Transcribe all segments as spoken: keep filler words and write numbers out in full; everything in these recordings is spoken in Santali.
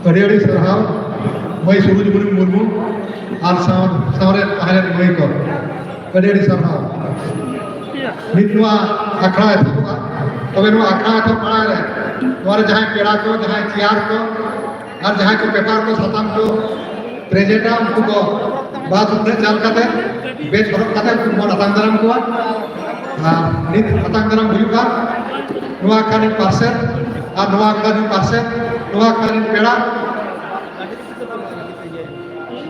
ᱟᱹᱰᱤ ᱟᱹᱰᱤ ᱥᱟᱨᱦᱟᱣ ᱢᱟᱹᱭ ᱥᱩᱨᱩᱡᱽᱢᱩᱱᱤ ᱢᱩᱨᱢᱩ ᱟᱨ ᱥᱟᱶ ᱥᱟᱶᱨᱮ ᱛᱟᱦᱮᱸ ᱞᱮᱱ ᱢᱟᱹᱭ ᱠᱚ, ᱟᱹᱰᱤ ᱟᱹᱰᱤ ᱥᱟᱨᱦᱟᱣ᱾ ᱱᱤᱛ ᱱᱚᱣᱟ ᱟᱠᱷᱲᱟ ᱮᱛᱚᱦᱚᱵᱚᱜᱼᱟ᱾ ᱛᱚᱵᱮ ᱱᱚᱣᱟ ᱟᱠᱷᱲᱟ ᱮᱛᱚᱦᱚᱵ ᱢᱟᱲᱟᱝ ᱨᱮ ᱱᱚᱣᱟ ᱨᱮ ᱡᱟᱦᱟᱸᱭ ᱯᱮᱲᱟ ᱠᱚ, ᱡᱟᱦᱟᱸᱭ ᱪᱮᱭᱟᱨ ᱠᱚ ᱟᱨ ᱡᱟᱦᱟᱸᱭ ᱠᱚ ᱯᱮᱯᱟᱨ ᱠᱚ, ᱥᱟᱛᱟᱢ ᱠᱚ ᱯᱨᱮᱡᱮᱱᱴᱟ, ᱩᱱᱠᱩ ᱠᱚ ᱵᱟᱫ ᱩᱛᱱᱟᱹ ᱪᱟᱞ ᱠᱟᱛᱮ, ᱵᱮᱪ ᱦᱚᱨᱚᱜ ᱠᱟᱛᱮ ᱩᱱᱠᱩ ᱵᱚᱱ ᱟᱛᱟᱝ ᱫᱟᱨᱟᱢ ᱠᱚᱣᱟ᱾ ᱟᱨ ᱱᱤᱛ ᱟᱛᱟᱝ ᱫᱟᱨᱟᱢ ᱦᱩᱭᱩᱜᱼᱟ ᱱᱚᱣᱟ ᱟᱠᱷᱲᱟ ᱨᱤᱱ ᱯᱟᱨᱥᱮᱛ ᱟᱨ ᱱᱚᱣᱟ ᱟᱠᱷᱲᱟ ᱨᱤᱱ ᱯᱟᱨᱥᱮᱛ, ᱱᱚᱣᱟ ᱟᱠᱷᱲᱟ ᱨᱤᱱ ᱯᱮᱲᱟ᱾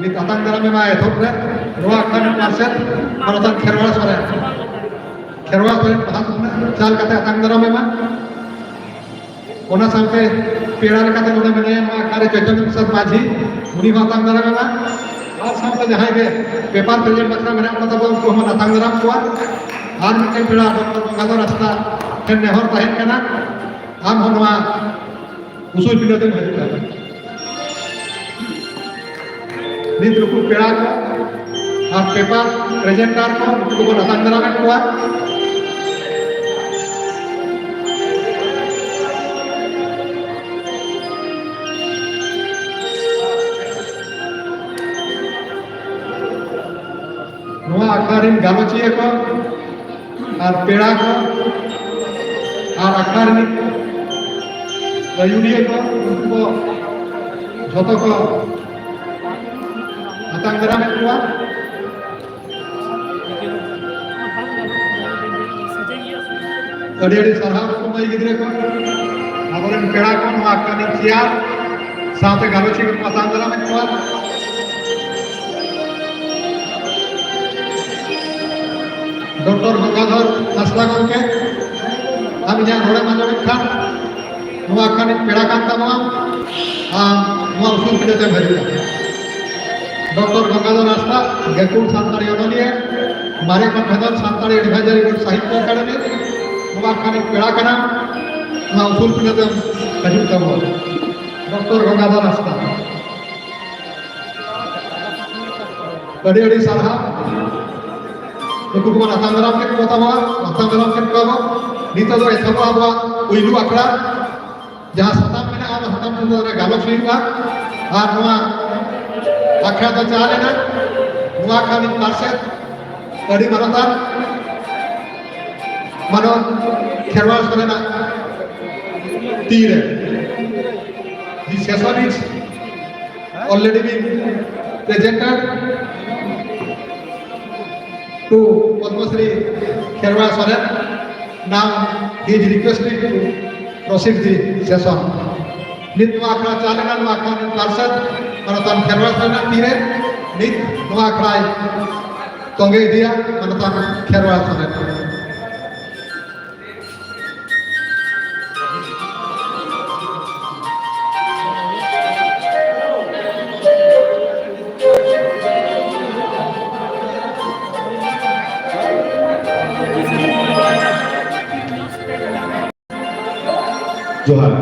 ᱱᱤᱛ ᱟᱛᱟᱝ ᱫᱟᱨᱟᱢ ᱮᱢᱟ ᱮᱛᱚᱦᱚᱵ ᱨᱮ ᱱᱚᱣᱟ ᱟᱠᱷᱲᱟ ᱨᱤᱱ ᱯᱟᱨᱥᱮᱛ ᱢᱟᱱᱚᱛᱟᱱ ᱠᱷᱮᱨᱣᱟᱲ ᱥᱚᱨᱮᱱ, ᱠᱷᱮᱨᱣᱟᱲ ᱥᱚᱨᱮᱱ ᱵᱟᱦᱟ ᱥᱩᱯᱱᱟᱹ ᱪᱟᱞ ᱠᱟᱛᱮ ᱟᱛᱟᱝ ᱫᱟᱨᱟᱢ ᱮᱢᱟ᱾ ᱚᱱᱟ ᱥᱟᱶᱛᱮ ᱯᱮᱲᱟ ᱞᱮᱠᱟᱛᱮ ᱱᱚᱰᱮ ᱢᱮᱱᱟᱭᱟ ᱱᱚᱣᱟ ᱟᱠᱷᱲᱟ ᱨᱮ ᱪᱳᱭᱛᱚᱱᱭᱚ ᱯᱨᱚᱥᱟᱫᱽ ᱢᱟᱹᱡᱷᱤ, ᱩᱱᱤ ᱦᱚᱸ ᱟᱛᱟᱝ ᱫᱟᱨᱟᱢ ᱮᱢᱟ᱾ ᱟᱨ ᱥᱟᱶᱛᱮ ᱡᱟᱦᱟᱸᱭ ᱜᱮ ᱯᱮᱯᱟᱨ ᱯᱨᱮᱡᱮᱱᱴ ᱵᱟᱠᱷᱨᱟ ᱢᱮᱱᱟᱜ ᱠᱚᱛᱟ ᱵᱚᱱᱟ, ᱩᱱᱠᱩ ᱦᱚᱸ ᱵᱚᱱ ᱟᱛᱟᱝ ᱫᱟᱨᱟᱢ ᱠᱚᱣᱟ᱾ ᱟᱨ ᱢᱤᱫᱴᱮᱱ ᱯᱮᱲᱟ ᱰᱚᱠᱴᱚᱨ ᱜᱚᱝᱜᱟᱫᱷᱚᱨ ᱦᱟᱸᱥᱫᱟ ᱴᱷᱮᱱ ᱱᱮᱦᱚᱨ ᱛᱟᱦᱮᱸ ᱠᱟᱱᱟ, ᱟᱢ ᱦᱚᱸ ᱱᱚᱣᱟ ᱩᱥᱩᱞ ᱯᱤᱸᱰᱟᱹ ᱛᱮᱢ ᱦᱤᱡᱩᱜᱼᱟ᱾ ᱱᱤᱛ ᱱᱩᱠᱩ ᱯᱮᱲᱟ ᱠᱚ ᱟᱨ ᱯᱮᱯᱟᱨ ᱯᱨᱮᱡᱮᱱᱴᱟᱨ ᱠᱚ, ᱱᱩᱠᱩ ᱠᱚᱵᱚᱱ ᱟᱛᱟᱝ ᱫᱟᱨᱟᱢᱮᱫ ᱠᱚᱣᱟ᱾ ᱱᱚᱣᱟ ᱟᱠᱷᱲᱟ ᱨᱮᱱ ᱜᱟᱞᱚᱪᱤᱭᱟᱹ ᱠᱚ ᱟᱨ ᱯᱮᱲᱟ ᱠᱚ ᱟᱨ ᱟᱠᱷᱲᱟ ᱨᱤᱱᱤᱡ ᱟᱹᱭᱩᱨᱤᱭᱟᱹ ᱠᱚ, ᱩᱱᱠᱩ ᱠᱚ ᱡᱷᱚᱛᱚ ᱠᱚ ᱟᱛᱟᱝ ᱫᱟᱨᱟᱢᱮᱫ ᱠᱚᱣᱟ᱾ ᱟᱹᱰᱤ ᱟᱹᱰᱤ ᱥᱟᱨᱦᱟᱣ ᱱᱩᱠᱩ ᱢᱟᱹᱭ ᱜᱤᱫᱽᱨᱟᱹ ᱠᱚ, ᱟᱵᱚᱨᱮᱱ ᱯᱮᱲᱟ ᱠᱚ, ᱱᱚᱣᱟ ᱟᱠᱷᱲᱟ ᱨᱤᱱ ᱪᱮᱭᱟᱨ ᱥᱟᱶᱛᱮ ᱜᱟᱞᱚᱪᱤᱭᱟᱹ ᱠᱚ ᱟᱛᱟᱝ ᱫᱟᱨᱟᱢᱮᱫ ᱠᱚᱣᱟ᱾ ᱰᱚᱠᱴᱚᱨ ᱜᱚᱝᱜᱟᱫᱷᱚᱨ ᱦᱟᱸᱥᱫᱟ ᱜᱚᱢᱠᱮ, ᱟᱢ ᱤᱧᱟᱹᱜ ᱨᱚᱲᱮᱢ ᱟᱸᱡᱚᱢᱮᱫ ᱠᱷᱟᱱ, ᱱᱚᱣᱟ ᱟᱠᱷᱲᱟ ᱨᱤᱱ ᱯᱮᱲᱟ ᱠᱟᱱ ᱛᱟᱵᱚᱱᱟ, ᱟᱢ ᱱᱚᱣᱟ ᱩᱥᱩᱞ ᱯᱤᱸᱰᱟᱹ ᱛᱮᱢ ᱦᱤᱡᱩᱜᱼᱟ᱾ ᱰᱚᱠᱴᱚᱨ ᱜᱚᱝᱜᱟᱫᱷᱚᱨ ᱦᱟᱸᱥᱫᱟ, ᱜᱟᱹᱠᱷᱩᱲ ᱥᱟᱱᱛᱟᱲᱤ ᱚᱱᱚᱞᱤᱭᱟᱹ, ᱢᱟᱨᱮ ᱢᱟᱱ ᱵᱷᱮᱫᱚᱱ ᱥᱟᱱᱛᱟᱲᱤ ᱮᱰᱵᱷᱟᱭᱡᱟᱨᱤ ᱵᱳᱨᱰ ᱥᱟᱦᱤᱛᱭᱚ ᱮᱠᱟᱰᱮᱢᱤ, ᱱᱚᱣᱟ ᱟᱠᱷᱲᱟ ᱨᱤᱱ ᱯᱮᱲᱟ ᱠᱟᱱᱟᱢ, ᱱᱚᱣᱟ ᱩᱥᱩᱞ ᱯᱤᱸᱰᱟᱹ ᱛᱮᱢ ᱦᱤᱡᱩᱜ ᱛᱟᱵᱚᱱᱟ᱾ ᱰᱚᱠᱴᱚᱨ ᱜᱚᱝᱜᱟᱫᱷᱚᱨ ᱦᱟᱸᱥᱫᱟ᱾ ᱟᱹᱰᱤ ᱟᱹᱰᱤ ᱥᱟᱨᱦᱟᱣ᱾ ᱱᱩᱠᱩ ᱠᱚᱵᱚᱱ ᱟᱛᱟᱝ ᱫᱟᱨᱟᱢ ᱠᱮᱫ ᱠᱚ ᱛᱟᱵᱚᱱᱟ, ᱟᱛᱟᱝ ᱫᱟᱨᱟᱢ ᱠᱮᱫ ᱠᱚᱣᱟ ᱵᱚᱱ᱾ ᱱᱤᱛᱚᱜ ᱫᱚ ᱮᱛᱚᱦᱚᱵᱚᱜᱼᱟ ᱟᱵᱚᱣᱟᱜ ᱯᱩᱭᱞᱩ ᱟᱠᱷᱲᱟ, ᱡᱟᱦᱟᱸ ᱥᱟᱛᱟᱢ ᱢᱮᱱᱟᱜᱼᱟ ᱥᱟᱛᱟᱢ ᱪᱮᱛᱟᱱ ᱨᱮ ᱜᱟᱞᱚᱪ ᱦᱩᱭᱩᱜᱼᱟ᱾ ᱟᱨ ᱱᱚᱣᱟ ᱟᱠᱷᱲᱟ ᱫᱚ ᱪᱟᱞ ᱮᱱᱟ ᱱᱚᱣᱟ ᱟᱠᱷᱲᱟ ᱨᱤᱱ ᱯᱟᱨᱥᱮᱛ ᱟᱹᱰᱤ ᱢᱟᱱᱚᱛᱟᱱ ᱢᱟᱱᱚᱛ ᱠᱷᱮᱨᱣᱟᱲ ᱥᱚᱨᱮᱱᱟᱜ ᱛᱤᱨᱮ᱾ The session is already been presented to Padma Shri Kherwal Soren. Now he is requested to proceed the session. ᱱᱤᱛ ᱱᱚᱣᱟ ᱟᱠᱷᱲᱟ ᱪᱟᱞ ᱮᱱᱟ, ᱱᱚᱣᱟ ᱟᱠᱷᱲᱟ ᱨᱤᱱ ᱯᱟᱨᱥᱮᱛ ᱢᱟᱱᱚᱛᱟᱱ ᱠᱷᱮᱨᱣᱟᱲ ᱥᱚᱨᱮᱱᱟᱜ ᱛᱤᱨᱮ᱾ ᱱᱤᱛ ᱱᱚᱣᱟ ᱟᱠᱷᱲᱟᱭ ᱛᱚᱸᱜᱮ ᱤᱫᱤᱭᱟ ᱢᱟᱱᱚᱛᱟᱱ ᱠᱷᱮᱨᱣᱟᱲ ᱥᱚᱨᱮᱱ᱾ ᱡᱚᱦᱟᱨ᱾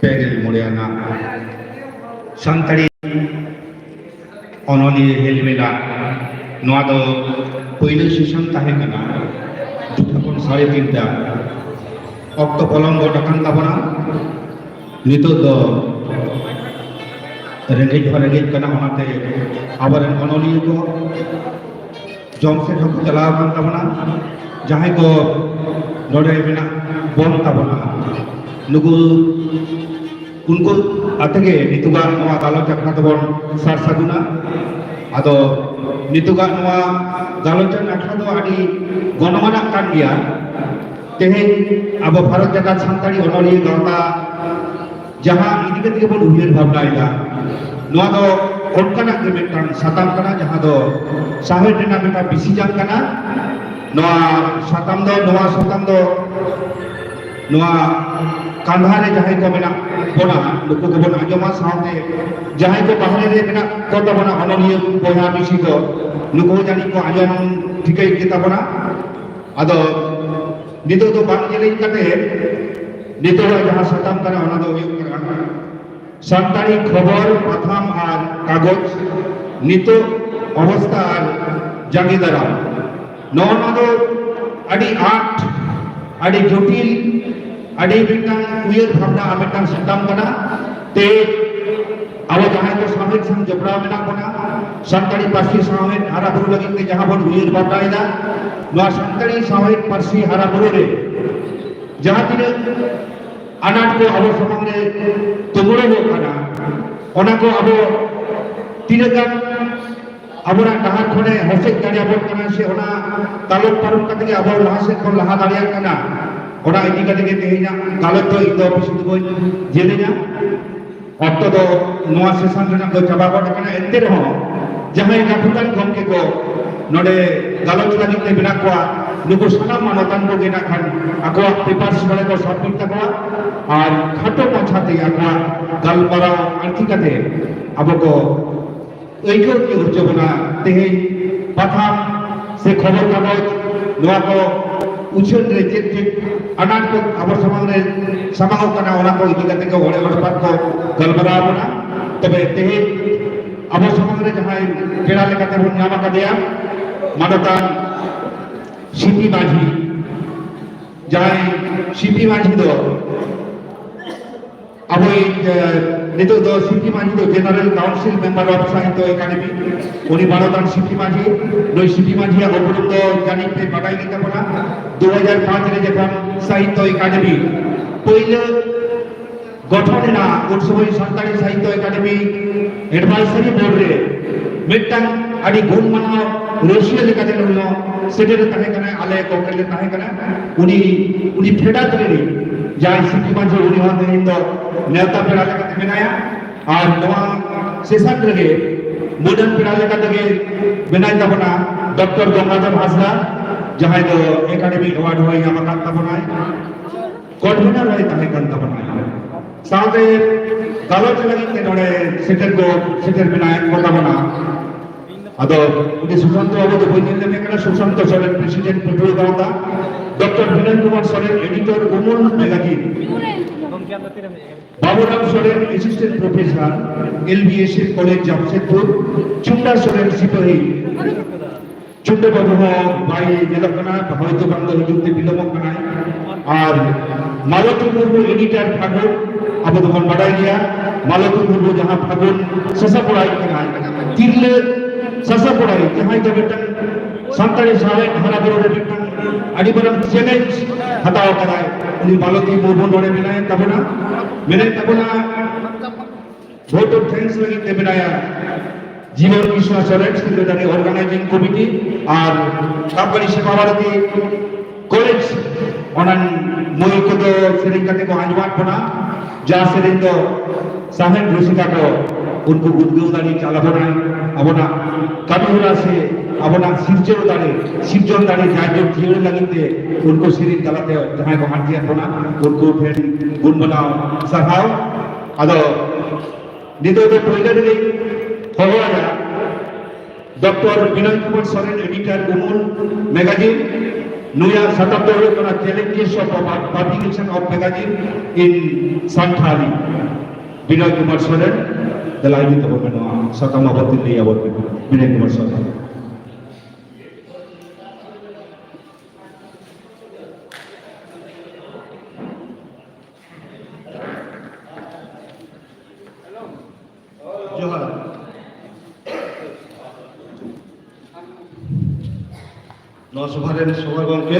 ᱯᱮ ᱜᱮᱞ ᱢᱚᱬᱮ ᱟᱱᱟᱜ ᱥᱟᱱᱛᱟᱲᱤ ᱚᱱᱚᱞᱤᱭᱟᱹ ᱦᱮᱞᱢᱮᱞᱟ, ᱱᱚᱣᱟ ᱫᱚ ᱯᱳᱭᱞᱳ ᱥᱮᱥᱚᱱ ᱛᱟᱦᱮᱸ ᱠᱟᱱᱟ, ᱡᱚᱠᱷᱚᱱ ᱥᱟᱲᱮ ᱛᱤᱱᱴᱟ ᱚᱠᱛᱚ ᱯᱚᱞᱚᱢ ᱜᱚᱫ ᱟᱠᱟᱱ ᱛᱟᱵᱚᱱᱟ᱾ ᱱᱤᱛᱚᱜ ᱫᱚ ᱨᱮᱸᱜᱮᱡ ᱦᱚᱸ ᱨᱮᱸᱜᱮᱡ ᱠᱟᱱᱟ, ᱚᱱᱟᱛᱮ ᱟᱵᱚᱨᱮᱱ ᱚᱱᱚᱞᱤᱭᱟᱹ ᱠᱚ ᱡᱚᱢ ᱥᱮᱫ ᱦᱚᱸᱠᱚ ᱪᱟᱞᱟᱣ ᱟᱠᱟᱱ ᱛᱟᱵᱚᱱᱟ᱾ ᱡᱟᱦᱟᱸᱭ ᱠᱚ ᱱᱚᱰᱮ ᱢᱮᱱᱟᱜ ᱵᱚᱱ ᱛᱟᱵᱚᱱᱟ, ᱱᱩᱠᱩ, ᱩᱱᱠᱩ ᱟᱛᱮ ᱜᱮ ᱱᱤᱛᱚᱜᱟᱜ ᱱᱚᱣᱟ ᱜᱟᱞᱚᱪ ᱟᱠᱷᱲᱟ ᱫᱚᱵᱚᱱ ᱥᱟᱨ ᱥᱟᱹᱜᱩᱱᱟ᱾ ᱟᱫᱚ ᱱᱤᱛᱚᱜᱟᱜ ᱱᱚᱣᱟ ᱜᱟᱞᱚᱪ ᱟᱠᱷᱲᱟ ᱫᱚ ᱟᱹᱰᱤ ᱜᱚᱱᱚᱝ ᱟᱱᱟᱜ ᱠᱟᱱ ᱜᱮᱭᱟ᱾ ᱛᱮᱦᱮᱧ ᱟᱵᱚ ᱵᱷᱟᱨᱚᱛ ᱡᱟᱠᱟᱛ ᱥᱟᱱᱛᱟᱲᱤ ᱚᱱᱚᱞᱤᱭᱟᱹ ᱜᱟᱶᱛᱟ ᱡᱟᱦᱟᱸ ᱤᱫᱤ ᱠᱟᱛᱮ ᱜᱮᱵᱚᱱ ᱩᱭᱦᱟᱹᱨ ᱵᱷᱟᱵᱽᱱᱟᱭᱮᱫᱟ, ᱱᱚᱣᱟ ᱫᱚ ᱚᱱᱠᱟᱱᱟᱜ ᱜᱮ ᱢᱤᱫᱴᱟᱝ ᱥᱟᱛᱟᱢ ᱠᱟᱱᱟ, ᱡᱟᱦᱟᱸ ᱫᱚ ᱥᱟᱶᱦᱮᱫ ᱨᱮᱱᱟᱜ ᱢᱤᱫᱴᱟᱝ ᱵᱤᱥᱤ ᱡᱟᱝ ᱠᱟᱱᱟ᱾ ᱱᱚᱣᱟ ᱥᱟᱛᱟᱢ ᱫᱚ, ᱱᱚᱣᱟ ᱥᱟᱛᱟᱢ ᱫᱚ ᱱᱚᱣᱟ ᱠᱟᱸᱫᱷᱟ ᱨᱮ ᱡᱟᱦᱟᱸᱭ ᱠᱚ ᱢᱮᱱᱟᱜ ᱵᱚᱱᱟ, ᱱᱩᱠᱩ ᱠᱚᱵᱚᱱ ᱟᱸᱡᱚᱢᱟ, ᱥᱟᱶᱛᱮ ᱡᱟᱦᱟᱸᱭ ᱠᱚ ᱵᱟᱦᱨᱮ ᱨᱮ ᱢᱮᱱᱟᱜ ᱠᱚ ᱛᱟᱵᱚᱱᱟ ᱚᱱᱚᱞᱤᱭᱟᱹ ᱵᱚᱭᱦᱟ ᱢᱤᱥᱤ ᱠᱚ, ᱱᱩᱠᱩ ᱦᱚᱸ ᱡᱟᱹᱱᱤᱡ ᱠᱚ ᱟᱸᱡᱚᱢ ᱴᱷᱤᱠᱟᱹᱭᱮᱫ ᱜᱮ ᱛᱟᱵᱚᱱᱟ᱾ ᱟᱫᱚ ᱱᱤᱛᱚᱜ ᱫᱚ ᱵᱟᱝ ᱡᱮᱞᱮᱧ ᱠᱟᱛᱮ, ᱱᱤᱛᱚᱜᱟᱜ ᱡᱟᱦᱟᱸ ᱥᱟᱛᱟᱢ ᱠᱟᱱᱟ, ᱚᱱᱟ ᱫᱚ ᱦᱩᱭᱩᱜ ᱠᱟᱱᱟ ᱥᱟᱱᱛᱟᱲᱤ ᱠᱷᱚᱵᱚᱨ, ᱯᱟᱛᱷᱟᱢ ᱟᱨ ᱠᱟᱜᱚᱡᱽ ᱱᱤᱛᱚᱜ ᱚᱵᱚᱥᱛᱟ ᱟᱨ ᱡᱟᱸᱜᱮ ᱫᱟᱨᱟᱢ, ᱱᱚᱜᱼᱚ ᱱᱚᱣᱟ ᱫᱚ ᱟᱹᱰᱤ ᱟᱸᱴ, ᱟᱹᱰᱤ ᱡᱚᱴᱤᱞ, ᱟᱹᱰᱤ ᱢᱤᱫᱴᱟᱝ ᱩᱭᱦᱟᱹᱨ ᱵᱷᱟᱵᱽᱱᱟ ᱟᱨ ᱢᱤᱫᱴᱟᱝ ᱥᱟᱛᱟᱢ ᱠᱟᱱᱟ᱾ ᱛᱮ ᱟᱵᱚ ᱡᱟᱦᱟᱸᱭ ᱠᱚ ᱥᱟᱶᱦᱮᱫ ᱥᱟᱶ ᱡᱚᱯᱲᱟᱣ ᱢᱮᱱᱟᱜ ᱵᱚᱱᱟ, ᱥᱟᱱᱛᱟᱲᱤ ᱯᱟᱹᱨᱥᱤ ᱥᱟᱶᱦᱮᱫ ᱦᱟᱨᱟ ᱵᱩᱨᱩ ᱞᱟᱹᱜᱤᱫ ᱛᱮ ᱡᱟᱦᱟᱸ ᱵᱚᱱ ᱩᱭᱦᱟᱹᱨ ᱵᱷᱟᱵᱽᱱᱟᱭᱮᱫᱟ, ᱱᱚᱣᱟ ᱥᱟᱱᱛᱟᱲᱤ ᱥᱟᱶᱦᱮᱫ ᱯᱟᱹᱨᱥᱤ ᱦᱟᱨᱟ ᱵᱩᱨᱩ ᱨᱮ ᱡᱟᱦᱟᱸ ᱛᱤᱱᱟᱹᱜ ᱟᱱᱟᱴ ᱠᱚ ᱟᱵᱚ ᱥᱟᱢᱟᱝ ᱨᱮ ᱛᱩᱢᱟᱹᱞᱚᱜ ᱠᱟᱱᱟ, ᱚᱱᱟ ᱠᱚ ᱟᱵᱚ ᱛᱤᱱᱟᱹᱜ ᱜᱟᱱ ᱟᱵᱚᱱᱟᱜ ᱰᱟᱦᱟᱨ ᱠᱷᱚᱱᱮ ᱦᱚᱥᱮᱡ ᱫᱟᱲᱮᱭᱟᱵᱚᱱ ᱠᱟᱱᱟ, ᱥᱮ ᱚᱱᱟ ᱛᱟᱞᱚᱢ ᱯᱟᱨᱚᱢ ᱠᱟᱛᱮ ᱜᱮ ᱟᱵᱚ ᱞᱟᱦᱟ ᱥᱮᱫ ᱵᱚᱱ ᱞᱟᱦᱟ ᱫᱟᱲᱮᱭᱟᱜ ᱠᱟᱱᱟ, ᱚᱱᱟ ᱤᱫᱤ ᱠᱟᱛᱮ ᱜᱮ ᱛᱮᱦᱮᱧᱟᱜ ᱜᱟᱞᱚᱪ ᱫᱚ ᱤᱧ ᱫᱚ ᱵᱮᱥᱤ ᱫᱚ ᱵᱟᱹᱧ ᱡᱮᱞᱮᱧᱟ᱾ ᱚᱠᱛᱚ ᱫᱚ ᱱᱚᱣᱟ ᱥᱮᱥᱚᱱ ᱨᱮᱱᱟᱜ ᱫᱚ ᱪᱟᱵᱟ ᱜᱚᱫ ᱟᱠᱟᱱᱟ, ᱮᱱᱛᱮ ᱨᱮᱦᱚᱸ ᱡᱟᱦᱟᱸᱭ ᱜᱟᱹᱠᱷᱩᱲᱟᱱ ᱜᱚᱢᱠᱮ ᱠᱚ ᱱᱚᱰᱮ ᱜᱟᱞᱚᱪ ᱞᱟᱹᱜᱤᱫ ᱛᱮ ᱢᱮᱱᱟᱜ ᱠᱚᱣᱟ, ᱱᱩᱠᱩ ᱥᱟᱱᱟᱢ ᱢᱟᱱᱚᱛᱟᱱ ᱠᱚᱜᱮ ᱱᱟᱜ ᱠᱷᱟᱱ ᱟᱠᱚᱣᱟᱜ ᱯᱮᱯᱟᱨᱥ ᱱᱚᱰᱮ ᱠᱚ ᱥᱟᱵᱢᱤᱴ ᱛᱟᱠᱚᱣᱟ ᱟᱨ ᱠᱷᱟᱴᱚ ᱢᱟᱪᱷᱟᱛᱮ ᱟᱠᱚᱣᱟᱜ ᱜᱟᱞᱢᱟᱨᱟᱣ ᱟᱹᱲᱛᱤ ᱠᱟᱛᱮ ᱟᱵᱚ ᱠᱚ ᱟᱹᱭᱠᱟᱹᱣ ᱛᱤᱭᱳᱜ ᱦᱚᱪᱚ ᱵᱚᱱᱟ᱾ ᱛᱮᱦᱮᱧ ᱯᱟᱛᱷᱟᱢ ᱥᱮ ᱠᱷᱚᱵᱚᱨ ᱠᱟᱜᱚᱡᱽ, ᱱᱚᱣᱟ ᱠᱚ ᱩᱪᱷᱟᱹᱱ ᱨᱮ ᱪᱮᱫ ᱪᱮᱫ ᱟᱱᱟᱴ ᱠᱚ ᱟᱵᱚ ᱥᱟᱢᱟᱝ ᱨᱮ ᱥᱟᱢᱟᱝᱚᱜ ᱠᱟᱱᱟ, ᱚᱱᱟ ᱠᱚ ᱤᱫᱤ ᱠᱟᱛᱮ ᱜᱮ ᱚᱲᱮ ᱚᱲᱯᱟᱛ ᱠᱚ ᱜᱟᱞᱢᱟᱨᱟᱣ ᱵᱚᱱᱟ᱾ ᱛᱚᱵᱮ ᱛᱮᱦᱮᱧ ᱟᱵᱚ ᱥᱟᱢᱟᱝ ᱨᱮ ᱡᱟᱦᱟᱸᱭ ᱯᱮᱲᱟ ᱞᱮᱠᱟᱛᱮ ᱵᱚᱱ ᱧᱟᱢ ᱟᱠᱟᱫᱮᱭᱟ, ᱢᱟᱱᱚᱛᱟᱱ ᱥᱤᱯᱤ ᱢᱟᱹᱡᱷᱤ, ᱡᱟᱦᱟᱸᱭ ᱥᱤᱯᱤ ᱢᱟᱹᱡᱷᱤ ᱫᱚ ᱟᱵᱚᱭᱤᱡ, ᱮ, ᱱᱤᱛᱚᱜ ᱫᱚ ᱥᱤᱯᱤ ᱢᱟᱹᱡᱷᱤ ᱫᱚ General Council Member of Sahitya Academy, ᱩᱱᱤ ᱢᱟᱱᱚᱛᱟᱱ ᱥᱤᱯᱤ ᱢᱟᱹᱡᱷᱤ᱾ ᱱᱩᱭ ᱥᱤᱯᱤ ᱢᱟᱹᱡᱷᱤᱭᱟᱜ ᱩᱯᱨᱩᱢ ᱫᱚ ᱡᱟᱹᱱᱤᱡ ᱯᱮ ᱵᱟᱰᱟᱭ ᱜᱮ ᱛᱟᱵᱚᱱᱟ᱾ ᱫᱩ ᱦᱟᱡᱟᱨ ᱯᱟᱸᱪ ᱨᱮ ᱡᱚᱠᱷᱚᱱ ᱥᱟᱦᱤᱛᱭᱚ ᱮᱠᱟᱰᱮᱢᱤ ᱯᱳᱭᱞᱳ ᱜᱚᱴᱷᱚᱱ ᱮᱱᱟ, ᱩᱱ ᱥᱚᱢᱚᱭ ᱥᱟᱱᱛᱟᱲᱤ ᱥᱟᱦᱤᱛᱭᱚ ᱮᱠᱟᱰᱮᱢᱤ ᱮᱰᱵᱟᱭᱥᱟᱨᱤ ᱵᱳᱨᱰ ᱨᱮ ᱢᱤᱫᱴᱟᱝ ᱟᱹᱰᱤ ᱜᱩᱱ ᱢᱟᱱᱟᱣ ᱨᱟᱹᱥᱤᱭᱟᱹ ᱞᱮᱠᱟᱛᱮ ᱱᱩᱭ ᱦᱚᱸ ᱥᱮᱴᱮᱨ ᱛᱟᱦᱮᱸ ᱠᱟᱱᱟᱭ, ᱟᱞᱮ ᱠᱚ ᱞᱮ ᱛᱟᱦᱮᱸ ᱠᱟᱱᱟ᱾ ᱩᱱᱤ, ᱩᱱᱤ ᱯᱷᱮᱰᱟᱛ ᱨᱤᱱᱤᱡ ᱡᱟᱦᱟᱸᱭ ᱥᱤᱯᱤ ᱢᱟᱹᱡᱷᱤ, ᱩᱱᱤ ᱦᱚᱸ ᱛᱮᱦᱮᱧ ᱫᱚ ᱱᱮᱣᱛᱟ ᱯᱮᱲᱟ ᱞᱮᱠᱟᱛᱮ ᱢᱮᱱᱟᱭᱟ᱾ ᱟᱨ ᱱᱚᱣᱟ ᱥᱮᱥᱚᱱ ᱨᱮᱜᱮ ᱢᱩᱫᱟᱹᱱ ᱯᱮᱲᱟ ᱞᱮᱠᱟ ᱛᱮᱜᱮ ᱢᱮᱱᱟᱭ ᱛᱟᱵᱚᱱᱟ ᱰᱚᱠᱴᱚᱨ ᱜᱚᱝᱜᱟᱫᱷᱚᱨ ᱦᱟᱸᱥᱫᱟ, ᱡᱟᱦᱟᱸᱭ ᱫᱚ ᱮᱠᱟᱰᱮᱢᱤ ᱮᱣᱟᱨᱰ ᱦᱚᱸᱭ ᱧᱟᱢ ᱟᱠᱟᱫ ᱛᱟᱵᱚᱱᱟᱭ᱾ ᱠᱚᱱᱵᱷᱮᱱᱟᱨ ᱦᱚᱸᱭ ᱛᱟᱦᱮᱸ ᱠᱟᱱ ᱛᱟᱵᱚᱱᱟᱭ᱾ ᱥᱟᱶᱛᱮ ᱜᱟᱞᱚᱪ ᱞᱟᱹᱜᱤᱫ ᱛᱮ ᱱᱚᱰᱮ ᱥᱮᱴᱮᱨ ᱠᱚ, ᱥᱮᱴᱮᱨ ᱢᱮᱱᱟᱭ ᱠᱚ ᱛᱟᱵᱚᱱᱟ᱾ ᱟᱫᱚ ᱩᱱᱤ ᱥᱩᱥᱟᱱᱛᱚ ᱵᱟᱵᱩ ᱫᱚ ᱵᱟᱹᱧ ᱧᱮᱞ ᱧᱟᱢᱮ ᱠᱟᱱᱟ, ᱥᱩᱥᱟᱱᱛᱚ ᱥᱚᱨᱮᱱ, ᱯᱨᱮᱥᱤᱰᱮᱱᱴ ᱯᱟᱹᱴᱷᱩᱣᱟᱹ ᱜᱟᱶᱛᱟ, doctor Binoy Kumar Soren, editor Umul magazine, Baburam Soren, assistant professor, L B S A college Jamshedpur, Chunda Soren, ᱥᱤᱯᱟᱹᱦᱤ᱾ ᱪᱩᱱᱰᱟ ᱵᱟᱹᱵᱩ ᱦᱚᱸ ᱵᱟᱭ ᱧᱮᱞᱚᱜ ᱠᱟᱱᱟ, ᱦᱚᱭᱛᱳ ᱵᱟᱝ ᱫᱚ ᱦᱤᱡᱩᱜ ᱛᱮ ᱵᱤᱞᱚᱢᱚᱜ ᱠᱟᱱᱟᱭ᱾ ᱟᱨ ᱢᱟᱞᱚᱛᱤ ᱢᱩᱨᱢᱩ, ᱮᱰᱤᱴᱚᱨ ᱯᱷᱟᱹᱜᱩᱱ, ᱟᱵᱚ ᱫᱚᱵᱚᱱ ᱵᱟᱰᱟᱭ ᱜᱮᱭᱟ ᱢᱟᱞᱚᱛᱤ ᱢᱩᱨᱢᱩ ᱡᱟᱦᱟᱸ ᱯᱷᱟᱹᱜᱩᱱ ᱥᱟᱥᱟᱯᱲᱟᱣᱤᱡ ᱠᱟᱱᱟᱭ, ᱛᱤᱨᱞᱟᱹ ᱥᱟᱥᱟᱯᱲᱟᱣᱤᱡ, ᱡᱟᱦᱟᱸᱭ ᱫᱚ ᱢᱤᱫᱴᱟᱝ ᱥᱟᱱᱛᱟᱲᱤ ᱥᱟᱶᱦᱮᱫ ᱦᱟᱨᱟ ᱵᱩᱨᱩ ᱨᱮ ᱢᱤᱫᱴᱟᱝ ᱟᱹᱰᱤ ᱢᱟᱨᱟᱝ ᱪᱮᱞᱮᱧᱡᱽ ᱦᱟᱛᱟᱣ ᱟᱠᱟᱫᱟᱭ᱾ ᱩᱱᱤ ᱢᱟᱞᱚᱛᱤ ᱢᱩᱨᱢᱩ ᱱᱚᱰᱮ ᱢᱮᱱᱟᱭ ᱛᱟᱵᱚᱱᱟ, ᱢᱮᱱᱟᱭ ᱛᱟᱵᱚᱱᱟ᱾ Vote of thanks ᱞᱟᱹᱜᱤᱫ ᱛᱮ ᱢᱮᱱᱟᱭᱟ ᱡᱤᱵᱚᱱ ᱠᱨᱤᱥᱱᱟ ᱥᱚᱨᱮᱱ, ᱥᱤᱞᱫᱟᱹ ᱫᱟᱲᱮ organizing committee, ᱟᱨ ᱠᱟᱯᱟᱞᱤ ᱥᱮᱵᱟ ᱵᱷᱟᱨᱚᱛᱤ ᱠᱚᱞᱮᱡᱽ, ᱚᱱᱟ ᱢᱟᱹᱭ ᱠᱚᱫᱚ ᱥᱮᱨᱮᱧ ᱠᱟᱛᱮ ᱠᱚ ᱟᱸᱡᱚᱢᱟᱫ ᱵᱚᱱᱟ᱾ ᱡᱟ ᱥᱮᱨᱮᱧ ᱫᱚ ᱥᱟᱦᱮᱵ ᱨᱩᱥᱤᱠᱟ ᱠᱚ ᱩᱱᱠᱩ ᱩᱫᱽᱜᱟᱹᱣ ᱫᱟᱲᱮ ᱪᱟᱞ ᱟᱵᱚᱱᱟ, ᱟᱵᱚᱱᱟᱜ ᱠᱟᱹᱢᱤ ᱦᱚᱨᱟ ᱥᱮ ᱟᱵᱚᱱᱟᱜ ᱥᱤᱨᱡᱟᱹᱣ ᱫᱟᱲᱮ, ᱥᱤᱨᱡᱚᱱ ᱫᱟᱲᱮ ᱡᱟᱭᱡᱩᱜᱽ ᱡᱤᱭᱟᱹᱲ ᱞᱟᱹᱜᱤᱫ ᱛᱮ ᱩᱱᱠᱩ ᱥᱮᱨᱮᱧ ᱛᱟᱞᱟᱛᱮ ᱡᱟᱦᱟᱸᱭ ᱠᱚ ᱟᱸᱴᱤᱭᱟᱫ ᱵᱚᱱᱟ, ᱩᱱᱠᱩ ᱴᱷᱮᱱ ᱜᱩᱱ ᱢᱟᱱᱟᱣ ᱥᱟᱨᱦᱟᱣ᱾ ᱟᱫᱚ ᱱᱤᱛᱚᱜ ᱫᱚ ᱯᱳᱭᱞᱳ ᱨᱮᱜᱮ ᱦᱚᱦᱚ ᱟᱭᱟ ᱰᱚᱠᱴᱚᱨ ᱵᱤᱱᱚᱭ ᱠᱩᱢᱟᱨ ᱥᱚᱨᱮᱱ, editor ᱩᱢᱩᱞ magazine᱾ ᱱᱩᱭᱟᱜ ᱥᱟᱛᱟᱢ ᱫᱚ ᱦᱩᱭᱩᱜ ᱠᱟᱱᱟ Challenges of Publication of Magazine in Santhali᱾ Binoy Kumar Soren, ᱫᱮᱞᱟ ᱤᱫᱤ ᱛᱟᱵᱚᱱ ᱢᱮ ᱱᱚᱣᱟ ᱥᱟᱛᱟᱢ ᱵᱟᱵᱚᱫ ᱛᱮ ᱞᱟᱹᱭ ᱟᱵᱚᱱ ᱢᱮ, ᱵᱤᱱᱚᱭ ᱠᱩᱢᱟᱨ ᱥᱚᱨᱮᱱ᱾ ᱡᱚᱦᱟᱨ᱾ ᱱᱚᱣᱟ ᱥᱚᱵᱷᱟ ᱨᱮᱱ ᱥᱚᱵᱷᱟ ᱜᱚᱢᱠᱮ,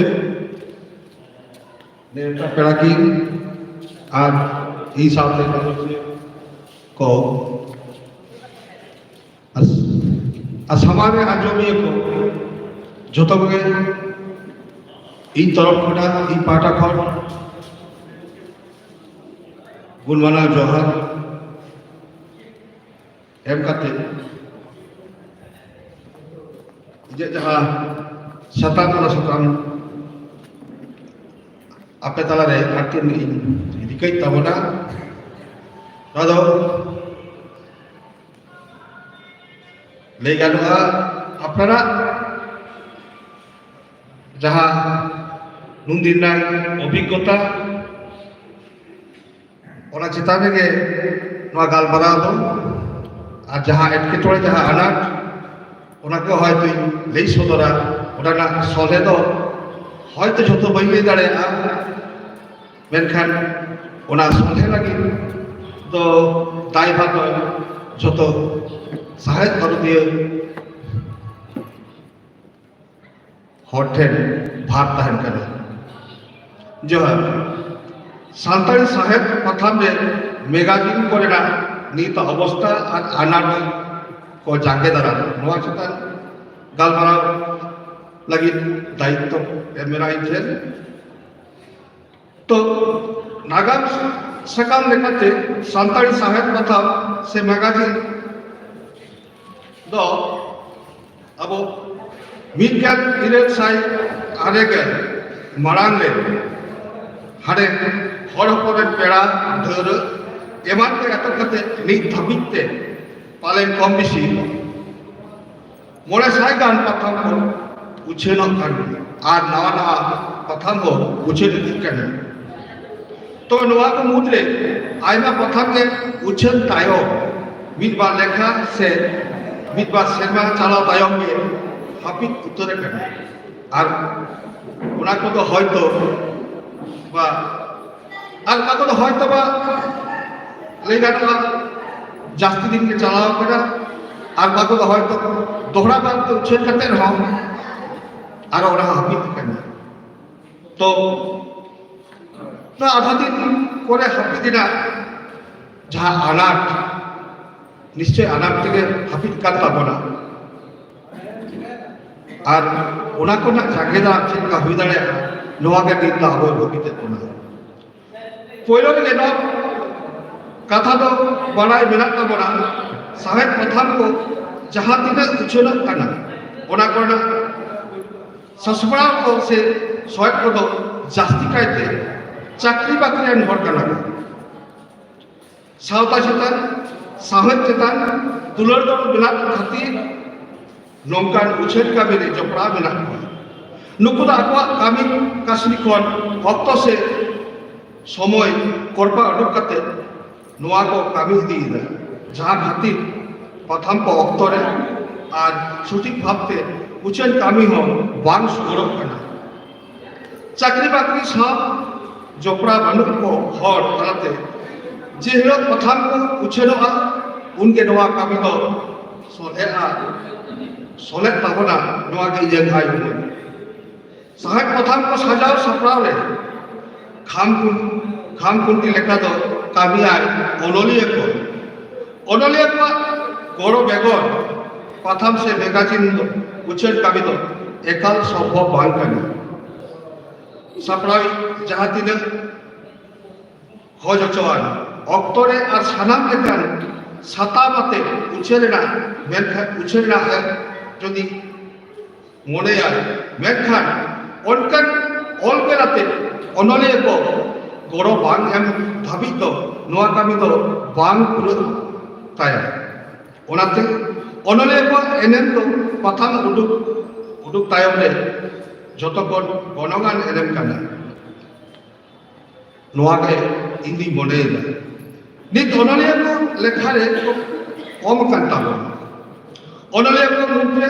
ᱱᱮᱣᱛᱟ ᱯᱮᱲᱟ ᱠᱤᱱ ᱟᱨ ᱤᱧ ᱥᱟᱶᱛᱮ ᱜᱟᱞᱚᱪᱤᱭᱟᱹ ᱠᱚ, ᱟᱨ, ᱟᱨ ᱥᱟᱢᱟᱝ ᱨᱮ ᱟᱸᱡᱚᱢᱤᱭᱟᱹ ᱠᱚ, ᱡᱚᱛᱚ ᱠᱚᱜᱮ ᱤᱧ ᱛᱚᱨᱚᱯ ᱠᱷᱚᱱᱟᱜ, ᱤᱧ ᱯᱟᱦᱴᱟ ᱠᱷᱚᱱ ᱜᱩᱱ ᱢᱟᱱᱟᱣ ᱡᱚᱦᱟᱨ ᱮᱢ ᱠᱟᱛᱮ, ᱤᱧᱟᱹᱜ ᱡᱟᱦᱟᱸ ᱥᱟᱛᱟᱢ, ᱚᱱᱟ ᱥᱟᱛᱟᱢ ᱟᱯᱮ ᱛᱟᱞᱟᱨᱮ ᱟᱨ ᱪᱮᱫ ᱤᱧ ᱨᱤᱠᱟᱹᱭ ᱛᱟᱵᱚᱱᱟ, ᱱᱚᱣᱟ ᱫᱚ ᱞᱟᱹᱭ ᱜᱟᱱᱚᱜᱼᱟ, ᱟᱯᱱᱟᱨᱟᱜ ᱡᱟᱦᱟᱸ ᱱᱩᱱᱫᱤᱱ ᱨᱮᱱᱟᱜ ᱚᱵᱷᱤᱜᱽᱜᱚᱛᱟ, ᱚᱱᱟ ᱪᱮᱛᱟᱱ ᱨᱮᱜᱮ ᱱᱚᱣᱟ ᱜᱟᱞᱢᱟᱨᱟᱣ ᱫᱚ, ᱟᱨ ᱡᱟᱦᱟᱸ ᱮᱴᱠᱮᱴᱚᱬᱮ, ᱡᱟᱦᱟᱸ ᱟᱱᱟᱴ, ᱚᱱᱟ ᱠᱚ ᱦᱚᱭᱛᱳᱧ ᱞᱟᱹᱭ ᱥᱚᱫᱚᱨᱟ᱾ ᱚᱱᱟ ᱨᱮᱱᱟᱜ ᱥᱚᱞᱦᱮ ᱫᱚ ᱦᱚᱭᱛᱳ ᱡᱷᱚᱛᱚ ᱵᱟᱹᱧ ᱞᱟᱹᱭ ᱫᱟᱲᱮᱭᱟᱜᱼᱟ, ᱢᱮᱱᱠᱷᱟᱱ ᱚᱱᱟ ᱥᱚᱞᱦᱮ ᱞᱟᱹᱜᱤᱫ ᱫᱚ ᱫᱟᱭᱵᱷᱟᱨ ᱫᱚ ᱡᱷᱚᱛᱚ ᱥᱟᱶᱦᱮᱫ ᱵᱷᱟᱨᱚᱛᱤᱭᱟᱹ ᱦᱚᱲ ᱴᱷᱮᱱ ᱵᱷᱟᱨ ᱛᱟᱦᱮᱱ ᱠᱟᱱᱟ᱾ ᱡᱚᱦᱟᱨ᱾ ᱥᱟᱱᱛᱟᱲᱤ ᱥᱟᱶᱦᱮᱫ ᱯᱟᱛᱷᱟᱢ ᱨᱮ ᱢᱮᱜᱟᱡᱤᱱ ᱠᱚᱨᱮᱱᱟᱜ ᱱᱤᱛ ᱚᱵᱚᱥᱛᱟ ᱟᱨ ᱟᱱᱟᱴ ᱠᱚ ᱡᱟᱸᱜᱮ ᱫᱟᱨᱟᱢ, ᱱᱚᱣᱟ ᱪᱮᱛᱟᱱ ᱜᱟᱞᱢᱟᱨᱟᱣ ᱞᱟᱹᱜᱤᱫ ᱫᱟᱭᱤᱛᱛᱚ ᱮᱢ ᱢᱮᱱᱟᱜᱼᱟ ᱤᱧ ᱴᱷᱮᱱ᱾ ᱛᱚ, ᱱᱟᱜᱟᱢ ᱥᱟᱠᱟᱢ ᱞᱮᱠᱟᱛᱮ ᱥᱟᱱᱛᱟᱲᱤ ᱥᱟᱶᱦᱮᱫ ᱯᱟᱛᱷᱟᱢ ᱥᱮ ᱢᱮᱜᱟᱡᱤᱱ ᱫᱚ ᱟᱵᱚ ᱢᱤᱫ ᱜᱮᱞ ᱤᱨᱟᱹᱞ ᱥᱟᱭ ᱟᱨᱮ ᱜᱮᱞ ᱢᱟᱲᱟᱝ ᱨᱮ ᱦᱟᱸᱰᱮ ᱦᱚᱲ ᱦᱚᱯᱚᱱ ᱨᱮᱱ ᱯᱮᱲᱟ ᱰᱷᱟᱹᱣᱨᱟᱹ ᱮᱢᱟᱱ ᱠᱚ ᱮᱛᱚᱦᱚᱵ ᱠᱟᱛᱮ ᱱᱤᱛ ᱫᱷᱟᱹᱵᱤᱡ ᱛᱮ ᱯᱟᱞᱮᱱ ᱠᱚᱢ ᱵᱮᱥᱤ ᱢᱚᱬᱮ ᱥᱟᱭ ᱜᱟᱱ ᱯᱟᱛᱷᱟᱢ ᱠᱚ ᱩᱪᱷᱟᱹᱱᱚᱜ ᱠᱟᱱ ᱜᱮᱭᱟ ᱟᱨ ᱱᱟᱣᱟ ᱱᱟᱣᱟ ᱯᱟᱛᱷᱟᱢ ᱦᱚᱸ ᱩᱪᱷᱟᱹᱱ ᱤᱫᱤᱜ ᱠᱟᱱᱟ᱾ ᱛᱚ, ᱱᱚᱣᱟ ᱠᱚ ᱢᱩᱫᱽᱨᱮ ᱟᱭᱢᱟ ᱯᱟᱛᱷᱟᱢ ᱜᱮ ᱩᱪᱷᱟᱹᱱ ᱛᱟᱭᱚᱢ ᱢᱤᱫ ᱵᱟᱨ ᱞᱮᱠᱷᱟ ᱥᱮ ᱢᱤᱫ ᱵᱟᱨ ᱥᱮᱨᱢᱟ ᱪᱟᱞᱟᱣ ᱛᱟᱭᱚᱢ ᱜᱮ ᱦᱟᱹᱯᱤᱫ ᱩᱛᱟᱹᱨ ᱟᱠᱟᱱᱟ᱾ ᱟᱨ ᱚᱱᱟ ᱠᱚᱫᱚ ᱦᱚᱭᱛᱚ ᱵᱟ ᱟᱨ ᱚᱠᱟ ᱠᱚᱫᱚ ᱦᱚᱭᱛᱚ ᱵᱟ ᱞᱟᱹᱭ ᱜᱟᱱᱚᱜᱼᱟ ᱡᱟᱹᱥᱛᱤ ᱫᱤᱱ ᱜᱮ ᱪᱟᱞᱟᱣ ᱠᱟᱱᱟ, ᱟᱨ ᱚᱠᱟ ᱠᱚᱫᱚ ᱦᱚᱭᱛᱚ ᱫᱚᱦᱲᱟ ᱵᱟᱨ ᱛᱮ ᱩᱪᱷᱟᱹᱱ ᱠᱟᱛᱮ ᱨᱮᱦᱚᱸ ᱟᱨᱚ ᱚᱱᱟ ᱦᱚᱸ ᱦᱟᱹᱯᱤᱫ ᱟᱠᱟᱱᱟ᱾ ᱛᱚ ᱱᱚᱣᱟ ᱟᱫᱷᱟ ᱫᱤᱱ ᱠᱚᱨᱮ ᱦᱟᱹᱯᱤᱫ ᱨᱮᱱᱟᱜ ᱡᱟᱦᱟᱸ ᱟᱱᱟᱴ, ᱱᱤᱥᱪᱚᱭ ᱟᱱᱟᱴ ᱛᱮᱜᱮ ᱦᱟᱹᱯᱤᱫ ᱠᱟᱱ ᱛᱟᱵᱚᱱᱟ᱾ ᱟᱨ ᱚᱱᱟ ᱠᱚᱨᱮᱱᱟᱜ ᱡᱟᱸᱜᱮ ᱫᱟᱨᱟᱢ ᱪᱮᱫ ᱞᱮᱠᱟ ᱦᱩᱭ ᱫᱟᱲᱮᱭᱟᱜᱼᱟ, ᱱᱚᱣᱟ ᱜᱮ ᱱᱤᱛ ᱫᱚ ᱟᱵᱚᱭ ᱵᱷᱟᱹᱵᱤᱛᱮᱫ ᱵᱚᱱᱟ᱾ ᱯᱳᱭᱞᱳ ᱨᱮᱜᱮ ᱱᱚᱣᱟ ᱠᱟᱛᱷᱟ ᱫᱚ ᱵᱟᱲᱟᱭ ᱢᱮᱱᱟᱜ ᱛᱟᱵᱚᱱᱟ, ᱥᱟᱶᱦᱮᱫ ᱯᱟᱛᱷᱟᱢ ᱠᱚ ᱡᱟᱦᱟᱸ ᱛᱤᱱᱟᱹᱜ ᱩᱪᱷᱟᱹᱱᱚᱜ ᱠᱟᱱᱟ, ᱚᱱᱟ ᱠᱚᱨᱮᱱᱟᱜ ᱥᱟᱥᱯᱲᱟᱣ ᱠᱚ ᱥᱮ ᱥᱚᱦᱮᱫ ᱠᱚᱫᱚ ᱡᱟᱹᱥᱛᱤ ᱠᱟᱭᱛᱮ ᱪᱟᱹᱠᱨᱤ ᱵᱟᱹᱠᱨᱤ ᱨᱮᱱ ᱦᱚᱲ ᱠᱟᱱᱟ ᱠᱚ᱾ ᱥᱟᱶᱛᱟ ᱪᱮᱛᱟᱱ, ᱥᱟᱶᱦᱮᱫ ᱪᱮᱛᱟᱱ ᱫᱩᱞᱟᱹᱲ ᱫᱚ ᱢᱮᱱᱟᱜ ᱠᱷᱟᱹᱛᱤᱨ ᱱᱚᱝᱠᱟᱱ ᱩᱪᱷᱟᱹᱱ ᱠᱟᱹᱢᱤ ᱨᱮ ᱡᱚᱯᱲᱟᱣ ᱢᱮᱱᱟᱜ ᱠᱚᱣᱟ᱾ ᱱᱩᱠᱩ ᱫᱚ ᱟᱠᱚᱣᱟᱜ ᱠᱟᱹᱢᱤ ᱠᱟᱹᱥᱱᱤ ᱠᱷᱚᱱ ᱚᱠᱛᱚ ᱥᱮ ᱥᱚᱢᱚᱭ ᱠᱚᱨᱯᱟ ᱩᱰᱩᱠ ᱠᱟᱛᱮ ᱱᱚᱣᱟ ᱠᱚ ᱠᱟᱹᱢᱤ ᱤᱫᱤᱭᱮᱫᱟ, ᱡᱟᱦᱟᱸ ᱠᱷᱟᱹᱛᱤᱨ ᱯᱟᱛᱷᱟᱢ ᱠᱚ ᱚᱠᱛᱚ ᱨᱮ ᱟᱨ ᱥᱚᱴᱷᱤᱠ ᱵᱷᱟᱵᱽᱛᱮ ᱩᱪᱷᱟᱹᱱ ᱠᱟᱹᱢᱤ ᱦᱚᱸ ᱵᱟᱝ ᱥᱚᱫᱚᱨᱚᱜ ᱠᱟᱱᱟ᱾ ᱪᱟᱹᱠᱨᱤ ᱵᱟᱹᱠᱨᱤ ᱥᱟᱶ ᱡᱚᱯᱲᱟᱣ ᱵᱟᱹᱱᱩᱜ ᱠᱚ ᱦᱚᱲ ᱛᱟᱞᱟᱛᱮ ᱡᱮ ᱦᱤᱞᱳᱜ ᱯᱟᱛᱷᱟᱢ ᱠᱚ ᱩᱪᱷᱟᱹᱱᱚᱜᱼᱟ, ᱩᱱᱜᱮ ᱱᱚᱣᱟ ᱠᱟᱹᱢᱤ ᱫᱚ ᱥᱚᱞᱦᱮᱜᱼᱟ, ᱥᱚᱞᱦᱮᱜ ᱛᱟᱵᱚᱱᱟ᱾ ᱱᱚᱣᱟ ᱜᱮ ᱤᱧᱟᱹᱜ ᱟᱭ ᱩᱢᱟᱹᱱ᱾ ᱥᱟᱶᱦᱮᱫ ᱯᱟᱛᱷᱟᱢ ᱠᱚ ᱥᱟᱡᱟᱣ ᱥᱟᱯᱲᱟᱣ ᱨᱮ ᱠᱷᱟᱢ ᱠᱷᱩᱱ-, ᱠᱷᱟᱢ ᱠᱷᱩᱱᱴᱤ ᱞᱮᱠᱟ ᱫᱚ ᱠᱟᱹᱢᱤᱭᱟᱭ ᱚᱱᱚᱞᱤᱭᱟᱹ ᱠᱚ᱾ ᱚᱱᱚᱞᱤᱭᱟᱹ ᱠᱚᱣᱟᱜ ᱜᱚᱲᱚ ᱵᱮᱜᱚᱨ ᱯᱟᱛᱷᱟᱢ ᱥᱮ ᱢᱮᱜᱟᱡᱤᱱ ᱫᱚ ᱩᱪᱷᱟᱹᱱ ᱠᱟᱹᱢᱤ ᱫᱚ ᱮᱠᱟᱞ ᱥᱚᱢᱵᱷᱚᱵ ᱵᱟᱝ ᱠᱟᱱᱟ᱾ ᱥᱟᱯᱲᱟᱣᱤᱡ ᱡᱟᱦᱟᱸ ᱛᱤᱱᱟᱹᱜ ᱠᱷᱚᱡᱽ ᱦᱚᱪᱚᱣᱟᱱ ᱚᱠᱛᱚ ᱨᱮ ᱟᱨ ᱥᱟᱱᱟᱢ ᱞᱮᱠᱟᱱ ᱥᱟᱛᱟᱢ ᱟᱛᱮ ᱩᱪᱷᱟᱹᱱ ᱨᱮᱱᱟᱜ, ᱢᱮᱱᱠᱷᱟᱱ ᱩᱪᱷᱟᱹᱱ ᱨᱮᱱᱟᱜ ᱮ ᱡᱩᱫᱤ ᱢᱚᱱᱮᱭᱟ, ᱢᱮᱱᱠᱷᱟᱱ ᱚᱱᱠᱟᱱ ᱚᱞ ᱵᱮᱞᱟᱛᱮ ᱚᱱᱚᱞᱤᱭᱟᱹ ᱠᱚ ᱜᱚᱲᱚ ᱵᱟᱝ ᱮᱢ ᱫᱷᱟᱹᱵᱤᱡ ᱫᱚ ᱱᱚᱣᱟ ᱠᱟᱹᱢᱤ ᱫᱚ ᱵᱟᱝ ᱯᱩᱨᱟᱹᱜ ᱛᱟᱭᱟ᱾ ᱚᱱᱟᱛᱮ ᱚᱱᱚᱞᱤᱭᱟᱹ ᱠᱚᱣᱟᱜ ᱮᱱᱮᱢ ᱫᱚ ᱯᱟᱛᱷᱟᱢ ᱩᱰᱩᱠ, ᱩᱰᱩᱠ ᱛᱟᱭᱚᱢ ᱨᱮ ᱡᱷᱚᱛᱚ ᱠᱷᱚᱱ ᱜᱚᱱᱚᱝᱟᱱ ᱮᱱᱮᱢ ᱠᱟᱱᱟ᱾ ᱱᱚᱣᱟ ᱜᱮ ᱤᱧ ᱫᱩᱧ ᱢᱚᱱᱮᱭᱮᱫᱟ᱾ ᱱᱤᱛ ᱚᱱᱚᱞᱤᱭᱟᱹ ᱠᱚ ᱞᱮᱠᱷᱟ ᱨᱮ ᱠᱚᱢ ᱠᱟᱱ ᱛᱟᱵᱚᱱᱟ᱾ ᱚᱱᱚᱞᱤᱭᱟᱹ ᱠᱚ ᱢᱩᱫᱽᱨᱮ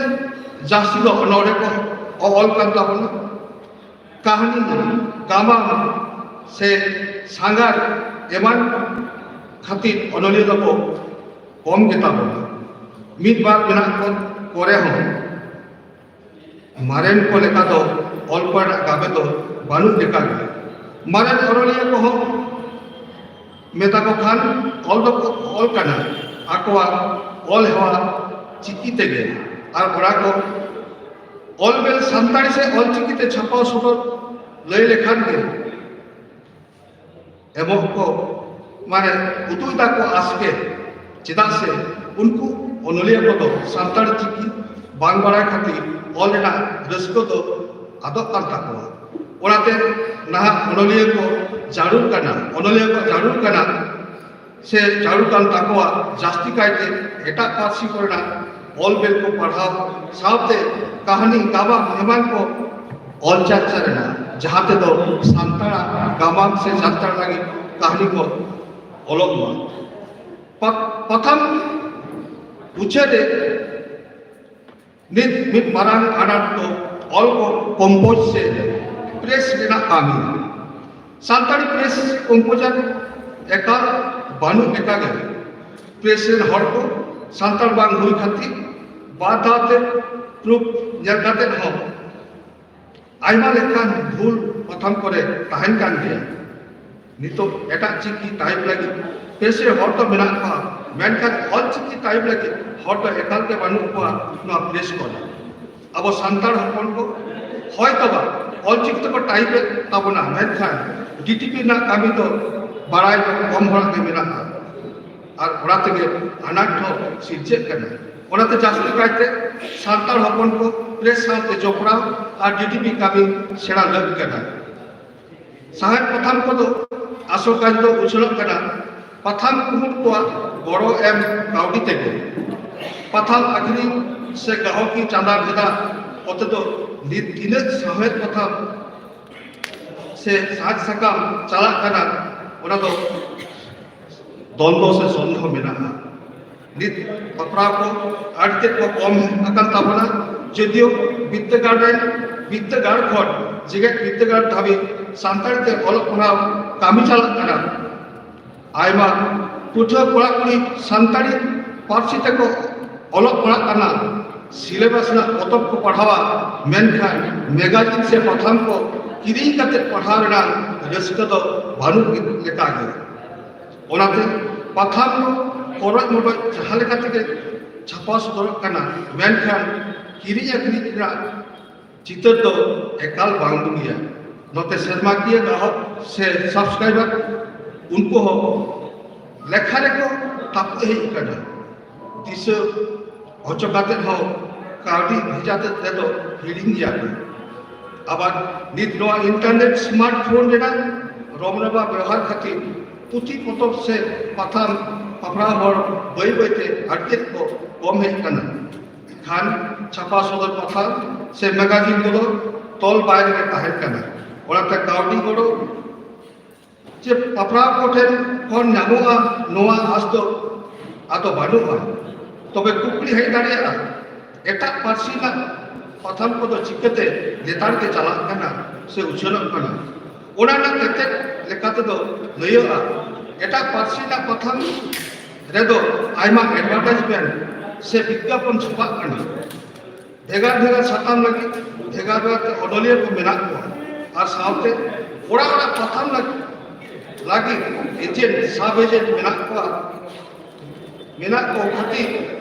ᱡᱟᱹᱥᱛᱤ ᱫᱚ ᱚᱱᱚᱬᱦᱮ ᱠᱚ ᱚᱞ ᱠᱟᱱ ᱛᱟᱵᱚᱱᱟ᱾ ᱠᱟᱹᱦᱱᱤ, ᱜᱟᱢᱟᱢ ᱥᱮ ᱥᱟᱸᱜᱷᱟᱨ ᱮᱢᱟᱱ ᱠᱷᱟᱹᱛᱤᱨ ᱚᱱᱚᱞᱤᱭᱟᱹ ᱫᱚᱠᱚ ᱠᱚᱢ ᱜᱮᱛᱟ ᱵᱚᱱᱟ᱾ ᱢᱤᱫ ᱵᱟᱨ ᱢᱮᱱᱟᱜ ᱠᱚ ᱠᱚᱨᱮ ᱦᱚᱸ ᱢᱟᱨᱮᱱ ᱠᱚ ᱞᱮᱠᱟ ᱫᱚ ᱚᱞ ᱠᱚᱨᱮᱱᱟᱜ ᱜᱟᱵᱮ ᱫᱚ ᱵᱟᱹᱱᱩᱜ ᱞᱮᱠᱟ ᱜᱮ᱾ ᱢᱟᱨᱮᱱ ᱚᱱᱚᱞᱤᱭᱟᱹ ᱠᱚᱦᱚᱸ ᱢᱮᱛᱟ ᱠᱚ ᱠᱷᱟᱱ ᱚᱞ ᱫᱚᱠᱚ ᱚᱞ ᱠᱟᱱᱟ, ᱟᱠᱚᱣᱟᱜ ᱚᱞ ᱦᱮᱣᱟ ᱪᱤᱠᱤ ᱛᱮᱜᱮ᱾ ᱟᱨ ᱚᱱᱟ ᱠᱚ ᱚᱞ ᱵᱮᱞ ᱥᱟᱱᱛᱟᱲᱤ ᱥᱮ ᱚᱞ ᱪᱤᱠᱤ ᱛᱮ ᱪᱷᱟᱯᱟᱣ ᱥᱚᱫᱚᱨ ᱞᱟᱹᱭ ᱞᱮᱠᱷᱟᱱ ᱜᱮ ᱮᱢᱚᱜ ᱠᱚ, ᱢᱟᱱᱮ, ᱩᱫᱩᱜ ᱮᱫᱟ ᱠᱚ ᱟᱥᱠᱮ᱾ ᱪᱮᱫᱟᱜ ᱥᱮ ᱩᱱᱠᱩ ᱚᱱᱚᱞᱤᱭᱟᱹ ᱠᱚᱫᱚ ᱥᱟᱱᱛᱟᱲ ᱪᱤᱠᱤ ᱵᱟᱝ ᱵᱟᱲᱟᱭ ᱠᱷᱟᱹᱛᱤᱨ ᱚᱞ ᱨᱮᱱᱟᱜ ᱨᱟᱹᱥᱠᱟᱹ ᱫᱚ ᱟᱫᱚᱜ ᱠᱟᱱ ᱛᱟᱠᱚᱣᱟ᱾ ᱚᱱᱟᱛᱮ ᱱᱟᱦᱟᱜ ᱚᱱᱚᱞᱤᱭᱟᱹ ᱠᱚ ᱡᱟᱹᱨᱩᱲ ᱠᱟᱱᱟ, ᱚᱱᱚᱞᱤᱭᱟᱹ ᱠᱚ ᱡᱟᱹᱨᱩᱲ ᱠᱟᱱᱟ ᱥᱮ ᱡᱟᱹᱨᱩᱲ ᱠᱟᱱ ᱛᱟᱠᱚᱣᱟ ᱡᱟᱹᱥᱛᱤ ᱠᱟᱭᱛᱮ ᱮᱴᱟᱜ ᱯᱟᱹᱨᱥᱤ ᱠᱚᱨᱮᱱᱟᱜ ᱚᱞ ᱵᱮᱞ ᱠᱚ ᱯᱟᱲᱦᱟᱣ ᱥᱟᱶᱛᱮ ᱠᱟᱹᱦᱱᱤ, ᱜᱟᱢᱟᱢ ᱮᱢᱟᱱ ᱠᱚ ᱚᱞ ᱪᱟᱨᱪᱟ ᱨᱮᱱᱟᱜ, ᱡᱟᱦᱟᱸ ᱛᱮᱫᱚ ᱥᱟᱱᱛᱟᱲᱟᱜ ᱜᱟᱢᱟᱢ ᱥᱮ ᱥᱟᱱᱛᱟᱲ ᱞᱟᱹᱜᱤᱫ ᱠᱟᱹᱦᱱᱤ ᱠᱚ ᱚᱞᱚᱜ ᱢᱟ᱾ ᱯᱟ- ᱯᱟᱛᱷᱟᱢ ᱩᱪᱷᱟᱹᱱ ᱨᱮ ᱱᱤᱛ ᱢᱤᱫ ᱢᱟᱨᱟᱝ ᱟᱱᱟᱴ ᱫᱚ ᱚᱞ ᱠᱚ ᱠᱚᱢᱯᱳᱡᱽ ᱥᱮ ᱯᱨᱮᱥ ᱨᱮᱱᱟᱜ ᱠᱟᱹᱢᱤ᱾ ᱥᱟᱱᱛᱟᱲᱤ ᱯᱨᱮᱥ ᱠᱚᱢᱯᱳᱡᱟᱨ ᱮᱠᱟᱞ ᱵᱟᱹᱱᱩᱜ ᱞᱮᱠᱟᱜᱮ᱾ ᱯᱨᱮᱥ ᱨᱮᱱ ᱦᱚᱲ ᱠᱚ ᱥᱟᱱᱛᱟᱲ ᱵᱟᱝ ᱦᱩᱭ ᱠᱷᱟᱹᱛᱤᱨ ᱵᱟᱨ ᱫᱷᱟᱣ ᱛᱮ ᱯᱨᱩᱯ ᱧᱮᱞ ᱠᱟᱛᱮ ᱦᱚᱸ ᱟᱭᱢᱟ ᱞᱮᱠᱟᱱ ᱵᱷᱩᱞ ᱯᱟᱛᱷᱟᱢ ᱠᱚᱨᱮ ᱛᱟᱦᱮᱱ ᱠᱟᱱ ᱜᱮᱭᱟ᱾ ᱱᱤᱛᱚᱜ ᱮᱴᱟᱜ ᱪᱤᱠᱤ ᱴᱟᱭᱤᱯ ᱞᱟᱹᱜᱤᱫ ᱯᱨᱮᱥ ᱨᱮ ᱦᱚᱲ ᱫᱚ ᱢᱮᱱᱟᱜ ᱠᱚᱣᱟ, ᱢᱮᱱᱠᱷᱟᱱ ᱚᱞ ᱪᱤᱠᱤ ᱴᱟᱭᱤᱯ ᱞᱟᱹᱜᱤᱫ ᱦᱚᱲ ᱫᱚ ᱮᱠᱟᱞ ᱜᱮ ᱵᱟᱹᱱᱩᱜ ᱠᱚᱣᱟ ᱱᱚᱣᱟ ᱯᱨᱮᱥ ᱠᱚᱨᱮ᱾ ᱟᱵᱚ ᱥᱟᱱᱛᱟᱲ ᱦᱚᱯᱚᱱ ᱠᱚ ᱦᱚᱭᱛᱚ ᱵᱟ ᱚᱞ ᱪᱤᱠᱤ ᱛᱮᱠᱚ ᱴᱟᱭᱤᱯ ᱮᱫ ᱛᱟᱵᱚᱱᱟ, ᱢᱮᱱᱠᱷᱟᱱ ᱰᱤᱴᱤᱯᱤ ᱨᱮᱱᱟᱜ ᱠᱟᱹᱢᱤ ᱫᱚ ᱵᱟᱲᱟᱭ ᱫᱚ ᱠᱚᱢ ᱦᱚᱲᱟᱜ ᱜᱮ ᱢᱮᱱᱟᱜᱼᱟ᱾ ᱟᱨ ᱚᱱᱟ ᱛᱮᱜᱮ ᱟᱱᱟᱴ ᱦᱚᱸ ᱥᱤᱨᱡᱟᱹᱜ ᱠᱟᱱᱟ᱾ ᱚᱱᱟᱛᱮ ᱡᱟᱹᱥᱛᱤ ᱠᱟᱭᱛᱮ ᱥᱟᱱᱛᱟᱲ ᱦᱚᱯᱚᱱ ᱠᱚ ᱯᱨᱮᱥ ᱥᱟᱶᱛᱮ ᱡᱚᱯᱲᱟᱣ ᱟᱨ ᱰᱤᱴᱤᱯᱤ ᱠᱟᱹᱢᱤ ᱥᱮᱬᱟ ᱞᱟᱹᱠ ᱠᱟᱱᱟ᱾ ᱥᱟᱶᱦᱮᱫ ᱯᱟᱛᱷᱟᱢ ᱠᱚᱫᱚ ᱟᱥᱚᱠᱟᱭ ᱫᱚ ᱩᱪᱷᱟᱹᱱᱚᱜ ᱠᱟᱱᱟ ᱯᱟᱛᱷᱟᱢ ᱠᱩᱢᱩᱴ ᱠᱚᱣᱟᱜ ᱜᱚᱲᱚ ᱮᱢ ᱠᱟᱹᱣᱰᱤ ᱛᱮᱜᱮ᱾ ᱯᱟᱛᱷᱟᱢ ᱟᱹᱠᱷᱨᱤᱧ ᱥᱮ ᱜᱟᱦᱚᱠᱤ ᱪᱟᱸᱫᱟ ᱵᱷᱮᱫᱟ ᱠᱚᱛᱮ ᱫᱚ ᱱᱤᱛ ᱛᱤᱱᱟᱹᱜ ᱥᱟᱶᱦᱮᱫ ᱯᱟᱛᱷᱟᱢ ᱥᱮ ᱥᱟᱡᱽ ᱥᱟᱠᱟᱢ ᱪᱟᱞᱟᱜ ᱠᱟᱱᱟ, ᱚᱱᱟ ᱫᱚ ᱫᱚᱱᱫᱚ ᱥᱮ ᱥᱚᱱᱫᱷᱚ ᱢᱮᱱᱟᱜᱼᱟ᱾ ᱱᱤᱛ ᱯᱟᱯᱲᱟᱣ ᱠᱚ ᱟᱹᱰᱤ ᱛᱮᱫ ᱠᱚ ᱠᱚᱢ ᱟᱠᱟᱱ ᱛᱟᱵᱚᱱᱟ, ᱡᱚᱫᱤᱭᱳ ᱵᱤᱫᱽᱫᱟᱹᱜᱟᱲ ᱨᱮᱱ ᱵᱤᱫᱽᱫᱟᱹᱜᱟᱲ ᱠᱷᱚᱱ ᱡᱮᱜᱮᱛ ᱵᱤᱫᱽᱫᱟᱹᱜᱟᱲ ᱫᱷᱟᱹᱵᱤᱡ ᱥᱟᱱᱛᱟᱲᱤ ᱛᱮ ᱚᱞᱚᱜ ᱯᱟᱲᱦᱟᱣ ᱠᱟᱹᱢᱤ ᱪᱟᱞᱟᱜ ᱠᱟᱱᱟ᱾ ᱟᱭᱢᱟ ᱯᱟᱹᱴᱷᱩᱣᱟᱹ ᱠᱚᱲᱟ ᱠᱩᱲᱤ ᱥᱟᱱᱛᱟᱲᱤ ᱯᱟᱹᱨᱥᱤ ᱛᱮᱠᱚ ᱚᱞᱚᱜ ᱯᱟᱲᱦᱟᱜ ᱠᱟᱱᱟ, ᱥᱤᱞᱮᱵᱟᱥ ᱨᱮᱱᱟᱜ ᱯᱚᱛᱚᱵ ᱠᱚ ᱯᱟᱲᱦᱟᱣᱟ, ᱢᱮᱱᱠᱷᱟᱱ ᱢᱮᱜᱟᱡᱤᱱ ᱥᱮ ᱯᱟᱛᱷᱟᱢ ᱠᱚ ᱠᱤᱨᱤᱧ ᱠᱟᱛᱮ ᱯᱟᱲᱦᱟᱣ ᱨᱮᱱᱟᱜ ᱨᱟᱹᱥᱠᱟᱹ ᱫᱚ ᱵᱟᱹᱱᱩᱜ ᱞᱮᱠᱟᱜᱮ᱾ ᱚᱱᱟᱛᱮ ᱯᱟᱛᱷᱟᱢ ᱫᱚ ᱠᱚᱨᱚᱡ ᱢᱚᱴᱚᱡ ᱡᱟᱦᱟᱸ ᱞᱮᱠᱟ ᱛᱮᱜᱮ ᱪᱷᱟᱯᱟ ᱥᱚᱫᱚᱨᱚᱜ ᱠᱟᱱᱟ, ᱢᱮᱱᱠᱷᱟᱱ ᱠᱤᱨᱤᱧ ᱟᱹᱠᱷᱨᱤᱧ ᱨᱮᱱᱟᱜ ᱪᱤᱛᱟᱹᱨ ᱫᱚ ᱮᱠᱟᱞ ᱵᱟᱝ ᱵᱩᱜᱤᱭᱟ᱾ ᱱᱚᱛᱮ ᱥᱮᱨᱢᱟᱠᱤᱭᱟᱹ ᱜᱟᱦᱚᱠ ᱥᱮ ᱥᱟᱵᱥᱠᱨᱟᱭᱵᱟᱨ, ᱩᱱᱠᱩ ᱦᱚᱸ ᱞᱮᱠᱷᱟ ᱨᱮᱠᱚ ᱛᱟᱹᱯᱩ ᱦᱮᱡ ᱟᱠᱟᱱᱟ᱾ ᱫᱤᱥᱟᱹ ᱦᱚᱪᱚ ᱠᱟᱛᱮ ᱦᱚᱸ ᱠᱟᱹᱣᱰᱤ ᱵᱷᱮᱡᱟ ᱛᱮᱫ ᱛᱮᱫᱚ ᱦᱤᱲᱤᱧ ᱜᱮᱭᱟ ᱠᱚ᱾ ᱟᱵᱟᱨ ᱱᱤᱛ ᱱᱚᱣᱟ ᱤᱱᱴᱟᱨᱱᱮᱴ ᱥᱢᱟᱨᱴᱯᱷᱳᱱ ᱨᱮᱱᱟᱜ ᱨᱚᱢᱨᱚᱢᱟ ᱵᱮᱣᱦᱟᱨ ᱠᱷᱟᱹᱛᱤᱨ ᱯᱩᱛᱷᱤ ᱯᱚᱛᱚᱵ ᱥᱮ ᱯᱟᱛᱷᱟᱢ ᱯᱟᱯᱲᱟᱣ ᱦᱚᱲ ᱵᱟᱹᱭ ᱵᱟᱹᱭᱛᱮ ᱟᱹᱰᱤ ᱛᱮᱫ ᱠᱚ ᱠᱚᱢ ᱦᱮᱡ ᱟᱠᱟᱱᱟ᱾ ᱠᱷᱟᱱ ᱪᱷᱟᱯᱟ ᱥᱚᱫᱚᱨ ᱯᱟᱛᱷᱟᱢ ᱥᱮ ᱢᱮᱜᱟᱡᱤᱱ ᱠᱚᱫᱚ ᱛᱚᱞ ᱵᱟᱭ ᱨᱮᱜᱮ ᱛᱟᱦᱮᱱ ᱠᱟᱱᱟ᱾ ᱚᱱᱟᱛᱮ ᱠᱟᱹᱣᱰᱤ ᱜᱚᱲᱚ ᱡᱮ ᱯᱟᱯᱲᱟᱣ ᱠᱚᱴᱷᱮᱱ ᱠᱷᱚᱱ ᱧᱟᱢᱚᱜᱼᱟ, ᱱᱚᱣᱟ ᱟᱸᱥ ᱫᱚ ᱟᱫᱚ ᱵᱟᱹᱱᱩᱜᱼᱟ᱾ ᱛᱚᱵᱮ ᱠᱩᱠᱞᱤ ᱦᱮᱡ ᱫᱟᱲᱮᱭᱟᱜᱼᱟ, ᱮᱴᱟᱜ ᱯᱟᱹᱨᱥᱤ ᱨᱮᱱᱟᱜ ᱯᱟᱛᱷᱟᱢ ᱠᱚᱫᱚ ᱪᱤᱠᱟᱹᱛᱮ ᱞᱮᱛᱟᱲ ᱜᱮ ᱪᱟᱞᱟᱜ ᱠᱟᱱᱟ ᱥᱮ ᱩᱪᱷᱟᱹᱱᱚᱜ ᱠᱟᱱᱟ? ᱚᱱᱟ ᱨᱮᱱᱟᱜ ᱛᱮᱛᱮᱫ ᱞᱮᱠᱟ ᱛᱮᱫᱚ ᱞᱟᱹᱭᱟᱹᱜᱼᱟ, ᱮᱴᱟᱜ ᱯᱟᱹᱨᱥᱤ ᱨᱮᱱᱟᱜ ᱯᱟᱛᱷᱟᱢ ᱨᱮᱫᱚ ᱟᱭᱢᱟ ᱮᱰᱵᱷᱟᱨᱴᱟᱭᱤᱡᱽᱢᱮᱱᱴ ᱥᱮ ᱵᱤᱜᱽᱜᱟᱯᱚᱱ ᱪᱷᱟᱯᱟᱜ ᱠᱟᱱᱟ᱾ ᱵᱷᱮᱜᱟᱨ ᱵᱷᱮᱜᱟᱨ ᱥᱟᱛᱟᱢ ᱞᱟᱹᱜᱤᱫ ᱵᱷᱮᱜᱟᱨ ᱵᱷᱮᱜᱟᱨ ᱛᱮ ᱚᱱᱚᱞᱤᱭᱟᱹ ᱠᱚ ᱢᱮᱱᱟᱜ ᱠᱚᱣᱟ, ᱟᱨ ᱥᱟᱶᱛᱮ ᱚᱲᱟᱜ ᱚᱲᱟᱜ ᱯᱟᱛᱷᱟᱢ ᱞᱟᱹᱜᱤᱫ, ᱞᱟᱹᱜᱤᱫ ᱮᱡᱮᱱᱴ, ᱥᱟᱵ ᱮᱡᱮᱱᱴ ᱢᱮᱱᱟᱜ ᱠᱚᱣᱟ, ᱢᱮᱱᱟᱜ ᱠᱚ ᱠᱷᱟᱹᱛᱤᱨ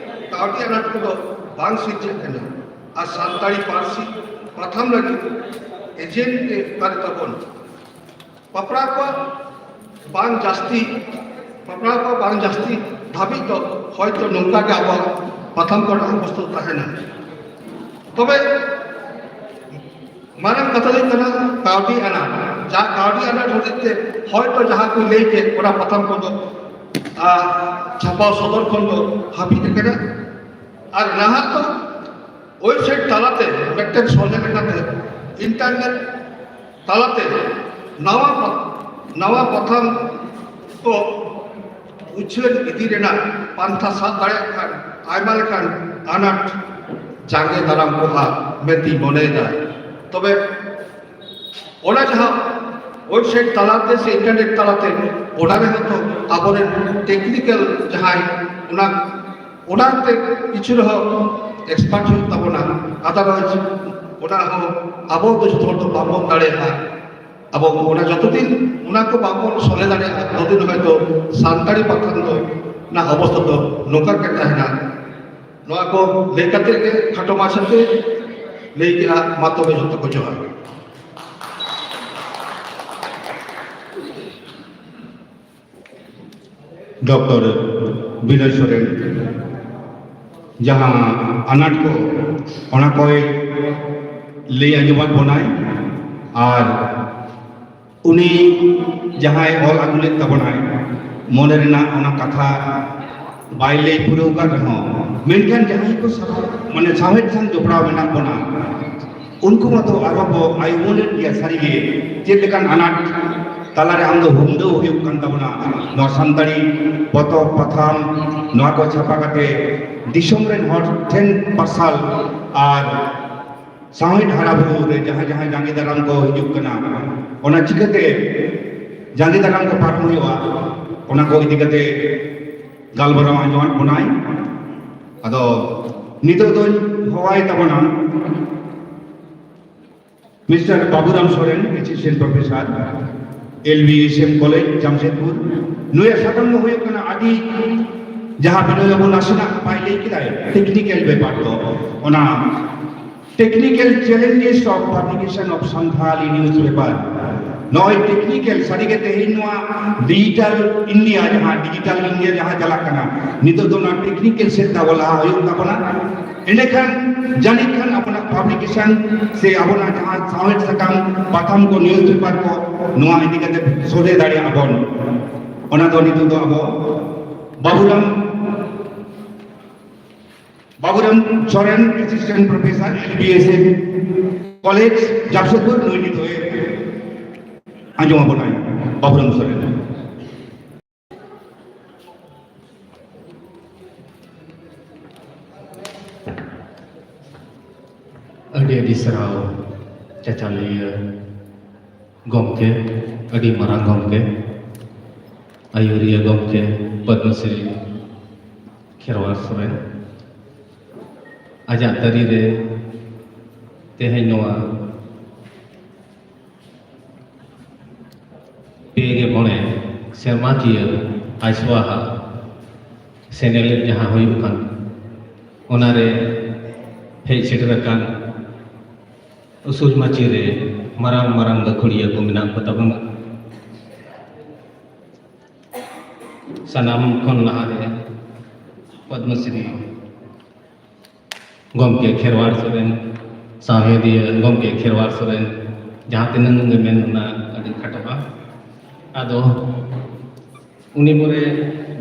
ᱠᱟᱹᱣᱰᱤ ᱟᱱᱟᱴ ᱠᱚᱫᱚ ᱵᱟᱝ ᱥᱤᱨᱡᱟᱹᱜ ᱠᱟᱱᱟ᱾ ᱟᱨ ᱥᱟᱱᱛᱟᱲᱤ ᱯᱟᱹᱨᱥᱤ ᱯᱟᱛᱷᱟᱢ ᱞᱟᱹᱜᱤᱫ ᱮᱡᱮᱱᱴ ᱜᱮ ᱚᱠᱟᱨᱮ ᱛᱟᱵᱚᱱ? ᱯᱟᱯᱲᱟ ᱠᱚᱣᱟᱜ ᱵᱟᱝ ᱡᱟᱹᱥᱛᱤ, ᱯᱟᱯᱲᱟ ᱠᱚᱣᱟᱜ ᱵᱟᱝ ᱡᱟᱹᱥᱛᱤ ᱫᱷᱟᱹᱵᱤᱡ ᱫᱚ ᱦᱚᱭᱛᱚ ᱱᱚᱝᱠᱟ ᱜᱮ ᱟᱵᱚᱣᱟᱜ ᱯᱟᱛᱷᱟᱢ ᱠᱚᱨᱮᱱᱟᱜ ᱚᱵᱚᱥᱛᱷᱟ ᱛᱟᱦᱮᱱᱟ᱾ ᱛᱚᱵᱮ ᱢᱟᱨᱟᱝ ᱠᱟᱛᱷᱟ ᱫᱚ ᱦᱩᱭᱩᱜ ᱠᱟᱱᱟ ᱠᱟᱹᱣᱰᱤ ᱟᱱᱟᱴ᱾ ᱡᱟ ᱠᱟᱹᱣᱰᱤ ᱟᱱᱟᱴ ᱦᱚᱛᱮᱡ ᱛᱮ ᱦᱚᱭᱛᱚ ᱡᱟᱦᱟᱸ ᱠᱚ ᱞᱟᱹᱭ ᱠᱮᱫ, ᱚᱱᱟ ᱯᱟᱛᱷᱟᱢ ᱠᱚᱫᱚ, ᱟᱨ, ᱪᱷᱟᱯᱟ ᱥᱚᱫᱚᱨ ᱠᱷᱚᱱ ᱫᱚ ᱦᱟᱹᱯᱤᱫ ᱟᱠᱟᱱᱟ᱾ ᱟᱨ ᱱᱟᱦᱟᱜ ᱫᱚ ᱳᱭᱮᱵᱥᱟᱭᱤᱴ ᱛᱟᱞᱟᱛᱮ ᱢᱤᱫᱴᱮᱱ ᱥᱚᱞᱦᱮ ᱞᱮᱠᱟᱛᱮ ᱤᱱᱴᱟᱨᱱᱮᱴ ᱛᱟᱞᱟᱛᱮ ᱱᱟᱣᱟ ᱯᱟ-, ᱱᱟᱣᱟ ᱯᱟᱛᱷᱟᱢ ᱠᱚ ᱩᱪᱷᱟᱹᱱ ᱤᱫᱤ ᱨᱮᱱᱟᱜ ᱯᱟᱱᱛᱷᱟ ᱥᱟᱵ ᱫᱟᱲᱮᱭᱟᱜ ᱠᱷᱟᱱ ᱟᱭᱢᱟ ᱞᱮᱠᱟᱱ ᱟᱱᱟᱴ ᱡᱟᱸᱜᱮ ᱫᱟᱨᱟᱢ ᱠᱚᱜᱼᱟ ᱢᱮᱱᱛᱮᱧ ᱢᱚᱱᱮᱭᱮᱫᱟ᱾ ᱛᱚᱵᱮ ᱚᱱᱟ ᱡᱟᱦᱟᱸ ᱳᱭᱮᱵᱥᱟᱭᱤᱴ ᱛᱟᱞᱟᱛᱮ ᱥᱮ ᱤᱱᱴᱟᱨᱱᱮᱴ ᱛᱟᱞᱟᱛᱮ, ᱚᱱᱟ ᱨᱮᱦᱚᱸ ᱛᱚ ᱟᱵᱚᱨᱮᱱ ᱴᱮᱠᱱᱤᱠᱮᱞ ᱡᱟᱦᱟᱸᱭ ᱚᱱᱟ, ᱚᱱᱟᱛᱮ ᱠᱤᱪᱷᱩ ᱨᱮᱦᱚᱸ ᱮᱠᱥᱯᱟᱨᱴ ᱦᱩᱭᱩᱜ ᱛᱟᱵᱚᱱᱟ, ᱟᱫᱟᱨᱣᱟᱭᱤᱡ ᱚᱱᱟ ᱦᱚᱸ ᱟᱵᱚ ᱫᱚ ᱡᱚᱛᱚ ᱦᱚᱲ ᱫᱚ ᱵᱟᱵᱚᱱ ᱫᱟᱲᱮᱭᱟᱜᱼᱟ᱾ ᱟᱵᱚ ᱚᱱᱟ ᱡᱚᱛᱚ ᱫᱤᱱ ᱚᱱᱟ ᱠᱚ ᱵᱟᱵᱚᱱ ᱥᱚᱞᱦᱮ ᱫᱟᱲᱮᱭᱟᱜᱼᱟ, ᱛᱚᱛᱚ ᱫᱤᱱ ᱦᱚᱭᱛᱚ ᱥᱟᱱᱛᱟᱲᱤ ᱯᱟᱛᱷᱟᱢ ᱫᱚ ᱨᱮᱱᱟᱜ ᱚᱵᱚᱥᱛᱷᱟ ᱫᱚ ᱱᱚᱝᱠᱟ ᱜᱮ ᱛᱟᱦᱮᱱᱟ᱾ ᱱᱚᱣᱟ ᱠᱚ ᱞᱟᱹᱭ ᱠᱟᱛᱮ ᱜᱮ ᱠᱷᱟᱴᱚ ᱢᱟᱪᱷᱟᱛᱮ ᱞᱟᱹᱭ ᱠᱮᱜᱼᱟ᱾ ᱢᱟ ᱛᱚᱵᱮ ᱡᱚᱛᱚ ᱠᱚ ᱡᱚᱦᱟᱨ᱾ ᱰᱚᱠᱴᱚᱨ ᱵᱤᱱᱚᱭ ᱥᱚᱨᱮᱱ ᱡᱟᱦᱟᱸ ᱟᱱᱟᱴ ᱠᱚ, ᱚᱱᱟ ᱠᱚᱭ ᱞᱟᱹᱭ ᱟᱸᱡᱚᱢᱟᱫ ᱵᱚᱱᱟᱭ, ᱟᱨ ᱩᱱᱤ ᱡᱟᱦᱟᱸᱭ ᱚᱞ ᱟᱹᱜᱩ ᱞᱮᱫ ᱛᱟᱵᱚᱱᱟᱭ, ᱢᱚᱱᱮ ᱨᱮᱱᱟᱜ ᱚᱱᱟ ᱠᱟᱛᱷᱟ ᱵᱟᱭ ᱞᱟᱹᱭ ᱯᱩᱨᱟᱹᱣ ᱟᱠᱟᱫ ᱨᱮᱦᱚᱸ, ᱢᱮᱱᱠᱷᱟᱱ ᱡᱟᱦᱟᱸᱭ ᱠᱚ ᱥᱟᱶ, ᱢᱟᱱᱮ ᱥᱟᱶᱦᱮᱫ ᱥᱟᱶ ᱡᱚᱯᱲᱟᱣ ᱢᱮᱱᱟᱜ ᱵᱚᱱᱟ, ᱩᱱᱠᱩ ᱢᱟᱛᱚ ᱟᱨᱦᱚᱸ ᱠᱚ ᱟᱭ ᱩᱢᱟᱹᱱᱮᱫ ᱜᱮᱭᱟ ᱥᱟᱹᱨᱤᱜᱮ ᱪᱮᱫ ᱞᱮᱠᱟᱱ ᱟᱱᱟᱴ ᱛᱟᱞᱟᱨᱮ ᱟᱢ ᱫᱚ ᱦᱩᱢᱫᱟᱹᱣ ᱦᱩᱭᱩᱜ ᱠᱟᱱ ᱛᱟᱵᱚᱱᱟ᱾ ᱱᱚᱣᱟ ᱥᱟᱱᱛᱟᱲᱤ ᱯᱚᱛᱚᱵ ᱯᱟᱛᱷᱟᱢ, ᱱᱚᱣᱟ ᱠᱚ ᱪᱷᱟᱯᱟ ᱠᱟᱛᱮ ᱫᱤᱥᱚᱢ ᱨᱮᱱ ᱦᱚᱲ ᱴᱷᱮᱱ ᱯᱟᱨᱥᱟᱞ ᱟᱨ ᱥᱟᱶᱦᱮᱫ ᱦᱟᱨᱟ ᱵᱩᱨᱩ ᱨᱮ ᱡᱟᱦᱟᱸ ᱡᱟᱦᱟᱸ ᱡᱟᱸᱜᱮ ᱫᱟᱨᱟᱢ ᱠᱚ ᱦᱤᱡᱩᱜ ᱠᱟᱱᱟ, ᱚᱱᱟ ᱪᱤᱠᱟᱹᱛᱮ ᱡᱟᱸᱜᱮ ᱫᱟᱨᱟᱢ ᱠᱚ ᱯᱟᱨᱚᱢ ᱦᱩᱭᱩᱜᱼᱟ, ᱚᱱᱟ ᱠᱚ ᱤᱫᱤ ᱠᱟᱛᱮ ᱜᱟᱞᱢᱟᱨᱟᱣ ᱟᱸᱡᱚᱢᱟᱫ ᱵᱚᱱᱟᱭ᱾ ᱟᱫᱚ ᱱᱤᱛᱚᱜ ᱫᱚᱧ ᱦᱚᱦᱚᱣᱟᱭ ᱛᱟᱵᱚᱱᱟ mister Baburam Soren, assistant professor, L B S M college, Jamshedpur. ᱱᱩᱭᱟᱜ ᱥᱟᱛᱟᱢ ᱫᱚ ᱦᱩᱭᱩᱜ ᱠᱟᱱᱟ, ᱟᱹᱰᱤ ᱡᱟᱦᱟᱸ ᱵᱤᱱᱚᱭ ᱵᱟᱵᱩ ᱱᱟᱥᱮᱱᱟᱜ ᱵᱟᱭ ᱞᱟᱹᱭ ᱠᱮᱫᱟᱭ, ᱴᱮᱠᱱᱤᱠᱮᱞ ᱵᱮᱯᱟᱨ ᱫᱚ, ᱚᱱᱟ technical challenges of publication of Santhali newspaper. ᱱᱚᱜᱼᱚᱭ ᱴᱮᱠᱱᱤᱠᱮᱞ, ᱥᱟᱹᱨᱤᱜᱮ ᱛᱮᱦᱮᱧ ᱱᱚᱣᱟ ᱰᱤᱡᱤᱴᱟᱞ ᱤᱱᱰᱤᱭᱟ, ᱡᱟᱦᱟᱸ ᱰᱤᱡᱤᱴᱟᱞ ᱤᱱᱰᱤᱭᱟ ᱡᱟᱦᱟᱸ ᱪᱟᱞᱟᱜ ᱠᱟᱱᱟ, ᱱᱤᱛᱚᱜ ᱫᱚ ᱱᱚᱣᱟ ᱴᱮᱠᱱᱤᱠᱮᱞ ᱥᱮᱫ ᱛᱮ ᱟᱵᱚ ᱞᱟᱦᱟ ᱦᱩᱭᱩᱜ ᱛᱟᱵᱚᱱᱟ᱾ ᱮᱸᱰᱮᱠᱷᱟᱱ ᱡᱟᱹᱱᱤᱡ ᱠᱷᱟᱱ ᱟᱵᱚᱱᱟᱜ ᱯᱟᱵᱽᱞᱤᱠᱮᱥᱚᱱ ᱥᱮ ᱟᱵᱚᱱᱟᱜ ᱡᱟᱦᱟᱸ ᱥᱟᱶᱦᱮᱫ ᱥᱟᱠᱟᱢ, ᱯᱟᱛᱷᱟᱢ ᱠᱚ, ᱱᱤᱭᱩᱡᱽ ᱯᱮᱯᱟᱨ ᱠᱚ, ᱱᱚᱣᱟ ᱤᱫᱤ ᱠᱟᱛᱮ ᱥᱚᱞᱦᱮ ᱫᱟᱲᱮᱭᱟᱜᱼᱟ ᱵᱚᱱ᱾ ᱚᱱᱟ ᱫᱚ ᱱᱤᱛᱚᱜ ᱫᱚ ᱟᱵᱚ Baburam, Baburam Soren, assistant professor, L B S M college, Jamshedpur, ᱱᱩᱭ ᱱᱤᱛᱚᱜ ᱮ ᱟᱸᱡᱚᱢ ᱟᱵᱚᱱᱟᱭ, ᱵᱟᱵᱩᱨᱟᱢ ᱥᱚᱨᱮᱱ᱾ ᱟᱹᱰᱤ ᱟᱹᱰᱤ ᱥᱟᱨᱦᱟᱣ ᱪᱟᱪᱟᱞᱟᱹᱭᱟᱹ ᱜᱚᱢᱠᱮ, ᱟᱹᱰᱤ ᱢᱟᱨᱟᱝ ᱜᱚᱢᱠᱮ, ᱟᱹᱭᱩᱨᱤᱭᱟᱹ ᱜᱚᱢᱠᱮ ᱯᱚᱫᱽᱢᱚᱥᱨᱤ ᱠᱷᱮᱨᱣᱟᱲ ᱥᱚᱨᱮᱱ᱾ ᱟᱡᱟᱜ ᱛᱟᱹᱨᱤ ᱨᱮ ᱛᱮᱦᱮᱧ ᱱᱚᱣᱟ ᱯᱮ ᱜᱮ ᱢᱚᱬᱮ ᱥᱮᱨᱢᱟ ᱠᱤᱭᱟᱹ ᱟᱭᱥᱣᱟᱦᱟ ᱥᱮᱱᱮᱞᱮᱫ ᱡᱟᱦᱟᱸ ᱦᱩᱭᱩᱜ ᱠᱟᱱ, ᱚᱱᱟᱨᱮ ᱦᱮᱡ ᱥᱮᱴᱮᱨ ᱟᱠᱟᱱ ᱩᱥᱩᱞ ᱢᱟᱹᱪᱤ ᱨᱮ ᱢᱟᱨᱟᱝ ᱢᱟᱨᱟᱝ ᱜᱟᱹᱠᱷᱩᱲᱤᱭᱟᱹ ᱠᱚ ᱢᱮᱱᱟᱜ ᱠᱚ ᱛᱟᱵᱚᱱᱟ᱾ ᱥᱟᱱᱟᱢ ᱠᱷᱚᱱ ᱞᱟᱦᱟᱨᱮ ᱯᱚᱫᱽᱢᱚᱥᱨᱤ ᱜᱚᱢᱠᱮ ᱠᱷᱮᱨᱣᱟᱲ ᱥᱚᱨᱮᱱ, ᱥᱟᱶᱦᱮᱫᱤᱭᱟᱹ ᱜᱚᱢᱠᱮ ᱠᱷᱮᱨᱣᱟᱲ ᱥᱚᱨᱮᱱ, ᱡᱟᱦᱟᱸ ᱛᱤᱱᱟᱹᱜ ᱜᱮ ᱢᱮᱱ ᱚᱱᱟ ᱟᱹᱰᱤ ᱠᱷᱟᱴᱚᱜᱼᱟ᱾ ᱟᱫᱚ ᱩᱱᱤ ᱯᱚᱨᱮ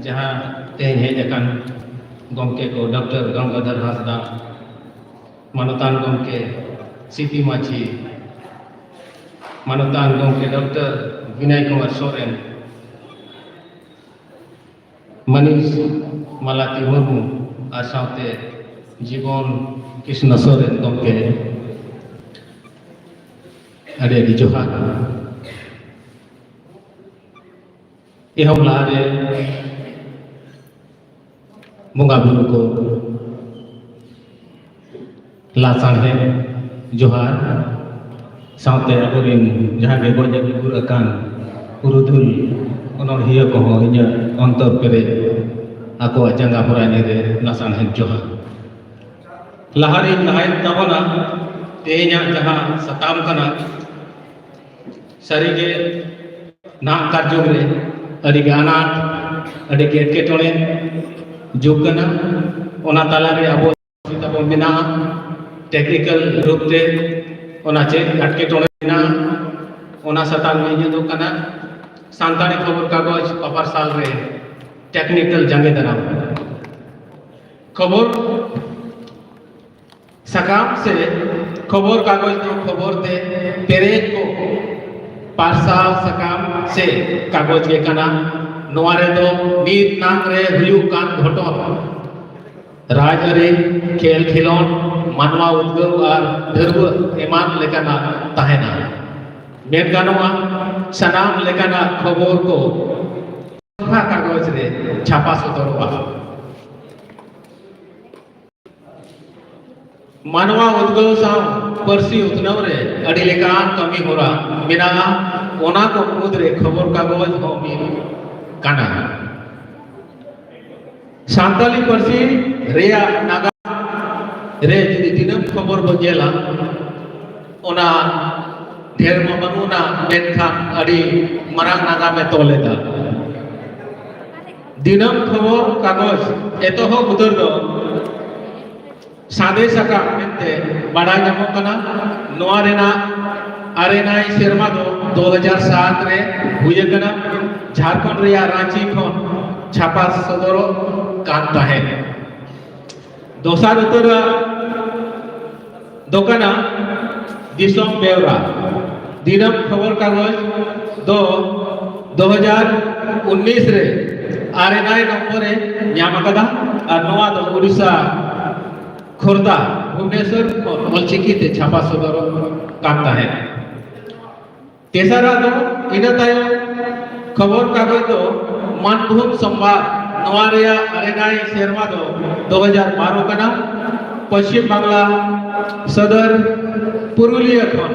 ᱡᱟᱦᱟᱸ ᱛᱮᱦᱮᱧ ᱦᱮᱡ ᱟᱠᱟᱱ ᱜᱚᱢᱠᱮ ᱠᱚ, ᱰᱚᱠᱴᱚᱨ ᱜᱚᱝᱜᱟᱫᱷᱚᱨ ᱦᱟᱸᱥᱫᱟ, ᱢᱟᱱᱚᱛᱟᱱ ᱜᱚᱢᱠᱮ ᱥᱤᱯᱤ ᱢᱟᱹᱡᱷᱤ, ᱢᱟᱱᱚᱛᱟᱱ ᱜᱚᱢᱠᱮ ᱰᱚᱠᱴᱚᱨ ᱵᱤᱱᱚᱭ ᱠᱩᱢᱟᱨ ᱥᱚᱨᱮᱱ, ᱢᱟᱹᱱᱤᱡ ᱢᱟᱞᱟᱛᱤ ᱢᱩᱨᱢᱩ ᱟᱨ ᱥᱟᱶᱛᱮ ᱡᱤᱵᱚᱱ ᱠᱨᱤᱥᱱᱚ ᱥᱚᱨᱮᱱ ᱜᱚᱢᱠᱮ, ᱟᱹᱰᱤ ᱟᱹᱰᱤ ᱡᱚᱦᱟᱨ᱾ ᱮᱦᱚᱵ ᱞᱟᱦᱟᱨᱮ ᱵᱚᱸᱜᱟ ᱵᱩᱨᱩ ᱠᱚ ᱞᱟᱥᱟᱲᱦᱮᱫ ᱡᱚᱦᱟᱨ, ᱥᱟᱶᱛᱮ ᱟᱵᱚᱨᱮᱱ ᱡᱟᱦᱟᱸ ᱜᱮ ᱜᱚᱡ ᱜᱩᱨ ᱟᱠᱟᱱ ᱯᱩᱨᱩᱫᱷᱩᱞ ᱚᱱᱚᱬᱦᱤᱭᱟᱹ ᱠᱚᱦᱚᱸ ᱤᱧᱟᱹᱜ ᱚᱱᱛᱚᱨ ᱯᱮᱨᱮᱡ ᱟᱠᱚᱣᱟᱜ ᱡᱟᱸᱜᱟ ᱦᱚᱨᱟᱭ ᱨᱮ ᱞᱟᱥᱟᱲᱦᱮᱫ ᱡᱚᱦᱟᱨ᱾ ᱞᱟᱦᱟᱨᱮᱧ ᱞᱟᱦᱟᱭᱮᱫ ᱛᱟᱵᱚᱱᱟ ᱛᱮᱦᱮᱧᱟᱜ ᱡᱟᱦᱟᱸ ᱥᱟᱛᱟᱢ ᱠᱟᱱᱟ, ᱥᱟᱹᱨᱤᱜᱮ ᱱᱟᱦᱟᱜ ᱠᱟᱨ ᱡᱩᱜᱽ ᱨᱮ ᱟᱹᱰᱤ ᱜᱮ ᱟᱱᱟᱴ, ᱟᱹᱰᱤ ᱜᱮ ᱮᱴᱠᱮᱴᱚᱬᱮ ᱡᱩᱜᱽ ᱠᱟᱱᱟ᱾ ᱚᱱᱟ ᱛᱟᱞᱟᱨᱮ ᱟᱵᱚ ᱛᱟᱵᱚ ᱢᱮᱱᱟᱜᱼᱟ, ᱴᱮᱠᱱᱤᱠᱮᱞ ᱨᱩᱯ ᱛᱮ ᱚᱱᱟ ᱪᱮᱫ ᱮᱴᱠᱮᱴᱚᱬᱮ ᱢᱮᱱᱟᱜᱼᱟ, ᱚᱱᱟ ᱥᱟᱛᱟᱢ ᱜᱮ ᱤᱧᱟᱹᱜ ᱫᱚ ᱠᱟᱱᱟ᱾ ᱥᱟᱱᱛᱟᱲᱤ ᱠᱷᱚᱵᱚᱨ ᱠᱟᱜᱚᱡᱽ ᱯᱟᱯᱟᱨᱥᱟᱞ ᱨᱮ ᱴᱮᱠᱱᱤᱠᱮᱞ ᱡᱟᱸᱜᱮ ᱫᱟᱨᱟᱢ᱾ ᱠᱷᱚᱵᱚᱨ ᱥᱟᱠᱟᱢ ᱥᱮ ᱠᱷᱚᱵᱚᱨ ᱠᱟᱜᱚᱡᱽ ᱫᱚ ᱠᱷᱚᱵᱚᱨ ᱛᱮ ᱯᱮᱨᱮᱡ ᱠᱚ ᱯᱟᱨᱥᱟᱞ ᱥᱟᱠᱟᱢ ᱥᱮ ᱠᱟᱜᱚᱡᱽ ᱜᱮ ᱠᱟᱱᱟ᱾ ᱱᱚᱣᱟ ᱨᱮᱫᱚ ᱢᱤᱫ ᱱᱟᱝ ᱨᱮ ᱦᱩᱭᱩᱜ ᱠᱟᱱ ᱜᱷᱚᱴᱚᱱ, ᱨᱟᱡᱽᱟᱹᱨᱤ, ᱠᱷᱮᱞ ᱠᱷᱮᱞᱳᱸᱰ, ᱢᱟᱱᱣᱟ ᱩᱫᱽᱜᱟᱹᱣ ᱟᱨ ᱰᱷᱟᱹᱨᱣᱟᱹᱜ ᱮᱢᱟᱱ ᱞᱮᱠᱟᱱᱟᱜ ᱛᱟᱦᱮᱱᱟ᱾ ᱢᱮᱱ ᱜᱟᱱᱚᱜᱼᱟ, ᱥᱟᱱᱟᱢ ᱞᱮᱠᱟᱱᱟᱜ ᱠᱷᱚᱵᱚᱨ ᱠᱚ ᱥᱚᱯᱷᱟ ᱠᱟᱜᱚᱡᱽ ᱨᱮ ᱪᱷᱟᱯᱟ ᱥᱚᱫᱚᱨᱚᱜᱼᱟ᱾ ᱢᱟᱱᱣᱟ ᱩᱫᱽᱜᱟᱹᱣ ᱥᱟᱶ ᱯᱟᱹᱨᱥᱤ ᱩᱛᱱᱟᱹᱣ ᱨᱮ ᱟᱹᱰᱤ ᱞᱮᱠᱟᱱ ᱠᱟᱹᱢᱤ ᱦᱚᱨᱟ ᱢᱮᱱᱟᱜᱼᱟ᱾ ᱚᱱᱟ ᱠᱚ ᱢᱩᱫᱽᱨᱮ ᱠᱷᱚᱵᱚᱨ ᱠᱟᱜᱚᱡᱽ ᱦᱚᱸ ᱢᱤᱫ ᱠᱟᱱᱟ᱾ ᱥᱟᱱᱛᱟᱞᱤ ᱯᱟᱹᱨᱥᱤ ᱨᱮᱭᱟᱜ ᱱᱟᱜᱟᱢ ᱨᱮ ᱡᱩᱫᱤ ᱫᱤᱱᱟᱹᱢ ᱠᱷᱚᱵᱚᱨ ᱵᱚᱱ ᱧᱮᱞᱟ, ᱚᱱᱟ ᱰᱷᱮᱨ ᱢᱟ ᱵᱟᱹᱱᱩᱜᱼᱟ, ᱢᱮᱱᱠᱷᱟᱱ ᱟᱹᱰᱤ ᱢᱟᱨᱟᱝ ᱱᱟᱜᱟᱢᱮ ᱛᱚᱞ ᱮᱫᱟ᱾ ᱫᱤᱱᱟᱹᱢ ᱠᱷᱚᱵᱚᱨ ᱠᱟᱜᱚᱡᱽ ᱮᱛᱚᱦᱚᱵ ᱩᱛᱟᱹᱨ ᱫᱚ ᱥᱟᱸᱫᱮ ᱥᱟᱠᱟᱢ ᱢᱮᱱᱛᱮ ᱵᱟᱰᱟᱭ ᱧᱟᱢᱚᱜ ᱠᱟᱱᱟ᱾ ᱱᱚᱣᱟ ᱨᱮᱱᱟᱜ ᱟᱨᱮᱱᱟᱭ ᱥᱮᱨᱢᱟ ᱫᱚ ᱫᱩ ᱦᱟᱡᱟᱨ ᱥᱟᱛ ᱨᱮ ᱦᱩᱭ ᱟᱠᱟᱱᱟ᱾ ᱡᱷᱟᱲᱠᱷᱚᱸᱰ ᱨᱮᱭᱟᱜ ᱨᱟᱸᱪᱤ ᱠᱷᱚᱱ ᱪᱷᱟᱯᱟ ᱥᱚᱫᱚᱨᱚᱜ ᱠᱟᱱ ᱛᱟᱦᱮᱸᱫ᱾ ᱫᱚᱥᱟᱨ ᱩᱛᱟᱹᱨᱟᱜ ᱫᱚ ᱠᱟᱱᱟ ᱫᱤᱥᱚᱢ ᱵᱮᱣᱨᱟ᱾ ᱫᱤᱱᱟᱹᱢ ᱠᱷᱚᱵᱚᱨ ᱠᱟᱜᱚᱡᱽ ᱫᱚ ᱫᱩ ᱦᱟᱡᱟᱨ ᱩᱱᱤᱥ ᱨᱮ ᱟᱨᱮᱱᱟᱭ ᱱᱚᱢᱵᱚᱨ ᱮ ᱧᱟᱢ ᱟᱠᱟᱫᱟ ᱟᱨ ᱱᱚᱣᱟ ᱫᱚ ᱩᱰᱤᱥᱟ ᱠᱷᱳᱨᱫᱟ ᱵᱷᱩᱵᱽᱱᱮᱥᱚᱨ ᱠᱷᱚᱱ ᱚᱞᱪᱤᱠᱤ ᱛᱮ ᱪᱷᱟᱯᱟ ᱥᱚᱫᱚᱨᱚᱜ ᱠᱟᱱ ᱛᱟᱦᱮᱸᱫ᱾ ᱛᱮᱥᱟᱨᱟᱜ ᱫᱚ ᱤᱱᱟᱹ ᱛᱟᱭᱚᱢ ᱠᱷᱚᱵᱚᱨ ᱠᱟᱜᱚᱡᱽ ᱫᱚ ᱢᱟᱱᱵᱷᱩᱢ ᱥᱚᱢᱵᱟᱫ, ᱱᱚᱣᱟ ᱨᱮᱭᱟᱜ ᱟᱨᱮᱱᱟᱭ ᱥᱮᱨᱢᱟ ᱫᱚ ᱫᱩ ᱦᱟᱡᱟᱨ ᱵᱟᱨᱚ ᱠᱟᱱᱟ᱾ ᱯᱚᱪᱷᱤᱢ ᱵᱟᱝᱞᱟ ᱥᱚᱫᱚᱨ ᱯᱩᱨᱩᱞᱤᱭᱟᱹ ᱠᱷᱚᱱ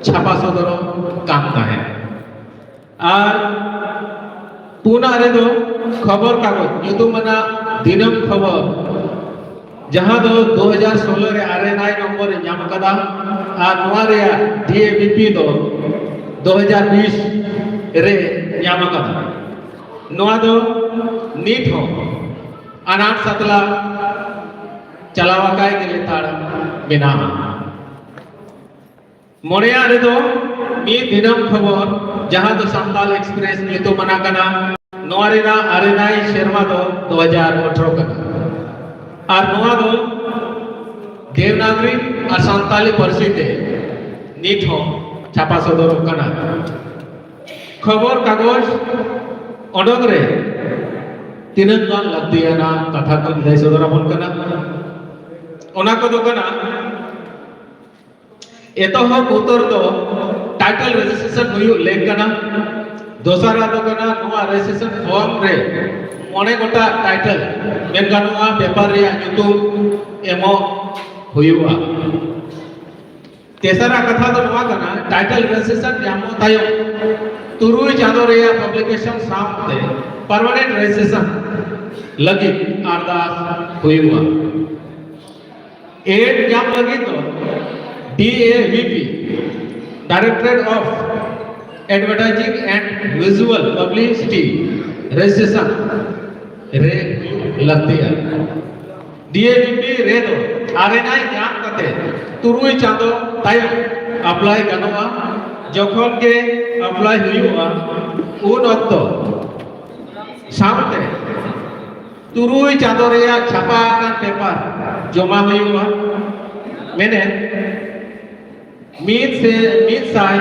ᱪᱷᱟᱯᱟ ᱥᱚᱫᱚᱨᱚᱜ ᱠᱟᱱ ᱛᱟᱦᱮᱸᱫ᱾ ᱟᱨ ᱯᱩᱱᱟᱜ ᱨᱮᱫᱚ ᱠᱷᱚᱵᱚᱨ ᱠᱟᱜᱚᱡᱽ ᱧᱩᱛᱩᱢ ᱟᱱᱟᱜ ᱫᱤᱱᱟᱹᱢ ᱠᱷᱚᱵᱚᱨ, ᱡᱟᱦᱟᱸ ᱫᱚ ᱫᱩ ᱦᱟᱡᱟᱨ ᱥᱳᱞᱳ ᱨᱮ ᱟᱨᱮᱱᱟᱭ ᱱᱚᱢᱵᱚᱨ ᱮ ᱧᱟᱢ ᱟᱠᱟᱫᱟ ᱟᱨ ᱱᱚᱣᱟ ᱨᱮᱭᱟᱜ ᱰᱤ ᱮ ᱵᱤ ᱯᱤ ᱫᱚ ᱫᱩ ᱦᱟᱡᱟᱨ ᱵᱤᱥ ᱨᱮ ᱧᱟᱢ ᱟᱠᱟᱫᱟ᱾ ᱱᱚᱣᱟ ᱫᱚ ᱱᱤᱛ ᱦᱚᱸ ᱟᱱᱟᱴ ᱥᱟᱛᱞᱟ ᱪᱟᱞᱟᱣ ᱟᱠᱟᱭ ᱜᱮ ᱞᱮᱛᱟᱲ ᱢᱮᱱᱟᱜᱼᱟ᱾ ᱢᱚᱬᱮᱭᱟᱜ ᱨᱮᱫᱚ ᱢᱤᱫ ᱫᱤᱱᱟᱹᱢ ᱠᱷᱚᱵᱚᱨ, ᱡᱟᱦᱟᱸ ᱫᱚ ᱥᱟᱱᱛᱟᱞ ᱮᱠᱥᱯᱨᱮᱥ ᱧᱩᱛᱩᱢ ᱟᱱᱟᱜ ᱠᱟᱱᱟ᱾ ᱱᱚᱣᱟ ᱨᱮᱱᱟᱜ ᱟᱨᱮᱱᱟᱭ ᱥᱮᱨᱢᱟ ᱫᱚ ᱫᱩ ᱦᱟᱡᱟᱨ ᱟᱴᱷᱨᱚ ᱠᱟᱱᱟ ᱟᱨ ᱱᱚᱣᱟ ᱫᱚ ᱫᱮᱵᱽᱱᱟᱜᱚᱨᱤ ᱟᱨ ᱥᱟᱱᱛᱟᱞᱤ ᱯᱟᱹᱨᱥᱤ ᱛᱮ ᱱᱤᱛ ᱦᱚᱸ ᱪᱷᱟᱯᱟ ᱥᱚᱫᱚᱨᱚᱜ ᱠᱟᱱᱟ᱾ ᱠᱷᱚᱵᱚᱨ ᱠᱟᱜᱚᱡᱽ ᱚᱰᱚᱠ ᱨᱮ ᱛᱤᱱᱟᱹᱜ ᱜᱟᱱ ᱞᱟᱹᱠᱛᱤᱭᱟᱱᱟᱜ ᱠᱟᱛᱷᱟ ᱠᱚᱧ ᱞᱟᱹᱭ ᱥᱚᱫᱚᱨ ᱟᱵᱚᱱ ᱠᱟᱱᱟ᱾ ᱚᱱᱟ ᱠᱚᱫᱚ ᱠᱟᱱᱟ, ᱮᱛᱚᱦᱚᱵ ᱩᱛᱟᱹᱨ ᱫᱚ ᱴᱟᱭᱴᱮᱞ ᱨᱮᱡᱤᱥᱴᱨᱮᱥᱚᱱ ᱦᱩᱭᱩᱜ ᱞᱮᱠ ᱠᱟᱱᱟ᱾ ᱫᱚᱥᱟᱨᱟᱜ ᱫᱚ ᱠᱟᱱᱟ, ᱱᱚᱣᱟ ᱨᱮᱡᱤᱥᱴᱨᱮᱥᱚᱱ ᱯᱷᱚᱨᱢ ᱨᱮ ᱢᱚᱬᱮ ᱜᱚᱴᱟᱝ ᱴᱟᱭᱴᱮᱞ ᱢᱮᱱ ᱜᱟᱱᱚᱜᱼᱟ, ᱯᱮᱯᱟᱨ ᱨᱮᱭᱟᱜ ᱧᱩᱛᱩᱢ ᱮᱢᱚᱜ ᱦᱩᱭᱩᱜᱼᱟ᱾ ᱛᱮᱥᱟᱨᱟᱜ ᱠᱟᱛᱷᱟ ᱫᱚ ᱱᱚᱣᱟ ᱠᱟᱱᱟ, ᱴᱟᱭᱴᱮᱞ ᱨᱮᱡᱤᱥᱴᱨᱮᱥᱚᱱ ᱧᱟᱢᱚᱜ ᱛᱟᱭᱚᱢ ᱛᱩᱨᱩᱭ ᱪᱟᱸᱫᱚ ᱨᱮᱭᱟᱜ ᱯᱟᱵᱽᱞᱤᱠᱮᱥᱚᱱ ᱥᱟᱶᱛᱮ ᱯᱟᱨᱢᱟᱱᱮᱱᱴ ᱨᱮᱡᱤᱥᱴᱨᱮᱥᱚᱱ ᱞᱟᱹᱜᱤᱫ ᱟᱨᱫᱟᱥ ᱦᱩᱭᱩᱜᱼᱟ᱾ ᱮᱰ ᱧᱟᱢ ᱞᱟᱹᱜᱤᱫ ᱫᱚ D A V P, Directorate of Advertising and Visual Publicity, registration ᱨᱮ ᱦᱩᱭᱩᱜ ᱞᱟᱹᱠᱛᱤᱜᱼᱟ᱾ ᱰᱤ ᱮ ᱵᱷᱤ ᱯᱤ ᱨᱮᱫᱚ ᱟᱨᱮᱱᱟᱭ ᱧᱟᱢ ᱠᱟᱛᱮ ᱛᱩᱨᱩᱭ ᱪᱟᱸᱫᱚ ᱛᱟᱭᱚᱢ ᱟᱯᱞᱟᱭ ᱜᱟᱱᱚᱜᱼᱟ᱾ ᱡᱚᱠᱷᱚᱱ ᱜᱮ ᱟᱯᱞᱟᱭ ᱦᱩᱭᱩᱜᱼᱟ, ᱩᱱ ᱚᱠᱛᱚ ᱥᱟᱶᱛᱮ ᱛᱩᱨᱩᱭ ᱪᱟᱸᱫᱚ ᱨᱮᱭᱟᱜ ᱪᱷᱟᱯᱟ ᱟᱠᱟᱱ ᱯᱮᱯᱟᱨ ᱡᱚᱢᱟ ᱦᱩᱭᱩᱜᱼᱟ᱾ ᱢᱮᱱᱮᱫ, ᱢᱤᱫ ᱥᱮ ᱢᱤᱫ ᱥᱟᱭ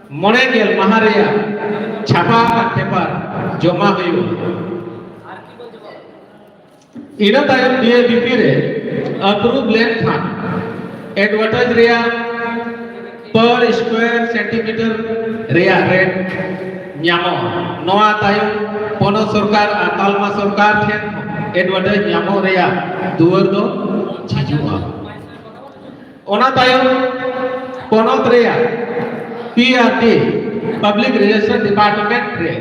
ᱢᱚᱬᱮ ᱜᱮᱞ ᱢᱟᱦᱟ ᱨᱮᱭᱟᱜ ᱪᱷᱟᱯᱟ ᱟᱠᱟᱱ ᱯᱮᱯᱟᱨ ᱡᱚᱢᱟ ᱦᱩᱭᱩᱜᱼᱟ᱾ ᱤᱱᱟᱹ ᱛᱟᱭᱚᱢ ᱱᱤᱭᱟᱹ ᱵᱤᱯᱤ ᱨᱮ ᱟᱯᱨᱩᱵᱷ ᱞᱮᱱᱠᱷᱟᱱ ᱮᱰᱵᱷᱟᱨᱴᱟᱭᱤᱡᱽ ᱨᱮᱭᱟᱜ per square centimeter ᱨᱮᱭᱟᱜ ᱨᱮᱴ ᱧᱟᱢᱚᱜᱼᱟ᱾ ᱱᱚᱣᱟ ᱛᱟᱭᱚᱢ ᱯᱚᱱᱚᱛ ᱥᱚᱨᱠᱟᱨ ᱟᱨ ᱛᱟᱞᱢᱟ ᱥᱚᱨᱠᱟᱨ ᱴᱷᱮᱱ ᱮᱰᱵᱷᱟᱨᱴᱟᱭᱤᱡᱽ ᱧᱟᱢᱚᱜ ᱨᱮᱭᱟᱜ ᱫᱩᱣᱟᱹᱨ ᱫᱚ ᱡᱷᱤᱡᱚᱜᱼᱟ᱾ ᱚᱱᱟ ᱛᱟᱭᱚᱢ ᱯᱚᱱᱚᱛ ᱨᱮᱭᱟᱜ ᱯᱤ ᱟᱨ ᱰᱤ, Public Relation Department ᱨᱮ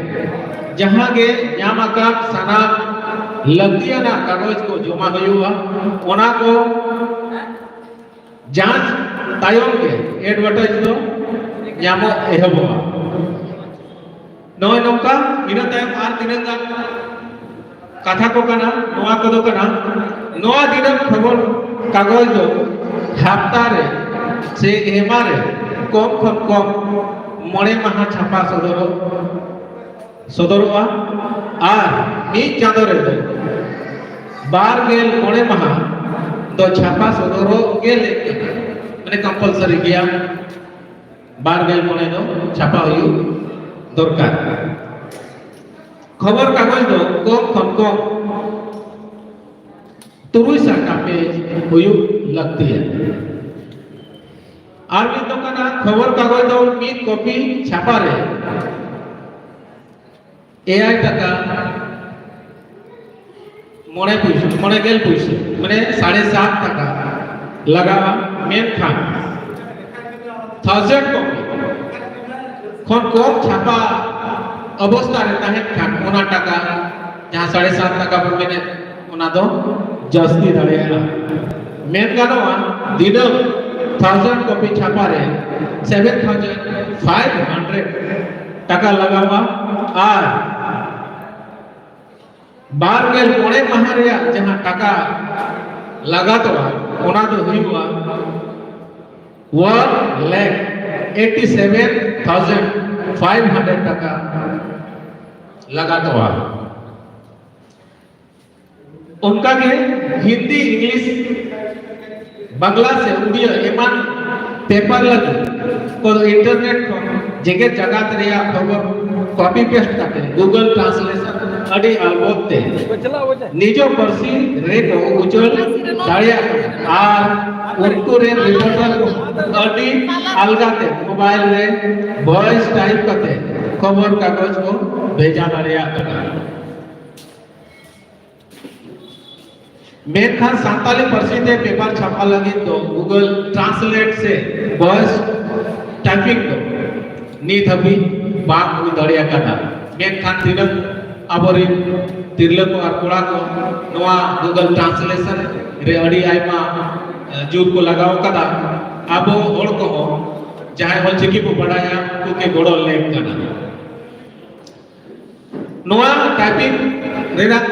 ᱡᱟᱦᱟᱸ ᱜᱮ ᱧᱟᱢ ᱟᱠᱟᱫ ᱥᱟᱱᱟᱢ ᱞᱟᱹᱠᱛᱤᱭᱟᱱᱟᱜ ᱠᱟᱜᱚᱡᱽ ᱠᱚ ᱡᱚᱢᱟ ᱦᱩᱭᱩᱜᱼᱟ᱾ ᱚᱱᱟ ᱠᱚ ᱡᱟᱸᱪ ᱛᱟᱭᱚᱢ ᱜᱮ ᱮᱰᱵᱷᱟᱨᱴᱟᱭᱤᱡᱽ ᱫᱚ ᱧᱟᱢᱚᱜ ᱮᱦᱚᱵᱚᱜᱼᱟ᱾ ᱱᱚᱜᱼᱚᱭ ᱱᱚᱝᱠᱟ᱾ ᱤᱱᱟᱹ ᱛᱟᱭᱚᱢ ᱟᱨ ᱛᱤᱱᱟᱹᱜ ᱜᱟᱱ ᱠᱟᱛᱷᱟ ᱠᱚ ᱠᱟᱱᱟ, ᱱᱚᱣᱟ ᱠᱚᱫᱚ ᱠᱟᱱᱟ, ᱱᱚᱣᱟ ᱫᱤᱱᱟᱹᱢ ᱠᱷᱚᱵᱚᱨ ᱠᱟᱜᱚᱡᱽ ᱫᱚ ᱦᱟᱯᱛᱟ ᱨᱮ ᱥᱮ ᱮᱦᱢᱟ ᱨᱮ ᱠᱚᱢ ᱠᱷᱚᱱ ᱠᱚᱢ ᱢᱚᱬᱮ ᱢᱟᱦᱟ ᱪᱷᱟᱯᱟ ᱥᱚᱫᱚᱨᱚᱜ ᱥᱚᱫᱚᱨᱚᱜᱼᱟ ᱟᱨ ᱢᱤᱫ ᱪᱟᱸᱫᱚ ᱨᱮᱫᱚ ᱵᱟᱨ ᱜᱮᱞ ᱢᱚᱬᱮ ᱢᱟᱦᱟ ᱫᱚ ᱪᱷᱟᱯᱟ ᱥᱚᱫᱚᱨᱚᱜ ᱜᱮ ᱞᱮᱠ ᱠᱟᱱᱟ, ᱢᱟᱱᱮ ᱠᱚᱢᱯᱟᱞᱥᱟᱨᱤ ᱜᱮᱭᱟ᱾ ᱵᱟᱨ ᱜᱮᱞ ᱢᱚᱬᱮ ᱫᱚ ᱪᱷᱟᱯᱟ ᱦᱩᱭᱩᱜ ᱫᱚᱨᱠᱟᱨ᱾ ᱠᱷᱚᱵᱚᱨ ᱠᱟᱜᱚᱡᱽ ᱫᱚ ᱠᱚᱢ ᱠᱷᱚᱱ ᱠᱚᱢ ᱛᱩᱨᱩᱭ ᱥᱟᱭ ᱴᱟᱠᱟ ᱯᱮᱡᱽ ᱦᱩᱭᱩᱜ ᱞᱟᱹᱠᱛᱤᱭᱟ᱾ ᱟᱨ ᱢᱤᱫ ᱫᱚ ᱠᱟᱱᱟ, ᱠᱷᱚᱵᱚᱨ ᱠᱟᱜᱚᱡᱽ ᱫᱚ ᱢᱤᱫ ᱠᱚᱯᱤ ᱪᱷᱟᱯᱟ ᱨᱮ ᱮᱭᱟᱭ ᱴᱟᱠᱟ ᱢᱚᱬᱮ ᱯᱩᱭᱥᱟᱹ, ᱢᱚᱬᱮ ᱜᱮᱞ ᱯᱩᱭᱥᱟᱹ, ᱢᱟᱱᱮ ᱥᱟᱲᱮ ᱥᱟᱛ ᱴᱟᱠᱟ ᱞᱟᱜᱟᱜᱼᱟ᱾ ᱢᱮᱱᱠᱷᱟᱱ ᱛᱷᱟᱣᱡᱮᱱᱰ ᱠᱚᱯᱤ ᱠᱷᱚᱱ ᱠᱚᱢ ᱪᱷᱟᱯᱟ ᱚᱵᱚᱥᱛᱟ ᱨᱮ ᱛᱟᱦᱮᱱ ᱠᱷᱟᱱ, ᱚᱱᱟ ᱴᱟᱠᱟ, ᱡᱟᱦᱟᱸ ᱥᱟᱲᱮ ᱥᱟᱛ ᱴᱟᱠᱟ ᱵᱚᱱ ᱢᱮᱱᱮᱫ, ᱚᱱᱟ ᱫᱚ ᱡᱟᱹᱥᱛᱤ ᱫᱟᱲᱮᱭᱟᱜᱼᱟ᱾ ᱢᱮᱱ ᱜᱟᱱᱚᱜᱼᱟ, ᱫᱤᱱᱟᱹᱢ ᱛᱷᱟᱣᱡᱮᱱᱰ ᱠᱚᱯᱤ ᱪᱷᱟᱯᱟ ᱨᱮ ᱥᱮᱵᱷᱮᱱ ᱛᱷᱟᱣᱡᱮᱱᱰ ᱯᱷᱟᱭᱤᱵᱷ ᱦᱟᱱᱰᱨᱮᱰ ᱴᱟᱠᱟ ᱞᱟᱜᱟᱜᱼᱟ᱾ ᱟᱨ ᱵᱟᱨ ᱜᱮᱞ ᱢᱚᱬᱮ ᱢᱟᱦᱟ ᱨᱮᱭᱟᱜ ᱡᱟᱦᱟᱸ ᱴᱟᱠᱟ ᱞᱟᱜᱟᱛᱚᱜᱼᱟ, ᱚᱱᱟ ᱫᱚ ᱦᱩᱭᱩᱜᱼᱟ one lakh eighty seven thousand five hundred ᱴᱟᱠᱟ ᱞᱟᱜᱟᱛᱚᱜᱼᱟ᱾ ᱚᱱᱠᱟᱜᱮ ᱦᱤᱱᱫᱤ, ᱤᱝᱞᱤᱥ, ᱵᱟᱝᱞᱟ ᱥᱮ ᱩᱲᱤᱭᱟ ᱮᱢᱟᱱ ᱯᱮᱯᱟᱨ ᱞᱟᱹᱜᱤᱫ ᱠᱚᱫᱚ ᱤᱱᱴᱟᱨᱱᱮᱴ ᱠᱷᱚᱱ ᱡᱮᱜᱮᱛ ᱡᱟᱠᱟᱛ ᱨᱮᱭᱟᱜ ᱠᱷᱚᱵᱚᱨ ᱠᱚᱯᱤ ᱯᱮᱥᱴ ᱠᱟᱛᱮ ᱜᱩᱜᱚᱞ ᱴᱨᱟᱱᱥᱞᱮᱥᱚᱱ ᱟᱹᱰᱤ ᱟᱞᱵᱚᱛ ᱛᱮ ᱱᱤᱡᱚ ᱯᱟᱹᱨᱥᱤ ᱨᱮᱠᱚ ᱩᱪᱟᱹᱲ ᱫᱟᱲᱮᱭᱟᱜ ᱠᱟᱱᱟ ᱟᱨ ᱩᱱᱠᱩ ᱨᱮᱱ ᱨᱤᱯᱳᱨᱴᱟᱨ ᱠᱚ ᱟᱹᱰᱤ ᱟᱞᱜᱟ ᱛᱮ ᱢᱳᱵᱟᱭᱤᱞ ᱨᱮ ᱵᱷᱚᱭᱮᱥ ᱴᱟᱭᱤᱯ ᱠᱟᱛᱮ ᱠᱷᱚᱵᱚᱨ ᱠᱟᱜᱚᱡᱽ ᱠᱚ ᱵᱷᱮᱡᱟ ᱫᱟᱲᱮᱭᱟᱜ ᱠᱟᱱᱟ᱾ ᱢᱮᱱᱠᱷᱟᱱ ᱥᱟᱱᱛᱟᱞᱤ ᱯᱟᱹᱨᱥᱤ ᱛᱮ ᱯᱮᱯᱟᱨ ᱪᱷᱟᱯᱟ ᱞᱟᱹᱜᱤᱫ ᱫᱚ ᱜᱩᱜᱚᱞ ᱴᱨᱟᱱᱥᱞᱮᱴ ᱥᱮ ᱵᱷᱚᱭᱮᱥ ᱴᱟᱭᱯᱤᱝ ᱫᱚ ᱱᱤᱛ ᱦᱟᱹᱵᱤᱡ ᱵᱟᱝ ᱦᱩᱭ ᱫᱟᱲᱮ ᱟᱠᱟᱫᱟ᱾ ᱢᱮᱱᱠᱷᱟᱱ ᱛᱤᱱᱟᱹᱜ ᱟᱵᱚᱨᱮᱱ ᱛᱤᱨᱞᱟᱹ ᱠᱚ ᱟᱨ ᱠᱚᱲᱟ ᱠᱚ ᱱᱚᱣᱟ ᱜᱩᱜᱚᱞ ᱴᱨᱟᱱᱥᱞᱮᱥᱚᱱ ᱨᱮ ᱟᱹᱰᱤ ᱟᱭᱢᱟ ᱡᱳᱨ ᱠᱚ ᱞᱟᱜᱟᱣ ᱟᱠᱟᱫᱟ, ᱟᱵᱚ ᱦᱚᱲ ᱠᱚᱦᱚᱸ ᱡᱟᱦᱟᱸᱭ ᱚᱞᱪᱤᱠᱤ ᱠᱚ ᱵᱟᱰᱟᱭᱟ ᱩᱱᱠᱩ ᱜᱮ ᱜᱚᱲᱚ ᱞᱮᱠ ᱠᱟᱱᱟ᱾ ᱱᱚᱣᱟ ᱴᱟᱭᱯᱤᱝ ᱨᱮᱱᱟᱜ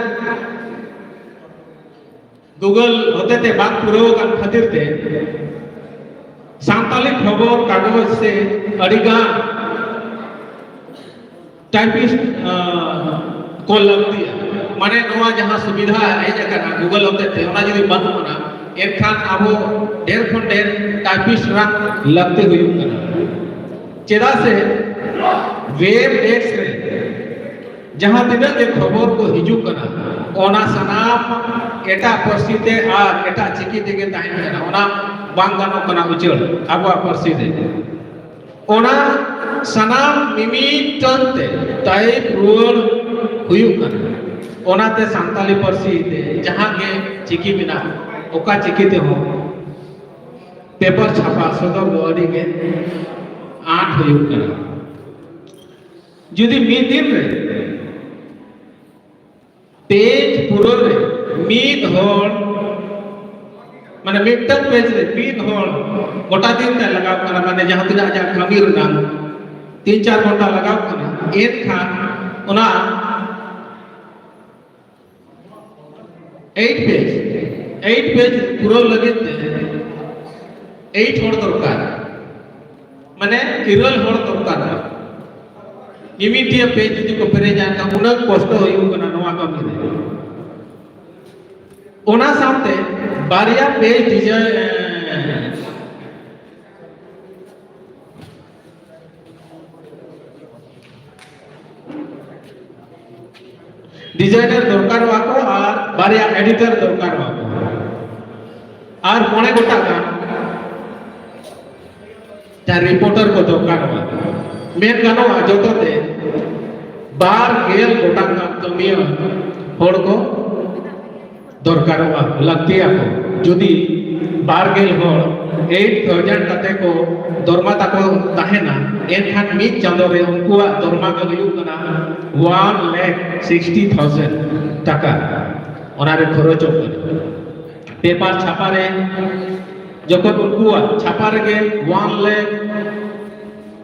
ᱜᱩᱜᱚᱞ ᱦᱚᱛᱮᱛᱮ ᱵᱟᱝ ᱯᱩᱨᱟᱹᱣ ᱟᱠᱟᱱ ᱠᱷᱟᱹᱛᱤᱨ ᱛᱮ ᱥᱟᱱᱛᱟᱞᱤ ᱠᱷᱚᱵᱚᱨ ᱠᱟᱜᱚᱡᱽ ᱥᱮ ᱟᱹᱰᱤᱜᱟᱱ ᱴᱟᱭᱯᱤᱥᱴ ᱠᱚ ᱞᱟᱹᱠᱛᱤᱜᱼᱟ᱾ ᱢᱟᱱᱮ ᱱᱚᱣᱟ ᱡᱟᱦᱟᱸ ᱥᱩᱵᱤᱫᱷᱟ ᱦᱮᱡ ᱟᱠᱟᱱᱟ ᱜᱩᱜᱚᱞ ᱦᱚᱛᱮᱛᱮ, ᱚᱱᱟ ᱡᱩᱫᱤ ᱵᱟᱹᱱᱩᱜ ᱟᱱᱟ, ᱮᱱᱠᱷᱟᱱ ᱟᱵᱚ ᱰᱷᱮᱨ ᱠᱷᱚᱱ ᱰᱷᱮᱨ ᱴᱟᱭᱯᱤᱥᱴ ᱨᱮᱱᱟᱜ ᱞᱟᱹᱠᱛᱤ ᱦᱩᱭᱩᱜ ᱠᱟᱱᱟ᱾ ᱪᱮᱫᱟᱜ ᱥᱮ ᱣᱮᱵ ᱰᱮᱥᱠ ᱨᱮ ᱡᱟᱦᱟᱸ ᱛᱤᱱᱟᱹᱜ ᱜᱮ ᱠᱷᱚᱵᱚᱨ ᱠᱚ ᱦᱤᱡᱩᱜ ᱠᱟᱱᱟ, ᱚᱱᱟ ᱥᱟᱱᱟᱢ ᱮᱴᱟᱜ ᱯᱟᱹᱨᱥᱤ ᱛᱮ ᱟᱨ ᱮᱴᱟᱜ ᱪᱤᱠᱤ ᱛᱮᱜᱮ ᱛᱟᱦᱮᱱ ᱠᱟᱱᱟ᱾ ᱚᱱᱟ ᱵᱟᱝ ᱜᱟᱱᱚᱜ ᱠᱟᱱᱟ ᱩᱪᱟᱹᱲ ᱟᱵᱚᱣᱟᱜ ᱯᱟᱹᱨᱥᱤ ᱛᱮ᱾ ᱚᱱᱟ ᱥᱟᱱᱟᱢ ᱢᱤᱢᱤᱫᱴᱟᱝ ᱛᱮ ᱴᱟᱭᱤᱯ ᱨᱩᱣᱟᱹᱲ ᱦᱩᱭᱩᱜ ᱠᱟᱱᱟ᱾ ᱚᱱᱟᱛᱮ ᱥᱟᱱᱛᱟᱞᱤ ᱯᱟᱹᱨᱥᱤ ᱛᱮ ᱡᱟᱦᱟᱸ ᱜᱮ ᱪᱤᱠᱤ ᱢᱮᱱᱟᱜᱼᱟ, ᱚᱠᱟ ᱪᱤᱠᱤ ᱛᱮᱦᱚᱸ ᱯᱮᱯᱟᱨ ᱪᱷᱟᱯᱟ ᱥᱚᱫᱚᱨ ᱫᱚ ᱟᱹᱰᱤ ᱜᱮ ᱟᱸᱴ ᱦᱩᱭᱩᱜ ᱠᱟᱱᱟ᱾ ᱡᱩᱫᱤ ᱢᱤᱫ ᱫᱤᱱ ᱨᱮ ᱯᱮᱡᱽ ᱯᱩᱨᱟᱹᱣ ᱨᱮ ᱢᱤᱫ ᱦᱚᱲ, ᱢᱟᱱᱮ ᱢᱤᱫᱴᱟᱝ ᱯᱮᱡᱽ ᱨᱮ ᱢᱤᱫ ᱦᱚᱲ ᱜᱚᱴᱟ ᱫᱤᱱ ᱛᱮ ᱞᱟᱜᱟᱣ ᱠᱟᱱᱟ, ᱢᱟᱱᱮ ᱡᱟᱦᱟᱸ ᱛᱤᱱᱟᱹᱜ ᱟᱡᱟᱜ ᱠᱟᱹᱢᱤ ᱨᱮᱱᱟᱜ ᱛᱤᱱ ᱪᱟᱨ ᱜᱷᱚᱱᱴᱟ ᱞᱟᱜᱟᱣ ᱠᱟᱱᱟ, ᱮᱱᱠᱷᱟᱱ ᱚᱱᱟ ᱮᱭᱤᱴ ᱯᱮᱡᱽ, ᱮᱭᱤᱴ ᱯᱮᱡᱽ ᱯᱩᱨᱟᱹᱣ ᱞᱟᱹᱜᱤᱫ ᱛᱮ ᱮᱭᱤᱴ ᱦᱚᱲ ᱫᱚᱨᱠᱟᱨ, ᱢᱟᱱᱮ ᱤᱨᱟᱹᱞ ᱦᱚᱲ ᱫᱚᱨᱠᱟᱨ᱾ ᱢᱤᱢᱤᱫᱴᱤᱡ ᱯᱮᱡᱽ ᱡᱩᱫᱤ ᱠᱚ ᱯᱮᱨᱮᱡᱟ, ᱮᱱᱠᱷᱟᱱ ᱩᱱᱟᱹᱜ ᱠᱚᱥᱴᱚ ᱦᱩᱭᱩᱜ ᱠᱟᱱᱟ ᱱᱚᱣᱟ ᱠᱟᱹᱢᱤ ᱨᱮ᱾ ᱚᱱᱟ ᱥᱟᱶᱛᱮ ᱵᱟᱨᱭᱟ ᱯᱮᱡᱽ ᱰᱤᱡᱟᱭᱤᱱ ᱰᱤᱡᱟᱭᱱᱟᱨ ᱫᱚᱨᱠᱟᱨᱚᱜᱼᱟ ᱠᱚ ᱟᱨ ᱵᱟᱨᱭᱟ ᱮᱰᱤᱴᱚᱨ ᱫᱚᱨᱠᱟᱨᱚᱜᱼᱟ ᱠᱚ ᱟᱨ ᱢᱚᱬᱮ ᱜᱚᱴᱟᱝ ᱜᱟᱱ ᱡᱟᱦᱟᱸ ᱨᱤᱯᱳᱨᱴᱟᱨ ᱠᱚ ᱫᱚᱨᱠᱟᱨᱚᱜᱼᱟ᱾ ᱢᱮᱱ ᱜᱟᱱᱚᱜᱼᱟ, ᱡᱚᱛᱚ ᱛᱮ ᱵᱟᱨ ᱜᱮᱞ ᱜᱚᱴᱟᱝ ᱜᱟᱱ ᱠᱟᱹᱢᱤᱭᱟᱹ ᱦᱚᱲ ᱠᱚ ᱫᱚᱨᱠᱟᱨᱚᱜᱼᱟ, ᱞᱟᱹᱠᱛᱤᱭᱟ ᱠᱚ᱾ ᱡᱩᱫᱤ ᱵᱟᱨ ᱜᱮᱞ ᱦᱚᱲ eight thousand ᱠᱟᱛᱮ ᱠᱚ ᱫᱚᱨᱢᱟ ᱛᱟᱠᱚ ᱛᱟᱦᱮᱱᱟ, ᱮᱱᱠᱷᱟᱱ ᱢᱤᱫ ᱪᱟᱸᱫᱚ ᱨᱮ ᱩᱱᱠᱩᱣᱟᱜ ᱫᱚᱨᱢᱟ ᱫᱚ ᱦᱩᱭᱩᱜ ᱠᱟᱱᱟ one lakh sixty thousand ᱴᱟᱠᱟ᱾ ᱚᱱᱟ ᱨᱮ ᱠᱷᱚᱨᱚᱪᱚᱜ ᱠᱟᱱᱟ᱾ ᱯᱮᱯᱟᱨ ᱪᱷᱟᱯᱟ ᱨᱮ ᱡᱚᱠᱷᱚᱱ ᱩᱱᱠᱩᱣᱟᱜ ᱪᱷᱟᱯᱟ ᱨᱮᱜᱮ one lakh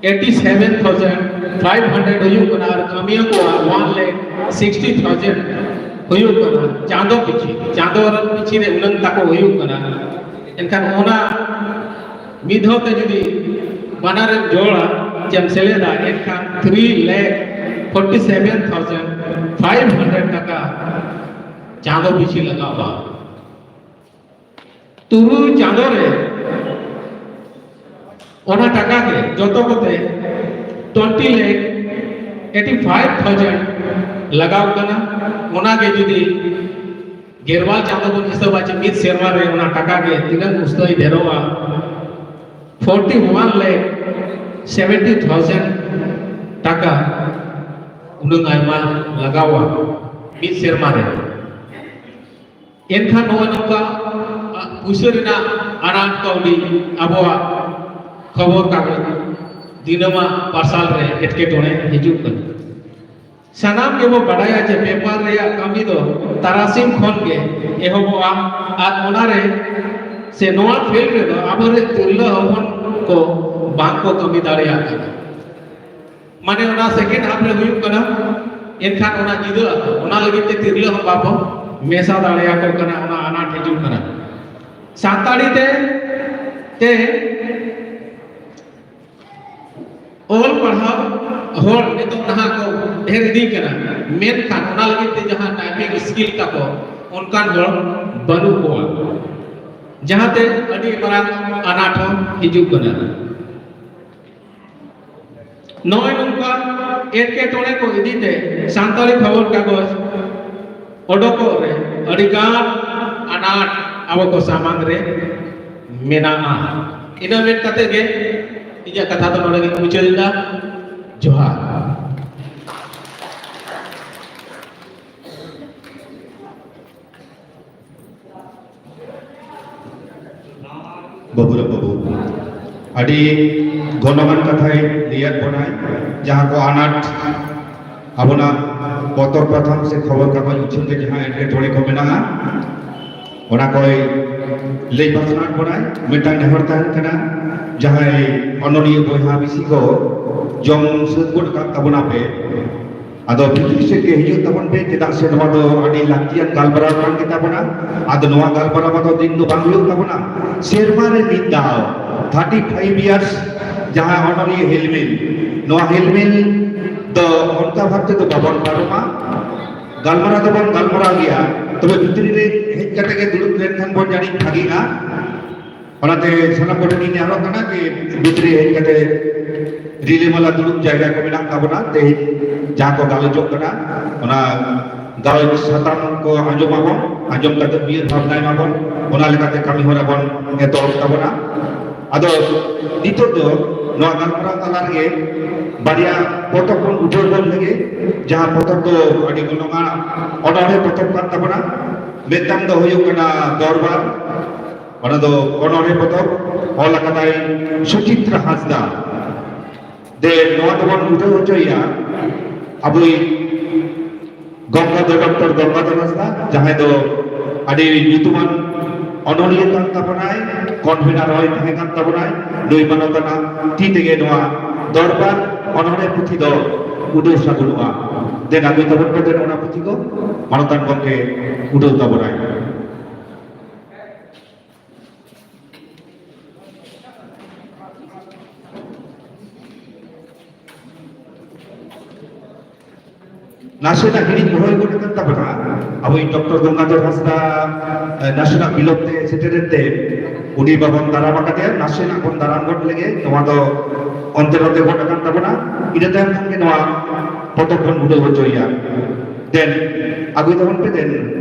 eighty seven thousand five hundred ᱦᱩᱭᱩᱜ ᱠᱟᱱᱟ ᱟᱨ ᱠᱟᱹᱢᱤᱭᱟᱹ ᱠᱚᱣᱟᱜ one lakh sixty thousand ᱦᱩᱭᱩᱜ ᱠᱟᱱᱟ ᱪᱟᱸᱫᱚ ᱯᱤᱪᱷᱤ᱾ ᱪᱟᱸᱫᱚ ᱯᱤᱪᱷᱤ ᱨᱮ ᱩᱱᱟᱹᱝ ᱛᱟᱠᱚ ᱦᱩᱭᱩᱜ ᱠᱟᱱᱟ᱾ ᱮᱱᱠᱷᱟᱱ ᱚᱱᱟ ᱢᱤᱫ ᱫᱷᱟᱣ ᱛᱮ ᱡᱩᱫᱤ ᱵᱟᱱᱟᱨᱮᱢ ᱡᱚᱲᱟ, ᱪᱮᱢ ᱥᱮᱞᱮᱫᱟ, ᱮᱱᱠᱷᱟᱱ three lakh forty seven thousand five hundred ᱴᱟᱠᱟ ᱪᱟᱸᱫᱚ ᱯᱤᱪᱷᱤ ᱞᱟᱜᱟᱜᱼᱟ᱾ ᱛᱩᱨᱩᱭ ᱪᱟᱸᱫᱚ ᱨᱮ ᱚᱱᱟ ᱴᱟᱠᱟ ᱜᱮ ᱡᱚᱛᱚ ᱠᱚᱛᱮ twenty lakh eighty five thousand ᱞᱟᱜᱟᱣ ᱠᱟᱱᱟ᱾ ᱚᱱᱟ ᱜᱮ ᱡᱩᱫᱤ ᱜᱮᱨᱵᱟᱞ ᱪᱟᱸᱫᱚ ᱵᱚᱱ ᱦᱤᱥᱟᱹᱵᱟ, ᱪᱮ ᱢᱤᱫ ᱥᱮᱨᱢᱟ ᱨᱮ ᱚᱱᱟ ᱴᱟᱠᱟ ᱜᱮ ᱛᱤᱱᱟᱹᱜ ᱩᱥᱛᱟᱹᱭ ᱰᱷᱮᱨᱚᱜᱼᱟ? Forty one lakh seventy thousand ᱴᱟᱠᱟ ᱩᱱᱟᱹᱝ ᱟᱭᱢᱟ ᱞᱟᱜᱟᱣᱟ ᱢᱤᱫ ᱥᱮᱨᱢᱟ ᱨᱮ᱾ ᱮᱱᱠᱷᱟᱱ ᱱᱚᱜᱼᱚᱭ ᱱᱚᱝᱠᱟ ᱯᱩᱭᱥᱟᱹ ᱨᱮᱱᱟᱜ ᱟᱱᱟᱴ ᱠᱟᱹᱣᱰᱤ ᱟᱵᱚᱣᱟᱜ ᱠᱷᱚᱵᱚᱨ ᱠᱟᱜᱚᱡᱽ ᱫᱤᱱᱟᱹᱢᱟᱜ ᱯᱟᱨᱥᱟᱞ ᱨᱮ ᱮᱴᱠᱮᱴᱚᱬᱮ ᱦᱤᱡᱩᱜ ᱠᱟᱱᱟ᱾ ᱥᱟᱱᱟᱢ ᱜᱮᱵᱚ ᱵᱟᱰᱟᱭᱟ ᱡᱮ ᱯᱮᱯᱟᱨ ᱨᱮᱭᱟᱜ ᱠᱟᱹᱢᱤ ᱫᱚ ᱛᱟᱨᱟᱥᱤᱧ ᱠᱷᱚᱱ ᱜᱮ ᱮᱦᱚᱵᱚᱜᱼᱟ ᱟᱨ ᱚᱱᱟᱨᱮ ᱥᱮ ᱱᱚᱣᱟ ᱯᱷᱤᱞᱰ ᱨᱮᱫᱚ ᱟᱵᱚᱨᱮᱱ ᱛᱤᱨᱞᱟᱹ ᱦᱚᱯᱚᱱ ᱠᱚ ᱵᱟᱝ ᱠᱚ ᱠᱟᱹᱢᱤ ᱫᱟᱲᱮᱭᱟᱜ ᱠᱟᱱᱟ᱾ ᱢᱟᱱᱮ ᱚᱱᱟ ᱥᱮᱠᱮᱱᱰ ᱦᱟᱯ ᱨᱮ ᱦᱩᱭᱩᱜ ᱠᱟᱱᱟ, ᱮᱱᱠᱷᱟᱱ ᱚᱱᱟ ᱧᱤᱫᱟᱹ ᱟᱠᱚ, ᱚᱱᱟ ᱞᱟᱹᱜᱤᱫ ᱛᱮ ᱛᱤᱨᱞᱟᱹ ᱦᱚᱸ ᱵᱟᱵᱚ ᱢᱮᱥᱟ ᱫᱟᱲᱮᱭᱟᱠᱚ ᱠᱟᱱᱟ, ᱚᱱᱟ ᱟᱱᱟᱴ ᱦᱤᱡᱩᱜ ᱠᱟᱱᱟ᱾ ᱥᱟᱱᱛᱟᱲᱤ ᱛᱮ ᱛᱮ ᱚᱞ ᱯᱟᱲᱦᱟᱣ ᱦᱚᱲ ᱱᱤᱛᱚᱜ ᱱᱟᱦᱟᱜ ᱠᱚ ᱰᱷᱮᱨ ᱤᱫᱤ ᱠᱟᱱᱟ, ᱢᱮᱱᱠᱷᱟᱱ ᱚᱱᱟ ᱞᱟᱹᱜᱤᱫ ᱛᱮ ᱡᱟᱦᱟᱸ ᱴᱟᱭᱯᱤᱝ ᱥᱠᱤᱞ ᱛᱟᱠᱚ ᱚᱱᱠᱟᱱ ᱦᱚᱲ ᱵᱟᱹᱱᱩᱜ ᱠᱚᱣᱟ, ᱡᱟᱦᱟᱸᱛᱮ ᱟᱹᱰᱤ ᱢᱟᱨᱟᱝ ᱟᱱᱟᱴ ᱦᱚᱸ ᱦᱤᱡᱩᱜ ᱠᱟᱱᱟ᱾ ᱱᱚᱜᱼᱚᱭ ᱱᱚᱝᱠᱟ ᱮᱴᱠᱮᱴᱚᱬᱮ ᱠᱚ ᱤᱫᱤ ᱛᱮ ᱥᱟᱱᱛᱟᱲᱤ ᱠᱷᱚᱵᱚᱨ ᱠᱟᱜᱚᱡᱽ ᱚᱰᱚᱠᱚᱜ ᱨᱮ ᱟᱹᱰᱤᱜᱟᱱ ᱟᱱᱟᱴ ᱟᱵᱚ ᱠᱚ ᱥᱟᱢᱟᱝ ᱨᱮ ᱢᱮᱱᱟᱜᱼᱟ᱾ ᱤᱱᱟᱹ ᱢᱮᱱ ᱠᱟᱛᱮ ᱜᱮ ᱤᱧᱟᱹᱜ ᱠᱟᱛᱷᱟ ᱫᱚ ᱱᱚᱰᱮ ᱜᱤᱧ ᱢᱩᱪᱟᱹᱫ ᱮᱫᱟ᱾ ᱡᱚᱦᱟᱨ᱾ ᱵᱟᱹᱵᱩᱨᱟᱢ ᱵᱟᱹᱵᱩ, ᱟᱹᱰᱤ ᱜᱚᱱᱚᱝᱟᱱ ᱠᱟᱛᱷᱟᱭ ᱞᱟᱹᱭᱟᱫ ᱵᱚᱱᱟᱭ, ᱡᱟᱦᱟᱸ ᱠᱚ ᱟᱱᱟᱴ ᱟᱵᱚᱱᱟᱜ ᱯᱚᱛᱚᱵ ᱯᱟᱛᱷᱟᱢ ᱥᱮ ᱠᱷᱚᱵᱚᱨ ᱠᱟᱜᱚᱡᱽ ᱩᱪᱷᱟᱹᱱ ᱨᱮ ᱡᱟᱦᱟᱸ ᱮᱴᱠᱮᱴᱚᱬᱮ ᱠᱚ ᱢᱮᱱᱟᱜᱼᱟ, ᱚᱱᱟ ᱠᱚᱭ ᱞᱟᱹᱭ ᱯᱟᱥᱱᱟᱣᱟᱫ ᱵᱚᱱᱟᱭ᱾ ᱢᱤᱫᱴᱟᱝ ᱱᱮᱦᱚᱨ ᱛᱟᱦᱮᱱ ᱠᱟᱱᱟ, ᱡᱟᱦᱟᱸᱭ ᱚᱱᱚᱞᱤᱭᱟᱹ ᱵᱚᱭᱦᱟ ᱵᱤᱥᱤ ᱠᱚ ᱡᱚᱢ ᱥᱟᱹᱛ ᱜᱚᱫ ᱠᱟᱜ ᱛᱟᱵᱚᱱᱟ ᱯᱮ, ᱟᱫᱚ ᱵᱷᱤᱛᱨᱤ ᱥᱮᱫ ᱜᱮ ᱦᱤᱡᱩᱜ ᱛᱟᱵᱚᱱ ᱯᱮ, ᱪᱮᱫᱟᱜ ᱥᱮ ᱱᱚᱣᱟ ᱫᱚ ᱟᱹᱰᱤ ᱞᱟᱹᱠᱛᱤᱭᱟᱱ ᱜᱟᱞᱢᱟᱨᱟᱣ ᱠᱟᱱ ᱜᱮ ᱛᱟᱵᱚᱱᱟ᱾ ᱟᱫᱚ ᱱᱚᱣᱟ ᱜᱟᱞᱢᱟᱨᱟᱣ ᱢᱟ ᱫᱚ ᱫᱤᱱ ᱫᱚ ᱵᱟᱝ ᱦᱩᱭᱩᱜ ᱛᱟᱵᱚᱱᱟ, ᱥᱮᱨᱢᱟ ᱨᱮ ᱢᱤᱫ ᱫᱷᱟᱣ, thirty five years, ᱡᱟᱦᱟᱸ ᱚᱱᱚᱞᱤᱭᱟᱹ ᱦᱮᱞᱢᱮᱞ, ᱱᱚᱣᱟ ᱦᱮᱞᱢᱮᱞ ᱫᱚ ᱚᱱᱠᱟ ᱵᱷᱟᱵ ᱛᱮᱫᱚ ᱵᱟᱵᱚᱱ ᱯᱟᱨᱚᱢᱟ᱾ ᱜᱟᱞᱢᱟᱨᱟᱣ ᱫᱚᱵᱚᱱ ᱜᱟᱞᱢᱟᱨᱟᱣ ᱜᱮᱭᱟ, ᱛᱚᱵᱮ ᱵᱷᱤᱛᱨᱤ ᱨᱮ ᱦᱮᱡ ᱠᱟᱛᱮ ᱜᱮ ᱫᱩᱲᱩᱵ ᱞᱮᱱᱠᱷᱟᱱ ᱵᱚᱱ ᱡᱟᱹᱱᱤᱡ ᱵᱷᱟᱜᱤᱜᱼᱟ᱾ ᱚᱱᱟᱛᱮ ᱥᱟᱱᱟᱢ ᱠᱚᱴᱷᱮᱱ ᱤᱧ ᱱᱮᱦᱚᱨᱚᱜ ᱠᱟᱱᱟ ᱡᱮ ᱵᱷᱤᱛᱨᱤ ᱦᱮᱡ ᱠᱟᱛᱮ ᱨᱤᱞᱟᱹᱢᱟᱞᱟ ᱫᱩᱲᱩᱵ ᱡᱟᱭᱜᱟ ᱠᱚ ᱢᱮᱱᱟᱜ ᱛᱟᱵᱚᱱᱟ, ᱛᱮᱦᱮᱧ ᱡᱟᱦᱟᱸ ᱠᱚ ᱜᱟᱞᱚᱪᱚᱜ ᱠᱟᱱᱟ, ᱚᱱᱟ ᱜᱟᱞᱚᱪ ᱥᱟᱛᱟᱢ ᱠᱚ ᱟᱸᱡᱚᱢ ᱟᱵᱚᱱ, ᱟᱸᱡᱚᱢ ᱠᱟᱛᱮ ᱩᱭᱦᱟᱹᱨ ᱵᱷᱟᱵᱽᱱᱟᱭ ᱢᱟᱵᱚᱱ, ᱚᱱᱟ ᱞᱮᱠᱟᱛᱮ ᱠᱟᱹᱢᱤ ᱦᱚᱨᱟ ᱵᱚᱱ ᱮᱛᱚᱦᱚᱵ ᱛᱟᱵᱚᱱᱟ᱾ ᱟᱫᱚ ᱱᱤᱛᱚᱜ ᱫᱚ ᱱᱚᱣᱟ ᱜᱟᱞᱢᱟᱨᱟᱣ ᱛᱟᱞᱟ ᱨᱮᱜᱮ ᱵᱟᱨᱭᱟ ᱯᱚᱛᱚᱵ ᱵᱚᱱ ᱩᱴᱷᱟᱹᱣ ᱜᱚᱫ ᱞᱮᱜᱮ, ᱡᱟᱦᱟᱸ ᱯᱚᱛᱚᱵ ᱫᱚ ᱟᱹᱰᱤ ᱜᱚᱱᱚᱝᱟᱱ ᱚᱱᱚᱬᱦᱮ ᱯᱚᱛᱚᱵ ᱠᱟᱱ ᱛᱟᱵᱚᱱᱟ᱾ ᱢᱤᱫᱴᱟᱝ ᱫᱚ ᱦᱩᱭᱩᱜ ᱠᱟᱱᱟ ᱫᱚᱨᱵᱟᱨ, ᱚᱱᱟ ᱫᱚ ᱚᱱᱚᱬᱦᱮ ᱯᱚᱛᱚᱵ, ᱚᱞ ᱟᱠᱟᱫᱟᱭ ᱥᱩᱪᱤᱛᱨᱟ ᱦᱟᱸᱥᱫᱟ᱾ ᱫᱮ, ᱱᱚᱣᱟ ᱫᱚᱵᱚᱱ ᱩᱴᱷᱟᱹᱣ ᱦᱚᱪᱚᱭᱮᱭᱟ ᱟᱵᱚᱭᱤᱡ ᱜᱚᱝᱜᱟᱫᱷᱚᱨ, ᱰᱚᱠᱴᱚᱨ ᱜᱚᱝᱜᱟᱫᱷᱚᱨ ᱦᱟᱸᱥᱫᱟ, ᱡᱟᱦᱟᱸᱭ ᱫᱚ ᱟᱹᱰᱤ ᱧᱩᱛᱩᱢᱟᱱ ᱚᱱᱚᱞᱤᱭᱟᱹ ᱠᱟᱱ ᱛᱟᱵᱚᱱᱟᱭ, convener ᱦᱚᱸᱭ ᱛᱟᱦᱮᱸ ᱠᱟᱱ ᱛᱟᱵᱚᱱᱟᱭ᱾ ᱱᱩᱭ ᱢᱟᱱᱚᱛᱟᱱᱟᱜ ᱛᱤ ᱛᱮᱜᱮ ᱱᱚᱣᱟ ᱫᱚᱨᱵᱟᱨ ᱚᱱᱚᱬᱦᱮ ᱯᱩᱛᱷᱤ ᱫᱚ ᱩᱰᱟᱹᱣ ᱥᱟᱹᱜᱩᱱᱚᱜᱼᱟ᱾ ᱫᱮᱱ ᱟᱹᱜᱩᱭ ᱛᱟᱵᱚᱱ ᱯᱮ ᱫᱮᱱ ᱚᱱᱟ ᱯᱩᱛᱷᱤ ᱠᱚ, ᱢᱟᱱᱚᱛᱟᱱ ᱜᱚᱢᱠᱮ ᱩᱰᱟᱹᱣ ᱛᱟᱵᱚᱱᱟᱭ᱾ ᱱᱟᱥᱮᱱᱟᱜ ᱦᱤᱲᱤᱧ ᱦᱩᱭ ᱜᱚᱫ ᱟᱠᱟᱱ ᱛᱟᱵᱚᱱᱟ᱾ ᱟᱵᱚᱭᱤᱡ ᱰᱚᱠᱴᱚᱨ ᱜᱚᱝᱜᱟᱫᱷᱚᱨ ᱦᱟᱸᱥᱫᱟ, ᱮ, ᱱᱟᱥᱮᱱᱟᱜ ᱵᱤᱞᱚᱢ ᱛᱮ ᱥᱮᱴᱮᱨᱮᱱ ᱛᱮ ᱩᱱᱤ ᱵᱟᱵᱚᱱ ᱫᱟᱨᱟᱢ ᱟᱠᱟᱫᱮᱭᱟ᱾ ᱱᱟᱥᱮᱱᱟᱜ ᱵᱚᱱ ᱫᱟᱨᱟᱢ ᱜᱚᱫ ᱞᱮᱜᱮ, ᱱᱚᱣᱟ ᱫᱚ ᱚᱱᱛᱮ ᱱᱚᱛᱮ ᱜᱚᱫ ᱟᱠᱟᱱ ᱛᱟᱵᱚᱱᱟ᱾ ᱤᱱᱟᱹ ᱛᱟᱭᱚᱢ ᱠᱷᱟᱱ ᱜᱮ ᱱᱚᱣᱟ ᱯᱚᱛᱚᱵ ᱵᱚᱱ ᱩᱰᱟᱹᱣ ᱦᱚᱪᱚᱭᱟ᱾ ᱫᱮᱱ ᱟᱹᱜᱩᱭ ᱛᱟᱵᱚᱱ ᱯᱮ, ᱫᱮᱱ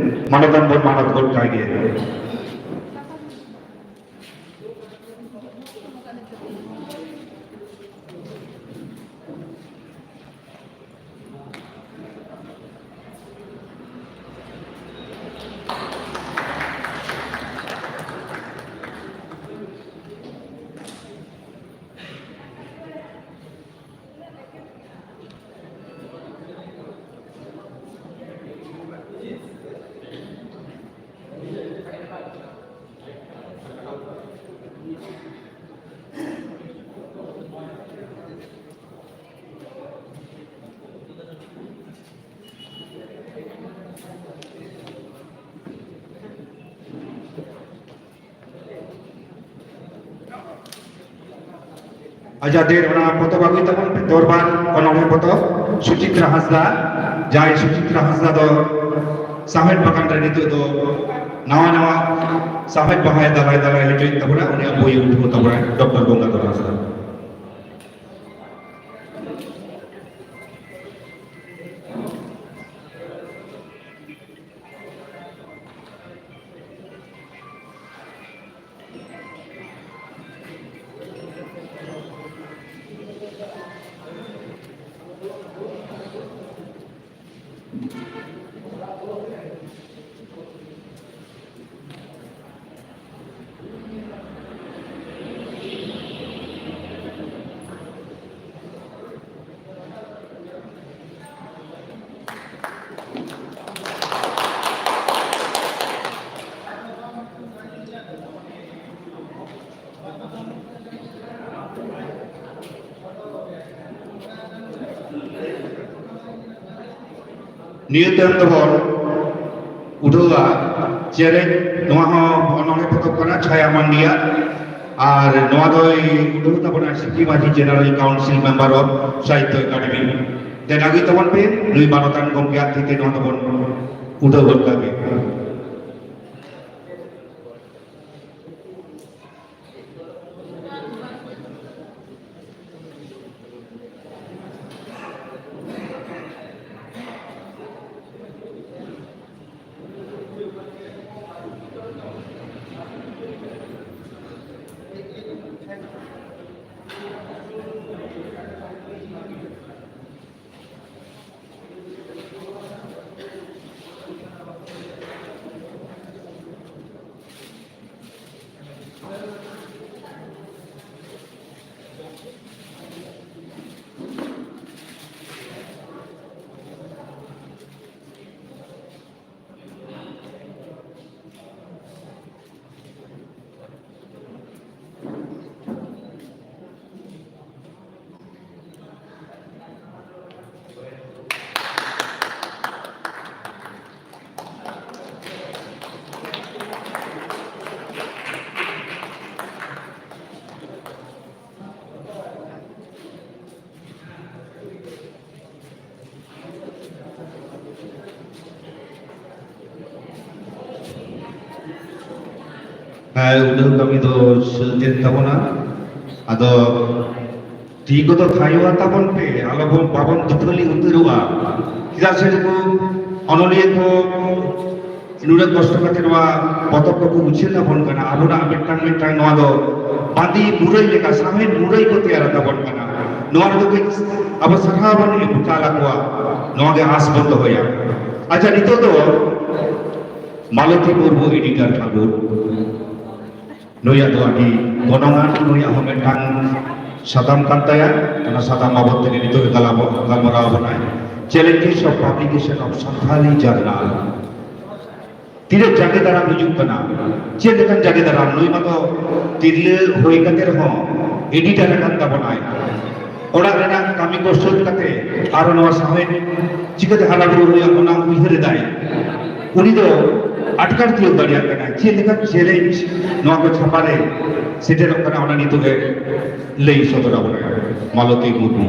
ᱢᱟᱱᱚᱛᱟᱱ ᱵᱚᱱ ᱢᱟᱱᱚᱛ ᱜᱚᱫ ᱠᱟᱭ ᱜᱮ᱾ ᱟᱪᱪᱷᱟ, ᱫᱮᱱ ᱚᱱᱟ ᱯᱚᱛᱚᱵ ᱟᱹᱜᱩᱭ ᱛᱟᱵᱚᱱ ᱯᱮ, ᱫᱚᱨᱵᱟᱨ ᱚᱱᱚᱬᱦᱮ ᱯᱚᱛᱚᱵ, ᱥᱩᱪᱤᱛᱨᱟ ᱦᱟᱸᱥᱫᱟ᱾ ᱡᱟᱦᱟᱸᱭ ᱥᱩᱪᱤᱛᱨᱟ ᱦᱟᱸᱥᱫᱟ ᱫᱚ ᱥᱟᱶᱦᱮᱫ ᱵᱟᱜᱟᱱ ᱨᱮ ᱱᱤᱛᱚᱜ ᱫᱚ ᱱᱟᱣᱟ ᱱᱟᱣᱟ ᱥᱟᱶᱦᱮᱫ ᱵᱟᱦᱟᱭ ᱫᱟᱞᱟᱭ ᱫᱟᱞᱟᱭ ᱦᱚᱪᱚᱭᱮᱫ ᱛᱟᱵᱚᱱᱟ, ᱩᱱᱤᱭᱟᱜ ᱵᱳᱭ ᱩᱰᱩᱠᱚᱜ ᱛᱟᱵᱚᱱᱟ, ᱰᱚᱠᱴᱚᱨ ᱜᱚᱝᱜᱟᱫᱷᱚᱨ ᱦᱟᱸᱥᱫᱟ᱾ ᱱᱤᱭᱟᱹ ᱛᱟᱭᱚᱢ ᱫᱚᱵᱚᱱ ᱩᱰᱷᱟᱹᱣᱟ ᱪᱮᱨᱮᱡ, ᱱᱚᱣᱟ ᱦᱚᱸ ᱚᱱᱚᱬᱦᱮ ᱯᱚᱛᱚᱵ ᱠᱟᱱᱟ ᱪᱷᱟᱭᱟ ᱢᱟᱱᱰᱤᱭᱟᱜ, ᱟᱨ ᱱᱚᱣᱟ ᱫᱚᱭ ᱩᱰᱷᱟᱹᱣ ᱛᱟᱵᱚᱱᱟ ᱥᱤᱠᱤ ᱢᱟᱹᱡᱷᱤ General Council Member of Sahitya Akademi. ᱫᱮᱱ ᱟᱹᱜᱩᱭ ᱛᱟᱵᱚᱱ ᱯᱮ, ᱱᱩᱭ ᱢᱟᱱᱚᱛᱟᱱ ᱜᱚᱢᱠᱮᱭᱟᱜ ᱛᱤ ᱛᱮ ᱱᱚᱣᱟ ᱫᱚᱵᱚᱱ ᱩᱰᱷᱟᱹᱣ ᱜᱚᱫ ᱠᱟᱜ ᱜᱮ᱾ ᱦᱮᱸ, ᱩᱰᱟᱹᱣ ᱠᱟᱹᱢᱤ ᱫᱚ ᱥᱟᱹᱛ ᱮᱱ ᱛᱟᱵᱚᱱᱟ᱾ ᱟᱫᱚ ᱛᱤ ᱠᱚᱫᱚ ᱛᱷᱟᱭᱚ ᱟᱛᱟᱵᱚᱱ ᱯᱮ, ᱟᱞᱚᱵᱚᱱ, ᱵᱟᱵᱚᱱ ᱫᱩᱯᱷᱟᱹᱞᱤ ᱩᱛᱟᱹᱨᱚᱜᱼᱟ᱾ ᱪᱮᱫᱟᱜ ᱥᱮ ᱱᱩᱠᱩ ᱚᱱᱚᱞᱤᱭᱟᱹ ᱠᱚ ᱱᱩᱱᱟᱹᱜ ᱠᱚᱥᱴᱚ ᱠᱟᱛᱮ ᱱᱚᱣᱟ ᱯᱚᱛᱚᱵ ᱠᱚᱠᱚ ᱩᱪᱷᱟᱹᱱ ᱟᱵᱚᱱ ᱠᱟᱱᱟ, ᱟᱵᱚᱱᱟᱜ ᱢᱤᱫᱴᱟᱝ ᱢᱤᱫᱴᱟᱝ ᱱᱚᱣᱟ ᱫᱚ ᱵᱟᱸᱫᱤ ᱢᱩᱨᱟᱹᱭ ᱞᱮᱠᱟ, ᱥᱟᱶᱦᱮᱫ ᱢᱩᱨᱟᱹᱭ ᱠᱚ ᱛᱮᱭᱟᱨ ᱟᱛᱟᱵᱚᱱ ᱠᱟᱱᱟ᱾ ᱱᱚᱣᱟ ᱨᱮᱫᱚ ᱠᱟᱹᱡ ᱟᱵᱚ ᱥᱟᱨᱦᱟᱣ ᱵᱚᱱ ᱮᱢ ᱪᱟᱞ ᱟᱠᱚᱣᱟ, ᱱᱚᱣᱟ ᱜᱮ ᱟᱸᱥ ᱵᱚᱱ ᱫᱚᱦᱚᱭᱟ᱾ ᱟᱪᱪᱷᱟ, ᱱᱤᱛᱚᱜ ᱫᱚ ᱢᱟᱞᱚᱛᱤ ᱢᱩᱨᱢᱩ, editor ᱴᱷᱟᱹᱠᱩᱨ, ᱱᱩᱭᱟᱜ ᱫᱚ ᱟᱹᱰᱤ ᱜᱚᱱᱚᱝᱟᱱ, ᱱᱩᱭᱟᱜ ᱦᱚᱸ ᱢᱤᱫᱴᱟᱝ ᱥᱟᱛᱟᱢ ᱠᱟᱱ ᱛᱟᱭᱟ᱾ ᱚᱱᱟ ᱥᱟᱛᱟᱢ ᱵᱟᱵᱚᱫ ᱛᱮᱜᱮ ᱱᱤᱛᱚᱜ ᱮ ᱜᱟᱞᱟᱵᱚ-, ᱜᱟᱞᱢᱟᱨᱟᱣ ᱟᱵᱚᱱᱟᱭ, Challenges of Publication of Santali Journal᱾ ᱛᱤᱱᱟᱹᱜ ᱡᱟᱸᱜᱮ ᱫᱟᱨᱟᱢ ᱦᱤᱡᱩᱜ ᱠᱟᱱᱟ, ᱪᱮᱫ ᱞᱮᱠᱟᱱ ᱡᱟᱸᱜᱮ ᱫᱟᱨᱟᱢ? ᱱᱩᱭ ᱢᱟᱛᱚ ᱛᱤᱨᱞᱟᱹ ᱦᱩᱭ ᱠᱟᱛᱮ ᱨᱮᱦᱚᱸ editor ᱟᱠᱟᱱ ᱛᱟᱵᱚᱱᱟᱭ᱾ ᱚᱲᱟᱜ ᱨᱮᱱᱟᱜ ᱠᱟᱹᱢᱤ ᱠᱚ ᱥᱟᱹᱛ ᱠᱟᱛᱮ ᱟᱨᱚ ᱱᱚᱣᱟ ᱥᱟᱶᱦᱮᱫ ᱪᱤᱠᱟᱹᱛᱮ ᱦᱟᱨᱟ ᱵᱩᱨᱩ ᱦᱩᱭᱩᱜᱼᱟ, ᱚᱱᱟ ᱩᱭᱦᱟᱹᱨ ᱮᱫᱟᱭ᱾ ᱩᱱᱤ ᱫᱚ ᱟᱴᱠᱟᱨ ᱛᱤᱭᱳᱜ ᱫᱟᱲᱮᱭᱟᱜ ᱠᱟᱱᱟᱭ ᱪᱮᱫ ᱞᱮᱠᱟᱱ challenge ᱱᱚᱣᱟ ᱠᱚ ᱪᱷᱟᱯᱟ ᱨᱮ ᱥᱮᱴᱮᱨᱚᱜ ᱠᱟᱱᱟ, ᱚᱱᱟ ᱱᱤᱛᱚᱜ ᱮ ᱞᱟᱹᱭ ᱥᱚᱫᱚᱨ ᱟᱵᱚᱱᱟᱭ ᱢᱟᱞᱚᱛᱤ ᱢᱩᱨᱢᱩ᱾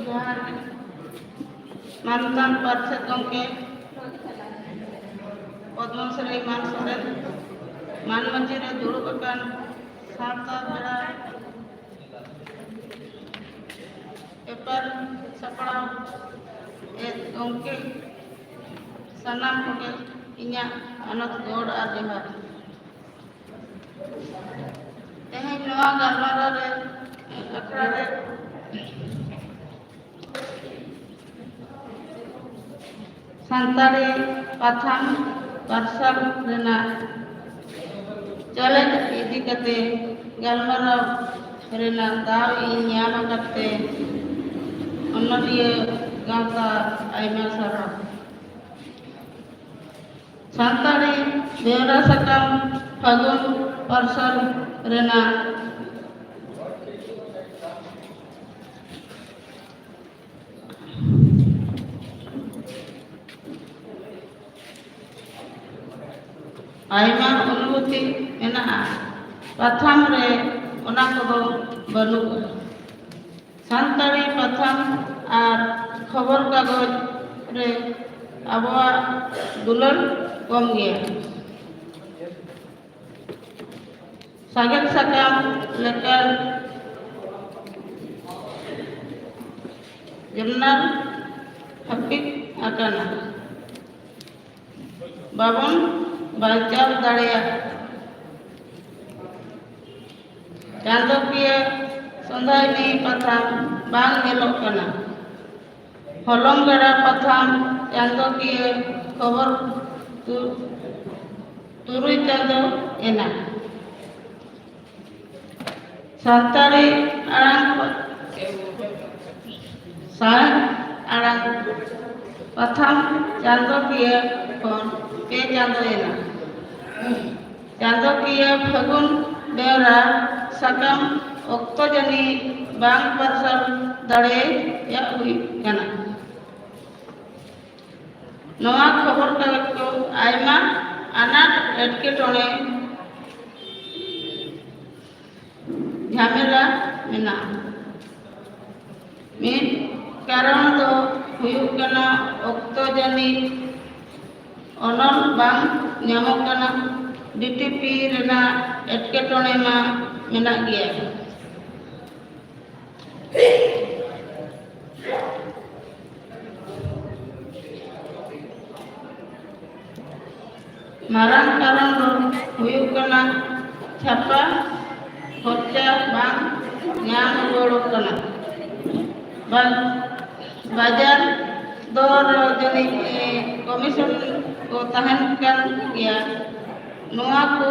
ᱡᱚᱦᱟᱨ ᱜᱮ᱾ ᱢᱟᱱᱚᱛᱟᱱ ᱯᱟᱨᱥᱮᱛ ᱜᱚᱢᱠᱮ ᱯᱚᱫᱽᱢᱚᱥᱨᱤ ᱮᱢᱟᱱ ᱥᱚᱨᱮᱱ, ᱢᱟᱱ ᱢᱟᱹᱡᱷᱤ ᱨᱮ ᱫᱩᱲᱩᱵ ᱟᱠᱟᱱ ᱥᱟᱶᱛᱟ ᱵᱮᱲᱟ ᱯᱮᱯᱟᱨ ᱥᱟᱯᱲᱟᱣ ᱮᱫ ᱜᱚᱢᱠᱮ, ᱥᱟᱱᱟᱢ ᱠᱚᱜᱮ ᱤᱧᱟᱹᱜ ᱢᱟᱱᱚᱛ ᱜᱚᱲ ᱟᱨ ᱡᱚᱦᱟᱨ᱾ ᱛᱮᱦᱮᱧ ᱱᱚᱣᱟ ᱜᱟᱞᱢᱟᱨᱟᱣ ᱨᱮ ᱟᱠᱷᱲᱟ ᱨᱮ ᱥᱟᱱᱛᱟᱲᱤ ᱯᱟᱛᱷᱟᱢ ᱯᱟᱨᱥᱟᱞ ᱨᱮᱱᱟᱜ challenge ᱤᱫᱤ ᱠᱟᱛᱮ ᱜᱟᱞᱢᱟᱨᱟᱣ ᱨᱮᱱᱟᱜ ᱫᱟᱣ ᱤᱧ ᱧᱟᱢ ᱟᱠᱟᱫ ᱛᱮ ᱚᱱᱚᱞᱤᱭᱟᱹ ᱜᱟᱶᱛᱟ ᱟᱭᱢᱟ ᱥᱟᱨᱦᱟᱣ᱾ ᱥᱟᱱᱛᱟᱲᱤ ᱵᱮᱣᱨᱟ ᱥᱟᱠᱟᱢ ᱯᱷᱟᱹᱜᱩᱱ ᱯᱟᱨᱥᱟᱞ ᱨᱮᱱᱟᱜ ᱟᱭᱢᱟ ᱚᱱᱩᱵᱷᱩᱛᱤ ᱢᱮᱱᱟᱜᱼᱟ, ᱯᱟᱛᱷᱟᱢ ᱨᱮ ᱚᱱᱟ ᱠᱚᱫᱚ ᱵᱟᱹᱱᱩᱜᱼᱟ᱾ ᱥᱟᱱᱛᱟᱲᱤ ᱯᱟᱛᱷᱟᱢ ᱟᱨ ᱠᱷᱚᱵᱚᱨ ᱠᱟᱜᱚᱡᱽ ᱨᱮ ᱟᱵᱚᱣᱟᱜ ᱫᱩᱞᱟᱹᱲ ᱠᱚᱢ ᱜᱮᱭᱟ᱾ ᱥᱟᱜᱮᱱ ᱥᱟᱠᱟᱢ ᱞᱮᱠᱟᱱ ᱡᱚᱨᱱᱟᱞ ᱦᱟᱹᱯᱤᱫ ᱟᱠᱟᱱᱟ᱾ ᱵᱟᱵᱚᱱ ᱵᱟᱧᱪᱟᱣ ᱫᱟᱲᱮᱭᱟᱜ᱾ ᱪᱟᱸᱫᱚᱠᱤᱭᱟᱹ ᱥᱚᱸᱫᱷᱟᱭᱱᱤ ᱯᱟᱛᱷᱟᱢ ᱵᱟᱝ ᱧᱮᱞᱚᱜ ᱠᱟᱱᱟ᱾ ᱦᱚᱞᱚᱝ ᱜᱟᱰᱟ ᱯᱟᱛᱷᱟᱢ ᱪᱟᱸᱫᱚᱠᱤᱭᱟᱹ ᱠᱷᱚᱵᱚᱨ ᱛᱩ-, ᱛᱩᱨᱩᱭ ᱪᱟᱸᱫᱚ ᱮᱱᱟ᱾ ᱥᱟᱱᱛᱟᱲᱤ ᱟᱲᱟᱝ ᱯᱟ-, ᱥᱟᱶᱦᱮᱫ ᱟᱲᱟᱝ ᱯᱟᱛᱷᱟᱢ ᱪᱟᱸᱫᱚᱠᱤᱭᱟᱹ ᱠᱷᱚᱱ ᱯᱮ ᱪᱟᱸᱫᱚ ᱮᱱᱟ᱾ ᱪᱟᱸᱫᱚᱠᱤᱭᱟᱹ ᱯᱷᱟᱹᱜᱩᱱ ᱵᱮᱣᱨᱟ ᱥᱟᱠᱟᱢ ᱚᱠᱛᱚ ᱡᱟᱹᱱᱤᱡ ᱵᱟᱝ ᱯᱟᱨᱥᱟᱞ ᱫᱟᱲᱮᱭᱟᱜ ᱦᱩᱭᱩᱜ ᱠᱟᱱᱟ᱾ ᱱᱚᱣᱟ ᱠᱷᱚᱵᱚᱨ ᱠᱟᱜᱚᱡᱽ ᱠᱚ ᱟᱭᱢᱟ ᱟᱱᱟᱴ ᱮᱴᱠᱮᱴᱚᱬᱮ ᱡᱷᱟᱢᱮᱞᱟ ᱢᱮᱱᱟᱜᱼᱟ᱾ ᱢᱤᱫ ᱠᱟᱨᱚᱱ ᱫᱚ ᱦᱩᱭᱩᱜ ᱠᱟᱱᱟ ᱚᱠᱛᱚ ᱡᱟᱹᱱᱤᱡ ᱚᱱᱚᱞ ᱵᱟᱝ ᱧᱟᱢᱚᱜ ᱠᱟᱱᱟ᱾ ᱰᱤ ᱴᱤ ᱯᱤ ᱨᱮᱱᱟᱜ ᱮᱴᱠᱮᱴᱚᱬᱮ ᱢᱟ ᱢᱮᱱᱟᱜ ᱜᱮᱭᱟ᱾ ᱢᱟᱨᱟᱝ ᱠᱟᱨᱚᱱ ᱫᱚ ᱦᱩᱭᱩᱜ ᱠᱟᱱᱟ ᱪᱷᱟᱯᱟ ᱠᱷᱚᱨᱪᱟ ᱵᱟᱝ ᱧᱟᱢ ᱨᱩᱣᱟᱹᱲᱚᱜ ᱠᱟᱱᱟ᱾ ᱵᱟᱝ, ᱵᱟᱡᱟᱨ ᱫᱚᱨ ᱡᱟᱹᱱᱤᱡ, ᱮ, ᱠᱚᱢᱤᱥᱚᱱ ᱠᱚ ᱛᱟᱦᱮᱱ ᱠᱟᱱ ᱜᱮᱭᱟ᱾ ᱱᱚᱣᱟ ᱠᱚ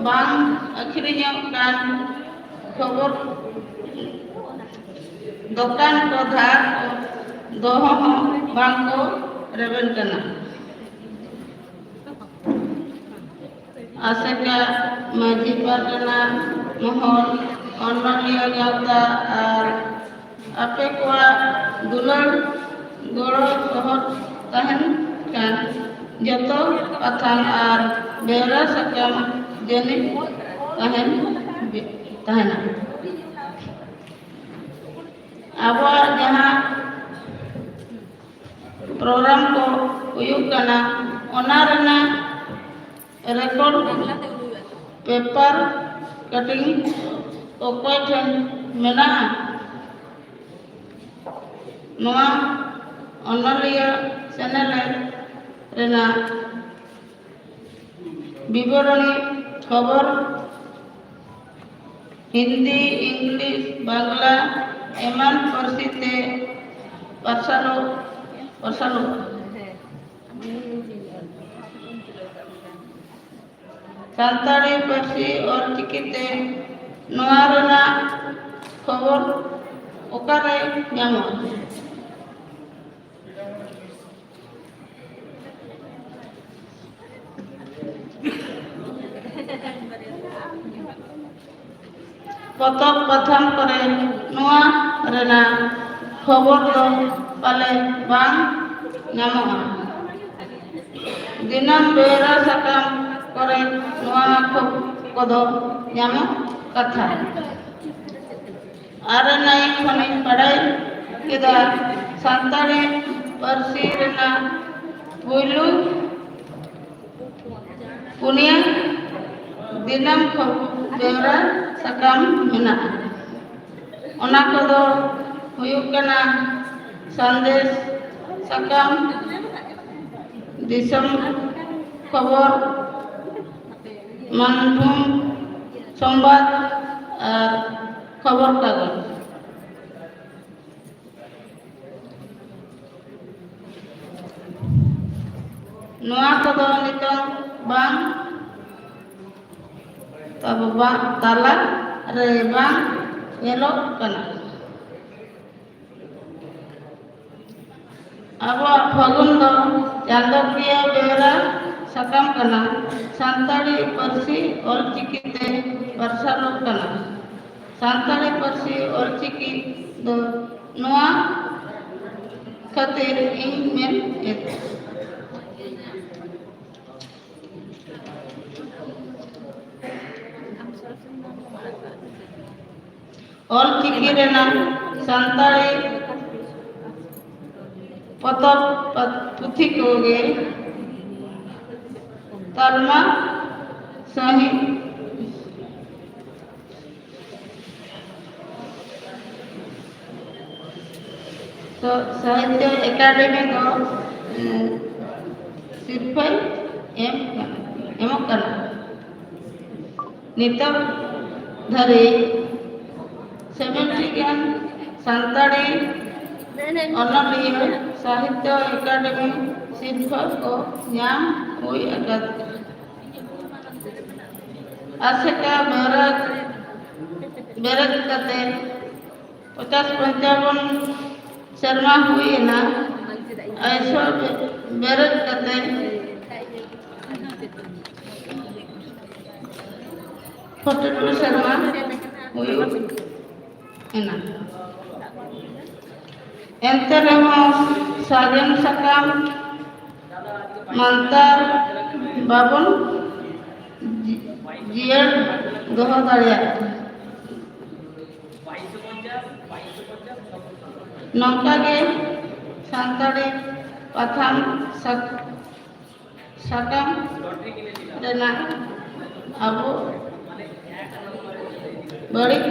ᱵᱟᱝ ᱟᱹᱠᱷᱨᱤᱧᱚᱜ ᱠᱟᱱ ᱠᱷᱚᱵᱚᱨ ᱫᱚᱠᱟᱱ ᱠᱚ ᱫᱷᱟᱨ ᱠᱚ ᱫᱚᱦᱚ ᱦᱚᱸ ᱵᱟᱝ ᱠᱚ ᱨᱮᱵᱮᱱ ᱠᱟᱱᱟ᱾ ᱟᱥᱮᱠᱟ, ᱢᱟᱹᱡᱷᱤ ᱯᱟᱨᱜᱟᱱᱟ ᱢᱚᱦᱚᱞ, ᱚᱱᱚᱞᱤᱭᱟᱹ ᱜᱟᱶᱛᱟ ᱟᱨ ᱟᱯᱮ ᱠᱚᱣᱟᱜ ᱫᱩᱞᱟᱹᱲ ᱜᱚᱲᱚ ᱥᱚᱦᱚᱫ ᱛᱟᱦᱮᱱ ᱠᱷᱟᱱ ᱡᱚᱛᱚ ᱯᱟᱛᱷᱟᱢ ᱟᱨ ᱵᱮᱣᱨᱟ ᱥᱟᱠᱟᱢ ᱡᱟᱹᱱᱤᱡ ᱛᱟᱦᱮᱱ ᱛᱟᱦᱮᱱᱟ᱾ ᱟᱵᱚᱣᱟᱜ ᱡᱟᱦᱟᱸ ᱯᱨᱳᱜᱨᱟᱢ ᱠᱚ ᱦᱩᱭᱩᱜ ᱠᱟᱱᱟ, ᱚᱱᱟ ᱨᱮᱱᱟᱜ ᱨᱮᱠᱚᱨᱰ ᱯᱮᱯᱟᱨ ᱠᱟᱴᱤᱝ ᱚᱠᱚᱭ ᱴᱷᱮᱱ ᱢᱮᱱᱟᱜᱼᱟ? ᱱᱚᱣᱟ ᱚᱱᱚᱞᱤᱭᱟᱹ ᱪᱮᱱᱮᱞ ᱨᱮᱱᱟᱜ ᱵᱤᱵᱚᱨᱚᱱᱤ ᱠᱷᱚᱵᱚᱨ ᱦᱤᱱᱫᱤ, ᱤᱝᱞᱤᱥ, ᱵᱟᱝᱞᱟ ᱮᱢᱟᱱ ᱯᱟᱹᱨᱥᱤ ᱛᱮ ᱯᱟᱨᱥᱟᱞᱚᱜ ᱯᱟᱨᱥᱟᱞᱚᱜᱼᱟ᱾ ᱥᱟᱱᱛᱟᱲᱤ ᱯᱟᱹᱨᱥᱤ ᱚᱞᱪᱤᱠᱤ ᱛᱮ ᱱᱚᱣᱟ ᱨᱮᱱᱟᱜ ᱠᱷᱚᱵᱚᱨ ᱚᱠᱟᱨᱮ ᱧᱟᱢᱚᱜᱼᱟ? ᱯᱚᱛᱚᱵ ᱯᱟᱛᱷᱟᱢ ᱠᱚᱨᱮ ᱱᱚᱣᱟ ᱨᱮᱱᱟᱜ ᱠᱷᱚᱵᱚᱨ ᱫᱚ ᱯᱟᱞᱮ ᱵᱟᱝ ᱧᱟᱢᱚᱜᱼᱟ᱾ ᱫᱤᱱᱟᱹᱢ ᱵᱮᱣᱨᱟ ᱥᱟᱠᱟᱢ ᱠᱚᱨᱮ ᱱᱚᱣᱟ ᱠᱷᱚᱵᱚᱨ ᱠᱚᱫᱚ ᱧᱟᱢᱚᱜ ᱠᱟᱛᱷᱟ᱾ ᱟᱨ ᱱᱟᱭ ᱠᱷᱚᱱᱤᱧ ᱵᱟᱲᱟᱭ ᱠᱮᱫᱟ ᱥᱟᱱᱛᱟᱲᱤ ᱯᱟᱹᱨᱥᱤ ᱨᱮᱱᱟᱜ ᱯᱩᱭᱞᱩ ᱯᱩᱱᱭᱟᱹ ᱫᱤᱱᱟᱹᱢ ᱠᱷᱚᱵᱚᱨ ᱵᱮᱣᱨᱟ ᱥᱟᱠᱟᱢ ᱢᱮᱱᱟᱜᱼᱟ᱾ ᱚᱱᱟ ᱠᱚᱫᱚ ᱦᱩᱭᱩᱜ ᱠᱟᱱᱟ ᱥᱟᱸᱫᱮᱥ ᱥᱟᱠᱟᱢ, ᱫᱤᱥᱚᱢ ᱠᱷᱚᱵᱚᱨ, ᱢᱟᱱᱵᱷᱩᱢ ᱥᱚᱢᱵᱟᱫ ᱟᱨ ᱠᱷᱚᱵᱚᱨ ᱠᱟᱜᱚᱡᱽ᱾ ᱱᱚᱣᱟ ᱠᱚᱫᱚ ᱱᱤᱛᱚᱝ ᱵᱟᱝ ᱛᱟᱵᱚ ᱵᱟᱝ ᱛᱟᱞᱟ ᱨᱮ ᱵᱟᱝ ᱧᱮᱞᱚᱜ ᱠᱟᱱᱟ᱾ ᱟᱵᱚᱣᱟᱜ ᱯᱷᱟᱹᱜᱩᱱ ᱫᱚ ᱪᱟᱸᱫᱚᱠᱤᱭᱟᱹ ᱵᱮᱣᱨᱟ ᱥᱟᱠᱟᱢ ᱠᱟᱱᱟ᱾ ᱥᱟᱱᱛᱟᱲᱤ ᱯᱟᱹᱨᱥᱤ ᱚᱞᱪᱤᱠᱤ ᱛᱮ ᱯᱟᱨᱥᱟᱞᱚᱜ ᱠᱟᱱᱟ᱾ ᱥᱟᱱᱛᱟᱲᱤ ᱯᱟᱹᱨᱥᱤ ᱚᱞᱪᱤᱠᱤ ᱫᱚ ᱱᱚᱣᱟ ᱠᱷᱟᱹᱛᱤᱨ ᱤᱧ ᱢᱮᱱ ᱮᱫᱟ᱾ ᱚᱞ ᱪᱤᱠᱤ ᱨᱮᱱᱟᱜ ᱥᱟᱱᱛᱟᱲᱤ ᱯᱚᱛᱚᱵ ᱯᱩᱛᱷᱤ ᱠᱚᱜᱮ ᱛᱟᱞᱢᱟ ᱥᱟᱹᱦᱤ ᱛᱚ ᱥᱟᱦᱤᱛᱭᱚ ᱮᱠᱟᱰᱮᱢᱤ ᱫᱚ, ᱮᱸ, ᱥᱤᱨᱯᱷᱟᱹᱭ ᱮᱢ ᱠᱟᱱᱟ, ᱮᱢᱚᱜ ᱠᱟᱱᱟ᱾ ᱱᱤᱛᱚᱜ ᱫᱷᱟᱹᱨᱤᱡ ᱥᱮᱵᱷᱮᱱᱴᱤ ᱜᱟᱱ ᱥᱟᱱᱛᱟᱲᱤ ᱚᱱᱚᱞᱤᱭᱟᱹ ᱥᱟᱦᱤᱛᱭᱚ ᱮᱠᱟᱰᱮᱢᱤ ᱥᱤᱨᱯᱷᱟᱹ ᱠᱚ ᱧᱟᱢ ᱦᱩᱭ ᱟᱠᱟᱫᱟ᱾ ᱟᱥᱮᱠᱟ ᱵᱮᱨᱮᱫ, ᱵᱮᱨᱮᱫ ᱠᱟᱛᱮ ᱯᱚᱪᱟᱥ ᱯᱚᱧᱪᱟᱵᱚᱱ ᱥᱮᱨᱢᱟ ᱦᱩᱭ ᱮᱱᱟ᱾ ᱟᱭᱥᱚ ᱵᱮᱨᱮᱫ ᱠᱟᱛᱮ ᱯᱷᱳᱨᱴᱤ ᱴᱩ ᱥᱮᱨᱢᱟ ᱦᱩᱭᱩᱜ ᱮᱱᱟ᱾ ᱮᱱᱛᱮ ᱨᱮᱦᱚᱸ ᱥᱟᱜᱮᱱ ᱥᱟᱠᱟᱢ ᱢᱟᱱᱛᱟᱨ ᱵᱟᱵᱚᱱ ᱡᱤ-, ᱡᱤᱭᱟᱹᱲ ᱫᱚᱦᱚ ᱫᱟᱲᱮᱭᱟᱜ ᱠᱟᱱᱟ᱾ ᱱᱚᱝᱠᱟ ᱜᱮ ᱥᱟᱱᱛᱟᱲᱤ ᱯᱟᱛᱷᱟᱢ ᱥᱟᱠ-, ᱥᱟᱠᱟᱢ ᱨᱮᱱᱟᱜ ᱟᱵᱚ ᱵᱟᱹᱲᱤᱡ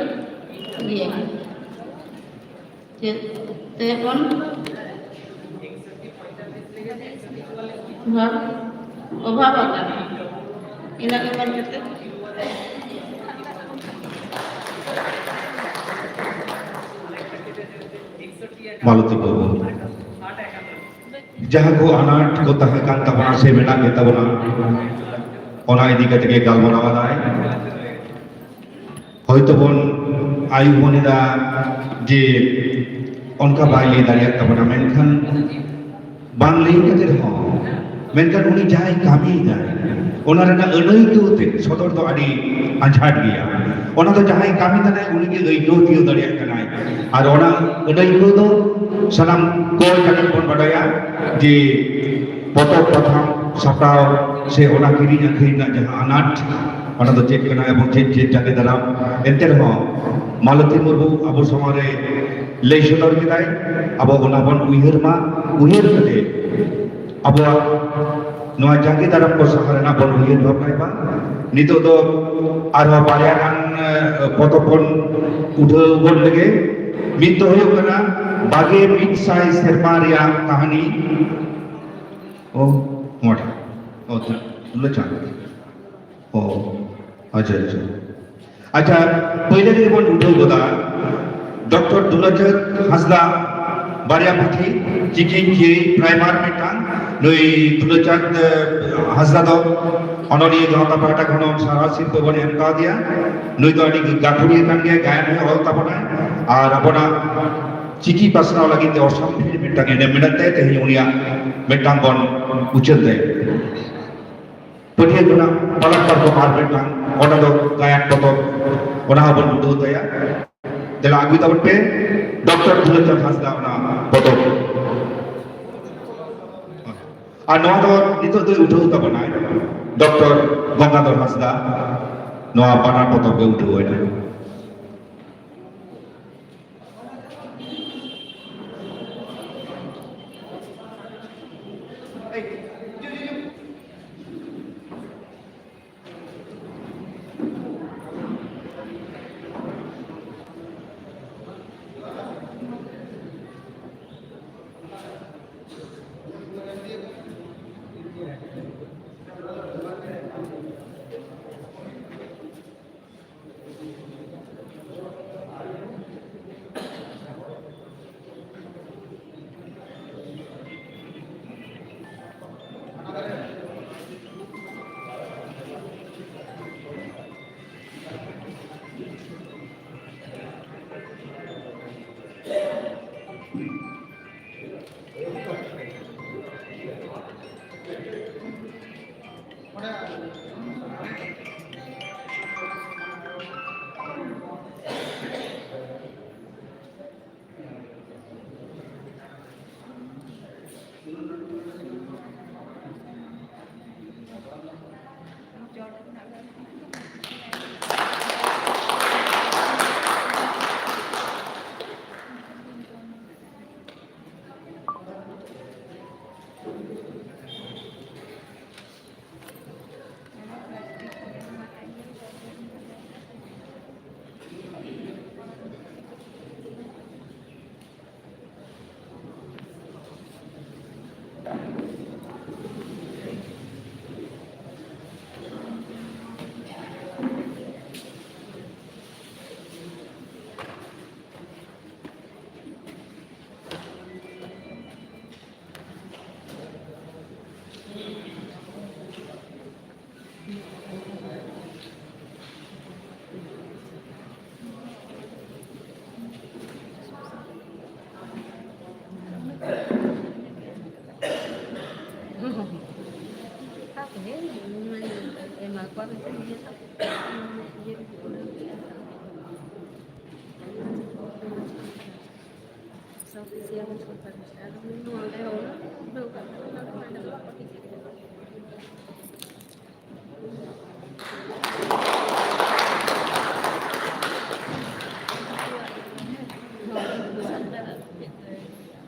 ᱜᱮᱭᱟ᱾ ᱪᱮᱫ ᱛᱮᱵᱚᱱ ᱚᱵᱷᱟᱵ, ᱚᱵᱷᱟᱵ ᱟᱠᱟᱱᱟ᱾ ᱤᱱᱟᱹ ᱜᱮ ᱢᱮᱱ ᱠᱟᱛᱮ᱾ ᱢᱟᱞᱚᱛᱤ ᱵᱟᱹᱵᱩ, ᱡᱟᱦᱟᱸ ᱠᱚ ᱟᱱᱟᱴ ᱠᱚ ᱛᱟᱦᱮᱸ ᱠᱟᱱ ᱛᱟᱵᱚᱱᱟ ᱥᱮ ᱢᱮᱱᱟᱜ ᱜᱮ ᱛᱟᱵᱚᱱᱟ, ᱚᱱᱟ ᱤᱫᱤ ᱠᱟᱛᱮ ᱜᱮ ᱜᱟᱞᱢᱟᱨᱟᱣ ᱟᱞᱟᱭ᱾ ᱦᱚᱭᱛᱚ ᱵᱚᱱ ᱟᱭ ᱩᱢᱟᱹᱱ ᱮᱫᱟ ᱡᱮ ᱚᱱᱠᱟ ᱵᱟᱭ ᱞᱟᱹᱭ ᱫᱟᱲᱮᱭᱟᱜ ᱛᱟᱵᱚᱱᱟ, ᱢᱮᱱᱠᱷᱟᱱ ᱵᱟᱝ ᱞᱟᱹᱭ ᱠᱟᱛᱮ ᱨᱮᱦᱚᱸ, ᱢᱮᱱᱠᱷᱟᱱ ᱩᱱᱤ ᱡᱟᱦᱟᱸᱭ ᱠᱟᱹᱢᱤᱭᱮᱫᱟᱭ, ᱚᱱᱟ ᱨᱮᱱᱟᱜ ᱟᱹᱱᱟᱹᱭᱠᱟᱹᱣ ᱛᱮ ᱥᱚᱫᱚᱨ ᱫᱚ ᱟᱹᱰᱤ ᱟᱸᱡᱷᱟᱴ ᱜᱮᱭᱟ᱾ ᱚᱱᱟ ᱫᱚ ᱡᱟᱦᱟᱸᱭ ᱠᱟᱹᱢᱤ ᱠᱟᱱᱟᱭ, ᱩᱱᱤ ᱜᱮ ᱟᱹᱭᱠᱟᱹᱣ ᱛᱤᱭᱳᱜ ᱫᱟᱲᱮᱭᱟᱜ ᱠᱟᱱᱟᱭ᱾ ᱟᱨ ᱚᱱᱟ ᱟᱹᱱᱟᱹᱭᱠᱟᱹᱣ ᱫᱚ ᱥᱟᱱᱟᱢ ᱠᱚ ᱡᱟᱹᱱᱤᱡ ᱵᱚᱱ ᱵᱟᱰᱟᱭᱟ ᱡᱮ ᱯᱚᱛᱚᱵ ᱯᱟᱛᱷᱟᱢ ᱥᱟᱯᱲᱟᱣ ᱥᱮ ᱚᱱᱟ ᱠᱤᱨᱤᱧ ᱟᱹᱠᱷᱨᱤᱧ ᱨᱮᱱᱟᱜ ᱡᱟᱦᱟᱸ ᱟᱱᱟᱴ, ᱚᱱᱟ ᱫᱚ ᱪᱮᱫ ᱠᱟᱱᱟ ᱮᱵᱚᱝ ᱪᱮᱫ ᱪᱮᱫ ᱡᱟᱸᱜᱮ ᱫᱟᱨᱟᱢ? ᱮᱱᱛᱮ ᱨᱮᱦᱚᱸ ᱢᱟᱞᱚᱛᱤ ᱢᱩᱨᱢᱩ ᱟᱵᱚ ᱥᱟᱢᱟᱝ ᱨᱮ ᱞᱟᱹᱭ ᱥᱚᱫᱚᱨ ᱠᱮᱫᱟᱭ, ᱟᱵᱚ ᱚᱱᱟ ᱵᱚᱱ ᱩᱭᱦᱟᱹᱨ ᱢᱟ, ᱩᱭᱦᱟᱹᱨ ᱠᱟᱛᱮ ᱟᱵᱚᱣᱟᱜ ᱱᱚᱣᱟ ᱡᱟᱸᱜᱮ ᱫᱟᱨᱟᱢ ᱠᱚ ᱥᱟᱦᱟ ᱨᱮᱱᱟᱜ ᱵᱚᱱ ᱩᱭᱦᱟᱹᱨ ᱵᱷᱟᱵᱽᱱᱟᱭ ᱢᱟ᱾ ᱱᱤᱛᱚᱜ ᱫᱚ ᱟᱨᱦᱚᱸ ᱵᱟᱨᱭᱟ ᱜᱟᱱ, ᱮ, ᱯᱚᱛᱚᱵ ᱵᱚᱱ ᱩᱰᱷᱟᱹᱣ ᱜᱚᱫ ᱞᱮᱜᱮ᱾ ᱢᱤᱫ ᱫᱚ ᱦᱩᱭᱩᱜ ᱠᱟᱱᱟ ᱵᱟᱜᱮ ᱢᱤᱫ ᱥᱟᱭ ᱥᱮᱨᱢᱟ ᱨᱮᱭᱟᱜ ᱠᱟᱹᱦᱱᱤ᱾ ᱚ, ᱱᱚᱣᱟᱴᱟᱜ᱾ ᱚ, ᱫᱩᱞᱟᱹ ᱪᱟᱸᱫ᱾ ᱚ, ᱟᱪᱪᱷᱟ, ᱟᱪᱪᱷᱟ᱾ ᱟᱪᱪᱷᱟ, ᱯᱳᱭᱞᱳ ᱨᱮᱜᱮ ᱵᱚᱱ ᱩᱰᱷᱟᱹᱣ ᱜᱚᱫᱟ ᱰᱚᱠᱴᱚᱨ ᱫᱩᱞᱟᱪᱟᱸᱫ ᱦᱟᱸᱥᱫᱟ ᱵᱟᱨᱭᱟ ᱯᱩᱛᱷᱤ, ᱪᱤᱠᱤ ᱠᱤ ᱯᱨᱟᱭᱢᱟᱨ ᱢᱤᱫᱴᱟᱝ᱾ ᱱᱩᱭ ᱫᱩᱞᱟᱪᱟᱸᱫ, ᱮ, ᱦᱟᱸᱥᱫᱟ ᱫᱚ ᱚᱱᱚᱞᱤᱭᱟᱹ ᱜᱟᱶᱛᱟ ᱯᱟᱦᱴᱟ ᱠᱷᱚᱱ ᱦᱚᱸ ᱥᱟᱨᱦᱟᱣ ᱥᱤᱨᱯᱟᱹ ᱵᱚᱱ ᱮᱢ ᱠᱟᱣᱫᱮᱭᱟ᱾ ᱱᱩᱭ ᱫᱚ ᱟᱹᱰᱤ ᱜᱟᱹᱠᱷᱩᱲᱤᱭᱟᱹ ᱠᱟᱱ ᱜᱮᱭᱟ, ᱜᱟᱭᱟᱱ ᱦᱚᱸᱭ ᱚᱞ ᱛᱟᱵᱚᱱᱟᱭ᱾ ᱟᱨ ᱟᱵᱚᱱᱟᱜ ᱪᱤᱠᱤ ᱯᱟᱥᱱᱟᱣ ᱞᱟᱹᱜᱤᱫ ᱛᱮ ᱚᱥᱟᱢᱵᱷᱮᱲ ᱢᱤᱫᱴᱟᱝ ᱮᱱᱮᱢ ᱢᱮᱱᱟᱜ ᱛᱟᱭᱟ᱾ ᱛᱮᱦᱮᱧ ᱩᱱᱤᱭᱟᱜ ᱢᱤᱫᱴᱟᱝ ᱵᱚᱱ ᱩᱪᱷᱟᱹᱱ ᱛᱟᱭᱟ᱾ ᱯᱟᱹᱴᱭᱟᱹ ᱠᱷᱚᱱᱟᱜ ᱯᱟᱞᱟᱠ ᱯᱟᱨᱠᱚᱢ ᱟᱨ ᱢᱤᱫᱴᱟᱝ, ᱚᱱᱟ ᱫᱚ ᱜᱟᱭᱟᱱ ᱯᱚᱛᱚᱵ, ᱚᱱᱟ ᱦᱚᱸᱵᱚᱱ ᱩᱰᱷᱟᱹᱣ ᱛᱟᱭᱟ᱾ ᱫᱮᱞᱟ ᱟᱹᱜᱩᱭ ᱛᱟᱵᱚᱱ ᱯᱮ ᱰᱚᱠᱴᱚᱨ ᱫᱩᱞᱟᱪᱟᱸᱫ ᱦᱟᱸᱥᱫᱟ ᱚᱱᱟ ᱯᱚᱛᱚᱵ᱾ ᱟᱨ ᱱᱚᱣᱟ ᱫᱚ ᱱᱤᱛᱚᱜ ᱫᱚᱭ ᱩᱰᱷᱟᱹᱣ ᱛᱟᱵᱚᱱᱟᱭ ᱰᱚᱠᱴᱚᱨ ᱜᱚᱝᱜᱟᱫᱷᱚᱨ ᱦᱟᱸᱥᱫᱟ, ᱱᱚᱣᱟ ᱵᱟᱱᱟᱨ ᱯᱚᱛᱚᱵ ᱜᱮ ᱩᱰᱷᱟᱹᱣ ᱮᱱᱟ᱾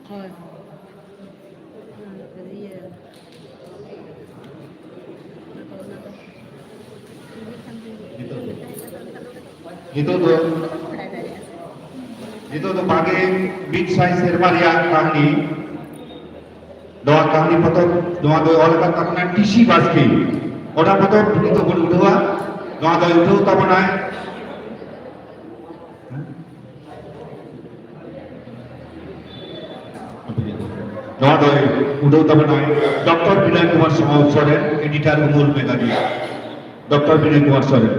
ᱦᱳᱭ᱾ ᱤᱭᱟᱹ᱾ ᱱᱤᱛᱚᱜ ᱫᱚ, ᱱᱤᱛᱚᱜ ᱫᱚ ᱵᱟᱜᱮ ᱢᱤᱫ ᱥᱟᱭ ᱥᱮᱨᱢᱟ ᱨᱮᱭᱟᱜ ᱠᱟᱹᱦᱱᱤ, ᱱᱚᱣᱟ ᱠᱟᱹᱦᱱᱤ ᱯᱚᱛᱚᱵ, ᱱᱚᱣᱟ ᱫᱚ ᱚᱞ ᱟᱠᱟᱫ ᱛᱟᱵᱚᱱᱟᱭ ᱴᱤ ᱥᱤ ᱵᱟᱥᱠᱮ᱾ ᱚᱱᱟ ᱯᱚᱛᱚᱵ ᱱᱤᱛᱚᱜ ᱵᱚᱱ ᱩᱰᱷᱟᱹᱣᱟ, ᱱᱚᱣᱟ ᱫᱚ ᱩᱰᱷᱟᱹᱣ ᱛᱟᱵᱚᱱᱟᱭ ᱱᱚᱣᱟ ᱫᱚᱭ ᱩᱰᱷᱟᱹᱣ ᱛᱟᱵᱚᱱᱟᱭ ᱰᱚᱠᱴᱚᱨ ᱵᱤᱱᱚᱭ ᱠᱩᱢᱟᱨ ᱥᱚᱨᱮᱱ, editor ᱩᱢᱩᱞ magazine, ᱰᱚᱠᱴᱚᱨ ᱵᱤᱱᱚᱭ ᱠᱩᱢᱟᱨ ᱥᱚᱨᱮᱱ᱾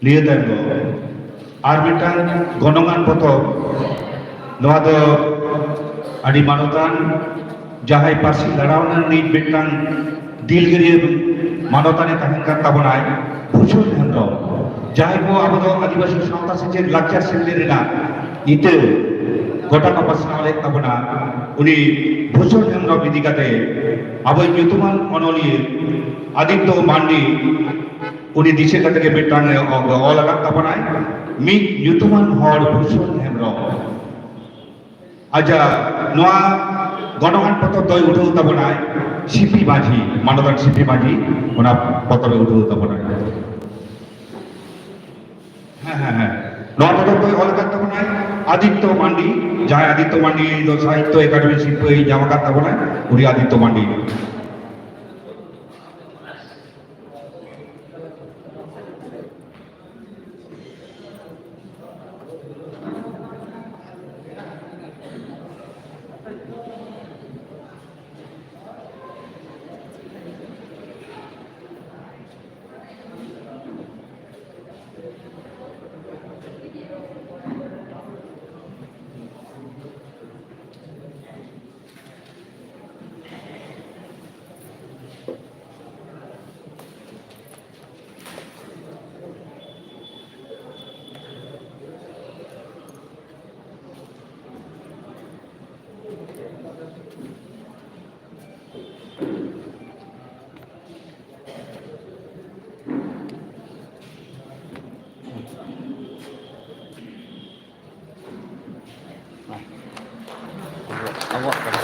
ᱱᱤᱭᱟᱹ ᱛᱟᱭᱚᱢ ᱫᱚ ᱟᱨ ᱢᱤᱫᱴᱟᱝ ᱜᱚᱱᱚᱝᱟᱱ ᱯᱚᱛᱚᱵ, ᱱᱚᱣᱟ ᱫᱚ ᱟᱹᱰᱤ ᱢᱟᱱᱚᱛᱟᱱ ᱡᱟᱦᱟᱸᱭ ᱯᱟᱹᱨᱥᱤ ᱞᱟᱲᱟᱣ ᱨᱮᱱ ᱢᱤᱫ ᱢᱤᱫᱴᱟᱝ ᱫᱤᱞᱜᱟᱹᱨᱤᱭᱟᱹ ᱢᱟᱱᱚᱛᱟᱱᱮ ᱛᱟᱦᱮᱸ ᱠᱟᱱ ᱛᱟᱵᱚᱱᱟᱭ, ᱵᱷᱩᱥᱚᱱ ᱦᱮᱢᱵᱨᱚᱢ, ᱡᱟᱦᱟᱸᱭ ᱠᱚ ᱟᱵᱚ ᱫᱚ ᱟᱹᱫᱤᱵᱟᱹᱥᱤ ᱥᱟᱶᱛᱟ ᱥᱮᱪᱮᱫ ᱞᱟᱠᱪᱟᱨ ᱥᱮᱢᱞᱮᱫ ᱨᱮᱱᱟᱜ ᱤᱛᱟᱹ ᱜᱚᱴᱟ ᱠᱚ ᱯᱟᱥᱱᱟᱣ ᱞᱮᱫ ᱛᱟᱵᱚᱱᱟ, ᱩᱱᱤ ᱵᱷᱩᱥᱚᱱ ᱦᱮᱢᱵᱨᱚᱢ ᱤᱫᱤ ᱠᱟᱛᱮ ᱟᱵᱚᱭᱤᱡ ᱧᱩᱛᱩᱢᱟᱱ ᱚᱱᱚᱞᱤᱭᱟᱹ ᱟᱫᱤᱛᱛᱚ ᱢᱟᱱᱰᱤ, ᱩᱱᱤ ᱫᱤᱥᱟᱹ ᱠᱟᱛᱮ ᱜᱮ ᱢᱤᱫᱴᱟᱝ ᱮ ᱚᱞ ᱟᱠᱟᱫ ᱛᱟᱵᱚᱱᱟᱭ, ᱢᱤᱫ ᱧᱩᱛᱩᱢᱟᱱ ᱦᱚᱲ ᱵᱷᱩᱥᱚᱱ ᱦᱮᱢᱵᱨᱚᱢ᱾ ᱟᱪᱪᱷᱟ, ᱱᱚᱣᱟ ᱜᱚᱱᱚᱝᱟᱱ ᱯᱚᱛᱚᱵ ᱫᱚᱭ ᱩᱰᱷᱟᱹᱣ ᱛᱟᱵᱚᱱᱟᱭ ᱥᱤᱯᱤ ᱢᱟᱹᱡᱷᱤ, ᱢᱟᱱᱚᱛᱟᱱ ᱥᱤᱯᱤ ᱢᱟᱹᱡᱷᱤ, ᱚᱱᱟ ᱯᱚᱛᱚᱵ ᱮ ᱩᱰᱷᱟᱹᱣ ᱛᱟᱵᱚᱱᱟᱭ᱾ ᱦᱮᱸ, ᱦᱮᱸ, ᱦᱮᱸ᱾ ᱱᱚᱣᱟ ᱯᱚᱛᱚᱵ ᱫᱚᱭ ᱚᱞ ᱟᱠᱟᱫ ᱛᱟᱵᱚᱱᱟᱭ ᱟᱫᱤᱛᱛᱚ ᱢᱟᱱᱰᱤ, ᱡᱟᱦᱟᱸᱭ ᱟᱫᱤᱛᱛᱚ ᱢᱟᱱᱰᱤ ᱫᱚ ᱥᱟᱦᱤᱛᱛᱚ ᱮᱠᱟᱰᱮᱢᱤ ᱥᱤᱨᱯᱟᱹᱭ ᱧᱟᱢ ᱟᱠᱟᱫ ᱛᱟᱵᱚᱱᱟᱭ, ᱩᱱᱤ ᱟᱫᱤᱛᱛᱚ ᱢᱟᱱᱰᱤ᱾ ᱟᱵᱚᱣᱟᱜ ᱠᱟᱱᱟ᱾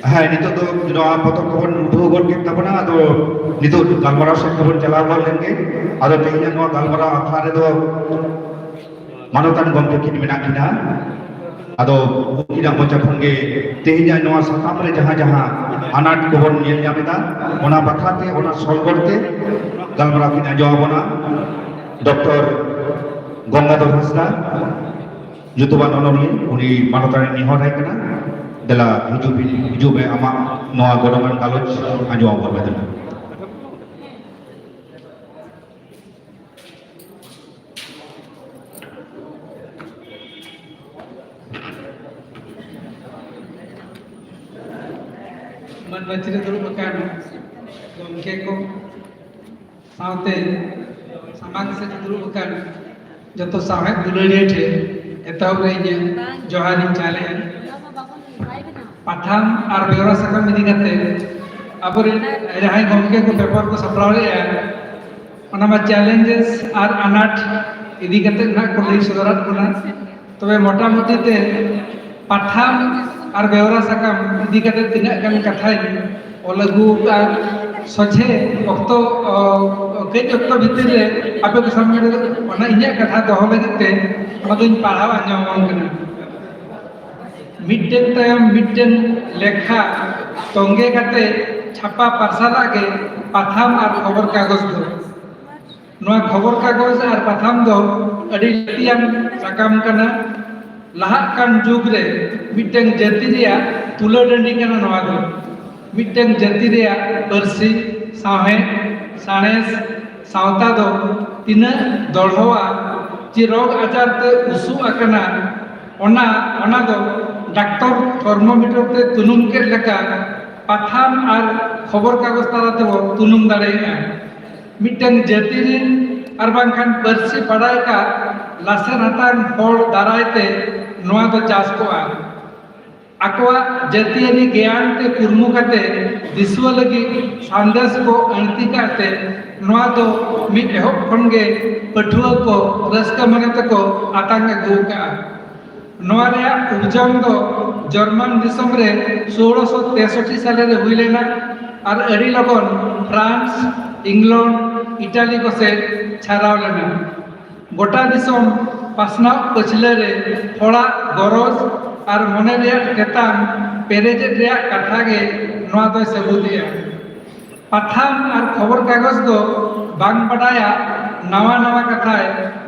ᱦᱮᱸ, ᱱᱤᱛᱚᱜ ᱫᱚ ᱱᱚᱣᱟ ᱯᱚᱛᱚᱵ ᱠᱚᱵᱚᱱ ᱩᱰᱷᱟᱹᱣ ᱜᱚᱫ ᱠᱮᱫ ᱛᱟᱵᱚᱱᱟ, ᱟᱫᱚ ᱱᱤᱛᱚᱜ ᱜᱟᱞᱢᱟᱨᱟᱣ ᱥᱮᱫ ᱜᱮᱵᱚᱱ ᱪᱟᱞᱟᱣ ᱜᱚᱫ ᱞᱮᱱ ᱜᱮ᱾ ᱟᱫᱚ ᱛᱮᱦᱮᱧᱟᱜ ᱱᱚᱣᱟ ᱜᱟᱞᱢᱟᱨᱟᱣ ᱟᱠᱷᱲᱟ ᱨᱮᱫᱚ ᱢᱟᱱᱚᱛᱟᱱ ᱜᱚᱢᱠᱮ ᱠᱤᱱ ᱢᱮᱱᱟᱜ ᱠᱤᱱᱟ᱾ ᱟᱫᱚ ᱩᱱᱠᱤᱱᱟᱜ ᱢᱚᱪᱟ ᱠᱷᱚᱱ ᱜᱮ ᱛᱮᱦᱮᱧᱟᱜ ᱱᱚᱣᱟ ᱥᱟᱛᱟᱢ ᱨᱮ ᱡᱟᱦᱟᱸ ᱡᱟᱦᱟᱸ ᱟᱱᱟᱴ ᱠᱚᱵᱚᱱ ᱧᱮᱞ ᱧᱟᱢ ᱮᱫᱟ, ᱚᱱᱟ ᱵᱟᱠᱷᱨᱟ ᱛᱮ, ᱚᱱᱟ ᱥᱚᱞᱜᱚᱲ ᱛᱮ ᱜᱟᱞᱢᱟᱨᱟᱣ ᱠᱤᱱ ᱟᱸᱡᱚᱢ ᱟᱵᱚᱱᱟ ᱰᱚᱠᱴᱚᱨ ᱜᱚᱝᱜᱟᱫᱷᱚᱨ ᱦᱟᱸᱥᱫᱟ, ᱧᱩᱛᱩᱢᱟᱱ ᱚᱱᱚᱞᱤᱭᱟᱹ, ᱩᱱᱤ ᱢᱟᱱᱚᱛᱟᱱᱤ ᱱᱮᱦᱚᱨ ᱟᱭ ᱠᱟᱱᱟ᱾ ᱫᱮᱞᱟ ᱦᱤᱡᱩᱜ ᱵᱤᱱ, ᱦᱤᱡᱩᱜ ᱢᱮ, ᱟᱢᱟᱜ ᱱᱚᱣᱟ ᱜᱚᱱᱚᱝᱟᱱ ᱜᱟᱞᱚᱪ ᱟᱸᱡᱚᱢ ᱟᱵᱚᱱ ᱢᱮ ᱫᱮᱞᱟ᱾ ᱢᱟᱹᱱ ᱢᱟᱹᱪᱤ ᱨᱮ ᱫᱩᱲᱩᱵ ᱟᱠᱟᱱ ᱜᱚᱢᱠᱮ ᱠᱚ ᱥᱟᱶᱛᱮ ᱥᱟᱢᱟᱝ ᱥᱮᱫ ᱨᱮ ᱫᱩᱲᱩᱵ ᱟᱠᱟᱱ ᱡᱚᱛᱚ ᱥᱟᱶᱦᱮᱫ ᱫᱩᱞᱟᱹᱲᱤᱭᱟᱹ ᱴᱷᱮᱱ ᱮᱛᱚᱦᱚᱵ ᱨᱮ ᱤᱧᱟᱹᱜ ᱡᱚᱦᱟᱨ ᱤᱧ ᱪᱟᱞᱮᱜᱼᱟ᱾ ᱯᱟᱛᱷᱟᱢ ᱟᱨ ᱵᱮᱣᱨᱟ ᱥᱟᱠᱟᱢ ᱤᱫᱤ ᱠᱟᱛᱮ ᱟᱵᱚᱨᱮᱱ ᱡᱟᱦᱟᱸᱭ ᱜᱚᱢᱠᱮ ᱠᱚ ᱯᱮᱯᱟᱨ ᱠᱚ ᱥᱟᱯᱲᱟᱣ ᱞᱮᱫᱼᱟ, ᱚᱱᱟ ᱢᱟ ᱪᱮᱞᱮᱧᱡᱮᱥ ᱟᱨ ᱟᱱᱟᱴ ᱤᱫᱤ ᱠᱟᱛᱮ ᱱᱟᱦᱟᱜ ᱠᱚ ᱞᱟᱹᱭ ᱥᱚᱫᱚᱨᱟᱫ ᱵᱚᱱᱟ᱾ ᱛᱚᱵᱮ ᱢᱚᱴᱟᱢᱩᱴᱤ ᱛᱮ ᱯᱟᱛᱷᱟᱢ ᱟᱨ ᱵᱮᱣᱨᱟ ᱥᱟᱠᱟᱢ ᱤᱫᱤ ᱠᱟᱛᱮ ᱛᱤᱱᱟᱹᱜ ᱜᱟᱱ ᱠᱟᱛᱷᱟᱧ ᱚᱞ ᱟᱹᱜᱩ ᱟᱠᱟᱫᱼᱟ, ᱥᱚᱡᱷᱮ ᱚᱠᱛᱚ, ᱚ, ᱠᱟᱹᱡ ᱚᱠᱛᱚ ᱵᱷᱤᱛᱤᱨ ᱨᱮ ᱟᱯᱮ ᱠᱚ ᱥᱟᱢᱟᱝ ᱨᱮ ᱚᱱᱟ ᱤᱧᱟᱹᱜ ᱠᱟᱛᱷᱟ ᱫᱚᱦᱚ ᱞᱟᱹᱜᱤᱫ ᱛᱮ ᱚᱱᱟ ᱫᱚᱧ ᱯᱟᱲᱦᱟᱣ ᱟᱸᱡᱚᱢ ᱟᱵᱚᱱ ᱠᱟᱱᱟ᱾ ᱢᱤᱫᱴᱮᱱ ᱛᱟᱭᱚᱢ ᱢᱤᱫᱴᱮᱱ ᱞᱮᱠᱷᱟ ᱛᱚᱸᱜᱮ ᱠᱟᱛᱮ ᱪᱷᱟᱯᱟ ᱯᱟᱨᱥᱟᱞᱟᱜ ᱜᱮ ᱯᱟᱛᱷᱟᱢ ᱟᱨ ᱠᱷᱚᱵᱚᱨ ᱠᱟᱜᱚᱡᱽ ᱫᱚ᱾ ᱱᱚᱣᱟ ᱠᱷᱚᱵᱚᱨ ᱠᱟᱜᱚᱡᱽ ᱟᱨ ᱯᱟᱛᱷᱟᱢ ᱫᱚ ᱟᱹᱰᱤ ᱞᱟᱹᱠᱛᱤᱭᱟᱱ ᱥᱟᱠᱟᱢ ᱠᱟᱱᱟ᱾ ᱞᱟᱦᱟᱜ ᱠᱟᱱ ᱡᱩᱜᱽ ᱨᱮ ᱢᱤᱫᱴᱟᱝ ᱡᱟᱹᱛᱤ ᱨᱮᱭᱟᱜ ᱛᱩᱞᱟᱹᱰᱟᱹᱰᱤ ᱠᱟᱱᱟ ᱱᱚᱣᱟ ᱫᱚ᱾ ᱢᱤᱫᱴᱟᱝ ᱡᱟᱹᱛᱤ ᱨᱮᱭᱟᱜ ᱯᱟᱹᱨᱥᱤ, ᱥᱟᱶᱦᱮᱫ, ᱥᱟᱬᱮᱥ, ᱥᱟᱶᱛᱟ ᱫᱚ ᱛᱤᱱᱟᱹᱜ ᱫᱚᱲᱦᱚᱣᱟ ᱪᱮ ᱨᱳᱜᱽ ᱟᱡᱟᱨ ᱛᱮ ᱩᱥᱩᱜ ᱟᱠᱟᱱᱟ, ᱚᱱᱟ, ᱚᱱᱟ ᱫᱚ ᱰᱟᱠᱛᱚᱨ ᱛᱷᱚᱨᱢᱳᱢᱤᱴᱟᱨ ᱛᱮ ᱛᱩᱱᱩᱢ ᱠᱮᱫ ᱞᱮᱠᱟ ᱯᱟᱛᱷᱟᱢ ᱟᱨ ᱠᱷᱚᱵᱚᱨ ᱠᱟᱜᱚᱡᱽ ᱛᱟᱞᱟ ᱛᱮᱵᱚ ᱛᱩᱱᱩᱢ ᱫᱟᱲᱮᱭᱟᱜᱼᱟ᱾ ᱢᱤᱫᱴᱟᱝ ᱡᱟᱹᱛᱤ ᱨᱤᱱ ᱟᱨ ᱵᱟᱝᱠᱷᱟᱱ ᱯᱟᱹᱨᱥᱤ ᱵᱟᱰᱟᱭ ᱠᱟᱜ ᱞᱟᱥᱮᱨ ᱦᱟᱛᱟᱝ ᱦᱚᱲ ᱫᱟᱨᱟᱭ ᱛᱮ ᱱᱚᱣᱟ ᱫᱚ ᱪᱟᱥ ᱠᱚᱜᱼᱟ᱾ ᱟᱠᱚᱣᱟᱜ ᱡᱟᱹᱛᱤᱭᱟᱹᱨᱤ ᱜᱮᱭᱟᱱ ᱛᱮ ᱠᱩᱨᱢᱩ ᱠᱟᱛᱮ ᱫᱤᱥᱩᱣᱟᱹ ᱞᱟᱹᱜᱤᱫ ᱥᱟᱸᱫᱮᱥ ᱠᱚ ᱟᱹᱬᱛᱤ ᱠᱟᱜ ᱛᱮ ᱱᱚᱣᱟ ᱫᱚ ᱢᱤᱫ ᱮᱦᱚᱵ ᱠᱷᱚᱱ ᱜᱮ ᱯᱟᱹᱴᱷᱩᱣᱟᱹ ᱠᱚ ᱨᱟᱹᱥᱠᱟᱹ ᱢᱚᱱᱮ ᱛᱮᱠᱚ ᱟᱛᱟᱝ ᱟᱹᱜᱩ ᱟᱠᱟᱫᱼᱟ᱾ ᱱᱚᱣᱟ ᱨᱮᱭᱟᱜ ᱩᱨᱡᱚᱱ ᱫᱚ ᱡᱚᱨᱢᱟᱱ ᱫᱤᱥᱚᱢ ᱨᱮ ᱥᱳᱞᱳᱥᱚ ᱛᱮᱥᱚᱴᱴᱤ ᱥᱟᱞᱮ ᱨᱮ ᱦᱩᱭ ᱞᱮᱱᱟ ᱟᱨ ᱟᱹᱰᱤ ᱞᱚᱜᱚᱱ ᱯᱷᱨᱟᱱᱥ, ᱤᱝᱞᱚᱱᱰ, ᱤᱴᱟᱞᱤ ᱠᱚ ᱥᱮᱫ ᱪᱷᱟᱨᱟᱣ ᱞᱮᱱᱟ᱾ ᱜᱚᱴᱟ ᱫᱤᱥᱚᱢ ᱯᱟᱥᱱᱟᱣ ᱯᱟᱹᱪᱷᱞᱟᱹ ᱨᱮ ᱦᱚᱲᱟᱜ ᱜᱚᱨᱚᱡᱽ ᱟᱨ ᱢᱚᱱᱮ ᱨᱮᱭᱟᱜ ᱛᱮᱛᱟᱝ ᱯᱮᱨᱮᱡᱮᱫ ᱨᱮᱭᱟᱜ ᱠᱟᱛᱷᱟ ᱜᱮ ᱱᱚᱣᱟ ᱫᱚᱭ ᱥᱟᱹᱵᱩᱫᱮᱜᱼᱟ᱾ ᱯᱟᱛᱷᱟᱢ ᱟᱨ ᱠᱷᱚᱵᱚᱨ ᱠᱟᱜᱚᱡᱽ ᱫᱚ ᱵᱟᱝ ᱵᱟᱰᱟᱭᱟᱜ ᱱᱟᱣᱟ ᱱᱟᱣᱟ ᱠᱟᱛᱷᱟᱭ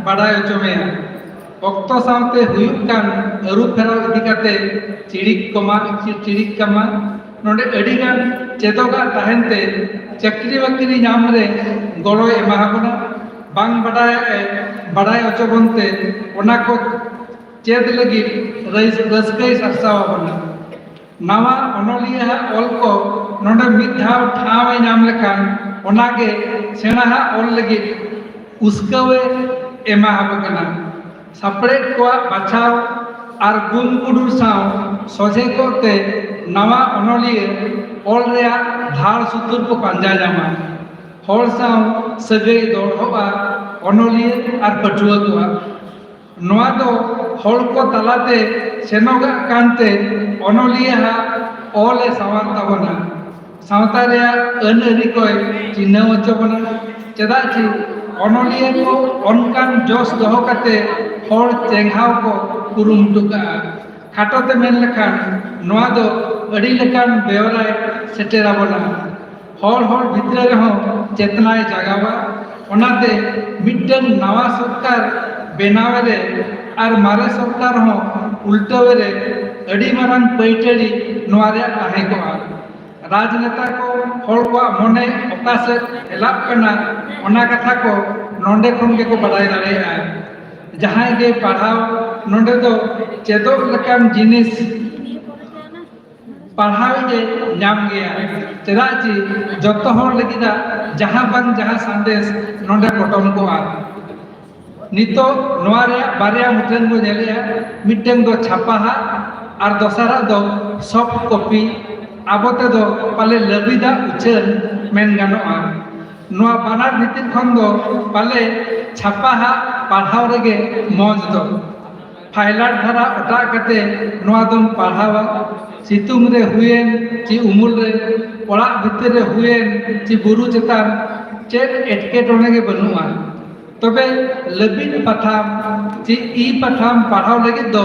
ᱵᱟᱰᱟᱭ ᱦᱚᱪᱚ ᱢᱮᱭᱟ᱾ ᱚᱠᱛᱚ ᱥᱟᱶᱛᱮ ᱦᱩᱭᱩᱜ ᱠᱟᱱ ᱟᱹᱨᱩ ᱯᱷᱮᱨᱟᱣ ᱤᱫᱤ ᱠᱟᱛᱮ ᱪᱤᱲᱤᱠ ᱠᱚᱢᱟ ᱪᱤᱲᱤᱠ ᱠᱟᱢᱟ᱾ ᱱᱚᱰᱮ ᱟᱹᱰᱤ ᱜᱟᱱ ᱪᱮᱫᱚᱜᱟᱜ ᱛᱟᱦᱮᱱ ᱛᱮ ᱪᱟᱹᱠᱨᱤ ᱵᱟᱹᱠᱨᱤ ᱧᱟᱢ ᱨᱮ ᱜᱚᱲᱚᱭ ᱮᱢᱟ ᱵᱚᱱᱟ᱾ ᱵᱟᱝ ᱵᱟᱰᱟᱭᱟᱜ ᱮ ᱵᱟᱰᱟᱭ ᱦᱚᱪᱚ ᱵᱚᱱ ᱛᱮ ᱚᱱᱟ ᱠᱚ ᱪᱮᱫ ᱞᱟᱹᱜᱤᱫ ᱨᱟᱹᱥ- ᱨᱟᱹᱥᱠᱟᱹᱭ ᱥᱟᱨᱥᱟᱣ ᱟᱵᱚᱱᱟ᱾ ᱱᱟᱣᱟ ᱚᱱᱚᱞᱤᱭᱟᱹᱣᱟᱜ ᱚᱞ ᱠᱚ ᱱᱚᱰᱮ ᱢᱤᱫ ᱫᱷᱟᱣ ᱴᱷᱟᱶ ᱮ ᱧᱟᱢ ᱞᱮᱠᱷᱟᱱ ᱚᱱᱟᱜᱮ ᱥᱮᱬᱟᱦᱟᱜ ᱚᱞ ᱞᱟᱹᱜᱤᱫ ᱩᱥᱠᱟᱹᱣ ᱮ ᱮᱢᱟ ᱟᱵᱚ ᱠᱟᱱᱟ᱾ ᱥᱟᱯᱲᱮᱫ ᱠᱚᱣᱟᱜ ᱵᱟᱪᱷᱟᱣ ᱟᱨ ᱜᱩᱢ ᱜᱩᱰᱩᱨ ᱥᱟᱶ ᱥᱚᱡᱷᱮ ᱠᱚᱜ ᱛᱮ ᱱᱟᱣᱟ ᱚᱱᱚᱞᱤᱭᱟᱹ ᱚᱞ ᱨᱮᱭᱟᱜ ᱫᱷᱟᱲ ᱥᱩᱛᱩᱨ ᱠᱚ ᱯᱟᱸᱡᱟ ᱧᱟᱢᱟ᱾ ᱦᱚᱲ ᱥᱟᱶ ᱥᱟᱹᱜᱟᱹᱭ ᱫᱚᱲᱦᱚᱜᱼᱟ ᱚᱱᱚᱞᱤᱭᱟᱹ ᱟᱨ ᱯᱟᱹᱴᱷᱩᱣᱟᱹ ᱠᱚᱣᱟᱜ᱾ ᱱᱚᱣᱟ ᱫᱚ ᱦᱚᱲ ᱠᱚ ᱛᱟᱞᱟᱛᱮ ᱥᱮᱱᱚᱜᱟᱜ ᱠᱟᱱᱛᱮ ᱚᱱᱚᱞᱤᱭᱟᱹᱣᱟᱜ ᱚᱞ ᱮ ᱥᱟᱶᱟᱨ ᱛᱟᱵᱚᱱᱟ᱾ ᱥᱟᱶᱛᱟ ᱨᱮᱭᱟᱜ ᱟᱹᱱ ᱟᱹᱨᱤ ᱠᱚᱭ ᱪᱤᱱᱦᱟᱹᱣ ᱦᱚᱪᱚ ᱵᱚᱱᱟ᱾ ᱪᱮᱫᱟᱜ ᱪᱮ ᱚᱱᱚᱞᱤᱭᱟᱹ ᱠᱚ ᱚᱱᱠᱟᱱ ᱡᱚᱥ ᱫᱚᱦᱚ ᱠᱟᱛᱮ ᱦᱚᱲ ᱪᱮᱸᱜᱷᱟᱣ ᱠᱚ ᱠᱩᱨᱩᱢᱩᱴᱩ ᱠᱟᱜᱼᱟ᱾ ᱠᱷᱟᱴᱚ ᱛᱮ ᱢᱮᱱ ᱞᱮᱠᱷᱟᱱ ᱱᱚᱣᱟ ᱫᱚ ᱟᱹᱰᱤ ᱞᱮᱠᱟᱱ ᱵᱮᱣᱨᱟᱭ ᱥᱮᱴᱮᱨ ᱟᱵᱚᱱᱟ᱾ ᱦᱚᱲ ᱦᱚᱲ ᱵᱷᱤᱛᱨᱤ ᱨᱮᱦᱚᱸ ᱪᱮᱛᱱᱟᱭ ᱡᱟᱜᱟᱣᱟ᱾ ᱚᱱᱟᱛᱮ ᱢᱤᱫᱴᱟᱝ ᱱᱟᱣᱟ ᱥᱚᱨᱠᱟᱨ ᱵᱮᱱᱟᱣ ᱨᱮ ᱟᱨ ᱢᱟᱨᱮ ᱥᱚᱨᱠᱟᱨ ᱦᱚᱸ ᱩᱞᱴᱟᱹᱣ ᱨᱮ ᱟᱹᱰᱤ ᱢᱟᱨᱟᱝ ᱯᱟᱹᱭᱴᱟᱹᱲᱤ ᱱᱚᱣᱟ ᱨᱮᱭᱟᱜ ᱛᱟᱦᱮᱸ ᱠᱚᱜᱼᱟ᱾ ᱨᱟᱡᱽᱱᱮᱛᱟ ᱠᱚ ᱦᱚᱲ ᱠᱚᱣᱟᱜ ᱢᱚᱱᱮ ᱚᱠᱟ ᱥᱮᱫ ᱦᱮᱞᱟᱜ ᱠᱟᱱᱟ, ᱚᱱᱟ ᱠᱟᱛᱷᱟ ᱠᱚ ᱱᱚᱰᱮ ᱠᱷᱚᱱ ᱜᱮᱠᱚ ᱵᱟᱰᱟᱭ ᱫᱟᱲᱮᱭᱟᱜᱼᱟ᱾ ᱡᱟᱦᱟᱸᱭ ᱜᱮ ᱯᱟᱲᱦᱟᱣ ᱱᱚᱰᱮ ᱫᱚ ᱪᱮᱫᱚᱜ ᱞᱮᱠᱟᱱ ᱡᱤᱱᱤᱥ ᱯᱟᱲᱦᱟᱣᱤᱡ ᱮ ᱧᱟᱢ ᱜᱮᱭᱟ᱾ ᱪᱮᱫᱟᱜ ᱡᱮ ᱡᱚᱛᱚ ᱦᱚᱲ ᱞᱟᱹᱜᱤᱫᱟᱜ ᱡᱟᱦᱟᱸ ᱵᱟᱝ ᱡᱟᱦᱟᱸ ᱥᱟᱸᱫᱮᱥ ᱱᱚᱰᱮ ᱯᱚᱴᱚᱢ ᱠᱚᱜᱼᱟ᱾ ᱱᱤᱛᱚᱜ ᱱᱚᱣᱟ ᱨᱮᱭᱟᱜ ᱵᱟᱨᱭᱟ ᱢᱩᱴᱷᱟᱹᱱ ᱵᱚ ᱧᱮᱞᱮᱜᱼᱟ, ᱢᱤᱫᱴᱟᱝ ᱫᱚ ᱪᱷᱟᱯᱟᱦᱟᱜ ᱟᱨ ᱫᱚᱥᱟᱨᱟᱜ ᱫᱚ soft copy, ᱟᱵᱚ ᱛᱮᱫᱚ ᱯᱟᱞᱮ ᱞᱟᱹᱵᱤᱫᱟᱜ ᱩᱪᱷᱟᱹᱱ ᱢᱮᱱ ᱜᱟᱱᱚᱜᱼᱟ᱾ ᱱᱚᱣᱟ ᱵᱟᱱᱟᱨ ᱵᱷᱤᱛᱤᱨ ᱠᱷᱚᱱ ᱫᱚ ᱯᱟᱞᱮ ᱪᱷᱟᱯᱟᱦᱟᱜ ᱯᱟᱲᱦᱟᱣ ᱨᱮᱜᱮ ᱢᱚᱡᱽ ᱫᱚ᱾ ᱯᱷᱟᱭᱞᱟᱴ ᱫᱷᱟᱨᱟ ᱚᱴᱟᱜ ᱠᱟᱛᱮ ᱱᱚᱣᱟ ᱫᱚᱢ ᱯᱟᱲᱦᱟᱣᱟ᱾ ᱥᱤᱛᱩᱝ ᱨᱮ ᱦᱩᱭᱮᱱ ᱪᱮ ᱩᱢᱩᱞ ᱨᱮ, ᱚᱲᱟᱜ ᱵᱷᱤᱛᱤᱨ ᱨᱮ ᱦᱩᱭᱮᱱ ᱪᱮ ᱵᱩᱨᱩ ᱪᱮᱛᱟᱱ, ᱪᱮᱫ ᱮᱴᱠᱮᱴᱚᱬᱮ ᱜᱮ ᱵᱟᱹᱱᱩᱜᱼᱟ᱾ ᱛᱚᱵᱮ ᱞᱟᱹᱵᱤᱫ ᱯᱟᱛᱷᱟᱢ ᱪᱮ ᱤ ᱯᱟᱛᱷᱟᱢ ᱯᱟᱲᱦᱟᱣ ᱞᱟᱹᱜᱤᱫ ᱫᱚ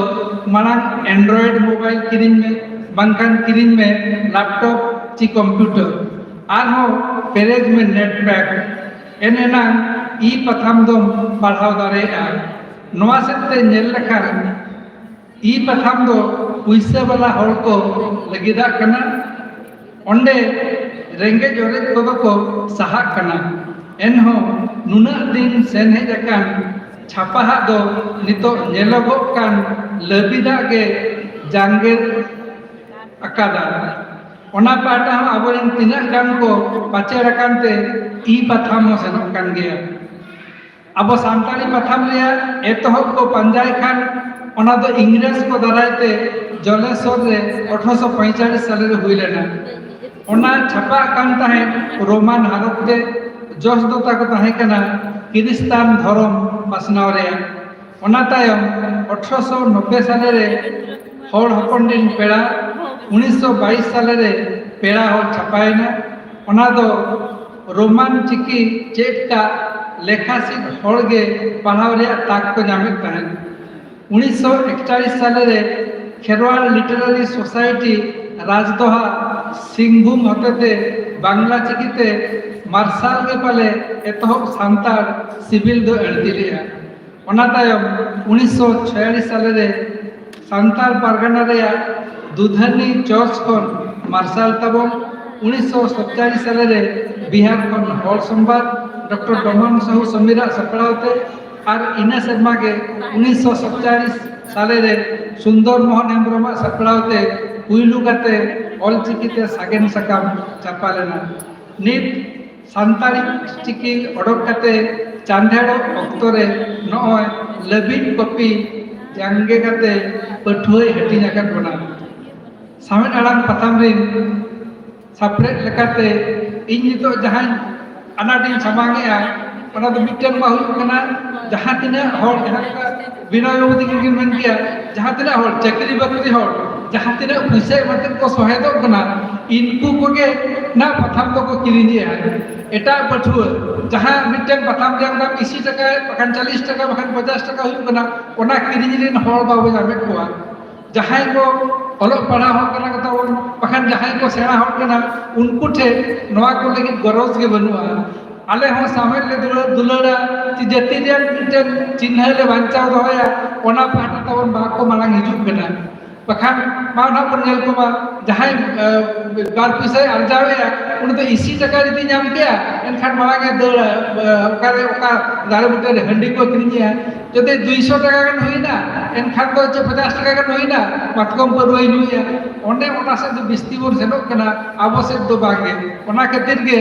ᱢᱟᱲᱟᱝ Android mobile ᱠᱤᱨᱤᱧ ᱢᱮ, ᱵᱟᱝᱠᱷᱟᱱ ᱠᱤᱨᱤᱧ ᱢᱮ laptop ᱪᱮ computer᱾ ᱟᱨᱦᱚᱸ ᱯᱮᱨᱮᱡ ᱢᱮ net pack, ᱮᱱ ᱮᱱᱟᱝ ᱤ ᱯᱟᱛᱷᱟᱢ ᱫᱚᱢ ᱯᱟᱲᱦᱟᱣ ᱫᱟᱲᱮᱭᱟᱜᱼᱟ᱾ ᱱᱚᱣᱟ ᱥᱮᱫ ᱛᱮ ᱧᱮᱞ ᱞᱮᱠᱷᱟᱱ ᱤ ᱯᱟᱛᱷᱟᱢ ᱫᱚ ᱯᱩᱭᱥᱟᱹ ᱵᱟᱞᱟ ᱦᱚᱲ ᱠᱚ ᱞᱟᱹᱜᱤᱫᱟᱜ ᱠᱟᱱᱟ᱾ ᱚᱸᱰᱮ ᱨᱮᱸᱜᱮᱡ ᱚᱨᱮᱡ ᱠᱚᱫᱚ ᱠᱚ ᱥᱟᱦᱟᱜ ᱠᱟᱱᱟ᱾ ᱮᱱᱦᱚᱸ ᱱᱩᱱᱟᱹᱜ ᱫᱤᱱ ᱥᱮᱱ ᱦᱮᱡ ᱟᱠᱟᱱ ᱪᱷᱟᱯᱟᱦᱟᱜ ᱫᱚ ᱱᱤᱛᱚᱜ ᱧᱮᱞᱚᱜᱚᱜ ᱠᱟᱱ ᱞᱟᱹᱵᱤᱫᱟᱜ ᱜᱮ ᱡᱟᱸᱜᱮ ᱟᱠᱟᱫᱟ᱾ ᱚᱱᱟ ᱯᱟᱦᱴᱟ ᱦᱚᱸ ᱟᱵᱚᱨᱮᱱ ᱛᱤᱱᱟᱹᱜ ᱜᱟᱱ ᱠᱚ ᱯᱟᱪᱮᱲ ᱟᱠᱟᱱ ᱛᱮ ᱤ ᱯᱟᱛᱷᱟᱢ ᱦᱚᱸ ᱥᱮᱱᱚᱜ ᱠᱟᱱ ᱜᱮᱭᱟ᱾ ᱟᱵᱚ ᱥᱟᱱᱛᱟᱲᱤ ᱯᱟᱛᱷᱟᱢ ᱨᱮᱭᱟᱜ ᱮᱛᱚᱦᱚᱵ ᱠᱚ ᱯᱟᱸᱡᱟᱭ ᱠᱷᱟᱱ, ᱚᱱᱟ ᱫᱚ ᱤᱝᱨᱮᱡᱽ ᱠᱚ ᱫᱟᱨᱟᱭ ᱛᱮ ᱡᱚᱞᱮᱥᱚᱨ ᱨᱮ ᱟᱴᱷᱨᱚᱥᱚ ᱯᱚᱸᱭᱛᱟᱞᱤᱥ ᱥᱟᱞᱮ ᱨᱮ ᱦᱩᱭ ᱞᱮᱱᱟ᱾ ᱚᱱᱟ ᱪᱷᱟᱯᱟᱜ ᱠᱟᱱ ᱛᱟᱦᱮᱸᱫ ᱨᱳᱢᱟᱱ ᱦᱚᱨᱚᱯ ᱛᱮ᱾ ᱡᱚᱥ ᱫᱚ ᱛᱟᱠᱚ ᱛᱟᱦᱮᱸ ᱠᱟᱱᱟ ᱠᱷᱨᱤᱥᱴᱟᱱ ᱫᱷᱚᱨᱚᱢ ᱯᱟᱥᱱᱟᱣ ᱨᱮᱭᱟᱜ᱾ ᱚᱱᱟ ᱛᱟᱭᱚᱢ ᱟᱴᱷᱨᱚᱥᱚ ᱱᱚᱵᱵᱳᱭ ᱥᱟᱞᱮ ᱨᱮ ᱦᱚᱲ ᱦᱚᱯᱚᱱ ᱨᱤᱱ ᱯᱮᱲᱟ, ᱩᱱᱤᱥᱥᱚ ᱵᱟᱭᱤᱥ ᱥᱟᱞᱮ ᱨᱮ ᱯᱮᱲᱟ ᱦᱚᱲ ᱪᱷᱟᱯᱟᱭᱮᱱᱟ᱾ ᱚᱱᱟ ᱫᱚ ᱨᱳᱢᱟᱱ ᱪᱤᱠᱤ ᱪᱮᱫ ᱠᱟᱜ ᱞᱮᱠᱷᱟ ᱥᱤᱫ ᱦᱚᱲ ᱜᱮ ᱯᱟᱲᱦᱟᱣ ᱨᱮᱭᱟᱜ ᱛᱟᱠ ᱠᱚ ᱧᱟᱢᱮᱫ ᱛᱟᱦᱮᱸᱫ᱾ ᱩᱱᱤᱥᱥᱚ ᱮᱠᱪᱟᱞᱤᱥ ᱥᱟᱞᱮ ᱨᱮ ᱠᱷᱮᱨᱣᱟᱲ ᱞᱤᱴᱟᱨᱟᱨᱤ ᱥᱳᱥᱟᱭᱴᱤ ᱨᱟᱡᱽᱫᱚᱦᱟ ᱥᱤᱝᱵᱷᱩᱢ ᱦᱚᱛᱮᱛᱮ ᱵᱟᱝᱞᱟ ᱪᱤᱠᱤᱛᱮ ᱢᱟᱨᱥᱟᱞ ᱜᱮ ᱯᱟᱞᱮ ᱮᱛᱚᱦᱚᱵ ᱥᱟᱱᱛᱟᱲ ᱥᱤᱵᱤᱞ ᱫᱚ ᱟᱹᱲᱛᱤ ᱞᱮᱫᱼᱟ᱾ ᱚᱱᱟ ᱛᱟᱭᱚᱢ ᱩᱱᱤᱥᱥᱚ ᱪᱷᱚᱭᱟᱞᱤᱥ ᱥᱟᱞᱮ ᱨᱮ ᱥᱟᱱᱛᱟᱲ ᱯᱟᱨᱜᱟᱱᱟ ᱨᱮᱭᱟᱜ ᱫᱩᱫᱷᱟᱱᱤ ᱪᱚᱨᱪ ᱠᱷᱚᱱ ᱢᱟᱨᱥᱟᱞ ᱛᱟᱵᱚᱱ, ᱩᱱᱤᱥᱥᱚ ᱥᱟᱛᱪᱟᱞᱤᱥ ᱥᱟᱞᱮ ᱨᱮ ᱵᱤᱦᱟᱨ ᱠᱷᱚᱱ ᱦᱚᱲ ᱥᱚᱢᱵᱟᱫ ᱰᱚᱠᱴᱚᱨ ᱰᱚᱢᱚᱱ ᱥᱟᱦᱩ ᱥᱚᱢᱤᱨᱟᱜ ᱥᱟᱯᱲᱟᱣ ᱛᱮ, ᱟᱨ ᱤᱱᱟᱹ ᱥᱮᱨᱢᱟ ᱜᱮ ᱩᱱᱤᱥᱥᱚ ᱥᱟᱛᱪᱟᱞᱤᱥ ᱥᱟᱞᱮ ᱨᱮ ᱥᱩᱱᱫᱚᱨ ᱢᱳᱦᱚᱱ ᱦᱮᱢᱵᱨᱚᱢᱟᱜ ᱥᱟᱯᱲᱟᱣ ᱛᱮ ᱯᱩᱭᱞᱩ ᱠᱟᱛᱮ ᱚᱞᱪᱤᱠᱤ ᱛᱮ ᱥᱟᱜᱮᱱ ᱥᱟᱠᱟᱢ ᱪᱷᱟᱯᱟ ᱞᱮᱱᱟ᱾ ᱱᱤᱛ ᱥᱟᱱᱛᱟᱲᱤ ᱪᱤᱠᱤ ᱚᱰᱚᱠ ᱠᱟᱛᱮ ᱪᱟᱸᱫᱷᱮᱲᱚᱜ ᱚᱠᱛᱚ ᱨᱮ ᱱᱚᱜᱼᱚᱭ ᱞᱟᱹᱵᱤᱫ ᱠᱚᱯᱤ ᱡᱟᱸᱜᱮ ᱠᱟᱛᱮ ᱯᱟᱹᱴᱷᱩᱣᱟᱹᱭ ᱦᱟᱹᱴᱤᱧ ᱟᱠᱟᱫ ᱵᱚᱱᱟ᱾ ᱥᱟᱶᱦᱮᱫ ᱟᱲᱟᱝ ᱯᱟᱛᱷᱟᱢ ᱨᱤᱱ ᱥᱟᱯᱲᱮᱫ ᱞᱮᱠᱟᱛᱮ ᱤᱧ ᱱᱤᱛᱚᱜ ᱡᱟᱦᱟᱸᱧ ᱟᱱᱟᱴ ᱤᱧ ᱥᱟᱢᱟᱝ ᱮᱜᱼᱟ, ᱚᱱᱟ ᱫᱚ ᱢᱤᱫᱴᱮᱱ ᱢᱟ ᱦᱩᱭᱩᱜ ᱠᱟᱱᱟ, ᱡᱟᱦᱟᱸ ᱛᱤᱱᱟᱹᱜ ᱦᱚᱲ, ᱡᱟᱦᱟᱸ ᱞᱮᱠᱟ ᱵᱤᱱᱚᱭ ᱵᱟᱹᱵᱩ ᱛᱟᱹᱠᱤᱱ ᱠᱤᱱ ᱢᱮᱱ ᱠᱮᱭᱟ, ᱡᱟᱦᱟᱸ ᱛᱤᱱᱟᱹᱜ ᱦᱚᱲ ᱪᱟᱹᱠᱨᱤ ᱵᱟᱹᱠᱨᱤ ᱦᱚᱲ, ᱡᱟᱦᱟᱸ ᱛᱤᱱᱟᱹᱜ ᱯᱩᱭᱥᱟᱹ ᱮᱢᱟᱛᱮ ᱠᱚ ᱥᱚᱦᱮᱫᱚᱜ ᱠᱟᱱᱟ, ᱤᱱᱠᱩ ᱠᱚᱜᱮ ᱱᱟ ᱯᱟᱛᱷᱟᱢ ᱫᱚᱠᱚ ᱠᱤᱨᱤᱧᱮᱜᱼᱟ᱾ ᱮᱴᱟᱜ ᱯᱟᱹᱴᱷᱩᱣᱟᱹ ᱡᱟᱦᱟᱸ ᱢᱤᱫᱴᱮᱱ ᱯᱟᱛᱷᱟᱢ ᱨᱮᱭᱟᱜ ᱫᱟᱢ ᱤᱥᱤ ᱴᱟᱠᱟ, ᱵᱟᱠᱷᱟᱱ ᱪᱟᱞᱤᱥ ᱴᱟᱠᱟ, ᱵᱟᱠᱷᱟᱱ ᱯᱚᱧᱪᱟᱥ ᱴᱟᱠᱟ ᱦᱩᱭᱩᱜ ᱠᱟᱱᱟ, ᱚᱱᱟ ᱠᱤᱨᱤᱧ ᱨᱮᱱ ᱦᱚᱲ ᱵᱟᱵᱚ ᱧᱟᱢᱮᱫ ᱠᱚᱣᱟ᱾ ᱡᱟᱦᱟᱸᱭ ᱠᱚ ᱚᱞᱚᱜ ᱯᱟᱲᱦᱟᱣ ᱦᱚᱲ ᱠᱟᱱᱟ ᱠᱚ ᱛᱟᱵᱚᱱ, ᱵᱟᱠᱷᱟᱱ ᱡᱟᱦᱟᱸᱭ ᱠᱚ ᱥᱮᱬᱟ ᱦᱚᱲ ᱠᱟᱱᱟ, ᱩᱱᱠᱩ ᱴᱷᱮᱱ ᱱᱚᱣᱟ ᱠᱚ ᱞᱟᱹᱜᱤᱫ ᱜᱚᱨᱚᱡᱽ ᱜᱮ ᱵᱟᱹᱱᱩᱜᱼᱟ᱾ ᱟᱞᱮ ᱦᱚᱸ ᱥᱟᱶᱦᱮᱫ ᱞᱮ ᱫᱩᱞᱟᱹᱲ, ᱫᱩᱞᱟᱹᱲᱟ, ᱡᱮ ᱡᱟᱹᱛᱤ ᱨᱮᱭᱟᱜ ᱢᱤᱫᱴᱮᱱ ᱪᱤᱱᱦᱟᱹ ᱞᱮ ᱵᱟᱧᱪᱟᱣ ᱫᱚᱦᱚᱭᱟ, ᱚᱱᱟ ᱯᱟᱦᱴᱟ ᱛᱟᱵᱚᱱ ᱵᱟᱠᱚ ᱢᱟᱲᱟᱝ ᱦᱤᱡᱩᱜ ᱠᱟᱱᱟ᱾ ᱵᱟᱠᱷᱟᱱ ᱢᱟ ᱱᱟᱦᱟᱜ ᱵᱚᱱ ᱧᱮᱞ ᱠᱚᱢᱟ, ᱡᱟᱦᱟᱸᱭ, ᱮ, ᱵᱟᱨ ᱯᱚᱭᱥᱟᱭ ᱟᱨᱡᱟᱣᱮᱫᱼᱟ, ᱩᱱᱤ ᱫᱚ ᱤᱥᱤ ᱴᱟᱠᱟ ᱡᱩᱫᱤ ᱧᱟᱢ ᱠᱮᱭᱟ, ᱮᱱᱠᱷᱟᱱ ᱢᱟᱲᱟᱝ ᱮ ᱫᱟᱹᱲᱟ, ᱮ, ᱚᱠᱟᱨᱮ ᱚᱠᱟ ᱫᱟᱨᱮ ᱵᱩᱴᱟᱹ ᱨᱮ ᱦᱟᱺᱰᱤ ᱠᱚ ᱟᱹᱠᱷᱨᱤᱧᱮᱜᱼᱟ᱾ ᱡᱩᱫᱤ ᱫᱩᱭᱥᱚ ᱴᱟᱠᱟ ᱜᱟᱱ ᱦᱩᱭᱱᱟ, ᱮᱱᱠᱷᱟᱱ ᱫᱚ ᱪᱮᱫ ᱯᱚᱧᱪᱟᱥ ᱴᱟᱠᱟ ᱜᱟᱱ ᱦᱩᱭᱱᱟ, ᱢᱟᱛᱠᱚᱢ ᱯᱟᱹᱨᱣᱟᱹᱭ ᱧᱩᱭᱟ᱾ ᱚᱱᱮ ᱚᱱᱟ ᱥᱮᱫ ᱫᱚ ᱵᱤᱥᱛᱤ ᱵᱚᱱ ᱥᱮᱱᱚᱜ ᱠᱟᱱᱟ, ᱟᱵᱚ ᱥᱮᱫ ᱫᱚ ᱵᱟᱝ ᱜᱮ᱾ ᱚᱱᱟ ᱠᱷᱟᱹᱛᱤᱨ ᱜᱮ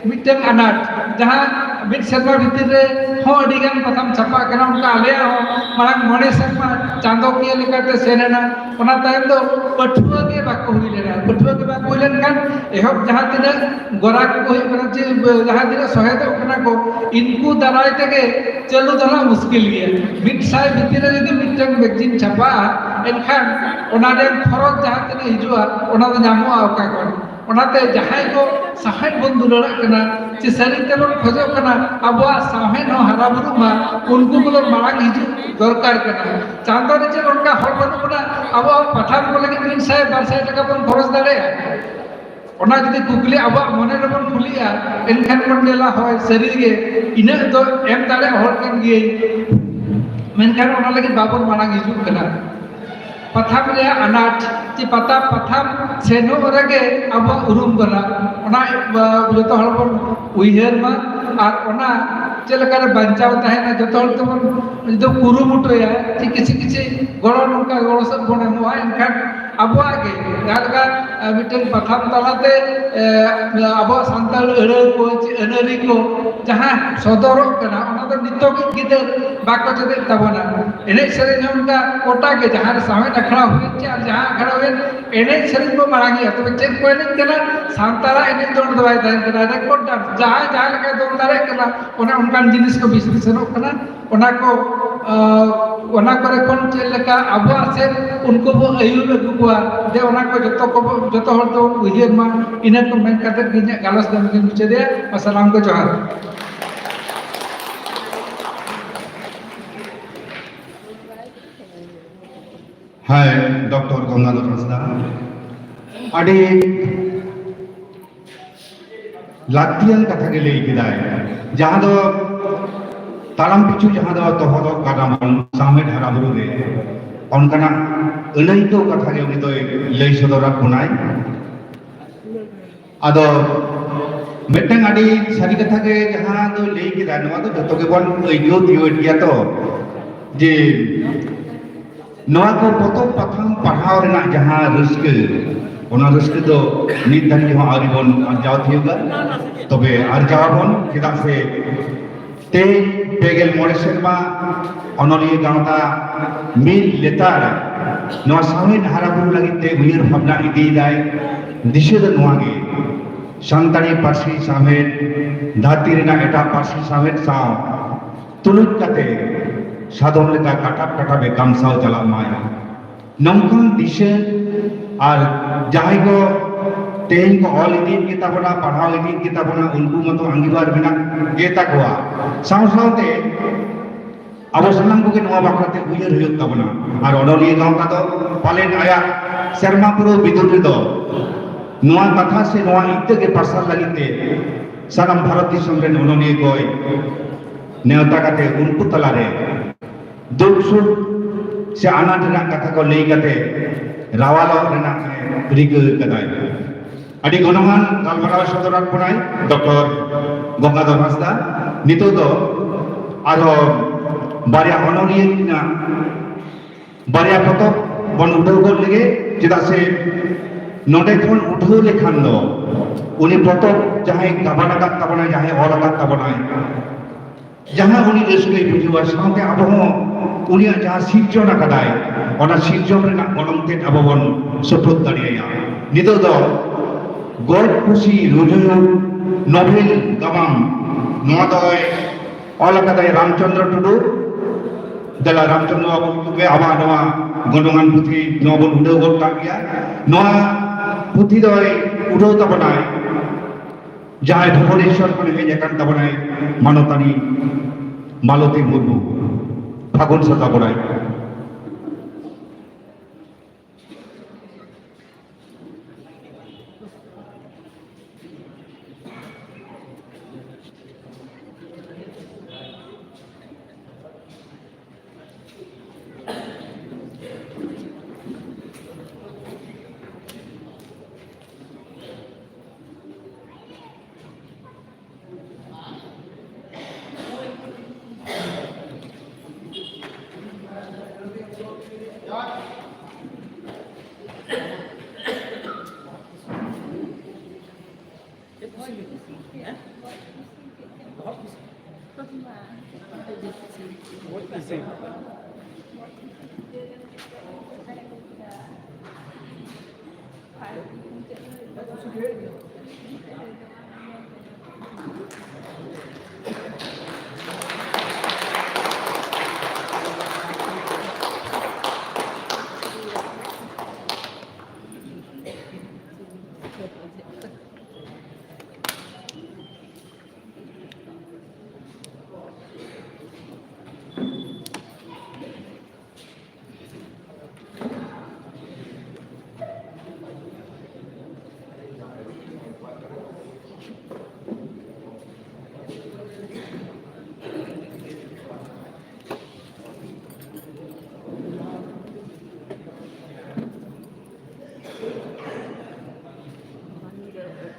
ᱢᱤᱫᱴᱟᱝ ᱟᱱᱟᱴ, ᱡᱟᱦᱟᱸ ᱢᱤᱫ ᱥᱮᱨᱢᱟ ᱵᱷᱤᱛᱤᱨ ᱨᱮ ᱦᱚᱸ ᱟᱹᱰᱤ ᱜᱟᱱ ᱯᱟᱛᱷᱟᱢ ᱪᱷᱟᱯᱟᱜ ᱠᱟᱱᱟ, ᱚᱱᱠᱟ ᱟᱞᱮᱭᱟᱜ ᱦᱚᱸ ᱢᱟᱲᱟᱝ ᱢᱚᱬᱮ ᱥᱮᱨᱢᱟ ᱪᱟᱸᱫᱚᱠᱤᱭᱟᱹ ᱞᱮᱠᱟᱛᱮ ᱥᱮᱱ ᱮᱱᱟ᱾ ᱚᱱᱟ ᱛᱟᱭᱚᱢ ᱫᱚ ᱯᱟᱹᱴᱷᱩᱣᱟᱹ ᱜᱮ ᱵᱟᱠᱚ ᱦᱩᱭ ᱞᱮᱱᱟ᱾ ᱯᱟᱹᱴᱷᱩᱣᱟᱹ ᱜᱮ ᱵᱟᱠᱚ ᱦᱩᱭ ᱞᱮᱱᱠᱷᱟᱱ ᱮᱦᱚᱵ ᱡᱟᱦᱟᱸ ᱛᱤᱱᱟᱹᱜ ᱜᱚᱨᱟ ᱠᱚᱠᱚ ᱦᱩᱭᱩᱜ ᱠᱟᱱᱟ, ᱪᱮ ᱡᱟᱦᱟᱸ ᱛᱤᱱᱟᱹᱜ ᱥᱚᱦᱮᱫᱚᱜ ᱠᱟᱱᱟ ᱠᱚ, ᱤᱱᱠᱩ ᱫᱟᱨᱟᱭ ᱛᱮᱜᱮ ᱪᱟᱹᱞᱩ ᱫᱚ ᱱᱟᱜ ᱢᱩᱥᱠᱤᱞ ᱜᱮᱭᱟ᱾ ᱢᱤᱫ ᱥᱟᱭ ᱵᱷᱤᱛᱤᱨ ᱨᱮ ᱡᱩᱫᱤ ᱢᱤᱫᱴᱟᱝ ᱢᱮᱜᱟᱡᱤᱱ ᱪᱷᱟᱯᱟᱜᱼᱟ, ᱮᱱᱠᱷᱟᱱ ᱚᱱᱟ ᱨᱮᱭᱟᱜ ᱠᱷᱚᱨᱚᱪ ᱡᱟᱦᱟᱸ ᱛᱤᱱᱟᱹᱜ ᱦᱤᱡᱩᱜᱼᱟ, ᱚᱱᱟ ᱫᱚ ᱧᱟᱢᱚᱜᱼᱟ ᱚᱠᱟ ᱠᱷᱚᱱ? ᱚᱱᱟᱛᱮ ᱡᱟᱦᱟᱸᱭ ᱠᱚ ᱥᱟᱶᱦᱮᱫ ᱵᱚᱱ ᱫᱩᱞᱟᱹᱲᱟᱜ ᱠᱟᱱᱟ, ᱪᱮ ᱥᱟᱹᱨᱤ ᱛᱮᱵᱚᱱ ᱠᱷᱚᱡᱚᱜ ᱠᱟᱱᱟ ᱟᱵᱚᱣᱟᱜ ᱥᱟᱶᱦᱮᱫ ᱦᱚᱸ ᱦᱟᱨᱟ ᱵᱩᱨᱩᱜ ᱢᱟ, ᱩᱱᱠᱩ ᱠᱚᱫᱚ ᱢᱟᱲᱟᱝ ᱦᱤᱡᱩᱜ ᱫᱚᱨᱠᱟᱨ ᱠᱟᱱᱟ᱾ ᱪᱟᱸᱫᱚ ᱨᱮ ᱪᱮᱫ ᱚᱱᱠᱟ ᱦᱚᱲ ᱵᱟᱹᱱᱩᱜ ᱵᱚᱱᱟ ᱟᱵᱚᱣᱟᱜ ᱯᱟᱛᱷᱟᱢ ᱠᱚ ᱞᱟᱹᱜᱤᱫ ᱢᱤᱫ ᱥᱟᱭ ᱵᱟᱨ ᱥᱟᱭ ᱴᱟᱠᱟ ᱵᱚᱱ ᱠᱷᱚᱨᱚᱪ ᱫᱟᱲᱮᱭᱟᱜᱼᱟ? ᱚᱱᱟ ᱡᱩᱫᱤ ᱠᱩᱠᱞᱤ ᱟᱵᱚᱣᱟᱜ ᱢᱚᱱᱮ ᱨᱮᱵᱚᱱ ᱠᱩᱞᱤᱜᱼᱟ, ᱮᱱᱠᱷᱟᱱ ᱵᱚᱱ ᱧᱮᱞᱟ, ᱦᱳᱭ, ᱥᱟᱹᱨᱤᱜᱮ ᱤᱱᱟᱹᱜ ᱫᱚ ᱮᱢ ᱫᱟᱲᱮᱭᱟᱜ ᱦᱚᱲ ᱠᱟᱱ ᱜᱤᱭᱟᱹᱧ, ᱢᱮᱱᱠᱷᱟᱱ ᱚᱱᱟ ᱞᱟᱹᱜᱤᱫ ᱵᱟᱵᱚᱱ ᱢᱟᱲᱟᱝ ᱦᱤᱡᱩᱜ ᱠᱟᱱᱟ᱾ ᱯᱟᱛᱷᱟᱢ ᱨᱮᱭᱟᱜ ᱟᱱᱟᱴ, ᱪᱮ ᱯᱟᱛᱟ ᱯᱟᱛᱷᱟᱢ ᱥᱮᱱᱚᱜ ᱨᱮᱜᱮ ᱟᱵᱚᱣᱟᱜ ᱩᱨᱩᱢ ᱠᱟᱱᱟ, ᱚᱱᱟ, ᱟ, ᱡᱚᱛᱚ ᱦᱚᱲ ᱵᱚᱱ ᱩᱭᱦᱟᱹᱨ ᱢᱟ᱾ ᱟᱨ ᱚᱱᱟ ᱪᱮᱫ ᱞᱮᱠᱟᱨᱮ ᱵᱟᱧᱪᱟᱣ ᱛᱟᱦᱮᱱᱟ, ᱡᱚᱛᱚ ᱦᱚᱲ ᱛᱮᱵᱚᱱ ᱡᱩᱫᱤ ᱠᱩᱨᱩᱢᱩᱴᱩᱭᱟ, ᱪᱮ ᱠᱤᱪᱷᱤ ᱠᱤᱪᱷᱤ ᱜᱚᱲᱚ, ᱱᱚᱝᱠᱟ ᱜᱚᱲᱚ ᱥᱚᱯᱚᱦᱚᱫ ᱵᱚᱱ ᱮᱢᱚᱜᱼᱟ, ᱮᱱᱠᱷᱟᱱ ᱟᱵᱚᱣᱟᱜ ᱜᱮ ᱡᱟᱦᱟᱸ ᱞᱮᱠᱟ, ᱮ, ᱢᱤᱫᱴᱮᱱ ᱯᱟᱛᱷᱟᱢ ᱛᱟᱞᱟᱛᱮ, ᱮ, ᱟᱵᱚᱣᱟᱜ ᱥᱟᱱᱛᱟᱲ ᱟᱹᱲᱟᱹ ᱠᱚ, ᱪᱮ ᱟᱹᱱᱟᱹᱨᱤ ᱠᱚ, ᱡᱟᱦᱟᱸ ᱥᱚᱫᱚᱨᱚᱜ ᱠᱟᱱᱟ, ᱚᱱᱟ ᱫᱚ ᱱᱤᱛᱚᱜ ᱜᱤᱫᱟᱹᱨ ᱵᱟᱠᱚ ᱪᱮᱫᱮᱫ ᱛᱟᱵᱚᱱᱟ᱾ ᱮᱱᱮᱡ ᱥᱮᱨᱮᱧ ᱦᱚᱸ ᱚᱱᱠᱟ ᱜᱚᱴᱟ ᱜᱮ, ᱡᱟᱦᱟᱸ ᱨᱮ ᱥᱟᱶᱦᱮᱫ ᱟᱠᱷᱲᱟ ᱦᱩᱭᱮᱱ ᱪᱮ ᱟᱨ ᱡᱟᱦᱟᱸ ᱟᱠᱷᱲᱟ ᱦᱩᱭᱮᱱ, ᱮᱱᱮᱡ ᱥᱮᱨᱮᱧ ᱵᱚ ᱢᱟᱲᱟᱝ ᱮᱫᱟ, ᱛᱚᱵᱮ ᱪᱮᱫ ᱠᱚ ᱮᱱᱮᱡ ᱠᱟᱱᱟ? ᱥᱟᱱᱛᱟᱲᱟᱜ ᱮᱱᱮᱡ ᱫᱚ ᱚᱸᱰᱮ ᱫᱚ ᱵᱟᱭ ᱛᱟᱦᱮᱱ ᱠᱟᱱᱟ, ᱨᱮᱠᱚᱨᱰ ᱰᱟᱱᱥ, ᱡᱟᱦᱟᱸᱭ ᱡᱟᱦᱟᱸ ᱞᱮᱠᱟᱭ ᱫᱚᱱ ᱫᱟᱲᱮᱭᱟᱜ ᱠᱟᱱᱟ, ᱚᱱᱮ ᱚᱱᱠᱟᱱ ᱡᱤᱱᱤᱥ ᱠᱚ ᱵᱮᱥᱤ ᱥᱮᱱᱚᱜ ᱠᱟᱱᱟ᱾ ᱚᱱᱟ ᱠᱚ, ᱟᱸ, ᱚᱱᱟ ᱠᱚᱨᱮ ᱠᱷᱚᱱ ᱪᱮᱫ ᱞᱮᱠᱟ ᱟᱵᱚᱣᱟᱜ ᱥᱮᱫ ᱩᱱᱠᱩ ᱵᱚ ᱟᱹᱭᱩᱨ ᱟᱹᱜᱩ ᱠᱚᱣᱟ, ᱡᱮ ᱚᱱᱟ ᱠᱚ ᱡᱚᱛᱚ ᱠᱚᱵᱚ, ᱡᱚᱛᱚ ᱦᱚᱲ ᱛᱮᱵᱚᱱ ᱩᱭᱦᱟᱹᱨ ᱢᱟ᱾ ᱤᱱᱟᱹ ᱠᱚ ᱢᱮᱱ ᱠᱟᱛᱮ ᱜᱮ ᱤᱧᱟᱹᱜ ᱜᱟᱞᱚᱪ ᱫᱚ ᱱᱚᱰᱮᱧ ᱢᱩᱪᱟᱹᱫᱮᱜᱼᱟ᱾ ᱟᱨ ᱥᱟᱱᱟᱢ ᱠᱚ ᱡᱚᱦᱟᱨ᱾ ᱦᱮᱸ, ᱰᱚᱠᱴᱚᱨ ᱜᱚᱝᱜᱟᱫᱷᱚᱨ ᱦᱟᱸᱥᱫᱟ ᱟᱹᱰᱤ ᱞᱟᱹᱠᱛᱤᱭᱟᱱ ᱠᱟᱛᱷᱟ ᱜᱮ ᱞᱟᱹᱭ ᱠᱮᱫᱟᱭ, ᱡᱟᱦᱟᱸ ᱫᱚ ᱛᱟᱲᱟᱢ ᱯᱤᱪᱷᱩ ᱡᱟᱦᱟᱸ ᱫᱚ ᱛᱚᱦᱚᱫᱚᱜ ᱠᱟᱱᱟ ᱵᱚᱱ ᱥᱟᱶᱦᱮᱫ ᱦᱟᱨᱟ ᱵᱩᱨᱩ ᱨᱮ, ᱚᱱᱠᱟᱱᱟᱜ ᱟᱹᱱᱟᱹᱭᱠᱟᱹᱣ ᱠᱟᱛᱷᱟ ᱜᱮ ᱩᱱᱤ ᱫᱚᱭ ᱞᱟᱹᱭ ᱥᱚᱫᱚᱨᱟᱫ ᱵᱚᱱᱟᱭ᱾ ᱟᱫᱚ ᱢᱤᱫᱴᱟᱝ ᱟᱹᱰᱤ ᱥᱟᱹᱨᱤ ᱠᱟᱛᱷᱟ ᱜᱮ ᱡᱟᱦᱟᱸ ᱫᱚ ᱞᱟᱹᱭ ᱠᱮᱫᱟ, ᱱᱚᱣᱟ ᱫᱚ ᱡᱚᱛᱚ ᱜᱮᱵᱚᱱ ᱟᱹᱭᱠᱟᱹᱣ ᱛᱤᱭᱳᱜ ᱜᱮᱭᱟ ᱛᱚ, ᱡᱮ ᱱᱚᱣᱟ ᱠᱚ ᱯᱚᱛᱚᱵ ᱯᱟᱛᱷᱟᱢ ᱯᱟᱲᱦᱟᱣ ᱨᱮᱱᱟᱜ ᱡᱟᱦᱟᱸ ᱨᱟᱹᱥᱠᱟᱹ, ᱚᱱᱟ ᱨᱟᱹᱥᱠᱟᱹ ᱫᱚ ᱱᱤᱛ ᱫᱷᱟᱹᱵᱤᱡ ᱦᱚᱸ ᱟᱹᱣᱨᱤ ᱵᱚᱱ ᱟᱨᱡᱟᱣ ᱛᱤᱭᱳᱜᱟ᱾ ᱛᱚᱵᱮ ᱟᱨᱡᱟᱣ ᱟᱵᱚᱱ, ᱪᱮᱫᱟᱜ ᱥᱮ ᱛᱮᱦᱮᱧ ᱯᱮ ᱜᱮᱞ ᱢᱚᱬᱮ ᱥᱮᱨᱢᱟ ᱚᱱᱚᱞᱤᱭᱟᱹ ᱜᱟᱶᱛᱟ ᱢᱤᱫ ᱞᱮᱛᱟᱲ ᱱᱚᱣᱟ ᱥᱟᱶᱦᱮᱫ ᱦᱟᱨᱟ ᱵᱩᱨᱩ ᱞᱟᱹᱜᱤᱫ ᱛᱮ ᱩᱭᱦᱟᱹᱨ ᱵᱷᱟᱵᱽᱱᱟ ᱤᱫᱤᱭᱮᱫᱟᱭ᱾ ᱫᱤᱥᱟᱹ ᱫᱚ ᱱᱚᱣᱟ ᱜᱮ, ᱥᱟᱱᱛᱟᱲᱤ ᱯᱟᱹᱨᱥᱤ ᱥᱟᱶᱦᱮᱫ ᱫᱷᱟᱹᱨᱛᱤ ᱨᱮᱱᱟᱜ ᱮᱴᱟᱜ ᱯᱟᱹᱨᱥᱤ ᱥᱟᱶᱦᱮᱫ ᱥᱟᱶ ᱛᱩᱞᱩᱡ ᱠᱟᱛᱮ ᱥᱟᱫᱚᱢ ᱞᱮᱠᱟ ᱠᱟᱴᱟᱵ ᱠᱟᱴᱟᱵ ᱮ ᱠᱟᱢᱥᱟᱣ ᱪᱟᱞᱟᱜ ᱢᱟᱭ᱾ ᱱᱚᱝᱠᱟᱱ ᱫᱤᱥᱟᱹ ᱟᱨ ᱡᱟᱦᱟᱸᱭ ᱠᱚ ᱛᱮᱦᱮᱧ ᱠᱚ ᱚᱞ ᱤᱫᱤᱭᱮᱫ ᱜᱮᱛᱟ ᱵᱚᱱᱟ, ᱯᱟᱲᱦᱟᱣ ᱤᱫᱤᱭᱮᱫ ᱜᱮᱛᱟ ᱵᱚᱱᱟ, ᱩᱱᱠᱩ ᱢᱟᱛᱚ ᱟᱸᱜᱤᱵᱷᱟᱨ ᱢᱮᱱᱟᱜ ᱜᱮ ᱛᱟᱠᱚᱣᱟ᱾ ᱥᱟᱶ ᱥᱟᱶᱛᱮ ᱟᱵᱚ ᱥᱟᱱᱟᱢ ᱠᱚᱜᱮ ᱱᱚᱣᱟ ᱵᱟᱠᱷᱨᱟ ᱛᱮ ᱩᱭᱦᱟᱹᱨ ᱦᱩᱭᱩᱜ ᱛᱟᱵᱚᱱᱟ᱾ ᱟᱨ ᱚᱱᱚᱞᱤᱭᱟᱹ ᱜᱟᱶᱛᱟ ᱫᱚ ᱯᱟᱞᱮᱱ ᱟᱭᱟᱜ ᱥᱮᱨᱢᱟ ᱯᱩᱨᱟᱹᱣ ᱵᱤᱫᱩᱞ ᱨᱮᱫᱚ ᱱᱚᱣᱟ ᱠᱟᱛᱷᱟ ᱥᱮ ᱱᱚᱣᱟ ᱤᱛᱟᱹ ᱜᱮ ᱯᱟᱨᱥᱟᱞ ᱞᱟᱹᱜᱤᱫ ᱛᱮ ᱥᱟᱱᱟᱢ ᱵᱷᱟᱨᱚᱛ ᱫᱤᱥᱚᱢ ᱨᱮᱱ ᱚᱱᱚᱞᱤᱭᱟᱹ ᱠᱚᱭ ᱱᱮᱣᱛᱟ ᱠᱟᱛᱮ ᱩᱱᱠᱩ ᱛᱟᱞᱟᱨᱮ ᱫᱩᱠ ᱥᱩᱠ ᱥᱮ ᱟᱱᱟᱴ ᱨᱮᱱᱟᱜ ᱠᱟᱛᱷᱟ ᱠᱚ ᱞᱟᱹᱭ ᱠᱟᱛᱮ ᱨᱟᱣᱟᱞᱚᱜ ᱨᱮᱱᱟᱜ ᱮ ᱨᱤᱠᱟᱹ ᱠᱟᱫᱟᱭ᱾ ᱟᱹᱰᱤ ᱜᱩᱱᱚᱢᱟᱱ ᱜᱟᱞᱢᱟᱨᱟᱣ ᱥᱚᱫᱚᱨᱟᱫ ᱵᱚᱱᱟᱭ ᱰᱚᱠᱴᱚᱨ ᱜᱚᱝᱜᱟᱫᱷᱚᱨ ᱦᱟᱸᱥᱫᱟ᱾ ᱱᱤᱛᱚᱜ ᱫᱚ ᱟᱨᱦᱚᱸ ᱵᱟᱨᱭᱟ ᱚᱱᱚᱞᱤᱭᱟᱹ ᱨᱮᱱᱟᱜ ᱵᱟᱨᱭᱟ ᱯᱚᱛᱚᱵ ᱵᱚᱱ ᱩᱰᱷᱟᱹᱣ ᱜᱚᱫ ᱞᱮᱜᱮ, ᱪᱮᱫᱟᱜ ᱥᱮ ᱱᱚᱰᱮ ᱠᱷᱚᱱ ᱩᱰᱷᱟᱹᱣ ᱞᱮᱠᱷᱟᱱ ᱫᱚ ᱩᱱᱤ ᱯᱚᱛᱚᱵ ᱡᱟᱦᱟᱸᱭ ᱜᱟᱵᱟᱱ ᱟᱠᱟᱫ ᱛᱟᱵᱚᱱᱟᱭ, ᱡᱟᱦᱟᱸᱭ ᱚᱞ ᱟᱠᱟᱫ ᱛᱟᱵᱚᱱᱟᱭ, ᱡᱟᱦᱟᱸ ᱩᱱᱤ ᱨᱟᱹᱥᱠᱟᱹᱭ ᱵᱩᱡᱷᱟᱹᱣᱟ, ᱥᱟᱶᱛᱮ ᱟᱵᱚ ᱦᱚᱸ ᱩᱱᱤᱭᱟᱜ ᱡᱟᱦᱟᱸ ᱥᱤᱨᱡᱚᱱ ᱟᱠᱟᱫᱟᱭ, ᱚᱱᱟ ᱥᱤᱨᱡᱚᱱ ᱨᱮᱱᱟᱜ ᱜᱚᱱᱚᱝ ᱛᱮᱫ ᱟᱵᱚ ᱵᱚᱱ ᱥᱚᱯᱷᱚᱫ ᱫᱟᱲᱮᱭᱟᱭᱟ᱾ ᱱᱤᱛᱚᱜ ᱫᱚ ᱜᱚᱡ ᱠᱩᱥᱤ ᱨᱩᱡᱩ ᱱᱚᱵᱷᱮᱞ ᱜᱟᱢᱟᱢ, ᱱᱚᱣᱟ ᱫᱚᱭ ᱚᱞ ᱟᱠᱟᱫᱟᱭ ᱨᱟᱢᱪᱚᱸᱫᱽᱨᱚ ᱴᱩᱰᱩ᱾ ᱫᱮᱞᱟ ᱨᱟᱢᱪᱚᱸᱫᱽᱨᱚ ᱵᱟᱵᱩ ᱛᱚᱵᱮ ᱟᱵᱚᱣᱟᱜ ᱱᱚᱣᱟ ᱜᱩᱱᱚᱢᱟᱱ ᱯᱩᱛᱷᱤ ᱱᱚᱣᱟ ᱵᱚᱱ ᱩᱰᱷᱟᱹᱣ ᱜᱚᱫ ᱠᱟᱜ ᱜᱮᱭᱟ᱾ ᱱᱚᱣᱟ ᱯᱩᱛᱷᱤ ᱫᱚᱭ ᱩᱰᱷᱟᱹᱣ ᱛᱟᱵᱚᱱᱟᱭ ᱡᱟᱦᱟᱸᱭ ᱵᱷᱩᱵᱚᱱᱮᱥᱣᱚᱨ ᱠᱷᱚᱱ ᱦᱮᱡ ᱟᱠᱟᱱ ᱛᱟᱵᱚᱱᱟᱭ ᱢᱟᱱᱚᱛᱟᱱᱤ ᱢᱟᱞᱚᱛᱤ ᱢᱩᱨᱢᱩ, ᱯᱷᱟᱹᱜᱩᱱ ᱥᱟᱫᱟ ᱵᱚᱲᱟᱭ᱾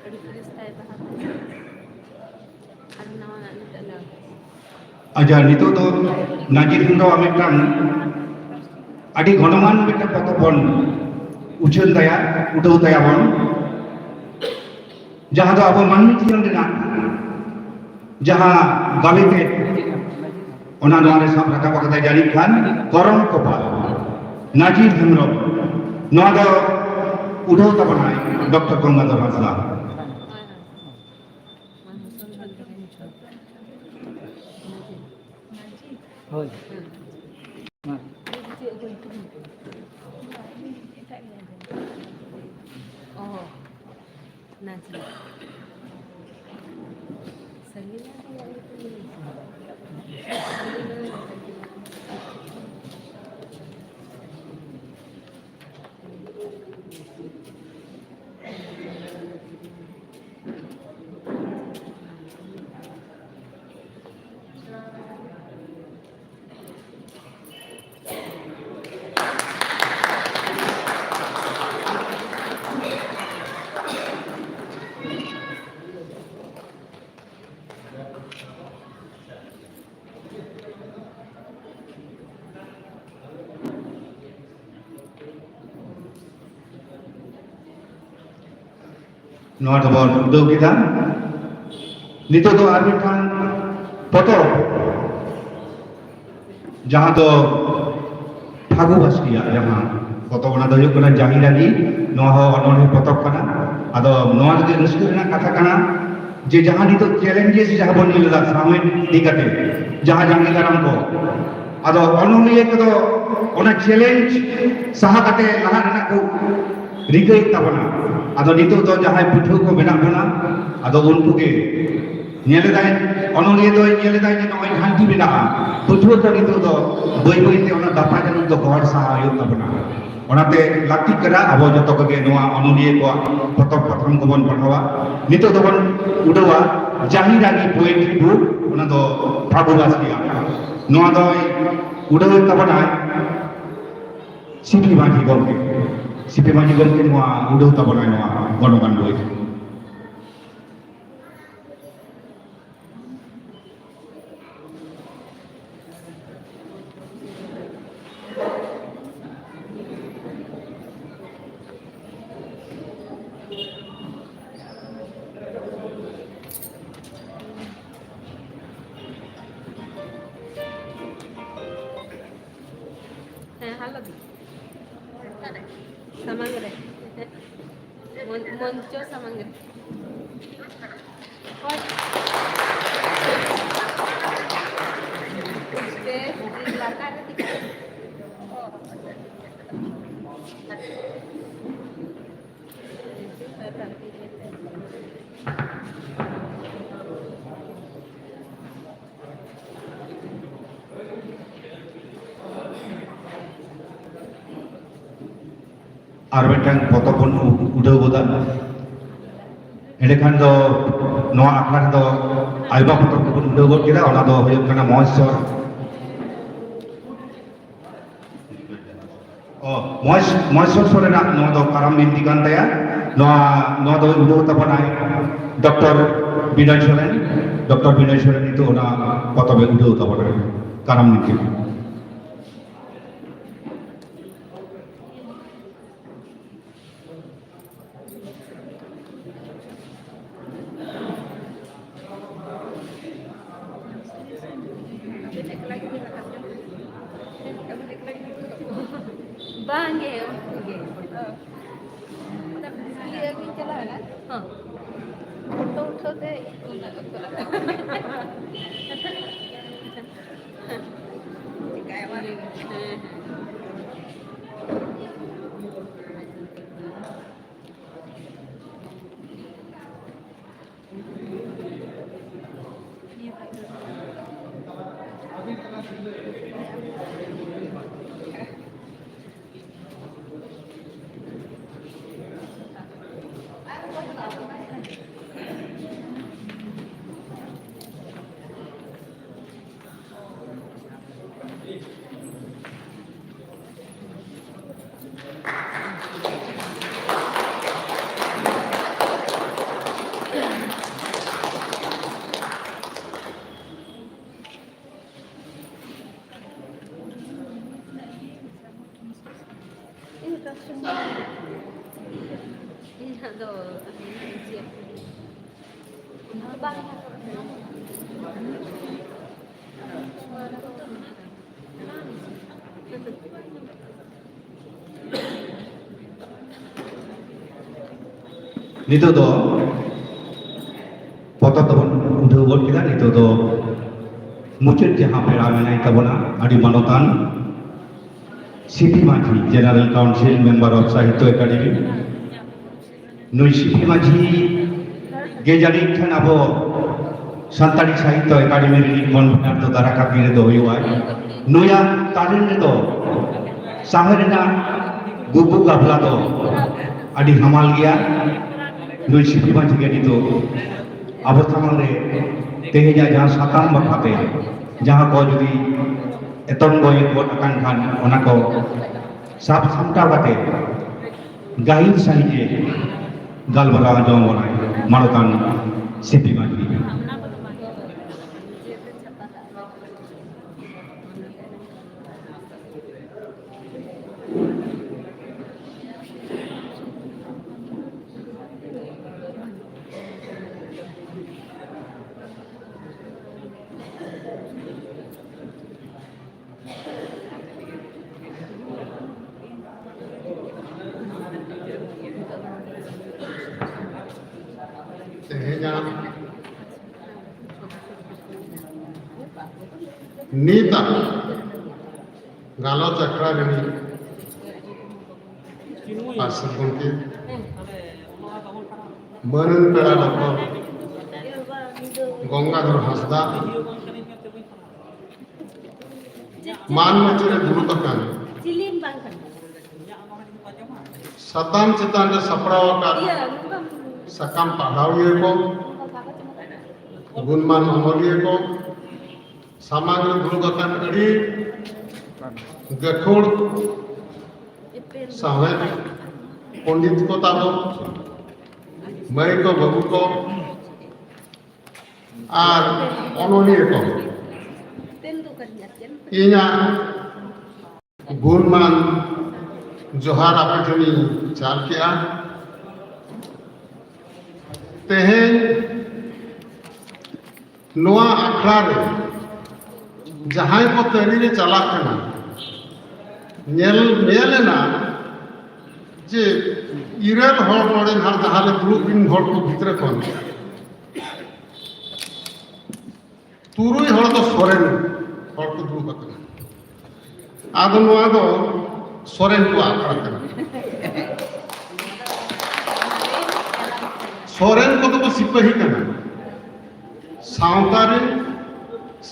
ᱟᱹᱰᱤ ᱯᱷᱨᱮᱥ ᱛᱟᱭ ᱛᱟᱦᱮᱸ ᱠᱟᱱᱟ᱾ ᱟᱨ ᱱᱟᱣᱟᱱᱟᱜ ᱱᱤᱛᱚᱜ ᱫᱚ ᱟᱪᱪᱷᱟ, ᱱᱤᱛᱚᱜ ᱫᱚ ᱱᱟᱡᱤᱨ ᱦᱮᱢᱵᱨᱚᱢᱟᱜ ᱢᱤᱫᱴᱟᱝ ᱟᱹᱰᱤ ᱜᱚᱱᱚᱝᱟᱱ ᱢᱤᱫᱴᱟᱝ ᱯᱚᱛᱚᱵ ᱵᱚᱱ ᱩᱪᱷᱟᱹᱱ ᱛᱟᱭᱟ, ᱩᱰᱟᱹᱣ ᱛᱟᱭᱟ ᱵᱚᱱ, ᱡᱟᱦᱟᱸ ᱫᱚ ᱟᱵᱚ ᱢᱟᱹᱱᱢᱤ ᱡᱤᱭᱚᱱ ᱨᱮᱱᱟᱜ ᱡᱟᱦᱟᱸ ᱜᱟᱵᱮ ᱛᱮ ᱚᱱᱟ ᱱᱚᱣᱟ ᱨᱮ ᱥᱟᱵ ᱨᱟᱠᱟᱵ ᱟᱠᱟᱫᱟᱭ, ᱡᱟᱹᱱᱤᱡ ᱠᱷᱟᱱ ᱠᱚᱨᱚᱢ ᱠᱚᱯᱟᱞ, ᱱᱟᱡᱤᱨ ᱦᱮᱢᱵᱨᱚᱢ᱾ ᱱᱚᱣᱟ ᱫᱚ ᱩᱰᱟᱹᱣ ᱛᱟᱵᱚᱱᱟᱭ ᱰᱚᱠᱴᱚᱨ ᱜᱚᱝᱜᱟᱫᱷᱚᱨ ᱦᱟᱸᱥᱫᱟ᱾ ᱦᱳᱭ᱾ ᱢᱟ᱾ ᱚ, ᱱᱟᱡᱤ᱾ ᱥᱟᱹᱢᱤᱱᱟ ᱨᱮᱭᱟᱜ ᱧᱩᱛᱩᱢ ᱞᱟᱹᱭ ᱢᱮ᱾ ᱱᱚᱣᱟ ᱫᱚᱵᱚᱱ ᱩᱰᱟᱹᱣ ᱠᱮᱫᱟ᱾ ᱱᱤᱛᱚᱜ ᱫᱚ ᱟᱨ ᱢᱤᱫᱴᱟᱝ ᱯᱚᱛᱚᱵ, ᱡᱟᱦᱟᱸ ᱫᱚ ᱯᱷᱟᱹᱜᱩ ᱵᱟᱥᱠᱮᱭᱟᱜ ᱡᱟᱦᱟᱸ ᱯᱚᱛᱚᱵ, ᱚᱱᱟ ᱫᱚ ᱦᱩᱭᱩᱜ ᱠᱟᱱᱟ ᱡᱟᱹᱦᱤᱨᱟᱜᱤ᱾ ᱱᱚᱣᱟ ᱦᱚᱸ ᱚᱱᱚᱬᱦᱮ ᱯᱚᱛᱚᱵ ᱠᱟᱱᱟ᱾ ᱟᱫᱚ ᱱᱚᱣᱟ ᱨᱮᱜᱮ ᱨᱟᱹᱥᱠᱟᱹ ᱨᱮᱱᱟᱜ ᱠᱟᱛᱷᱟ ᱠᱟᱱᱟ ᱡᱮ ᱡᱟᱦᱟᱸ ᱱᱤᱛᱚᱜ challenges ᱡᱟᱦᱟᱸ ᱵᱚᱱ ᱧᱮᱞ ᱮᱫᱟ ᱥᱟᱶᱦᱮᱫ ᱤᱫᱤ ᱠᱟᱛᱮ, ᱡᱟᱦᱟᱸ ᱡᱟᱸᱜᱮ ᱫᱟᱨᱟᱢ ᱠᱚ, ᱟᱫᱚ ᱚᱱᱚᱞᱤᱭᱟᱹ ᱠᱚᱫᱚ ᱚᱱᱟ challenge ᱥᱟᱦᱟ ᱠᱟᱛᱮ ᱞᱟᱦᱟ ᱨᱮᱱᱟᱜ ᱠᱚ ᱨᱤᱠᱟᱹᱭᱮᱫ ᱛᱟᱵᱚᱱᱟ᱾ ᱟᱫᱚ ᱱᱤᱛᱚᱜ ᱫᱚ ᱡᱟᱦᱟᱸᱭ ᱯᱟᱹᱴᱷᱩᱣᱟᱹ ᱠᱚ ᱢᱮᱱᱟᱜ ᱵᱚᱱᱟ, ᱟᱫᱚ ᱩᱱᱠᱩ ᱜᱮ ᱧᱮᱞ ᱮᱫᱟᱭ, ᱚᱱᱚᱞᱤᱭᱟᱹ ᱫᱚᱭ ᱧᱮᱞ ᱮᱫᱟᱭ ᱡᱮ ᱱᱚᱜᱼᱚᱭ ᱜᱷᱟᱱᱴᱤ ᱢᱮᱱᱟᱜᱼᱟ, ᱯᱟᱹᱴᱷᱩᱣᱟᱹ ᱠᱚ ᱱᱤᱛᱚᱜ ᱫᱚ ᱵᱟᱹᱭ ᱵᱟᱹᱭ ᱛᱮ ᱚᱱᱟ ᱫᱟᱯᱟ ᱡᱟᱹᱱᱩᱢ ᱫᱚ ᱜᱚᱦᱚᱲ ᱥᱟᱦᱟ ᱦᱩᱭᱩᱜ ᱛᱟᱵᱚᱱᱟ᱾ ᱚᱱᱟᱛᱮ ᱞᱟᱹᱠᱛᱤᱜ ᱠᱟᱱᱟ ᱟᱵᱚ ᱡᱚᱛᱚ ᱠᱚᱜᱮ ᱱᱚᱣᱟ ᱚᱱᱚᱞᱤᱭᱟᱹ ᱠᱚᱣᱟᱜ ᱯᱚᱛᱚᱵ ᱯᱟᱛᱷᱟᱢ ᱠᱚᱵᱚᱱ ᱯᱟᱲᱦᱟᱣᱟ᱾ ᱱᱤᱛᱚᱜ ᱫᱚᱵᱚᱱ ᱩᱰᱟᱹᱣᱟ ᱡᱟᱹᱦᱤᱨᱟᱜᱤ poetry book, ᱚᱱᱟ ᱫᱚ ᱯᱷᱟᱹᱜᱩ ᱵᱟᱥᱠᱮᱭᱟᱜ᱾ ᱱᱚᱣᱟ ᱫᱚᱭ ᱩᱰᱟᱹᱣᱮᱫ ᱛᱟᱵᱚᱱᱟᱭ ᱥᱤᱯᱤ ᱢᱟᱹᱡᱷᱤ ᱜᱚᱢᱠᱮ᱾ ᱥᱤᱯᱤ ᱢᱟᱹᱡᱷᱤ ᱜᱚᱢᱠᱮ ᱱᱚᱣᱟ ᱩᱰᱟᱹᱣ ᱛᱟᱵᱚᱱᱟᱭ ᱱᱚᱣᱟ ᱜᱚᱱᱚᱝᱟᱱ ᱵᱳᱭ᱾ ᱦᱮᱸ, ᱦᱮᱞᱳ᱾ ᱥᱟᱢᱟᱝ ᱨᱮ᱾ ᱢᱚᱧ-, ᱢᱚᱧᱪᱚ ᱥᱟᱢᱟᱝ ᱨᱮ᱾ ᱦᱳᱭ᱾ ᱥᱴᱮᱡᱽ ᱞᱟᱛᱟᱨ ᱨᱮ ᱴᱷᱤᱠ ᱟᱪᱷᱮ᱾ ᱟᱨ ᱢᱤᱫᱴᱟᱝ ᱯᱚᱛᱚᱵ ᱵᱚᱱ ᱩ-, ᱩᱰᱟᱹᱣ ᱜᱚᱫᱟ᱾ ᱮᱸᱰᱮᱠᱷᱟᱱ ᱫᱚ ᱱᱚᱣᱟ ᱟᱠᱷᱲᱟ ᱨᱮᱫᱚ ᱟᱭᱢᱟ ᱯᱚᱛᱚᱵ ᱜᱮᱵᱚᱱ ᱩᱰᱟᱹᱣ ᱜᱚᱫ ᱠᱮᱫᱟ, ᱚᱱᱟ ᱫᱚ ᱦᱩᱭᱩᱜ ᱠᱟᱱᱟ ᱢᱚᱦᱮᱥᱣᱚᱨ᱾ ᱚ, ᱢᱚᱦᱮᱥ-, ᱢᱚᱦᱮᱥᱣᱚᱨ ᱥᱚᱨᱮᱱᱟᱜ ᱱᱚᱣᱟ ᱫᱚ ᱠᱟᱨᱟᱢ ᱵᱤᱱᱛᱤ ᱠᱟᱱ ᱛᱟᱭᱟ᱾ ᱱᱚᱣᱟ, ᱱᱚᱣᱟ ᱫᱚ ᱩᱰᱟᱹᱣ ᱛᱟᱵᱚᱱᱟᱭ ᱰᱚᱠᱴᱚᱨ ᱵᱤᱱᱚᱭ ᱥᱚᱨᱮᱱ᱾ ᱰᱚᱠᱴᱚᱨ ᱵᱤᱱᱚᱭ ᱥᱚᱨᱮᱱ ᱱᱤᱛᱚᱜ ᱚᱱᱟ ᱯᱚᱛᱚᱵᱮ ᱩᱰᱟᱹᱣ ᱛᱟᱵᱚᱱᱟᱭ, ᱠᱟᱨᱟᱢ ᱵᱤᱱᱛᱤ᱾ ᱵᱟᱝ ᱜᱮ, ᱩᱱᱠᱩ ᱜᱮ᱾ ᱚᱱᱟ ᱵᱤᱡᱽᱞᱤ ᱟᱹᱜᱩᱧ ᱪᱟᱞᱟᱣ ᱮᱱᱟ᱾ ᱦᱚᱸ᱾ ᱯᱷᱳᱴᱳ ᱩᱴᱷᱟᱹᱣ ᱛᱮ ᱩᱱᱟᱹᱜ ᱚᱠᱛᱚ ᱞᱟᱜᱟᱜ ᱠᱟᱱᱟ᱾ ᱪᱤᱠᱟᱭᱟᱢ ᱟᱨ? ᱦᱮᱸ, ᱦᱮᱸ᱾ ᱤᱧᱟᱹᱜ ᱫᱚ ᱵᱟᱝ᱾ ᱱᱤᱛᱚᱜ ᱫᱚ ᱯᱚᱛᱚᱵ ᱫᱚᱵᱚᱱ ᱩᱰᱷᱟᱹᱣ ᱜᱚᱫ ᱠᱮᱫᱟ᱾ ᱱᱤᱛᱚᱜ ᱫᱚ ᱢᱩᱪᱟᱹᱫ ᱡᱟᱦᱟᱸ ᱯᱮᱲᱟ ᱢᱮᱱᱟᱭ ᱛᱟᱵᱚᱱᱟ, ᱟᱹᱰᱤ ᱢᱟᱱᱚᱛᱟᱱ ᱥᱤᱯᱤ ᱢᱟᱹᱡᱷᱤ, General Council, Member of Sahitya Academy, ᱱᱩᱭ ᱥᱤᱯᱤ ᱢᱟᱹᱡᱷᱤ ᱜᱮ ᱡᱟᱹᱱᱤᱡ ᱠᱷᱟᱱ ᱟᱵᱚ ᱥᱟᱱᱛᱟᱲᱤ ᱥᱟᱦᱤᱛᱛᱚ ᱮᱠᱟᱰᱮᱢᱤ ᱨᱤᱱᱤᱡ convener ᱫᱚ ᱫᱟᱨᱟᱭ ᱠᱟᱱ ᱫᱤᱱ ᱨᱮᱫᱚ ᱦᱩᱭᱩᱜᱼᱟᱭ᱾ ᱱᱩᱭᱟᱜ ᱛᱟᱞᱮᱱ ᱨᱮᱫᱚ ᱥᱟᱶᱦᱮᱫ ᱨᱮᱱᱟᱜ ᱜᱩᱵᱩ ᱜᱟᱵᱞᱟ ᱫᱚ ᱟᱹᱰᱤ ᱦᱟᱢᱟᱞ ᱜᱮᱭᱟ᱾ ᱱᱩᱭ ᱥᱤᱯᱤ ᱢᱟᱹᱡᱷᱤ ᱜᱮ ᱱᱤᱛᱚᱜ ᱟᱵᱚ ᱥᱟᱢᱟᱝ ᱨᱮ ᱛᱮᱦᱮᱧᱟᱜ ᱡᱟᱦᱟᱸ ᱥᱟᱛᱟᱢ ᱵᱟᱠᱷᱨᱟᱛᱮ, ᱡᱟᱦᱟᱸ ᱠᱚ ᱡᱩᱫᱤ ᱮᱛᱚᱢ ᱜᱚᱭ ᱜᱚᱫ ᱟᱠᱟᱱ ᱠᱷᱟᱱ, ᱚᱱᱟ ᱠᱚ ᱥᱟᱵ ᱥᱟᱢᱴᱟᱣ ᱠᱟᱛᱮ ᱜᱟᱹᱦᱤᱨ ᱥᱟᱹᱦᱤᱡ ᱮ ᱜᱟᱞᱢᱟᱨᱟᱣ ᱟᱸᱡᱚᱢ ᱟᱵᱚᱱᱟᱭ ᱢᱟᱱᱚᱛᱟᱱ ᱥᱤᱯᱤ ᱢᱟᱹᱡᱷᱤ᱾ ᱱᱤᱛᱟᱜ ᱜᱟᱞᱚᱪ ᱟᱠᱷᱲᱟ ᱨᱤᱱᱤᱡ ᱯᱟᱨᱥᱮᱛ ᱜᱚᱢᱠᱮ, ᱢᱟᱹᱱᱟᱱ ᱯᱮᱲᱟ ᱰᱚᱠᱴᱚᱨ ᱜᱚᱝᱜᱟᱫᱷᱚᱨ ᱦᱟᱸᱥᱫᱟ, ᱢᱟᱱ ᱢᱟᱹᱪᱤ ᱨᱮ ᱫᱩᱲᱩᱵ ᱟᱠᱟᱱ ᱥᱟᱛᱟᱢ ᱪᱮᱛᱟᱱ ᱨᱮ ᱥᱟᱯᱲᱟᱣ ᱟᱠᱟᱫ ᱥᱟᱠᱟᱢ ᱯᱟᱲᱦᱟᱣᱤᱭᱟᱹ ᱠᱚ, ᱜᱩᱱᱢᱟᱱ ᱚᱱᱚᱞᱤᱭᱟᱹ ᱠᱚ, ᱥᱟᱢᱟᱝ ᱨᱮ ᱫᱩᱲᱩᱵ ᱟᱠᱟᱱ ᱟᱹᱰᱤ ᱜᱟᱹᱠᱷᱩᱲ ᱥᱟᱶᱦᱮᱫ ᱯᱚᱱᱰᱤᱛ ᱠᱚ ᱛᱟᱵᱚ, ᱢᱟᱹᱭ ᱠᱚ, ᱵᱟᱹᱵᱩ ᱠᱚ, ᱟᱨ ᱚᱱᱚᱞᱤᱭᱟᱹ ᱠᱚ, ᱤᱧᱟᱹᱜ ᱜᱩᱱᱢᱟᱱ ᱡᱚᱦᱟᱨ ᱟᱯᱮ ᱴᱷᱮᱱᱤᱧ ᱪᱟᱞ ᱠᱮᱜᱼᱟ᱾ ᱛᱮᱦᱮᱧ ᱱᱚᱣᱟ ᱟᱠᱷᱲᱟ ᱨᱮ ᱡᱟᱦᱟᱸᱭ ᱠᱚ ᱛᱟᱹᱨᱤ ᱨᱮ ᱪᱟᱞᱟᱜ ᱠᱟᱱᱟ, ᱧᱮᱞ, ᱧᱮᱞ ᱮᱱᱟ ᱡᱮ ᱤᱨᱟᱹᱞ ᱦᱚᱲ ᱱᱚᱰᱮ ᱱᱟᱦᱟᱜ ᱡᱟᱦᱟᱸ ᱨᱮ ᱫᱩᱲᱩᱵ ᱮᱱ ᱦᱚᱲ ᱠᱚ ᱵᱷᱤᱛᱨᱤ ᱠᱷᱚᱱ ᱛᱩᱨᱩᱭ ᱦᱚᱲ ᱫᱚ ᱥᱚᱨᱮᱱ ᱦᱚᱲ ᱠᱚ ᱫᱩᱲᱩᱵ ᱟᱠᱟᱱᱟ᱾ ᱟᱫᱚ ᱱᱚᱣᱟ ᱫᱚ ᱥᱚᱨᱮᱱ ᱠᱚᱣᱟᱜ ᱟᱠᱷᱲᱟ ᱠᱟᱱᱟ᱾ ᱥᱚᱨᱮᱱ ᱠᱚᱫᱚ ᱠᱚ ᱥᱤᱯᱟᱹᱦᱤ ᱠᱟᱱᱟ, ᱥᱟᱶᱛᱟ ᱨᱮᱱ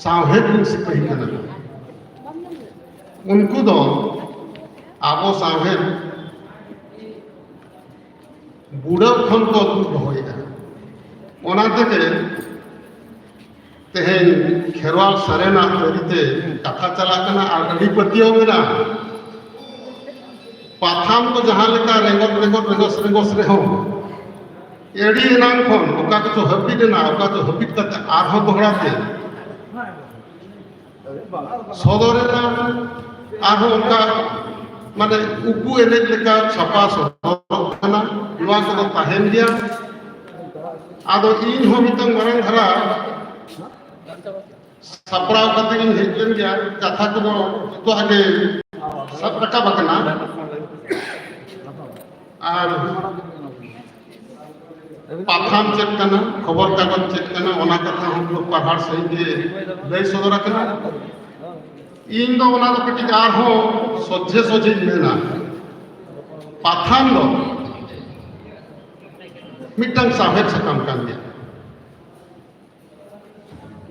ᱥᱟᱶᱦᱮᱫ ᱨᱮᱱ ᱥᱤᱯᱟᱹᱦᱤ ᱠᱟᱱᱟ ᱠᱚ᱾ ᱩᱱᱠᱩ ᱫᱚ ᱟᱵᱚ ᱥᱟᱶᱦᱮᱫ ᱵᱩᱰᱟᱹ ᱠᱷᱚᱱ ᱠᱚ ᱛᱩᱫ ᱫᱚᱦᱚᱭᱮᱫᱟ᱾ ᱚᱱᱟ ᱛᱮᱜᱮ ᱛᱮᱦᱮᱧ ᱠᱷᱮᱨᱣᱟᱞ ᱥᱟᱨᱮᱱᱟᱜ ᱛᱟᱹᱨᱤᱛᱮ ᱠᱟᱛᱷᱟ ᱪᱟᱞᱟᱜ ᱠᱟᱱᱟ ᱟᱨ ᱟᱹᱰᱤ ᱯᱟᱹᱛᱭᱟᱹᱣ ᱢᱮᱱᱟᱜᱼᱟ᱾ ᱯᱟᱛᱷᱟᱢ ᱠᱚ ᱡᱟᱦᱟᱸ ᱞᱮᱠᱟ ᱨᱮᱸᱜᱚᱥ ᱨᱮᱸᱜᱚᱥ ᱨᱮᱸᱜᱚᱥ ᱨᱮᱸᱜᱚᱥ ᱨᱮᱦᱚᱸ, ᱮᱰᱤ ᱮᱱᱟᱝ ᱠᱷᱚᱱ ᱚᱠᱟ ᱠᱚᱪᱚ ᱦᱟᱹᱯᱤᱫ ᱮᱱᱟ, ᱚᱠᱟ ᱪᱚ ᱦᱟᱹᱯᱤᱫ ᱠᱟᱛᱮ ᱟᱨᱦᱚᱸ ᱫᱚᱦᱲᱟ ᱛᱮ ᱥᱚᱫᱚᱨ ᱮᱱᱟ᱾ ᱟᱨᱦᱚᱸ ᱚᱱᱠᱟ ᱢᱟᱱᱮ ᱩᱠᱩ ᱮᱱᱮᱡ ᱞᱮᱠᱟ ᱪᱷᱟᱯᱟ ᱥᱚᱫᱚᱨᱚᱜ ᱠᱟᱱᱟ᱾ ᱱᱚᱣᱟ ᱠᱚᱫᱚ ᱛᱟᱦᱮᱱ ᱜᱮᱭᱟ᱾ ᱟᱫᱚ ᱤᱧ ᱦᱚᱸ ᱢᱤᱫᱴᱟᱝ ᱢᱟᱨᱟᱝ ᱫᱷᱟᱨᱟ ᱥᱟᱯᱲᱟᱣ ᱠᱟᱛᱮ ᱤᱧ ᱦᱮᱡ ᱞᱮᱱ ᱜᱮᱭᱟ᱾ ᱠᱟᱛᱷᱟ ᱠᱚᱫᱚ ᱡᱚᱛᱚᱣᱟᱜ ᱜᱮ ᱥᱟᱵ ᱨᱟᱠᱟᱵ ᱟᱠᱟᱱᱟ᱾ ᱟᱨ ᱯᱟᱛᱷᱟᱢ ᱪᱮᱫ ᱠᱟᱱᱟ, ᱠᱷᱚᱵᱚᱨ ᱠᱟᱜᱚᱡᱽ ᱪᱮᱫ ᱠᱟᱱᱟ, ᱚᱱᱟ ᱠᱟᱛᱷᱟ ᱦᱚᱸ ᱯᱟᱲᱦᱟᱣ ᱥᱟᱺᱦᱤᱡ ᱜᱮ ᱞᱟᱹᱭ ᱥᱚᱫᱚᱨ ᱟᱠᱟᱱᱟ᱾ ᱤᱧ ᱫᱚ ᱚᱱᱟ ᱫᱚ ᱠᱟᱹᱴᱤᱡ ᱟᱨᱦᱚᱸ ᱥᱚᱡᱷᱮ ᱥᱚᱡᱷᱮᱧ ᱢᱮᱱᱟ, ᱯᱟᱛᱷᱟᱢ ᱫᱚ ᱢᱤᱫᱴᱟᱝ ᱥᱟᱶᱦᱮᱫ ᱥᱟᱠᱟᱢ ᱠᱟᱱ ᱜᱮᱭᱟ᱾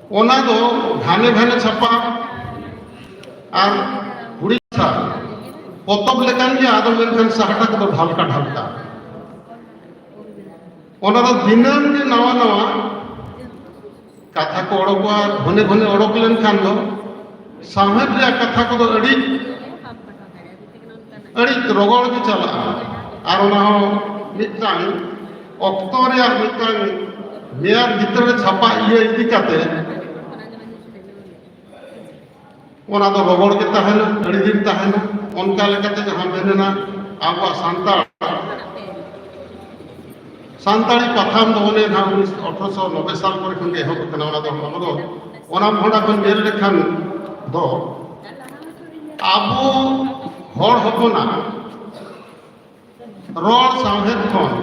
ᱚᱱᱟ ᱫᱚ ᱜᱷᱟᱱᱮ ᱜᱷᱟᱱᱮ ᱪᱷᱟᱯᱟ ᱟᱨ ᱦᱩᱰᱤᱧ ᱢᱟᱪᱷᱟ ᱯᱚᱛᱚᱵ ᱞᱮᱠᱟᱱ ᱜᱮᱭᱟ, ᱟᱫᱚ ᱢᱮᱱᱠᱷᱟᱱ ᱥᱟᱦᱴᱟ ᱠᱚᱫᱚ ᱰᱷᱟᱞᱠᱟ ᱰᱷᱟᱞᱠᱟ᱾ ᱚᱱᱟ ᱫᱚ ᱫᱤᱱᱟᱹᱢ ᱜᱮ ᱱᱟᱣᱟ ᱱᱟᱣᱟ ᱠᱟᱛᱷᱟ ᱠᱚ ᱚᱰᱚᱠᱚᱜᱼᱟ᱾ ᱜᱷᱚᱱᱮ ᱜᱷᱚᱱᱮ ᱚᱰᱚᱠ ᱞᱮᱱᱠᱷᱟᱱ ᱫᱚ ᱥᱟᱶᱦᱮᱫ ᱨᱮᱭᱟᱜ ᱠᱟᱛᱷᱟ ᱠᱚᱫᱚ ᱟᱹᱰᱤ ᱟᱹᱰᱤ ᱨᱚᱜᱚᱲ ᱜᱮ ᱪᱟᱞᱟᱜᱼᱟ᱾ ᱟᱨ ᱚᱱᱟ ᱦᱚᱸ ᱢᱤᱫᱴᱟᱝ ᱚᱠᱛᱚ ᱨᱮᱭᱟᱜ ᱢᱤᱫᱴᱟᱝ ᱢᱮᱭᱟᱫ ᱵᱷᱤᱛᱨᱤ ᱨᱮ ᱪᱷᱟᱯᱟ ᱤᱭᱟᱹ ᱤᱫᱤ ᱠᱟᱛᱮ ᱚᱱᱟ ᱫᱚ ᱨᱚᱜᱚᱲ ᱜᱮ ᱛᱟᱦᱮᱱᱟ, ᱟᱹᱰᱤ ᱫᱤᱱ ᱛᱟᱦᱮᱱᱟ᱾ ᱚᱱᱠᱟ ᱞᱮᱠᱟᱛᱮ ᱡᱟᱦᱟᱸ ᱢᱮᱱᱮᱱᱟ ᱟᱵᱚᱣᱟᱜ ᱥᱟᱱᱛᱟᱲ ᱥᱟᱱᱛᱟᱲᱤ ᱯᱟᱛᱷᱟᱢ ᱫᱚ ᱚᱱᱮ ᱱᱟᱦᱟᱜ ᱩᱱᱤᱥ ᱟᱴᱷᱨᱚᱥᱚ ᱱᱚᱵᱵᱳᱭ ᱥᱟᱞ ᱠᱚᱨᱮ ᱠᱷᱚᱱ ᱜᱮ ᱮᱦᱚᱵ ᱟᱠᱟᱱᱟ᱾ ᱚᱱᱟ ᱫᱚ ᱚᱱᱟ ᱫᱚ ᱚᱱᱟ ᱢᱚᱦᱰᱟ ᱠᱷᱚᱱ ᱧᱮᱞ ᱞᱮᱠᱷᱟᱱ ᱫᱚ ᱟᱵᱚ ᱦᱚᱲ ᱦᱚᱯᱚᱱᱟᱜ ᱨᱚᱲ ᱥᱟᱶᱦᱮᱫ ᱠᱷᱚᱱ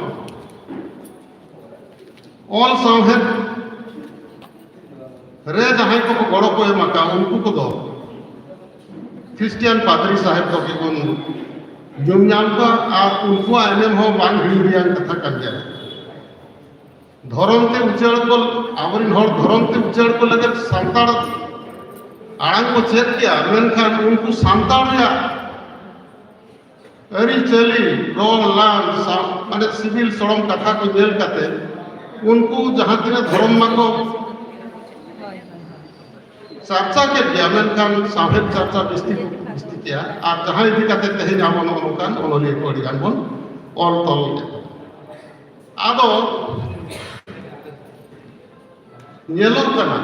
ᱚᱞ ᱥᱟᱶᱦᱮᱫ ᱨᱮ ᱡᱟᱦᱟᱸᱭ ᱠᱚᱠᱚ ᱜᱚᱲᱚ ᱠᱚ ᱮᱢ ᱟᱠᱟᱫ, ᱩᱱᱠᱩ ᱠᱚᱫᱚ ᱠᱷᱨᱤᱥᱴᱤᱭᱟᱱ ᱯᱟᱫᱽᱨᱤ ᱥᱟᱦᱮᱵ ᱠᱚᱜᱮ ᱵᱚᱱ ᱧᱩᱢ ᱧᱟᱢ ᱠᱚᱣᱟ᱾ ᱟᱨ ᱩᱱᱠᱩᱣᱟᱜ ᱮᱱᱮᱢ ᱦᱚᱸ ᱵᱟᱝ ᱦᱤᱲᱤᱧ ᱨᱮᱭᱟᱜ ᱠᱟᱛᱷᱟ ᱠᱟᱱ ᱜᱮᱭᱟ᱾ ᱫᱷᱚᱨᱚᱢ ᱛᱮ ᱩᱪᱟᱹᱲ ᱠᱚ, ᱟᱵᱚᱨᱮᱱ ᱦᱚᱲ ᱫᱷᱚᱨᱚᱢ ᱛᱮ ᱩᱪᱟᱹᱲ ᱠᱚ ᱞᱟᱹᱜᱤᱫ ᱥᱟᱱᱛᱟᱲ ᱟᱲᱟᱝ ᱠᱚ ᱪᱮᱫ ᱠᱮᱭᱟ, ᱢᱮᱱᱠᱷᱟᱱ ᱩᱱᱠᱩ ᱥᱟᱱᱛᱟᱲ ᱨᱮᱭᱟᱜ ᱟᱹᱨᱤᱪᱟᱹᱞᱤ, ᱨᱚᱲ ᱞᱟᱸᱫ, ᱥᱟᱶ-, ᱢᱟᱱᱮ ᱥᱤᱵᱤᱞ ᱥᱚᱲᱚᱢ ᱠᱟᱛᱷᱟ ᱠᱚ ᱧᱮᱞ ᱠᱟᱛᱮ ᱩᱱᱠᱩ ᱡᱟᱦᱟᱸ ᱛᱤᱱᱟᱹᱜ ᱫᱷᱚᱨᱚᱢ ᱢᱟᱠᱚ ᱪᱟᱨᱪᱟ ᱠᱮᱫ ᱜᱮᱭᱟ, ᱢᱮᱱᱠᱷᱟᱱ ᱥᱟᱶᱦᱮᱫ ᱪᱟᱨᱪᱟ ᱵᱤᱥᱛᱤ ᱠᱚ ᱵᱤᱥᱛᱤ ᱠᱮᱭᱟ᱾ ᱟᱨ ᱡᱟᱦᱟᱸ ᱤᱫᱤ ᱠᱟᱛᱮ ᱛᱮᱦᱮᱧ ᱟᱵᱚ ᱱᱚᱜᱼᱚ ᱱᱚᱝᱠᱟᱱ ᱚᱱᱚᱞᱤᱭᱟᱹ ᱠᱚ ᱟᱹᱰᱤ ᱜᱟᱱ ᱵᱚᱱ ᱚᱞ ᱛᱚᱞ ᱠᱮᱫ᱾ ᱟᱫᱚ ᱧᱮᱞᱚᱜ ᱠᱟᱱᱟ,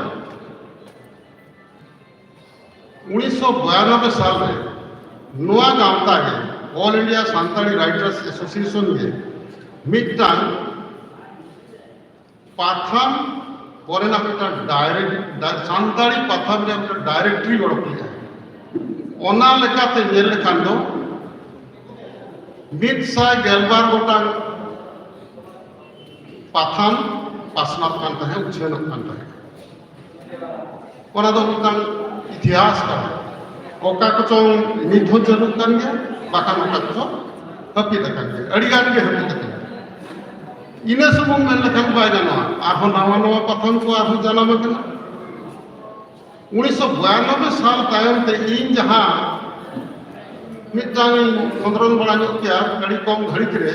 ᱩᱱᱤᱥᱥᱚ ᱵᱟᱭᱟᱱᱚᱵᱵᱳᱭ ᱥᱟᱞ ᱨᱮ ᱱᱚᱣᱟ ᱜᱟᱶᱛᱟ ᱜᱮ, All India Santali Writers Association ᱜᱮ, ᱢᱤᱫᱴᱟᱝ ᱯᱟᱛᱷᱟᱢ ᱠᱚᱨᱮᱱᱟᱜ ᱢᱤᱫᱴᱟᱝ ᱰᱟᱭᱨᱮᱠᱴ, ᱥᱟᱱᱛᱟᱲᱤ ᱯᱟᱛᱷᱟᱢ ᱨᱮᱭᱟᱜ ᱢᱤᱫᱴᱟᱝ ᱰᱟᱭᱨᱮᱠᱴᱨᱤ ᱚᱰᱚᱠ ᱞᱮᱫᱼᱟ᱾ ᱚᱱᱟ ᱞᱮᱠᱟᱛᱮ ᱧᱮᱞ ᱞᱮᱠᱷᱟᱱ ᱫᱚ ᱢᱤᱫ ᱥᱟᱭ ᱜᱮᱞᱵᱟᱨ ᱜᱚᱴᱟᱝ ᱯᱟᱛᱷᱟᱢ ᱯᱟᱥᱱᱟᱣ ᱠᱟᱱ ᱛᱟᱦᱮᱸᱫ, ᱩᱪᱷᱟᱹᱱᱚᱜ ᱠᱟᱱ ᱛᱟᱦᱮᱸᱫ᱾ ᱚᱱᱟ ᱫᱚ ᱢᱤᱫᱴᱟᱝ ᱤᱛᱤᱦᱟᱥ ᱠᱟᱱᱟ᱾ ᱚᱠᱟ ᱠᱚᱪᱚᱝ ᱱᱤᱛ ᱦᱚᱸ ᱪᱟᱹᱞᱩᱜ ᱠᱟᱱ ᱜᱮᱭᱟ, ᱵᱟᱠᱷᱟᱱ ᱚᱠᱟ ᱠᱚᱪᱚᱝ ᱦᱟᱹᱯᱤᱫ ᱟᱠᱟᱱ ᱜᱮᱭᱟ, ᱟᱹᱰᱤ ᱜᱟᱱ ᱜᱮ ᱦᱟᱹᱯᱤᱫ ᱟᱠᱟᱱᱟ᱾ ᱤᱱᱟᱹ ᱥᱩᱢᱩᱝ ᱢᱮᱱ ᱞᱮᱠᱷᱟᱱ ᱵᱟᱭ ᱜᱟᱱᱚᱜᱼᱟ, ᱟᱨᱦᱚᱸ ᱱᱟᱣᱟ ᱱᱟᱣᱟ ᱯᱟᱛᱷᱟᱢ ᱠᱚ ᱟᱨᱦᱚᱸ ᱡᱟᱱᱟᱢ ᱟᱠᱟᱱᱟ᱾ ᱩᱱᱤᱥᱥᱚ ᱵᱟᱭᱟᱱᱚᱵᱵᱳᱭ ᱥᱟᱞ ᱛᱟᱭᱚᱢ ᱛᱮ ᱤᱧ ᱡᱟᱦᱟᱸ ᱢᱤᱫᱴᱟᱝ ᱤᱧ ᱠᱷᱚᱸᱫᱽᱨᱚᱱ ᱵᱟᱲᱟ ᱧᱚᱜ ᱠᱮᱭᱟ ᱟᱹᱰᱤ ᱠᱚᱢ ᱜᱷᱟᱹᱲᱤᱡ ᱨᱮ,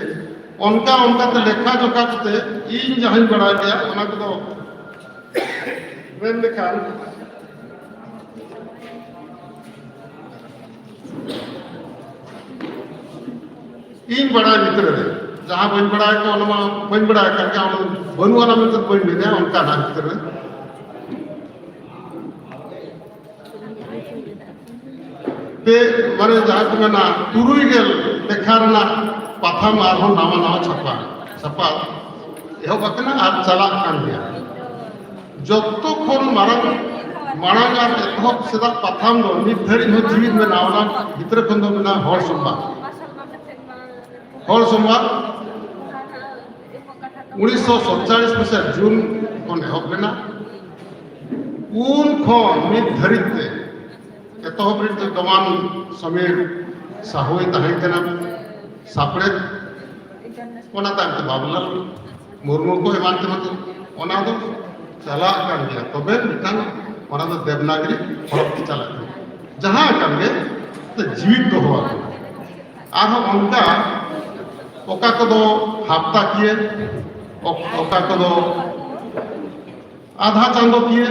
ᱚᱱᱠᱟ ᱚᱱᱠᱟᱛᱮ ᱞᱮᱠᱷᱟ ᱡᱚᱠᱷᱟ ᱠᱟᱛᱮ ᱤᱧ ᱡᱟᱦᱟᱸᱧ ᱵᱟᱲᱟᱭ ᱠᱮᱭᱟ, ᱚᱱᱟ ᱠᱚᱫᱚ ᱢᱮᱱ ᱞᱮᱠᱷᱟᱱ ᱤᱧ ᱵᱟᱲᱟᱭ ᱵᱷᱤᱛᱨᱤ ᱨᱮ, ᱡᱟᱦᱟᱸ ᱵᱟᱹᱧ ᱵᱟᱲᱟᱭ ᱠᱚ, ᱚᱱᱟ ᱢᱟ ᱵᱟᱹᱧ ᱵᱟᱲᱟᱭ ᱠᱟᱱ ᱜᱮᱭᱟ, ᱚᱱᱟ ᱵᱟᱹᱱᱩᱜ ᱟᱱᱟ ᱢᱮᱱᱛᱮ ᱵᱟᱹᱧ ᱢᱮᱱᱟ, ᱚᱱᱠᱟᱱᱟᱜ ᱵᱷᱤᱛᱨᱤ ᱨᱮ ᱯᱮ, ᱢᱟᱱᱮ ᱡᱟᱦᱟᱸ ᱠᱚ ᱢᱮᱱᱟ, ᱛᱩᱨᱩᱭ ᱜᱮᱞ ᱞᱮᱠᱷᱟ ᱨᱮᱱᱟᱜ ᱯᱟᱛᱷᱟᱢ ᱟᱨᱦᱚᱸ ᱱᱟᱣᱟ ᱱᱟᱣᱟ ᱪᱷᱟᱯᱟ, ᱪᱷᱟᱯᱟ ᱮᱦᱚᱵ ᱟᱠᱟᱱᱟ ᱟᱨ ᱪᱟᱞᱟᱜ ᱠᱟᱱ ᱜᱮᱭᱟ᱾ ᱡᱚᱛᱚ ᱠᱷᱚᱱ ᱢᱟᱨᱟᱝ, ᱢᱟᱲᱟᱝ ᱟᱨ ᱮᱛᱚᱦᱚᱵ ᱥᱮᱫᱟᱜ ᱯᱟᱛᱷᱟᱢ ᱫᱚ ᱱᱤᱛ ᱫᱷᱟᱹᱨᱤᱡ ᱦᱚᱸ ᱡᱤᱣᱤᱫ ᱢᱮᱱᱟᱜᱼᱟ᱾ ᱚᱱᱟ ᱵᱷᱤᱛᱨᱤ ᱠᱷᱚᱱ ᱫᱚ ᱢᱮᱱᱟᱜᱼᱟ ᱦᱚᱲ ᱥᱚᱢᱵᱟᱫ᱾ ᱦᱚᱲ ᱥᱚᱢᱵᱟᱫ ᱩᱱᱤᱥᱥᱚ ᱥᱟᱛᱪᱚᱞᱞᱤᱥ ᱢᱟᱥᱮ ᱡᱩᱱ ᱠᱷᱚᱱ ᱮᱦᱚᱵ ᱞᱮᱱᱟ᱾ ᱩᱱ ᱠᱷᱚᱱ ᱱᱤᱛ ᱫᱷᱟᱹᱨᱤᱡ ᱛᱮ ᱮᱛᱚᱦᱚᱵ ᱨᱮ ᱫᱚ ᱫᱚᱢᱟᱱ ᱥᱚᱢᱤᱨ ᱥᱟᱦᱩᱭ ᱛᱟᱦᱮᱸ ᱠᱟᱱᱟ ᱥᱟᱯᱲᱮᱫ, ᱚᱱᱟ ᱛᱟᱭᱚᱢ ᱛᱮ ᱵᱟᱵᱩᱞᱟᱞ ᱢᱩᱨᱢᱩ ᱠᱚ ᱮᱢᱟᱱ ᱛᱮᱢᱟᱱ ᱠᱚ, ᱚᱱᱟ ᱫᱚ ᱪᱟᱞᱟᱜ ᱠᱟᱱ ᱜᱮᱭᱟ᱾ ᱛᱚᱵᱮ ᱢᱤᱫᱴᱟᱝ ᱚᱱᱟ ᱫᱚ ᱫᱮᱵᱽᱱᱟᱜᱽᱨᱤ ᱦᱚᱨᱚᱯ ᱛᱮ ᱪᱟᱞᱟᱜ ᱠᱟᱱᱟ, ᱡᱟᱦᱟᱸ ᱠᱟᱱ ᱜᱮ ᱡᱤᱣᱤᱫ ᱫᱚᱦᱚ ᱟᱠᱟᱱᱟ᱾ ᱟᱨᱦᱚᱸ ᱚᱱᱠᱟ ᱚᱠᱟ ᱠᱚᱫᱚ ᱦᱟᱯᱛᱟᱠᱤᱭᱟᱹ, ᱚᱠ-, ᱚᱠᱟ ᱠᱚᱫᱚ ᱟᱫᱷᱟ ᱪᱟᱸᱫᱚᱠᱤᱭᱟᱹ,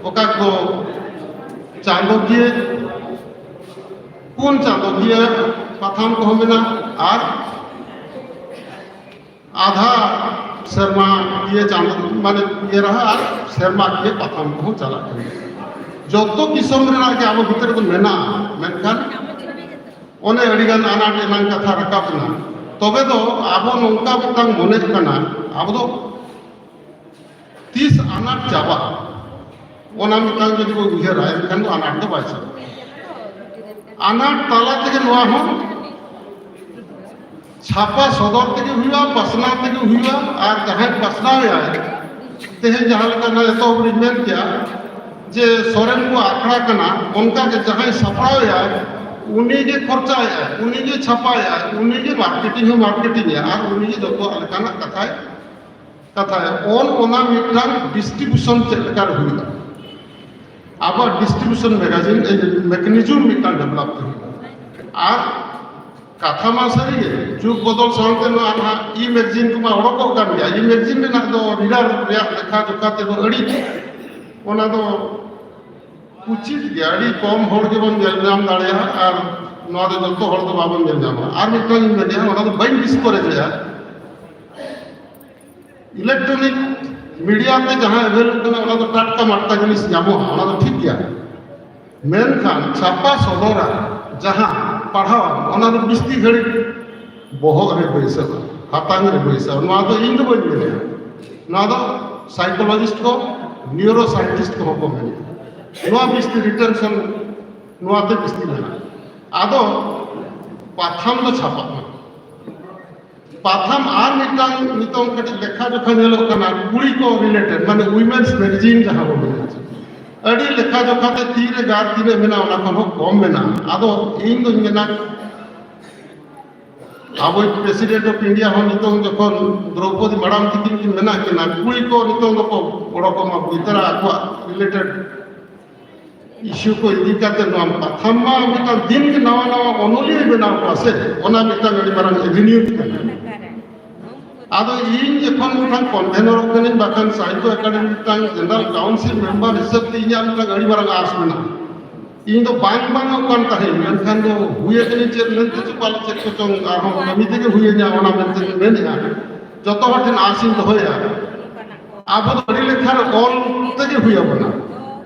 ᱚᱠᱟ ᱠᱚ ᱪᱟᱸᱫᱚᱠᱤᱭᱟᱹ, ᱯᱩᱱ ᱪᱟᱸᱫᱚᱠᱤᱭᱟᱹ ᱯᱟᱛᱷᱟᱢ ᱠᱚᱦᱚᱸ ᱢᱮᱱᱟᱜᱼᱟ, ᱟᱨ ᱟᱫᱷᱟ ᱥᱮᱨᱢᱟ ᱠᱤᱭᱟᱹ ᱪᱟᱸᱫᱚ, ᱢᱟᱱᱮ ᱤᱭᱟᱹ ᱨᱮᱦᱚᱸ ᱟᱨ ᱥᱮᱨᱢᱟ ᱠᱤᱭᱟᱹ ᱯᱟᱛᱷᱟᱢ ᱠᱚᱦᱚᱸ ᱪᱟᱞᱟᱜ ᱠᱟᱱᱟ᱾ ᱡᱚᱛᱚ ᱠᱤᱥᱚᱢ ᱨᱮᱱᱟᱜ ᱜᱮ ᱟᱵᱚ ᱵᱷᱤᱛᱨᱤ ᱨᱮᱫᱚ ᱢᱮᱱᱟᱜᱼᱟ, ᱢᱮᱱᱠᱷᱟᱱ ᱚᱱᱮ ᱟᱹᱰᱤᱜᱟᱱ ᱟᱱᱟᱴ ᱮᱱᱟᱝ ᱠᱟᱛᱷᱟ ᱨᱟᱠᱟᱵ ᱮᱱᱟ᱾ ᱛᱚᱵᱮ ᱫᱚ ᱟᱵᱚ ᱱᱚᱝᱠᱟ ᱢᱤᱫᱴᱟᱝ ᱢᱚᱱᱮᱜ ᱠᱟᱱᱟ, ᱟᱵᱚ ᱫᱚ ᱛᱤᱥ ᱟᱱᱟᱴ ᱪᱟᱵᱟᱜᱼᱟ, ᱚᱱᱟ ᱢᱤᱫᱴᱟᱝ ᱡᱩᱫᱤ ᱵᱚ ᱩᱭᱦᱟᱹᱨᱟ, ᱮᱱᱠᱷᱟᱱ ᱫᱚ ᱟᱱᱟᱴ ᱫᱚ ᱵᱟᱭ ᱪᱟᱵᱟᱜᱼᱟ᱾ ᱟᱱᱟᱴ ᱛᱟᱞᱟ ᱛᱮᱜᱮ ᱱᱚᱣᱟ ᱦᱚᱸ ᱪᱷᱟᱯᱟ ᱥᱚᱫᱚᱨ ᱛᱮᱜᱮ ᱦᱩᱭᱩᱜᱼᱟ, ᱯᱟᱥᱱᱟᱣ ᱛᱮᱜᱮ ᱦᱩᱭᱩᱜᱼᱟ᱾ ᱟᱨ ᱡᱟᱦᱟᱸᱭ ᱯᱟᱥᱱᱟᱣ ᱮᱭᱟᱭ, ᱛᱮᱦᱮᱧ ᱡᱟᱦᱟᱸ ᱞᱮᱠᱟ ᱱᱚᱣᱟ ᱮᱛᱚᱦᱚᱵ ᱨᱤᱧ ᱢᱮᱱ ᱠᱮᱜᱼᱟ ᱡᱮ ᱥᱚᱨᱮᱱ ᱠᱚ ᱟᱠᱷᱲᱟ ᱠᱟᱱᱟ, ᱚᱱᱠᱟ ᱜᱮ ᱡᱟᱦᱟᱸᱭ ᱥᱟᱯᱲᱟᱣ ᱮᱭᱟᱭ, ᱩᱱᱤ ᱜᱮ ᱠᱷᱚᱨᱪᱟᱭᱮᱜᱼᱟᱭ, ᱩᱱᱤ ᱜᱮ ᱪᱷᱟᱯᱟᱭᱮᱜᱼᱟᱭ, ᱩᱱᱤ ᱜᱮ ᱢᱟᱨᱠᱮᱴᱤᱝ ᱦᱚᱸ ᱢᱟᱨᱠᱮᱴᱤᱝ ᱮᱜᱼᱟ, ᱟᱨ ᱩᱱᱤ ᱜᱮ ᱡᱚᱛᱚᱣᱟᱜ ᱞᱮᱠᱟᱱᱟᱜ ᱠᱟᱛᱷᱟᱭ ᱠᱟᱛᱷᱟᱭᱟ᱾ ᱚᱞ ᱚᱱᱟ ᱢᱤᱫᱴᱟᱝ ᱰᱤᱥᱴᱨᱤᱵᱤᱭᱩᱥᱚᱱ ᱪᱮᱫ ᱞᱮᱠᱟ ᱨᱮ ᱦᱩᱭᱩᱜᱼᱟ, ᱟᱵᱚᱣᱟᱜ ᱰᱤᱥᱴᱨᱤᱵᱤᱭᱩᱥᱚᱱ ᱢᱮᱜᱟᱡᱤᱱ ᱢᱮᱠᱟᱱᱤᱡᱚᱢ ᱢᱤᱫᱴᱟᱝ ᱰᱮᱵᱷᱞᱚᱯ ᱛᱮ ᱦᱩᱭᱩᱜᱼᱟ᱾ ᱟᱨ ᱠᱟᱛᱷᱟ ᱢᱟ ᱥᱟᱹᱨᱤ ᱜᱮ, ᱡᱩᱜᱽ ᱵᱚᱫᱚᱞ ᱥᱟᱶᱛᱮ ᱱᱚᱣᱟ ᱱᱟᱦᱟᱜ ᱤ ᱢᱮᱜᱟᱡᱤᱱ ᱠᱚᱢᱟ ᱚᱰᱚᱠᱚᱜ ᱠᱟᱱ ᱜᱮᱭᱟ᱾ ᱤ ᱢᱮᱜᱟᱡᱤᱱ ᱨᱮᱱᱟᱜ ᱫᱚ ᱨᱤᱰᱟᱨ ᱨᱮᱭᱟᱜ ᱞᱮᱠᱷᱟ ᱡᱚᱠᱷᱟ ᱛᱮᱫᱚ ᱟᱹᱰᱤ, ᱚᱱᱟ ᱫᱚ ᱩᱪᱤᱛ ᱜᱮᱭᱟ, ᱟᱹᱰᱤ ᱠᱚᱢ ᱦᱚᱲ ᱜᱮᱵᱚᱱ ᱧᱮᱞ ᱧᱟᱢ ᱫᱟᱲᱮᱭᱟᱜᱼᱟ᱾ ᱟᱨ ᱱᱚᱣᱟ ᱫᱚ ᱡᱚᱛᱚ ᱦᱚᱲ ᱫᱚ ᱵᱟᱵᱚᱱ ᱧᱮᱞ ᱧᱟᱢᱟ᱾ ᱟᱨ ᱢᱤᱫᱴᱟᱝ ᱤᱧ ᱢᱮᱱᱮᱫᱼᱟ, ᱚᱱᱟ ᱫᱚ ᱵᱟᱹᱧ ᱰᱤᱥᱠᱚᱨᱮᱡᱮᱜᱼᱟ, ᱤᱞᱮᱠᱴᱨᱚᱱᱤᱠ ᱢᱤᱰᱤᱭᱟ ᱛᱮ ᱡᱟᱦᱟᱸ ᱮᱵᱷᱮᱞᱚᱜ ᱠᱟᱱᱟ, ᱚᱱᱟ ᱫᱚ ᱴᱟᱴᱠᱟ ᱢᱟᱴᱠᱟ ᱡᱤᱱᱤᱥ ᱧᱟᱢᱚᱜᱼᱟ, ᱚᱱᱟ ᱫᱚ ᱴᱷᱤᱠ ᱜᱮᱭᱟ᱾ ᱢᱮᱱᱠᱷᱟᱱ ᱪᱷᱟᱯᱟ ᱥᱚᱫᱚᱨᱟ ᱡᱟᱦᱟᱸ ᱯᱟᱲᱦᱟᱣ, ᱚᱱᱟ ᱫᱚ ᱵᱤᱥᱛᱤ ᱜᱷᱟᱹᱲᱤᱡ ᱵᱚᱦᱚᱜ ᱨᱮ ᱵᱟᱹᱭᱥᱟᱹᱜᱼᱟ, ᱦᱟᱛᱟᱝ ᱨᱮ ᱵᱟᱹᱭᱥᱟᱹᱜᱼᱟ᱾ ᱱᱚᱣᱟ ᱫᱚ ᱤᱧ ᱫᱚ ᱵᱟᱹᱧ ᱢᱮᱱᱮᱫᱼᱟ, ᱱᱚᱣᱟ ᱫᱚ ᱥᱟᱭᱠᱳᱞᱚᱡᱤᱥᱴ ᱠᱚ, ᱱᱤᱭᱩᱨᱳ ᱥᱟᱭᱮᱱᱴᱤᱥᱴ ᱠᱚᱦᱚᱸ ᱠᱚ ᱢᱮᱱᱮᱫᱼᱟ᱾ ᱱᱚᱣᱟ ᱵᱤᱥᱛᱤ ᱨᱤᱴᱮᱱᱥᱚᱱ, ᱱᱚᱣᱟᱛᱮ ᱵᱤᱥᱛᱤ ᱢᱮᱱᱟᱜᱼᱟ᱾ ᱟᱫᱚ ᱯᱟᱛᱷᱟᱢ ᱫᱚ ᱪᱷᱟᱯᱟᱜ ᱢᱟ᱾ ᱯᱟᱛᱷᱟᱢ ᱟᱨ ᱢᱤᱫᱴᱟᱝ ᱱᱤᱛᱚᱝ ᱠᱟᱹᱴᱤᱡ ᱞᱮᱠᱷᱟ ᱡᱚᱠᱷᱟ ᱧᱮᱞᱚᱜ ᱠᱟᱱᱟ, ᱠᱩᱲᱤ ᱠᱚ ᱨᱤᱞᱮᱴᱮᱰ, ᱢᱟᱱᱮ ᱣᱤᱢᱮᱱᱥ ᱢᱮᱜᱟᱡᱤᱱ ᱡᱟᱦᱟᱸ ᱵᱚᱱ ᱢᱮᱱᱟ, ᱟᱹᱰᱤ ᱞᱮᱠᱷᱟ ᱡᱚᱠᱷᱟ ᱛᱮ ᱛᱤᱱᱨᱮ ᱜᱟᱨ ᱛᱤᱱᱟᱹᱜ ᱢᱮᱱᱟᱜᱼᱟ, ᱚᱱᱟ ᱠᱷᱚᱱ ᱦᱚᱸ ᱠᱚᱢ ᱢᱮᱱᱟᱜᱼᱟ᱾ ᱟᱫᱚ ᱤᱧ ᱫᱚᱧ ᱢᱮᱱᱟ, ᱟᱵᱚ ᱯᱨᱮᱥᱤᱰᱮᱱᱴ ᱚᱯᱷ ᱤᱱᱰᱤᱭᱟ ᱦᱚᱸ ᱱᱤᱛᱚᱝ ᱡᱚᱠᱷᱚᱱ ᱫᱨᱚᱣᱯᱚᱫᱤ ᱢᱟᱰᱟᱢ ᱛᱤᱠᱤᱱ ᱠᱤᱱ ᱢᱮᱱᱟᱜ ᱠᱤᱱᱟ, ᱠᱩᱲᱤ ᱠᱚ ᱱᱤᱛᱚᱝ ᱫᱚᱠᱚ ᱚᱰᱚᱠᱚᱜ ᱢᱟ ᱵᱤᱛᱟᱹᱨᱟ ᱟᱠᱚᱣᱟᱜ ᱨᱤᱞᱮᱴᱮᱰ ᱤᱥᱩ ᱠᱚ ᱤᱫᱤ ᱠᱟᱛᱮ ᱱᱚᱣᱟ ᱯᱟᱛᱷᱟᱢ ᱢᱟ ᱢᱤᱫᱴᱟᱝ ᱫᱤᱱ ᱜᱮ ᱱᱟᱣᱟ ᱱᱟᱣᱟ ᱚᱱᱚᱞᱤᱭᱟᱹᱭ ᱵᱮᱱᱟᱣ ᱠᱚᱣᱟ ᱥᱮ, ᱚᱱᱟ ᱢᱤᱫᱴᱟᱝ ᱟᱹᱰᱤ ᱢᱟᱨᱟᱝ ᱮᱵᱷᱮᱱᱤᱭᱩ ᱠᱟᱱᱟ᱾ ᱟᱫᱚ ᱤᱧ ᱡᱚᱠᱷᱚᱱ ᱢᱤᱫᱴᱟᱝ ᱠᱚᱱᱵᱷᱮᱱᱚᱨᱚᱜ ᱠᱟᱹᱱᱟᱹᱧ, ᱵᱟᱠᱷᱟᱱ ᱥᱟᱦᱤᱛᱛᱚ ᱮᱠᱟᱰᱮᱢᱤ ᱢᱤᱫᱴᱟᱝ ᱡᱮᱱᱟᱨᱟᱞ ᱠᱟᱣᱩᱱᱥᱤᱞ ᱢᱮᱢᱵᱟᱨ ᱦᱤᱥᱟᱹᱵ ᱛᱮ ᱤᱧᱟᱹᱜ ᱢᱤᱫᱴᱟᱝ ᱟᱹᱰᱤ ᱢᱟᱨᱟᱝ ᱟᱸᱥ ᱢᱮᱱᱟᱜᱼᱟ᱾ ᱤᱧ ᱫᱚ ᱵᱟᱝ ᱵᱟᱝᱚᱜ ᱠᱟᱱ ᱛᱟᱦᱮᱸᱫ, ᱢᱮᱱᱠᱷᱟᱱ ᱫᱚ ᱦᱩᱭ ᱟᱠᱟᱱᱟᱹᱧ ᱪᱮᱫ ᱢᱮᱱᱛᱮ ᱪᱚ ᱯᱟᱞᱮ ᱪᱮᱫ ᱠᱚᱪᱚᱝ ᱟᱨᱦᱚᱸ ᱠᱟᱹᱢᱤ ᱛᱮᱜᱮ ᱦᱩᱭ ᱟᱹᱧᱟ, ᱚᱱᱟ ᱢᱮᱱᱛᱮᱧ ᱢᱮᱱᱮᱫᱼᱟ᱾ ᱡᱚᱛᱚ ᱦᱚᱲ ᱴᱷᱮᱱ ᱟᱸᱥ ᱤᱧ ᱫᱚᱦᱚᱭᱟ᱾ ᱟᱵᱚ ᱫᱚ ᱟᱹᱰᱤ ᱞᱮᱠᱷᱟᱱ ᱚᱞ ᱛᱮᱜᱮ ᱦᱩᱭ ᱟᱵᱚᱱᱟ᱾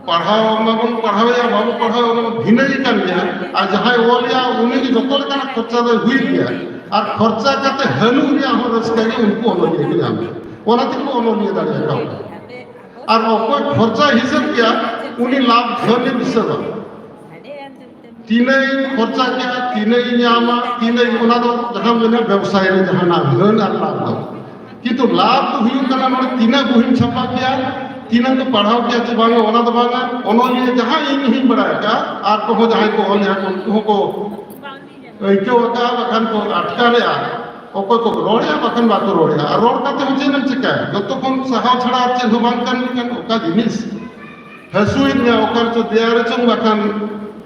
ᱯᱟᱲᱦᱟᱣ ᱢᱟᱵᱚᱱ ᱯᱟᱲᱦᱟᱣᱮᱭᱟ, ᱵᱟᱵᱚ ᱯᱟᱲᱦᱟᱣ, ᱚᱱᱟ ᱢᱟ ᱵᱷᱤᱱᱟᱹ ᱜᱮ ᱠᱟᱱ ᱜᱮᱭᱟ᱾ ᱟᱨ ᱡᱟᱦᱟᱸᱭ ᱚᱞᱮᱭᱟ, ᱩᱱᱤ ᱜᱮ ᱡᱚᱛᱚ ᱞᱮᱠᱟᱱᱟᱜ ᱠᱷᱚᱨᱪᱟ ᱫᱚᱭ ᱦᱩᱭ ᱜᱮᱭᱟ᱾ ᱟᱨ ᱠᱷᱚᱨᱪᱟ ᱠᱟᱛᱮ ᱦᱟᱹᱱᱩᱜ ᱨᱮᱭᱟᱜ ᱦᱚᱸ ᱨᱟᱹᱥᱠᱟᱹ ᱜᱮ ᱩᱱᱠᱩ ᱚᱱᱚᱞᱤᱭᱟᱹ ᱠᱚ ᱧᱟᱢᱟ᱾ ᱚᱱᱟ ᱛᱮᱜᱮ ᱠᱚ ᱚᱱᱚᱞᱤᱭᱟᱹ ᱫᱟᱲᱮ ᱟᱠᱟᱣᱟ᱾ ᱟᱨ ᱚᱠᱚᱭ ᱠᱷᱚᱨᱪᱟ ᱦᱤᱥᱟᱹᱵ ᱜᱮᱭᱟ, ᱩᱱᱤ ᱞᱟᱵᱷ ᱫᱷᱚᱱᱮ ᱦᱤᱥᱟᱹᱵᱟ᱾ ᱛᱤᱱᱟᱹᱜ ᱤᱧ ᱠᱷᱚᱨᱪᱟ ᱠᱮᱜᱼᱟ, ᱛᱤᱱᱟᱹᱜ ᱤᱧ ᱧᱟᱢᱟ, ᱛᱤᱱᱟᱹᱜ ᱤᱧ, ᱚᱱᱟ ᱫᱚ ᱡᱟᱦᱟᱸ ᱢᱮᱱᱟ ᱵᱮᱵᱽᱥᱟᱭ ᱨᱮ ᱡᱟᱦᱟᱸ ᱱᱟᱜ ᱦᱟᱹᱱ ᱟᱨ ᱞᱟᱵᱷ ᱫᱚ᱾ ᱠᱤᱱᱛᱩ ᱞᱟᱵᱷ ᱫᱚ ᱦᱩᱭᱩᱜ ᱠᱟᱱᱟ ᱱᱚᱰᱮ ᱛᱤᱱᱟᱹᱜ ᱵᱳᱦᱤᱢ ᱪᱷᱟᱯᱟ ᱠᱮᱜᱼᱟ, ᱛᱤᱱᱟᱹᱜ ᱠᱚ ᱯᱟᱲᱦᱟᱣ ᱠᱮᱜᱼᱟ ᱪᱮ ᱵᱟᱝᱟ, ᱚᱱᱟ ᱫᱚ ᱵᱟᱝᱟ᱾ ᱚᱱᱚᱞᱤᱭᱟᱹ ᱡᱟᱦᱟᱸ ᱤᱧ ᱦᱚᱸᱧ ᱵᱟᱲᱟᱭ ᱟᱠᱟᱫᱼᱟ, ᱟᱨ ᱠᱚᱦᱚᱸ ᱡᱟᱦᱟᱸᱭ ᱠᱚ ᱚᱞᱮᱜᱼᱟ ᱠᱚ, ᱩᱱᱠᱩ ᱦᱚᱸᱠᱚ ᱟᱹᱭᱠᱟᱹᱣ ᱟᱠᱟᱫᱼᱟ, ᱵᱟᱠᱷᱟᱱ ᱠᱚ ᱟᱴᱠᱟᱨᱮᱜᱼᱟ, ᱚᱠᱚᱭ ᱠᱚ ᱨᱚᱲᱮᱜᱼᱟ, ᱵᱟᱠᱷᱟᱱ ᱵᱟᱠᱚ ᱨᱚᱲᱮᱜᱼᱟ᱾ ᱟᱨ ᱨᱚᱲ ᱠᱟᱛᱮ ᱦᱚᱸ ᱪᱮᱫ ᱮᱢ ᱪᱤᱠᱟᱹᱭᱟ? ᱡᱚᱛᱚ ᱠᱷᱚᱱ ᱥᱟᱦᱟᱣ ᱪᱷᱟᱲᱟ ᱟᱨ ᱪᱮᱫ ᱦᱚᱸ ᱵᱟᱝ ᱠᱟᱱ ᱞᱮᱠᱟᱱ ᱚᱠᱟ ᱡᱤᱱᱤᱥ ᱦᱟᱹᱥᱩᱭᱮᱫ ᱢᱮᱭᱟ, ᱚᱠᱟ ᱨᱮᱪᱚ ᱫᱮᱭᱟ ᱨᱮᱪᱚᱝ, ᱵᱟᱠᱷᱟᱱ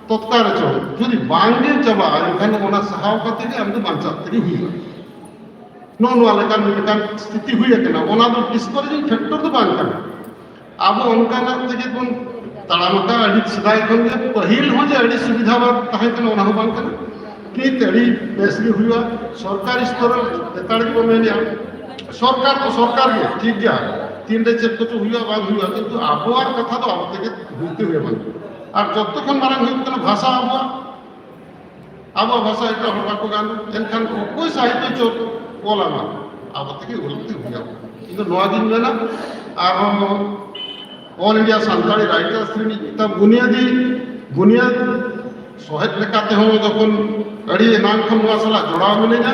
ᱛᱚᱛᱠᱟ ᱨᱮᱪᱚᱝ, ᱡᱩᱫᱤ ᱵᱟᱝ ᱜᱮ ᱪᱟᱵᱟᱜᱼᱟ, ᱮᱱᱠᱷᱟᱱ ᱚᱱᱟ ᱥᱟᱦᱟᱣ ᱠᱟᱛᱮ ᱜᱮ ᱟᱢ ᱫᱚ ᱵᱟᱧᱪᱟᱜ ᱛᱮᱜᱮ ᱦᱩᱭᱩᱜᱼᱟ᱾ ᱱᱚᱜᱼᱚ ᱱᱚᱣᱟ ᱞᱮᱠᱟᱱ ᱢᱤᱫᱴᱟᱝ ᱥᱛᱷᱤᱛᱤ ᱦᱩᱭ ᱟᱠᱟᱱᱟ᱾ ᱚᱱᱟ ᱫᱚ ᱰᱤᱥᱠᱚᱨᱮᱡᱤᱝ ᱯᱷᱮᱠᱴᱚᱨ ᱫᱚ ᱵᱟᱝ ᱠᱟᱱᱟ᱾ ᱟᱵᱚ ᱚᱱᱠᱟᱱᱟᱜ ᱛᱮᱜᱮ ᱵᱚᱱ ᱛᱟᱲᱟᱢ ᱟᱠᱟᱫᱼᱟ᱾ ᱟᱹᱰᱤ ᱥᱮᱫᱟᱭ ᱠᱷᱚᱱ ᱜᱮ, ᱯᱟᱹᱦᱤᱞ ᱦᱚᱸ ᱡᱮ ᱟᱹᱰᱤ ᱥᱩᱵᱤᱫᱷᱟ ᱵᱟᱝ ᱛᱟᱦᱮᱸ ᱠᱟᱱᱟ, ᱚᱱᱟ ᱦᱚᱸ ᱵᱟᱝ ᱠᱟᱱᱟ᱾ ᱱᱤᱛ ᱟᱹᱰᱤ ᱵᱮᱥ ᱜᱮ ᱦᱩᱭᱩᱜᱼᱟ᱾ ᱥᱚᱨᱠᱟᱨᱤ ᱥᱛᱚᱨ ᱨᱮ ᱞᱮᱛᱟᱲ ᱜᱮᱵᱚᱱ ᱢᱮᱱᱮᱜᱼᱟ, ᱥᱚᱨᱠᱟᱨ ᱫᱚ ᱥᱚᱨᱠᱟᱨ ᱜᱮ, ᱴᱷᱤᱠ ᱜᱮᱭᱟ, ᱛᱤᱱᱨᱮ ᱪᱮᱫ ᱠᱚᱪᱚ ᱦᱩᱭᱩᱜᱼᱟ ᱵᱟᱝ ᱦᱩᱭᱩᱜᱼᱟ, ᱠᱤᱱᱛᱩ ᱟᱵᱚᱣᱟᱜ ᱠᱟᱛᱷᱟ ᱫᱚ ᱟᱵᱚ ᱛᱮᱜᱮ ᱦᱩᱭᱛᱮ ᱦᱩᱭ ᱟᱵᱚᱱ᱾ ᱟᱨ ᱡᱚᱛᱚ ᱠᱷᱚᱱ ᱢᱟᱨᱟᱝ ᱦᱩᱭᱩᱜ ᱠᱟᱱᱟ ᱵᱷᱟᱥᱟ ᱟᱵᱚᱣᱟᱜ᱾ ᱟᱵᱚᱣᱟᱜ ᱵᱷᱟᱥᱟ ᱮᱴᱟᱜ ᱦᱚᱲ ᱵᱟᱠᱚ ᱜᱟᱱᱟ, ᱮᱱᱠᱷᱟᱱ ᱚᱠᱚᱭ ᱥᱟᱦᱤᱛᱛᱚ ᱪᱚᱨ ᱚᱞ ᱟᱢᱟ? ᱟᱵᱚ ᱛᱮᱜᱮ ᱚᱞ ᱛᱮ ᱦᱩᱭ ᱟᱵᱚᱱᱟ᱾ ᱤᱧ ᱫᱚ ᱱᱚᱣᱟ ᱜᱤᱧ ᱢᱮᱱᱟ᱾ ᱟᱨᱦᱚᱸ ᱚᱞ ᱤᱱᱰᱤᱭᱟ ᱥᱟᱱᱛᱟᱲᱤ ᱨᱟᱭᱴᱟᱨᱥ ᱨᱤᱱᱤᱡ ᱢᱤᱫᱴᱟᱝ ᱵᱩᱱᱤᱭᱟᱹᱫᱤ, ᱵᱩᱱᱤᱭᱟᱹᱫ ᱥᱚᱦᱮᱫ ᱞᱮᱠᱟ ᱛᱮᱦᱚᱸ ᱡᱚᱠᱷᱚᱱ ᱟᱹᱰᱤ ᱮᱱᱟᱝ ᱠᱷᱚᱱ ᱱᱚᱣᱟ ᱥᱟᱞᱟᱜ ᱡᱚᱲᱟᱣ ᱢᱤᱱᱟᱹᱧᱟ,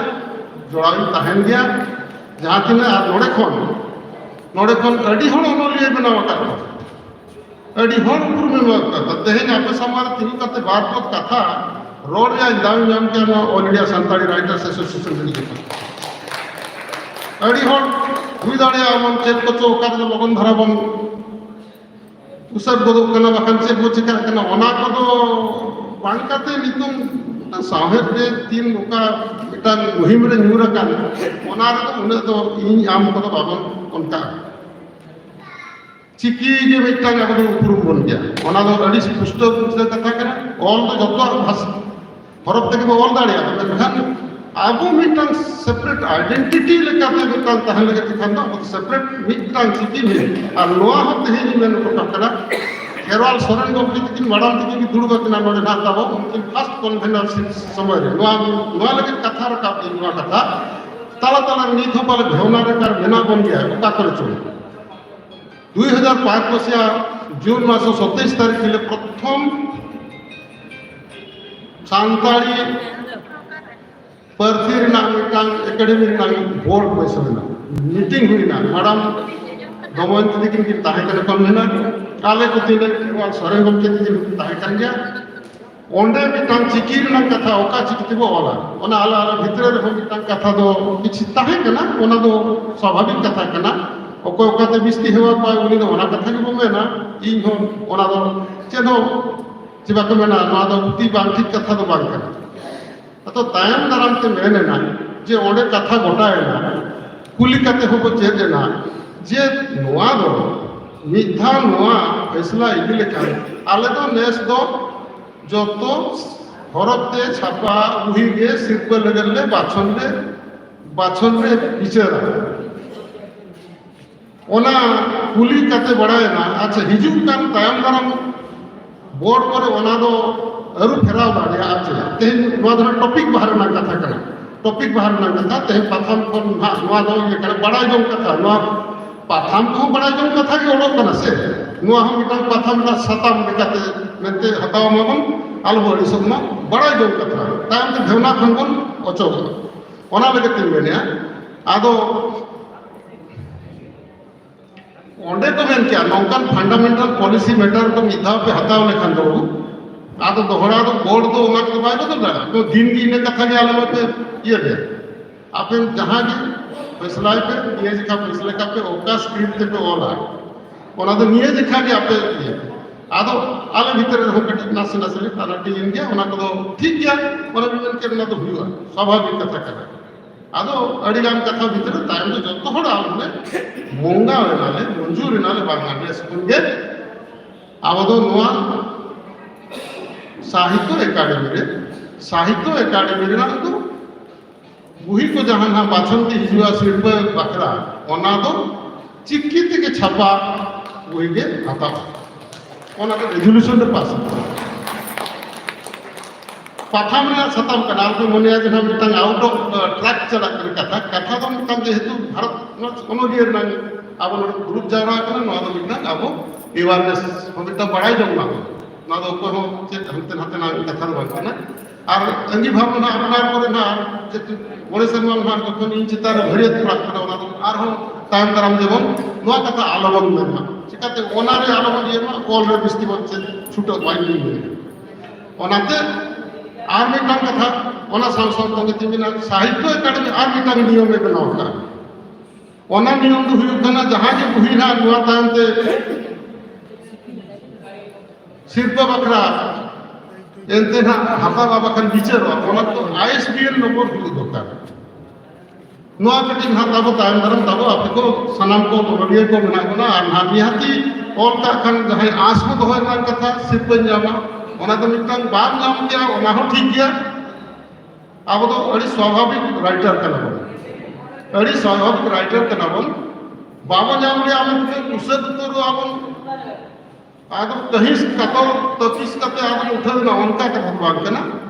ᱡᱚᱲᱟᱣ ᱤᱧ ᱛᱟᱦᱮᱱ ᱜᱮᱭᱟ᱾ ᱡᱟᱦᱟᱸ ᱛᱤᱱᱟᱹᱜ ᱟᱨ ᱱᱚᱰᱮ ᱠᱷᱚᱱ, ᱱᱚᱰᱮ ᱠᱷᱚᱱ ᱟᱹᱰᱤ ᱦᱚᱲ ᱚᱱᱚᱞᱤᱭᱟᱹ ᱵᱮᱱᱟᱣ ᱟᱠᱟᱫ ᱠᱚᱣᱟ, ᱟᱹᱰᱤ ᱦᱚᱲ ᱩᱯᱨᱩᱢ ᱮᱢ ᱟᱠᱟᱫ ᱠᱚᱣᱟ᱾ ᱛᱮᱦᱮᱧ ᱟᱯᱮ ᱥᱟᱢᱟᱝ ᱨᱮ ᱛᱤᱸᱜᱩ ᱠᱟᱛᱮ ᱵᱟᱨ ᱯᱚᱫ ᱠᱟᱛᱷᱟ ᱨᱚᱲ ᱨᱮᱭᱟᱜ ᱫᱟᱣ ᱤᱧ ᱧᱟᱢ ᱠᱮᱫᱟ ᱱᱚᱣᱟ all India Santali writers association ᱨᱮ᱾ ᱟᱹᱰᱤ ᱦᱚᱲ ᱦᱩᱭ ᱫᱟᱲᱮᱭᱟᱜᱼᱟ ᱵᱚᱱ ᱪᱮᱫ ᱠᱚᱪᱚ ᱚᱠᱟ ᱨᱮᱫᱚ ᱞᱚᱜᱚᱱ ᱫᱷᱟᱨᱟ ᱵᱚᱱ ᱩᱥᱟᱹᱫ ᱜᱚᱫᱚᱜ ᱠᱟᱱᱟ, ᱵᱟᱠᱷᱟᱱ ᱪᱮᱫ ᱵᱚ ᱪᱮᱠᱟᱜ ᱠᱟᱱᱟ, ᱚᱱᱟ ᱠᱚᱫᱚ ᱵᱟᱝ ᱠᱟᱛᱮ ᱱᱤᱛᱚᱝ ᱢᱤᱫᱴᱟᱝ ᱥᱟᱶᱦᱮᱫ ᱨᱮ ᱛᱤᱱ ᱱᱚᱝᱠᱟ ᱢᱤᱫᱴᱟᱝ ᱢᱩᱦᱤᱢ ᱨᱮ ᱧᱩᱨ ᱟᱠᱟᱱ, ᱚᱱᱟ ᱨᱮᱫᱚ ᱩᱱᱟᱹᱜ ᱫᱚ ᱤᱧ ᱟᱢ ᱠᱚᱫᱚ ᱵᱟᱵᱚᱱ ᱚᱱᱠᱟᱜᱼᱟ᱾ ᱪᱤᱠᱤ ᱜᱮ ᱢᱤᱫᱴᱟᱝ ᱟᱵᱚ ᱫᱚ ᱩᱯᱨᱩᱢ ᱵᱚᱱ ᱜᱮᱭᱟ, ᱚᱱᱟ ᱫᱚ ᱟᱹᱰᱤ ᱯᱩᱥᱴᱟᱹᱣ ᱯᱩᱥᱴᱟᱹᱣ ᱠᱟᱛᱷᱟ ᱠᱟᱱᱟ᱾ ᱚᱞ ᱫᱚ ᱡᱚᱛᱚᱣᱟᱜ ᱵᱷᱟᱥᱟ ᱦᱚᱨᱚᱯ ᱛᱮᱜᱮ ᱵᱚ ᱚᱞ ᱫᱟᱲᱮᱭᱟᱜᱼᱟ, ᱢᱮᱱᱠᱷᱟᱱ ᱟᱵᱚ ᱢᱤᱫᱴᱟᱝ ᱥᱮᱯᱟᱨᱮᱴ ᱟᱭᱰᱮᱱᱴᱤᱴᱤ ᱞᱮᱠᱟᱛᱮ ᱢᱤᱫᱴᱟᱝ ᱛᱟᱦᱮᱸ ᱞᱟᱹᱜᱤᱫ ᱠᱷᱟᱱ ᱫᱚ ᱟᱵᱚ ᱫᱚ ᱥᱮᱯᱟᱨᱮᱴ ᱢᱤᱫᱴᱟᱝ ᱪᱤᱠᱤ ᱢᱮᱱᱟᱜᱼᱟ᱾ ᱟᱨ ᱱᱚᱣᱟ ᱦᱚᱸ ᱛᱮᱦᱮᱧ ᱤᱧ ᱢᱮᱱ ᱦᱚᱴᱚ ᱠᱟᱜ ᱠᱟᱱᱟ, ᱠᱷᱮᱨᱣᱟᱞ ᱥᱚᱨᱮᱱ ᱜᱚᱢᱠᱮ ᱛᱟᱹᱠᱤᱱ ᱢᱟᱲᱟᱝ ᱛᱮᱠᱤᱱ ᱫᱩᱲᱩᱵ ᱟᱠᱟᱱᱟ ᱱᱚᱰᱮ ᱱᱟᱜ ᱛᱟᱵᱚ, ᱩᱱᱠᱤᱱ ᱯᱷᱟᱥᱴ ᱠᱚᱱᱵᱷᱮᱱᱟᱨᱥᱤᱯ ᱥᱚᱢᱚᱭ ᱨᱮ ᱱᱚᱣᱟ, ᱱᱚᱣᱟ ᱞᱟᱹᱜᱤᱫ ᱠᱟᱛᱷᱟ ᱨᱟᱠᱟᱵ ᱤᱧ ᱱᱚᱣᱟ ᱠᱟᱛᱷᱟ ᱛᱟᱞᱟ ᱛᱟᱞᱟ ᱨᱮ ᱱᱤᱛ ᱦᱚᱸ ᱯᱟᱞᱮ ᱵᱷᱮᱣᱱᱟ ᱨᱮ ᱠᱟᱨ ᱢᱮᱱᱟᱜ ᱵᱚᱱ ᱜᱮᱭᱟ ᱚᱠᱟ ᱠᱚᱨᱮ ᱪᱚᱝ᱾ ᱫᱩᱭ ᱦᱟᱡᱟᱨ ᱯᱟᱸᱪ ᱢᱟᱥᱤᱭᱟ ᱡᱩᱱ ᱢᱟᱥ ᱥᱚᱛᱮᱭᱤᱥ ᱛᱟᱹᱨᱤᱠᱷ ᱦᱤᱞᱳᱜ ᱯᱨᱚᱛᱷᱚᱢ ᱥᱟᱱᱛᱟᱲᱤ ᱯᱟᱹᱨᱥᱤ ᱨᱮᱱᱟᱜ ᱢᱤᱫᱴᱟᱝ ᱮᱠᱟᱰᱮᱢᱤ ᱨᱮᱱᱟᱜ ᱵᱳᱨᱰ ᱵᱟᱹᱭᱥᱟᱹᱣ ᱮᱱᱟ, ᱢᱤᱴᱤᱝ ᱦᱩᱭᱱᱟ᱾ ᱢᱮᱰᱟᱢ ᱫᱚᱢᱚᱭᱚᱱᱛᱤ ᱛᱤᱠᱤᱱ ᱠᱤᱱ ᱛᱟᱦᱮᱸ ᱠᱟᱱᱟ ᱠᱚᱱᱵᱷᱮᱱᱟᱨ, ᱟᱞᱮ ᱠᱚ ᱛᱤᱱᱟᱹᱜ ᱥᱚᱨᱮᱱ ᱜᱚᱢᱠᱮ ᱛᱤᱠᱤᱱ ᱦᱚᱸᱠᱤᱱ ᱛᱟᱦᱮᱸ ᱠᱟᱱ ᱜᱮᱭᱟ᱾ ᱚᱸᱰᱮ ᱢᱤᱫᱴᱟᱝ ᱪᱤᱠᱤ ᱨᱮᱱᱟᱜ ᱠᱟᱛᱷᱟ ᱚᱠᱟ ᱪᱤᱠᱤ ᱛᱮᱵᱚ ᱚᱞᱟ, ᱚᱱᱟ ᱟᱞᱮ ᱟᱞᱮ ᱵᱷᱤᱛᱨᱤ ᱨᱮᱦᱚᱸ ᱢᱤᱫᱴᱟᱝ ᱠᱟᱛᱷᱟ ᱫᱚ ᱠᱤᱪᱷᱩ ᱛᱟᱦᱮᱸ ᱠᱟᱱᱟ, ᱚᱱᱟ ᱫᱚ ᱥᱟᱵᱷᱟᱵᱤᱠ ᱠᱟᱛᱷᱟ ᱠᱟᱱᱟ᱾ ᱚᱠᱚᱭ ᱚᱠᱟᱛᱮ ᱵᱤᱥᱛᱤ ᱦᱮᱣᱟ ᱠᱚᱣᱟ, ᱩᱱᱤ ᱫᱚ ᱚᱱᱟ ᱠᱟᱛᱷᱟ ᱜᱮᱵᱚ ᱢᱮᱱᱟ᱾ ᱤᱧ ᱦᱚᱸ ᱚᱱᱟ ᱫᱚ ᱪᱮᱫ ᱦᱚᱸ ᱪᱮ ᱵᱟᱠᱚ ᱢᱮᱱᱟ, ᱱᱚᱣᱟ ᱫᱚ ᱚᱛᱤ ᱵᱟᱝ ᱴᱷᱤᱠ ᱠᱟᱛᱷᱟ ᱫᱚ ᱵᱟᱝ ᱠᱟᱱᱟ᱾ ᱟᱫᱚ ᱛᱟᱭᱚᱢ ᱫᱟᱨᱟᱢ ᱛᱮ ᱢᱮᱱ ᱮᱱᱟ ᱡᱮ ᱚᱸᱰᱮ ᱠᱟᱛᱷᱟ ᱜᱚᱴᱟᱭᱮᱱᱟ, ᱠᱩᱞᱤ ᱠᱟᱛᱮ ᱦᱚᱸᱠᱚ ᱪᱮᱫ ᱮᱱᱟ ᱡᱮ ᱱᱚᱣᱟ ᱫᱚ ᱢᱤᱫ ᱫᱷᱟᱣ ᱱᱚᱣᱟ ᱯᱷᱮᱥᱞᱟ ᱤᱫᱤ ᱞᱮᱠᱷᱟᱱ ᱟᱞᱮ ᱫᱚ ᱱᱮᱥ ᱫᱚ ᱡᱚᱛᱚ ᱦᱚᱨᱚᱯ ᱛᱮ ᱪᱷᱟᱯᱟ ᱵᱩᱦᱤ ᱜᱮ ᱥᱤᱨᱯᱟᱹ ᱞᱟᱹᱜᱤᱫ ᱞᱮ ᱵᱟᱪᱷᱚᱱ ᱞᱮ ᱵᱟᱪᱷᱚᱱ ᱞᱮ ᱵᱤᱪᱟᱹᱨᱟ᱾ ᱚᱱᱟ ᱠᱩᱞᱤ ᱠᱟᱛᱮ ᱵᱟᱲᱟᱭᱮᱱᱟ᱾ ᱟᱪᱪᱷᱟ, ᱦᱤᱡᱩᱜ ᱠᱟᱱ ᱛᱟᱭᱚᱢ ᱫᱟᱨᱟᱢ ᱵᱳᱨᱰ ᱠᱚᱨᱮ ᱚᱱᱟ ᱫᱚ ᱟᱹᱨᱩ ᱯᱷᱮᱨᱟᱣ ᱫᱟᱲᱮᱭᱟᱜᱼᱟ᱾ ᱪᱮᱫᱟᱜ ᱛᱮᱦᱮᱧ ᱱᱚᱣᱟ ᱫᱚ ᱦᱟᱸᱜ ᱴᱚᱯᱤᱠ ᱵᱟᱦᱟ ᱨᱮᱱᱟᱜ ᱠᱟᱛᱷᱟ ᱠᱟᱱᱟ, ᱴᱚᱯᱤᱠ ᱵᱟᱦᱟ ᱨᱮᱱᱟᱜ ᱠᱟᱛᱷᱟ᱾ ᱛᱮᱦᱮᱧ ᱯᱟᱛᱷᱟᱢ ᱠᱷᱚᱱ ᱱᱟᱦᱟᱜ ᱱᱚᱣᱟ ᱫᱚ ᱤᱭᱟᱹ ᱠᱟᱱᱟ, ᱵᱟᱲᱟᱭ ᱡᱚᱝ ᱠᱟᱛᱷᱟ᱾ ᱱᱚᱣᱟ ᱯᱟᱛᱷᱟᱢ ᱠᱚᱦᱚᱸ ᱵᱟᱲᱟᱭ ᱡᱚᱝ ᱠᱟᱛᱷᱟ ᱜᱮ ᱚᱰᱚᱠ ᱠᱟᱱᱟ ᱥᱮ᱾ ᱱᱚᱣᱟ ᱦᱚᱸ ᱢᱤᱫᱴᱟᱝ ᱯᱟᱛᱷᱟᱢ ᱨᱮᱱᱟᱜ ᱥᱟᱛᱟᱢ ᱞᱮᱠᱟᱛᱮ ᱢᱮᱱᱛᱮ ᱦᱟᱛᱟᱣ ᱢᱟᱵᱚᱱ, ᱟᱞᱚᱵᱚᱱ ᱟᱹᱲᱤᱥᱚᱜ ᱢᱟ, ᱵᱟᱲᱟᱭ ᱡᱚᱝ ᱠᱟᱛᱷᱟ᱾ ᱛᱟᱭᱚᱢ ᱛᱮ ᱵᱷᱮᱣᱱᱟ ᱠᱷᱚᱱ ᱵᱚᱱ ᱚᱪᱚᱜᱚᱜᱼᱟ, ᱚᱱᱟ ᱞᱟᱹᱜᱤᱫ ᱛᱤᱧ ᱢᱮᱱᱮᱫᱼᱟ᱾ ᱟᱫᱚ ᱚᱸᱰᱮ ᱠᱚ ᱢᱮᱱ ᱠᱮᱜᱼᱟ, ᱱᱚᱝᱠᱟᱱ ᱯᱷᱟᱱᱰᱟᱢᱮᱱᱴᱟᱞ ᱯᱚᱞᱤᱥᱤ ᱢᱮᱴᱟᱨ ᱠᱚ ᱢᱤᱫ ᱫᱷᱟᱣ ᱯᱮ ᱦᱟᱛᱟᱣ ᱞᱮᱠᱷᱟᱱ ᱫᱚ, ᱟᱫᱚ ᱫᱚᱦᱲᱟ ᱫᱚ ᱵᱳᱨᱰ ᱫᱚ ᱚᱱᱟ ᱠᱚᱫᱚ ᱵᱟᱭ ᱵᱚᱫᱚᱞ ᱫᱟᱲᱮᱭᱟᱜᱼᱟ᱾ ᱛᱚ ᱫᱤᱱ ᱜᱮ ᱤᱱᱟᱹ ᱠᱟᱛᱷᱟ ᱜᱮ ᱟᱞᱮ ᱢᱟᱯᱮ ᱤᱭᱟᱹ ᱜᱮ, ᱟᱯᱮ ᱡᱟᱦᱟᱸ ᱜᱮ ᱯᱷᱮᱥᱞᱟᱭ ᱯᱮ, ᱱᱤᱭᱟᱹ ᱡᱮᱠᱷᱟ ᱯᱷᱮᱥᱞᱟ ᱠᱟᱛᱮ ᱚᱠᱟ ᱥᱠᱨᱤᱯᱴ ᱛᱮᱯᱮ ᱚᱞᱟ, ᱚᱱᱟ ᱫᱚ ᱱᱤᱭᱟᱹ ᱡᱮᱠᱷᱟ ᱜᱮ ᱟᱯᱮ ᱤᱭᱟᱹ᱾ ᱟᱫᱚ ᱟᱞᱮ ᱵᱷᱤᱛᱨᱤ ᱨᱮᱦᱚᱸ ᱠᱟᱹᱴᱤᱡ ᱱᱟᱥᱮ ᱱᱟᱥᱮ ᱞᱮ ᱴᱟᱱᱟᱴᱤ ᱮᱱ ᱜᱮᱭᱟ, ᱚᱱᱟ ᱠᱚᱫᱚ ᱴᱷᱤᱠ ᱜᱮᱭᱟ, ᱚᱱᱟ ᱵᱤᱱ ᱢᱮᱱ ᱠᱮᱫ, ᱚᱱᱟ ᱫᱚ ᱦᱩᱭᱩᱜᱼᱟ, ᱥᱟᱵᱷᱟᱵᱤᱠ ᱠᱟᱛᱷᱟ ᱠᱟᱱᱟ᱾ ᱟᱫᱚ ᱟᱹᱰᱤ ᱜᱟᱱ ᱠᱟᱛᱷᱟ ᱵᱷᱤᱛᱨᱤ ᱨᱮ ᱛᱟᱭᱚᱢ ᱫᱚ ᱡᱚᱛᱚ ᱦᱚᱲ ᱟᱵᱚ ᱞᱮ ᱢᱚᱝᱜᱟᱣ ᱮᱱᱟ ᱞᱮ, ᱢᱚᱧᱡᱩᱨ ᱮᱱᱟ ᱞᱮ, ᱵᱟᱝᱟ ᱱᱮᱥ ᱠᱷᱚᱱ ᱜᱮ ᱟᱵᱚ ᱫᱚ ᱱᱚᱣᱟ ᱥᱟᱦᱤᱛᱛᱚ ᱮᱠᱟᱰᱮᱢᱤ ᱨᱮ, ᱥᱟᱦᱤᱛᱛᱚ ᱮᱠᱟᱰᱮᱢᱤ ᱨᱮᱱᱟᱜ ᱫᱚ ᱵᱩᱦᱤ ᱠᱚ ᱡᱟᱦᱟᱸ ᱱᱟᱦᱟᱜ ᱵᱟᱪᱷᱚᱱ ᱛᱮ ᱦᱤᱡᱩᱜᱼᱟ ᱥᱤᱨᱯᱟᱹ ᱵᱟᱠᱷᱨᱟ, ᱚᱱᱟ ᱫᱚ ᱪᱤᱠᱤ ᱛᱮᱜᱮ ᱪᱷᱟᱯᱟ ᱵᱩᱦᱤ ᱜᱮ ᱦᱟᱛᱟᱣ, ᱚᱱᱟ ᱫᱚ ᱨᱮᱡᱩᱞᱩᱥᱚᱱ ᱨᱮ ᱯᱟᱥ ᱟᱠᱟᱱᱟ᱾ ᱯᱟᱛᱷᱟᱢ ᱨᱮᱱᱟᱜ ᱥᱟᱛᱟᱢ ᱠᱟᱱᱟ, ᱟᱨ ᱠᱚ ᱢᱚᱱᱮᱭᱟ ᱡᱮ ᱱᱚᱣᱟ ᱢᱤᱫᱴᱟᱝ ᱟᱣᱩᱴ ᱚᱯ ᱴᱨᱟᱠ ᱪᱟᱞᱟᱜ ᱠᱟᱱᱟ ᱠᱟᱛᱷᱟ᱾ ᱠᱟᱛᱷᱟ ᱫᱚ ᱢᱤᱫᱴᱟᱝ ᱡᱮᱦᱮᱛᱩ ᱵᱷᱟᱨᱚᱛ ᱚᱱᱚᱞᱤᱭᱟᱹ ᱨᱮᱱᱟᱜ ᱟᱵᱚ ᱱᱚᱰᱮ ᱫᱩᱲᱩᱵ ᱡᱟᱣᱨᱟ ᱟᱠᱟᱱᱟ, ᱱᱚᱣᱟ ᱫᱚ ᱢᱤᱫᱴᱟᱝ ᱟᱵᱚ ᱮᱣᱟᱨᱱᱮᱥ ᱦᱚᱸ ᱢᱤᱫᱴᱟᱝ ᱵᱟᱲᱟᱭ ᱡᱚᱝ ᱨᱮᱱᱟᱜ ᱦᱚᱸ᱾ ᱚᱱᱟ ᱫᱚ ᱚᱠᱚᱭ ᱦᱚᱸ ᱪᱮᱫ ᱦᱟᱱᱛᱮ ᱱᱟᱛᱮᱱᱟᱜ ᱠᱟᱛᱷᱟ ᱫᱚ ᱵᱟᱝ ᱠᱟᱱᱟ᱾ ᱟᱨ ᱟᱹᱜᱤᱵᱷᱟᱵ ᱫᱚ ᱱᱟᱦᱟᱜ ᱟᱯᱱᱟᱨ ᱠᱚᱨᱮ ᱱᱟᱦᱟᱜ ᱪᱮᱫ ᱢᱚᱬᱮ ᱥᱮᱨᱢᱟ ᱱᱟᱦᱟᱜ ᱡᱚᱠᱷᱚᱱ ᱤᱧ ᱪᱮᱛᱟᱱ ᱨᱮ ᱵᱷᱟᱹᱨᱭᱟᱹᱛ ᱯᱟᱲᱟᱜ ᱠᱟᱱᱟ, ᱚᱱᱟ ᱫᱚ ᱟᱨᱦᱚᱸ ᱛᱟᱭᱚᱢ ᱫᱟᱨᱟᱢ ᱡᱮᱢᱚᱱ ᱱᱚᱣᱟ ᱠᱟᱛᱷᱟ ᱟᱞᱚᱵᱚᱱ ᱢᱮᱱ ᱢᱟ᱾ ᱪᱤᱠᱟᱹᱛᱮ ᱚᱱᱟ ᱨᱮ ᱟᱞᱚᱵᱚᱱ ᱤᱭᱟᱹ ᱢᱟ, ᱚᱞ ᱨᱮ ᱵᱤᱥᱛᱤ ᱵᱚᱱ ᱪᱮᱫ ᱪᱷᱩᱴᱟᱹᱜ ᱢᱟ, ᱤᱧ ᱫᱩᱧ ᱢᱮᱱᱟ᱾ ᱚᱱᱟᱛᱮ ᱟᱨ ᱢᱤᱫᱴᱟᱝ ᱠᱟᱛᱷᱟ, ᱚᱱᱟ ᱥᱟᱶ ᱥᱟᱶ ᱛᱮᱜᱮ ᱛᱤᱧ ᱢᱮᱱᱟ, ᱥᱟᱦᱤᱛᱛᱚ ᱮᱠᱟᱰᱮᱢᱤ ᱟᱨ ᱢᱤᱫᱴᱟᱝ ᱱᱤᱭᱚᱢᱮ ᱵᱮᱱᱟᱣ ᱟᱠᱟᱫᱼᱟ᱾ ᱚᱱᱟ ᱱᱤᱭᱚᱢ ᱫᱚ ᱦᱩᱭᱩᱜ ᱠᱟᱱᱟ, ᱡᱟᱦᱟᱸ ᱜᱮ ᱵᱩᱦᱤ ᱱᱟᱦᱟᱜ ᱱᱚᱣᱟ ᱛᱟᱭᱚᱢ ᱛᱮ ᱥᱤᱨᱯᱟᱹ ᱵᱟᱠᱷᱨᱟ ᱮᱱᱛᱮ ᱱᱟᱦᱟᱜ ᱦᱟᱛᱟᱣᱟ, ᱵᱟᱠᱷᱟᱱ ᱵᱤᱪᱟᱹᱨᱚᱜᱼᱟ, ᱚᱱᱟ ᱫᱚ I S B N number ᱦᱩᱭᱩᱜ ᱫᱚᱨᱠᱟᱨ᱾ ᱱᱚᱣᱟ ᱠᱟᱹᱴᱤᱡ ᱱᱟᱦᱟᱜ ᱛᱟᱵᱚ ᱛᱟᱭᱚᱢ ᱫᱟᱨᱟᱢ ᱛᱟᱵᱚ ᱟᱯᱮ ᱠᱚ ᱥᱟᱱᱟᱢ ᱠᱚ ᱚᱱᱚᱞᱤᱭᱟᱹ ᱠᱚ ᱢᱮᱱᱟᱜ ᱵᱚᱱᱟ, ᱟᱨ ᱱᱟᱦᱟᱜ ᱱᱤᱦᱟᱹᱛᱤ ᱚᱞ ᱠᱟᱜ ᱠᱷᱟᱱ ᱡᱟᱦᱟᱸᱭ ᱟᱸᱥ ᱵᱚ ᱫᱚᱦᱚᱭ ᱨᱮᱱᱟᱜ ᱠᱟᱛᱷᱟ, ᱥᱤᱨᱯᱟᱹᱧ ᱧᱟᱢᱟ, ᱚᱱᱟ ᱫᱚ ᱢᱤᱫᱴᱟᱝ ᱵᱟᱢ ᱧᱟᱢ ᱠᱮᱜᱼᱟ, ᱚᱱᱟ ᱦᱚᱸ ᱴᱷᱤᱠ ᱜᱮᱭᱟ᱾ ᱟᱵᱚ ᱫᱚ ᱟᱹᱰᱤ ᱥᱣᱟᱵᱷᱟᱵᱤᱠ ᱨᱟᱭᱴᱟᱨ ᱠᱟᱱᱟ ᱵᱚᱱ, ᱟᱹᱰᱤ ᱥᱣᱟᱵᱷᱟᱵᱤᱠ ᱨᱟᱭᱴᱟᱨ ᱠᱟᱱᱟ ᱵᱚᱱ᱾ ᱵᱟᱵᱚ ᱧᱟᱢ ᱞᱮᱜᱼᱟ ᱢᱮᱱᱛᱮ ᱩᱥᱟᱹᱫ ᱩᱛᱟᱹᱨᱚᱜᱼᱟ ᱵᱚᱱ᱾ ᱟᱫᱚ ᱠᱟᱹᱦᱤᱥ ᱠᱟᱛᱚᱨ ᱛᱟᱹᱯᱤᱥ ᱠᱟᱛᱮ ᱟᱫᱚ ᱩᱴᱷᱟᱹᱣ ᱮᱱᱟ, ᱚᱱᱠᱟ ᱠᱟᱛᱷᱟ ᱫᱚ ᱵᱟᱝ ᱠᱟᱱᱟ᱾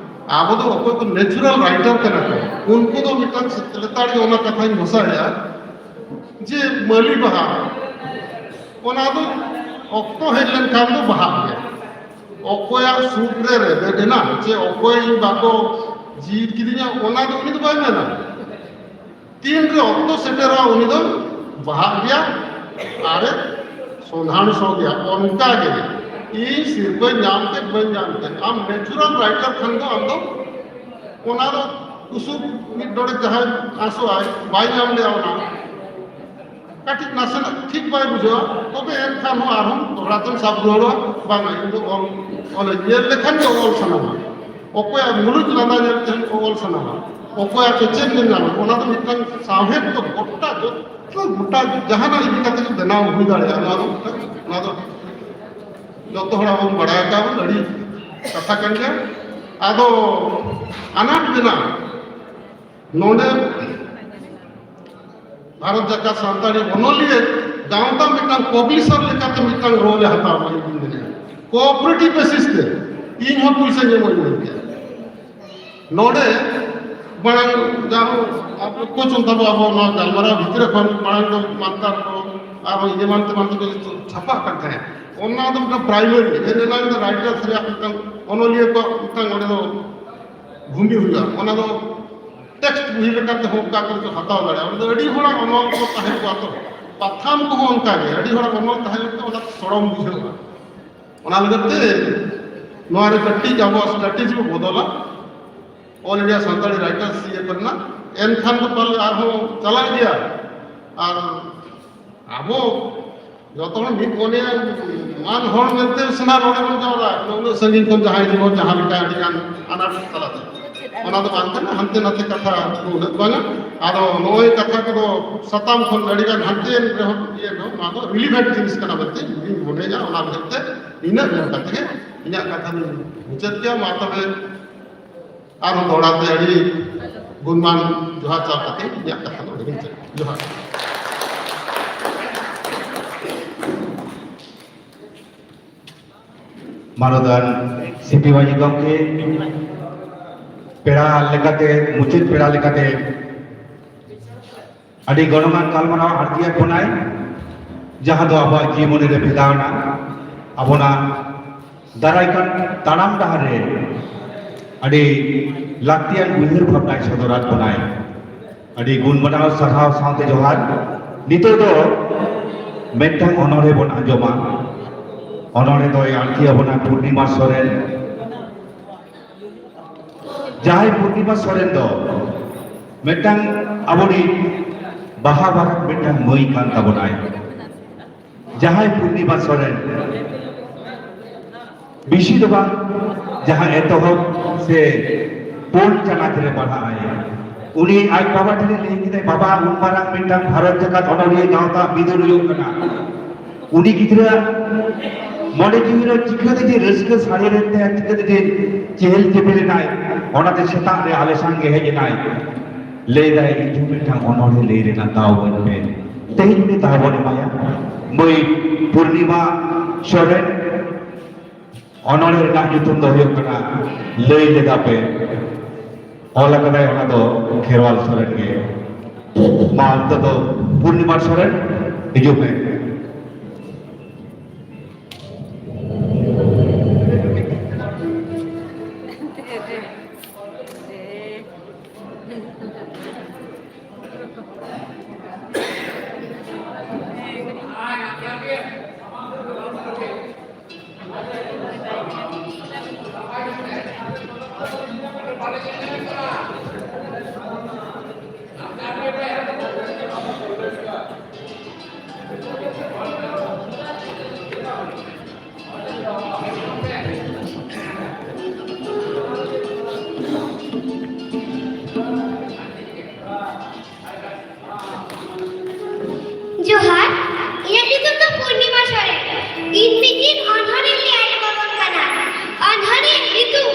ᱟᱵᱚ ᱫᱚ ᱚᱠᱚᱭ ᱠᱚ ᱱᱮᱪᱟᱨᱟᱞ ᱨᱟᱭᱴᱟᱨ ᱠᱟᱱᱟ ᱠᱚ, ᱩᱱᱠᱩ ᱫᱚ ᱢᱤᱫᱴᱟᱝ ᱞᱮᱛᱟᱲ ᱜᱮ ᱚᱱᱟ ᱠᱟᱛᱷᱟᱧ ᱜᱷᱳᱥᱟᱭᱟ ᱡᱮ ᱢᱟᱹᱞᱤ ᱵᱟᱦᱟ, ᱚᱱᱟ ᱫᱚ ᱚᱠᱛᱚ ᱦᱮᱡ ᱞᱮᱱᱠᱷᱟᱱ ᱫᱚ ᱵᱟᱦᱟᱜ ᱜᱮᱭᱟ᱾ ᱚᱠᱚᱭᱟᱜ ᱥᱩᱠ ᱨᱮ ᱨᱮᱵᱮᱫ ᱮᱱᱟ ᱪᱮ ᱚᱠᱚᱭ ᱤᱧ ᱵᱟᱠᱚ ᱡᱤᱣᱤᱫ ᱠᱤᱫᱤᱧᱟ, ᱚᱱᱟ ᱫᱚ ᱩᱱᱤ ᱫᱚ ᱵᱟᱭ ᱢᱮᱱᱟ᱾ ᱛᱤᱱᱨᱮ ᱚᱠᱛᱚ ᱥᱮᱴᱮᱨᱚᱜᱼᱟ, ᱩᱱᱤ ᱫᱚ ᱵᱟᱦᱟᱜ ᱜᱮᱭᱟ ᱟᱨᱮ ᱥᱚᱸᱫᱷᱟᱬ ᱥᱚ ᱜᱮᱭᱟ᱾ ᱚᱱᱠᱟ ᱜᱮ ᱤᱧ ᱥᱤᱨᱯᱟᱹᱧ ᱧᱟᱢ ᱠᱮᱫ ᱵᱟᱹᱧ ᱧᱟᱢ ᱠᱮᱫ, ᱟᱢ ᱱᱮᱪᱩᱨᱟᱞ ᱨᱟᱭᱴᱟᱨ ᱠᱷᱟᱱ ᱫᱚ ᱟᱢ ᱫᱚ ᱚᱱᱟ ᱫᱚ ᱠᱩᱥᱩᱵ ᱢᱤᱫ ᱰᱚᱸᱰᱮᱠ ᱡᱟᱦᱟᱸᱭ ᱟᱸᱥᱚᱜᱼᱟᱭ, ᱵᱟᱭ ᱧᱟᱢ ᱞᱮᱜᱼᱟ, ᱚᱱᱟ ᱠᱟᱹᱴᱤᱡ ᱱᱟᱥᱮᱱᱟᱜ ᱴᱷᱤᱠ ᱵᱟᱭ ᱵᱩᱡᱷᱟᱹᱣᱟ, ᱛᱚᱵᱮ ᱮᱱᱠᱷᱟᱱ ᱦᱚᱸ ᱟᱨᱦᱚᱸ ᱫᱚᱦᱲᱟ ᱛᱮᱢ ᱥᱟᱵ ᱨᱩᱣᱟᱹᱲᱚᱜᱼᱟ, ᱵᱟᱝᱟ ᱤᱧ ᱫᱚ ᱚᱞ, ᱚᱞ ᱧᱮᱞ ᱞᱮᱠᱷᱟᱱ ᱜᱮ ᱚᱞ ᱥᱟᱱᱟᱢᱟ᱾ ᱚᱠᱚᱭᱟᱜ ᱢᱩᱞᱩᱡ ᱞᱟᱸᱫᱟ ᱧᱮᱞ ᱛᱮᱦᱚᱸ ᱚᱞ ᱥᱟᱱᱟᱢᱟ, ᱚᱠᱚᱭᱟᱜ ᱪᱮᱪᱮᱫ ᱧᱮᱞ ᱧᱟᱢᱟ, ᱚᱱᱟ ᱫᱚ ᱢᱤᱫᱴᱟᱝ ᱥᱟᱶᱦᱮᱫ ᱫᱚ ᱜᱚᱴᱟ, ᱡᱚᱛᱚ ᱜᱚᱴᱟ ᱡᱟᱦᱟᱱᱟᱜ ᱤᱫᱤ ᱠᱟᱛᱮ ᱜᱮ ᱵᱮᱱᱟᱣ ᱦᱩᱭ ᱫᱟᱲᱮᱭᱟᱜᱼᱟ᱾ ᱱᱚᱣᱟ ᱫᱚ ᱢᱤᱫᱴᱟᱝ, ᱱᱚᱣᱟ ᱫᱚ ᱡᱚᱛᱚ ᱦᱚᱲ ᱟᱵᱚᱱ ᱵᱟᱲᱟᱭ ᱟᱠᱟᱫ ᱵᱚᱱ, ᱟᱹᱰᱤ ᱠᱟᱛᱷᱟ ᱠᱟᱱ ᱜᱮᱭᱟ᱾ ᱟᱫᱚ ᱟᱱᱟᱴ ᱢᱮᱱᱟᱜᱼᱟ ᱱᱚᱰᱮ᱾ ᱵᱷᱟᱨᱚᱛ ᱡᱟᱠᱟᱛ ᱥᱟᱱᱛᱟᱲᱤ ᱚᱱᱚᱞᱤᱭᱟᱹ ᱜᱟᱶᱛᱟ ᱢᱤᱫᱴᱟᱝ ᱯᱟᱵᱽᱞᱤᱥᱟᱨ ᱞᱮᱠᱟᱛᱮ ᱢᱤᱫᱴᱟᱝ ᱨᱳᱞ ᱮ ᱦᱟᱛᱟᱣ ᱢᱟ, ᱤᱧ ᱫᱩᱧ ᱢᱮᱱᱟ ᱠᱳᱚᱯᱟᱨᱮᱴᱤᱵᱷ ᱵᱮᱥᱤᱥ ᱛᱮ ᱤᱧ ᱦᱚᱸ ᱯᱩᱭᱥᱟᱹᱧ ᱮᱢᱚᱜ ᱤᱧ ᱢᱮᱱ ᱠᱮᱭᱟ᱾ ᱱᱚᱰᱮ ᱢᱟᱲᱟᱝ ᱡᱟᱦᱟᱸ ᱟᱵᱚ ᱠᱳᱪ ᱛᱟᱵᱚ ᱟᱵᱚ ᱱᱚᱣᱟ ᱜᱟᱞᱢᱟᱨᱟᱣ ᱵᱷᱤᱛᱨᱤ ᱠᱷᱚᱱ ᱢᱟᱲᱟᱝ ᱫᱚ ᱢᱟᱱᱛᱟᱨ ᱠᱚ ᱟᱨ ᱮᱢᱟᱱ ᱛᱮᱢᱟᱱ ᱛᱮᱠᱚ ᱪᱷᱟᱯᱟᱜ ᱠᱟᱱ ᱛᱟᱦᱮᱸᱫ᱾ ᱚᱱᱟ ᱫᱚ ᱢᱤᱫᱴᱟᱝ ᱯᱨᱟᱭᱢᱟᱨᱤ, ᱮᱱ ᱮᱞᱟᱝ ᱫᱚ ᱨᱟᱭᱴᱟᱨᱥ ᱨᱮᱭᱟᱜ ᱢᱤᱫᱴᱟᱝ, ᱚᱱᱚᱞᱤᱭᱟᱹ ᱠᱚᱣᱟᱜ ᱢᱤᱫᱴᱟᱝ ᱚᱸᱰᱮ ᱫᱚ ᱵᱷᱩᱢᱤ ᱦᱩᱭᱩᱜᱼᱟ᱾ ᱚᱱᱟ ᱫᱚ ᱴᱮᱠᱥᱴ ᱵᱚᱦᱤ ᱞᱮᱠᱟᱛᱮ ᱦᱚᱸ ᱚᱱᱠᱟ ᱠᱚ ᱦᱟᱛᱟᱣ ᱫᱟᱲᱮᱭᱟᱜᱼᱟ᱾ ᱚᱸᱰᱮ ᱫᱚ ᱟᱹᱰᱤ ᱦᱚᱲᱟᱜ ᱚᱱᱚᱞ ᱠᱚ ᱛᱟᱦᱮᱸ ᱠᱚᱜᱼᱟ ᱛᱚ, ᱯᱟᱛᱷᱟᱢ ᱠᱚᱦᱚᱸ ᱚᱱᱠᱟ ᱜᱮ, ᱟᱹᱰᱤ ᱦᱚᱲᱟᱜ ᱚᱱᱚᱞ ᱛᱟᱦᱮᱸ ᱞᱮᱱᱠᱷᱟᱱ ᱚᱱᱟ ᱥᱚᱲᱚᱢ ᱵᱩᱡᱷᱟᱹᱜᱼᱟ᱾ ᱚᱱᱟ ᱞᱟᱹᱜᱤᱫ ᱛᱮ ᱱᱚᱣᱟ ᱨᱮ ᱠᱟᱹᱴᱤᱡ ᱟᱵᱚᱣᱟᱜ ᱥᱴᱨᱟᱴᱮᱡᱤ ᱵᱚ ᱵᱚᱫᱚᱞᱟ, ᱚᱞ ᱤᱱᱰᱤᱭᱟ ᱥᱟᱱᱛᱟᱲᱤ ᱨᱟᱭᱴᱟᱨᱥ ᱤᱭᱟᱹ ᱠᱚᱨᱮᱱᱟᱜ, ᱮᱱᱠᱷᱟᱱ ᱫᱚ ᱯᱟᱞᱮ ᱟᱨᱦᱚᱸ ᱪᱟᱞᱟᱜ ᱜᱮᱭᱟ᱾ ᱟᱨ ᱟᱵᱚ ᱡᱚᱛᱚ ᱦᱚᱲ ᱢᱤᱫ ᱢᱚᱱᱮᱭᱟ, ᱢᱟᱱ ᱦᱚᱲ ᱢᱮᱱᱛᱮ ᱥᱟᱱᱟᱢ ᱱᱚᱰᱮ ᱵᱚᱱ ᱡᱟᱣᱨᱟ ᱟᱠᱟᱱᱟ, ᱩᱱᱟᱹᱜ ᱥᱟᱺᱜᱤᱧ ᱠᱷᱚᱱ ᱡᱟᱦᱟᱸᱭ ᱡᱮᱢᱚᱱ ᱡᱟᱦᱟᱸ ᱞᱮᱠᱟ ᱟᱹᱰᱤ ᱜᱟᱱ ᱟᱱᱟᱴ ᱛᱟᱞᱟᱛᱮ᱾ ᱚᱱᱟ ᱫᱚ ᱵᱟᱝ ᱠᱟᱱᱟ, ᱦᱟᱱᱛᱮ ᱱᱟᱛᱮ ᱠᱟᱛᱷᱟ ᱫᱚ ᱩᱱᱟᱹᱜ ᱵᱟᱝᱟ᱾ ᱟᱫᱚ ᱱᱚᱜᱼᱚᱭ ᱠᱟᱛᱷᱟ ᱠᱚᱫᱚ ᱥᱟᱛᱟᱢ ᱠᱷᱚᱱ ᱟᱹᱰᱤ ᱜᱟᱱ ᱦᱟᱱᱛᱮ ᱨᱮᱦᱚᱸ ᱤᱭᱟᱹ ᱨᱮᱦᱚᱸ ᱱᱚᱣᱟ ᱫᱚ ᱨᱤᱞᱤᱵᱷᱮᱱᱴ ᱡᱤᱱᱤᱥ ᱠᱟᱱᱟ ᱢᱮᱱᱛᱮ ᱤᱧ ᱢᱚᱱᱮᱭᱟ᱾ ᱚᱱᱟ ᱞᱟᱹᱜᱤᱫ ᱛᱮ ᱤᱱᱟᱹᱜ ᱢᱮᱱ ᱠᱟᱛᱮ ᱜᱮ ᱤᱧᱟᱹᱜ ᱠᱟᱛᱷᱟ ᱫᱚᱧ ᱢᱩᱪᱟᱹᱫ ᱜᱮᱭᱟ᱾ ᱢᱟ ᱛᱚᱵᱮ ᱟᱨᱦᱚᱸ ᱫᱚᱦᱲᱟ ᱛᱮ ᱟᱹᱰᱤ ᱜᱩᱱᱢᱟᱱ ᱡᱚᱦᱟᱨ ᱪᱟᱞ ᱠᱟᱛᱮ ᱤᱧᱟᱹᱜ ᱠᱟᱛᱷᱟ ᱫᱚ ᱚᱸᱰᱮ ᱜᱤᱧ ᱢᱩᱪᱟᱹᱫ᱾ ᱡᱚᱦᱟᱨ᱾ ᱢᱟᱱᱚᱛᱟᱱ ᱥᱤᱯᱤ ᱢᱟᱹᱡᱷᱤ ᱜᱚᱢᱠᱮ, ᱯᱮᱲᱟ ᱞᱮᱠᱟᱛᱮ, ᱢᱩᱪᱟᱹᱫ ᱯᱮᱲᱟ ᱞᱮᱠᱟᱛᱮ ᱟᱹᱰᱤ ᱜᱚᱱᱚᱝᱟᱱ ᱜᱟᱞᱢᱟᱨᱟᱣ ᱟᱬᱛᱤᱭᱟᱫ ᱵᱚᱱᱟᱭ, ᱡᱟᱦᱟᱸ ᱫᱚ ᱟᱵᱚᱣᱟᱜ ᱡᱤᱵᱚᱱ ᱨᱮ ᱵᱷᱮᱫᱟᱣ ᱮᱱᱟ, ᱟᱵᱚᱱᱟᱜ ᱫᱟᱨᱟᱭ ᱠᱟᱱ ᱛᱟᱲᱟᱢ ᱰᱟᱦᱟᱨ ᱨᱮ ᱟᱹᱰᱤ ᱞᱟᱹᱠᱛᱤᱭᱟᱱ ᱩᱭᱦᱟᱹᱨ ᱵᱷᱟᱵᱽᱱᱟᱭ ᱥᱚᱫᱚᱨᱟᱫ ᱵᱚᱱᱟᱭ᱾ ᱟᱹᱰᱤ ᱜᱩᱱ ᱢᱟᱱᱟᱣ ᱥᱟᱨᱦᱟᱣ ᱥᱟᱶᱛᱮ ᱡᱚᱦᱟᱨ᱾ ᱱᱤᱛᱚᱜ ᱫᱚ ᱢᱤᱫᱴᱟᱝ ᱚᱱᱚᱬᱦᱮ ᱵᱚᱱ ᱟᱸᱡᱚᱢᱟ᱾ ᱚᱱᱚᱬᱦᱮ ᱫᱚᱭ ᱟᱬᱛᱤ ᱟᱵᱚᱱᱟ ᱯᱩᱨᱱᱤᱢᱟ ᱥᱚᱨᱮᱱ᱾ ᱡᱟᱦᱟᱸᱭ ᱯᱩᱨᱱᱤᱢᱟ ᱥᱚᱨᱮᱱ ᱫᱚ ᱢᱤᱫᱴᱟᱝ ᱟᱵᱚᱨᱤᱡ ᱵᱟᱦᱟ ᱵᱟᱨᱟᱠ ᱢᱤᱫᱴᱟᱝ ᱢᱟᱹᱭ ᱠᱟᱱ ᱛᱟᱵᱚᱱᱟᱭ᱾ ᱡᱟᱦᱟᱸᱭ ᱯᱩᱨᱱᱤᱢᱟ ᱥᱚᱨᱮᱱ ᱵᱮᱥᱤ ᱫᱚ ᱵᱟᱝ, ᱡᱟᱦᱟᱸ ᱮᱛᱚᱦᱚᱵ ᱥᱮ ᱯᱩᱱ ᱪᱟᱱᱟᱪ ᱨᱮ ᱯᱟᱲᱦᱟᱜ ᱟᱭ, ᱩᱱᱤ ᱟᱡ ᱵᱟᱵᱟ ᱴᱷᱮᱱ ᱞᱟᱹᱭ ᱠᱮᱫᱟᱭ, "ᱵᱟᱵᱟ, ᱩᱱ ᱢᱟᱨᱟᱝ ᱢᱤᱫᱴᱟᱝ ᱵᱷᱟᱨᱚᱛ ᱡᱟᱠᱟᱛ ᱚᱱᱚᱞᱤᱭᱟᱹ ᱜᱟᱶᱛᱟ ᱵᱤᱫᱩᱨ ᱦᱩᱭᱩᱜ ᱠᱟᱱᱟ, ᱩᱱᱤ ᱜᱤᱫᱽᱨᱟᱹ ᱢᱚᱱᱮ ᱡᱤᱣᱤ ᱨᱮ ᱪᱤᱠᱟᱹᱛᱮ ᱡᱮ ᱨᱟᱹᱥᱠᱟᱹ ᱥᱟᱹᱨᱤ ᱞᱮᱱ ᱛᱟᱭᱟ, ᱪᱤᱠᱟᱹᱛᱮ ᱡᱮ ᱪᱮᱦᱮᱞ ᱪᱮᱯᱮᱞ ᱮᱱᱟᱭ, ᱚᱱᱟᱛᱮ ᱥᱮᱛᱟᱜ ᱨᱮ ᱟᱞᱮ ᱥᱟᱝᱜᱮ ᱦᱮᱡ ᱮᱱᱟᱭ, ᱞᱟᱹᱭ ᱫᱟᱭ, ᱤᱧ ᱦᱚᱸ ᱢᱤᱫᱴᱟᱝ ᱚᱱᱚᱬᱦᱮ ᱞᱟᱹᱭ ᱨᱮᱱᱟᱜ ᱫᱟᱣ ᱤᱢᱟᱹᱧ ᱯᱮ᱾" ᱛᱮᱦᱮᱧ ᱩᱱᱤ ᱫᱟᱣ ᱵᱚᱱ ᱮᱢᱟᱭᱟ᱾ ᱢᱟᱹᱭ ᱯᱩᱨᱱᱤᱢᱟ ᱥᱚᱨᱮᱱ, ᱚᱱᱚᱬᱦᱮ ᱨᱮᱱᱟᱜ ᱧᱩᱛᱩᱢ ᱫᱚ ᱦᱩᱭᱩᱜ ᱠᱟᱱᱟ ᱞᱟᱹᱭ ᱞᱮᱫᱟ ᱯᱮ᱾ ᱚᱞ ᱟᱠᱟᱫᱟᱭ ᱚᱱᱟ ᱫᱚ ᱠᱷᱮᱨᱣᱟᱞ ᱥᱚᱨᱮᱱ ᱜᱮ᱾ ᱢᱟ ᱱᱤᱛᱚᱜ ᱫᱚ ᱯᱩᱨᱱᱤᱢᱟ ᱥᱚᱨᱮᱱ, ᱦᱤᱡᱩᱜ ᱢᱮ᱾ ᱡᱚᱦᱟᱨ, ᱤᱧᱟᱹᱜ ᱧᱩᱛᱩᱢ ᱫᱚ ᱯᱩᱨᱱᱤᱢᱟ ᱥᱚᱨᱮᱱ᱾ ᱤᱧ ᱢᱤᱫᱴᱤᱡ ᱚᱱᱚᱬᱦᱮ ᱞᱟᱹᱭ ᱟᱸᱡᱚᱢ ᱟᱵᱚᱱ ᱠᱟᱱᱟ᱾ ᱚᱱᱚᱬᱦᱮ ᱧᱩᱛᱩᱢ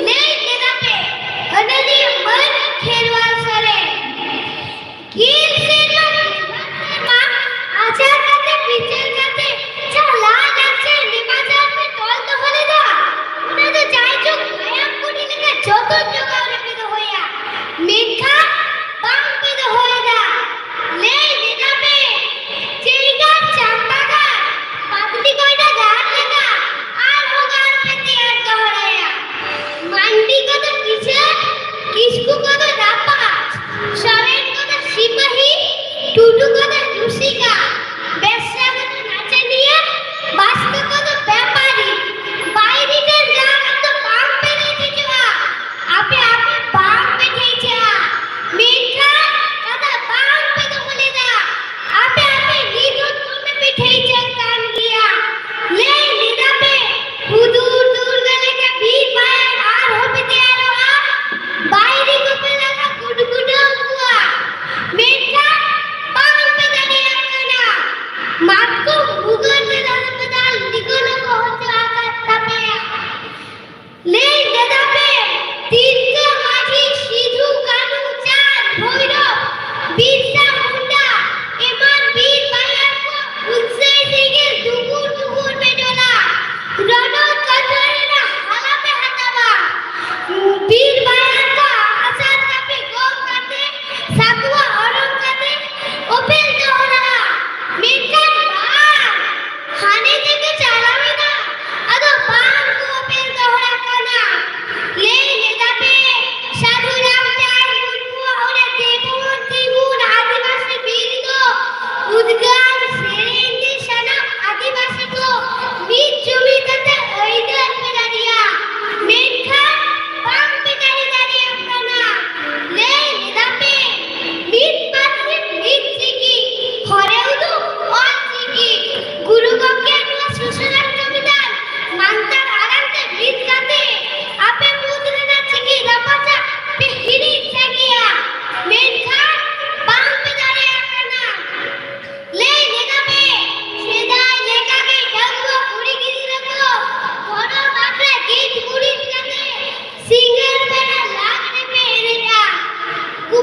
ᱞᱟᱹᱭ ᱞᱮᱫᱟ ᱯᱮ, ᱚᱱᱚᱞᱤᱭᱟᱹ ᱢᱟᱹᱱ ᱠᱷᱮᱨᱣᱟᱞ ᱥᱚᱨᱮᱱ᱾ ᱜᱮᱞ ᱥᱮᱨᱢᱟ, ᱜᱮᱞᱵᱟᱨ ᱥᱮᱨᱢᱟ ᱟᱪᱟᱨ ᱠᱟᱛᱮ, ᱵᱤᱪᱟᱹᱨ ᱠᱟᱛᱮ, ᱡᱟᱦᱟᱸ ᱞᱟᱭ ᱞᱟᱠᱪᱟᱨ ᱱᱮᱢᱟᱪᱟᱨ ᱯᱮ ᱛᱚᱞ ᱫᱚᱦᱚ ᱞᱮᱫᱟ, ᱚᱱᱟ ᱫᱚ ᱡᱟᱭᱡᱩᱜᱽ ᱢᱟᱭᱟᱢ ᱠᱩᱲᱤ ᱞᱮᱠᱟ ᱡᱚᱛᱚᱱ ᱡᱚᱜᱟᱣ ᱨᱮᱯᱮ ᱫᱚᱦᱚᱭᱟ᱾ ᱢᱮᱱᱠᱷᱟᱱ ᱵᱟᱝ ᱯᱮ ᱫᱚᱦᱚᱭᱮᱫᱟ᱾ ᱞᱟᱹᱭ ᱞᱮᱫᱟ ᱯᱮ, ᱪᱮᱭᱜᱟᱨ ᱪᱟᱢᱯᱟ ᱜᱟᱲ, ᱯᱟᱛᱞᱤ ᱠᱚᱭᱰᱟ ᱜᱟᱲ ᱞᱮᱠᱟ ᱟᱨᱦᱚᱸ ᱜᱟᱲ ᱯᱮ ᱛᱮᱭᱟᱨ ᱫᱚᱦᱲᱟᱭᱟ᱾ ᱢᱟᱱᱰᱤ ᱠᱚᱫᱚ ᱠᱤᱥᱟᱹᱬ, ᱠᱤᱥᱠᱩ ᱠᱚᱫᱚ ᱨᱟᱯᱟᱡᱽ, ᱥᱚᱨᱮᱱ ᱠᱚᱫᱚ ᱥᱤᱯᱟᱹᱦᱤ, ᱴᱩᱰᱩ ᱠᱚᱫᱚ ᱨᱩᱥᱤᱠᱟ, ᱵᱮᱥᱨᱟ ᱠᱚᱫᱚ ᱱᱟᱪᱚᱱᱤᱭᱟᱹ, ᱵᱟᱥᱠᱮ ᱠᱚᱫᱚ ᱵᱮᱯᱟᱨᱤ᱾ ᱵᱟᱭᱨᱤ ᱨᱮᱱ ᱨᱟᱜ ᱫᱚ ᱵᱟᱝ ᱯᱮ ᱨᱮᱡ ᱦᱚᱪᱚᱜᱼᱟ᱾ ᱟᱯᱮ ᱟᱯᱮ ᱵᱟᱝ ᱯᱮ ᱴᱷᱮᱡᱟ, ᱢᱮᱱᱠᱷᱟᱱ ᱠᱟᱛᱷᱟ ᱵᱟᱝ ᱯᱮ ᱫᱚᱦᱚ ᱞᱮᱫᱟ᱾ ᱟᱯᱮ ᱟᱯᱮ ᱱᱤᱛ ᱦᱚᱸ ᱫᱚᱢᱮ ᱯᱮ ᱴᱷᱮᱡᱟ ᱠᱟᱱ ᱜᱮᱭᱟ᱾ ᱞᱟᱹᱭ ᱞᱮᱫᱟ ᱯᱮ, ᱦᱩᱫᱩᱲ ᱫᱩᱨᱜᱟᱹ ᱞᱮᱠᱟ ᱵᱤᱨ ᱵᱟᱭᱟᱨ ᱟᱨᱦᱚᱸ ᱯᱮ ᱛᱮᱭᱟᱨᱚᱜᱼᱟ᱾ ᱵᱟᱭᱨᱤ ᱠᱚᱯᱮ ᱞᱟᱜᱟ ᱜᱩᱰᱜᱩᱰᱟᱹᱣ ᱠᱚᱣᱟ, ᱢᱮᱱᱠᱷᱟᱱ ᱵᱟᱝ ᱯᱮ ᱫᱟᱲᱮᱭᱟᱜ ᱠᱟᱱᱟ᱾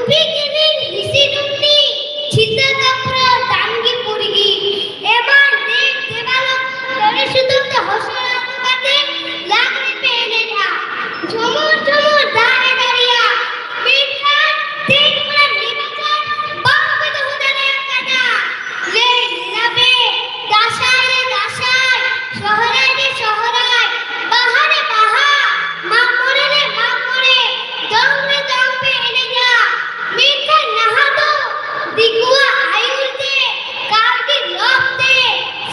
ᱯᱤᱠᱤᱱᱤᱠ ᱦᱤᱥᱤ ᱰᱩᱢᱱᱤ ᱪᱷᱤᱛᱟᱹ ᱠᱟᱯᱨᱟᱹ ᱫᱟᱢᱜᱤ ᱯᱩᱨᱜᱤ ᱮᱢᱟᱱ ᱫᱮᱵ ᱫᱮᱵᱟᱞᱳᱠ ᱛᱮᱨᱮ ᱥᱩᱛᱟᱹᱢ ᱛᱮ ᱦᱚᱥᱚᱲᱟ ᱟᱹᱜᱩ ᱠᱟᱛᱮ ᱞᱟᱜᱽᱲᱮ ᱯᱮ ᱮᱱᱮᱡᱼᱟ᱾ ᱡᱷᱚᱢᱚᱨ ᱡᱷᱚᱢᱚᱨ ᱫᱟᱜ ᱮ ᱫᱟᱲᱮᱭᱟ, ᱢᱮᱱᱠᱷᱟᱱ ᱛᱮᱦᱮᱧ ᱚᱱᱟ ᱱᱮᱢᱟᱪᱟᱨ ᱵᱟᱝ ᱯᱮ ᱫᱚᱦᱚ ᱫᱟᱲᱮᱭᱟᱜ ᱠᱟᱱᱟ᱾ ᱞᱟᱹᱭ ᱞᱮᱫᱟ ᱯᱮ ᱫᱟᱸᱥᱟᱭ ᱨᱮ ᱫᱟᱸᱥᱟᱭ, ᱥᱚᱦᱨᱟᱭ ᱨᱮ ᱥᱚᱦᱨᱟᱭ, ᱵᱟᱦᱟ ᱨᱮ ᱵᱟᱦᱟ, ᱢᱟᱜ ᱢᱚᱬᱮ ᱨᱮ ᱢᱟᱜ ᱢᱚᱬᱮ, ᱫᱚᱝ ᱨᱮ ᱫᱚᱝ ᱯᱮ ᱮᱱᱮᱡᱟ᱾ ᱢᱮᱱᱠᱷᱟᱱ ᱱᱟᱦᱟᱜ ᱫᱚ ᱫᱤᱠᱩᱣᱟᱜ ᱟᱹᱭᱩᱨ ᱛᱮ, ᱠᱟᱹᱣᱰᱤ ᱞᱚᱵᱽ ᱛᱮ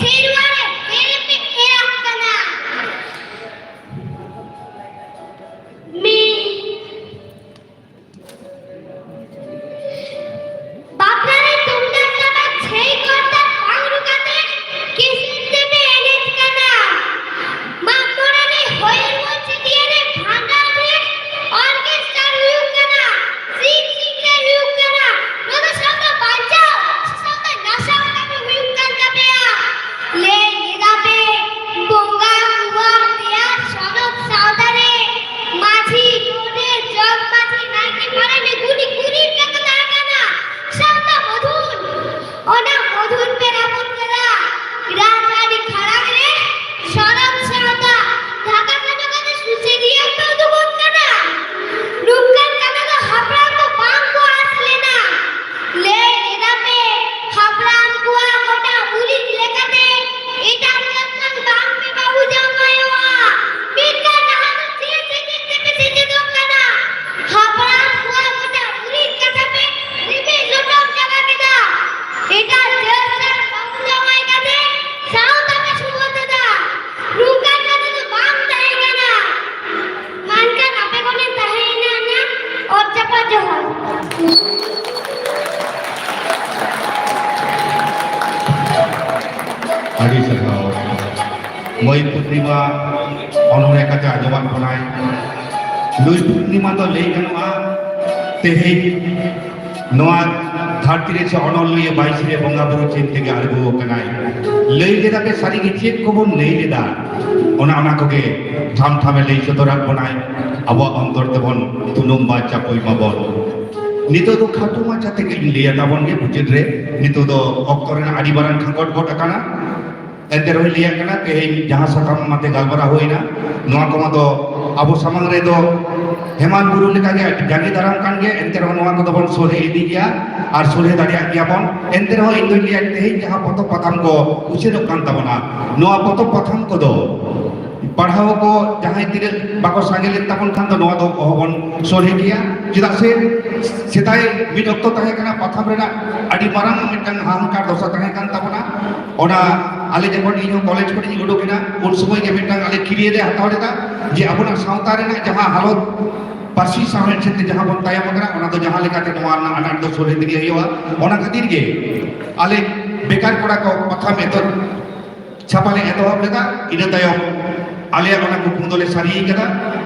ᱥᱮᱨᱣᱟ ᱨᱮ ᱵᱮᱨᱮ ᱯᱮ ᱮᱨᱟᱜ ᱠᱟᱱᱟ᱾ ᱢᱤᱫ ᱵᱟᱯᱞᱟ ᱨᱮ ᱛᱩᱢᱫᱟᱜ ᱴᱟᱢᱟᱠ ᱡᱷᱟᱹᱭ ᱠᱚᱨᱛᱟᱞ ᱵᱟᱝ ᱨᱩ ᱠᱟᱛᱮ ᱠᱤᱥᱤᱱ ᱛᱮᱯᱮ ᱮᱱᱮᱡ ᱠᱟᱱᱟ᱾ ᱢᱟᱜ ᱢᱚᱬᱮ ᱨᱮ, ᱦᱚᱭᱚᱨ ᱢᱚᱧᱪ ᱪᱷᱟᱹᱴᱭᱟᱹᱨ ᱨᱮ, ᱵᱷᱟᱸᱰᱟᱱ ᱨᱮ ᱚᱨᱠᱮᱥᱴᱟᱨ ᱦᱩᱭᱩᱜ ᱠᱟᱱᱟ᱾ ᱥᱤᱧ ᱥᱤᱧ ᱨᱮ ᱦᱩᱭᱩᱜ ᱠᱟᱱᱟ᱾ ᱱᱚᱣᱟ ᱫᱚ ᱥᱟᱶᱛᱟ ᱵᱟᱧᱪᱟᱣ ᱥᱮ ᱥᱟᱶᱛᱟ ᱱᱟᱥᱟᱣ ᱠᱟᱹᱢᱤ ᱦᱩᱭᱩᱜ ᱠᱟᱱ ᱛᱟᱯᱮᱭᱟ? ᱞᱟᱹᱭ ᱞᱮᱫᱟ ᱯᱮ ᱵᱚᱸᱜᱟ ᱠᱚᱣᱟᱜ ᱛᱮᱭᱟᱨ ᱥᱚᱱᱚᱛ ᱥᱟᱶᱛᱟ ᱨᱮ ᱢᱟᱹᱡᱷᱤ, ᱜᱚᱰᱮᱛ, ᱡᱚᱜᱽ ᱢᱟᱹᱡᱷᱤ, ᱱᱟᱭᱠᱮ, ᱯᱟᱨᱟᱱᱤᱠ, ᱜᱩᱱᱤ ᱜᱩᱨᱤᱵ ᱞᱮᱠᱟ ᱛᱟᱦᱮᱸ ᱠᱟᱱᱟ ᱥᱟᱶᱛᱟ ᱢᱚᱫᱷᱩᱱ᱾ ᱚᱱᱟ ᱢᱚᱫᱷᱩᱱ ᱯᱮ ᱨᱟᱯᱩᱫ ᱠᱮᱫᱟ᱾ ᱨᱟᱡᱽᱟᱹᱨᱤ ᱠᱷᱟᱲᱟᱝ ᱨᱮ ᱥᱚᱱᱚᱛ ᱥᱟᱶᱛᱟ ᱰᱷᱟᱠᱟ ᱠᱷᱟᱸᱰᱚ ᱠᱟᱛᱮ ᱥᱩᱥᱟᱹᱨᱤᱭᱟᱹ ᱯᱮ ᱩᱫᱩᱜᱚᱜ ᱠᱟᱱᱟ᱾ ᱱᱚᱝᱠᱟᱱ ᱠᱟᱛᱷᱟ ᱫᱚ ᱦᱟᱯᱲᱟᱢ ᱠᱚ ᱵᱟᱝ ᱠᱚ ᱟᱸᱥ ᱞᱮᱱᱟ᱾ ᱞᱟᱹᱭ ᱞᱮᱫᱟ ᱯᱮ ᱦᱟᱯᱲᱟᱢ ᱠᱚᱣᱟᱜ ᱜᱚᱴᱟ ᱩᱨᱤᱡ ᱞᱮᱠᱟᱛᱮ ᱮᱴᱟᱜ ᱡᱟᱹᱛ ᱠᱷᱚᱱ ᱵᱟᱝ ᱯᱮ ᱵᱟᱹᱦᱩ ᱡᱟᱶᱟᱭᱚᱜᱼᱟ᱾ ᱢᱮᱱᱠᱷᱟᱱ ᱱᱟᱦᱟᱜ ᱫᱚ ᱪᱮᱫ ᱥᱮᱪᱮᱫ ᱛᱮᱯᱮ ᱥᱮᱪᱮᱫᱚᱜ ᱠᱟᱱᱟ? ᱦᱟᱯᱲᱟᱢ ᱠᱚᱣᱟᱜ ᱜᱚᱴᱟ ᱩᱨᱤᱡ ᱠᱟᱛᱷᱟ ᱯᱮ ᱨᱤᱢᱤᱡ ᱞᱚᱴᱚᱢ ᱪᱟᱵᱟ ᱠᱮᱫᱟ᱾ ᱮᱴᱟᱜ ᱡᱟᱹᱛ ᱥᱟᱶ ᱵᱟᱹᱦᱩ ᱡᱟᱶᱟᱭ ᱠᱟᱛᱮ ᱥᱟᱶᱛᱟ ᱯᱮ ᱥᱩᱵᱚᱫ ᱮᱫᱟ᱾ ᱱᱚᱝᱠᱟᱱ ᱠᱟᱛᱷᱟ ᱫᱚ ᱵᱟᱝ ᱛᱟᱦᱮᱸ ᱠᱟᱱᱟ᱾ ᱢᱟ ᱮᱱᱠᱷᱟᱱ ᱟᱯᱮ ᱠᱚ ᱴᱷᱮᱱ ᱛᱟᱦᱮᱸᱭᱮᱱᱟ ᱚᱱᱟ ᱚᱛ ᱪᱟᱯᱟᱫ ᱡᱚᱦᱟᱨ᱾ ᱟᱹᱰᱤ ᱥᱟᱨᱦᱟᱣ᱾ ᱢᱟᱹᱭ ᱯᱩᱨᱱᱤᱢᱟ ᱚᱱᱚᱬᱦᱮ ᱠᱟᱛᱮ ᱟᱸᱡᱚᱢᱟᱫ ᱵᱚᱱᱟᱭ᱾ ᱱᱩᱭ ᱯᱩᱨᱱᱤᱢᱟ ᱫᱚ ᱞᱟᱹᱭ ᱜᱟᱱᱚᱜᱼᱟ, ᱛᱮᱦᱮᱧ ᱱᱚᱣᱟ ᱫᱷᱟᱹᱨᱛᱤ ᱨᱮ ᱥᱮ ᱚᱱᱚᱞᱤᱭᱟᱹ ᱵᱟᱭᱥᱤ ᱨᱮ ᱵᱚᱸᱜᱟ ᱵᱩᱨᱩ ᱪᱤᱱ ᱛᱮᱜᱮ ᱟᱬᱜᱚ ᱟᱠᱟᱱᱟᱭ᱾ ᱞᱟᱹᱭ ᱞᱮᱫᱟ ᱯᱮ ᱥᱟᱹᱨᱤ ᱜᱮ ᱪᱮᱫ ᱠᱚᱵᱚᱱ ᱞᱟᱹᱭ ᱞᱮᱫᱟ, ᱚᱱᱟ, ᱚᱱᱟ ᱠᱚᱜᱮ ᱴᱷᱟᱢ ᱴᱷᱟᱢᱮ ᱞᱟᱹᱭ ᱥᱚᱫᱚᱨᱟᱫ ᱵᱚᱱᱟᱭ᱾ ᱟᱵᱚᱣᱟᱜ ᱚᱱᱛᱚᱨ ᱛᱮᱵᱚᱱ ᱛᱩᱱᱩᱢ ᱵᱟ ᱪᱟᱯᱚᱭ ᱢᱟᱵᱚᱱ᱾ ᱱᱤᱛᱚᱜ ᱫᱚ ᱠᱷᱟᱴᱚ ᱢᱟᱪᱷᱟ ᱛᱮᱜᱮ ᱤᱧ ᱞᱟᱹᱭᱟ ᱛᱟᱵᱚᱱ ᱜᱮ ᱢᱩᱪᱟᱹᱫ ᱨᱮ᱾ ᱱᱤᱛᱚᱜ ᱫᱚ ᱚᱠᱛᱚ ᱨᱮᱱᱟᱜ ᱟᱹᱰᱤ ᱢᱟᱨᱟᱝ ᱠᱷᱟᱸᱜᱚᱴ ᱜᱚᱫ ᱟᱠᱟᱱᱟ᱾ ᱮᱱᱛᱮ ᱨᱮᱦᱚᱸᱧ ᱞᱟᱹᱭᱟᱜ ᱠᱟᱱᱟ, ᱛᱮᱦᱮᱧ ᱡᱟᱦᱟᱸ ᱥᱟᱛᱟᱢ ᱢᱟᱛᱮ ᱜᱟᱞᱢᱟᱨᱟᱣ ᱦᱩᱭᱱᱟ, ᱱᱚᱣᱟ ᱠᱚᱢᱟ ᱫᱚ ᱟᱵᱚ ᱥᱟᱢᱟᱝ ᱨᱮᱫᱚ ᱦᱮᱢᱟᱞ ᱵᱩᱨᱩ ᱞᱮᱠᱟᱜᱮ ᱡᱟᱸᱜᱮ ᱫᱟᱨᱟᱢ ᱠᱟᱱ ᱜᱮᱭᱟ᱾ ᱮᱱᱛᱮ ᱨᱮᱦᱚᱸ ᱱᱚᱣᱟ ᱠᱚᱫᱚ ᱵᱚᱱ ᱥᱚᱞᱦᱮ ᱤᱫᱤ ᱜᱮᱭᱟ ᱟᱨ ᱥᱚᱞᱦᱮ ᱫᱟᱲᱮᱭᱟᱜ ᱜᱮᱭᱟ ᱵᱚᱱ᱾ ᱮᱱᱛᱮ ᱨᱮᱦᱚᱸ ᱤᱧ ᱫᱚᱧ ᱞᱟᱹᱭᱟ, ᱛᱮᱦᱮᱧ ᱡᱟᱦᱟᱸ ᱯᱚᱛᱚᱵ ᱯᱟᱛᱷᱟᱢ ᱠᱚ ᱩᱪᱷᱟᱹᱱᱚᱜ ᱠᱟᱱ ᱛᱟᱵᱚᱱᱟ, ᱱᱚᱣᱟ ᱯᱚᱛᱚᱵ ᱯᱟᱛᱷᱟᱢ ᱠᱚᱫᱚ ᱯᱟᱲᱦᱟᱣ ᱠᱚ ᱡᱟᱦᱟᱸᱭ ᱛᱤᱱᱟᱹᱜ ᱵᱟᱠᱚ ᱥᱟᱸᱜᱮ ᱞᱮᱱ ᱛᱟᱵᱚᱱ ᱠᱷᱟᱱ ᱫᱚ ᱱᱚᱣᱟ ᱫᱚ ᱚᱦᱚᱵᱚᱱ ᱥᱚᱞᱦᱮ ᱠᱮᱭᱟ᱾ ᱪᱮᱫᱟᱜ ᱥᱮ ᱥᱮᱫᱟᱭ ᱢᱤᱫ ᱚᱠᱛᱚ ᱛᱟᱦᱮᱸ ᱠᱟᱱᱟ, ᱯᱟᱛᱷᱟᱢ ᱨᱮᱱᱟᱜ ᱟᱹᱰᱤ ᱢᱟᱨᱟᱝ ᱢᱤᱫᱴᱟᱝ ᱦᱟᱦᱟᱲᱟᱜ ᱫᱚᱥᱟ ᱛᱟᱦᱮᱸ ᱠᱟᱱ ᱛᱟᱵᱚᱱᱟ᱾ ᱚᱱᱟ ᱟᱞᱮ ᱡᱚᱠᱷᱚᱱ ᱤᱧ ᱦᱚᱸ ᱠᱚᱞᱮᱡᱽ ᱠᱷᱚᱱᱤᱧ ᱩᱰᱩᱠ ᱮᱱᱟ, ᱩᱱ ᱥᱚᱢᱚᱭ ᱜᱮ ᱢᱤᱫᱴᱟᱝ ᱟᱞᱮ ᱠᱤᱨᱤᱭᱟᱹ ᱞᱮ ᱦᱟᱛᱟᱣ ᱞᱮᱫᱟ ᱡᱮ ᱟᱵᱚᱱᱟᱜ ᱥᱟᱶᱛᱟ ᱨᱮᱱᱟᱜ ᱡᱟᱦᱟᱸ ᱦᱟᱞᱚᱛ, ᱯᱟᱹᱨᱥᱤ ᱥᱟᱶᱦᱮᱫ ᱥᱮᱫ ᱛᱮ ᱡᱟᱦᱟᱸ ᱵᱚᱱ ᱛᱟᱭᱚᱢ ᱟᱠᱟᱱᱟ, ᱚᱱᱟ ᱫᱚ ᱡᱟᱦᱟᱸ ᱞᱮᱠᱟᱛᱮ ᱱᱚᱣᱟ ᱨᱮᱱᱟᱜ ᱟᱱᱟᱴ ᱫᱚ ᱥᱚᱞᱦᱮ ᱛᱮᱜᱮ ᱦᱩᱭᱩᱜᱼᱟ᱾ ᱚᱱᱟ ᱠᱷᱟᱹᱛᱤᱨ ᱜᱮ ᱟᱞᱮ ᱵᱮᱠᱟᱨ ᱠᱚᱲᱟ ᱠᱚ ᱯᱟᱛᱷᱟᱢ ᱮᱛᱚᱦᱚᱵ ᱪᱷᱟᱯᱟ ᱞᱮ ᱮᱛᱚᱦᱚᱵ ᱞᱮᱫᱟ᱾ ᱤᱱᱟᱹ ᱛᱟᱭᱚᱢ ᱟᱞᱮᱭᱟᱜ ᱚᱱᱟ ᱠᱩᱠᱢᱩ ᱫᱚᱞᱮ ᱥᱟᱹᱨᱤ ᱠᱟᱫᱟ᱾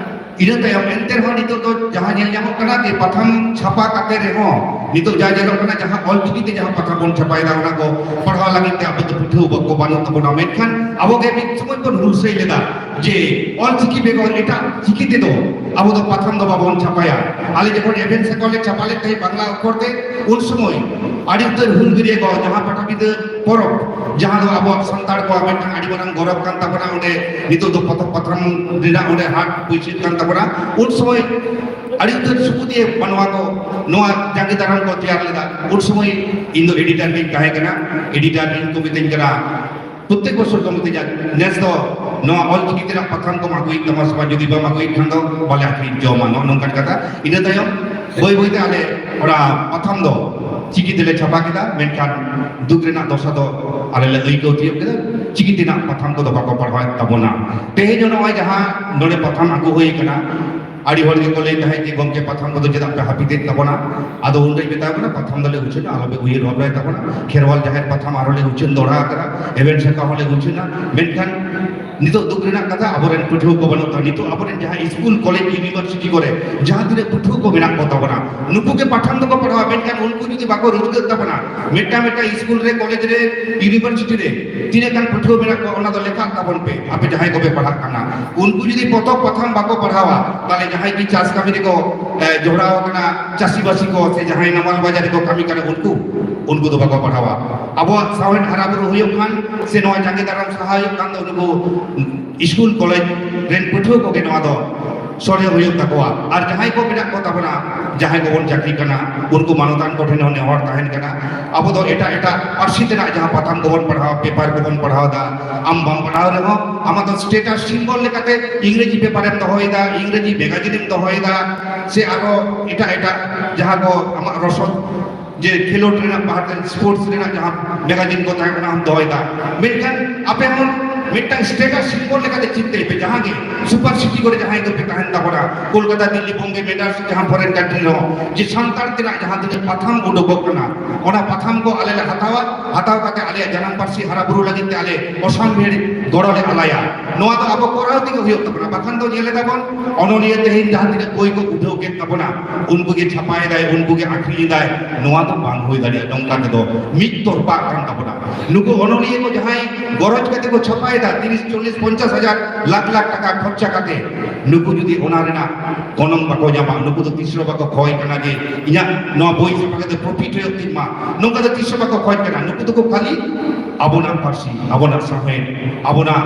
ᱤᱱᱟᱹ ᱛᱟᱭᱚᱢ ᱮᱱᱛᱮ ᱨᱮᱦᱚᱸ ᱱᱤᱛᱚᱜ ᱫᱚ ᱡᱟᱦᱟᱸ ᱧᱮᱞ ᱧᱟᱢᱚᱜ ᱠᱟᱱᱟ ᱡᱮ ᱯᱟᱛᱷᱟᱢ ᱪᱷᱟᱯᱟ ᱠᱟᱛᱮ ᱨᱮᱦᱚᱸ ᱱᱤᱛᱚᱜ ᱡᱟ ᱧᱮᱞᱚᱜ ᱠᱟᱱᱟ, ᱡᱟᱦᱟᱸ ᱚᱞᱪᱤᱠᱤ ᱛᱮ ᱡᱟᱦᱟᱸ ᱯᱟᱛᱷᱟᱢ ᱵᱚᱱ ᱪᱷᱟᱯᱟᱭᱮᱫᱟ, ᱚᱱᱟ ᱠᱚ ᱯᱟᱲᱦᱟᱣ ᱞᱟᱹᱜᱤᱫ ᱛᱮ ᱟᱵᱚ ᱫᱚ ᱯᱟᱹᱴᱷᱩᱣᱟᱹ ᱵᱟᱠᱚ ᱵᱟᱹᱱᱩᱜ ᱛᱟᱵᱚᱱᱟ᱾ ᱢᱮᱱᱠᱷᱟᱱ ᱟᱵᱚ ᱜᱮ ᱢᱤᱫ ᱥᱚᱢᱚᱭ ᱵᱚᱱ ᱦᱩᱞᱥᱟᱹᱭ ᱞᱮᱫᱟ ᱡᱮ ᱚᱞᱪᱤᱠᱤ ᱵᱮᱜᱚᱨ ᱮᱴᱟᱜ ᱪᱤᱠᱤ ᱛᱮᱫᱚ ᱟᱵᱚ ᱫᱚ ᱯᱟᱛᱷᱟᱢ ᱫᱚ ᱵᱟᱵᱚᱱ ᱪᱷᱟᱯᱟᱭᱟ᱾ ᱟᱞᱮ ᱡᱚᱠᱷᱚᱱ ᱮᱵᱷᱮᱱ ᱥᱮᱠᱚ ᱞᱮ ᱪᱷᱟᱯᱟ ᱞᱮᱫ ᱛᱟᱦᱮᱸᱫ ᱵᱟᱝᱞᱟ ᱚᱠᱷᱚᱨ ᱛᱮ, ᱩᱱ ᱥᱚᱢᱚᱭ ᱟᱹᱰᱤ ᱩᱛᱟᱹᱨ ᱦᱩᱞᱜᱟᱹᱨᱤᱭᱟᱹ ᱠᱚ ᱡᱟᱦᱟᱸ ᱯᱟᱴᱟᱵᱤᱸᱫᱟᱹ ᱯᱚᱨᱚᱵᱽ, ᱡᱟᱦᱟᱸ ᱫᱚ ᱟᱵᱚᱣᱟᱜ ᱥᱟᱱᱛᱟᱲ ᱠᱚᱣᱟᱜ ᱢᱤᱫᱴᱟᱝ ᱟᱹᱰᱤ ᱢᱟᱨᱟᱝ ᱜᱚᱨᱚᱵᱽ ᱠᱟᱱ ᱛᱟᱵᱚᱱᱟ, ᱚᱸᱰᱮ ᱱᱤᱛᱚᱜ ᱫᱚ ᱯᱚᱛᱚᱵ ᱯᱟᱛᱷᱟᱢ ᱨᱮᱱᱟᱜ ᱚᱸᱰᱮ ᱦᱟᱴ ᱵᱟᱹᱭᱥᱟᱹᱜ ᱠᱟᱱ ᱛᱟᱵᱚᱱᱟ, ᱩᱱ ᱥᱚᱢᱚᱭ ᱟᱹᱰᱤ ᱩᱛᱟᱹᱨ ᱥᱩᱵᱩᱫᱤᱭᱟᱹ ᱢᱟᱱᱣᱟ ᱠᱚ ᱱᱚᱣᱟ ᱡᱟᱸᱜᱮ ᱫᱟᱨᱟᱢ ᱠᱚ ᱛᱮᱭᱟᱨ ᱞᱮᱫᱟ᱾ ᱩᱱ ᱥᱚᱢᱚᱭ ᱤᱧ ᱫᱚ ᱮᱰᱤᱴᱟᱨ ᱜᱤᱧ ᱛᱟᱦᱮᱸ ᱠᱟᱱᱟ᱾ ᱮᱰᱤᱴᱟᱨ ᱤᱧ ᱠᱚ ᱢᱤᱛᱟᱹᱧ ᱠᱟᱱᱟ, ᱯᱨᱚᱛᱮᱠ ᱵᱚᱪᱷᱚᱨ ᱠᱚ ᱢᱤᱛᱟᱹᱧᱟ, "ᱱᱮᱥ ᱫᱚ ᱱᱚᱣᱟ ᱚᱞᱪᱤᱠᱤ ᱛᱮᱱᱟᱜ ᱯᱟᱛᱷᱟᱢ ᱠᱚᱢ ᱟᱹᱜᱩᱭᱮᱫ ᱛᱟᱢᱟ ᱥᱮ ᱵᱟᱝ, ᱡᱩᱫᱤ ᱵᱟᱢ ᱟᱹᱜᱩᱭᱮᱫ ᱠᱷᱟᱱ ᱫᱚ ᱵᱟᱞᱮ ᱟᱹᱠᱷᱨᱤᱧ ᱦᱚᱪᱚᱣᱟᱢᱟ", ᱱᱚᱜᱼᱚ ᱱᱚᱝᱠᱟᱱ ᱠᱟᱛᱷᱟ᱾ ᱤᱱᱟᱹ ᱛᱟᱭᱚᱢ ᱵᱟᱹᱭ ᱵᱟᱹᱭᱛᱮ ᱟᱞᱮ ᱚᱱᱟ ᱯᱟᱛᱷᱟᱢ ᱫᱚ ᱪᱤᱠᱤ ᱛᱮᱞᱮ ᱪᱷᱟᱯᱟ ᱠᱮᱫᱟ, ᱢᱮᱱᱠᱷᱟᱱ ᱫᱩᱠ ᱨᱮᱱᱟᱜ ᱫᱚᱥᱟ ᱫᱚ ᱟᱞᱮ ᱞᱮ ᱟᱹᱭᱠᱟᱹᱣ ᱛᱤᱭᱳᱜ ᱠᱮᱫᱟ, ᱪᱤᱠᱤ ᱛᱮᱱᱟᱜ ᱯᱟᱛᱷᱟᱢ ᱠᱚᱫᱚ ᱵᱟᱠᱚ ᱯᱟᱲᱦᱟᱣᱮᱫ ᱛᱟᱵᱚᱱᱟ᱾ ᱛᱮᱦᱮᱧ ᱦᱚᱸ ᱱᱚᱜᱼᱚᱭ ᱡᱟᱦᱟᱸ ᱱᱚᱰᱮ ᱯᱟᱛᱷᱟᱢ ᱟᱹᱜᱩ ᱦᱩᱭ ᱠᱟᱱᱟ, ᱟᱹᱰᱤ ᱦᱚᱲ ᱜᱮᱠᱚ ᱞᱟᱹᱭ ᱛᱟᱦᱮᱸᱫ ᱡᱮ, "ᱜᱚᱢᱠᱮ, ᱯᱟᱛᱷᱟᱢ ᱠᱚᱫᱚ ᱪᱮᱫᱟᱜ ᱯᱮ ᱦᱟᱹᱯᱤᱫᱮᱫ ᱛᱟᱵᱚᱱᱟ?" ᱟᱫᱚ ᱩᱱᱨᱮᱧ ᱢᱮᱛᱟ ᱠᱚ ᱠᱟᱱᱟ, "ᱯᱟᱛᱷᱟᱢ ᱫᱚᱞᱮ ᱩᱪᱷᱟᱹᱱᱟ, ᱟᱞᱚᱯᱮ ᱩᱭᱦᱟᱹᱨ ᱵᱷᱟᱵᱽᱱᱟᱭ ᱛᱟᱵᱚᱱᱟ᱾ ᱠᱷᱮᱨᱣᱟᱞ ᱡᱟᱦᱮᱨ ᱯᱟᱛᱷᱟᱢ ᱟᱨᱦᱚᱸ ᱞᱮ ᱩᱪᱷᱟᱹᱱ ᱫᱚᱦᱲᱟ ᱟᱠᱟᱫᱟ, ᱮᱵᱷᱮᱱ ᱥᱟᱠᱟᱢ ᱦᱚᱸᱞᱮ ᱩᱪᱷᱟᱹᱱᱟ, ᱢᱮᱱᱠᱷᱟᱱ ᱱᱤᱛᱚᱜ ᱫᱩᱠ ᱨᱮᱱᱟᱜ ᱠᱟᱛᱷᱟ, ᱟᱵᱚᱨᱮᱱ ᱯᱟᱹᱴᱷᱩᱣᱟᱹ ᱠᱚ ᱵᱟᱹᱱᱩᱜ ᱠᱚᱣᱟ᱾ ᱱᱤᱛᱚᱜ ᱟᱵᱚᱨᱮᱱ ᱡᱟᱦᱟᱸ ᱥᱠᱩᱞ, ᱠᱚᱞᱮᱡᱽ, ᱤᱭᱩᱱᱤᱵᱷᱟᱨᱥᱤᱴᱤ ᱠᱚᱨᱮ ᱡᱟᱦᱟᱸ ᱛᱤᱱᱟᱹᱜ ᱯᱟᱹᱴᱷᱩᱣᱟᱹ ᱠᱚ ᱢᱮᱱᱟᱜ ᱠᱚ ᱛᱟᱵᱚᱱᱟ, ᱱᱩᱠᱩ ᱜᱮ ᱯᱟᱛᱷᱟᱢ ᱫᱚᱠᱚ ᱯᱟᱲᱦᱟᱣᱟ, ᱢᱮᱱᱠᱷᱟᱱ ᱩᱱᱠᱩ ᱡᱩᱫᱤ ᱵᱟᱠᱚ ᱨᱩᱡᱷᱟᱹᱜ ᱛᱟᱵᱚᱱᱟ, ᱢᱤᱫᱴᱟᱝ ᱢᱤᱫᱴᱟᱝ ᱥᱠᱩᱞ ᱨᱮ, ᱠᱚᱞᱮᱡᱽ ᱨᱮ, ᱤᱭᱩᱱᱤᱵᱷᱟᱨᱥᱤᱴᱤ ᱨᱮ ᱛᱤᱱᱟᱹᱜ ᱜᱟᱱ ᱯᱟᱹᱴᱷᱩᱣᱟᱹ ᱢᱮᱱᱟᱜ ᱠᱚᱣᱟ, ᱚᱱᱟ ᱫᱚ ᱞᱮᱠᱷᱟᱜ ᱛᱟᱵᱚᱱ ᱯᱮ, ᱟᱯᱮ ᱡᱟᱦᱟᱸᱭ ᱠᱚᱯᱮ ᱯᱟᱲᱦᱟᱜ ᱠᱟᱱᱟ᱾ ᱩᱱᱠᱩ ᱡᱩᱫᱤ ᱯᱚᱛᱚᱵ ᱯᱟᱛᱷᱟᱢ ᱵᱟᱠᱚ ᱯᱟᱲᱦᱟᱣᱟ, ᱛᱟᱦᱞᱮ ᱡᱟᱦᱟᱸᱭ ᱜᱮ ᱪᱟᱥ ᱠᱟᱹᱢᱤ ᱨᱮᱠᱚ, ᱮ, ᱡᱚᱲᱟᱣ ᱟᱠᱟᱱᱟ, ᱪᱟᱹᱥᱤᱵᱟᱹᱥᱤ ᱠᱚ ᱥᱮ ᱡᱟᱦᱟᱸᱭ ᱱᱟᱢᱟᱞ ᱵᱟᱡᱟᱨ ᱨᱮᱠᱚ ᱠᱟᱹᱢᱤ ᱠᱟᱱᱟ, ᱩᱱᱠᱩ, ᱩᱱᱠᱩ ᱫᱚ ᱵᱟᱠᱚ ᱯᱟᱲᱦᱟᱣᱟ᱾ ᱟᱵᱚᱣᱟᱜ ᱥᱟᱶᱦᱮᱫ ᱦᱟᱨᱟ ᱵᱩᱨᱩ ᱦᱩᱭᱩᱜ ᱠᱷᱟᱱ ᱥᱮ ᱱᱚᱣᱟ ᱡᱟᱸᱜᱮ ᱫᱟᱨᱟᱢ ᱥᱟᱦᱟ ᱦᱩᱭᱩᱜ ᱠᱷᱟᱱ ᱫᱚ ᱩᱱᱠᱩ ᱥᱠᱩᱞ ᱠᱚᱞᱮᱡᱽ ᱨᱮᱱ ᱯᱟᱹᱴᱷᱩᱣᱟᱹ ᱠᱚᱜᱮ ᱱᱚᱣᱟ ᱫᱚ ᱥᱚᱲᱮ ᱦᱩᱭᱩᱜ ᱛᱟᱠᱚᱣᱟ᱾ ᱟᱨ ᱡᱟᱦᱟᱸᱭ ᱠᱚ ᱢᱮᱱᱟᱜ ᱠᱚ ᱛᱟᱵᱚᱱᱟ, ᱡᱟᱦᱟᱸᱭ ᱠᱚᱵᱚᱱ ᱪᱟᱹᱠᱨᱤ ᱠᱟᱱᱟ, ᱩᱱᱠᱩ ᱢᱟᱱᱚᱛᱟᱱ ᱠᱚᱴᱷᱮᱱ ᱦᱚᱸ ᱱᱮᱦᱚᱨ ᱛᱟᱦᱮᱱ ᱠᱟᱱᱟ, ᱟᱵᱚ ᱫᱚ ᱮᱴᱟᱜ ᱮᱴᱟᱜ ᱯᱟᱹᱨᱥᱤ ᱛᱮᱱᱟᱜ ᱡᱟᱦᱟᱸ ᱯᱟᱛᱷᱟᱢ ᱠᱚᱵᱚᱱ ᱯᱟᱲᱦᱟᱣ, ᱯᱮᱯᱟᱨ ᱠᱚᱵᱚᱱ ᱯᱟᱲᱦᱟᱣ ᱮᱫᱟ, ᱟᱢ ᱵᱟᱢ ᱯᱟᱲᱦᱟᱣ ᱨᱮᱦᱚᱸ ᱟᱢᱟᱜ ᱫᱚ ᱥᱴᱮᱴᱟᱥ ᱥᱤᱢᱵᱚᱞ ᱞᱮᱠᱟᱛᱮ ᱤᱝᱨᱮᱡᱤ ᱯᱮᱯᱟᱨᱮᱢ ᱫᱚᱦᱚᱭᱮᱫᱟ, ᱤᱝᱨᱮᱡᱤ ᱢᱮᱜᱟᱡᱤᱱᱮᱢ ᱫᱚᱦᱚᱭᱮᱫᱟ, ᱥᱮ ᱟᱨᱦᱚᱸ ᱮᱴᱟᱜ ᱮᱴᱟᱜ ᱡᱟᱦᱟᱸ ᱠᱚ ᱟᱢᱟᱜ ᱨᱚᱥᱚᱫ, ᱡᱮ ᱠᱷᱮᱞᱳᱰ ᱨᱮᱱᱟᱜ ᱯᱟᱦᱴᱟ, ᱥᱯᱳᱨᱴᱥ ᱨᱮᱱᱟᱜ ᱡᱟᱦᱟᱸ ᱢᱮᱜᱟᱡᱤᱱ ᱠᱚ ᱛᱟᱦᱮᱸ ᱠᱟᱱᱟ, ᱟᱢ ᱫᱚᱦᱚᱭᱮᱫᱟ, ᱢᱮᱱᱠᱷᱟᱱ ᱟᱯᱮ ᱦᱚᱸ ᱢᱤᱫᱴᱟᱝ ᱥᱴᱮᱴᱟᱥ ᱥᱤᱢᱵᱚᱞ ᱞᱮᱠᱟᱛᱮ ᱪᱤᱱᱛᱟᱹᱭ ᱯᱮ᱾ ᱡᱟᱦᱟᱸ ᱜᱮ ᱥᱩᱯᱟᱨ ᱥᱤᱴᱤ ᱠᱚᱨᱮ ᱡᱟᱦᱟᱸᱭ ᱠᱚᱯᱮ ᱛᱟᱦᱮᱱ ᱛᱟᱵᱚᱱᱟ, ᱠᱳᱞᱠᱟᱛᱟ, ᱫᱤᱞᱞᱤ, ᱵᱳᱢᱵᱮ, ᱢᱮᱰᱨᱟᱥ, ᱡᱟᱦᱟᱸ ᱯᱷᱚᱨᱮᱱ ᱠᱟᱱᱴᱨᱤ ᱨᱮᱦᱚᱸ, ᱡᱮ ᱥᱟᱱᱛᱟᱲ ᱛᱮᱱᱟᱜ ᱡᱟᱦᱟᱸ ᱛᱤᱱᱟᱹᱜ ᱯᱟᱛᱷᱟᱢ ᱩᱰᱩᱠᱚᱜ ᱠᱟᱱᱟ, ᱚᱱᱟ ᱯᱟᱛᱷᱟᱢ ᱠᱚ ᱟᱞᱮ ᱞᱮ ᱦᱟᱛᱟᱣᱟ, ᱦᱟᱛᱟᱣ ᱠᱟᱛᱮ ᱟᱞᱮᱭᱟᱜ ᱡᱟᱱᱟᱢ ᱯᱟᱹᱨᱥᱤ ᱦᱟᱨᱟ ᱵᱩᱨᱩ ᱞᱟᱹᱜᱤᱫ ᱛᱮ ᱟᱞᱮ ᱚᱥᱟᱢᱵᱷᱮᱲ ᱜᱚᱲᱚ ᱞᱮ ᱟᱞᱟᱭᱟ᱾ ᱱᱚᱣᱟ ᱫᱚ ᱟᱵᱚ ᱠᱚᱨᱟᱣ ᱛᱮᱜᱮ ᱦᱩᱭᱩᱜ ᱛᱟᱵᱚᱱᱟ᱾ ᱵᱟᱠᱷᱟᱱ ᱫᱚ ᱧᱮᱞ ᱮᱫᱟ ᱵᱚᱱ, ᱚᱱᱚᱞᱤᱭᱟᱹ ᱛᱮᱦᱮᱧ ᱡᱟᱦᱟᱸ ᱛᱤᱱᱟᱹᱜ ᱵᱳᱭ ᱠᱚ ᱩᱰᱷᱟᱹᱣ ᱠᱮᱫ ᱛᱟᱵᱚᱱᱟ, ᱩᱱᱠᱩ ᱜᱮ ᱪᱷᱟᱯᱟᱭᱮᱫᱟᱭ, ᱩᱱᱠᱩ ᱜᱮ ᱟᱠᱷᱨᱤᱧ ᱮᱫᱟᱭ᱾ ᱱᱚᱣᱟ ᱫᱚ ᱵᱟᱝ ᱦᱩᱭ ᱫᱟᱲᱮᱭᱟᱜᱼᱟ᱾ ᱱᱚᱝᱠᱟ ᱛᱮᱫᱚ ᱢᱤᱫ ᱛᱚᱨᱯᱟᱜ ᱠᱟᱱ ᱛᱟᱵᱚᱱᱟ᱾ ᱱᱩᱠᱩ ᱚᱱᱚᱞᱤᱭᱟᱹ ᱠᱚ ᱡᱟᱦᱟᱸᱭ ᱜᱚᱨᱚᱡᱽ ᱠᱟᱛᱮ ᱠᱚ ᱪᱷᱟᱯᱟᱭᱮᱫᱟ, ᱛᱤᱨᱤᱥ, ᱪᱚᱞᱞᱤᱥ, ᱯᱚᱧᱪᱟᱥ ᱦᱟᱡᱟᱨ, ᱞᱟᱠᱷ ᱞᱟᱠᱷ ᱴᱟᱠᱟ ᱠᱷᱚᱨᱪᱟ ᱠᱟᱛᱮ, ᱱᱩᱠᱩ ᱡᱩᱫᱤ ᱚᱱᱟ ᱨᱮᱱᱟᱜ ᱜᱚᱱᱚᱝ ᱵᱟᱠᱚ ᱧᱟᱢᱟ, ᱱᱩᱠᱩ ᱫᱚ ᱛᱤᱥ ᱨᱮᱦᱚᱸ ᱵᱟᱠᱚ ᱠᱷᱚᱭ ᱠᱟᱱᱟ ᱡᱮ ᱤᱧᱟᱹᱜ ᱱᱚᱣᱟ ᱵᱳᱭ ᱪᱷᱟᱯᱟ ᱠᱟᱛᱮ ᱯᱨᱚᱯᱷᱤᱴ ᱦᱩᱭᱩᱜ ᱛᱤᱧ ᱢᱟ, ᱱᱚᱝᱠᱟ ᱫᱚ ᱛᱤᱥ ᱦᱚᱸ ᱵᱟᱠᱚ ᱠᱷᱚᱡ ᱠᱟᱱᱟ᱾ ᱱᱩᱠᱩ ᱫᱚᱠᱚ ᱠᱷᱟᱹᱞᱤ ᱟᱵᱚᱱᱟᱜ ᱯᱟᱹᱨᱥᱤ, ᱟᱵᱚᱱᱟᱜ ᱥᱟᱶᱦᱮᱫ, ᱟᱵᱚᱱᱟᱜ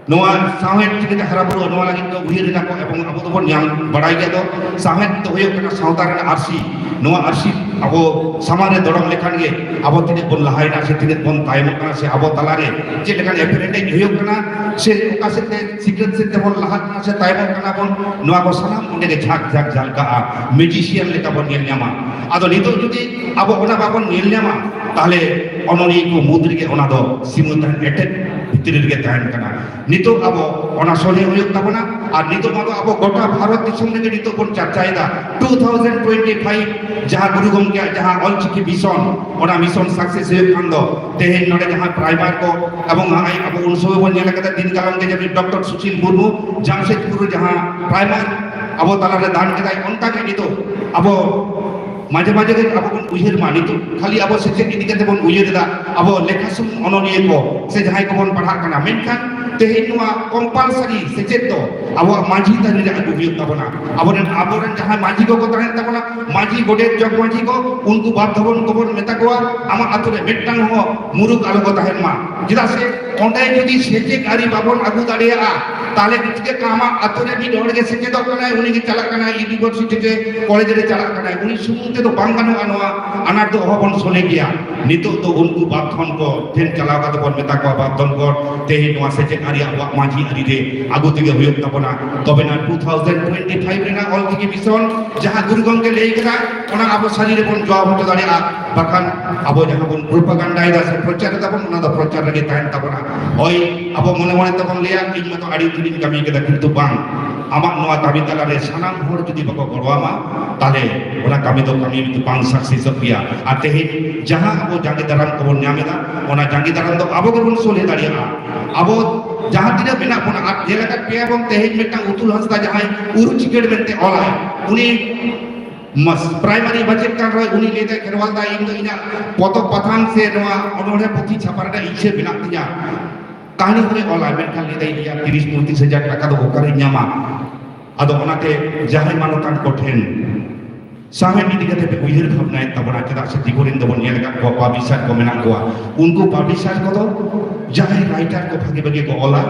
ᱱᱚᱣᱟ ᱥᱟᱶᱦᱮᱫ ᱪᱤᱠᱟᱹᱛᱮ ᱦᱟᱨᱟ ᱵᱩᱨᱩᱜᱼᱟ, ᱱᱚᱣᱟ ᱞᱟᱹᱜᱤᱫ ᱫᱚ ᱩᱭᱦᱟᱹᱨ ᱮᱫᱟ ᱠᱚ᱾ ᱮᱵᱚᱝ ᱟᱵᱚ ᱫᱚᱵᱚᱱ ᱧᱟᱢ ᱵᱟᱲᱟᱭ ᱜᱮᱭᱟ ᱫᱚ, ᱥᱟᱶᱦᱮᱫ ᱫᱚ ᱦᱩᱭᱩᱜ ᱠᱟᱱᱟ ᱥᱟᱶᱛᱟ ᱨᱮᱱᱟᱜ ᱟᱹᱨᱥᱤ᱾ ᱱᱚᱣᱟ ᱟᱹᱨᱥᱤ ᱟᱵᱚ ᱥᱟᱢᱟᱝ ᱨᱮ ᱫᱚᱲᱚᱢ ᱞᱮᱠᱷᱟᱱ ᱜᱮ ᱟᱵᱚ ᱛᱤᱱᱟᱹᱜ ᱵᱚᱱ ᱞᱟᱦᱟᱭᱮᱱᱟ ᱥᱮ ᱛᱤᱱᱟᱹᱜ ᱵᱚᱱ ᱛᱟᱭᱚᱢᱚᱜ ᱠᱟᱱᱟ ᱥᱮ ᱟᱵᱚ ᱛᱟᱞᱟᱨᱮ ᱪᱮᱫ ᱞᱮᱠᱟᱱ ᱮᱯᱮᱨᱦᱮᱸᱰᱮᱡ ᱦᱩᱭᱩᱜ ᱠᱟᱱᱟ ᱥᱮ ᱚᱠᱟ ᱥᱮᱫ ᱛᱮ ᱥᱤᱠᱷᱱᱟᱹᱛ ᱥᱮᱫ ᱛᱮᱵᱚᱱ ᱞᱟᱦᱟᱜ ᱠᱟᱱᱟ ᱥᱮ ᱛᱟᱭᱚᱢᱚᱜ ᱠᱟᱱᱟ ᱵᱚᱱ, ᱱᱚᱣᱟ ᱠᱚ ᱥᱟᱱᱟᱢ ᱚᱸᱰᱮ ᱜᱮ ᱡᱷᱟᱠ ᱡᱷᱟᱠ ᱡᱷᱟᱞᱠᱟᱜᱼᱟ, ᱢᱮᱡᱤᱥᱤᱭᱟᱱ ᱞᱮᱠᱟ ᱵᱚᱱ ᱧᱮᱞ ᱧᱟᱢᱟ᱾ ᱟᱫᱚ ᱱᱤᱛᱚᱜ ᱡᱩᱫᱤ ᱟᱵᱚ ᱚᱱᱟ ᱵᱟᱵᱚᱱ ᱧᱮᱞ ᱧᱟᱢᱟ, ᱛᱟᱦᱞᱮ ᱚᱱᱚᱞᱤᱭᱟᱹ ᱠᱚ ᱢᱩᱫᱽ ᱨᱮᱜᱮ ᱚᱱᱟ ᱫᱚ ᱥᱤᱢᱟᱹ ᱛᱟᱦᱮᱱ ᱮᱴᱮᱫ ᱵᱷᱤᱛᱨᱤ ᱨᱮᱜᱮ ᱛᱟᱦᱮᱱ ᱠᱟᱱᱟ᱾ ᱱᱤᱛᱚᱜ ᱟᱵᱚ ᱚᱱᱟ ᱥᱚᱞᱦᱮ ᱦᱩᱭᱩᱜ ᱛᱟᱵᱚᱱᱟ᱾ ᱟᱨ ᱱᱤᱛᱚᱜ ᱢᱟ ᱫᱚ ᱟᱵᱚ ᱜᱚᱴᱟ ᱵᱷᱟᱨᱚᱛ ᱫᱤᱥᱚᱢ ᱨᱮᱜᱮ ᱱᱤᱛᱚᱜ ᱵᱚᱱ ᱪᱟᱨᱪᱟᱭᱮᱫᱟ, ᱴᱩ ᱛᱷᱟᱣᱡᱮᱱᱰ ᱴᱩᱭᱮᱱᱴᱤ ᱯᱷᱟᱭᱤᱵᱷ ᱡᱟᱦᱟᱸ ᱜᱩᱨᱩ ᱜᱚᱢᱠᱮᱭᱟᱜ ᱡᱟᱦᱟᱸ ᱚᱞᱪᱤᱠᱤ ᱢᱤᱥᱚᱱ, ᱚᱱᱟ ᱢᱤᱥᱚᱱ ᱥᱟᱠᱥᱮᱥ ᱦᱩᱭᱩᱜ ᱠᱷᱟᱱ ᱫᱚ ᱛᱮᱦᱮᱧ ᱱᱚᱰᱮ ᱡᱟᱦᱟᱸ ᱯᱨᱟᱭᱢᱟᱨ ᱠᱚ ᱮᱵᱚᱝ ᱱᱚᱜᱼᱚᱭ ᱟᱵᱚ ᱩᱱ ᱥᱚᱢᱚᱭ ᱵᱚᱱ ᱧᱮᱞ ᱟᱠᱟᱫᱟ ᱫᱤᱱ ᱠᱟᱞᱚᱢ ᱜᱮ ᱡᱮᱢᱚᱱ ᱰᱚᱠᱴᱚᱨ ᱥᱩᱥᱤᱞ ᱢᱩᱨᱢᱩ ᱡᱟᱢᱥᱮᱫᱽᱯᱩᱨ ᱨᱮ ᱡᱟᱦᱟᱸ ᱯᱨᱟᱭᱢᱟᱨ ᱟᱵᱚ ᱛᱟᱞᱟᱨᱮ ᱫᱟᱱ ᱠᱮᱫᱟᱭ, ᱚᱱᱠᱟᱜᱮ ᱱᱤᱛᱚᱜ ᱟᱵᱚ ᱢᱟᱡᱷᱮ ᱢᱟᱡᱷᱮ ᱜᱮ ᱟᱵᱚ ᱵᱚᱱ ᱩᱭᱦᱟᱹᱨ ᱢᱟ, ᱱᱤᱛᱚᱜ ᱠᱷᱟᱹᱞᱤ ᱟᱵᱚ ᱥᱮᱪᱮᱫ ᱤᱫᱤ ᱠᱟᱛᱮ ᱵᱚᱱ ᱩᱭᱦᱟᱹᱨ ᱮᱫᱟ, ᱟᱵᱚ ᱞᱮᱠᱷᱟ ᱥᱩᱢᱩᱝ ᱚᱱᱚᱞᱤᱭᱟᱹ ᱠᱚ ᱥᱮ ᱡᱟᱦᱟᱸᱭ ᱠᱚᱵᱚᱱ ᱯᱟᱲᱦᱟᱜ ᱠᱟᱱᱟ, ᱢᱮᱱᱠᱷᱟᱱ ᱛᱮᱦᱮᱧ ᱱᱚᱣᱟ ᱠᱚᱢᱯᱟᱞᱥᱟᱨᱤ ᱥᱮᱪᱮᱫ ᱫᱚ ᱟᱵᱚᱣᱟᱜ ᱢᱟᱹᱡᱷᱤ ᱛᱷᱟᱹᱱ ᱨᱮ ᱟᱹᱜᱩ ᱦᱩᱭᱩᱜ ᱛᱟᱵᱚᱱᱟ᱾ ᱟᱵᱚᱨᱮᱱ ᱟᱵᱚᱨᱮᱱ ᱡᱟᱦᱟᱸᱭ ᱢᱟᱹᱡᱷᱤ ᱠᱚᱠᱚ ᱛᱟᱦᱮᱱ ᱛᱟᱵᱚᱱᱟ, ᱢᱟᱹᱡᱷᱤ, ᱜᱚᱰᱮᱛ, ᱡᱚᱜᱽ ᱢᱟᱹᱡᱷᱤ ᱠᱚ, ᱩᱱᱠᱩ ᱵᱟᱫᱽᱫᱷᱚ ᱵᱚᱱ ᱠᱚᱵᱚᱱ ᱢᱮᱛᱟ ᱠᱚᱣᱟ, ᱟᱢᱟᱜ ᱟᱛᱳ ᱨᱮ ᱢᱤᱫᱴᱟᱝ ᱦᱚᱸ ᱢᱩᱨᱩᱠᱷ ᱟᱞᱚ ᱠᱚ ᱛᱟᱦᱮᱱ ᱢᱟ᱾ ᱪᱮᱫᱟᱜ ᱥᱮ ᱚᱸᱰᱮ ᱡᱩᱫᱤ ᱥᱮᱪᱮᱫ ᱟᱹᱨᱤ ᱵᱟᱵᱚᱱ ᱟᱹᱜᱩ ᱫᱟᱲᱮᱭᱟᱜᱼᱟ, ᱛᱟᱦᱞᱮ ᱪᱤᱠᱟᱹᱜ ᱠᱟᱱᱟ? ᱟᱢᱟᱜ ᱟᱛᱳ ᱨᱮ ᱢᱤᱫ ᱦᱚᱲ ᱜᱮ ᱥᱮᱪᱮᱫᱚᱜ ᱠᱟᱱᱟᱭ, ᱩᱱᱤ ᱜᱮ ᱪᱟᱞᱟᱜ ᱠᱟᱱᱟᱭ ᱤᱭᱩᱱᱤᱵᱷᱟᱨᱥᱤᱴᱤ ᱨᱮ, ᱠᱚᱞᱮᱡᱽ ᱨᱮ ᱪᱟᱞᱟᱜ ᱠᱟᱱᱟᱭ, ᱩᱱᱤ ᱥᱩᱢᱩᱝ ᱛᱮᱫᱚ ᱵᱟᱝ ᱜᱟᱱᱚᱜᱼᱟ, ᱱᱚᱣᱟ ᱟᱱᱟᱴ ᱫᱚ ᱚᱦᱚ ᱵᱚᱱ ᱥᱚᱞᱦᱮ ᱠᱮᱭᱟ᱾ ᱱᱤᱛᱚᱜ ᱫᱚ ᱩᱱᱠᱩ ᱵᱟᱯᱫᱷᱚᱱ ᱠᱚ ᱴᱷᱮᱱ ᱪᱟᱞᱟᱣ ᱠᱟᱛᱮ ᱵᱚᱱ ᱢᱮᱛᱟ ᱠᱚᱣᱟ, ᱵᱟᱯᱫᱷᱚᱱ ᱠᱚ ᱛᱮᱦᱮᱧ ᱱᱚᱣᱟ ᱥᱮᱪᱮᱫ ᱟᱹᱨᱤ ᱟᱵᱚᱣᱟᱜ ᱢᱟᱹᱡᱷᱤ ᱟᱹᱨᱤ ᱨᱮ ᱟᱹᱜᱩ ᱛᱮᱜᱮ ᱦᱩᱭᱩᱜ ᱛᱟᱵᱚᱱᱟ᱾ ᱛᱚᱵᱮᱱᱟ ᱴᱩ ᱛᱷᱟᱣᱡᱮᱱᱰ ᱴᱩᱭᱮᱱᱴᱤ ᱯᱷᱟᱭᱤᱵᱷ ᱨᱮᱱᱟᱜ ᱚᱞᱪᱤᱠᱤ ᱢᱤᱥᱚᱱ ᱡᱟᱦᱟᱸ ᱜᱩᱨᱩ ᱜᱚᱢᱠᱮ ᱞᱟᱹᱭ ᱠᱟᱫᱟ, ᱚᱱᱟ ᱟᱵᱚ ᱥᱟᱹᱨᱤ ᱨᱮᱵᱚᱱ ᱡᱚᱣᱟᱵ ᱦᱚᱴᱚ ᱫᱟᱲᱮᱭᱟᱜᱼᱟ᱾ ᱵᱟᱠᱷᱟᱱ ᱟᱵᱚ ᱡᱟᱦᱟᱸ ᱵᱚᱱ ᱯᱨᱚᱯᱟᱜᱟᱱᱰᱟᱭᱮᱫᱟ ᱥᱮ ᱯᱨᱚᱪᱟᱨ ᱮᱫᱟ ᱵᱚᱱ, ᱚᱱᱟ ᱫᱚ ᱯᱨᱚᱪᱟᱨ ᱨᱮᱜᱮ ᱛᱟᱦᱮᱱ ᱛᱟᱵᱚᱱᱟ᱾ ᱦᱳᱭ, ᱟᱵᱚ ᱢᱚᱱᱮ ᱢᱚᱱᱮ ᱛᱮᱵᱚᱱ ᱞᱟᱹᱭᱟ, "ᱤᱧ ᱢᱟᱛᱚ ᱟᱹᱰᱤ ᱩᱛᱟᱹᱨᱤᱧ ᱠᱟᱹᱢᱤ ᱠᱮᱫᱟ," ᱠᱤᱱᱛᱩ ᱵᱟᱝ, ᱟᱢᱟᱜ ᱱᱚᱣᱟ ᱠᱟᱹᱢᱤ ᱛᱟᱞᱟᱨᱮ ᱥᱟᱱᱟᱢ ᱦᱚᱲ ᱡᱩᱫᱤ ᱵᱟᱠᱚ ᱜᱚᱲᱚᱣᱟᱢᱟ, ᱛᱟᱦᱞᱮ ᱚᱱᱟ ᱠᱟᱹᱢᱤ ᱫᱚ ᱠᱟᱹᱢᱤ ᱵᱟᱝ ᱥᱟᱠᱥᱮᱥᱚᱜ ᱜᱮᱭᱟ᱾ ᱟᱨ ᱛᱮᱦᱮᱧ ᱡᱟᱦᱟᱸ ᱟᱵᱚ ᱡᱟᱸᱜᱮ ᱫᱟᱨᱟᱢ ᱠᱚᱵᱚᱱ ᱧᱟᱢ ᱮᱫᱟ, ᱚᱱᱟ ᱡᱟᱸᱜᱮ ᱫᱟᱨᱟᱢ ᱫᱚ ᱟᱵᱚ ᱜᱮᱵᱚᱱ ᱥᱚᱞᱦᱮ ᱫᱟᱲᱮᱭᱟᱜᱼᱟ᱾ ᱟᱵᱚ ᱡᱟᱦᱟᱸ ᱛᱤᱱᱟᱹᱜ ᱢᱮᱱᱟᱜ ᱵᱚᱱᱟ, ᱟᱨ ᱧᱮᱞ ᱟᱠᱟᱫ ᱯᱮᱭᱟ ᱵᱚᱱ, ᱛᱮᱦᱮᱧ ᱢᱤᱫᱴᱟᱝ ᱩᱛᱩᱞ ᱦᱟᱸᱥᱫᱟ ᱡᱟᱦᱟᱸᱭ ᱩᱨᱩ ᱪᱤᱠᱟᱹᱲ ᱢᱮᱱᱛᱮ ᱚᱞᱟᱭ, ᱩᱱᱤ ᱢᱟᱥ-, ᱯᱨᱟᱭᱢᱟᱨᱤ ᱢᱟᱪᱮᱫ ᱠᱟᱱ ᱨᱮᱦᱚᱸ ᱩᱱᱤ ᱞᱟᱹᱭ ᱫᱟᱭ, "ᱠᱷᱮᱨᱣᱟᱞ ᱫᱟ, ᱤᱧ ᱫᱚ ᱤᱧᱟᱹᱜ ᱯᱚᱛᱚᱵ ᱯᱟᱛᱷᱟᱢ ᱥᱮ ᱱᱚᱣᱟ ᱚᱱᱚᱬᱦᱮ ᱯᱩᱛᱷᱤ ᱪᱷᱟᱯᱟ ᱨᱮᱱᱟᱜ ᱤᱪᱪᱷᱟᱹ ᱢᱮᱱᱟᱜ ᱛᱤᱧᱟ, ᱠᱟᱹᱦᱱᱤ ᱦᱚᱸᱭ ᱚᱞᱟ, ᱢᱮᱱᱠᱷᱟᱱ ᱞᱟᱹᱭ ᱫᱟᱭ, ᱤᱧᱟᱹᱜ ᱛᱤᱨᱤᱥ ᱯᱚᱸᱭᱛᱨᱤᱥ ᱦᱟᱡᱟᱨ ᱴᱟᱠᱟ ᱫᱚ ᱚᱠᱟᱨᱮᱧ ᱧᱟᱢᱟ?" ᱟᱫᱚ ᱚᱱᱟᱛᱮ ᱡᱟᱦᱟᱸᱭ ᱢᱟᱱᱚᱛᱟᱱ ᱠᱚᱴᱷᱮᱱ ᱥᱟᱶᱦᱮᱫ ᱤᱫᱤ ᱠᱟᱛᱮ ᱯᱮ ᱩᱭᱦᱟᱹᱨ ᱵᱷᱟᱵᱽᱱᱟᱭᱮᱫ ᱛᱟᱵᱚᱱᱟ, ᱪᱮᱫᱟᱜ ᱥᱮ ᱫᱤᱠᱩ ᱨᱮᱱ ᱫᱚᱵᱚᱱ ᱧᱮᱞ ᱟᱠᱟᱫ ᱠᱚᱣᱟ, ᱯᱟᱵᱽᱞᱤᱥᱟᱨ ᱠᱚ ᱢᱮᱱᱟᱜ ᱠᱚᱣᱟ, ᱩᱱᱠᱩ ᱯᱟᱵᱽᱞᱤᱥᱟᱨ ᱠᱚᱫᱚ ᱡᱟᱦᱟᱸᱭ ᱨᱟᱭᱴᱟᱨ ᱠᱚ ᱵᱷᱟᱜᱮ ᱵᱷᱟᱜᱮ ᱠᱚ ᱚᱞᱟ,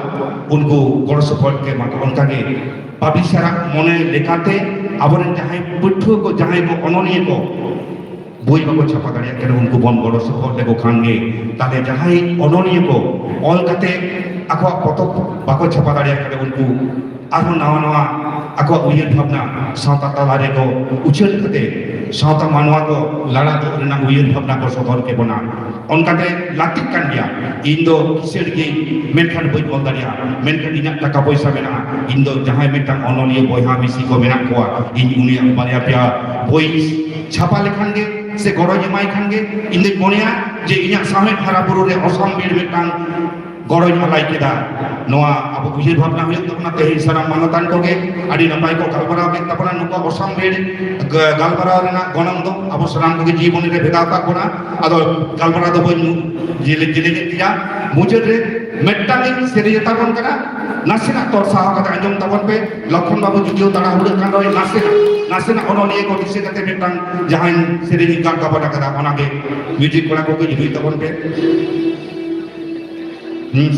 ᱩᱱᱠᱩ ᱜᱚᱲᱚ ᱥᱚᱯᱚᱦᱚᱫ ᱠᱚ ᱮᱢᱟ ᱠᱚᱣᱟ᱾ ᱚᱱᱠᱟᱜᱮ ᱯᱟᱵᱽᱞᱤᱥᱟᱨᱟᱜ ᱢᱚᱱᱮ ᱞᱮᱠᱟᱛᱮ ᱟᱵᱚᱨᱮᱱ ᱡᱟᱦᱟᱸᱭ ᱯᱟᱹᱴᱷᱩᱣᱟᱹ ᱠᱚ, ᱡᱟᱦᱟᱸᱭ ᱠᱚ ᱚᱱᱚᱞᱤᱭᱟᱹ ᱠᱚ ᱵᱳᱭ ᱵᱟᱠᱚ ᱪᱷᱟᱯᱟ ᱫᱟᱲᱮᱭᱟᱜ ᱠᱟᱱᱟ, ᱩᱱᱠᱩ ᱵᱚᱱ ᱜᱚᱲᱚ ᱥᱚᱯᱚᱦᱚᱫ ᱞᱮᱠᱚ ᱠᱷᱟᱱ ᱜᱮ, ᱛᱟᱦᱞᱮ ᱡᱟᱦᱟᱸᱭ ᱚᱱᱚᱞᱤᱭᱟᱹ ᱠᱚ ᱚᱞ ᱠᱟᱛᱮ ᱟᱠᱚᱣᱟᱜ ᱯᱚᱛᱚᱵ ᱵᱟᱠᱚ ᱪᱷᱟᱯᱟ ᱫᱟᱲᱮᱭᱟᱜ ᱠᱟᱱᱟ, ᱩᱱᱠᱩ ᱟᱨᱦᱚᱸ ᱱᱟᱣᱟ ᱱᱟᱣᱟ ᱟᱠᱚᱣᱟᱜ ᱩᱭᱦᱟᱹᱨ ᱵᱷᱟᱵᱽᱱᱟ ᱥᱟᱶᱛᱟ ᱛᱟᱞᱟ ᱨᱮᱠᱚ ᱩᱪᱷᱟᱹᱱ ᱠᱟᱛᱮ ᱥᱟᱶᱛᱟ ᱢᱟᱱᱣᱟ ᱠᱚ ᱞᱟᱲᱟ ᱫᱩᱜ ᱨᱮᱱᱟᱜ ᱩᱭᱦᱟᱹᱨ ᱵᱷᱟᱵᱽᱱᱟ ᱠᱚ ᱥᱚᱫᱚᱨ ᱠᱮᱵᱚᱱᱟ᱾ ᱚᱱᱠᱟᱛᱮ ᱞᱟᱹᱠᱛᱤᱜ ᱠᱟᱱ ᱜᱮᱭᱟ᱾ ᱤᱧ ᱫᱚ ᱠᱤᱥᱟᱹᱬ ᱜᱤᱭᱟᱹᱧ, ᱢᱮᱱᱠᱷᱟᱱ ᱵᱟᱹᱧ ᱚᱞ ᱫᱟᱲᱮᱭᱟᱜᱼᱟ, ᱢᱮᱱᱠᱷᱟᱱ ᱤᱧᱟᱹᱜ ᱴᱟᱠᱟ ᱯᱚᱭᱥᱟ ᱢᱮᱱᱟᱜᱼᱟ᱾ ᱤᱧ ᱫᱚ ᱡᱟᱦᱟᱸᱭ ᱢᱤᱫᱴᱟᱝ ᱚᱱᱚᱞᱤᱭᱟᱹ ᱵᱚᱭᱦᱟ ᱢᱤᱥᱤ ᱠᱚ ᱢᱮᱱᱟᱜ ᱠᱚᱣᱟ, ᱤᱧ ᱩᱱᱤᱭᱟᱜ ᱵᱟᱨᱭᱟ ᱯᱮᱭᱟ ᱵᱳᱭ ᱪᱷᱟᱯᱟ ᱞᱮᱠᱷᱟᱱ ᱜᱮ ᱥᱮ ᱜᱚᱲᱚᱧ ᱮᱢᱟᱭ ᱠᱷᱟᱱ ᱜᱮ, ᱤᱧ ᱫᱚᱧ ᱢᱚᱱᱮᱭᱟ ᱡᱮ ᱤᱧᱟᱹᱜ ᱥᱟᱶᱦᱮᱫ ᱦᱟᱨᱟ ᱵᱩᱨᱩ ᱨᱮ ᱚᱥᱟᱢ ᱵᱷᱤᱲ ᱢᱤᱫᱴᱟᱝ ᱜᱚᱲᱚᱧ ᱟᱞᱟᱭ ᱠᱮᱫᱟ᱾ ᱱᱚᱣᱟ ᱟᱵᱚ ᱩᱭᱦᱟᱹᱨ ᱵᱷᱟᱵᱽᱱᱟ ᱦᱩᱭᱩᱜ ᱛᱟᱵᱚᱱᱟ᱾ ᱛᱮᱦᱮᱧ ᱥᱟᱱᱟᱢ ᱢᱟᱱᱚᱛᱟᱱ ᱠᱚᱜᱮ ᱟᱹᱰᱤ ᱱᱟᱯᱟᱭ ᱠᱚ ᱜᱟᱞᱢᱟᱨᱟᱣ ᱠᱮᱫ ᱛᱟᱵᱚᱱᱟ᱾ ᱱᱩᱠᱩ ᱚᱥᱟᱢ ᱵᱷᱤᱲ ᱜᱟᱞᱢᱟᱨᱟᱣ ᱨᱮᱱᱟᱜ ᱜᱚᱱᱚᱝ ᱫᱚ ᱟᱵᱚ ᱥᱟᱱᱟᱢ ᱠᱚᱜᱮ ᱡᱤᱣᱤ ᱢᱚᱱᱮ ᱨᱮ ᱵᱷᱮᱫᱟᱣ ᱠᱟᱜ ᱵᱚᱱᱟ᱾ ᱟᱫᱚ ᱜᱟᱞᱢᱟᱨᱟᱣ ᱫᱚ ᱵᱟᱹᱧ ᱡᱮᱞᱮᱧ ᱡᱮᱞᱮᱧᱮᱫ ᱜᱮᱭᱟ᱾ ᱢᱩᱪᱟᱹᱫ ᱨᱮ ᱢᱤᱫᱴᱟᱝ ᱤᱧ ᱥᱮᱨᱮᱧ ᱛᱟᱵᱚᱱ ᱠᱟᱱᱟ, ᱱᱟᱥᱮᱱᱟᱜ ᱛᱚᱨᱥᱟᱣ ᱠᱟᱛᱮ ᱟᱸᱡᱚᱢ ᱛᱟᱵᱚᱱ ᱯᱮ᱾ ᱞᱚᱠᱷᱚᱱ ᱵᱟᱹᱵᱩ ᱡᱩᱫᱤᱭᱳ ᱛᱟᱲᱟᱦᱩᱲᱟᱹᱜ ᱠᱟᱱ ᱨᱮᱦᱚᱸ, ᱱᱟᱥᱮᱱᱟᱜ, ᱱᱟᱥᱮᱱᱟᱜ ᱚᱱᱚᱞᱤᱭᱟᱹ ᱠᱚ ᱫᱤᱥᱟᱹ ᱠᱟᱛᱮ ᱢᱤᱫᱴᱟᱝ ᱡᱟᱦᱟᱸᱧ ᱥᱮᱨᱮᱧ ᱜᱟᱱ ᱛᱟᱵᱚᱱ ᱠᱟᱫᱟ, ᱚᱱᱟᱜᱮ ᱢᱤᱭᱩᱡᱤᱠ ᱠᱚᱲᱟ ᱠᱚᱜᱮ ᱡᱩᱫᱤ ᱛᱟᱵᱚᱱ ᱯᱮ᱾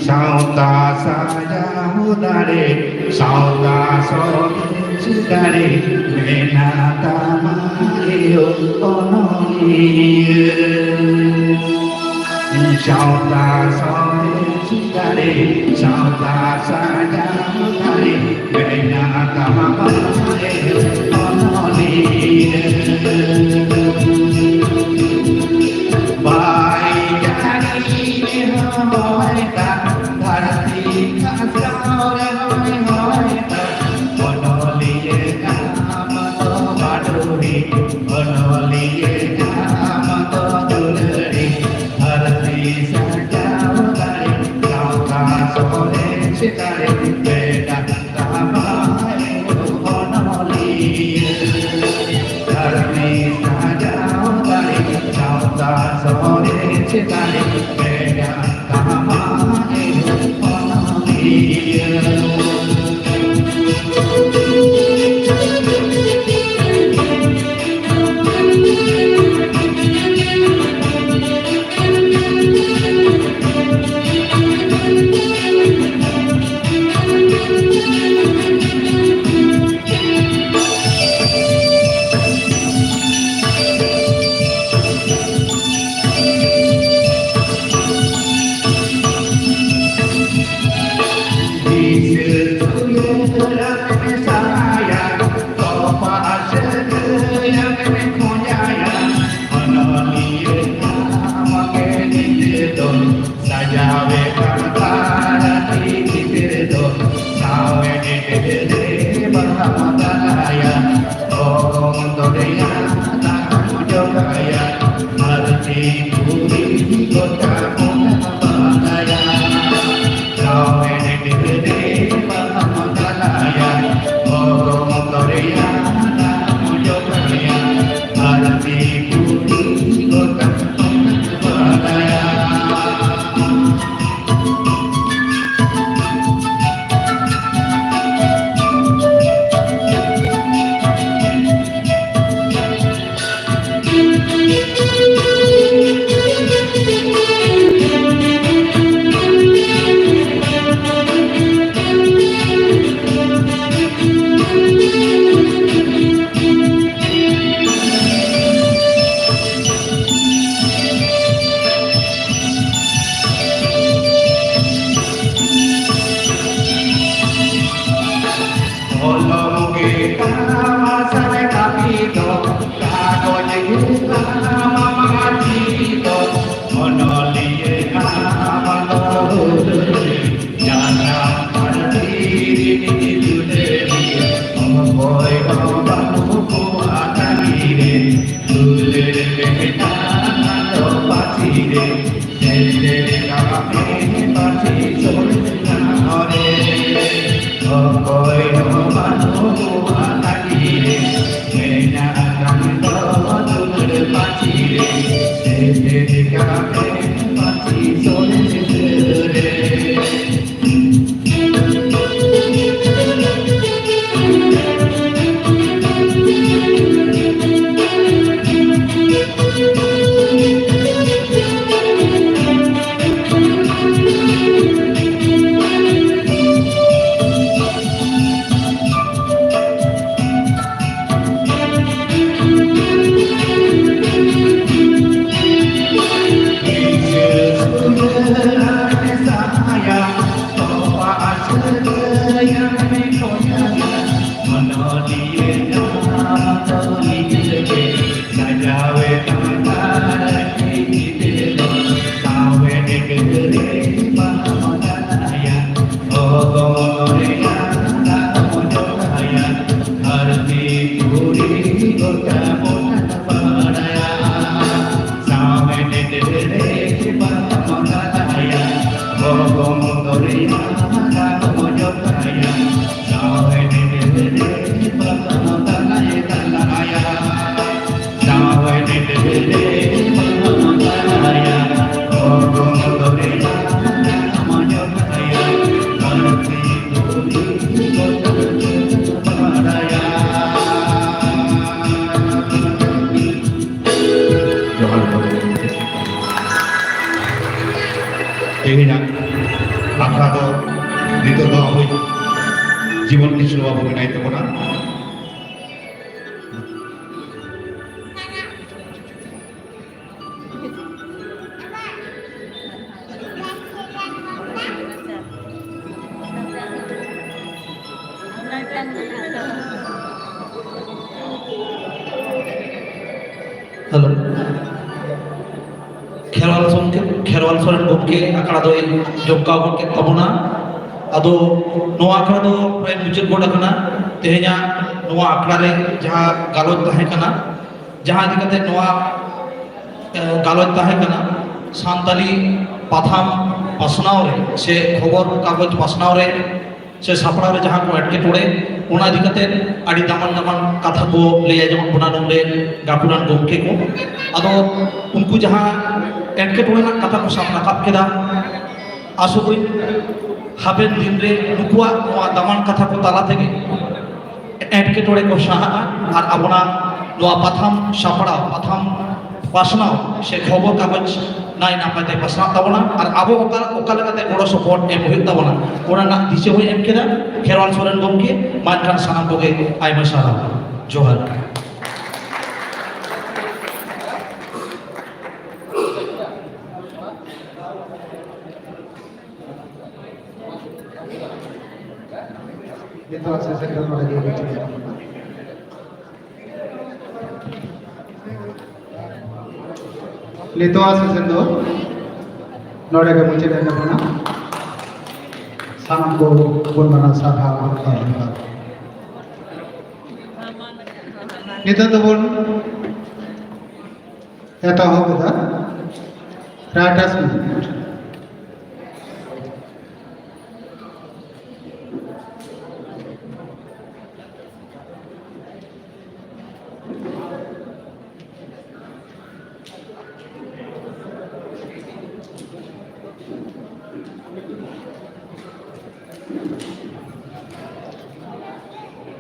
ᱥᱟᱶᱛᱟ ᱥᱟᱡᱟᱣ ᱫᱟᱲᱮ, ᱥᱟᱶᱛᱟ ᱥᱚᱨᱮᱥ ᱫᱟᱲᱮ, ᱢᱮᱱᱟᱜ ᱛᱟᱢᱟ ᱮᱭᱳ ᱚᱱᱚᱞᱤᱭᱟᱹ᱾ ᱥᱟᱶᱛᱟ ᱥᱚᱨᱮᱥ ᱫᱟᱲᱮ, ᱥᱟᱶᱛᱟ ᱥᱟᱡᱟᱣ ᱫᱟᱲᱮ, ᱢᱮᱱᱟᱜ ᱛᱟᱢᱟ ᱮᱭᱳ ᱚᱱᱚᱞᱤᱭᱟᱹ᱾ ᱵᱟᱭ ᱡᱟᱹᱲᱤ ᱨᱮᱦᱚᱸ ᱦᱚᱭ ᱫᱟᱜ, ᱫᱷᱟᱹᱨᱛᱤ ᱫᱷᱟᱥᱟᱣ ᱨᱮᱦᱚᱸᱭ ᱦᱚᱭ ᱫᱟᱜ, ᱚᱱᱚᱞᱤᱭᱟᱹ ᱟᱢ ᱫᱚ ᱵᱟᱰᱚᱦᱤ, ᱚᱱᱚᱞᱤᱭᱟᱹ ᱟᱢ ᱫᱚ ᱫᱩᱞᱟᱹᱲᱤ, ᱫᱷᱟᱹᱨᱛᱤ ᱥᱟᱡᱟᱣ ᱫᱟᱲᱮ, ᱥᱟᱶᱛᱟ ᱥᱚᱨᱮᱥ ᱫᱟᱲᱮ, ᱢᱮᱱᱟᱜ ᱛᱟᱢᱟ ᱮᱭᱳ ᱚᱱᱚᱞᱤᱭᱟᱹ᱾ ᱫᱷᱟᱹᱨᱛᱤ ᱥᱟᱡᱟᱣ ᱫᱟᱲᱮ, ᱥᱟᱶᱛᱟ ᱥᱚᱨᱮᱥ ᱫᱟᱲᱮ, ᱢᱮᱱᱟᱜ ᱛᱟᱢᱟ ᱮᱭᱳ ᱚᱱᱚᱞᱤᱭᱟᱹ᱾ ᱛᱮᱦᱮᱧᱟᱜ ᱟᱠᱷᱲᱟ ᱫᱚ ᱱᱤᱛᱚᱜ ᱫᱚ ᱟᱵᱚᱭᱤᱡ ᱡᱤᱵᱚᱱ ᱠᱤᱥᱠᱩ ᱵᱟᱵᱩ ᱢᱮᱱᱟᱭ ᱛᱟᱵᱚᱱᱟ᱾ ᱦᱮᱞᱳ᱾ ᱠᱷᱮᱨᱣᱟᱞ ᱥᱚᱨᱮᱱ, ᱠᱷᱮᱨᱣᱟᱞ ᱥᱚᱨᱮᱱ ᱜᱚᱢᱠᱮ ᱟᱠᱷᱲᱟ ᱫᱚᱭ ᱡᱚᱢᱠᱟᱣ ᱜᱚᱫ ᱠᱮᱫ ᱛᱟᱵᱚᱱᱟ᱾ ᱟᱫᱚ ᱱᱚᱣᱟ ᱟᱠᱷᱲᱟ ᱫᱚ ᱯᱨᱟᱭ ᱢᱩᱪᱟᱹᱫ ᱜᱚᱫ ᱟᱠᱟᱱᱟ᱾ ᱛᱮᱦᱮᱧᱟᱜ ᱱᱚᱣᱟ ᱟᱠᱷᱲᱟ ᱨᱮ ᱡᱟᱦᱟᱸ ᱜᱟᱞᱚᱪ ᱛᱟᱦᱮᱸ ᱠᱟᱱᱟ, ᱡᱟᱦᱟᱸ ᱤᱫᱤ ᱠᱟᱛᱮ ᱱᱚᱣᱟ, ᱮ, ᱜᱟᱞᱚᱪ ᱛᱟᱦᱮᱸ ᱠᱟᱱᱟ, ᱥᱟᱱᱛᱟᱞᱤ ᱯᱟᱛᱷᱟᱢ ᱯᱟᱥᱱᱟᱣ ᱨᱮ ᱥᱮ ᱠᱷᱚᱵᱚᱨ ᱠᱟᱜᱚᱡᱽ ᱯᱟᱥᱱᱟᱣ ᱨᱮ ᱥᱮ ᱥᱟᱯᱲᱟᱣ ᱨᱮ ᱡᱟᱦᱟᱸ ᱠᱚ ᱮᱴᱠᱮᱴᱚᱬᱮ, ᱚᱱᱟ ᱤᱫᱤ ᱠᱟᱛᱮ ᱟᱹᱰᱤ ᱫᱟᱢᱟᱱ ᱫᱟᱢᱟᱱ ᱠᱟᱛᱷᱟ ᱠᱚ ᱞᱟᱹᱭ ᱟᱸᱡᱚᱢᱟᱫ ᱵᱚᱱᱟ ᱱᱚᱰᱮ ᱜᱟᱹᱠᱷᱩᱲᱟᱱ ᱜᱚᱢᱠᱮ ᱠᱚ᱾ ᱟᱫᱚ ᱩᱱᱠᱩ ᱡᱟᱦᱟᱸ ᱮᱴᱠᱮᱴᱚᱬᱮ ᱨᱮᱱᱟᱜ ᱠᱟᱛᱷᱟ ᱠᱚ ᱥᱟᱵ ᱨᱟᱠᱟᱵ ᱠᱮᱫᱟ, ᱟᱥᱚᱜ ᱟᱹᱧ ᱦᱟᱯᱮᱱ ᱫᱤᱱ ᱨᱮ ᱱᱩᱠᱩᱣᱟᱜ ᱱᱚᱣᱟ ᱫᱟᱢᱟᱱ ᱠᱟᱛᱷᱟ ᱠᱚ ᱛᱟᱞᱟ ᱛᱮᱜᱮ ᱮᱴᱠᱮᱴᱚᱬᱮ ᱠᱚ ᱥᱟᱦᱟᱜᱼᱟ ᱟᱨ ᱟᱵᱚᱱᱟᱜ ᱱᱚᱣᱟ ᱯᱟᱛᱷᱟᱢ ᱥᱟᱯᱲᱟᱣ, ᱯᱟᱛᱷᱟᱢ ᱯᱟᱥᱱᱟᱣ ᱥᱮ ᱠᱷᱚᱵᱚᱨ ᱠᱟᱜᱚᱡᱽ ᱱᱟᱭ ᱱᱟᱯᱟᱭ ᱛᱮ ᱯᱟᱥᱱᱟᱜ ᱛᱟᱵᱚᱱᱟ ᱟᱨ ᱟᱵᱚ ᱚᱠᱟ, ᱚᱠᱟ ᱞᱮᱠᱟᱛᱮ ᱜᱚᱲᱚ ᱥᱚᱯᱚᱦᱚᱫ ᱮᱢ ᱦᱩᱭᱩᱜ ᱛᱟᱵᱚᱱᱟ, ᱚᱱᱟ ᱨᱮᱱᱟᱜ ᱫᱤᱥᱟᱹ ᱦᱚᱸᱭ ᱮᱢ ᱠᱮᱫᱟ ᱠᱷᱮᱨᱣᱟᱞ ᱥᱚᱨᱮᱱ ᱜᱚᱢᱠᱮ᱾ ᱢᱟ ᱮᱱᱠᱷᱟᱱ ᱥᱟᱱᱟᱢ ᱠᱚᱜᱮ ᱟᱭᱢᱟ ᱥᱟᱨᱦᱟᱣ᱾ ᱡᱚᱦᱟᱨ᱾ ᱱᱤᱛᱚᱜ ᱥᱮᱥᱮᱱ ᱫᱚ ᱱᱚᱰᱮ ᱜᱮ ᱢᱩᱪᱟᱹᱫ ᱮᱱᱟ᱾ ᱱᱤᱛᱚᱜ ᱥᱮᱥᱮᱱ ᱫᱚ ᱱᱚᱰᱮ ᱜᱮ ᱢᱩᱪᱟᱹᱫ ᱮᱱ ᱛᱟᱵᱚᱱᱟ᱾ ᱥᱟᱱᱟᱢ ᱠᱚ ᱵᱚᱱ ᱢᱟᱱᱟᱣ ᱥᱟᱨᱦᱟᱣ ᱟᱨ ᱡᱚᱦᱟᱨ᱾ ᱱᱤᱛᱚᱜ ᱫᱚᱵᱚᱱ ᱮᱛᱚᱦᱚᱵ ᱮᱫᱟ ᱨᱟᱭᱴᱟᱨᱥ ᱢᱤᱱᱤᱴ᱾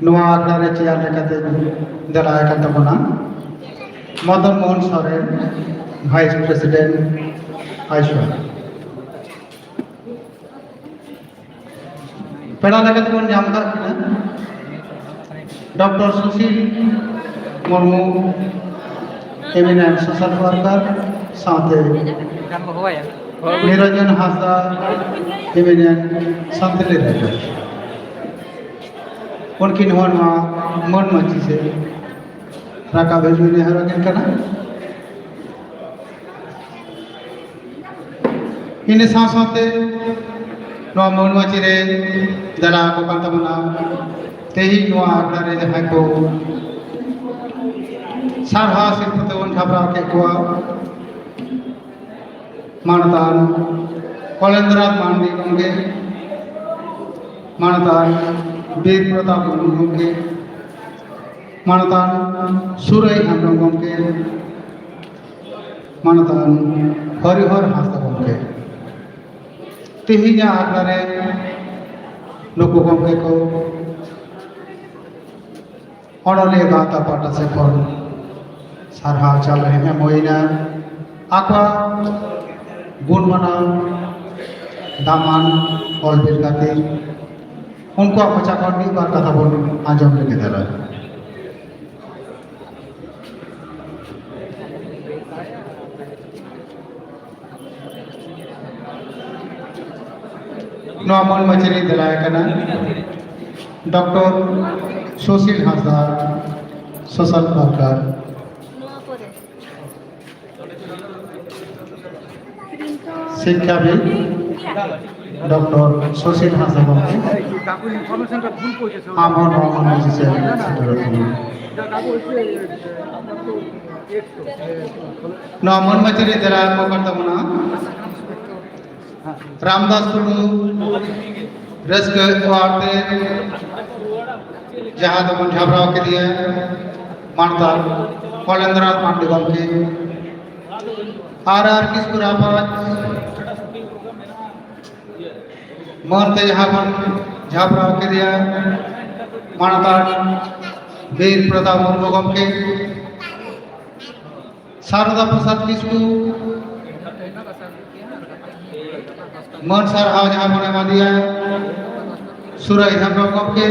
ᱱᱚᱣᱟ ᱟᱠᱷᱲᱟ ᱨᱮ ᱪᱮᱭᱟᱨ ᱞᱮᱠᱟᱛᱮ ᱫᱮᱞᱟ ᱟᱠᱟᱱ ᱛᱟᱵᱚᱱᱟ ᱢᱚᱫᱚᱱ ᱢᱳᱦᱚᱱ ᱥᱚᱨᱮᱱ, ᱵᱷᱟᱭᱤᱥ ᱯᱨᱮᱥᱤᱰᱮᱱᱴ, ᱟᱭᱥᱚ᱾ ᱯᱮᱲᱟ ᱞᱮᱠᱟᱛᱮᱵᱚᱱ ᱧᱟᱢ ᱟᱠᱟᱫ ᱠᱤᱱᱟ doctor Sushil Murmu, eminent social worker, ᱥᱟᱶᱛᱮ ᱱᱤᱨᱚᱧᱡᱚᱱ ᱦᱟᱸᱥᱫᱟ, ᱮᱢᱤᱱᱮᱱᱴ ᱥᱟᱱᱛᱟᱞᱤ ᱨᱟᱭᱴᱟᱨ᱾ ᱩᱱᱠᱤᱱ ᱦᱚᱸ ᱱᱚᱣᱟ ᱢᱟᱹᱱ ᱢᱟᱹᱪᱤ ᱥᱮ ᱨᱟᱠᱟᱵ ᱦᱤᱡᱩᱜ ᱱᱮᱦᱚᱨ ᱟᱹᱠᱤᱱ ᱠᱟᱱᱟ᱾ ᱤᱱᱟᱹ ᱥᱟᱶ ᱥᱟᱶᱛᱮ ᱱᱚᱣᱟ ᱢᱟᱹᱱ ᱢᱟᱹᱪᱤ ᱨᱮ ᱫᱮᱞᱟ ᱟᱠᱚ ᱠᱟᱱ ᱛᱟᱵᱚᱱᱟ ᱛᱮᱦᱮᱧ ᱱᱚᱣᱟ ᱟᱠᱷᱲᱟ ᱨᱮ ᱡᱟᱦᱟᱸᱭ ᱠᱚ ᱥᱟᱨᱦᱟᱣ ᱥᱤᱨᱯᱟᱹ ᱛᱮᱵᱚᱱ ᱡᱷᱟᱯᱲᱟᱣ ᱠᱮᱫ ᱠᱚᱣᱟ, ᱢᱟᱱᱚᱛᱟᱱ ᱠᱚᱞᱮᱱᱫᱨᱚᱱᱟᱛᱷ ᱢᱟᱱᱰᱤ ᱜᱚᱢᱠᱮ, ᱢᱟᱱᱚᱛᱟᱱ ᱵᱤᱨ ᱯᱨᱚᱛᱟᱯ ᱢᱩᱨᱢᱩ ᱜᱚᱢᱠᱮ, ᱢᱟᱱᱚᱛᱟᱱ ᱥᱩᱨᱟᱹᱭ ᱦᱮᱢᱵᱨᱚᱢ ᱜᱚᱢᱠᱮ, ᱢᱟᱱᱚᱛᱟᱱ ᱦᱚᱨᱤᱦᱚᱨ ᱦᱟᱸᱥᱫᱟ ᱜᱚᱢᱠᱮ᱾ ᱛᱮᱦᱮᱧᱟᱜ ᱟᱠᱷᱲᱟ ᱨᱮ ᱱᱩᱠᱩ ᱜᱚᱢᱠᱮ ᱠᱚ ᱚᱱᱚᱞᱤᱭᱟᱹ ᱜᱟᱶᱛᱟ ᱯᱟᱦᱴᱟ ᱥᱮᱫ ᱠᱷᱚᱱ ᱥᱟᱨᱦᱟᱣ ᱪᱟᱞ ᱨᱮ ᱮᱢ ᱦᱩᱭᱱᱟ᱾ ᱟᱠᱚᱣᱟᱜ ᱜᱩᱱ ᱢᱟᱱᱟᱣ ᱫᱟᱢᱟᱱ ᱚᱞ ᱵᱤᱞ ᱠᱷᱟᱹᱛᱤᱨ ᱩᱱᱠᱩᱣᱟᱜ ᱢᱚᱪᱟ ᱠᱷᱚᱱ ᱢᱤᱫ ᱵᱟᱨ ᱠᱟᱛᱷᱟ ᱵᱚᱱ ᱟᱸᱡᱚᱢ ᱞᱮᱜᱮ ᱫᱮᱞᱟ᱾ ᱱᱚᱣᱟ ᱢᱟᱹᱱ ᱢᱟᱹᱪᱤ ᱨᱤᱧ ᱫᱮᱞᱟᱭ ᱠᱟᱱᱟ ᱰᱚᱠᱴᱚᱨ ᱥᱩᱥᱤᱞ ᱦᱟᱸᱥᱫᱟ, ᱥᱳᱥᱟᱞ ᱣᱟᱨᱠᱟᱨ, ᱥᱤᱠᱠᱷᱟᱵᱤᱫ ᱰᱚᱠᱴᱚᱨ ᱥᱩᱥᱤᱞ ᱦᱟᱸᱥᱫᱟ ᱜᱚᱢᱠᱮ, ᱟᱢ ᱦᱚᱸ ᱱᱚᱣᱟ ᱢᱟᱹᱱ ᱢᱟᱹᱪᱤ ᱥᱮᱫ ᱥᱮᱴᱮᱨᱚᱜ ᱛᱟᱵᱚᱱ ᱢᱮ᱾ ᱱᱚᱣᱟ ᱢᱟᱹᱱ ᱢᱟᱹᱪᱤ ᱨᱮ ᱫᱮᱞᱟ ᱠᱚ ᱠᱟᱱ ᱛᱟᱵᱚᱱᱟ ᱨᱟᱢᱫᱟᱥ ᱴᱩᱰᱩ, ᱨᱟᱹᱥᱠᱟᱹ ᱚᱣᱟᱨ ᱛᱮ ᱡᱟᱦᱟᱸ ᱫᱚᱵᱚᱱ ᱡᱷᱟᱯᱲᱟᱣ ᱠᱮᱫᱮᱭᱟ ᱢᱟᱱᱚᱛᱟᱱ ᱠᱚᱞᱮᱱᱫᱨᱚᱱᱟᱛᱷ ᱢᱟᱱᱰᱤ ᱜᱚᱢᱠᱮ, ᱟᱨ ᱟᱨ ᱠᱤᱥᱠᱩ ᱨᱟᱯᱟᱡᱽ ᱢᱟᱹᱱ ᱛᱮ ᱡᱟᱦᱟᱸ ᱵᱚᱱ ᱡᱷᱟᱯᱲᱟᱣ ᱠᱮᱫᱮᱭᱟ ᱢᱟᱱᱚᱛᱟᱱ ᱵᱤᱨ ᱯᱨᱚᱛᱟᱯ ᱢᱩᱨᱢᱩ ᱜᱚᱢᱠᱮ, ᱥᱟᱨᱚᱫᱟ ᱯᱨᱚᱥᱟᱫᱽ ᱠᱤᱥᱠᱩ, ᱢᱟᱹᱱ ᱥᱟᱨᱦᱟᱣ ᱡᱟᱦᱟᱸ ᱵᱚᱱ ᱮᱢᱟᱫᱮᱭᱟ ᱥᱩᱨᱟᱹᱭ ᱦᱮᱢᱵᱨᱚᱢ ᱜᱚᱢᱠᱮ,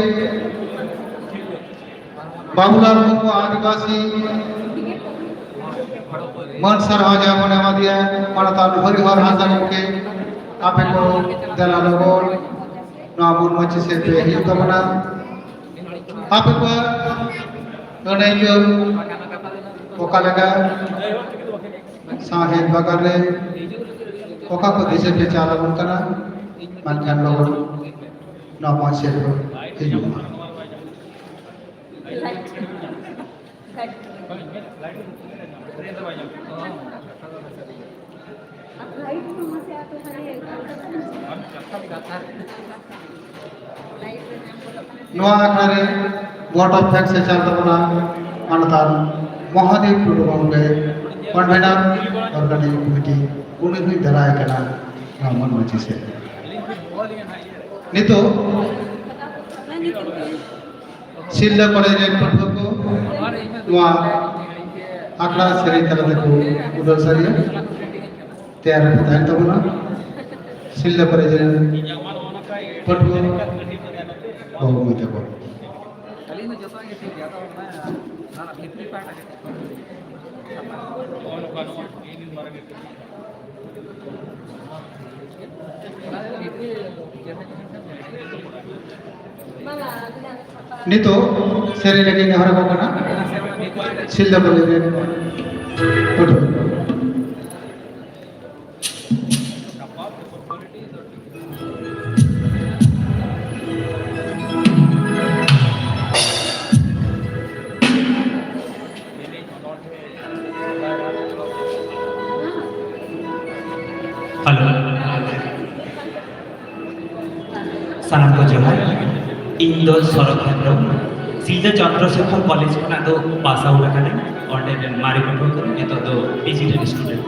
ᱵᱟᱵᱩᱞᱟᱞ ᱢᱩᱨᱢᱩ ᱟᱹᱫᱤᱵᱟᱹᱥᱤ ᱢᱟᱹᱱ ᱥᱟᱨᱦᱟᱣ ᱡᱟᱦᱟᱸ ᱵᱚᱱ ᱮᱢᱟ ᱫᱮᱭᱟ, ᱢᱟᱱᱚᱛᱟᱱ ᱦᱚᱨᱤᱦᱚᱨ ᱦᱟᱸᱥᱫᱟ ᱜᱚᱢᱠᱮ, ᱟᱯᱮ ᱠᱚ ᱫᱮᱞᱟ ᱞᱚᱜᱚᱱ ᱱᱚᱣᱟ ᱢᱩᱞ ᱢᱟᱹᱪᱤ ᱥᱮᱫ ᱯᱮ ᱦᱤᱡᱩᱜ ᱛᱟᱵᱚᱱᱟ᱾ ᱟᱯᱮ ᱠᱚᱣᱟᱜ ᱟᱹᱱᱟᱹᱭᱠᱟᱹᱣ ᱚᱠᱟ ᱞᱮᱠᱟ? ᱥᱟᱶᱦᱮᱫ ᱵᱟᱜᱟᱱ ᱨᱮ ᱚᱠᱟ ᱠᱚ ᱫᱤᱥᱟᱹ ᱯᱮ ᱪᱟᱞ ᱟᱵᱚᱱ ᱠᱟᱱᱟ? ᱢᱮᱱᱠᱷᱟᱱ ᱞᱚᱜᱚᱱ ᱱᱚᱣᱟ ᱢᱚᱧᱪ ᱥᱮᱫ ᱵᱚᱱ ᱦᱤᱡᱩᱜ ᱢᱟ᱾ ᱱᱚᱣᱟ ᱟᱠᱷᱲᱟ ᱨᱮ vote of thanks ᱮ ᱪᱟᱞ ᱛᱟᱵᱚᱱᱟ ᱢᱟᱱᱚᱛᱟᱱ ᱢᱚᱦᱟᱫᱮᱵ ᱴᱩᱰᱩ ᱜᱚᱢᱠᱮ, convener organizing committee, ᱩᱱᱤ ᱦᱚᱸᱭ ᱫᱟᱨᱟᱭ ᱠᱟᱱᱟ ᱱᱚᱣᱟ ᱢᱚᱱ ᱢᱟᱹᱡᱷᱤ ᱥᱮᱫ᱾ ᱱᱤᱛᱚᱜ ᱥᱤᱞᱫᱟᱹ ᱠᱚᱞᱮᱡᱽ ᱨᱮᱱ ᱯᱟᱹᱴᱷᱩᱣᱟᱹ ᱠᱚ ᱱᱚᱣᱟ ᱟᱠᱷᱲᱟ ᱥᱮᱨᱮᱧ ᱛᱟᱞᱟ ᱛᱮᱠᱚ ᱩᱰᱟᱹᱣ ᱥᱟᱹᱨᱤᱭᱟ᱾ ᱛᱮᱭᱟᱨ ᱨᱮᱠᱚ ᱛᱟᱦᱮᱱ ᱛᱟᱵᱚᱱᱟ᱾ ᱥᱤᱞᱫᱟᱹ ᱠᱚᱞᱮᱡᱽ ᱨᱮᱱ ᱯᱟᱹᱴᱷᱩᱣᱟᱹ ᱵᱟᱹᱵᱩ ᱢᱟᱹᱭ ᱛᱟᱠᱚ᱾ ᱱᱤᱛᱚᱜ ᱥᱮᱨᱮᱧ ᱞᱟᱹᱜᱤᱫ ᱱᱮᱦᱚᱨ ᱟᱠᱚ ᱠᱟᱱᱟ ᱥᱤᱞᱫᱟᱹ ᱠᱚᱞᱮᱡᱽ ᱨᱮᱱ ᱯᱟᱹᱴᱷᱩᱣᱟᱹ᱾ ᱦᱮᱞᱳ, ᱥᱟᱱᱟᱢ ᱠᱚ ᱡᱚᱦᱟᱨ᱾ ᱤᱧ ᱫᱚ ᱥᱚᱨᱚᱛ ᱦᱮᱢᱵᱨᱚᱢ, ᱥᱤᱞᱫᱟᱹ ᱪᱚᱱᱫᱨᱚᱥᱮᱠᱷᱚᱨ ᱠᱚᱞᱮᱡᱽ ᱠᱷᱚᱱᱟᱜ ᱫᱚ ᱯᱟᱥ ᱟᱣᱩᱴ ᱟᱠᱟᱱᱟᱹᱧ᱾ ᱚᱸᱰᱮ ᱨᱮᱱ ᱢᱟᱨᱮ ᱯᱟᱹᱴᱷᱩᱣᱟᱹ ᱠᱟᱹᱱᱟᱹᱧ, ᱱᱤᱛᱚᱜ ᱫᱚ ᱯᱤᱡᱤ ᱨᱮᱱ ᱥᱴᱩᱰᱮᱱᱴ᱾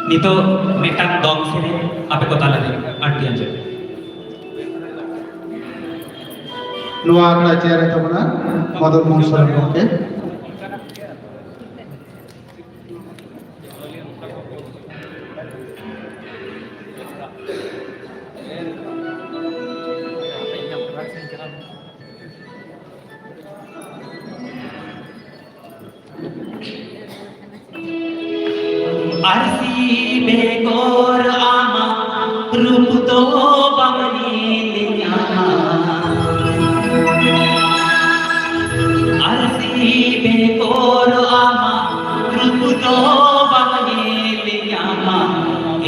ᱱᱤᱛᱚᱜ ᱢᱤᱫᱴᱟᱝ ᱫᱚᱝ ᱥᱮᱨᱮᱧ ᱟᱯᱮ ᱠᱚ ᱛᱟᱞᱟᱨᱮ ᱟᱹᱰᱤ ᱟᱸᱡᱚᱢ᱾ ᱱᱚᱣᱟ ᱟᱠᱷᱲᱟ ᱪᱮᱭᱟᱨᱮ ᱛᱟᱵᱚᱱᱟ ᱢᱚᱫᱚᱱ ᱢᱳᱦᱚᱱ ᱥᱚᱨᱮᱱ ᱜᱚᱢᱠᱮ᱾ ᱟᱨᱥᱤ ᱵᱮᱜᱚᱨ ᱟᱢᱟᱜ ᱨᱩᱯ ᱫᱚ ᱵᱟᱝ ᱧᱮᱞ ᱧᱟᱢᱟ᱾ ᱟᱨᱥᱤ ᱵᱮᱜᱚᱨ ᱟᱢᱟᱜ ᱨᱩᱯ ᱫᱚ ᱵᱟᱝ ᱧᱮᱞ ᱧᱟᱢᱟ᱾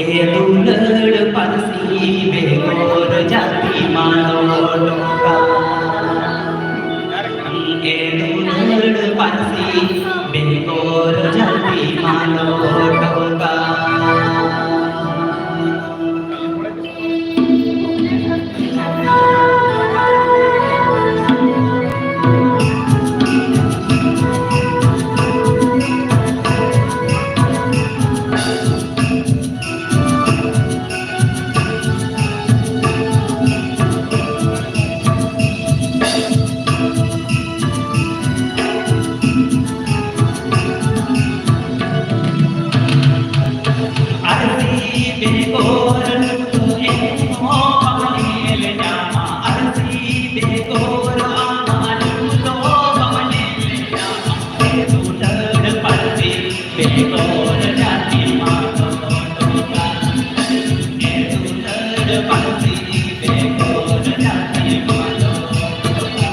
ᱮ ᱫᱩᱞᱟᱹᱲ ᱯᱟᱹᱨᱥᱤ ᱵᱮᱜᱚᱨ ᱡᱟᱹᱛᱤ ᱢᱟᱞᱚᱴᱚᱜᱼᱟ᱾ ᱮ ᱫᱩᱞᱟᱹᱲ ᱯᱟᱹᱨᱥᱤ ᱵᱮᱜᱚᱨ ᱡᱟᱹᱛᱤ ᱢᱟᱞᱚᱴᱚᱜᱼᱟ᱾ ᱟᱨᱥᱤ ᱵᱮᱜᱚᱨ ᱱᱩᱠᱩ ᱮᱱᱦᱚᱸ ᱵᱟᱢ ᱧᱮᱞ ᱧᱟᱢᱟ᱾ ᱟᱨᱥᱤ ᱵᱮᱜᱚᱨ ᱟᱢᱟᱜ ᱨᱩᱯ ᱫᱚ ᱵᱟᱢ ᱧᱮᱞ ᱧᱟᱢᱟ᱾ ᱮ ᱫᱩᱞᱟᱹᱲ ᱯᱟᱹᱨᱥᱤ ᱵᱮᱜᱚᱨ ᱡᱟᱹᱛᱤ ᱢᱟᱞᱚᱴᱚᱜᱼᱟ᱾ ᱮ ᱫᱩᱞᱟᱹᱲ ᱯᱟᱹᱨᱥᱤ ᱵᱮᱜᱚᱨ ᱡᱟᱹᱛᱤ ᱢᱟᱞᱚᱴᱚᱜᱼᱟ᱾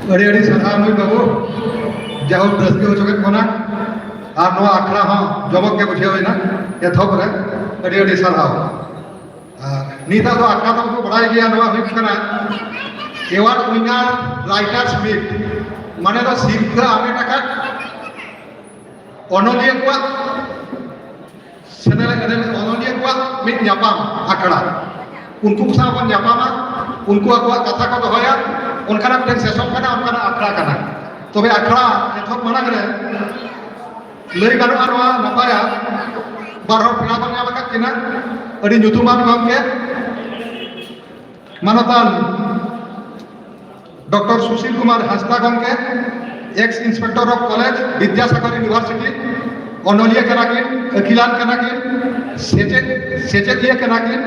ᱟᱹᱰᱤ ᱟᱹᱰᱤ ᱥᱟᱨᱦᱟᱣ ᱢᱟᱹᱭ ᱵᱟᱹᱵᱩ, ᱡᱟᱦᱳᱠ ᱨᱟᱹᱥᱠᱟᱹ ᱦᱚᱪᱚ ᱠᱮᱫ ᱵᱚᱱᱟ᱾ ᱟᱨ ᱱᱚᱣᱟ ᱟᱠᱷᱲᱟ ᱦᱚᱸ ᱡᱚᱢᱚᱠ ᱜᱮ ᱵᱩᱡᱷᱟᱹᱣ ᱮᱱᱟ ᱮᱛᱚᱦᱚᱵ ᱨᱮ᱾ ᱟᱹᱰᱤ ᱟᱹᱰᱤ ᱥᱟᱨᱦᱟᱣ᱾ ᱟᱨ ᱱᱤᱛᱟᱜ ᱫᱚ ᱟᱠᱷᱲᱟ ᱫᱚ ᱵᱚᱱ ᱵᱟᱲᱟᱭ ᱜᱮᱭᱟ, ᱱᱚᱣᱟ ᱦᱩᱭᱩᱜ ᱠᱟᱱᱟ Award Winner Writers Meet, ᱢᱟᱱᱮ ᱫᱚ ᱥᱤᱨᱯᱷᱟᱹ ᱦᱟᱢᱮᱴ ᱟᱠᱟᱫ ᱚᱱᱚᱞᱤᱭᱟᱹ ᱠᱚᱣᱟᱜ ᱥᱮᱱᱮᱞ ᱮᱱᱮᱢ ᱚᱱᱚᱞᱤᱭᱟᱹ ᱠᱚᱣᱟᱜ ᱢᱤᱫ ᱧᱟᱯᱟᱢ ᱟᱠᱷᱲᱟ᱾ ᱩᱱᱠᱩ ᱠᱚ ᱥᱟᱶ ᱵᱚᱱ ᱧᱟᱯᱟᱢᱟ, ᱩᱱᱠᱩ ᱟᱠᱚᱣᱟᱜ ᱠᱟᱛᱷᱟ ᱠᱚ ᱫᱚᱦᱚᱭᱟ, ᱚᱱᱠᱟᱱᱟᱜ ᱢᱤᱫᱴᱮᱱ ᱥᱮᱥᱚᱱ ᱠᱟᱱᱟ, ᱚᱱᱠᱟᱱᱟᱜ ᱟᱠᱷᱲᱟ ᱠᱟᱱᱟ᱾ ᱛᱚᱵᱮ ᱟᱠᱷᱲᱟ ᱮᱛᱚᱦᱚᱵ ᱢᱟᱲᱟᱝ ᱨᱮ ᱞᱟᱹᱭ ᱜᱟᱱᱚᱜᱼᱟ, ᱱᱚᱣᱟ ᱱᱟᱯᱟᱭᱟ ᱵᱟᱨ ᱦᱚᱲ ᱯᱮᱲᱟ ᱵᱚᱱ ᱧᱟᱢ ᱟᱠᱟᱫ ᱠᱤᱱᱟ, ᱟᱹᱰᱤ ᱧᱩᱛᱩᱢᱟᱱ ᱜᱚᱢᱠᱮ ᱢᱟᱱᱚᱛᱟᱱ ᱰᱚᱠᱴᱚᱨ ᱥᱩᱥᱤᱞ ᱠᱩᱢᱟᱨ ᱦᱟᱸᱥᱫᱟ ᱜᱚᱢᱠᱮ, ex inspector of college, ᱵᱤᱫᱽᱭᱟᱥᱟᱜᱚᱨ University, ᱚᱱᱚᱞᱤᱭᱟᱹ ᱠᱟᱱᱟ ᱠᱤᱱ, ᱟᱹᱠᱤᱞᱟᱱ ᱠᱟᱱᱟ ᱠᱤᱱ, ᱥᱮᱪᱮᱫ, ᱥᱮᱪᱮᱫᱤᱭᱟᱹ ᱠᱟᱱᱟ ᱠᱤᱱ᱾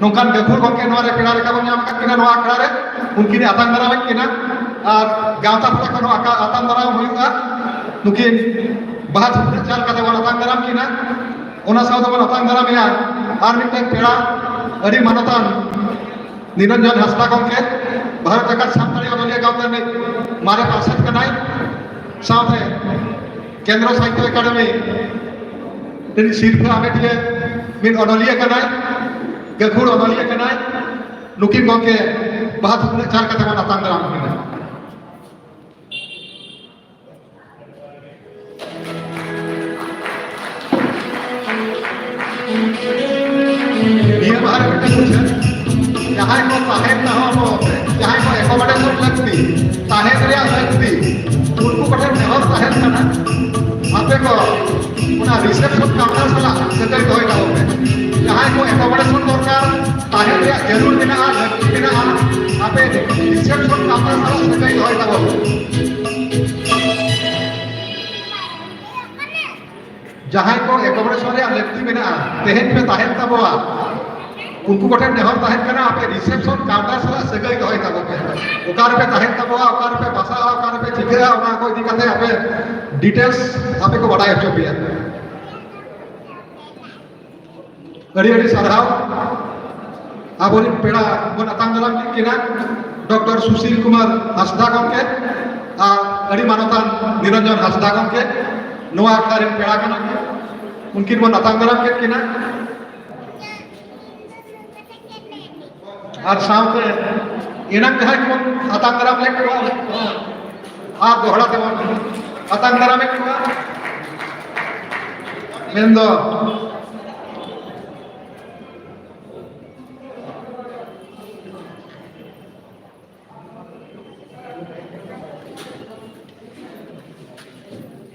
ᱱᱚᱝᱠᱟᱱ ᱜᱟᱹᱠᱷᱩᱲ ᱜᱚᱢᱠᱮ ᱱᱚᱣᱟ ᱨᱮ ᱯᱮᱲᱟ ᱞᱮᱠᱟ ᱵᱚᱱ ᱧᱟᱢ ᱟᱠᱟᱫ ᱠᱤᱱᱟ ᱱᱚᱣᱟ ᱟᱠᱷᱲᱟ ᱨᱮ᱾ ᱩᱱᱠᱤᱱ ᱟᱛᱟᱝ ᱫᱟᱨᱟᱢᱮᱫ ᱠᱤᱱᱟ ᱟᱨ ᱜᱟᱶᱛᱟ ᱯᱟᱦᱴᱟ ᱠᱷᱚᱱ ᱦᱚᱸ ᱟᱠᱟ-, ᱟᱛᱟᱝ ᱫᱟᱨᱟᱢ ᱦᱩᱭᱩᱜᱼᱟ᱾ ᱱᱩᱠᱤᱱ ᱵᱟᱦᱟ ᱛᱷᱩᱯᱱᱟᱹᱜ ᱪᱟᱞ ᱠᱟᱛᱮ ᱵᱚᱱ ᱟᱛᱟᱝ ᱫᱟᱨᱟᱢ ᱠᱤᱱᱟ᱾ ᱚᱱᱟ ᱥᱟᱶ ᱛᱮᱵᱚᱱ ᱟᱛᱟᱝ ᱫᱟᱨᱟᱢᱮᱭᱟ ᱟᱨ ᱢᱤᱫᱴᱮᱱ ᱯᱮᱲᱟ, ᱟᱹᱰᱤ ᱢᱟᱱᱚᱛᱟᱱ ᱱᱤᱨᱚᱧᱡᱚᱱ ᱦᱟᱸᱥᱫᱟ ᱜᱚᱢᱠᱮ, ᱵᱷᱟᱨᱚᱛ ᱡᱟᱠᱟᱛ ᱥᱟᱱᱛᱟᱲᱤ ᱚᱱᱚᱞᱤᱭᱟᱹ ᱜᱟᱶᱛᱟ ᱨᱤᱱᱤᱡ ᱢᱟᱨᱮ ᱯᱟᱨᱥᱮᱛ ᱠᱟᱱᱟᱭ, ᱥᱟᱶᱛᱮ ᱠᱮᱱᱫᱨᱚ ᱥᱟᱦᱤᱛᱭᱚ ᱮᱠᱟᱰᱮᱢᱤ ᱨᱤᱱᱤᱡ ᱥᱤᱨᱯᱷᱟᱹ ᱦᱟᱢᱮᱴᱤᱭᱟᱹ ᱢᱤᱫ ᱚᱱᱚᱞᱤᱭᱟᱹ ᱠᱟᱱᱟᱭ, ᱜᱟᱹᱠᱷᱩᱲ ᱚᱱᱚᱞᱤᱭᱟᱹ ᱠᱟᱱᱟᱭ᱾ ᱱᱩᱠᱤᱱ ᱜᱚᱢᱠᱮ ᱵᱟᱦᱟ ᱛᱷᱩᱯᱱᱟᱹᱜ ᱪᱟᱞ ᱠᱟᱛᱮ ᱵᱚᱱ ᱟᱛᱟᱝ ᱫᱟᱨᱟᱢ ᱠᱤᱱᱟ᱾ ᱱᱤᱭᱟᱹ ᱢᱟᱦᱟ ᱨᱮ ᱢᱤᱫᱴᱮᱱ ᱵᱩᱡᱷᱟᱹᱣ, ᱡᱟᱦᱟᱸᱭ ᱠᱚ ᱛᱟᱦᱮᱱ ᱨᱮᱦᱚᱸ ᱟᱵᱚ, ᱡᱟᱦᱟᱸᱭ ᱠᱚ accommodation ᱞᱟᱹᱠᱛᱤ, ᱛᱟᱦᱮᱱ ᱨᱮᱭᱟᱜ ᱞᱟᱹᱠᱛᱤ, ᱩᱱᱠᱩ ᱠᱚᱴᱷᱮᱱ ᱱᱮᱦᱚᱨ ᱛᱟᱦᱮᱱ ᱠᱟᱱᱟ, ᱟᱯᱮ ᱠᱚ ᱚᱱᱟ reception counter ᱥᱟᱞᱟᱜ ᱥᱟᱹᱜᱟᱹᱭ ᱫᱚᱦᱚᱭ ᱛᱟᱵᱚᱱ ᱯᱮ᱾ ᱡᱟᱦᱟᱸᱭ ᱠᱚ accommodation ᱫᱚᱨᱠᱟᱨ, ᱛᱟᱦᱮᱱ ᱨᱮᱭᱟᱜ ᱡᱟᱹᱨᱩᱲ ᱢᱮᱱᱟᱜᱼᱟ, ᱞᱟᱹᱠᱛᱤ ᱢᱮᱱᱟᱜᱼᱟ, ᱟᱯᱮ reception counter ᱥᱟᱞᱟᱜ ᱥᱟᱹᱜᱟᱹᱭ ᱫᱚᱦᱚᱭ ᱛᱟᱵᱚᱱ ᱯᱮ᱾ ᱡᱟᱦᱟᱸᱭ ᱠᱚ ᱮᱠᱳᱢᱳᱰᱮᱥᱚᱱ ᱨᱮᱭᱟᱜ ᱞᱟᱹᱠᱛᱤ ᱢᱮᱱᱟᱜᱼᱟ, ᱛᱮᱦᱮᱧ ᱯᱮ ᱛᱟᱦᱮᱱ ᱛᱟᱵᱚᱣᱟ, ᱩᱱᱠᱩ ᱠᱚᱴᱷᱮᱱ ᱱᱮᱦᱚᱨ ᱛᱟᱦᱮᱱ ᱠᱟᱱᱟ, ᱟᱯᱮ ᱨᱤᱥᱮᱯᱥᱚᱱ ᱠᱟᱣᱩᱱᱴᱟᱨ ᱥᱟᱞᱟᱜ ᱥᱟᱹᱜᱟᱹᱭ ᱫᱚᱦᱚᱭ ᱛᱟᱵᱚ ᱯᱮ᱾ ᱚᱠᱟ ᱨᱮᱯᱮ ᱛᱟᱦᱮᱱ ᱛᱟᱵᱚᱣᱟ, ᱚᱠᱟ ᱨᱮᱯᱮ ᱵᱟᱥᱟᱜᱼᱟ, ᱚᱠᱟ ᱨᱮᱯᱮ ᱪᱤᱠᱟᱹᱜᱼᱟ, ᱚᱱᱟ ᱠᱚ ᱤᱫᱤ ᱠᱟᱛᱮ ᱟᱯᱮ ᱰᱤᱴᱮᱞᱥ ᱟᱯᱮ ᱠᱚ ᱵᱟᱰᱟᱭ ᱦᱚᱪᱚ ᱯᱮᱭᱟ᱾ ᱟᱹᱰᱤ ᱟᱹᱰᱤ ᱥᱟᱨᱦᱟᱣ᱾ ᱟᱵᱚᱨᱮᱱ ᱯᱮᱲᱟ ᱵᱚᱱ ᱟᱛᱟᱝ ᱫᱟᱨᱟᱢ ᱠᱮᱫ ᱠᱤᱱᱟ, ᱰᱚᱠᱴᱚᱨ ᱥᱩᱥᱤᱞ ᱠᱩᱢᱟᱨ ᱦᱟᱸᱥᱫᱟ ᱜᱚᱢᱠᱮ ᱟᱨ ᱟᱹᱰᱤ ᱢᱟᱱᱚᱛᱟᱱ ᱱᱤᱨᱚᱧᱡᱚᱱ ᱦᱟᱸᱥᱫᱟ ᱜᱚᱢᱠᱮ, ᱱᱚᱣᱟ ᱟᱠᱷᱲᱟ ᱨᱮᱱ ᱯᱮᱲᱟ ᱠᱟᱱᱟ ᱠᱤᱱ, ᱩᱱᱠᱤᱱ ᱵᱚᱱ ᱟᱛᱟᱝ ᱫᱟᱨᱟᱢ ᱠᱮᱫ ᱠᱤᱱᱟ᱾ ᱟᱨ ᱥᱟᱶᱛᱮ ᱮᱱᱟᱝ ᱡᱟᱦᱟᱸᱭ ᱠᱚᱵᱚᱱ ᱟᱛᱟᱝ ᱫᱟᱨᱟᱢ ᱞᱮᱫ ᱠᱚᱣᱟ, ᱟᱨ ᱫᱚᱦᱲᱟ ᱛᱮᱵᱚᱱ ᱟᱛᱟᱝ ᱫᱟᱨᱟᱢᱮᱫ ᱠᱚᱣᱟ, ᱢᱮᱱᱫᱚ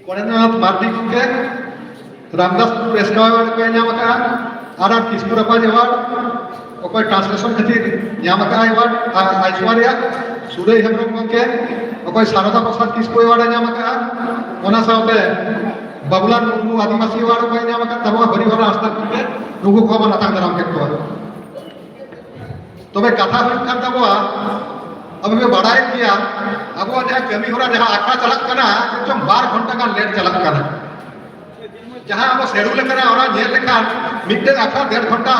ᱯᱚᱨᱮᱱᱫᱨᱚᱱᱟᱛᱷ ᱢᱟᱨᱰᱤ ᱜᱚᱢᱠᱮ, ᱨᱟᱢᱫᱟᱥ ᱯᱩᱨ ᱮᱥᱠᱟᱣ ᱮᱣᱟᱨᱰ ᱠᱚᱭ ᱧᱟᱢ ᱟᱠᱟᱫᱼᱟ, ᱟᱨ ᱟᱨ ᱠᱤᱥᱠᱩ ᱨᱟᱯᱟᱡᱽ ᱮᱣᱟᱨᱰ, ᱚᱠᱚᱭ ᱴᱨᱟᱱᱥᱞᱮᱥᱚᱱ ᱠᱷᱟᱹᱛᱤᱨ ᱧᱟᱢ ᱟᱠᱟᱫᱼᱟ ᱮᱣᱟᱨᱰ, ᱟᱨ ᱟᱭᱥᱣᱟᱨᱭᱟ ᱥᱩᱨᱟᱹᱭ ᱦᱮᱢᱵᱨᱚᱢ ᱜᱚᱢᱠᱮ, ᱚᱠᱚᱭ ᱥᱟᱨᱚᱫᱟ ᱯᱨᱚᱥᱟᱫᱽ ᱠᱤᱥᱠᱩ ᱮᱣᱟᱨᱰ ᱮ ᱧᱟᱢ ᱟᱠᱟᱫᱼᱟ, ᱚᱱᱟ ᱥᱟᱶᱛᱮ ᱵᱟᱵᱩᱞᱟᱞ ᱢᱩᱨᱢᱩ ᱟᱹᱫᱤᱵᱟᱹᱥᱤ ᱮᱣᱟᱨᱰ ᱚᱠᱚᱭ ᱧᱟᱢ ᱟᱠᱟᱫ ᱛᱟᱵᱚᱱᱟ ᱦᱚᱨᱤᱦᱚᱨ ᱦᱟᱸᱥᱫᱟ ᱜᱚᱢᱠᱮ, ᱱᱩᱠᱩ ᱠᱚᱦᱚᱸ ᱵᱚᱱ ᱟᱛᱟᱝ ᱫᱟᱨᱟᱢ ᱠᱮᱫ ᱠᱚᱣᱟ᱾ ᱛᱚᱵᱮ ᱠᱟᱛᱷᱟ ᱦᱩᱭᱩᱜ ᱠᱟᱱ ᱛᱟᱵᱚᱣᱟ, ᱟᱵᱚ ᱯᱮ ᱵᱟᱲᱟᱭᱮᱫ ᱜᱮᱭᱟ, ᱟᱵᱚᱣᱟᱜ ᱡᱟᱦᱟᱸ ᱠᱟᱹᱢᱤ ᱦᱚᱨᱟ, ᱡᱟᱦᱟᱸ ᱟᱠᱷᱲᱟ ᱪᱟᱞᱟᱜ ᱠᱟᱱᱟ, ᱪᱚᱝ ᱵᱟᱨ ᱜᱷᱚᱱᱴᱟ ᱜᱟᱱ ᱞᱮᱴ ᱪᱟᱞᱟᱜ ᱠᱟᱱᱟ᱾ ᱡᱟᱦᱟᱸ ᱟᱵᱚ ᱥᱮᱰᱩᱞ ᱟᱠᱟᱱᱟ, ᱚᱱᱟ ᱧᱮᱞ ᱞᱮᱠᱷᱟᱱ ᱢᱤᱫᱴᱮᱱ ᱟᱠᱷᱲᱟ ᱰᱮᱲ ᱜᱷᱚᱱᱴᱟ,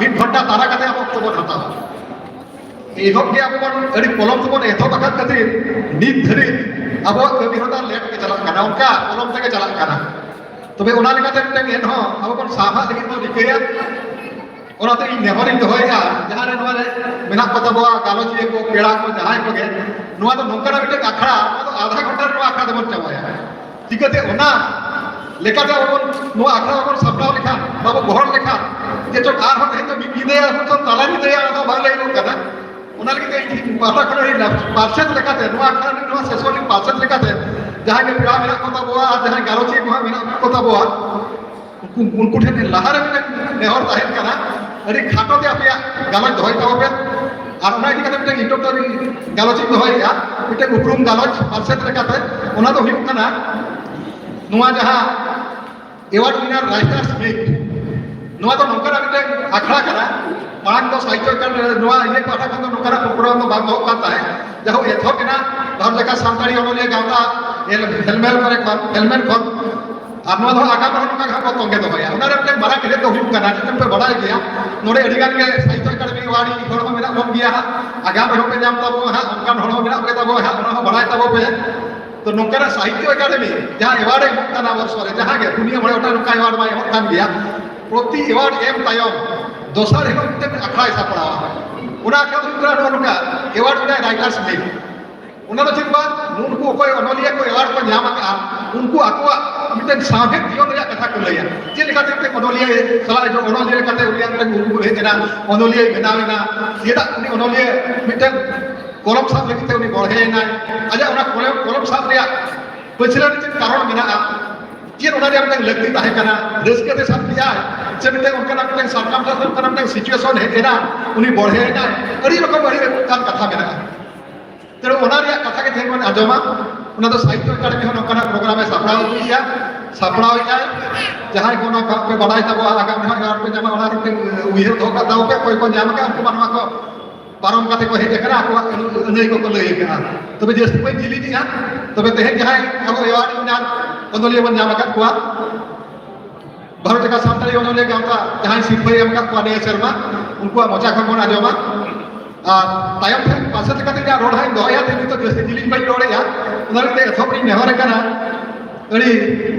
ᱢᱤᱫ ᱜᱷᱚᱱᱴᱟ ᱛᱟᱨᱟ ᱠᱟᱛᱮ ᱟᱵᱚ ᱚᱠᱛᱚ ᱵᱚᱱ ᱦᱟᱛᱟᱣᱟ᱾ ᱮᱦᱚᱵ ᱜᱮ ᱟᱵᱚ ᱵᱚᱱ ᱟᱹᱰᱤ ᱯᱚᱞᱚᱢ ᱛᱮᱵᱚᱱ ᱮᱛᱚᱦᱚᱵ ᱟᱠᱟᱫ ᱠᱷᱟᱹᱛᱤᱨ ᱱᱤᱛ ᱫᱷᱟᱹᱨᱤᱡ ᱟᱵᱚᱣᱟᱜ ᱠᱟᱹᱢᱤ ᱦᱚᱨᱟ ᱞᱮᱴ ᱜᱮ ᱪᱟᱞᱟᱜ ᱠᱟᱱᱟ, ᱚᱱᱠᱟ ᱯᱚᱞᱚᱢ ᱛᱮᱜᱮ ᱪᱟᱞᱟᱜ ᱠᱟᱱᱟ᱾ ᱛᱚᱵᱮ ᱚᱱᱟ ᱞᱮᱠᱟᱛᱮ ᱢᱤᱫᱴᱮᱱ ᱮᱱᱦᱚᱸ ᱟᱵᱚ ᱵᱚᱱ ᱥᱟᱦᱟᱜ ᱞᱟᱹᱜᱤᱫ ᱵᱚᱱ ᱨᱤᱠᱟᱹᱭᱟ᱾ ᱚᱱᱟᱛᱮ ᱤᱧ ᱱᱮᱦᱚᱨᱤᱧ ᱫᱚᱦᱚᱭᱮᱫᱼᱟ, ᱡᱟᱦᱟᱸ ᱨᱮ ᱱᱚᱣᱟ ᱨᱮ ᱢᱮᱱᱟᱜ ᱠᱚ ᱛᱟᱵᱚᱣᱟ ᱜᱟᱞᱚᱪᱤᱭᱟᱹ ᱠᱚ, ᱯᱮᱲᱟ ᱠᱚ, ᱡᱟᱦᱟᱸᱭ ᱠᱚᱜᱮ, ᱱᱚᱣᱟ ᱫᱚ ᱱᱚᱝᱠᱟᱱᱟᱜ ᱢᱤᱫᱴᱮᱱ ᱟᱠᱷᱲᱟ, ᱱᱚᱣᱟ ᱫᱚ ᱟᱫᱷᱟ ᱜᱷᱚᱱᱴᱟ ᱨᱮ ᱱᱚᱣᱟ ᱟᱠᱷᱲᱟ ᱫᱚᱵᱚᱱ ᱪᱟᱵᱟᱭᱟ᱾ ᱪᱤᱠᱟᱹᱛᱮ ᱚᱱᱟ ᱞᱮᱠᱟᱛᱮ ᱟᱵᱚ ᱵᱚᱱ, ᱱᱚᱣᱟ ᱟᱠᱷᱲᱟ ᱵᱚᱱ ᱥᱟᱯᱲᱟᱣ ᱞᱮᱠᱷᱟᱱ, ᱵᱟᱵᱚ ᱜᱚᱦᱚᱲ ᱞᱮᱠᱷᱟᱱ, ᱡᱮ ᱪᱚᱝ ᱟᱨᱦᱚᱸ ᱛᱮᱦᱮᱧ ᱫᱚ ᱢᱤᱫ ᱧᱤᱫᱟᱹᱭᱟ, ᱟᱨᱦᱚᱸ ᱛᱟᱞᱟ ᱧᱤᱫᱟᱹᱭᱟ, ᱚᱱᱟ ᱫᱚ ᱵᱟᱝ ᱞᱟᱹᱭᱚᱜ ᱠᱟᱱᱟ᱾ ᱚᱱᱟ ᱞᱟᱹᱜᱤᱫ ᱛᱮ ᱤᱧ ᱯᱟᱦᱴᱟ ᱠᱷᱚᱱ ᱟᱹᱰᱤ ᱯᱟᱨᱥᱮᱛ ᱞᱮᱠᱟᱛᱮ ᱱᱚᱣᱟ ᱟᱠᱷᱲᱟ ᱨᱮ ᱱᱚᱣᱟ ᱥᱮᱥᱚᱱ ᱨᱮ ᱯᱟᱨᱥᱮᱛ ᱞᱮᱠᱟᱛᱮ ᱡᱟᱦᱟᱸᱭ ᱜᱮ ᱯᱮᱲᱟ ᱢᱮᱱᱟᱜ ᱠᱚ ᱛᱟᱵᱚᱣᱟ ᱟᱨ ᱡᱟᱦᱟᱸᱭ ᱜᱟᱞᱚᱪᱤᱭᱟᱹ ᱠᱚᱦᱚᱸ ᱢᱮᱱᱟᱜ ᱠᱚ ᱛᱟᱵᱚᱣᱟ, ᱩᱱᱠᱩ, ᱩᱱᱠᱩ ᱴᱷᱮᱱ ᱞᱟᱦᱟᱨᱮ ᱢᱤᱫᱴᱮᱱ ᱱᱮᱦᱚᱨ ᱛᱟᱦᱮᱱ ᱠᱟᱱᱟ, ᱟᱹᱰᱤ ᱠᱷᱟᱴᱚ ᱛᱮ ᱟᱯᱮᱭᱟᱜ ᱜᱟᱞᱚᱪ ᱫᱚᱦᱚᱭ ᱛᱟᱵᱚ ᱯᱮ᱾ ᱟᱨ ᱚᱱᱟ ᱤᱫᱤ ᱠᱟᱛᱮ ᱢᱤᱫᱴᱮᱱ introductory ᱜᱟᱞᱚᱪ ᱤᱧ ᱫᱚᱦᱚᱭᱮᱫᱼᱟ, ᱢᱤᱫᱴᱮᱱ ᱩᱯᱨᱩᱢ ᱜᱟᱞᱚᱪ ᱯᱟᱨᱥᱮᱛ ᱞᱮᱠᱟᱛᱮ᱾ ᱚᱱᱟ ᱫᱚ ᱦᱩᱭᱩᱜ ᱠᱟᱱᱟ ᱱᱚᱣᱟ ᱡᱟᱦᱟᱸ Award winner Writer's Meet, ᱱᱚᱣᱟ ᱫᱚ ᱱᱚᱝᱠᱟᱱᱟᱜ ᱢᱤᱫᱴᱮᱱ ᱟᱠᱷᱲᱟ ᱠᱟᱱᱟ᱾ ᱢᱟᱲᱟᱝ ᱫᱚ ᱥᱟᱦᱤᱛᱛᱚ ᱮᱠᱟᱰᱮᱢᱤ ᱱᱚᱣᱟ ᱤᱭᱟᱹ ᱯᱟᱦᱴᱟ ᱠᱷᱚᱱ ᱫᱚ ᱱᱚᱝᱠᱟᱱᱟᱜ program ᱫᱚ ᱵᱟᱝ ᱫᱚᱦᱚᱜ ᱠᱟᱱ ᱛᱟᱦᱮᱸᱫ᱾ ᱡᱟᱭᱦᱳᱠ, ᱮᱛᱚᱦᱚᱵ ᱮᱱᱟ ᱵᱷᱟᱨᱚᱛ ᱡᱟᱠᱟᱛ ᱥᱟᱱᱛᱟᱲᱤ ᱚᱱᱚᱞᱤᱭᱟᱹ ᱜᱟᱶᱛᱟ ᱦᱮᱞᱢᱮᱞ ᱠᱚᱨᱮ ᱠᱷᱚᱱ, ᱦᱮᱞᱢᱮᱞ ᱠᱷᱚᱱ᱾ ᱟᱨ ᱱᱚᱣᱟ ᱫᱚ ᱟᱜᱟᱢ ᱨᱮᱦᱚᱸ ᱱᱚᱝᱠᱟ ᱜᱮ ᱦᱟᱸᱜ ᱵᱚ ᱛᱚᱸᱜᱮ ᱫᱚᱦᱚᱭᱟ᱾ ᱚᱱᱟ ᱨᱮ ᱢᱤᱫᱴᱮᱱ ᱢᱟᱨᱟᱝ ᱮᱱᱮᱡ ᱫᱚ ᱦᱩᱭᱩᱜ ᱠᱟᱱᱟ, ᱪᱮᱫ ᱯᱮ ᱵᱟᱲᱟᱭ ᱜᱮᱭᱟ, ᱱᱚᱰᱮ ᱟᱹᱰᱤ ᱜᱟᱱ ᱜᱮ ᱥᱟᱦᱤᱛᱛᱚ ᱮᱠᱟᱰᱮᱢᱤ award ᱦᱚᱲ ᱦᱚᱸ ᱢᱮᱱᱟᱜ ᱵᱚᱱ ᱜᱮᱭᱟ ᱦᱟᱸᱜ, ᱟᱜᱟᱢ ᱨᱮᱦᱚᱸ ᱯᱮ ᱧᱟᱢ ᱛᱟᱵᱚᱱᱟ ᱦᱟᱸᱜ, ᱚᱱᱠᱟᱱ ᱦᱚᱲ ᱦᱚᱸ ᱢᱮᱱᱟᱜ ᱠᱚ ᱛᱟᱵᱚᱱᱟ ᱦᱟᱸᱜ, ᱚᱱᱟ ᱦᱚᱸ ᱵᱟᱲᱟᱭ ᱛᱟᱵᱚ ᱯᱮ᱾ ᱛᱚ ᱱᱚᱝᱠᱟᱱᱟᱜ ᱥᱟᱦᱤᱛᱛᱚ ᱮᱠᱟᱰᱮᱢᱤ ᱡᱟᱦᱟᱸ award ᱮ ᱮᱢᱚᱜ ᱠᱟᱱᱟ ᱵᱚᱨᱥᱚ ᱨᱮ, ᱡᱟᱦᱟᱸ ᱜᱮ ᱯᱩᱱᱭᱟᱹ ᱢᱚᱬᱮ ᱜᱚᱴᱟᱝ ᱱᱚᱝᱠᱟ award ᱢᱟᱭ ᱮᱢᱚᱜ ᱠᱟᱱ ᱜᱮᱭᱟ, ᱯᱨᱚᱛᱤ award ᱮᱢ ᱛᱟᱭᱚᱢ ᱫᱚᱥᱟᱨ ᱦᱤᱞᱳᱜ ᱢᱤᱫᱴᱮᱱ ᱟᱠᱷᱲᱟᱭ ᱥᱟᱯᱲᱟᱣᱟ᱾ ᱚᱱᱟ ᱟᱠᱷᱲᱟ ᱫᱚ ᱦᱩᱭᱩᱜ ᱠᱟᱱᱟ ᱱᱚᱜᱼᱚ ᱱᱚᱝᱠᱟ, award winner Writer's Meet᱾ ᱚᱱᱟ ᱫᱚ ᱪᱮᱫ ᱵᱟᱝ, ᱱᱩᱠᱩ ᱚᱠᱚᱭ ᱚᱱᱚᱞᱤᱭᱟᱹ ᱠᱚ award ᱠᱚ ᱧᱟᱢ ᱟᱠᱟᱫᱼᱟ, ᱩᱱᱠᱩ ᱟᱠᱚᱣᱟᱜ ᱢᱤᱫᱴᱮᱱ ᱥᱟᱶᱦᱮᱫ ᱡᱤᱭᱚᱱ ᱨᱮᱭᱟᱜ ᱠᱟᱛᱷᱟ ᱠᱚ ᱞᱟᱹᱭᱟ᱾ ᱪᱮᱫ ᱞᱮᱠᱟᱛᱮ ᱢᱤᱫᱴᱮᱱ ᱚᱱᱚᱞᱤᱭᱟᱹ ᱥᱟᱞᱟᱜ ᱡᱚ-, ᱚᱱᱚᱞᱤᱭᱟᱹ ᱞᱮᱠᱟᱛᱮ ᱩᱱᱤᱭᱟᱜ ᱢᱤᱫᱴᱮᱱ ᱩᱨᱜᱟᱹᱱ ᱦᱮᱡ ᱮᱱᱟ, ᱚᱱᱚᱞᱤᱭᱟᱹᱭ ᱵᱮᱱᱟᱣ ᱮᱱᱟ, ᱪᱮᱫᱟᱜ ᱩᱱᱤ ᱚᱱᱚᱞᱤᱭᱟᱹ ᱢᱤᱫᱴᱮᱱ ᱠᱚᱞᱚᱢ ᱥᱟᱵ ᱞᱟᱹᱜᱤᱫ ᱛᱮ ᱩᱱᱤ ᱵᱚᱲᱦᱮᱭᱮᱱᱟᱭ, ᱟᱡᱟᱜ ᱚᱱᱟ ᱠᱚᱞᱚᱢ, ᱠᱚᱞᱚᱢ ᱥᱟᱵ ᱨᱮᱭᱟᱜ ᱯᱟᱹᱪᱷᱞᱟᱹ ᱨᱮ ᱪᱮᱫ ᱠᱟᱨᱚᱱ ᱢᱮᱱᱟᱜᱼᱟ, ᱪᱮᱫ ᱚᱱᱟ ᱨᱮᱭᱟᱜ ᱢᱤᱫᱴᱟᱝ ᱞᱟᱹᱠᱛᱤ ᱛᱟᱦᱮᱸ ᱠᱟᱱᱟ, ᱨᱟᱹᱥᱠᱟᱹ ᱛᱮ ᱥᱟᱵ ᱠᱮᱜᱼᱟᱭ, ᱥᱮ ᱢᱤᱫᱴᱟᱝ ᱚᱱᱠᱟᱱᱟᱜ ᱢᱤᱫᱴᱟᱝ circumstance, ᱚᱱᱠᱟᱱᱟᱜ ᱢᱤᱫᱴᱟᱝ situation ᱦᱮᱡ ᱮᱱᱟ, ᱩᱱᱤ ᱵᱚᱲᱦᱮᱭᱮᱱᱟᱭ, ᱟᱹᱰᱤ ᱨᱚᱠᱚᱢ, ᱟᱹᱰᱤ ᱨᱚᱠᱚᱢ ᱠᱟᱛᱷᱟ ᱢᱮᱱᱟᱜᱼᱟ᱾ ᱛᱮ ᱚᱱᱟ ᱨᱮᱭᱟᱜ ᱠᱟᱛᱷᱟ ᱜᱮ ᱛᱮᱦᱮᱧ ᱵᱚᱱ ᱟᱸᱡᱚᱢᱟ᱾ ᱚᱱᱟ ᱫᱚ ᱥᱟᱦᱤᱛᱛᱚ ᱮᱠᱟᱰᱮᱢᱤ ᱦᱚᱸ ᱱᱚᱝᱠᱟᱱᱟᱜ program ᱮ ᱥᱟᱯᱲᱟᱣ ᱟᱹᱜᱩᱭᱮᱫᱼᱟ, ᱥᱟᱯᱲᱟᱣᱮᱫᱼᱟᱭ᱾ ᱡᱟᱦᱟᱸᱭ ᱠᱚ ᱚᱱᱟ ᱠᱚ ᱯᱮ ᱵᱟᱲᱟᱭ ᱛᱟᱵᱚᱣᱟ, ᱟᱜᱟᱢ ᱨᱮᱦᱚᱸ ᱮᱣᱟᱨᱰ ᱯᱮ ᱧᱟᱢᱟ, ᱚᱱᱟ ᱢᱤᱫᱴᱮᱱ ᱩᱭᱦᱟᱹᱨ ᱫᱚᱦᱚ ᱠᱟᱜ ᱛᱟᱵᱚ ᱯᱮ, ᱚᱠᱚᱭ ᱠᱚ ᱧᱟᱢ ᱟᱠᱟᱫ, ᱩᱱᱠᱩ ᱢᱟ ᱱᱚᱣᱟ ᱠᱚ ᱯᱟᱨᱚᱢ ᱠᱟᱛᱮ ᱠᱚ ᱦᱮᱡ ᱟᱠᱟᱱᱟ, ᱟᱠᱚᱣᱟᱜ ᱟᱹᱱᱟᱹᱭ ᱠᱚᱠᱚ ᱞᱟᱹᱭ ᱟᱠᱟᱫᱼᱟ᱾ ᱛᱚᱵᱮ ᱡᱟᱹᱥᱛᱤ ᱵᱟᱹᱧ ᱡᱤᱞᱤᱧᱮᱜᱼᱟ, ᱛᱚᱵᱮ ᱛᱮᱦᱮᱧ ᱡᱟᱦᱟᱸᱭ ᱟᱵᱚ ᱮᱣᱟᱨᱰ ᱧᱟᱢ ᱚᱱᱚᱞᱤᱭᱟᱹ ᱵᱚᱱ ᱧᱟᱢ ᱟᱠᱟᱫ ᱠᱚᱣᱟ, ᱵᱷᱟᱨᱚᱛ ᱡᱟᱠᱟᱛ ᱥᱟᱱᱛᱟᱲᱤ ᱚᱱᱚᱞᱤᱭᱟᱹ ᱜᱟᱶᱛᱟ ᱡᱟᱦᱟᱸᱭ ᱥᱤᱨᱯᱷᱟᱹᱭ ᱮᱢ ᱟᱠᱟᱫ ᱠᱚᱣᱟ ᱱᱤᱭᱟᱹ ᱥᱮᱨᱢᱟ, ᱩᱱᱠᱩᱣᱟᱜ ᱢᱚᱪᱟ ᱠᱷᱚᱱ ᱵᱚᱱ ᱟᱸᱡᱚᱢᱟ᱾ ᱟᱨ ᱛᱟᱭᱚᱢ ᱛᱮ ᱯᱟᱥᱮ ᱞᱮᱠᱟᱛᱮ ᱤᱧᱟᱹᱜ ᱨᱚᱲ ᱦᱟᱸᱜ ᱤᱧ ᱫᱚᱦᱚᱭᱟ, ᱛᱮᱦᱮᱧ ᱱᱤᱛᱚᱜ ᱡᱟᱹᱥᱛᱤ ᱡᱤᱞᱤᱧ ᱵᱟᱹᱧ ᱨᱚᱲᱮᱜᱼᱟ, ᱚᱱᱟ ᱞᱟᱹᱜᱤᱫ ᱛᱮ ᱮᱛᱚᱦᱚᱵ ᱨᱤᱧ ᱱᱮᱦᱚᱨ ᱟᱠᱟᱱᱟ ᱟᱹᱰᱤ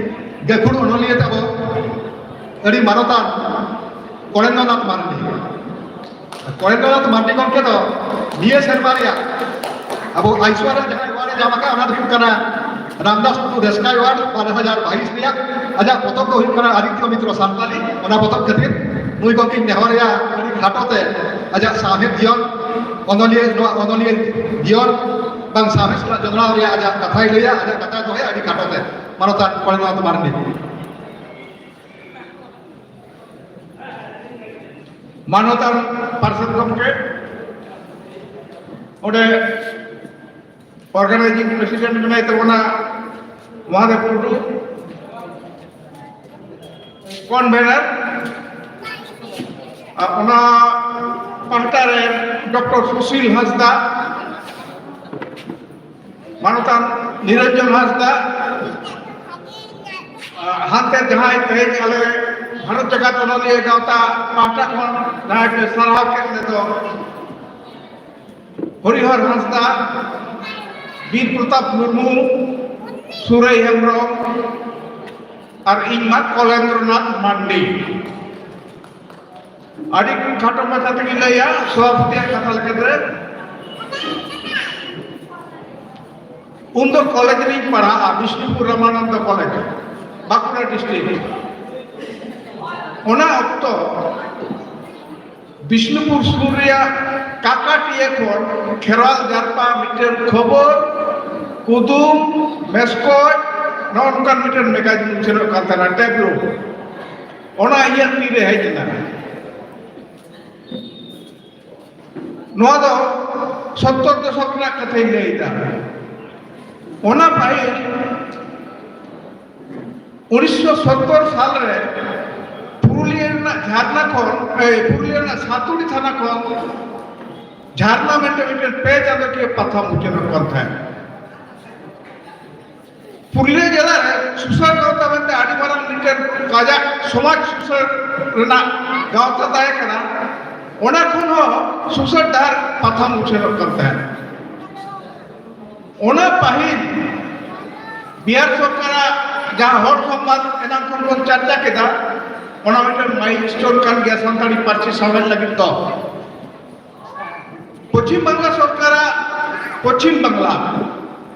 ᱜᱟᱹᱠᱷᱩᱲ ᱚᱱᱚᱞᱤᱭᱟᱹ ᱛᱟᱵᱚ, ᱟᱹᱰᱤ ᱢᱟᱱᱚᱛᱟᱱ ᱠᱚᱨᱮᱱᱫᱨᱚᱱᱟᱛᱷ ᱢᱟᱨᱰᱤ᱾ ᱠᱚᱨᱮᱱᱫᱨᱚᱱᱟᱛᱷ ᱢᱟᱨᱰᱤ ᱜᱚᱢᱠᱮ ᱫᱚ ᱱᱤᱭᱟᱹ ᱥᱮᱨᱢᱟ ᱨᱮᱭᱟᱜ ᱟᱵᱚ ᱟᱭᱥᱳᱣᱟ ᱨᱮ ᱡᱟᱦᱟᱸ award ᱮ ᱧᱟᱢ ᱟᱠᱟᱫ, ᱚᱱᱟ ᱫᱚ ᱦᱩᱭᱩᱜ ᱠᱟᱱᱟ ᱨᱟᱢᱫᱟᱥ ᱴᱩᱰᱩ ᱨᱟᱹᱥᱠᱟᱹ award ᱵᱟᱨ ᱦᱟᱡᱟᱨ ᱵᱟᱭᱤᱥ ᱨᱮᱭᱟᱜ᱾ ᱟᱡᱟᱜ ᱯᱚᱛᱚᱵ ᱫᱚ ᱦᱩᱭᱩᱜ ᱠᱟᱱᱟ ᱟᱫᱤᱛᱭᱚ ᱢᱤᱛᱨᱚ ᱥᱟᱱᱛᱟᱞᱤ᱾ ᱚᱱᱟ ᱯᱚᱛᱚᱵ ᱠᱷᱟᱹᱛᱤᱨ ᱱᱩᱭ ᱜᱚᱢᱠᱮᱧ ᱱᱮᱦᱚᱨᱮᱭᱟ ᱟᱹᱰᱤ ᱠᱷᱟᱴᱚ ᱛᱮ ᱟᱡᱟᱜ ᱥᱟᱶᱦᱮᱫ ᱡᱤᱭᱚᱱ, ᱚᱱᱚᱞᱤᱭᱟᱹ, ᱱᱚᱣᱟ ᱚᱱᱚᱞᱤᱭᱟᱹ ᱡᱤᱭᱚᱱ ᱵᱟᱝ ᱥᱟᱶᱦᱮᱫ ᱥᱟᱞᱟᱜ ᱡᱚᱲᱟᱣ ᱨᱮᱭᱟᱜ ᱟᱡᱟᱜ ᱠᱟᱛᱷᱟᱭ ᱞᱟᱹᱭᱟ, ᱟᱡᱟᱜ ᱠᱟᱛᱷᱟᱭ ᱫᱚᱦᱚᱭᱟ ᱟᱹᱰᱤ ᱠᱷᱟᱴᱚ ᱛᱮ᱾ ᱢᱟᱱᱚᱛᱟᱱ ᱠᱚᱨᱮᱱᱫᱨᱚᱱᱟᱛᱷ ᱢᱟᱨᱰᱤ᱾ ᱢᱟᱱᱚᱛᱟᱱ ᱯᱟᱨᱥᱮᱛ ᱜᱚᱢᱠᱮ, ᱚᱸᱰᱮ organizing president ᱢᱮᱱᱟᱭ ᱛᱟᱵᱚᱱᱟ ᱢᱚᱦᱟᱫᱮᱵ ᱴᱩᱰᱩ, ᱠᱚᱱᱵᱷᱮᱱᱟᱨ, ᱟᱨ ᱚᱱᱟ ᱯᱟᱦᱴᱟ ᱨᱮ ᱰᱚᱠᱴᱚᱨ ᱥᱩᱥᱤᱞ ᱦᱟᱸᱥᱫᱟ, ᱢᱟᱱᱚᱛᱟᱱ ᱱᱤᱨᱚᱧᱡᱚᱱ ᱦᱟᱸᱥᱫᱟ, ᱟᱨ ᱦᱟᱱᱛᱮ ᱡᱟᱦᱟᱸᱭ ᱛᱮᱦᱮᱧ ᱟᱞᱮ ᱵᱷᱟᱨᱚᱛ ᱡᱟᱠᱟᱛ ᱚᱱᱚᱞᱤᱭᱟᱹ ᱜᱟᱶᱛᱟ ᱯᱟᱦᱴᱟ ᱠᱷᱚᱱ ᱡᱟᱦᱟᱸᱭ ᱯᱮ ᱥᱟᱨᱦᱟᱣ ᱠᱮᱫ ᱞᱮᱫᱚ, ᱦᱚᱨᱤᱦᱚᱨ ᱦᱟᱸᱥᱫᱟ, ᱵᱤᱨ ᱯᱨᱚᱛᱟᱯ ᱢᱩᱨᱢᱩ, ᱥᱩᱨᱟᱹᱭ ᱦᱮᱢᱵᱨᱚᱢ ᱟᱨ ᱤᱧ ᱢᱟ ᱠᱚᱞᱮᱱᱫᱨᱚᱱᱟᱛᱷ ᱢᱟᱱᱰᱤ᱾ ᱟᱹᱰᱤ ᱠᱷᱟᱴᱚ ᱢᱟᱪᱷᱟ ᱛᱮᱜᱮᱧ ᱞᱟᱹᱭᱟ, ᱥᱚᱵᱷᱟᱯᱚᱛᱤᱭᱟᱜ ᱠᱟᱛᱷᱟ ᱞᱮᱠᱟᱛᱮ, ᱩᱱᱫᱚ ᱠᱚᱞᱮᱡᱽ ᱨᱤᱧ ᱯᱟᱲᱦᱟᱜᱼᱟ, ᱵᱤᱥᱱᱩᱯᱩᱨ ᱨᱟᱢᱟᱱᱚᱱᱫᱚ ᱠᱚᱞᱮᱡᱽ, ᱵᱟᱸᱠᱩᱲᱟ ᱰᱤᱥᱴᱨᱤᱠᱴ᱾ ᱚᱱᱟ ᱚᱠᱛᱚ ᱵᱤᱥᱱᱩᱯᱩᱨ ᱥᱩᱨ ᱨᱮᱭᱟᱜ ᱠᱟᱠᱟᱴᱤᱭᱟᱹ ᱠᱷᱚᱱ ᱠᱷᱮᱨᱣᱟᱞ ᱡᱟᱨᱯᱟ ᱢᱤᱫᱴᱮᱱ ᱠᱷᱚᱵᱚᱨ, ᱠᱩᱫᱩᱢ, ᱢᱮᱥᱠᱚᱡ, ᱱᱚᱜᱼᱚ ᱱᱚᱝᱠᱟᱱ ᱢᱤᱫᱴᱮᱱ ᱢᱮᱜᱟᱡᱤᱱ ᱩᱪᱷᱟᱹᱱᱚᱜ ᱠᱟᱱ ᱛᱟᱦᱮᱱᱟ, ᱴᱮᱵᱞᱳ᱾ ᱚᱱᱟ ᱤᱧᱟᱹᱜ ᱛᱤᱨᱮ ᱦᱮᱡ ᱮᱱᱟ᱾ ᱱᱚᱣᱟ ᱫᱚ ᱥᱚᱛᱛᱚᱨ ᱫᱚᱥᱚᱠ ᱨᱮᱱᱟᱜ ᱠᱟᱛᱷᱟᱧ ᱞᱟᱹᱭᱫᱟ᱾ ᱚᱱᱟ ᱯᱟᱹᱦᱤᱞ ᱩᱱᱤᱥᱥᱚ ᱥᱚᱛᱛᱚᱨ ᱥᱟᱞ ᱨᱮ ᱯᱩᱨᱩᱞᱤᱭᱟᱹ ᱨᱮᱱᱟᱜ ᱡᱷᱟᱨᱱᱟ ᱠᱷᱚᱱ, ᱮ, ᱯᱩᱨᱩᱞᱤᱭᱟᱹ ᱨᱮᱱᱟᱜ ᱥᱟᱛᱩᱲᱤ ᱛᱷᱟᱱᱟ ᱠᱷᱚᱱ ᱡᱷᱟᱨᱱᱟ ᱢᱮᱱᱛᱮ ᱢᱤᱫᱴᱮᱱ ᱯᱮ ᱪᱟᱸᱫᱚᱠᱤᱭᱟᱹ ᱯᱟᱛᱷᱟᱢ ᱩᱪᱷᱟᱹᱱᱚᱜ ᱠᱟᱱ ᱛᱟᱦᱮᱸᱫ᱾ ᱯᱩᱨᱩᱞᱤᱭᱟᱹ ᱡᱮᱞᱟ ᱨᱮ ᱥᱩᱥᱟᱹᱨ ᱜᱟᱶᱛᱟ ᱢᱮᱱᱛᱮ ᱟᱹᱰᱤ ᱢᱟᱨᱟᱝ ᱢᱤᱫᱴᱮᱱ ᱠᱟᱡᱟᱠ ᱥᱚᱢᱟᱡᱽ ᱥᱩᱥᱟᱹᱨ ᱨᱮᱱᱟᱜ ᱜᱟᱶᱛᱟ ᱛᱟᱦᱮᱸ ᱠᱟᱱᱟ᱾ ᱚᱱᱟ ᱠᱷᱚᱱ ᱦᱚᱸ ᱥᱩᱥᱟᱹᱨ ᱰᱟᱦᱟᱨ ᱯᱟᱛᱷᱟᱢ ᱩᱪᱷᱟᱹᱱᱚᱜ ᱠᱟᱱ ᱛᱟᱦᱮᱸᱫ᱾ ᱚᱱᱟ ᱯᱟᱹᱦᱤᱞ ᱵᱤᱦᱟᱨ ᱥᱚᱨᱠᱟᱨᱟᱜ ᱡᱟᱦᱟᱸ ᱦᱚᱲ ᱥᱚᱢᱵᱟᱫ ᱮᱱᱟᱝ ᱠᱷᱚᱱ ᱵᱚᱱ ᱪᱟᱨᱪᱟ ᱠᱮᱫᱟ, ᱚᱱᱟ ᱢᱤᱫᱴᱮᱱ ᱢᱟᱭᱤᱞᱥᱴᱳᱱ ᱠᱟᱱ ᱜᱮᱭᱟ ᱥᱟᱱᱛᱟᱲᱤ ᱯᱟᱹᱨᱥᱤ ᱥᱟᱶᱦᱮᱫ ᱞᱟᱹᱜᱤᱫ ᱫᱚ᱾ ᱯᱚᱪᱷᱤᱢ ᱵᱟᱝᱞᱟ ᱥᱚᱨᱠᱟᱨᱟᱜ ᱯᱚᱪᱷᱤᱢ ᱵᱟᱝᱞᱟ,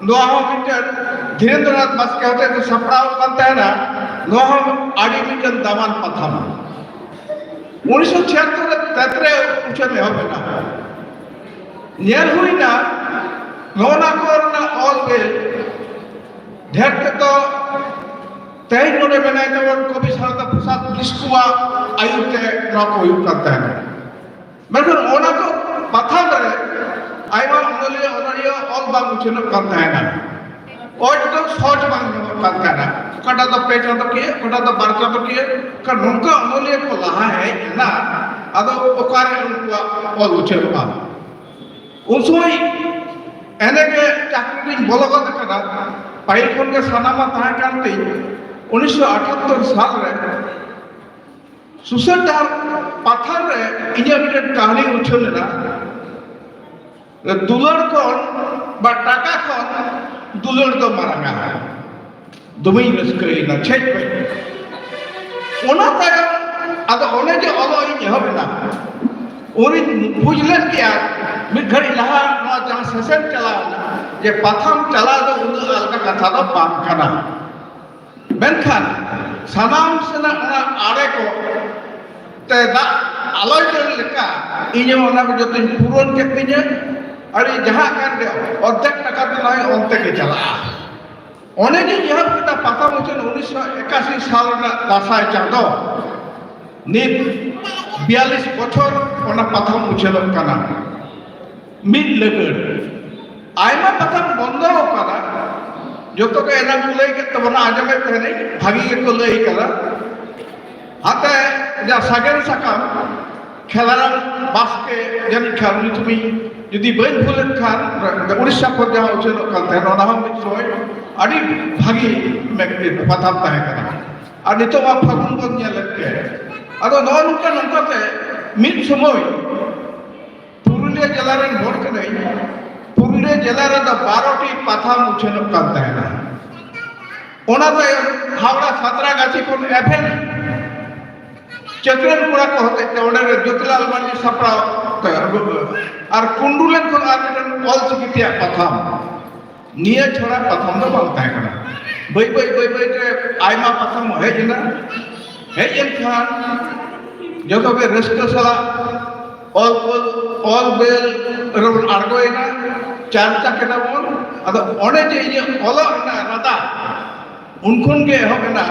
ᱱᱚᱣᱟ ᱦᱚᱸ ᱢᱤᱫᱴᱮᱱ ᱫᱷᱤᱨᱮᱱᱫᱨᱚᱱᱟᱛᱷ ᱵᱟᱥᱠᱮ ᱦᱚᱛᱮᱛᱮ ᱥᱟᱯᱲᱟᱣ ᱠᱟᱱ ᱛᱟᱦᱮᱱᱟ᱾ ᱱᱚᱣᱟ ᱦᱚᱸ ᱟᱹᱰᱤ ᱢᱤᱫᱴᱮᱱ ᱫᱟᱢᱟᱱ ᱯᱟᱛᱷᱟᱢ᱾ ᱩᱱᱤᱥᱥᱚ ᱪᱷᱤᱭᱟᱛᱛᱳᱨ ᱨᱮ ᱛᱮᱛᱨᱮ ᱩᱪᱷᱟᱹᱱ ᱮᱦᱚᱵ ᱮᱱᱟ᱾ ᱧᱮᱞ ᱦᱩᱭᱱᱟ, ᱱᱚᱣᱟ ᱠᱚ ᱨᱮᱱᱟᱜ ᱚᱞ ᱵᱮᱞ ᱰᱷᱮᱨ ᱛᱮᱫᱚ ᱛᱮᱦᱮᱧ ᱱᱚᱰᱮ ᱢᱮᱱᱟᱭ ᱛᱟᱵᱚᱱ ᱠᱚᱵᱤ ᱥᱟᱨᱚᱫᱟ ᱯᱨᱚᱥᱟᱫᱽ ᱠᱤᱥᱠᱩᱣᱟᱜ ᱟᱹᱭᱩᱨ ᱛᱮ ᱱᱚᱣᱟ ᱠᱚ ᱦᱩᱭᱩᱜ ᱠᱟᱱ ᱛᱟᱦᱮᱱᱟ᱾ ᱢᱮᱱᱠᱷᱟᱱ ᱚᱱᱟ ᱠᱚ ᱯᱟᱛᱷᱟᱢ ᱨᱮ ᱟᱭᱢᱟ ᱚᱱᱚᱞᱤᱭᱟᱹ ᱚᱱᱚᱞᱤᱭᱟᱹ ᱚᱞ ᱵᱟᱝ ᱩᱪᱷᱟᱹᱱᱚᱜ ᱠᱟᱱ ᱛᱟᱦᱮᱱᱟ᱾ ᱚᱡᱽ ᱫᱚ ᱥᱚᱦᱚᱡᱽ ᱵᱟᱝ ᱧᱟᱢᱚᱜ ᱠᱟᱱ ᱛᱟᱦᱮᱱᱟ᱾ ᱚᱠᱟᱴᱟᱜ ᱫᱚ ᱯᱮ ᱪᱟᱸᱫᱚ ᱠᱤᱭᱟᱹ, ᱚᱠᱟᱴᱟᱜ ᱫᱚ ᱵᱟᱨ ᱪᱟᱸᱫᱚ ᱠᱤᱭᱟᱹ, ᱚᱱᱠᱟ ᱱᱚᱝᱠᱟ ᱚᱱᱚᱞᱤᱭᱟᱹ ᱠᱚ ᱞᱟᱦᱟ ᱦᱮᱡ ᱮᱱᱟ᱾ ᱟᱫᱚ ᱚᱠᱟᱨᱮ ᱩᱱᱠᱩᱣᱟᱜ ᱚᱞ ᱩᱪᱷᱟᱹᱱᱚᱜᱼᱟ? ᱩᱱ ᱥᱚᱢᱚᱭ ᱮᱱᱮ ᱜᱮ ᱪᱟᱹᱠᱨᱤ ᱨᱤᱧ ᱵᱚᱞᱚ ᱜᱚᱫ ᱟᱠᱟᱱᱟ᱾ ᱯᱟᱹᱦᱤᱞ ᱠᱷᱚᱱ ᱜᱮ ᱥᱟᱱᱟᱢᱟ ᱛᱟᱦᱮᱸ ᱠᱟᱱ ᱛᱤᱧ᱾ ᱩᱱᱤᱥᱥᱚ ᱟᱴᱷᱟᱛᱛᱚᱨ ᱥᱟᱞ ᱨᱮ ᱥᱩᱥᱟᱹᱨ ᱰᱟᱦᱟᱨ ᱯᱟᱛᱷᱟᱢ ᱨᱮ ᱤᱧᱟᱹᱜ ᱢᱤᱫᱴᱮᱱ ᱠᱟᱹᱦᱱᱤ ᱩᱪᱷᱟᱹᱱ ᱞᱮᱱᱟ᱾ ᱫᱩᱞᱟᱹᱲ ᱠᱷᱚᱱ ᱵᱟ ᱴᱟᱠᱟ ᱠᱷᱚᱱ ᱫᱩᱞᱟᱹᱲ ᱫᱚ ᱢᱟᱨᱟᱝᱟ᱾ ᱫᱚᱢᱮᱧ ᱨᱟᱹᱥᱠᱟᱹᱭᱮᱱᱟ, ᱪᱷᱮᱡ ᱯᱮ᱾ ᱚᱱᱟ ᱛᱟᱭᱚᱢ ᱟᱫᱚ ᱚᱱᱮ ᱡᱮ ᱚᱞᱚᱜ ᱤᱧ ᱮᱦᱚᱵ ᱮᱱᱟ, ᱩᱱᱤᱧ ᱵᱩᱡᱽ ᱞᱮᱫ ᱜᱮᱭᱟ ᱢᱤᱫ ᱜᱷᱟᱹᱲᱤᱡ ᱞᱟᱦᱟ ᱱᱚᱣᱟ ᱡᱟᱦᱟᱸ ᱥᱮᱥᱮᱱ ᱪᱟᱞᱟᱣ ᱮᱱᱟ, ᱡᱮ ᱯᱟᱛᱷᱟᱢ ᱪᱟᱞᱟᱣ ᱫᱚ ᱩᱱᱟᱹᱜ ᱟᱞᱜᱟ ᱠᱟᱛᱷᱟ ᱫᱚ ᱵᱟᱝ ᱠᱟᱱᱟ᱾ ᱢᱮᱱᱠᱷᱟᱱ ᱥᱟᱱᱟᱢ ᱥᱮᱱᱟᱜ ᱚᱱᱟ ᱟᱲᱮ ᱠᱚ ᱛᱮ ᱫᱟᱜ ᱟᱞᱚᱭ ᱫᱟᱹᱲ ᱞᱮᱠᱟ ᱤᱧ ᱦᱚᱸ ᱚᱱᱟ ᱠᱚ ᱡᱚᱛᱚᱧ ᱯᱩᱨᱚᱱ ᱠᱮᱫ ᱛᱤᱧᱟᱹ᱾ ᱟᱹᱰᱤ ᱡᱟᱦᱟᱸ ᱠᱟᱱ ᱜᱮ ᱚᱨᱫᱷᱮᱠ ᱴᱟᱠᱟ ᱛᱮ ᱱᱚᱜᱼᱚᱭ ᱚᱱᱛᱮ ᱜᱮ ᱪᱟᱞᱟᱜᱼᱟ᱾ ᱚᱱᱮ ᱡᱮᱧ ᱮᱦᱚᱵ ᱠᱮᱫᱟ ᱯᱟᱛᱷᱟᱢ ᱩᱪᱷᱟᱹᱱ ᱩᱱᱤᱥᱥᱚ ᱮᱠᱟᱥᱤ ᱥᱟᱞ ᱨᱮᱱᱟᱜ ᱫᱟᱸᱥᱟᱭ ᱪᱟᱸᱫᱚ, ᱱᱤᱛ ᱵᱤᱭᱟᱞᱤᱥ ᱵᱚᱪᱷᱚᱨ ᱚᱱᱟ ᱯᱟᱛᱷᱟᱢ ᱩᱪᱷᱟᱹᱱᱚᱜ ᱠᱟᱱᱟ᱾ ᱢᱤᱫ ᱞᱟᱹᱜᱟᱹᱲ ᱟᱭᱢᱟ ᱯᱟᱛᱷᱟᱢ ᱵᱚᱱᱫᱚ ᱟᱠᱟᱱᱟ᱾ ᱡᱚᱛᱚ ᱜᱮ ᱮᱱᱟᱝ ᱠᱚ ᱞᱟᱹᱭ ᱠᱮᱫ ᱛᱟᱵᱚᱱᱟ, ᱟᱸᱡᱚᱢᱮᱫ ᱛᱟᱦᱮᱱᱟᱹᱧ, ᱵᱷᱟᱹᱜᱤ ᱜᱮᱠᱚ ᱞᱟᱹᱭ ᱠᱟᱫᱟ᱾ ᱦᱟᱛᱮ ᱡᱟ ᱥᱟᱜᱮᱱ ᱥᱟᱠᱟᱢ ᱠᱷᱮᱞᱟᱨᱟᱢ ᱵᱟᱥᱠᱮ ᱡᱟᱹᱱᱤᱡ ᱠᱷᱟᱱ ᱧᱩᱛᱩᱢᱤᱧ ᱡᱩᱫᱤ ᱵᱟᱹᱧ ᱵᱷᱩᱞᱮᱫ ᱠᱷᱟᱱ, ᱩᱲᱤᱥᱥᱟ ᱠᱷᱚᱱ ᱡᱟᱦᱟᱸ ᱩᱪᱷᱟᱹᱱᱚᱜ ᱠᱟᱱ ᱛᱟᱦᱮᱸᱱ, ᱚᱱᱟ ᱦᱚᱸ ᱢᱤᱫ ᱥᱚᱢᱚᱭ ᱟᱹᱰᱤ ᱵᱷᱟᱹᱜᱤ ᱢᱮ-, ᱯᱟᱛᱷᱟᱢ ᱛᱟᱦᱮᱸ ᱠᱟᱱᱟ᱾ ᱟᱨ ᱱᱤᱛᱚᱜ ᱢᱟ ᱯᱷᱟᱹᱜᱩᱱ ᱵᱚᱱ ᱧᱮᱞᱮᱫ ᱜᱮ᱾ ᱟᱫᱚ ᱱᱚᱜᱼᱚ ᱱᱚᱝᱠᱟ ᱱᱚᱝᱠᱟᱛᱮ ᱢᱤᱫ ᱥᱚᱢᱚᱭ ᱯᱩᱨᱩᱞᱤᱭᱟᱹ ᱡᱮᱞᱟ ᱨᱮᱱ ᱦᱚᱲ ᱠᱟᱹᱱᱟᱹᱧ᱾ ᱯᱩᱨᱩᱞᱤᱭᱟᱹ ᱡᱮᱞᱟ ᱨᱮᱫᱚ ᱵᱟᱨᱚ ᱴᱤ ᱯᱟᱛᱷᱟᱢ ᱩᱪᱷᱟᱹᱱᱚᱜ ᱠᱟᱱ ᱛᱟᱦᱮᱱᱟ᱾ ᱚᱱᱟ ᱛᱟᱭᱚᱢ ᱦᱟᱣᱲᱟ ᱥᱟᱸᱛᱨᱟᱜᱟᱪᱷᱤ ᱠᱷᱚᱱ ᱮᱵᱷᱮᱱ ᱪᱟᱹᱛᱨᱟᱹᱱ ᱠᱚᱲᱟ ᱠᱚ ᱦᱚᱛᱮᱡ ᱛᱮ ᱚᱸᱰᱮ ᱨᱮ ᱡᱳᱛᱤᱞᱟᱞ ᱢᱟᱹᱱᱢᱤ ᱥᱟᱯᱲᱟᱣ ᱟᱨ ᱠᱩᱱᱰᱩᱞᱮᱱ ᱠᱷᱚᱱ ᱟᱨ ᱢᱤᱫᱴᱮᱱ ᱚᱞ ᱪᱤᱠᱤ ᱛᱮᱭᱟᱜ ᱯᱟᱛᱷᱟᱢ᱾ ᱱᱤᱭᱟᱹ ᱪᱷᱟᱲᱟ ᱯᱟᱛᱷᱟᱢ ᱫᱚ ᱵᱟᱝ ᱛᱟᱦᱮᱸ ᱠᱟᱱᱟ᱾ ᱵᱟᱹᱭ ᱵᱟᱹᱭ ᱵᱟᱹᱭ ᱵᱟᱹᱭ ᱛᱮ ᱟᱭᱢᱟ ᱯᱟᱛᱷᱟᱢ ᱦᱮᱡ ᱮᱱᱟ᱾ ᱦᱮᱡ ᱮᱱ ᱠᱷᱟᱱ ᱡᱚᱛᱚ ᱜᱮ ᱨᱟᱹᱥᱠᱟᱹ ᱥᱟᱞᱟᱜ ᱚᱞ, ᱚᱞ, ᱚᱞ ᱵᱮᱞ ᱨᱮᱵᱚᱱ ᱟᱬᱜᱚᱭᱮᱱᱟ, ᱪᱟᱨᱪᱟ ᱠᱮᱫᱟ ᱵᱚᱱ᱾ ᱟᱫᱚ ᱚᱸᱰᱮ ᱡᱮ ᱤᱧᱟᱹᱜ ᱚᱞᱚᱜ ᱨᱮᱱᱟᱜ ᱨᱟᱫᱟ ᱩᱱ ᱠᱷᱚᱱ ᱜᱮ ᱮᱦᱚᱵ ᱮᱱᱟ᱾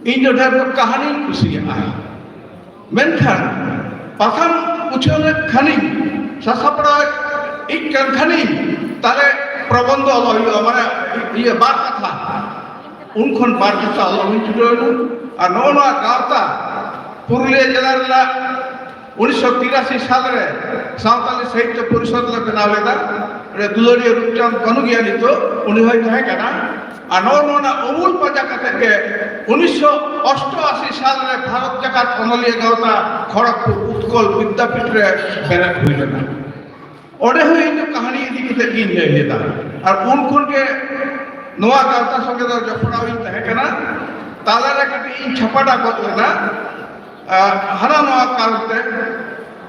ᱤᱧ ᱫᱚ ᱰᱷᱮᱨ ᱫᱚ ᱠᱟᱹᱦᱱᱤᱧ ᱠᱩᱥᱤᱭᱟᱜᱼᱟ, ᱢᱮᱱᱠᱷᱟᱱ ᱯᱟᱛᱷᱟᱢ ᱩᱪᱷᱟᱹᱱᱮᱫ ᱠᱷᱟᱱᱤᱧ, ᱥᱟᱥᱟᱯᱲᱟᱣᱮᱫ ᱤᱡ ᱠᱟᱱ ᱠᱷᱟᱱᱤᱧ, ᱛᱟᱦᱞᱮ ᱯᱨᱚᱵᱚᱱᱫᱷᱚ ᱚᱞᱚᱜ ᱦᱩᱭᱩᱜᱼᱟ, ᱢᱟᱱᱮ ᱤᱭᱟᱹ ᱵᱟᱨ ᱠᱟᱛᱷᱟ, ᱩᱱ ᱠᱷᱚᱱ ᱵᱟᱨ ᱠᱟᱛᱷᱟ ᱚᱞᱚᱜ ᱦᱩᱭ ᱪᱷᱩᱴᱟᱹᱣ ᱮᱱᱟ᱾ ᱟᱨ ᱱᱚᱜᱼᱚ ᱱᱚᱣᱟ ᱜᱟᱶᱛᱟ ᱯᱩᱨᱩᱞᱤᱭᱟᱹ ᱡᱮᱞᱟ ᱨᱮᱱᱟᱜ ᱩᱱᱤᱥᱥᱚ ᱛᱤᱨᱟᱥᱤ ᱥᱟᱞ ᱨᱮ ᱥᱟᱶᱛᱟᱞᱤ ᱥᱟᱦᱤᱛᱭᱚ ᱯᱚᱨᱤᱥᱚᱫᱽ ᱞᱮ ᱵᱮᱱᱟᱣ ᱞᱮᱫᱟ᱾ ᱚᱸᱰᱮ ᱫᱩᱞᱟᱹᱲᱤᱭᱟᱹ ᱨᱩᱯᱪᱟᱸᱫᱽ ᱵᱟᱹᱱᱩᱜ ᱜᱮᱭᱟ ᱱᱤᱛᱚᱜ, ᱩᱱᱤ ᱦᱚᱸᱭ ᱛᱟᱦᱮᱸ ᱠᱟᱱᱟ᱾ ᱟᱨ ᱱᱚᱜᱼᱚ ᱱᱚᱣᱟ ᱨᱮᱱᱟᱜ ᱩᱢᱩᱞ ᱯᱟᱸᱡᱟ ᱠᱟᱛᱮ ᱜᱮ ᱩᱱᱤᱥᱥᱚ ᱚᱥᱴᱚᱟᱥᱤ ᱥᱟᱞ ᱨᱮ ᱵᱷᱟᱨᱚᱛ ᱡᱟᱠᱟᱛ ᱚᱱᱚᱞᱤᱭᱟᱹ ᱜᱟᱶᱛᱟ ᱠᱷᱚᱲᱚᱜᱽᱯᱩᱨ ᱩᱛᱠᱚᱞ ᱵᱤᱫᱽᱫᱟᱯᱤᱴ ᱨᱮ ᱵᱮᱨᱮᱫ ᱦᱩᱭ ᱞᱮᱱᱟ᱾ ᱚᱸᱰᱮ ᱦᱚᱸ ᱤᱧ ᱫᱚ ᱠᱟᱹᱦᱱᱤ ᱤᱫᱤ ᱠᱟᱛᱮ ᱜᱤᱧ ᱞᱟᱹᱭ ᱞᱮᱫᱟ᱾ ᱟᱨ ᱩᱱ ᱠᱷᱚᱱ ᱜᱮ ᱱᱚᱣᱟ ᱜᱟᱶᱛᱟ ᱥᱚᱸᱜᱮ ᱫᱚ ᱡᱚᱯᱲᱟᱣ ᱤᱧ ᱛᱟᱦᱮᱸ ᱠᱟᱱᱟ᱾ ᱛᱟᱞᱟ ᱨᱮ ᱠᱟᱹᱴᱤᱡ ᱤᱧ ᱪᱷᱟᱯᱟᱰᱟ ᱜᱚᱫ ᱞᱮᱱᱟ, ᱟᱨ ᱦᱟᱱᱟ ᱱᱚᱣᱟ ᱠᱟᱨᱚᱱ ᱛᱮ᱾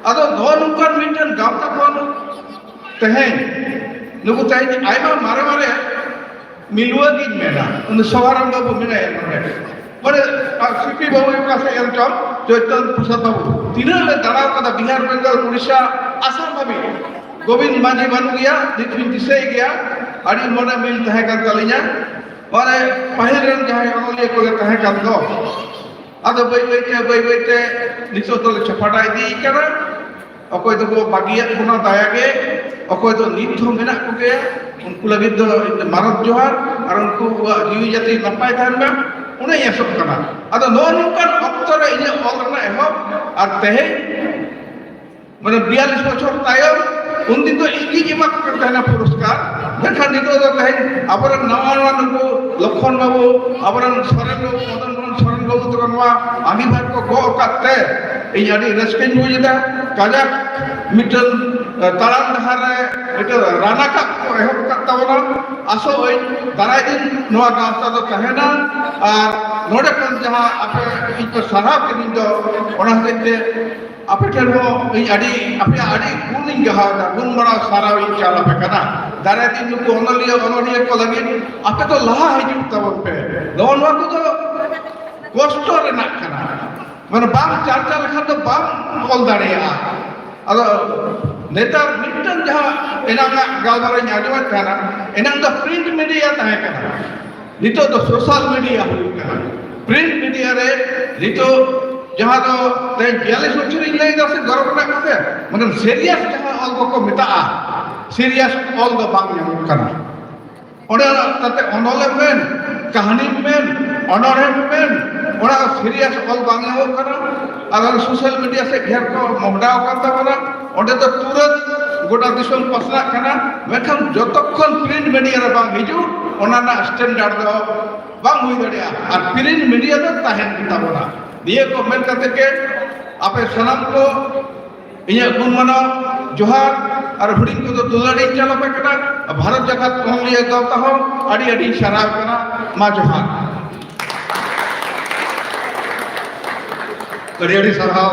ᱟᱫᱚ ᱱᱚᱜᱼᱚ ᱱᱚᱝᱠᱟᱱ ᱢᱤᱫᱴᱮᱱ ᱜᱟᱶᱛᱟ ᱠᱷᱚᱱ ᱛᱮᱦᱮᱧ, ᱱᱩᱠᱩ ᱛᱮᱦᱮᱧ ᱟᱭᱢᱟ ᱢᱟᱨᱮ ᱢᱟᱨᱮ ᱢᱤᱞᱣᱟᱹ ᱜᱤᱧ ᱢᱮᱱᱟ, ᱩᱱᱤ ᱥᱚᱵᱷᱟᱨᱟᱢ ᱵᱟᱹᱵᱩ ᱢᱮᱱᱟᱭᱟ ᱱᱚᱰᱮ᱾ ᱢᱟᱱᱮ, ᱟᱨ ᱥᱤᱯᱤ ᱵᱟᱹᱵᱩ ᱚᱠᱟ ᱥᱮᱫ ᱮᱱ ᱪᱚᱝ, ᱪᱳᱭᱛᱚᱱ ᱯᱨᱚᱥᱟᱫᱽ ᱵᱟᱹᱵᱩ᱾ ᱛᱤᱱᱟᱹᱜ ᱞᱮ ᱫᱟᱬᱟ ᱠᱟᱫᱟ ᱵᱤᱦᱟᱨ, ᱵᱮᱝᱜᱚᱞ, ᱩᱲᱤᱥᱥᱟ, ᱟᱥᱟᱢ ᱦᱟᱹᱵᱤᱡ᱾ ᱜᱳᱵᱤᱱᱫ ᱢᱟᱹᱡᱷᱤ ᱵᱟᱹᱱᱩᱜ ᱜᱮᱭᱟ, ᱱᱤᱛ ᱦᱚᱸᱧ ᱫᱤᱥᱟᱹᱭ ᱜᱮᱭᱟ᱾ ᱟᱹᱰᱤ ᱢᱚᱱᱮ ᱢᱤᱞ ᱛᱟᱦᱮᱸ ᱠᱟᱱ ᱛᱟᱹᱞᱤᱧᱟ᱾ ᱢᱟᱱᱮ, ᱯᱟᱹᱦᱤᱞ ᱨᱮᱱ ᱡᱟᱦᱟᱸᱭ ᱚᱱᱚᱞᱤᱭᱟᱹ ᱠᱚᱞᱮ ᱛᱟᱦᱮᱸ ᱠᱟᱱ ᱫᱚ, ᱟᱫᱚ ᱵᱟᱹᱭ ᱵᱟᱹᱭ ᱛᱮ, ᱵᱟᱹᱭ ᱵᱟᱹᱭ ᱛᱮ ᱱᱤᱛᱚᱜ ᱫᱚᱞᱮ ᱪᱷᱟᱯᱟᱰᱟ ᱤᱫᱤᱭ ᱠᱟᱱᱟ᱾ ᱚᱠᱚᱭ ᱫᱚᱠᱚ ᱵᱟᱹᱜᱤᱭᱟᱫ ᱵᱚᱱᱟ ᱫᱟᱭᱟ ᱜᱮ, ᱚᱠᱚᱭ ᱫᱚ ᱱᱤᱛ ᱦᱚᱸ ᱢᱮᱱᱟᱜ ᱠᱚᱜᱮᱭᱟ, ᱩᱱᱠᱩ ᱞᱟᱹᱜᱤᱫ ᱫᱚ ᱤᱧ ᱫᱚ ᱢᱟᱱᱚᱛ ᱡᱚᱦᱟᱨ, ᱟᱨ ᱩᱱᱠᱩᱣᱟᱜ ᱡᱤᱣᱤ ᱡᱟᱛᱮ ᱱᱟᱯᱟᱭ ᱛᱟᱦᱮᱱ ᱢᱟ, ᱚᱱᱟᱧ ᱟᱥᱚᱜ ᱠᱟᱱᱟ᱾ ᱟᱫᱚ ᱱᱚᱜᱼᱚ ᱱᱚᱝᱠᱟᱱ ᱚᱠᱛᱚ ᱨᱮ ᱤᱧᱟᱹᱜ ᱚᱞ ᱨᱮᱱᱟᱜ ᱮᱦᱚᱵ, ᱟᱨ ᱛᱮᱦᱮᱧ ᱢᱟᱱᱮ ᱵᱤᱭᱟᱞᱤᱥ ᱵᱚᱪᱷᱚᱨ ᱛᱟᱭᱚᱢ, ᱩᱱᱫᱤᱱ ᱫᱚ ᱤᱧ ᱜᱤᱧ ᱮᱢᱟ ᱠᱚ ᱠᱟᱱ ᱛᱟᱦᱮᱱᱟ ᱯᱩᱨᱚᱥᱠᱟᱨ, ᱢᱮᱱᱠᱷᱟᱱ ᱱᱤᱛᱚᱜ ᱫᱚ ᱛᱮᱦᱮᱧ ᱟᱵᱚᱨᱮᱱ ᱱᱟᱣᱟ ᱱᱟᱣᱟ ᱱᱩᱠᱩ ᱞᱚᱠᱠᱷᱚᱱ ᱵᱟᱹᱵᱩ, ᱟᱵᱚᱨᱮᱱ ᱥᱚᱨᱮᱱ ᱵᱟᱹᱵᱩ, ᱢᱚᱫᱚᱱ ᱢᱳᱦᱚᱱ ᱥᱚᱨᱮᱱ ᱵᱟᱹᱵᱩ ᱛᱟᱠᱚ ᱱᱚᱣᱟ ᱟᱸᱜᱤᱵᱷᱟᱨ ᱠᱚ ᱜᱚᱜ ᱟᱠᱟᱫ ᱛᱮ ᱤᱧ ᱟᱹᱰᱤ ᱨᱟᱹᱥᱠᱟᱹᱧ ᱵᱩᱡᱽ ᱮᱫᱟ᱾ ᱠᱟᱡᱟᱠ ᱢᱤᱫᱴᱟᱝ, ᱮ, ᱛᱟᱲᱟᱢ ᱰᱟᱦᱟᱨ ᱨᱮ ᱢᱤᱫᱴᱟᱝ ᱨᱟᱱᱟᱠᱟᱵ ᱠᱚ ᱮᱦᱚᱵ ᱟᱠᱟᱫ ᱛᱟᱵᱚᱱᱟ᱾ ᱟᱥᱚᱜ ᱟᱹᱧ ᱫᱟᱨᱟᱭ ᱫᱤᱱ ᱱᱚᱣᱟ ᱜᱟᱶᱛᱟ ᱫᱚ ᱛᱟᱦᱮᱱᱟ, ᱟᱨ ᱱᱚᱰᱮ ᱠᱷᱚᱱ ᱡᱟᱦᱟᱸ ᱟᱯᱮ ᱤᱧ ᱯᱮ ᱥᱟᱨᱦᱟᱣ ᱠᱤᱫᱤᱧ ᱫᱚ, ᱚᱱᱟ ᱦᱚᱛᱮᱡ ᱛᱮ ᱟᱯᱮ ᱴᱷᱮᱱ ᱦᱚᱸ ᱤᱧ ᱟᱹᱰᱤ, ᱟᱯᱮᱭᱟᱜ ᱟᱹᱰᱤ ᱜᱩᱱ ᱤᱧ ᱜᱟᱦᱟᱣ ᱮᱫᱟ, ᱜᱩᱱ ᱢᱟᱱᱟᱣ ᱥᱟᱨᱦᱟᱣ ᱤᱧ ᱪᱟᱞ ᱟᱯᱮ ᱠᱟᱱᱟ᱾ ᱫᱟᱨᱟᱭ ᱫᱤᱱ ᱱᱩᱠᱩ ᱚᱱᱚᱞᱤᱭᱟᱹ, ᱚᱱᱚᱞᱤᱭᱟᱹ ᱠᱚ ᱞᱟᱹᱜᱤᱫ ᱟᱯᱮ ᱫᱚ ᱞᱟᱦᱟ ᱦᱤᱡᱩᱜ ᱛᱟᱵᱚᱱ ᱯᱮ᱾ ᱱᱚᱜᱼᱚ ᱱᱚᱣᱟ ᱠᱚᱫᱚ ᱠᱚᱥᱴᱚ ᱨᱮᱱᱟᱜ ᱠᱟᱱᱟ, ᱢᱟᱱᱮ ᱵᱟᱝ ᱪᱟᱨᱪᱟ ᱞᱮᱠᱷᱟᱱ ᱫᱚ ᱵᱟᱢ ᱚᱞ ᱫᱟᱲᱮᱭᱟᱜᱼᱟ᱾ ᱟᱫᱚ ᱱᱮᱛᱟᱨ ᱢᱤᱫᱴᱟᱝ ᱡᱟᱦᱟᱸ ᱮᱱᱟᱝᱟᱜ ᱜᱟᱞᱢᱟᱨᱟᱣ ᱤᱧ ᱟᱸᱡᱚᱢᱮᱫ ᱛᱟᱦᱮᱱᱟ, ᱮᱱᱟᱝ ᱫᱚ ᱯᱨᱤᱱᱴ ᱢᱤᱰᱤᱭᱟ ᱛᱟᱦᱮᱸ ᱠᱟᱱᱟ, ᱱᱤᱛᱚᱜ ᱫᱚ ᱥᱳᱥᱟᱞ ᱢᱤᱰᱤᱭᱟ ᱦᱩᱭᱩᱜ ᱠᱟᱱᱟ᱾ ᱯᱨᱤᱱᱴ ᱢᱤᱰᱤᱭᱟ ᱨᱮ ᱱᱤᱛᱚᱜ ᱡᱟᱦᱟᱸ ᱫᱚ ᱛᱮᱦᱮᱧ ᱵᱤᱭᱟᱞᱤᱥ ᱵᱚᱪᱷᱚᱨ ᱤᱧ ᱞᱟᱹᱭ ᱮᱫᱟ ᱥᱮ, ᱜᱚᱨᱚᱵᱽ ᱨᱮᱱᱟᱜ ᱠᱟᱛᱷᱟ, ᱢᱟᱱᱮ ᱥᱤᱨᱤᱭᱟᱥ ᱡᱟᱦᱟᱸ ᱚᱞ ᱠᱚᱠᱚ ᱢᱮᱛᱟᱜᱼᱟ, ᱥᱤᱨᱤᱭᱟᱥ ᱚᱞ ᱫᱚ ᱵᱟᱝ ᱧᱟᱢᱚᱜ ᱠᱟᱱᱟ᱾ ᱚᱸᱰᱮ ᱛᱟᱛᱮ ᱚᱱᱚᱞᱮᱢ ᱢᱮᱱ, ᱠᱟᱹᱦᱱᱤᱢ ᱢᱮᱱ, ᱚᱱᱚᱬᱦᱮᱢ ᱢᱮᱱ, ᱚᱱᱟ ᱥᱤᱨᱤᱭᱟᱥ ᱚᱞ ᱵᱟᱝ ᱧᱟᱢᱚᱜ ᱠᱟᱱᱟ᱾ ᱟᱫᱚ ᱥᱳᱥᱟᱞ ᱢᱤᱰᱤᱭᱟ ᱥᱮᱫ ᱰᱷᱮᱨ ᱠᱚ ᱢᱚᱦᱰᱟᱣ ᱟᱠᱟᱱ ᱛᱟᱵᱚᱱᱟ᱾ ᱚᱸᱰᱮ ᱫᱚ ᱛᱩᱨᱟᱹᱛ ᱜᱚᱴᱟ ᱫᱤᱥᱚᱢ ᱯᱟᱥᱱᱟᱜ ᱠᱟᱱᱟ, ᱢᱮᱱᱠᱷᱟᱱ ᱡᱚᱛᱚᱠᱷᱚᱱ ᱯᱨᱤᱱᱴ ᱢᱤᱰᱤᱭᱟ ᱨᱮ ᱵᱟᱝ ᱦᱤᱡᱩᱜ, ᱚᱱᱟ ᱨᱮᱱᱟᱜ ᱥᱴᱮᱱᱰᱟᱨᱰ ᱫᱚ ᱵᱟᱝ ᱦᱩᱭ ᱫᱟᱲᱮᱭᱟᱜᱼᱟ᱾ ᱟᱨ ᱯᱨᱤᱱᱴ ᱢᱤᱰᱤᱭᱟ ᱫᱚ ᱛᱟᱦᱮᱱ ᱜᱮ ᱛᱟᱵᱚᱱᱟ᱾ ᱱᱤᱭᱟᱹ ᱠᱚ ᱢᱮᱱ ᱠᱟᱛᱮ ᱜᱮ ᱟᱯᱮ ᱥᱟᱱᱟᱢ ᱠᱚ ᱤᱧᱟᱹᱜ ᱜᱩᱱ ᱢᱟᱱᱟᱣ ᱡᱚᱦᱟᱨ ᱟᱨ ᱦᱩᱰᱤᱧ ᱠᱚᱫᱚ ᱫᱩᱞᱟᱹᱲᱤᱧ ᱪᱟᱞ ᱟᱯᱮ ᱠᱟᱱᱟ᱾ ᱵᱷᱟᱨᱚᱛ ᱡᱟᱠᱟᱛ ᱚᱱᱚᱞᱤᱭᱟᱹ ᱫᱚᱞ ᱛᱟᱦᱚᱸ ᱟᱹᱰᱤ ᱟᱹᱰᱤ ᱥᱟᱨᱦᱟᱣ ᱠᱟᱱᱟ᱾ ᱢᱟ ᱡᱚᱦᱟᱨ᱾ ᱟᱹᱰᱤ ᱟᱹᱰᱤ ᱥᱟᱨᱦᱟᱣ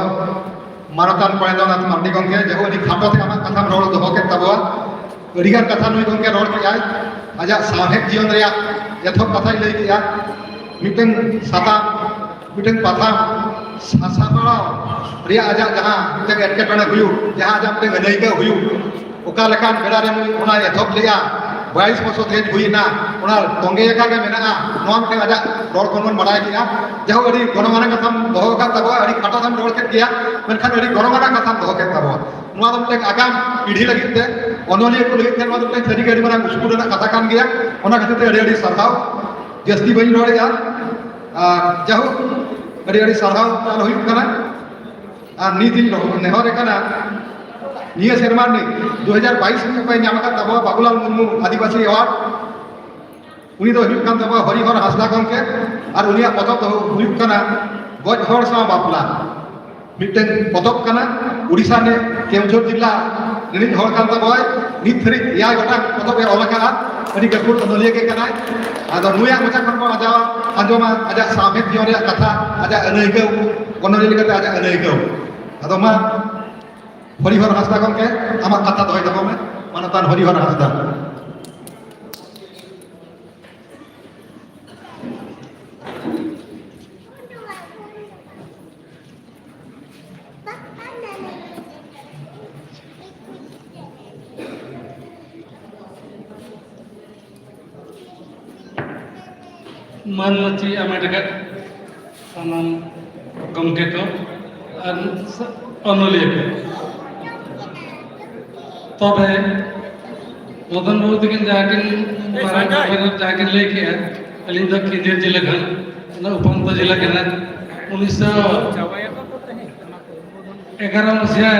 ᱢᱟᱱᱚᱛᱟᱱ ᱯᱚᱨᱮᱱᱫᱨᱚᱱᱟᱛᱷ ᱢᱟᱨᱰᱤ ᱜᱚᱢᱠᱮ, ᱡᱟᱦᱟᱸ ᱟᱹᱰᱤ ᱠᱷᱟᱴᱚ ᱛᱮ ᱟᱢᱟᱜ ᱠᱟᱛᱷᱟᱢ ᱨᱚᱲ ᱫᱚᱦᱚ ᱠᱮᱫ ᱛᱟᱵᱚᱣᱟ᱾ ᱟᱹᱰᱤᱜᱟᱱ ᱠᱟᱛᱷᱟ ᱱᱩᱭ ᱜᱚᱢᱠᱮ ᱨᱚᱲ ᱠᱮᱫᱟᱭ, ᱟᱡᱟᱜ ᱥᱟᱶᱦᱮᱫ ᱡᱤᱭᱚᱱ ᱨᱮᱭᱟᱜ ᱮᱛᱚᱦᱚᱵ ᱠᱟᱛᱷᱟᱭ ᱞᱟᱹᱭ ᱠᱮᱫᱟ᱾ ᱢᱤᱫᱴᱟᱝ ᱥᱟᱛᱟᱢ, ᱢᱤᱫᱴᱟᱝ ᱯᱟᱛᱷᱟᱢ ᱥᱟᱥᱟᱯᱲᱟᱣ ᱨᱮᱭᱟᱜ ᱟᱡᱟᱜ ᱡᱟᱦᱟᱸ ᱢᱤᱫᱴᱟᱝ ᱮᱴᱠᱮᱴᱚᱬᱮ ᱦᱩᱭᱩᱜ, ᱡᱟᱦᱟᱸ ᱟᱡᱟᱜ ᱢᱤᱫᱴᱟᱝ ᱟᱹᱱᱟᱹᱭᱠᱟᱹᱣ ᱦᱩᱭᱩᱜ, ᱚᱠᱟ ᱞᱮᱠᱟᱱ ᱵᱮᱲᱟ ᱨᱮ ᱱᱩᱭ ᱚᱱᱟ ᱮᱛᱚᱦᱚᱵ ᱞᱮᱫᱼᱟ, ᱵᱟᱭᱤᱥ ᱵᱚᱪᱷᱚᱨ ᱦᱮᱡ ᱦᱩᱭᱱᱟ, ᱚᱱᱟ ᱛᱚᱸᱜᱮ ᱟᱠᱟ ᱜᱮ ᱢᱮᱱᱟᱜᱼᱟ, ᱱᱚᱣᱟ ᱢᱤᱫᱴᱟᱝ ᱟᱡᱟᱜ ᱨᱚᱲ ᱠᱷᱚᱱ ᱵᱚᱱ ᱵᱟᱲᱟᱭ ᱠᱮᱫᱼᱟ᱾ ᱡᱟᱭᱦᱳᱠ, ᱟᱹᱰᱤ ᱜᱚᱱᱚᱝ ᱟᱱᱟᱜ ᱠᱟᱛᱷᱟᱢ ᱫᱚᱦᱚ ᱟᱠᱟᱫ ᱛᱟᱵᱚᱣᱟ, ᱟᱹᱰᱤ ᱠᱷᱟᱴᱚ ᱛᱮᱢ ᱨᱚᱲ ᱠᱮᱫ ᱜᱮᱭᱟ, ᱢᱮᱱᱠᱷᱟᱱ ᱟᱹᱰᱤ ᱜᱚᱱᱚᱝ ᱟᱱᱟᱜ ᱠᱟᱛᱷᱟᱢ ᱫᱚᱦᱚ ᱠᱮᱫ ᱛᱟᱵᱚᱣᱟ᱾ ᱱᱚᱣᱟ ᱫᱚ ᱢᱤᱫᱴᱟᱝ ᱟᱜᱟᱢ ᱯᱤᱲᱦᱤ ᱞᱟᱹᱜᱤᱫ ᱛᱮ, ᱚᱱᱚᱞᱤᱭᱟᱹ ᱠᱚ ᱞᱟᱹᱜᱤᱫ ᱛᱮ ᱱᱚᱣᱟ ᱫᱚ ᱢᱤᱫᱴᱟᱝ ᱥᱟᱹᱨᱤᱜᱮ ᱟᱹᱰᱤ ᱢᱟᱨᱟᱝ ᱩᱥᱠᱩᱨ ᱨᱮᱱᱟᱜ ᱠᱟᱛᱷᱟ ᱠᱟᱱ ᱜᱮᱭᱟ᱾ ᱚᱱᱟ ᱠᱷᱟᱹᱛᱤᱨ ᱛᱮ ᱟᱹᱰᱤ ᱟᱹᱰᱤ ᱥᱟᱨᱦᱟᱣ᱾ ᱡᱟᱹᱥᱛᱤ ᱵᱟᱹᱧ ᱨᱚᱲᱮᱫᱼᱟ᱾ ᱟᱨ ᱡᱟᱭᱦᱳᱠ, ᱟᱹᱰᱤ ᱟᱹᱰᱤ ᱥᱟᱨᱦᱟᱣ ᱪᱟᱞ ᱦᱩᱭᱩᱜ ᱠᱟᱱᱟ᱾ ᱟᱨ ᱱᱤᱛ ᱤᱧ ᱱᱮᱦᱚᱨᱮ ᱠᱟᱱᱟ, ᱱᱤᱭᱟᱹ ᱥᱮᱨᱢᱟ ᱨᱤᱱᱤᱡ ᱫᱩ ᱦᱟᱡᱟᱨ ᱵᱟᱭᱤᱥ ᱨᱤᱱᱤᱡ ᱚᱠᱚᱭ ᱧᱟᱢ ᱟᱠᱟᱫ ᱛᱟᱵᱚᱣᱟ ᱵᱟᱵᱩᱞᱟᱞ ᱢᱩᱨᱢᱩ ᱟᱹᱫᱤᱵᱟᱹᱥᱤ ᱮᱣᱟᱨᱰ, ᱩᱱᱤ ᱫᱚ ᱦᱩᱭᱩᱜ ᱠᱟᱱ ᱛᱟᱵᱚᱱᱟ ᱦᱚᱨᱤᱦᱚᱨ ᱦᱟᱸᱥᱫᱟ ᱜᱚᱢᱠᱮ᱾ ᱟᱨ ᱩᱱᱤᱭᱟᱜ ᱯᱚᱛᱚᱵ ᱫᱚ ᱦᱩᱭᱩᱜ ᱠᱟᱱᱟ ᱜᱚᱡ ᱦᱚᱲ ᱥᱟᱶ ᱵᱟᱯᱞᱟ᱾ ᱢᱤᱫᱴᱟᱝ ᱯᱚᱛᱚᱵ ᱠᱟᱱᱟ, ᱩᱲᱤᱥᱥᱟ ᱨᱤᱱᱤᱡ ᱠᱮᱣᱡᱷᱚᱨ ᱡᱤᱞᱟ ᱨᱤᱱᱤᱡ ᱦᱚᱲ ᱠᱟᱱ ᱛᱟᱵᱚᱱᱟᱭ᱾ ᱱᱤᱛ ᱫᱷᱟᱹᱨᱤᱡ ᱮᱭᱟᱭ ᱜᱚᱴᱟᱝ ᱯᱚᱛᱚᱵ ᱮ ᱚᱞ ᱟᱠᱟᱫᱼᱟ᱾ ᱟᱹᱰᱤ ᱜᱟᱹᱠᱷᱩᱲ ᱚᱱᱚᱞᱤᱭᱟᱹ ᱜᱮ ᱠᱟᱱᱟᱭ᱾ ᱟᱫᱚ ᱱᱩᱭᱟᱜ ᱢᱚᱪᱟ ᱠᱷᱚᱱ ᱵᱚᱱ ᱟᱸᱡᱚᱢᱟ, ᱟᱸᱡᱚᱢᱟ ᱟᱡᱟᱜ ᱥᱟᱶᱦᱮᱫ ᱡᱤᱭᱚᱱ ᱨᱮᱭᱟᱜ ᱠᱟᱛᱷᱟ, ᱟᱡᱟᱜ ᱟᱹᱱᱟᱹᱭᱠᱟᱹᱣ, ᱚᱱᱚᱞᱤᱭᱟᱹ ᱞᱮᱠᱟᱛᱮ ᱟᱡᱟᱜ ᱟᱹᱱᱟᱹᱭᱠᱟᱹᱣ᱾ ᱟᱫᱚ ᱢᱟ, ᱦᱚᱨᱤᱦᱚᱨ ᱦᱟᱸᱥᱫᱟ ᱜᱚᱢᱠᱮ, ᱟᱢᱟᱜ ᱠᱟᱛᱷᱟ ᱫᱚᱦᱚᱭ ᱛᱟᱵᱚᱱ ᱢᱮ, ᱢᱟᱱᱚᱛᱟᱱ ᱦᱚᱨᱤᱦᱚᱨ ᱦᱟᱸᱥᱫᱟ᱾ ᱢᱟᱹᱱ ᱢᱟᱹᱪᱤ ᱟᱢᱮᱴ ᱟᱠᱟᱫ ᱥᱟᱱᱟᱢ ᱜᱚᱢᱠᱮ ᱠᱚ ᱟᱨ ᱚᱱᱚᱞᱤᱭᱟᱹ ᱠᱚ, ᱛᱚᱵᱮ ᱢᱚᱫᱚᱱ ᱵᱟᱹᱵᱩ ᱛᱟᱹᱠᱤᱱ ᱡᱟᱦᱟᱸ ᱠᱤᱱ ᱢᱟᱨᱟᱝ ᱵᱟᱵᱮᱨ ᱡᱟᱦᱟᱸ ᱠᱤᱱ ᱞᱟᱹᱭ ᱠᱮᱜᱼᱟ, ᱟᱹᱞᱤᱧ ᱫᱚ ᱠᱷᱤᱸᱡᱟᱹ ᱡᱮᱞᱟ ᱠᱷᱚᱱ, ᱚᱱᱟ ᱩᱯᱚᱱᱛᱚ ᱡᱮᱞᱟ ᱠᱟᱱᱟ᱾ ᱩᱱᱤᱥᱥᱚ ᱮᱜᱟᱨᱚ ᱢᱟᱥᱤᱭᱟ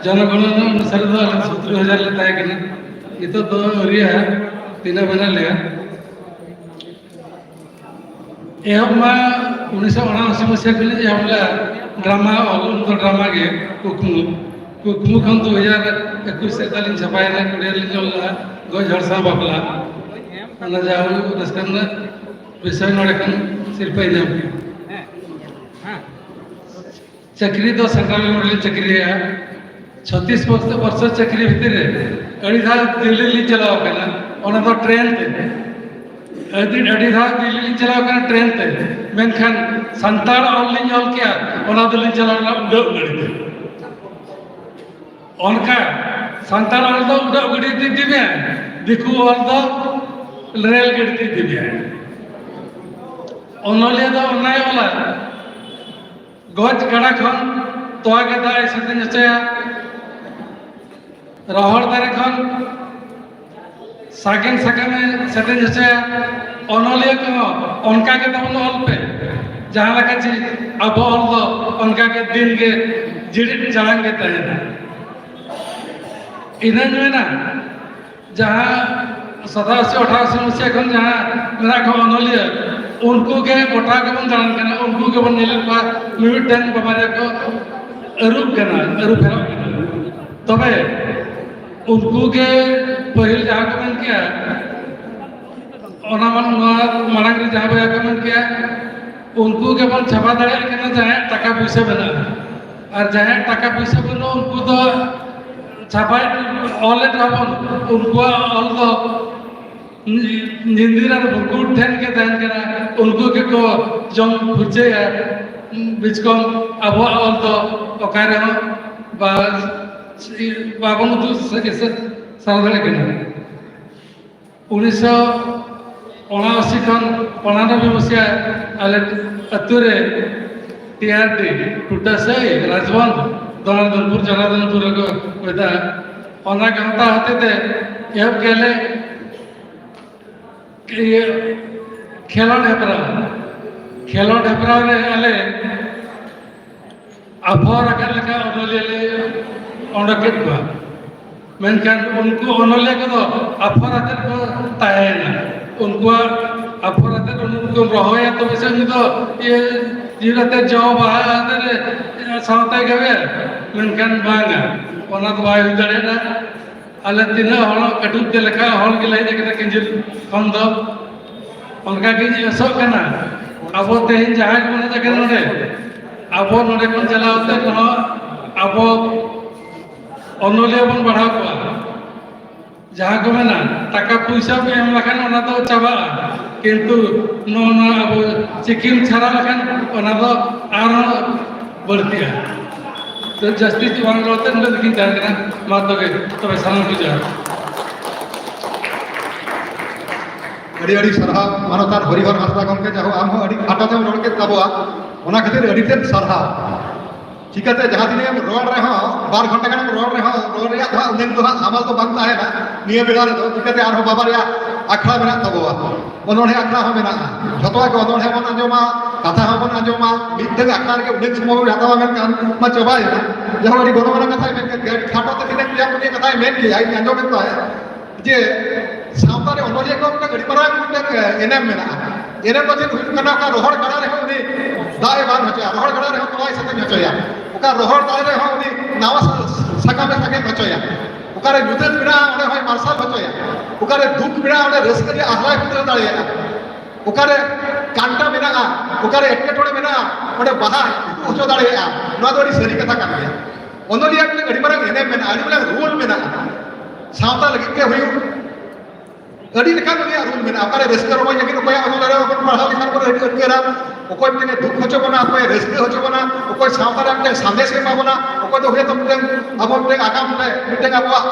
ᱡᱚᱱᱚᱜᱚᱬᱚᱱᱟ ᱚᱱᱩᱥᱟᱨᱮ ᱫᱚ ᱟᱞᱮ ᱥᱚᱛᱨᱚ ᱦᱟᱡᱟᱨ ᱞᱮ ᱛᱟᱦᱮᱸ ᱠᱟᱱᱟ᱾ ᱱᱤᱛᱚᱜ ᱫᱚ ᱟᱹᱣᱨᱤᱭᱟᱜᱼᱟ, ᱛᱤᱱᱟᱹᱜ ᱢᱮᱱᱟᱜ ᱞᱮᱭᱟ᱾ ᱮᱦᱚᱵ ᱢᱟ ᱩᱱᱤᱥᱥᱚ ᱩᱱᱟᱥᱤ ᱢᱟᱥᱤᱭᱟ ᱠᱷᱚᱱ ᱞᱤᱧ ᱮᱦᱚᱵ ᱞᱮᱫᱼᱟ ᱰᱨᱟᱢᱟ ᱚᱞ, ᱩᱱ ᱫᱚ ᱰᱨᱟᱢᱟ ᱜᱮ ᱠᱩᱠᱢᱩ᱾ ᱠᱩᱠᱢᱩ ᱠᱷᱚᱱ ᱫᱩ ᱦᱟᱡᱟᱨ ᱮᱠᱩᱥ ᱥᱮᱫ ᱛᱟᱹᱞᱤᱧ ᱪᱷᱟᱯᱟᱭᱮᱱᱟ, ᱠᱩᱲᱤ ᱨᱮᱞᱤᱧ ᱚᱞ ᱞᱮᱫᱼᱟ ᱜᱚᱡ ᱦᱚᱲ ᱥᱟᱶ ᱵᱟᱯᱞᱟ᱾ ᱚᱱᱟ ᱡᱟᱦᱟᱸ ᱨᱟᱹᱥᱠᱟᱹ ᱨᱮᱱᱟᱜ ᱵᱤᱥᱚᱭ ᱱᱚᱰᱮ ᱠᱷᱚᱱ ᱥᱤᱨᱯᱟᱹᱭ ᱧᱟᱢ ᱠᱮᱫᱼᱟ᱾ ᱪᱟᱹᱠᱨᱤ ᱫᱚ central government ᱨᱮ ᱪᱟᱹᱠᱨᱤᱭᱟ᱾ ᱪᱷᱚᱛᱤᱥ ᱵᱚᱨᱥᱚ ᱪᱟᱹᱠᱨᱤ ᱵᱷᱤᱛᱤᱨ ᱨᱮ ᱟᱹᱰᱤ ᱫᱷᱟᱣ ᱫᱤᱞᱞᱤ ᱞᱤᱧ ᱪᱟᱞᱟᱣ ᱟᱠᱟᱱᱟ, ᱚᱱᱟ ᱫᱚ ᱴᱨᱮᱱ ᱛᱮ᱾ ᱟᱹᱰᱤ ᱟᱹᱰᱤ ᱫᱷᱟᱣ ᱫᱤᱞᱞᱤ ᱞᱤᱧ ᱪᱟᱞᱟᱣ ᱟᱠᱟᱱᱟ ᱴᱨᱮᱱ ᱛᱮ, ᱢᱮᱱᱠᱷᱟᱱ ᱥᱟᱱᱛᱟᱲ ᱚᱞ ᱞᱤᱧ ᱚᱞ ᱠᱮᱜᱼᱟ, ᱚᱱᱟ ᱫᱚᱞᱤᱧ ᱪᱟᱞᱟᱣ ᱞᱮᱱᱟ ᱩᱰᱟᱹᱜ ᱜᱟᱹᱰᱤ ᱛᱮ᱾ ᱚᱱᱠᱟ ᱥᱟᱱᱛᱟᱲ ᱚᱞ ᱫᱚ ᱩᱰᱟᱹᱜ ᱜᱟᱹᱰᱤ ᱛᱮ ᱤᱫᱤ ᱢᱮ, ᱫᱤᱠᱩ ᱚᱞ ᱫᱚ ᱨᱮᱞ ᱜᱟᱹᱰᱤ ᱛᱮ ᱤᱫᱤ ᱢᱮ᱾ ᱚᱱᱚᱞᱤᱭᱟᱹ ᱫᱚ ᱚᱱᱟᱭ ᱚᱞᱟ, ᱜᱚᱡ ᱠᱟᱰᱟ ᱠᱷᱚᱱ ᱛᱚᱣᱟ ᱜᱮ ᱫᱟᱜ ᱮ ᱥᱮᱛᱮᱧ ᱦᱚᱪᱚᱭᱟ, ᱨᱚᱦᱚᱲ ᱫᱟᱨᱮ ᱠᱷᱚᱱ ᱥᱟᱜᱮᱱ ᱥᱟᱠᱟᱢᱮ ᱥᱮᱛᱮᱧ ᱦᱚᱪᱚᱭᱟ᱾ ᱚᱱᱚᱞᱤᱭᱟᱹ ᱠᱚᱦᱚᱸ ᱚᱱᱠᱟ ᱜᱮ ᱛᱟᱵᱚᱱ ᱚᱞ ᱯᱮ, ᱡᱟᱦᱟᱸ ᱞᱮᱠᱟ ᱪᱮ ᱟᱵᱚ ᱚᱞ ᱫᱚ ᱚᱱᱠᱟ ᱜᱮ ᱫᱤᱱ ᱜᱮ ᱡᱤᱲᱤᱫ ᱪᱟᱲᱟᱝ ᱜᱮ ᱛᱟᱦᱮᱱᱟ᱾ ᱤᱱᱟᱹᱧ ᱢᱮᱱᱟ, ᱡᱟᱦᱟᱸ ᱥᱟᱛᱟᱥᱤ ᱟᱴᱷᱟᱥᱤ ᱢᱟᱹᱥᱤᱭᱟ ᱠᱷᱚᱱ ᱡᱟᱦᱟᱸ ᱢᱮᱱᱟᱜ ᱠᱚᱣᱟ ᱚᱱᱚᱞᱤᱭᱟᱹ, ᱩᱱᱠᱩ ᱜᱮ ᱜᱚᱴᱟ ᱜᱮᱵᱚᱱ ᱫᱟᱬᱟᱱ ᱠᱟᱱᱟ, ᱩᱱᱠᱩ ᱜᱮᱵᱚᱱ ᱧᱮᱞᱮᱫ ᱠᱚᱣᱟ ᱢᱤᱢᱤᱫᱴᱟᱝ ᱵᱟᱵᱟᱨᱮ ᱠᱚ ᱟᱹᱨᱩᱵ ᱠᱟᱱᱟ, ᱟᱹᱨᱩ ᱯᱷᱮᱨᱟᱜ ᱠᱟᱱᱟ᱾ ᱛᱚᱵᱮ ᱩᱱᱠᱩ ᱜᱮ ᱯᱟᱹᱦᱤᱞ ᱡᱟᱦᱟᱸ ᱠᱚ ᱢᱮᱱ ᱠᱮᱜᱼᱟ, ᱚᱱᱟ ᱢᱟ-, ᱱᱚᱣᱟ ᱢᱟᱲᱟᱝ ᱨᱮ ᱡᱟᱦᱟᱸ ᱵᱚᱭᱦᱟ ᱠᱚ ᱢᱮᱱ ᱠᱮᱜᱼᱟ, ᱩᱱᱠᱩ ᱜᱮᱵᱚᱱ ᱪᱷᱟᱯᱟ ᱫᱟᱲᱮᱭᱟᱜ ᱠᱟᱱᱟ ᱡᱟᱦᱟᱸᱭᱟᱜ ᱴᱟᱠᱟ ᱯᱩᱭᱥᱟᱹ ᱢᱮᱱᱟᱜᱼᱟ᱾ ᱟᱨ ᱡᱟᱦᱟᱸᱭᱟᱜ ᱴᱟᱠᱟ ᱯᱩᱭᱥᱟᱹ ᱵᱟᱹᱱᱩᱜᱼᱟ, ᱩᱱᱠᱩ ᱫᱚ ᱪᱷᱟᱯᱟᱭ ᱚᱞᱮᱫ ᱨᱮᱦᱚᱸ ᱵᱚᱱ, ᱩᱱᱠᱩᱣᱟᱜ ᱚᱞ ᱫᱚ ᱧᱤ-, ᱧᱤᱫᱤᱨ ᱟᱨ ᱵᱩᱠᱩᱲ ᱴᱷᱮᱱ ᱜᱮ ᱛᱟᱦᱮᱱ ᱠᱟᱱᱟ, ᱩᱱᱠᱩ ᱜᱮᱠᱚ ᱡᱚᱢ ᱯᱷᱩᱨᱪᱟᱹᱭᱟ᱾ ᱵᱤᱪᱠᱚᱢ ᱟᱵᱚᱣᱟᱜ ᱚᱞ ᱫᱚ ᱚᱠᱟ ᱨᱮᱦᱚᱸ ᱵᱟ-, ᱵᱟᱵᱚᱱ ᱩᱫᱩᱜ ᱥᱮ-, ᱥᱮ-, ᱥᱟᱨ ᱫᱟᱲᱮᱭᱟᱜ ᱠᱟᱱᱟ᱾ ᱩᱱᱤᱥᱥᱚ ᱩᱱᱟᱥᱤ ᱠᱷᱚᱱ ᱩᱱᱟᱱᱚᱵᱵᱳᱭ ᱢᱟᱹᱥᱤᱭᱟ ᱟᱞᱮ ᱟᱹᱛᱩ ᱨᱮ ᱴᱤ ᱟᱨ ᱰᱤ, ᱴᱩᱴᱟᱹᱥᱟᱹᱭ, ᱨᱟᱡᱽᱵᱚᱱᱫᱷ, ᱡᱚᱱᱟᱨᱫᱚᱱᱯᱩᱨ, ᱡᱚᱱᱟᱨᱫᱚᱱᱯᱩᱨ ᱨᱮᱠᱚ ᱢᱮᱛᱟᱜᱼᱟ᱾ ᱚᱱᱟ ᱜᱟᱶᱛᱟ ᱦᱚᱛᱮᱛᱮ ᱮᱦᱚᱵ ᱠᱮᱫ ᱞᱮ ᱤᱭᱟᱹ ᱠᱷᱮᱞᱳᱰ ᱦᱮᱯᱨᱟᱣ᱾ ᱠᱷᱮᱞᱳᱰ ᱦᱮᱯᱨᱟᱣ ᱨᱮ ᱟᱞᱮ ᱟᱯᱷᱚᱨ ᱟᱠᱟᱫ ᱞᱮᱠᱟ ᱚᱱᱚᱞᱤᱭᱟᱹ ᱞᱮ ᱚᱰᱚᱠ ᱠᱮᱫ ᱠᱚᱣᱟ᱾ ᱢᱮᱱᱠᱷᱟᱱ ᱩᱱᱠᱩ ᱚᱱᱚᱞᱤᱭᱟᱹ ᱠᱚᱫᱚ ᱟᱯᱷᱚᱨ ᱟᱛᱮᱫ ᱠᱚ ᱛᱟᱦᱮᱸᱭᱮᱱᱟ᱾ ᱩᱱᱠᱩᱣᱟᱜ ᱟᱯᱷᱚᱨ ᱟᱛᱮᱫ ᱩᱱᱠᱩ ᱨᱚᱦᱚᱭᱟ, ᱛᱚᱵᱮ ᱥᱮ ᱩᱱᱤ ᱫᱚ ᱤᱭᱟᱹ ᱡᱤᱣᱤ ᱟᱛᱮᱫ ᱡᱚ ᱵᱟᱦᱟ ᱟᱛᱮᱫ ᱥᱟᱶᱛᱟᱭ ᱜᱟᱵᱮᱭᱟ᱾ ᱢᱮᱱᱠᱷᱟᱱ ᱵᱟᱝᱟ, ᱚᱱᱟ ᱫᱚ ᱵᱟᱭ ᱦᱩᱭ ᱫᱟᱲᱮᱭᱟᱜᱼᱟ᱾ ᱟᱞᱮ ᱛᱤᱱᱟᱹᱜ ᱦᱚᱲ ᱠᱟᱹᱴᱩᱵ ᱛᱮ ᱞᱮᱠᱷᱟ ᱦᱚᱲ ᱜᱮᱞᱮ ᱦᱮᱡ ᱟᱠᱟᱱᱟ ᱠᱤᱧᱡᱤᱨ ᱠᱷᱚᱱ ᱫᱚ᱾ ᱚᱱᱠᱟ ᱜᱤᱧ ᱟᱥᱚᱜ ᱠᱟᱱᱟ, ᱟᱵᱚ ᱛᱮᱦᱮᱧ ᱡᱟᱦᱟᱸᱭ ᱜᱮᱵᱚᱱ ᱦᱮᱡ ᱟᱠᱟᱱᱟ ᱱᱚᱰᱮ, ᱟᱵᱚ ᱱᱚᱰᱮ ᱠᱷᱚᱱ ᱪᱟᱞᱟᱣ ᱛᱮ ᱠᱳᱱᱳ ᱟᱵᱚ ᱚᱱᱚᱞᱤᱭᱟᱹ ᱵᱚᱱ ᱵᱟᱲᱦᱟᱣ ᱠᱚᱣᱟ᱾ ᱡᱟᱦᱟᱸ ᱠᱚ ᱢᱮᱱᱟ, ᱴᱟᱠᱟ ᱯᱩᱭᱥᱟᱹᱢ ᱮᱢ ᱞᱮᱠᱷᱟᱱ ᱚᱱᱟ ᱫᱚ ᱪᱟᱵᱟᱜᱼᱟ, ᱠᱤᱱᱛᱩ ᱱᱚᱜᱼᱚ ᱱᱚᱣᱟ ᱟᱵᱚ ᱪᱤᱠᱤᱢ ᱪᱷᱟᱨᱟᱣ ᱞᱮᱠᱷᱟᱱ ᱚᱱᱟ ᱫᱚ ᱟᱨᱦᱚᱸ ᱵᱟᱹᱲᱛᱤᱜᱼᱟ᱾ ᱛᱚ ᱡᱟᱹᱥᱛᱤ ᱫᱚ ᱵᱟᱝ ᱨᱚᱲ ᱛᱮ ᱱᱚᱰᱮ ᱫᱚ ᱠᱤᱱ ᱛᱟᱦᱮᱸ ᱠᱟᱱᱟ᱾ ᱢᱟ ᱛᱚᱵᱮ, ᱛᱚᱵᱮ ᱥᱟᱱᱟᱢ ᱠᱚ ᱡᱚᱦᱟᱨ᱾ ᱟᱹᱰᱤ ᱟᱹᱰᱤ ᱥᱟᱨᱦᱟᱣ ᱢᱟᱱᱚᱛᱟᱱ ᱦᱚᱨᱤᱦᱚᱨ ᱦᱟᱸᱥᱫᱟ ᱜᱚᱢᱠᱮ, ᱡᱟᱦᱳ ᱟᱢ ᱦᱚᱸ ᱟᱹᱰᱤ ᱠᱷᱟᱴᱚ ᱛᱮᱢ ᱨᱚᱲ ᱠᱮᱫ ᱛᱟᱵᱚᱣᱟ, ᱚᱱᱟ ᱠᱷᱟᱹᱛᱤᱨ ᱟᱹᱰᱤ ᱛᱮᱫ ᱥᱟᱨᱦᱟᱣ᱾ ᱪᱤᱠᱟᱹᱛᱮ ᱡᱟᱦᱟᱸ ᱛᱤᱱᱟᱹᱜ ᱮᱢ ᱨᱚᱲ ᱨᱮᱦᱚᱸ, ᱵᱟᱨ ᱜᱷᱚᱱᱴᱟ ᱜᱟᱱᱮᱢ ᱨᱚᱲ ᱨᱮᱦᱚᱸ, ᱨᱚᱲ ᱨᱮᱭᱟᱜ ᱫᱚ ᱦᱟᱸᱜ ᱩᱱᱟᱹᱝ ᱫᱚ ᱦᱟᱸᱜ ᱦᱟᱢᱟᱞ ᱫᱚ ᱵᱟᱝ ᱛᱟᱦᱮᱱᱟ᱾ ᱱᱤᱭᱟᱹ ᱵᱮᱲᱟ ᱨᱮᱫᱚ ᱪᱤᱠᱟᱹᱛᱮ ᱟᱨᱦᱚᱸ ᱵᱟᱵᱟ ᱨᱮᱭᱟᱜ ᱟᱠᱷᱲᱟ ᱢᱮᱱᱟᱜ ᱛᱟᱵᱚᱣᱟ, ᱚᱱᱚᱬᱦᱮ ᱟᱠᱷᱲᱟ ᱦᱚᱸ ᱢᱮᱱᱟᱜᱼᱟ᱾ ᱡᱷᱚᱛᱚᱣᱟᱜ ᱜᱮ ᱚᱱᱚᱬᱦᱮ ᱵᱚᱱ ᱟᱸᱡᱚᱢᱟ, ᱠᱟᱛᱷᱟ ᱦᱚᱸᱵᱚᱱ ᱟᱸᱡᱚᱢᱟ᱾ ᱢᱤᱫᱴᱟᱝ ᱟᱠᱷᱲᱟ ᱨᱮᱜᱮ ᱩᱱᱟᱹᱜ ᱥᱚᱢᱚᱭ ᱵᱚᱱ ᱦᱟᱛᱟᱣᱟ, ᱢᱮᱱᱠᱷᱟᱱ ᱢᱟ ᱪᱟᱵᱟᱭᱮᱱᱟ᱾ ᱡᱟᱦᱟᱸ ᱟᱹᱰᱤ ᱜᱚᱱᱚᱝ ᱟᱱᱟᱜ ᱠᱟᱛᱷᱟᱭ ᱢᱮᱱ ᱠᱮᱫ ᱜᱮᱭᱟ, ᱟᱹᱰᱤ ᱠᱷᱟᱴᱚ ᱛᱮ ᱛᱤᱱᱟᱹᱜ ᱜᱮᱭᱟ ᱩᱱᱤᱭᱟᱜ ᱠᱟᱛᱷᱟᱭ ᱢᱮᱱ ᱠᱮᱫᱼᱟ, ᱤᱧ ᱟᱸᱡᱚᱢᱮᱫ ᱛᱟᱦᱮᱸᱫ᱾ ᱡᱮ ᱥᱟᱶᱛᱟ ᱨᱮ ᱚᱱᱚᱞᱤᱭᱟᱹ ᱠᱚ ᱢᱤᱫᱴᱟᱝ ᱟᱹᱰᱤ ᱢᱟᱨᱟᱝ ᱢᱤᱫᱴᱟᱝ, ᱮ, ᱮᱱᱮᱢ ᱢᱮᱱᱟᱜᱼᱟ᱾ ᱮᱱᱮᱢ ᱫᱚ ᱪᱮᱫ ᱦᱩᱭᱩᱜ ᱠᱟᱱᱟ? ᱚᱠᱟ ᱨᱚᱦᱚᱲ ᱜᱟᱰᱟ ᱨᱮᱦᱚᱸ ᱩᱱᱤ ᱫᱟᱜ ᱮ ᱵᱟᱱ ᱦᱚᱪᱚᱭᱟ, ᱨᱚᱦᱚᱲ ᱜᱟᱰᱟ ᱨᱮᱦᱚᱸ ᱛᱚᱣᱟᱭ ᱥᱮᱛᱮᱧ ᱦᱚᱪᱚᱭᱟ, ᱚᱠᱟ ᱨᱚᱦᱚᱲ ᱫᱟᱨᱮ ᱨᱮᱦᱚᱸ ᱩᱱᱤ ᱱᱟᱣᱟ ᱥᱟ-, ᱥᱟᱠᱟᱢ ᱮ ᱥᱟᱜᱮᱱ ᱦᱚᱪᱚᱭᱟ, ᱚᱠᱟᱨᱮ ᱧᱩᱛᱟᱹᱛ ᱢᱮᱱᱟᱜᱼᱟ ᱚᱸᱰᱮ ᱦᱚᱸᱭ ᱢᱟᱨᱥᱟᱞ ᱦᱚᱪᱚᱭᱟ, ᱚᱠᱟᱨᱮ ᱫᱩᱠ ᱢᱮᱱᱟᱜᱼᱟ ᱚᱸᱰᱮ ᱨᱟᱹᱥᱠᱟᱹ ᱨᱮᱭᱟᱜ ᱟᱦᱞᱟᱭ ᱯᱷᱩᱴᱟᱹᱣ ᱫᱟᱲᱮᱭᱟᱜᱼᱟ, ᱚᱠᱟᱨᱮ ᱠᱟᱱᱴᱟ ᱢᱮᱱᱟᱜᱼᱟ, ᱚᱠᱟᱨᱮ ᱮᱴᱠᱮᱴᱚᱬᱮ ᱢᱮᱱᱟᱜᱼᱟ ᱚᱸᱰᱮ ᱵᱟᱦᱟ ᱩᱫᱩᱜ ᱦᱚᱪᱚ ᱫᱟᱲᱮᱭᱟᱜᱼᱟ᱾ ᱱᱚᱣᱟ ᱫᱚ ᱟᱹᱰᱤ ᱥᱟᱹᱨᱤ ᱠᱟᱛᱷᱟ ᱠᱟᱱ ᱜᱮᱭᱟ᱾ ᱚᱱᱚᱞᱤᱭᱟᱹ ᱢᱤᱫᱴᱟᱝ ᱟᱹᱰᱤ ᱢᱟᱨᱟᱝ ᱮᱱᱮᱢ ᱢᱮᱱᱟᱜᱼᱟ, ᱟᱹᱰᱤ ᱢᱟᱨᱟᱝ ᱨᱳᱞ ᱢᱮᱱᱟᱜᱼᱟ᱾ ᱥᱟᱶᱛᱟ ᱞᱟᱹᱜᱤᱫ ᱜᱮ ᱦᱩᱭᱩᱜ, ᱟᱹᱰᱤ ᱞᱮᱠᱟᱱ ᱩᱱᱤᱭᱟᱜ ᱨᱳᱞ ᱢᱮᱱᱟᱜᱼᱟ᱾ ᱚᱠᱟᱨᱮ ᱨᱟᱹᱥᱠᱟᱹ ᱨᱚᱢᱚᱡᱽ ᱞᱟᱹᱜᱤᱫ ᱚᱠᱚᱭᱟᱜ ᱚᱱᱚᱞ ᱨᱮ ᱵᱚᱱ ᱯᱟᱲᱦᱟᱣ ᱞᱮᱠᱷᱟᱱ ᱵᱚᱱ ᱟᱹᱰᱤ ᱟᱹᱰᱠᱟᱹᱨᱟ, ᱚᱠᱚᱭ ᱢᱤᱫᱴᱮᱱ ᱫᱩᱠ ᱦᱚᱪᱚ ᱵᱚᱱᱟ, ᱚᱠᱚᱭ ᱨᱟᱹᱥᱠᱟᱹ ᱦᱚᱪᱚ ᱵᱚᱱᱟ, ᱚᱠᱚᱭ ᱥᱟᱶᱛᱟ ᱨᱮ ᱢᱤᱫᱴᱮᱱ ᱥᱟᱸᱫᱮᱥ ᱮ ᱮᱢᱟ ᱵᱚᱱᱟ, ᱚᱠᱚᱭ ᱫᱚ ᱦᱚᱭᱛᱳ ᱢᱤᱫᱴᱮᱱ ᱟᱵᱚ ᱢᱤᱫᱴᱮᱱ ᱟᱜᱟᱢ ᱨᱮ ᱢᱤᱫᱴᱮᱱ ᱟᱵᱚᱣᱟᱜ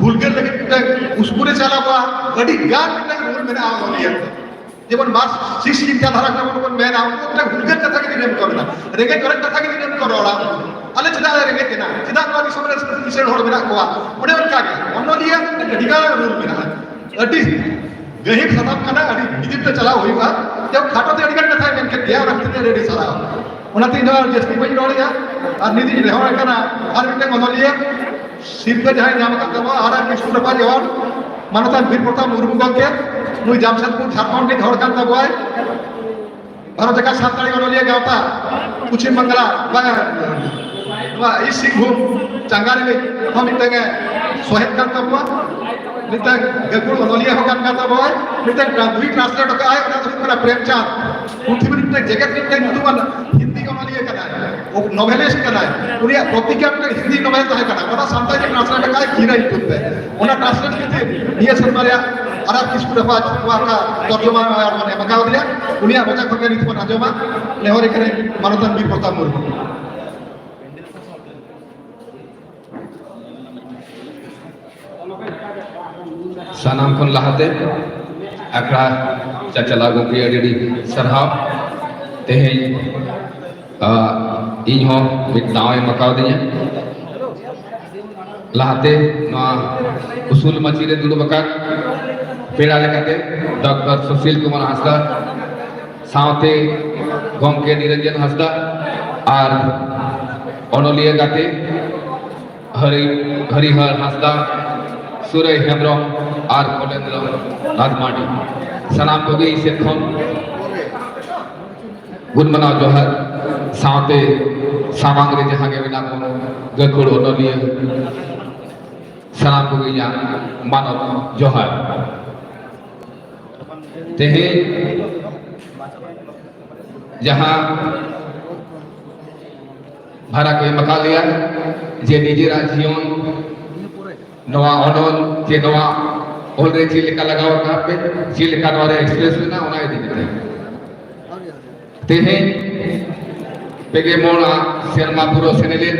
ᱦᱩᱞᱜᱟᱹᱨ ᱞᱟᱹᱜᱤᱫ ᱢᱤᱫᱴᱮᱱ ᱩᱥᱠᱩᱨᱮ ᱪᱟᱞᱟᱣ ᱠᱚᱣᱟ᱾ ᱟᱹᱰᱤ ᱜᱟᱱ ᱢᱤᱫᱴᱮᱱ ᱨᱳᱞ ᱢᱮᱱᱟᱜᱼᱟ ᱚᱱᱚᱞᱤᱭᱟᱹ᱾ ᱡᱮᱢᱚᱱ ᱢᱟᱨᱠᱥᱤᱥᱴ ᱪᱤᱱᱛᱟᱹ ᱫᱷᱟᱨᱟ ᱠᱚ ᱵᱚᱱ ᱢᱮᱱᱟ, ᱩᱱᱠᱩ ᱢᱤᱫᱴᱮᱱ ᱦᱩᱞᱜᱟᱹᱨ ᱠᱟᱛᱷᱟ ᱜᱮ ᱮᱢ ᱠᱚ ᱢᱮᱱᱟ᱾ ᱨᱮᱸᱜᱮᱡ ᱚᱨᱮᱡ ᱠᱟᱛᱷᱟ ᱜᱮ ᱡᱩᱫᱤ ᱮᱢ ᱠᱚ ᱨᱚᱲᱟ, ᱟᱞᱮ ᱪᱮᱫᱟᱜ ᱞᱮ ᱨᱮᱸᱜᱮᱡ ᱮᱱᱟ, ᱪᱮᱫᱟᱜ ᱱᱚᱣᱟ ᱫᱤᱥᱚᱢ ᱨᱮ ᱠᱤᱥᱟᱹᱬ ᱦᱚᱲ ᱢᱮᱱᱟᱜ ᱠᱚᱣᱟ? ᱚᱱᱮ ᱚᱱᱠᱟ ᱜᱮ ᱚᱱᱚᱞᱤᱭᱟᱹ ᱢᱤᱫᱴᱮᱱ ᱟᱹᱰᱤ ᱜᱟᱱ ᱨᱩᱞ ᱢᱮᱱᱟᱜᱼᱟ᱾ ᱟᱹᱰᱤ ᱜᱟᱹᱦᱤᱨ ᱥᱟᱛᱟᱢ ᱠᱟᱱᱟ, ᱟᱹᱰᱤ ᱵᱷᱤᱛᱤᱨ ᱛᱮ ᱪᱟᱞᱟᱣ ᱦᱩᱭᱩᱜᱼᱟ᱾ ᱡᱟᱭᱦᱳᱠ, ᱠᱷᱟᱴᱚ ᱛᱮ ᱟᱹᱰᱤ ᱜᱟᱱ ᱠᱟᱛᱷᱟᱭ ᱢᱮᱱ ᱠᱮᱫ ᱜᱮᱭᱟ, ᱚᱱᱟ ᱠᱷᱟᱹᱛᱤᱨ ᱛᱮ ᱟᱹᱰᱤ ᱟᱹᱰᱤ ᱥᱟᱨᱦᱟᱣ᱾ ᱚᱱᱟᱛᱮ ᱤᱧ ᱫᱚ ᱡᱟᱹᱥᱛᱤ ᱵᱟᱹᱧ ᱨᱚᱲᱮᱜᱼᱟ᱾ ᱟᱨ ᱱᱤᱛ ᱤᱧ ᱱᱮᱦᱚᱨ ᱠᱟᱱᱟ ᱟᱨ ᱢᱤᱫᱴᱮᱱ ᱚᱱᱚᱞᱤᱭᱟᱹ ᱥᱤᱨᱯᱟᱹ ᱡᱟᱦᱟᱸᱭ ᱧᱟᱢ ᱟᱠᱟᱫ ᱛᱟᱵᱚᱱᱟ, ᱟᱨ ᱟᱨ ᱠᱤᱥᱠᱩ ᱨᱟᱯᱟᱡᱽ ᱮᱣᱟᱨᱰ, ᱢᱟᱱᱚᱛᱟᱱ ᱵᱤᱨ ᱯᱨᱚᱛᱟᱯ ᱢᱩᱨᱢᱩ ᱜᱚᱢᱠᱮ, ᱱᱩᱭ ᱡᱟᱢᱥᱮᱫᱽᱯᱩᱨ ᱡᱷᱟᱲᱠᱷᱚᱸᱰ ᱨᱤᱱᱤᱡ ᱦᱚᱲ ᱠᱟᱱ ᱛᱟᱵᱚᱣᱟᱭ᱾ ᱵᱷᱟᱨᱚᱛ ᱡᱟᱠᱟᱛ ᱥᱟᱱᱛᱟᱲᱤ ᱚᱱᱚᱞᱤᱭᱟᱹ ᱜᱟᱶᱛᱟ ᱯᱚᱪᱷᱤᱢ ᱵᱟᱝᱞᱟ, ᱵᱟᱝ, ᱱᱚᱣᱟ ᱤᱥᱴ ᱥᱤᱝᱵᱷᱩᱢ ᱪᱟᱸᱜᱟ ᱨᱤᱱᱤᱡ ᱦᱚᱸ ᱢᱤᱫᱴᱟᱝ ᱮ ᱥᱚᱦᱮᱫ ᱠᱟᱱ ᱛᱟᱵᱚᱣᱟ, ᱢᱤᱫᱴᱟᱝ ᱜᱟᱹᱠᱷᱩᱲ ᱚᱱᱚᱞᱤᱭᱟᱹ ᱦᱚᱸ ᱠᱟᱱ, ᱠᱟᱱ ᱛᱟᱵᱚᱣᱟᱭ, ᱢᱤᱫᱴᱟᱝ ᱵᱳᱭ ᱴᱨᱟᱱᱥᱞᱮᱴ ᱟᱠᱟᱫ ᱟᱭ, ᱚᱱᱟ ᱫᱚ ᱦᱩᱭᱩᱜ ᱠᱟᱱᱟ ᱯᱨᱮᱢᱪᱟᱸᱫᱽ᱾ ᱯᱨᱤᱛᱷᱤᱵᱤ ᱨᱮ ᱢᱤᱫᱴᱟᱝ ᱡᱮᱜᱮᱛ ᱨᱮ ᱢᱤᱫᱴᱟᱝ ᱧᱩᱛᱩᱢᱟᱱ ᱦᱤᱱᱫᱤ ᱚᱱᱚᱞᱤᱭᱟᱹ ᱠᱟᱱᱟᱭ, ᱱᱚᱵᱷᱮᱞᱤᱥᱴ ᱠᱟᱱᱟᱭ᱾ ᱩᱱᱤᱭᱟᱜ ᱯᱨᱚᱛᱤᱜᱽᱜᱟ ᱢᱤᱫᱴᱟᱝ ᱦᱤᱱᱫᱤ ᱱᱚᱵᱷᱮᱞ ᱛᱟᱦᱮᱸ ᱠᱟᱱᱟ, ᱚᱱᱟ ᱥᱟᱱᱛᱟᱲᱤ ᱛᱮ ᱴᱨᱟᱱᱥᱞᱮᱴ ᱟᱠᱟᱫ ᱟᱭ ᱠᱤᱨᱟᱹ ᱧᱩᱛᱩᱢ ᱛᱮ᱾ ᱚᱱᱟ ᱴᱨᱟᱱᱥᱞᱮᱴ ᱠᱷᱟᱹᱛᱤᱨ ᱱᱤᱭᱟᱹ ᱥᱮᱨᱢᱟ ᱨᱮᱭᱟᱜ ᱟᱨ ᱟᱨ ᱠᱤᱥᱠᱩ ᱨᱟᱯᱟᱡᱽ ᱱᱚᱣᱟ ᱚᱱᱟ ᱛᱚᱨᱡᱚᱢᱟ ᱵᱚᱱ ᱮᱢ ᱟᱠᱟᱣ ᱫᱮᱭᱟ᱾ ᱩᱱᱤᱭᱟᱜ ᱢᱚᱪᱟ ᱠᱷᱚᱱ ᱜᱮ ᱱᱤᱛ ᱵᱚᱱ ᱟᱸᱡᱚᱢᱟ᱾ ᱱᱮᱦᱚᱨ ᱠᱟᱱᱟᱹᱧ ᱢᱟᱱᱚᱛᱟᱱ ᱵᱤᱨ ᱯᱨᱚᱛᱟᱯ ᱢᱩᱨᱢᱩ᱾ ᱥᱟᱱᱟᱢ ᱠᱷᱚᱱ ᱞᱟᱦᱟᱛᱮ ᱟᱠᱷᱲᱟ ᱪᱟᱪᱟᱞᱟᱣ ᱜᱚᱢᱠᱮ ᱟᱹᱰᱤ ᱟᱹᱰᱤ ᱥᱟᱨᱦᱟᱣ᱾ ᱛᱮᱦᱮᱧ, ᱟ, ᱤᱧ ᱦᱚᱸ ᱢᱤᱫ ᱫᱟᱣ ᱮᱢ ᱟᱠᱟᱣᱫᱤᱧᱟ᱾ ᱞᱟᱦᱟᱛᱮ ᱱᱚᱣᱟ ᱩᱥᱩᱞ ᱢᱟᱹᱪᱤ ᱨᱮ ᱫᱩᱲᱩᱵ ᱟᱠᱟᱱ ᱯᱮᱲᱟ ᱞᱮᱠᱟᱛᱮ ᱰᱚᱠᱴᱚᱨ ᱥᱩᱥᱤᱞ ᱠᱩᱢᱟᱨ ᱦᱟᱸᱥᱫᱟ, ᱥᱟᱶᱛᱮ ᱜᱚᱢᱠᱮ ᱱᱤᱨᱚᱧᱡᱚᱱ ᱦᱟᱸᱥᱫᱟ ᱟᱨ ᱚᱱᱚᱞᱤᱭᱟᱹ ᱜᱟᱛᱮ ᱦᱟᱹᱨᱤ-, ᱦᱟᱹᱨᱤᱦᱟᱨ ᱦᱟᱸᱥᱫᱟ, ᱥᱩᱨᱟᱹᱭ ᱦᱮᱢᱵᱨᱚᱢ ᱟᱨ ᱠᱚᱞᱮᱱᱫᱨᱚ ᱱᱟᱛᱷ ᱢᱟᱨᱰᱤ, ᱥᱟᱱᱟᱢ ᱠᱚᱜᱮ ᱤᱧ ᱥᱮᱫ ᱠᱷᱚᱱ ᱜᱩᱱ ᱢᱟᱱᱟᱣ ᱡᱚᱦᱟᱨ᱾ ᱥᱟᱶᱛᱮ ᱥᱟᱢᱟᱝ ᱨᱮ ᱡᱟᱦᱟᱸ ᱜᱮ ᱢᱮᱱᱟᱜ ᱵᱚᱱ ᱜᱟᱹᱠᱷᱩᱲ ᱚᱱᱚᱞᱤᱭᱟᱹ, ᱥᱟᱱᱟᱢ ᱠᱚᱜᱮ ᱤᱧᱟᱹᱜ ᱢᱟᱱᱚᱛ ᱡᱚᱦᱟᱨ᱾ ᱛᱮᱦᱮᱧ ᱡᱟᱦᱟᱸ ᱵᱷᱟᱨᱟ ᱠᱚ ᱮᱢ ᱟᱠᱟᱫ ᱞᱮᱭᱟ ᱡᱮ ᱱᱤᱡᱮᱨᱟᱜ ᱡᱤᱭᱚᱱ ᱱᱚᱣᱟ ᱚᱱᱚᱞ ᱪᱮ ᱱᱚᱣᱟ ᱚᱞ ᱨᱮ ᱪᱮᱫ ᱞᱮᱠᱟ ᱞᱟᱜᱟᱣ ᱟᱠᱟᱫ ᱯᱮ, ᱪᱮᱫ ᱞᱮᱠᱟ ᱱᱚᱣᱟ ᱨᱮ ᱮᱠᱥᱯᱨᱮᱥ ᱞᱮᱱᱟ, ᱚᱱᱟ ᱤᱫᱤ ᱠᱟᱛᱮ᱾ ᱛᱮᱦᱮᱧ ᱯᱮᱜᱮ ᱢᱚᱬ ᱟᱜ ᱥᱮᱨᱢᱟ ᱯᱩᱨᱟᱹᱣ ᱥᱮᱱᱮᱞᱮᱫ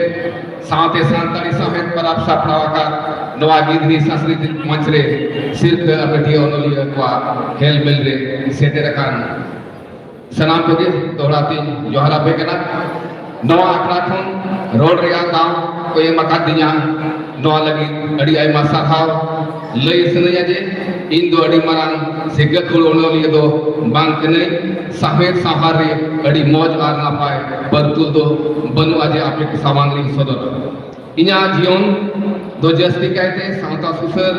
ᱥᱟᱶᱛᱮ ᱥᱟᱱᱛᱟᱲᱤ ᱥᱟᱶᱦᱮᱫ ᱯᱟᱨᱟᱵᱽ ᱥᱟᱯᱲᱟᱣ ᱟᱠᱟᱫ ᱱᱚᱣᱟ ᱜᱤᱫᱷᱱᱤ ᱥᱟᱸᱥᱠᱨᱤᱛᱤᱠ ᱢᱚᱧᱪ ᱨᱮ ᱥᱤᱨᱯᱷᱟᱹ ᱟᱠᱟᱴᱤᱭᱟᱹ ᱚᱱᱚᱞᱤᱭᱟᱹ ᱠᱚᱣᱟᱜ ᱦᱮᱞᱢᱮᱞ ᱨᱮ ᱥᱮᱴᱮᱨ ᱟᱠᱟᱱ ᱥᱟᱱᱟᱢ ᱠᱚᱜᱮ ᱫᱚᱦᱲᱟ ᱛᱮᱧ ᱡᱚᱦᱟᱨ ᱟᱯᱮ ᱠᱟᱱᱟ᱾ ᱱᱚᱣᱟ ᱟᱠᱷᱲᱟ ᱠᱷᱚᱱ ᱨᱚᱲ ᱨᱮᱭᱟᱜ ᱫᱟᱣ ᱠᱚ ᱮᱢ ᱟᱠᱟᱫᱤᱧᱟ, ᱱᱚᱣᱟ ᱞᱟᱹᱜᱤᱫ ᱟᱹᱰᱤ ᱟᱭᱢᱟ ᱥᱟᱨᱦᱟᱣ᱾ ᱞᱟᱹᱭ ᱥᱟᱱᱟᱧᱟ ᱡᱮ ᱤᱧ ᱫᱚ ᱟᱹᱰᱤ ᱢᱟᱨᱟᱝ ᱥᱮᱜᱟᱹᱛ ᱦᱚᱲ ᱚᱱᱚᱞᱤᱭᱟᱹ ᱫᱚ ᱵᱟᱝ ᱠᱟᱹᱱᱟᱹᱧ᱾ ᱥᱟᱶᱦᱮᱫ ᱥᱟᱶᱦᱟᱨ ᱨᱮ ᱟᱹᱰᱤ ᱢᱚᱡᱽ ᱟᱨ ᱱᱟᱯᱟᱭ ᱯᱟᱹᱨᱛᱩᱞ ᱫᱚ ᱵᱟᱹᱱᱩᱜᱼᱟ ᱡᱮ ᱟᱯᱮ ᱠᱚ ᱥᱟᱢᱟᱝ ᱨᱤᱧ ᱥᱚᱫᱚᱨᱟ᱾ ᱤᱧᱟᱹᱜ ᱡᱤᱭᱚᱱ ᱫᱚ ᱡᱟᱹᱥᱛᱤ ᱠᱟᱭᱛᱮ ᱥᱟᱶᱛᱟ ᱥᱩᱥᱟᱹᱨ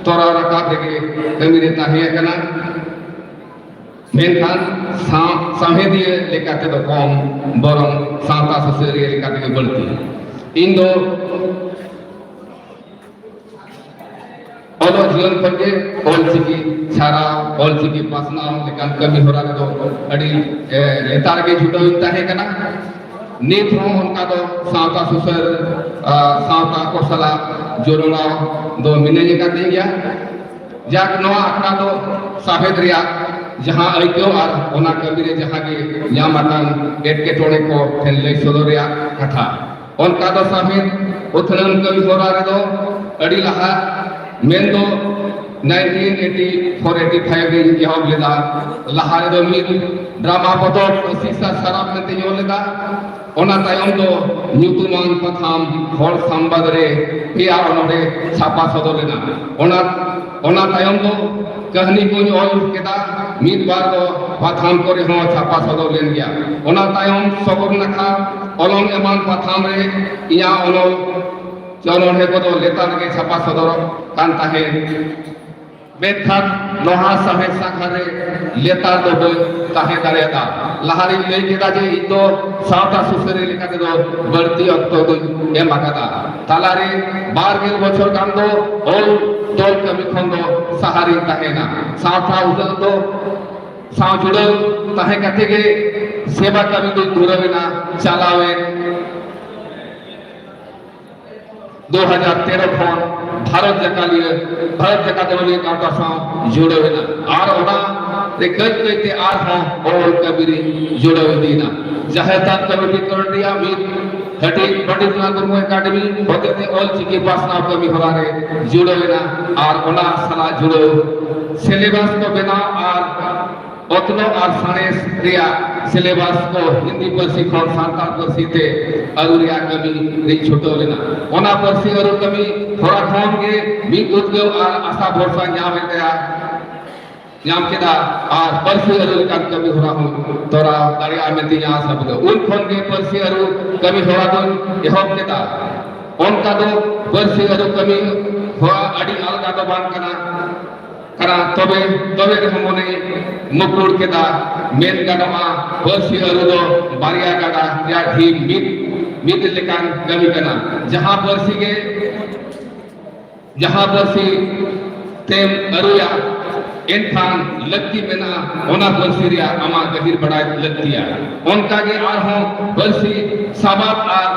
ᱛᱚᱨᱟᱣ ᱨᱟᱠᱟᱵ ᱨᱮᱜᱮ ᱠᱟᱹᱢᱤ ᱨᱮ ᱛᱟᱦᱮᱸ ᱠᱟᱱᱟ᱾ ᱢᱮᱱᱠᱷᱟᱱ ᱥᱟᱶ-, ᱥᱟᱶᱦᱮᱫᱤᱭᱟᱹ ᱞᱮᱠᱟ ᱛᱮᱫᱚ ᱠᱚᱢ, ᱵᱚᱨᱚᱝ ᱥᱟᱶᱛᱟ ᱥᱩᱥᱟᱹᱨᱤᱭᱟᱹ ᱞᱮᱠᱟ ᱛᱮᱜᱮ ᱵᱟᱹᱲᱛᱤ᱾ ᱤᱧ ᱫᱚ ᱚᱞᱚᱜ ᱡᱤᱭᱚᱱ ᱠᱷᱚᱱ ᱜᱮ ᱚᱞᱪᱤᱠᱤ ᱪᱷᱟᱨᱟᱣ, ᱚᱞᱪᱤᱠᱤ ᱯᱟᱥᱱᱟᱣ ᱞᱮᱠᱟᱱ ᱠᱟᱹᱢᱤ ᱦᱚᱨᱟ ᱨᱮᱫᱚ ᱟᱹᱰᱤ, ᱮ, ᱞᱮᱛᱟᱲ ᱜᱮ ᱪᱷᱩᱴᱟᱹᱣ ᱤᱧ ᱛᱟᱦᱮᱸ ᱠᱟᱱᱟ᱾ ᱱᱤᱛ ᱦᱚᱸ ᱚᱱᱠᱟ ᱫᱚ ᱥᱟᱶᱛᱟ ᱥᱩᱥᱟᱹᱨ, ᱟ, ᱥᱟᱶᱛᱟ ᱠᱚ ᱥᱟᱞᱟᱜ ᱡᱚᱲᱟᱣ ᱫᱚ ᱢᱤᱱᱟᱹᱧ ᱟᱠᱟᱫᱤᱧ ᱜᱮᱭᱟ᱾ ᱡᱟᱠ, ᱱᱚᱣᱟ ᱟᱠᱷᱲᱟ ᱫᱚ ᱥᱟᱶᱦᱮᱫ ᱨᱮᱭᱟᱜ ᱡᱟᱦᱟᱸ ᱟᱹᱭᱠᱟᱹᱣ ᱟᱨ ᱚᱱᱟ ᱠᱟᱹᱢᱤ ᱨᱮ ᱡᱟᱦᱟᱸ ᱜᱮ ᱧᱟᱢ ᱟᱠᱟᱱ ᱮᱴᱠᱮᱴᱚᱬᱮ ᱠᱚ ᱴᱷᱮᱱ ᱞᱟᱹᱭ ᱥᱚᱫᱚᱨ ᱨᱮᱭᱟᱜ ᱠᱟᱛᱷᱟ᱾ ᱚᱱᱠᱟ ᱫᱚ ᱥᱟᱶᱦᱮᱫ ᱩᱛᱷᱱᱟᱹᱣ ᱠᱟᱹᱢᱤ ᱦᱚᱨᱟ ᱨᱮᱫᱚ ᱟᱹᱰᱤ ᱞᱟᱦᱟ, ᱢᱮᱱᱫᱚ nineteen eighty four eighty five ᱨᱮᱧ ᱮᱦᱚᱵ ᱞᱮᱫᱟ᱾ ᱞᱟᱦᱟ ᱨᱮᱫᱚ ᱢᱤᱫ ᱰᱨᱟᱢᱟ ᱯᱚᱛᱚᱵ ᱥᱤᱥᱟ ᱥᱟᱨᱟᱯ ᱢᱮᱱᱛᱮᱧ ᱚᱞ ᱞᱮᱫᱟ᱾ ᱚᱱᱟ ᱛᱟᱭᱚᱢ ᱫᱚ ᱧᱩᱛᱩᱢᱟᱱ ᱯᱟᱛᱷᱟᱢ ᱦᱚᱲ ᱥᱟᱢᱵᱟᱫ ᱨᱮ ᱯᱮᱭᱟ ᱚᱱᱚᱬᱦᱮ ᱪᱷᱟᱯᱟ ᱥᱚᱫᱚᱨ ᱞᱮᱱᱟ᱾ ᱚᱱᱟ, ᱚᱱᱟ ᱛᱟᱭᱚᱢ ᱫᱚ ᱠᱟᱹᱦᱱᱤ ᱠᱚᱧ ᱚᱞ ᱠᱮᱫᱟ, ᱢᱤᱫ ᱵᱟᱨ ᱫᱚ ᱯᱟᱛᱷᱟᱢ ᱠᱚᱨᱮ ᱦᱚᱸ ᱪᱷᱟᱯᱟ ᱥᱚᱫᱚᱨ ᱞᱮᱱ ᱜᱮᱭᱟ᱾ ᱚᱱᱟ ᱛᱟᱭᱚᱢ ᱥᱚᱜᱚᱨ ᱱᱟᱠᱷᱟ ᱚᱞᱚᱝ ᱮᱢᱟᱱ ᱯᱟᱛᱷᱟᱢ ᱨᱮ ᱤᱧᱟᱹᱜ ᱚᱱᱚᱞ ᱪᱮ ᱚᱱᱚᱬᱦᱮ ᱠᱚᱫᱚ ᱞᱮᱛᱟᱲ ᱜᱮ ᱪᱷᱟᱯᱟ ᱥᱚᱫᱚᱨᱚᱜ ᱠᱟᱱ ᱛᱟᱦᱮᱸᱫ᱾ ᱢᱮᱱᱠᱷᱟᱱ ᱱᱚᱣᱟ ᱥᱟᱶᱦᱮᱫ ᱥᱟᱸᱜᱷᱟᱨ ᱨᱮ ᱞᱮᱛᱟᱲ ᱫᱚ ᱵᱟᱹᱧ ᱛᱟᱦᱮᱸ ᱫᱟᱲᱮᱭᱟᱫᱟ᱾ ᱞᱟᱦᱟᱨᱤᱧ ᱞᱟᱹᱭ ᱠᱮᱫᱟ ᱡᱮ ᱤᱧ ᱫᱚ ᱥᱟᱶᱛᱟ ᱥᱩᱥᱟᱹᱨᱤᱭᱟᱹ ᱞᱮᱠᱟ ᱛᱮᱫᱚ ᱵᱟᱹᱲᱛᱤ ᱚᱠᱛᱚ ᱫᱚᱧ ᱮᱢ ᱟᱠᱟᱫᱟ᱾ ᱛᱟᱞᱟᱨᱮ ᱵᱟᱨ ᱜᱮᱞ ᱵᱚᱪᱷᱚᱨ ᱜᱟᱱ ᱫᱚ ᱚᱞ ᱛᱚᱞ ᱠᱟᱹᱢᱤ ᱠᱷᱚᱱ ᱫᱚ ᱥᱟᱦᱟᱨᱤᱧ ᱛᱟᱦᱮᱸᱱᱟ᱾ ᱥᱟᱶᱛᱟ ᱩᱛᱱᱟᱹᱣ ᱫᱚ ᱥᱟᱶ ᱡᱩᱲᱟᱹᱣ ᱛᱟᱦᱮᱸ ᱠᱟᱛᱮ ᱜᱮ ᱥᱮᱵᱟ ᱠᱟᱹᱢᱤ ᱫᱚᱧ ᱫᱷᱩᱨᱟᱹᱣ ᱮᱱᱟ᱾ ᱪᱟᱞᱟᱣᱮᱱ ᱫᱩ ᱦᱟᱡᱟᱨ ᱛᱮᱨᱚ ᱠᱷᱚᱱ ᱵᱷᱟᱨᱚᱛ ᱡᱟᱠᱟᱞᱤᱭᱟᱹ, ᱵᱷᱟᱨᱚᱛ ᱡᱟᱠᱟᱛ ᱚᱱᱚᱞᱤᱭᱟᱹ ᱜᱟᱶᱛᱟ ᱥᱟᱶ ᱡᱩᱲᱟᱹᱣ ᱮᱱᱟ᱾ ᱟᱨ ᱚᱱᱟ ᱨᱮ ᱠᱟᱹᱡ ᱠᱟᱹᱡ ᱛᱮ ᱟᱨᱦᱚᱸ ᱚᱞ ᱠᱟᱹᱢᱤ ᱨᱤᱧ ᱡᱩᱲᱟᱹᱣ ᱤᱫᱤᱭᱮᱱᱟ᱾ ᱡᱟᱦᱮᱨ ᱛᱷᱟᱱ ᱠᱚᱢᱤᱴᱤ ᱠᱚᱨᱮ ᱨᱮᱭᱟᱜ ᱢᱤᱫ ᱦᱟᱹᱴᱤᱧ ᱯᱚᱱᱰᱤᱛ ᱨᱚᱜᱷᱩᱱᱟᱛᱷ ᱢᱩᱨᱢᱩ ᱮᱠᱟᱰᱮᱢᱤ ᱦᱚᱛᱮᱛᱮ ᱚᱞ ᱪᱤᱠᱤ ᱯᱟᱥᱱᱟᱣ ᱠᱟᱹᱢᱤ ᱦᱚᱨᱟ ᱨᱮ ᱡᱩᱲᱟᱹᱣ ᱮᱱᱟ᱾ ᱟᱨ ᱚᱱᱟ ᱥᱟᱞᱟᱜ ᱡᱩᱲᱟᱹᱣ ᱥᱤᱞᱮᱵᱟᱥ ᱠᱚ ᱵᱮᱱᱟᱣ ᱟᱨ ᱚᱛᱱᱚᱜ ᱟᱨ ᱥᱟᱬᱮᱥ ᱨᱮᱭᱟᱜ syllabus ᱠᱚ ᱦᱤᱱᱫᱤ ᱯᱟᱹᱨᱥᱤ ᱠᱷᱚᱱ ᱥᱟᱱᱛᱟᱲ ᱯᱟᱹᱨᱥᱤ ᱛᱮ ᱟᱹᱨᱩ ᱨᱮᱭᱟᱜ ᱠᱟᱹᱢᱤ ᱨᱤᱧ ᱪᱷᱩᱴᱟᱹᱣ ᱞᱮᱱᱟ᱾ ᱚᱱᱟ ᱯᱟᱹᱨᱥᱤ ᱟᱹᱨᱩ ᱠᱟᱹᱢᱤ ᱦᱚᱨᱟ ᱠᱷᱚᱱ ᱜᱮ ᱢᱤᱫ ᱩᱫᱽᱜᱟᱹᱣ ᱟᱨ ᱟᱥᱟ ᱵᱷᱚᱨᱥᱟ ᱧᱟᱢ ᱮᱫ ᱛᱟᱭᱟ, ᱧᱟᱢ ᱠᱮᱫᱟ ᱟᱨ ᱯᱟᱹᱨᱥᱤ ᱟᱹᱨᱩ ᱞᱮᱠᱟᱱ ᱠᱟᱹᱢᱤ ᱦᱚᱨᱟ ᱦᱚᱸ ᱛᱚᱨᱟᱣ ᱫᱟᱲᱮᱭᱟᱜᱼᱟ ᱢᱮᱱᱛᱮ ᱤᱧᱟᱹᱜ ᱟᱥᱟ ᱵᱩᱡᱷᱟᱹᱜᱼᱟ᱾ ᱩᱱ ᱠᱷᱚᱱ ᱜᱮ ᱯᱟᱹᱨᱥᱤ ᱟᱹᱨᱩ ᱠᱟᱹᱢᱤ ᱦᱚᱨᱟ ᱫᱚᱧ ᱮᱦᱚᱵ ᱠᱮᱫᱟ᱾ ᱚᱱᱠᱟ ᱫᱚ ᱯᱟᱹᱨᱥᱤ ᱟᱹᱨᱩ ᱠᱟᱹᱢᱤ ᱦᱚᱨᱟ ᱟᱹᱰᱤ ᱟᱞᱜᱟ ᱫᱚ ᱵᱟᱝ ᱠᱟᱱᱟ, ᱠᱟᱱᱟ, ᱛᱚᱵᱮ, ᱛᱚᱵᱮ ᱨᱮᱦᱚᱸ ᱢᱚᱱᱮ ᱢᱩᱠᱩᱲ ᱠᱮᱫᱟ᱾ ᱢᱮᱱ ᱜᱟᱱᱚᱜᱼᱟ, ᱯᱟᱹᱨᱥᱤ ᱟᱹᱨᱩ ᱫᱚ ᱵᱟᱨᱭᱟ ᱜᱟᱰᱟ ᱨᱮᱭᱟᱜ ᱰᱷᱤᱯ ᱢᱤᱫ, ᱢᱤᱫ ᱞᱮᱠᱟᱱ ᱠᱟᱹᱢᱤ ᱠᱟᱱᱟ᱾ ᱡᱟᱦᱟᱸ ᱯᱟᱹᱨᱥᱤ ᱜᱮ, ᱡᱟᱦᱟᱸ ᱯᱟᱹᱨᱥᱤ ᱛᱮᱢ ᱟᱹᱨᱩᱭᱟ, ᱮᱱᱠᱷᱟᱱ ᱞᱟᱹᱠᱛᱤ ᱢᱮᱱᱟᱜᱼᱟ ᱚᱱᱟ ᱯᱟᱹᱨᱥᱤ ᱨᱮᱭᱟᱜ ᱟᱢᱟᱜ ᱜᱟᱹᱦᱤᱨ ᱵᱟᱰᱟᱭ ᱞᱟᱹᱠᱛᱤᱭᱟ᱾ ᱚᱱᱠᱟᱜᱮ ᱟᱨᱦᱚᱸ ᱯᱟᱹᱨᱥᱤ ᱥᱟᱵᱟᱫ ᱟᱨ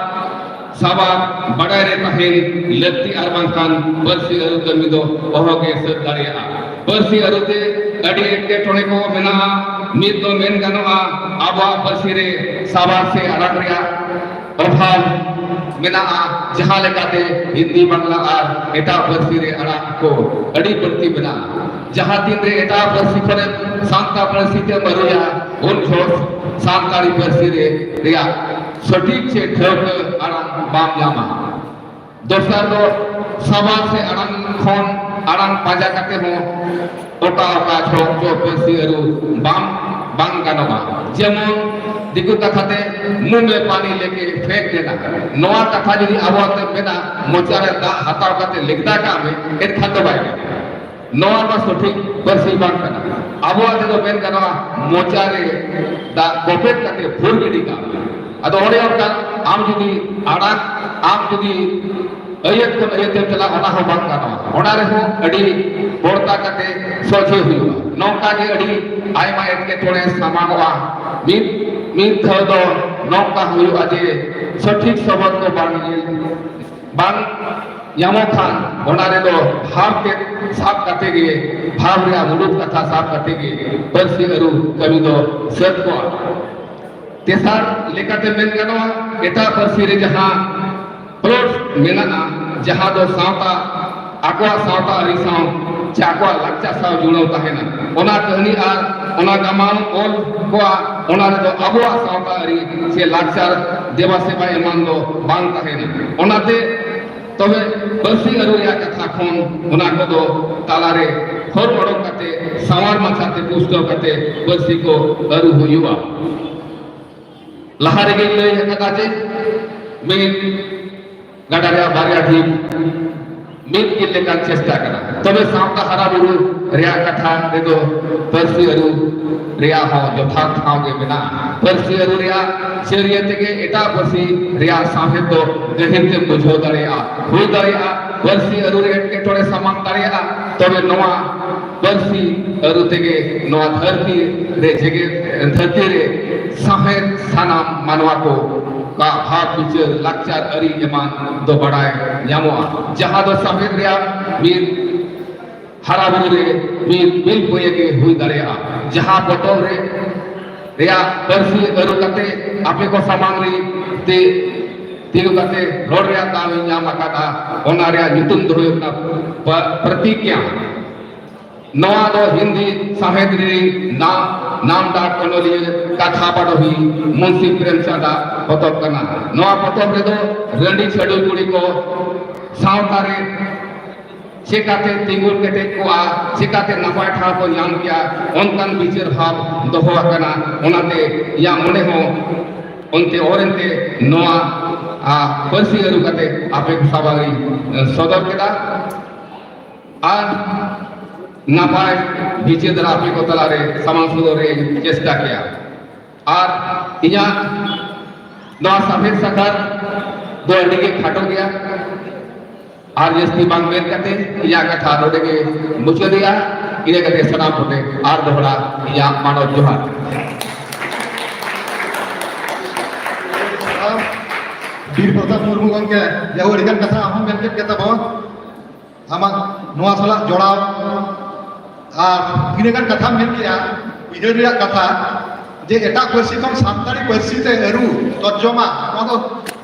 ᱥᱟᱵᱟᱫ ᱵᱟᱰᱟᱭ ᱨᱮ ᱛᱟᱦᱮᱱ ᱞᱟᱹᱠᱛᱤ, ᱟᱨ ᱵᱟᱝᱠᱷᱟᱱ ᱯᱟᱹᱨᱥᱤ ᱟᱹᱨᱩ ᱠᱟᱹᱢᱤ ᱫᱚ ᱚᱦᱚᱜᱮ ᱥᱟᱹᱛ ᱫᱟᱲᱮᱭᱟᱜᱼᱟ᱾ ᱯᱟᱹᱨᱥᱤ ᱟᱹᱨᱩᱛᱮ ᱟᱹᱰᱤ ᱮᱴᱠᱮᱴᱚᱬᱮ ᱠᱚ ᱢᱮᱱᱟᱜᱼᱟ᱾ ᱢᱤᱫ ᱫᱚ ᱢᱮᱱ ᱜᱟᱱᱚᱜᱼᱟ, ᱟᱵᱚᱣᱟᱜ ᱯᱟᱹᱨᱥᱤ ᱨᱮ ᱥᱟᱵᱟᱫ ᱥᱮ ᱟᱲᱟᱝ ᱨᱮᱭᱟᱜ ᱚᱵᱷᱟᱵᱽ ᱢᱮᱱᱟᱜᱼᱟ, ᱡᱟᱦᱟᱸ ᱞᱮᱠᱟᱛᱮ ᱦᱤᱱᱫᱤ, ᱵᱟᱝᱞᱟ ᱟᱨ ᱮᱴᱟᱜ ᱯᱟᱹᱨᱥᱤ ᱨᱮ ᱟᱲᱟᱝ ᱠᱚ ᱟᱹᱰᱤ ᱵᱟᱹᱲᱛᱤ ᱢᱮᱱᱟᱜᱼᱟ᱾ ᱡᱟᱦᱟᱸ ᱛᱤᱱ ᱨᱮ ᱮᱴᱟᱜ ᱯᱟᱹᱨᱥᱤ ᱠᱷᱚᱱᱮᱢ ᱥᱟᱱᱛᱟᱲ ᱯᱟᱹᱨᱥᱤ ᱛᱮᱢ ᱟᱹᱨᱩᱭᱟ, ᱩᱱ ᱡᱚᱦᱚᱜ ᱥᱟᱱᱛᱟᱲᱤ ᱯᱟᱹᱨᱥᱤ ᱨᱮ, ᱨᱮᱭᱟᱜ ᱥᱚᱴᱷᱤᱠ ᱥᱮ ᱴᱷᱟᱹᱣᱠᱟᱹ ᱟᱲᱟᱝ ᱵᱟᱢ ᱧᱟᱢᱟ᱾ ᱫᱚᱥᱟᱨ ᱫᱚ, ᱥᱟᱵᱟᱫ ᱥᱮ ᱟᱲᱟᱝ ᱠᱷᱚᱱ ᱟᱲᱟᱝ ᱯᱟᱸᱡᱟ ᱠᱟᱛᱮ ᱦᱚᱸ ᱚᱠᱟ ᱚᱠᱟ ᱡᱚᱦᱚᱜ ᱪᱚ ᱯᱟᱹᱨᱥᱤ ᱟᱹᱨᱩ ᱵᱟᱝ, ᱵᱟᱝ ᱜᱟᱱᱚᱜᱼᱟ᱾ ᱡᱮᱢᱚᱱ ᱫᱤᱠᱩ ᱠᱟᱛᱷᱟ ᱛᱮ, "ᱢᱩᱸᱦ ᱢᱮ ᱯᱟᱱᱤ ᱞᱮᱠᱮ ᱯᱷᱮᱸᱠ ᱫᱮᱱᱟ", ᱱᱚᱣᱟ ᱠᱟᱛᱷᱟ ᱡᱩᱫᱤ ᱟᱵᱚᱣᱟᱜ ᱛᱮᱢ ᱢᱮᱱᱟ, "ᱢᱚᱪᱟ ᱨᱮ ᱫᱟᱜ ᱦᱟᱛᱟᱣ ᱠᱟᱛᱮ ᱞᱮᱜᱫᱟ ᱠᱟᱜ ᱢᱮ", ᱮᱱᱠᱷᱟᱱ ᱫᱚ ᱵᱟᱭ ᱜᱟᱱᱚᱜᱼᱟ᱾ ᱱᱚᱣᱟ ᱢᱟ ᱥᱚᱴᱷᱤᱠ ᱯᱟᱹᱨᱥᱤ ᱵᱟᱝ ᱠᱟᱱᱟ᱾ ᱟᱵᱚᱣᱟᱜ ᱛᱮᱫᱚ ᱢᱮᱱ ᱜᱟᱱᱚᱜᱼᱟ, ᱢᱚᱪᱟ ᱨᱮ ᱫᱟᱜ ᱠᱚᱯᱮᱫ ᱠᱟᱛᱮ ᱵᱷᱩᱨ ᱜᱤᱰᱤ ᱠᱟᱜ ᱢᱮ᱾ ᱟᱫᱚ ᱚᱱᱮ ᱚᱱᱠᱟ, ᱟᱢ ᱡᱩᱫᱤ ᱟᱲᱟᱝ, ᱟᱢ ᱡᱩᱫᱤ ᱟᱹᱭᱟᱹᱛ ᱠᱷᱚᱱ ᱟᱹᱭᱟᱹᱛ ᱮᱢ ᱪᱟᱞᱟᱜᱼᱟ, ᱚᱱᱟ ᱦᱚᱸ ᱵᱟᱝ ᱜᱟᱱᱚᱜᱼᱟ᱾ ᱚᱱᱟ ᱨᱮᱦᱚᱸ ᱟᱹᱰᱤ ᱵᱚᱲᱛᱟ ᱠᱟᱛᱮ ᱥᱚᱡᱷᱮ ᱦᱩᱭᱩᱜᱼᱟ᱾ ᱱᱚᱝᱠᱟ ᱜᱮ ᱟᱹᱰᱤ ᱟᱭᱢᱟ ᱮᱴᱠᱮᱴᱚᱬᱮ ᱥᱟᱢᱟᱝᱚᱜᱼᱟ᱾ ᱢᱤᱫ, ᱢᱤᱫ ᱫᱷᱟᱣ ᱫᱚ ᱱᱚᱝᱠᱟ ᱦᱩᱭᱩᱜᱼᱟ ᱡᱮ ᱥᱚᱴᱷᱤᱠ ᱥᱚᱵᱚᱫ ᱠᱚ ᱵᱟᱝ ᱧᱮᱞ, ᱵᱟᱝ ᱧᱟᱢᱚᱜ ᱠᱷᱟᱱ, ᱚᱱᱟ ᱨᱮᱫᱚ ᱵᱷᱟᱵᱽ ᱛᱮᱫ ᱥᱟᱵ ᱠᱟᱛᱮ ᱜᱮ, ᱵᱷᱟᱵᱽ ᱨᱮᱭᱟᱜ ᱢᱩᱲᱩᱫ ᱠᱟᱛᱷᱟ ᱥᱟᱵ ᱠᱟᱛᱮ ᱜᱮ ᱯᱟᱹᱨᱥᱤ ᱟᱹᱨᱩ ᱠᱟᱹᱢᱤ ᱫᱚ ᱥᱟᱹᱛ ᱠᱚᱜᱼᱟ᱾ ᱛᱮᱥᱟᱨ ᱞᱮᱠᱟᱛᱮ ᱢᱮᱱ ᱜᱟᱱᱚᱜᱼᱟ, ᱮᱴᱟᱜ ᱯᱟᱹᱨᱥᱤ ᱨᱮ ᱡᱟᱦᱟᱸ plot ᱢᱮᱱᱟᱜᱼᱟ, ᱡᱟᱦᱟᱸ ᱫᱚ ᱥᱟᱶᱛᱟ, ᱟᱠᱚᱣᱟᱜ ᱥᱟᱶᱛᱟ ᱟᱹᱨᱤ ᱥᱟᱶ ᱪᱮ ᱟᱠᱚᱣᱟᱜ ᱞᱟᱠᱪᱟᱨ ᱥᱟᱶ ᱡᱩᱲᱟᱹᱣ ᱛᱟᱦᱮᱱᱟ, ᱚᱱᱟ ᱠᱟᱹᱦᱱᱤ ᱟᱨ ᱚᱱᱟ ᱜᱟᱢᱟᱢ ᱚᱞ ᱠᱚᱣᱟ, ᱚᱱᱟ ᱨᱮᱫᱚ ᱟᱵᱚᱣᱟᱜ ᱥᱟᱶᱛᱟ ᱟᱹᱨᱤ ᱥᱮ ᱞᱟᱠᱪᱟᱨ ᱫᱮᱵᱟ ᱥᱮᱵᱟ ᱮᱢᱟᱱ ᱫᱚ ᱵᱟᱝ ᱛᱟᱦᱮᱱᱟ᱾ ᱚᱱᱟᱛᱮ ᱛᱚᱵᱮ ᱯᱟᱹᱨᱥᱤ ᱟᱹᱨᱩ ᱨᱮᱭᱟᱜ ᱠᱟᱛᱷᱟ ᱠᱷᱚᱱ ᱚᱱᱟ ᱠᱚᱫᱚ ᱛᱟᱞᱟᱨᱮ ᱦᱚᱨ ᱚᱰᱚᱠ ᱠᱟᱛᱮ, ᱥᱟᱶᱟᱨ ᱢᱟᱪᱷᱟᱛᱮ ᱯᱩᱥᱴᱟᱹᱣ ᱠᱟᱛᱮ ᱯᱟᱹᱨᱥᱤ ᱠᱚ ᱟᱹᱨᱩ ᱦᱩᱭᱩᱜᱼᱟ᱾ ᱞᱟᱦᱟ ᱨᱮᱜᱮᱧ ᱞᱟᱹᱭ ᱟᱠᱟᱫᱟ ᱡᱮ ᱢᱤᱫ ᱜᱟᱰᱟ ᱨᱮᱭᱟᱜ ᱵᱟᱨᱭᱟ ᱰᱷᱤᱯ ᱢᱤᱫ ᱜᱮ ᱞᱮᱠᱟᱱ ᱪᱮᱥᱴᱟ ᱠᱟᱱᱟ᱾ ᱛᱚᱵᱮ ᱥᱟᱶᱛᱟ ᱦᱟᱨᱟ ᱵᱩᱨᱩ ᱨᱮᱭᱟᱜ ᱠᱟᱛᱷᱟ ᱨᱮᱫᱚ ᱯᱟᱹᱨᱥᱤ ᱟᱹᱨᱩ ᱨᱮᱭᱟᱜ ᱦᱚᱸ ᱡᱚᱛᱷᱟᱛ ᱴᱷᱟᱶ ᱜᱮ ᱢᱮᱱᱟᱜᱼᱟ᱾ ᱯᱟᱹᱨᱥᱤ ᱟᱹᱨᱩ ᱨᱮᱭᱟᱜ ᱡᱟᱹᱨᱤᱭᱟᱹ ᱛᱮᱜᱮ ᱮᱴᱟᱜ ᱯᱟᱹᱨᱥᱤ ᱨᱮᱭᱟᱜ ᱥᱟᱶᱦᱮᱫ ᱫᱚ ᱜᱟᱹᱦᱤᱨ ᱛᱮᱢ ᱵᱩᱡᱷᱟᱹᱣ ᱫᱟᱲᱮᱭᱟᱜᱼᱟ᱾ ᱦᱩᱭ ᱫᱟᱲᱮᱭᱟᱜᱼᱟ ᱯᱟᱹᱨᱥᱤ ᱟᱹᱨᱩ ᱨᱮ ᱮᱴᱠᱮᱴᱚᱬᱮ ᱥᱟᱢᱟᱝ ᱫᱟᱲᱮᱭᱟᱜᱼᱟ᱾ ᱛᱚᱵᱮ ᱱᱚᱣᱟ ᱯᱟᱹᱨᱥᱤ ᱟᱹᱨᱩ ᱛᱮᱜᱮ ᱱᱚᱣᱟ ᱫᱷᱟᱹᱨᱛᱤ ᱨᱮ, ᱡᱮᱜᱮᱛ ᱫᱷᱟᱹᱨᱛᱤ ᱨᱮ ᱥᱟᱶᱦᱮᱫ ᱥᱟᱱᱟᱢ ᱢᱟᱱᱣᱟ ᱠᱚ ᱠᱟ ᱵᱷᱟᱵᱽ ᱵᱤᱪᱟᱹᱨ, ᱞᱟᱠᱪᱟᱨ, ᱟᱹᱨᱤ ᱮᱢᱟᱱ ᱫᱚ ᱵᱟᱲᱟᱭ ᱧᱟᱢᱚᱜᱼᱟ, ᱡᱟᱦᱟᱸ ᱫᱚ ᱥᱟᱶᱦᱮᱫ ᱨᱮᱭᱟᱜ ᱢᱤᱫ ᱦᱟᱨᱟ ᱵᱩᱨᱩ ᱨᱮ ᱢᱤᱫ ᱵᱤᱞ ᱯᱚᱭᱮ ᱜᱮ ᱦᱩᱭ ᱫᱟᱲᱮᱭᱟᱜᱼᱟ᱾ ᱡᱟᱦᱟᱸ ᱯᱚᱛᱚᱵ ᱨᱮ ᱨᱮᱭᱟᱜ ᱯᱟᱹᱨᱥᱤ ᱟᱹᱨᱩ ᱠᱟᱛᱮ ᱟᱯᱮ ᱠᱚ ᱥᱟᱢᱟᱝ ᱨᱮ ᱛᱮ ᱛᱤᱸᱜᱩ ᱠᱟᱛᱮ ᱨᱚᱲ ᱨᱮᱭᱟᱜ ᱫᱟᱣ ᱤᱧ ᱧᱟᱢ ᱟᱠᱟᱫᱟ, ᱚᱱᱟ ᱨᱮᱭᱟᱜ ᱧᱩᱛᱩᱢ ᱫᱚ ᱦᱩᱭᱩᱜ ᱠᱟᱱᱟ ᱯᱟ-, ᱯᱨᱚᱛᱤᱜᱽᱧᱟ᱾ ᱱᱚᱣᱟ ᱫᱚ ᱦᱤᱱᱫᱤ ᱥᱟᱶᱦᱮᱫ ᱨᱤᱱᱤᱡ ᱱᱟᱢ, ᱱᱟᱢᱰᱟᱠ ᱚᱱᱚᱞᱤᱭᱟᱹ, ᱠᱟᱛᱷᱟ ᱯᱟᱲᱦᱚᱵᱤ ᱢᱩᱱᱥᱤ ᱯᱨᱮᱢᱪᱟᱸᱫᱽ ᱟᱜ ᱯᱚᱛᱚᱵ ᱠᱟᱱᱟ᱾ ᱱᱚᱣᱟ ᱯᱚᱛᱚᱵ ᱨᱮᱫᱚ ᱨᱟᱺᱰᱤ ᱪᱷᱟᱹᱰᱩᱭ ᱠᱩᱲᱤ ᱠᱚ ᱥᱟᱶᱛᱟ ᱨᱮ ᱪᱮᱠᱟᱛᱮ ᱛᱤᱸᱜᱩ ᱠᱮᱴᱮᱡ ᱠᱚᱜᱼᱟ, ᱪᱮᱠᱟᱛᱮ ᱱᱟᱯᱟᱭ ᱴᱷᱟᱶ ᱠᱚ ᱧᱟᱢ ᱠᱮᱭᱟ, ᱚᱱᱠᱟᱱ ᱵᱤᱪᱟᱹᱨ ᱵᱷᱟᱵᱽ ᱫᱚᱦᱚ ᱟᱠᱟᱱᱟ᱾ ᱚᱱᱟᱛᱮ ᱤᱧᱟᱹᱜ ᱢᱚᱱᱮ ᱦᱚᱸ ᱚᱱᱛᱮ ᱚᱨ ᱮᱱᱛᱮ ᱱᱚᱣᱟ, ᱟ, ᱯᱟᱹᱨᱥᱤ ᱟᱹᱨᱩ ᱠᱟᱛᱮ ᱟᱯᱮ ᱠᱚ ᱥᱟᱢᱟᱝ ᱨᱤᱧ, ᱮ, ᱥᱚᱫᱚᱨ ᱠᱮᱫᱟ᱾ ᱟᱨ ᱱᱟᱯᱟᱭ ᱵᱤᱪᱟᱹᱨ ᱫᱷᱟᱨᱟ ᱟᱯᱮ ᱠᱚ ᱛᱟᱞᱟᱨᱮ ᱥᱟᱢᱟᱝ ᱥᱚᱫᱚᱨ ᱨᱮ ᱪᱮᱥᱴᱟ ᱠᱮᱭᱟ᱾ ᱟᱨ ᱤᱧᱟᱹᱜ ᱱᱚᱣᱟ ᱥᱟᱯᱷᱮᱫ ᱥᱟᱠᱷᱟᱨ ᱫᱚ ᱟᱹᱰᱤ ᱜᱮ ᱠᱷᱟᱴᱚ ᱜᱮᱭᱟ᱾ ᱟᱨ ᱡᱟᱹᱥᱛᱤ ᱵᱟᱝ ᱢᱮᱱ ᱠᱟᱛᱮ ᱤᱧᱟᱹᱜ ᱠᱟᱛᱷᱟ ᱱᱚᱰᱮ ᱜᱮ ᱢᱩᱪᱟᱹᱫᱮᱜᱼᱟ᱾ ᱤᱱᱟᱹ ᱠᱟᱛᱮ ᱥᱟᱱᱟᱢ ᱠᱚᱴᱷᱮᱱ ᱟᱨ ᱫᱚᱦᱲᱟ ᱤᱧᱟᱹᱜ ᱢᱟᱱᱚᱛ ᱡᱚᱦᱟᱨ᱾ ᱵᱤᱨ ᱯᱨᱚᱛᱟᱯ ᱢᱩᱨᱢᱩ ᱜᱚᱢᱠᱮ, ᱡᱟᱦᱳ, ᱟᱹᱰᱤᱜᱟᱱ ᱠᱟᱛᱷᱟ ᱟᱢ ᱦᱚᱸ ᱢᱮᱱ ᱠᱮᱫ ᱜᱮ ᱛᱟᱵᱚᱱ᱾ ᱟᱢᱟᱜ ᱱᱚᱣᱟ ᱥᱟᱞᱟᱜ ᱡᱚᱲᱟᱣ ᱟᱨ ᱛᱤᱱᱟᱹᱜ ᱜᱟᱱ ᱠᱟᱛᱷᱟᱢ ᱢᱮᱱ ᱠᱮᱜᱼᱟ, ᱩᱭᱦᱟᱹᱨ ᱨᱮᱭᱟᱜ ᱠᱟᱛᱷᱟ, ᱡᱮ ᱮᱴᱟᱜ ᱯᱟᱹᱨᱥᱤ ᱠᱷᱚᱱ ᱥᱟᱱᱛᱟᱲᱤ ᱯᱟᱹᱨᱥᱤ ᱛᱮ ᱟᱹᱨᱩ, ᱛᱚᱨᱡᱚᱢᱟ, ᱱᱚᱣᱟ ᱫᱚ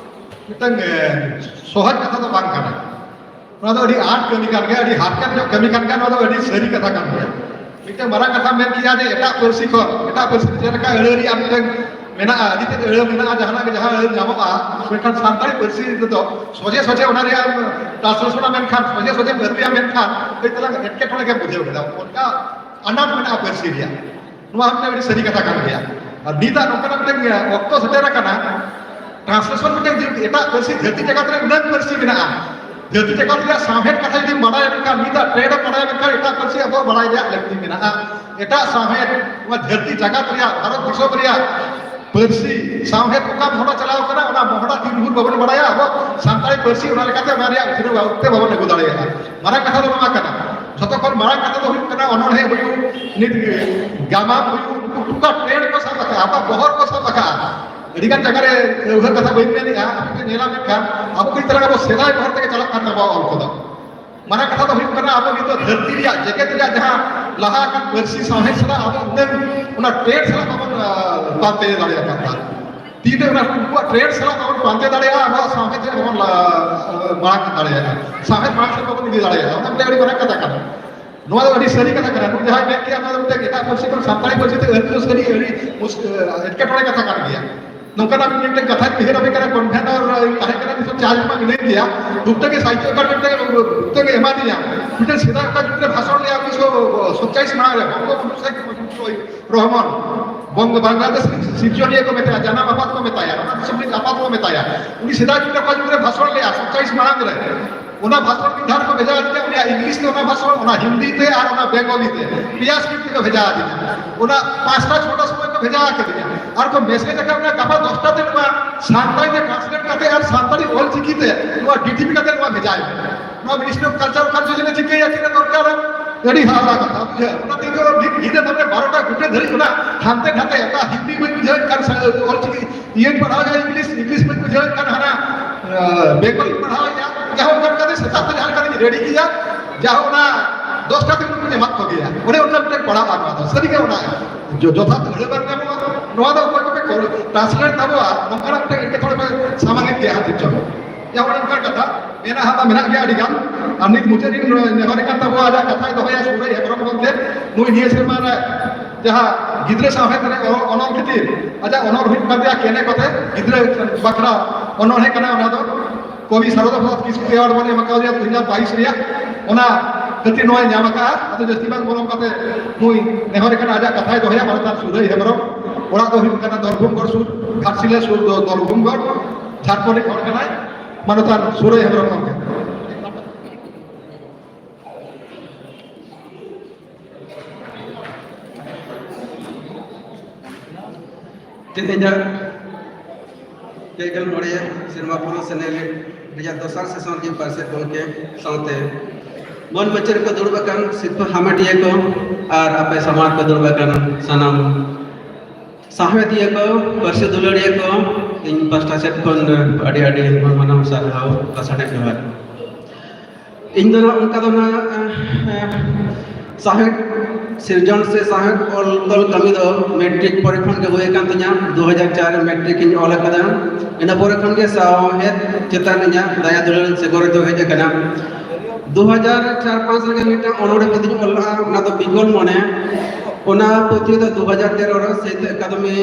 ᱢᱤᱫᱴᱟᱝ, ᱮ, ᱥᱚᱦᱚᱡ ᱠᱟᱛᱷᱟ ᱫᱚ ᱵᱟᱝ ᱠᱟᱱᱟ᱾ ᱱᱚᱣᱟ ᱫᱚ ᱟᱹᱰᱤ ᱟᱸᱴ ᱠᱟᱹᱢᱤ ᱠᱟᱱ ᱜᱮᱭᱟ, ᱟᱹᱰᱤ ᱦᱟᱨᱠᱮᱛ ᱧᱚᱜ ᱠᱟᱹᱢᱤ ᱠᱟᱱ ᱜᱮᱭᱟ, ᱱᱚᱣᱟ ᱫᱚ ᱟᱹᱰᱤ ᱥᱟᱹᱨᱤ ᱠᱟᱛᱷᱟ ᱠᱟᱱ ᱜᱮᱭᱟ᱾ ᱢᱤᱫᱴᱟᱝ ᱢᱟᱨᱟᱝ ᱠᱟᱛᱷᱟ ᱢᱮᱱ ᱠᱮᱭᱟ ᱡᱮ ᱮᱴᱟᱜ ᱯᱟᱹᱨᱥᱤ ᱠᱷᱚᱱ, ᱮᱴᱟᱜ ᱯᱟᱹᱨᱥᱤ ᱡᱮᱞᱮᱠᱟ ᱟᱹᱲᱟᱹ ᱨᱮᱭᱟᱜ ᱢᱤᱫᱴᱟᱝ ᱢᱮᱱᱟᱜᱼᱟ, ᱟᱹᱰᱤ ᱛᱮᱫ ᱟᱹᱲᱟᱹ ᱢᱮᱱᱟᱜᱼᱟ, ᱡᱟᱦᱟᱱᱟᱜ ᱜᱮ ᱡᱟᱦᱟᱸ ᱟᱹᱲᱟᱹ ᱧᱟᱢᱚᱜᱼᱟ, ᱢᱮᱱᱠᱷᱟᱱ ᱥᱟᱱᱛᱟᱲᱤ ᱯᱟᱹᱨᱥᱤ ᱨᱮᱫᱚ ᱥᱚᱡᱷᱮ ᱥᱚᱡᱷᱮ ᱚᱱᱟ ᱨᱮᱭᱟᱜ translation ᱮᱢ ᱢᱮᱱᱠᱷᱟᱱ, ᱥᱚᱡᱷᱮ ᱥᱚᱡᱷᱮ ᱟᱹᱨᱩᱭᱟ ᱢᱮᱱᱠᱷᱟᱱ ᱠᱟᱹᱡ ᱛᱟᱞᱟᱝ ᱮᱴᱠᱮᱴᱚᱬᱮ ᱜᱮᱢ ᱵᱩᱡᱷᱟᱹᱣ ᱠᱮᱫᱟ᱾ ᱚᱱᱠᱟ ᱟᱱᱟᱴ ᱢᱮᱱᱟᱜᱼᱟ ᱯᱟᱹᱨᱥᱤ ᱨᱮᱭᱟᱜ᱾ ᱱᱚᱣᱟ ᱦᱚᱸ ᱢᱤᱫᱴᱟᱝ ᱟᱹᱰᱤ ᱥᱟᱹᱨᱤ ᱠᱟᱛᱷᱟ ᱠᱟᱱ ᱜᱮᱭᱟ᱾ ᱟᱨ ᱱᱤᱛᱟᱜ ᱱᱚᱝᱠᱟᱱᱟᱜ ᱢᱤᱫᱴᱟᱝ ᱚᱠᱛᱚ ᱥᱮᱴᱮᱨ ᱟᱠᱟᱱᱟ, translation ᱢᱤᱫᱴᱟᱝ ᱡᱩᱫᱤ ᱮᱴᱟᱜ ᱯᱟᱹᱨᱥᱤ, ᱫᱷᱟᱹᱨᱛᱤ ᱡᱟᱠᱟᱛ ᱨᱮ ᱩᱱᱟᱹᱜ ᱯᱟᱹᱨᱥᱤ ᱢᱮᱱᱟᱜᱼᱟ, ᱫᱷᱟᱹᱨᱛᱤ ᱡᱟᱠᱟᱛ ᱨᱮᱭᱟᱜ ᱥᱟᱶᱦᱮᱫ ᱠᱟᱛᱷᱟ ᱡᱩᱫᱤᱢ ᱵᱟᱲᱟᱭ ᱞᱮᱱᱠᱷᱟᱱ, ᱱᱤᱛᱟᱜ trade ᱮᱢ ᱵᱟᱲᱟᱭ ᱞᱮᱱᱠᱷᱟᱱ, ᱮᱴᱟᱜ ᱯᱟᱹᱨᱥᱤ ᱟᱵᱚᱣᱟᱜ ᱵᱟᱲᱟᱭ ᱨᱮᱭᱟᱜ ᱞᱟᱹᱠᱛᱤ ᱢᱮᱱᱟᱜᱼᱟ᱾ ᱮᱴᱟᱜ ᱥᱟᱶᱦᱮᱫ, ᱱᱚᱣᱟ ᱫᱷᱟᱹᱨᱛᱤ ᱡᱟᱠᱟᱛ ᱨᱮᱭᱟᱜ, ᱵᱷᱟᱨᱚᱛ ᱫᱤᱥᱚᱢ ᱨᱮᱭᱟᱜ ᱯᱟᱹᱨᱥᱤ ᱥᱟᱶᱦᱮᱫ ᱚᱠᱟ ᱢᱚᱦᱰᱟ ᱪᱟᱞᱟᱣ ᱠᱟᱱᱟ, ᱚᱱᱟ ᱢᱚᱦᱰᱟ ᱛᱤᱱ ᱵᱷᱳᱨ ᱵᱟᱵᱚᱱ ᱵᱟᱲᱟᱭᱟ ᱟᱵᱚ ᱥᱟᱱᱛᱟᱲᱤ ᱯᱟᱹᱨᱥᱤ, ᱚᱱᱟ ᱞᱮᱠᱟᱛᱮ ᱚᱱᱟ ᱨᱮᱭᱟᱜ ᱩᱛᱱᱟᱹᱣ ᱵᱟᱵᱚᱱ ᱟᱹᱜᱩ ᱫᱟᱲᱮᱭᱟᱜᱼᱟ᱾ ᱢᱟᱨᱟᱝ ᱠᱟᱛᱷᱟ ᱫᱚ ᱱᱚᱣᱟ ᱠᱟᱱᱟ, ᱡᱷᱚᱛᱚ ᱠᱷᱚᱱ ᱢᱟᱨᱟᱝ ᱠᱟᱛᱷᱟ ᱫᱚ ᱦᱩᱭᱩᱜ ᱠᱟᱱᱟ, ᱚᱱᱚᱬᱦᱮ ᱦᱩᱭᱩᱜ, ᱱᱤᱛ ᱜᱟᱢᱟᱢ ᱦᱩᱭᱩᱜ, ᱱᱩᱠᱩ ᱴᱩᱠᱟ trade ᱠᱚ ᱥᱟᱵ ᱟᱠᱟᱫᱼᱟ, ᱟᱵᱚᱣᱟᱜ ᱵᱚᱦᱚᱨ ᱠᱚ ᱥᱟᱵ ᱟᱠᱟᱫᱼᱟ᱾ ᱟᱹᱰᱤᱜᱟᱱ ᱡᱟᱭᱜᱟ ᱨᱮ ᱩᱭᱦᱟᱹᱨ ᱠᱟᱛᱷᱟ ᱵᱟᱹᱧ ᱢᱮᱱᱮᱫᱼᱟ, ᱟᱯᱮ ᱯᱮ ᱧᱮᱞᱟ, ᱢᱮᱱᱠᱷᱟᱱ ᱟᱵᱚ ᱠᱟᱹᱡ ᱛᱟᱞᱟᱝ ᱟᱵᱚ ᱥᱮᱫᱟᱭ ᱵᱚᱦᱚᱨ ᱛᱮᱜᱮ ᱪᱟᱞᱟᱜ ᱠᱟᱱ ᱛᱟᱵᱚᱣᱟ ᱚᱞ ᱠᱚᱫᱚ᱾ ᱢᱟᱨᱟᱝ ᱠᱟᱛᱷᱟ ᱫᱚ ᱦᱩᱭᱩᱜ ᱠᱟᱱᱟ, ᱟᱵᱚ ᱱᱤᱛᱚᱜ ᱫᱷᱟᱹᱨᱛᱤ ᱨᱮᱭᱟᱜ, ᱡᱮᱜᱮᱛ ᱨᱮᱭᱟᱜ ᱡᱟᱦᱟᱸ ᱞᱟᱦᱟ ᱟᱠᱟᱱ ᱯᱟᱹᱨᱥᱤ ᱥᱟᱶᱦᱮᱫ ᱥᱟᱞᱟᱜ ᱟᱵᱚ ᱩᱱᱟᱹᱝ ᱚᱱᱟ trade ᱥᱟᱞᱟᱜ ᱵᱟᱵᱚᱱ, ᱟᱸ, ᱯᱟᱱᱛᱮ ᱫᱟᱲᱮ ᱟᱠᱟᱫᱟ᱾ ᱛᱤᱱᱟᱹᱜ ᱚᱱᱟ ᱩᱱᱠᱩᱣᱟᱜ trade ᱥᱟᱞᱟᱜ ᱵᱟᱵᱚᱱ ᱯᱟᱱᱛᱮ ᱫᱟᱲᱮᱭᱟᱜᱼᱟ, ᱟᱵᱚᱣᱟᱜ ᱥᱟᱶᱦᱮᱫ ᱨᱮ ᱵᱟᱵᱚᱱ ᱞᱟ-, ᱢᱟᱲᱟᱝ ᱫᱟᱲᱮᱭᱟᱜᱼᱟ, ᱥᱟᱶᱦᱮᱫ ᱢᱟᱲᱟᱝ ᱥᱮᱫ ᱵᱟᱵᱚᱱ ᱤᱫᱤ ᱫᱟᱲᱮᱭᱟᱜᱼᱟ᱾ ᱚᱱᱟ ᱢᱤᱫᱴᱮᱱ ᱟᱹᱰᱤ ᱢᱟᱨᱟᱝ ᱠᱟᱛᱷᱟ ᱠᱟᱱᱟ᱾ ᱱᱚᱣᱟ ᱫᱚ ᱟᱹᱰᱤ ᱥᱟᱹᱨᱤ ᱠᱟᱛᱷᱟ ᱠᱟᱱᱟ᱾ ᱱᱩᱠᱩ ᱡᱟᱦᱟᱸᱭ ᱢᱮᱱ ᱠᱮᱜᱼᱟ, ᱱᱚᱣᱟ ᱫᱚ ᱢᱤᱫᱴᱮᱱ ᱮᱴᱟᱜ ᱯᱟᱹᱨᱥᱤ ᱠᱷᱚᱱ ᱥᱟᱱᱛᱟᱲᱤ ᱯᱟᱹᱨᱥᱤ ᱛᱮ ᱟᱹᱨᱩ ᱫᱚ ᱥᱟᱹᱨᱤ ᱟᱹᱰᱤ ᱢᱩᱥ-, ᱮᱴᱠᱮᱴᱚᱬᱮ ᱠᱟᱛᱷᱟ ᱠᱟᱱ ᱜᱮᱭᱟ᱾ ᱱᱚᱝᱠᱟᱱᱟᱜ ᱢᱤᱫᱴᱮᱱ ᱠᱟᱛᱷᱟᱧ ᱩᱭᱦᱟᱹᱨ ᱟᱯᱮ ᱠᱟᱱᱟ, convener ᱛᱟᱦᱮᱸ ᱠᱟᱱᱟ, ᱩᱱᱤ ᱥᱚᱸᱜᱮ charge ᱢᱟ ᱢᱮᱱᱟᱭ ᱜᱮᱭᱟ, ᱵᱩᱠ ᱛᱮᱜᱮ ᱥᱟᱦᱤᱛᱛᱚ ᱟᱠᱟᱫᱮᱢᱟ, ᱵᱩᱠ ᱛᱮᱜᱮ ᱮᱢᱟ ᱫᱤᱧᱟ᱾ ᱢᱤᱫᱴᱮᱱ ᱥᱮᱫᱟᱭ ᱚᱠᱟ ᱡᱩᱜᱽ ᱨᱮ ᱵᱷᱟᱥᱚᱱ ᱞᱮᱜᱼᱟ, ᱩᱱᱤᱥᱥᱚ ᱥᱟᱛᱪᱟᱞᱤᱥ ᱢᱟᱲᱟᱝ ᱨᱮ, ᱵᱚᱝᱜᱚᱵᱚᱱᱫᱷᱩ ᱥᱮᱠ ᱢᱩᱡᱤᱵᱩᱨ ᱨᱚᱦᱢᱟᱱ, ᱵᱚᱝᱜᱚ ᱵᱟᱝᱞᱟᱫᱮᱥ ᱨᱤᱱ ᱥᱤᱨᱡᱚᱱᱤᱭᱟᱹ ᱠᱚ ᱢᱮᱛᱟᱭᱟ, ᱡᱟᱱᱟᱢ ᱟᱯᱟᱛ ᱠᱚ ᱢᱮᱛᱟᱭᱟ, ᱚᱱᱟ ᱫᱤᱥᱚᱢ ᱨᱤᱱ ᱟᱯᱟᱛ ᱠᱚ ᱢᱮᱛᱟᱭᱟ᱾ ᱩᱱᱤ ᱥᱮᱫᱟᱭ ᱡᱩᱜᱽ ᱨᱮ ᱚᱠᱟ ᱡᱩᱜᱽ ᱨᱮ ᱵᱷᱟᱥᱚᱱ ᱞᱮᱜᱼᱟ, ᱥᱟᱛᱪᱟᱞᱤᱥ ᱢᱟᱲᱟᱝ ᱨᱮ, ᱚᱱᱟ ᱵᱷᱟᱥᱚᱱ ᱢᱤᱫ ᱫᱷᱟᱣ ᱠᱚ ᱵᱷᱮᱡᱟ ᱟᱹᱫᱤᱧᱟ, ᱩᱱᱤᱭᱟᱜ English ᱛᱮ ᱚᱱᱟ ᱵᱷᱟᱥᱚᱱ, ᱚᱱᱟ ᱦᱤᱱᱫᱤ ᱛᱮ ᱟᱨ ᱚᱱᱟ ᱵᱮᱝᱜᱚᱞᱤ ᱛᱮ, ᱯᱮᱭᱟ script ᱛᱮᱠᱚ ᱵᱷᱮᱡᱟ ᱟᱹᱫᱤᱧᱟ᱾ ᱚᱱᱟ ᱯᱟᱸᱪᱴᱟ ᱪᱷᱚᱴᱟ ᱥᱚᱢᱚᱭ ᱠᱚ ᱵᱷᱮᱡᱟ ᱟᱠᱟᱫᱤᱧᱟ᱾ ᱟᱨ ᱠᱚ message ᱟᱠᱟᱫ ᱢᱮᱭᱟ, ᱜᱟᱯᱟ ᱫᱚᱥᱴᱟ ᱛᱮ ᱱᱚᱣᱟ ᱥᱟᱱᱛᱟᱲᱤ ᱛᱮ translate ᱠᱟᱛᱮ ᱟᱨ ᱥᱟᱱᱛᱟᱲᱤ ᱚᱞ ᱪᱤᱠᱤ ᱛᱮ ᱱᱚᱣᱟ D T P ᱠᱟᱛᱮ ᱱᱚᱣᱟ ᱵᱷᱮᱡᱟᱭ ᱢᱮ᱾ ᱱᱚᱣᱟ Ministry of Culture ᱠᱷᱟᱱ ᱪᱮᱫ ᱮ ᱪᱤᱠᱟᱹᱭᱟ, ᱛᱤᱱᱟᱹᱜ ᱫᱚᱨᱠᱟᱨᱟ? ᱟᱹᱰᱤ ᱦᱟᱦᱟᱲᱟ ᱠᱟᱛᱷᱟ, ᱵᱩᱡᱷᱟᱹᱣ? ᱚᱱᱟ ᱛᱮᱜᱮ ᱢᱤᱫ ᱧᱤᱫᱟᱹ ᱛᱟᱨᱯᱚᱨᱮ ᱵᱟᱨᱚᱴᱟ ᱜᱩᱴᱟᱹ ᱫᱷᱟᱹᱨᱤᱡ ᱚᱱᱟ ᱦᱟᱱᱛᱮ ᱱᱟᱛᱮ, ᱚᱠᱟ ᱦᱤᱱᱫᱤ ᱵᱟᱹᱧ ᱵᱩᱡᱷᱟᱹᱣᱮᱫ ᱠᱷᱟᱱ ᱥᱟ-, ᱚᱞ ᱪᱤᱠᱤ ᱤᱭᱟᱹᱧ ᱯᱟᱲᱦᱟᱣᱮᱫᱼᱟ English, English ᱵᱟᱹᱧ ᱵᱩᱡᱷᱟᱹᱣᱮᱫ ᱠᱷᱟᱱ ᱦᱟᱱᱟ, ᱟᱸ, ᱵᱮᱝᱜᱚᱞᱤᱧ ᱯᱟᱲᱦᱟᱣᱮᱫᱼᱟ, ᱡᱟᱦᱟᱸ ᱚᱱᱠᱟ ᱞᱮᱠᱟᱛᱮ ᱥᱮᱛᱟᱜ ᱵᱮᱲᱟ ᱞᱮᱠᱟᱛᱮᱧ ready ᱠᱮᱭᱟ, ᱡᱟᱦᱟᱸ ᱚᱱᱟ ᱫᱚᱥᱴᱟ ᱛᱮ ᱩᱱᱠᱩᱧ ᱮᱢᱟᱫ ᱠᱚᱜᱮᱭᱟ᱾ ᱚᱱᱮ ᱚᱱᱠᱟ ᱢᱤᱫᱴᱮᱱ ᱯᱟᱲᱦᱟᱜᱼᱟ ᱱᱚᱣᱟ ᱫᱚ᱾ ᱥᱟᱹᱨᱤᱜᱮ ᱚᱱᱟ ᱡᱚ-, ᱡᱚᱛᱷᱟᱛ ᱟᱹᱲᱟᱹ ᱵᱟᱝ ᱧᱟᱢᱚᱜᱼᱟ᱾ ᱱᱚᱣᱟ ᱫᱚ ᱚᱠᱚᱭ ᱠᱚᱯᱮ ᱠᱚ-, translate ᱛᱟᱵᱚᱣᱟ, ᱱᱚᱝᱠᱟᱱᱟᱜ ᱢᱤᱫᱴᱮᱱ ᱮᱴᱠᱮᱴᱚᱬᱮ ᱯᱮ ᱥᱟᱢᱟᱝ ᱮᱫ ᱜᱮᱭᱟ ᱦᱟᱸᱜ ᱪᱮᱫ ᱪᱚᱝ᱾ ᱡᱟᱦᱟᱸ ᱚᱱᱮ ᱚᱱᱠᱟᱱ ᱠᱟᱛᱷᱟ ᱢᱮᱱᱟᱜ ᱦᱟᱸᱜ ᱢᱮᱱᱟᱜ ᱜᱮᱭᱟ ᱟᱹᱰᱤ ᱜᱟᱱ᱾ ᱟᱨ ᱱᱤᱛ ᱢᱩᱪᱟᱹᱫ ᱨᱤᱱ ᱱᱮᱦᱚᱨ ᱠᱟᱱ ᱛᱟᱵᱚᱣᱟ, ᱟᱡᱟᱜ ᱠᱟᱛᱷᱟᱭ ᱫᱚᱦᱚᱭᱟ ᱥᱩᱨᱟᱹᱭ ᱦᱮᱢᱵᱨᱚᱢ ᱜᱚᱢᱠᱮ᱾ ᱱᱩᱭ ᱱᱤᱭᱟᱹ ᱥᱮᱨᱢᱟ ᱨᱮ ᱡᱟᱦᱟᱸ ᱜᱤᱫᱽᱨᱟᱹ ᱥᱟᱶᱦᱮᱫ ᱨᱮ ᱚᱱᱚ-, ᱚᱱᱚᱞ ᱠᱷᱟᱹᱛᱤᱨ ᱟᱡᱟᱜ ᱚᱱᱚᱞ ᱦᱩᱭᱩᱜ ᱠᱟᱱ ᱛᱟᱭᱟ ᱠᱮᱱᱮ ᱠᱚᱛᱮ, ᱜᱤᱫᱽᱨᱟᱹ ᱵᱟᱠᱷᱨᱟ ᱚᱱᱚᱬᱦᱮ ᱠᱟᱱᱟ᱾ ᱚᱱᱟ ᱫᱚ ᱠᱚᱵᱤ ᱥᱟᱨᱚᱫᱟ ᱯᱨᱚᱥᱟᱫᱽ ᱠᱤᱥᱠᱩ ᱮᱣᱟᱨᱰ ᱵᱚᱱ ᱮᱢ ᱟᱠᱟᱣᱫᱮᱭᱟ ᱫᱩ ᱦᱟᱡᱟᱨ ᱵᱟᱭᱤᱥ ᱨᱮᱭᱟᱜ, ᱚᱱᱟ ᱠᱷᱟᱹᱛᱤᱨ ᱱᱚᱣᱟᱭ ᱧᱟᱢ ᱟᱠᱟᱫᱼᱟ᱾ ᱟᱫᱚ ᱡᱟᱹᱥᱛᱤ ᱵᱟᱝ ᱵᱚᱞᱚᱱ ᱠᱟᱛᱮ ᱱᱩᱭ ᱱᱮᱦᱚᱨ ᱠᱟᱱᱟ, ᱟᱡᱟᱜ ᱠᱟᱛᱷᱟᱭ ᱫᱚᱦᱚᱭᱟ᱾ ᱢᱟᱱᱚᱛᱟᱱ ᱥᱩᱨᱟᱹᱭ ᱦᱮᱢᱵᱨᱚᱢ, ᱚᱲᱟᱜ ᱫᱚ ᱦᱩᱭᱩᱜ ᱠᱟᱱᱟ ᱫᱚᱞᱵᱷᱩᱢᱜᱚᱲ ᱥᱩᱨ, ᱜᱷᱟᱴᱥᱤᱞᱟᱹ ᱥᱩᱨ ᱫᱚ ᱫᱚᱞᱵᱷᱩᱢᱜᱚᱲ, ᱡᱷᱟᱲᱠᱷᱚᱸᱰ ᱨᱤᱱ ᱦᱚᱲ ᱠᱟᱱᱟᱭ ᱢᱟᱱᱚᱛᱟᱱ ᱥᱩᱨᱟᱹᱭ ᱦᱮᱢᱵᱨᱚᱢ ᱜᱚᱢᱠᱮ᱾ ᱛᱮᱦᱮᱧᱟᱜ ᱯᱮ ᱜᱮᱞ ᱢᱚᱬᱮ ᱥᱮᱨᱢᱟ ᱯᱩᱨᱟᱹᱣ ᱥᱮᱱᱮᱞᱮᱫ ᱨᱮᱭᱟᱜ ᱫᱚᱥᱟᱨ ᱥᱮᱥᱚᱱ ᱨᱮ ᱯᱟᱨᱥᱮᱛ ᱜᱚᱢᱠᱮ ᱥᱟᱶᱛᱮ ᱢᱚᱱ ᱢᱟᱹᱪᱤ ᱨᱮᱠᱚ ᱫᱩᱲᱩᱵ ᱟᱠᱟᱱ ᱥᱤᱨᱯᱟᱹ ᱦᱟᱢᱮᱴᱤᱭᱟᱹ ᱠᱚ ᱟᱨ ᱟᱯᱮ ᱥᱟᱢᱟᱝ ᱨᱮᱠᱚ ᱫᱩᱲᱩᱵ ᱟᱠᱟᱱ ᱥᱟᱱᱟᱢ ᱥᱟᱶᱦᱮᱫᱤᱭᱟᱹ ᱠᱚ, ᱯᱟᱹᱨᱥᱤ ᱫᱩᱞᱟᱹᱲᱤᱭᱟᱹ ᱠᱚ, ᱤᱧ ᱯᱟᱥᱴᱟ ᱥᱮᱫ ᱠᱷᱚᱱ ᱟᱹᱰᱤ ᱟᱹᱰᱤ ᱢᱟᱱᱟᱣ ᱥᱟᱨᱦᱟᱣ ᱞᱟᱥᱟᱲᱦᱮᱫ ᱡᱚᱦᱟᱨ᱾ ᱤᱧ ᱫᱚ ᱱᱟᱜ ᱚᱱᱠᱟ ᱫᱚ ᱱᱟᱜ, ᱮ, ᱥᱟᱶᱦᱮᱫ ᱥᱤᱨᱡᱚᱱ ᱥᱮ ᱥᱟᱶᱦᱮᱫ ᱚᱞ ᱛᱚᱞ ᱠᱟᱹᱢᱤ ᱫᱚ ᱢᱮᱴᱨᱤᱠ ᱯᱚᱨᱮ ᱠᱷᱚᱱ ᱜᱮ ᱦᱩᱭ ᱟᱠᱟᱱ ᱛᱤᱧᱟ᱾ ᱫᱩ ᱦᱟᱡᱟᱨ ᱪᱟᱨ ᱨᱮ ᱢᱮᱴᱨᱤᱠ ᱤᱧ ᱚᱞ ᱟᱠᱟᱫᱟ᱾ ᱤᱱᱟᱹ ᱯᱚᱨᱮ ᱠᱷᱚᱱ ᱜᱮ ᱥᱟᱶᱦᱮᱫ ᱪᱮᱛᱟᱱ ᱤᱧᱟᱹᱜ ᱫᱟᱭᱟ ᱫᱩᱞᱟᱹᱲ ᱥᱮ ᱜᱚᱨᱚᱡ ᱫᱚ ᱦᱮᱡ ᱟᱠᱟᱱᱟ᱾ ᱫᱩ ᱦᱟᱡᱟᱨ ᱪᱟᱨ ᱯᱟᱸᱪ ᱨᱮᱜᱮ ᱢᱤᱫᱴᱟᱝ ᱚᱱᱚᱬᱦᱮ ᱯᱩᱛᱷᱤᱧ ᱚᱞ ᱞᱮᱫᱼᱟ, ᱚᱱᱟ ᱫᱚ ᱵᱤᱠᱚᱞ ᱢᱚᱱᱮ᱾ ᱚᱱᱟ ᱯᱩᱛᱷᱤ ᱫᱚ ᱫᱩ ᱦᱟᱡᱟᱨ ᱛᱮᱨᱚ ᱨᱮ ᱥᱟᱦᱤᱛᱛᱚ ᱟᱠᱟᱫᱮᱢᱤ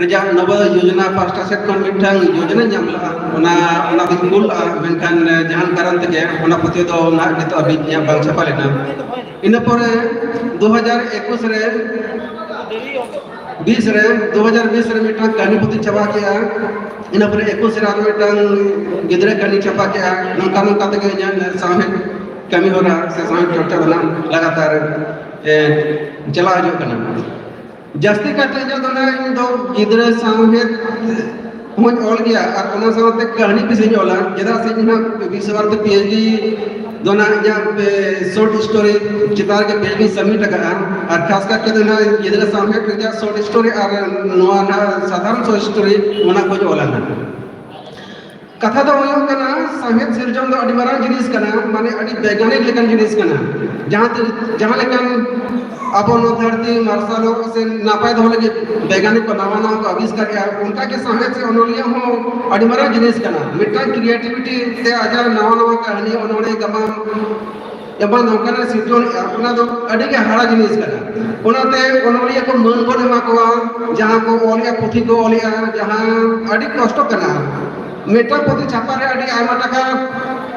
ᱨᱮᱭᱟᱜ ᱱᱚᱵᱚ ᱡᱳᱡᱚᱱᱟ ᱯᱟᱦᱴᱟ ᱥᱮᱫ ᱠᱷᱚᱱ ᱢᱤᱫᱴᱟᱝ ᱡᱳᱡᱚᱱᱟ ᱧᱟᱢ ᱞᱮᱫᱼᱟ, ᱚᱱᱟ, ᱚᱱᱟ ᱫᱚᱧ ᱠᱩᱞ ᱞᱮᱫᱼᱟ, ᱢᱮᱱᱠᱷᱟᱱ ᱡᱟᱦᱟᱱ ᱠᱟᱨᱚᱱ ᱛᱮᱜᱮ ᱚᱱᱟ ᱯᱩᱛᱷᱤ ᱫᱚ ᱱᱟᱦᱟᱜ ᱱᱤᱛᱚᱜ ᱦᱟᱹᱵᱤᱡ ᱤᱧᱟᱹᱜ ᱵᱟᱝ ᱪᱷᱟᱯᱟ ᱞᱮᱱᱟ᱾ ᱤᱱᱟᱹ ᱯᱚᱨᱮ ᱫᱩ ᱦᱟᱡᱟᱨ ᱮᱠᱩᱥ ᱨᱮ, ᱵᱤᱥ ᱨᱮ, ᱫᱩ ᱦᱟᱡᱟᱨ ᱵᱤᱥ ᱨᱮ ᱢᱤᱫᱴᱟᱝ ᱠᱟᱹᱦᱱᱤ ᱯᱩᱛᱷᱤ ᱪᱷᱟᱯᱟ ᱠᱮᱫᱼᱟ᱾ ᱤᱱᱟᱹ ᱯᱚᱨᱮ ᱮᱠᱩᱥ ᱨᱮ ᱟᱨ ᱢᱤᱫᱴᱟᱝ ᱜᱤᱫᱽᱨᱟᱹ ᱠᱟᱹᱦᱱᱤ ᱪᱷᱟᱯᱟ ᱠᱮᱫᱼᱟ᱾ ᱱᱚᱝᱠᱟ ᱱᱚᱝᱠᱟ ᱛᱮᱜᱮ ᱤᱧᱟᱹᱜ ᱥᱟᱶᱦᱮᱫ ᱠᱟᱹᱢᱤ ᱦᱚᱨᱟ ᱥᱮ ᱥᱟᱶᱦᱮᱫ ᱪᱚᱨᱪᱟ ᱫᱚ ᱱᱟᱜ ᱞᱟᱜᱟᱛᱟᱨ, ᱮ, ᱪᱟᱞᱟᱣ ᱦᱤᱡᱩᱜ ᱠᱟᱱᱟ᱾ ᱡᱟᱹᱥᱛᱤ ᱠᱟᱭᱛᱮ ᱤᱧᱟᱹᱜ ᱫᱚ ᱱᱟᱜ ᱤᱧ ᱫᱚ ᱜᱤᱫᱽᱨᱟᱹ ᱥᱟᱶᱦᱮᱫ ᱦᱚᱸᱧ ᱚᱞ ᱜᱮᱭᱟ ᱟᱨ ᱚᱱᱟ ᱥᱟᱶᱛᱮ ᱠᱟᱹᱦᱱᱤ ᱯᱤᱥᱟᱹᱧ ᱚᱞᱟ, ᱪᱮᱫᱟᱜ ᱥᱮ ᱤᱧ ᱦᱟᱸᱜ ᱵᱤᱥᱥᱚ ᱵᱷᱟᱨᱚᱛᱤ ᱯᱤ ᱮᱭᱤᱪ ᱰᱤ ᱫᱚ ᱱᱟᱜ ᱤᱧᱟᱹᱜ, ᱮ, ᱥᱚᱨᱴ ᱥᱴᱳᱨᱤ ᱪᱮᱛᱟᱱ ᱨᱮᱜᱮ ᱯᱤ ᱮᱭᱤᱪ ᱰᱤ ᱥᱟᱵᱢᱤᱴ ᱟᱠᱟᱫᱼᱟ᱾ ᱟᱨ ᱠᱷᱟᱥ ᱠᱟᱨᱛᱮ ᱫᱚ ᱱᱟᱜ ᱜᱤᱫᱽᱨᱟᱹ ᱥᱟᱶᱦᱮᱫ ᱨᱮᱭᱟᱜ ᱥᱚᱨᱴ ᱥᱴᱳᱨᱤ ᱟᱨ ᱱᱚᱣᱟ ᱱᱟᱜ ᱥᱟᱫᱷᱟᱨᱚᱱ ᱥᱚᱨᱴ ᱥᱴᱳᱨᱤ ᱚᱱᱟ ᱠᱚᱧ ᱚᱞᱟ ᱱᱟᱜ᱾ ᱠᱟᱛᱷᱟ ᱫᱚ ᱦᱩᱭᱩᱜ ᱠᱟᱱᱟ, ᱥᱟᱶᱦᱮᱫ ᱥᱤᱨᱡᱚᱱ ᱫᱚ ᱟᱹᱰᱤ ᱢᱟᱨᱟᱝ ᱡᱤᱱᱤᱥ ᱠᱟᱱᱟ, ᱢᱟᱱᱮ ᱟᱹᱰᱤ ᱵᱮᱭᱜᱟᱱᱤᱠ ᱞᱮᱠᱟᱱ ᱡᱤᱱᱤᱥ ᱠᱟᱱᱟ᱾ ᱡᱟᱦᱟᱸ ᱛᱤ-, ᱡᱟᱦᱟᱸ ᱞᱮᱠᱟᱱ ᱟᱵᱚ ᱱᱚᱣᱟ ᱫᱷᱟᱹᱨᱛᱤ ᱢᱟᱨᱥᱟᱞᱚᱜ ᱥᱮ ᱱᱟᱯᱟᱭ ᱫᱚᱦᱚ ᱞᱟᱹᱜᱤᱫ ᱵᱮᱭᱜᱟᱱᱤᱠ ᱠᱚ ᱱᱟᱣᱟ ᱱᱟᱣᱟ ᱠᱚ ᱟᱵᱤᱥᱠᱟᱨᱮᱜᱼᱟ, ᱚᱱᱠᱟ ᱜᱮ ᱥᱟᱶᱦᱮᱫ ᱥᱮ ᱚᱱᱚᱞᱤᱭᱟᱹ ᱦᱚᱸ ᱟᱹᱰᱤ ᱢᱟᱨᱟᱝ ᱡᱤᱱᱤᱥ ᱠᱟᱱᱟ᱾ ᱢᱤᱫᱴᱟᱝ ᱠᱨᱤᱭᱮᱴᱤᱵᱷᱤᱴᱤ ᱛᱮ ᱟᱡᱟᱜ ᱱᱟᱣᱟ ᱱᱟᱣᱟ ᱠᱟᱹᱦᱱᱤ, ᱚᱱᱚᱬᱦᱮ, ᱜᱟᱢᱟᱢ ᱮᱢᱟᱱ ᱱᱚᱝᱠᱟᱱᱟᱜ ᱥᱤᱨᱡᱚᱱᱮᱜᱼᱟ, ᱚᱱᱟ ᱫᱚ ᱟᱹᱰᱤ ᱜᱮ ᱦᱟᱨᱟ ᱡᱤᱱᱤᱥ ᱠᱟᱱᱟ᱾ ᱚᱱᱟᱛᱮ ᱚᱱᱚᱞᱤᱭᱟᱹ ᱠᱚ ᱢᱟᱹᱱ ᱵᱚᱱ ᱮᱢᱟ ᱠᱚᱣᱟ, ᱡᱟᱦᱟᱸ ᱠᱚ ᱚᱞᱮᱜᱼᱟ, ᱯᱩᱛᱷᱤ ᱠᱚ ᱚᱞᱮᱜᱼᱟ, ᱡᱟᱦᱟᱸ ᱟᱹᱰᱤ ᱠᱚᱥᱴᱚ ᱠᱟᱱᱟ᱾ ᱢᱤᱫᱴᱟᱝ ᱯᱩᱛᱷᱤ ᱪᱷᱟᱯᱟ ᱨᱮ ᱟᱹᱰᱤ ᱟᱭᱢᱟ ᱴᱟᱠᱟ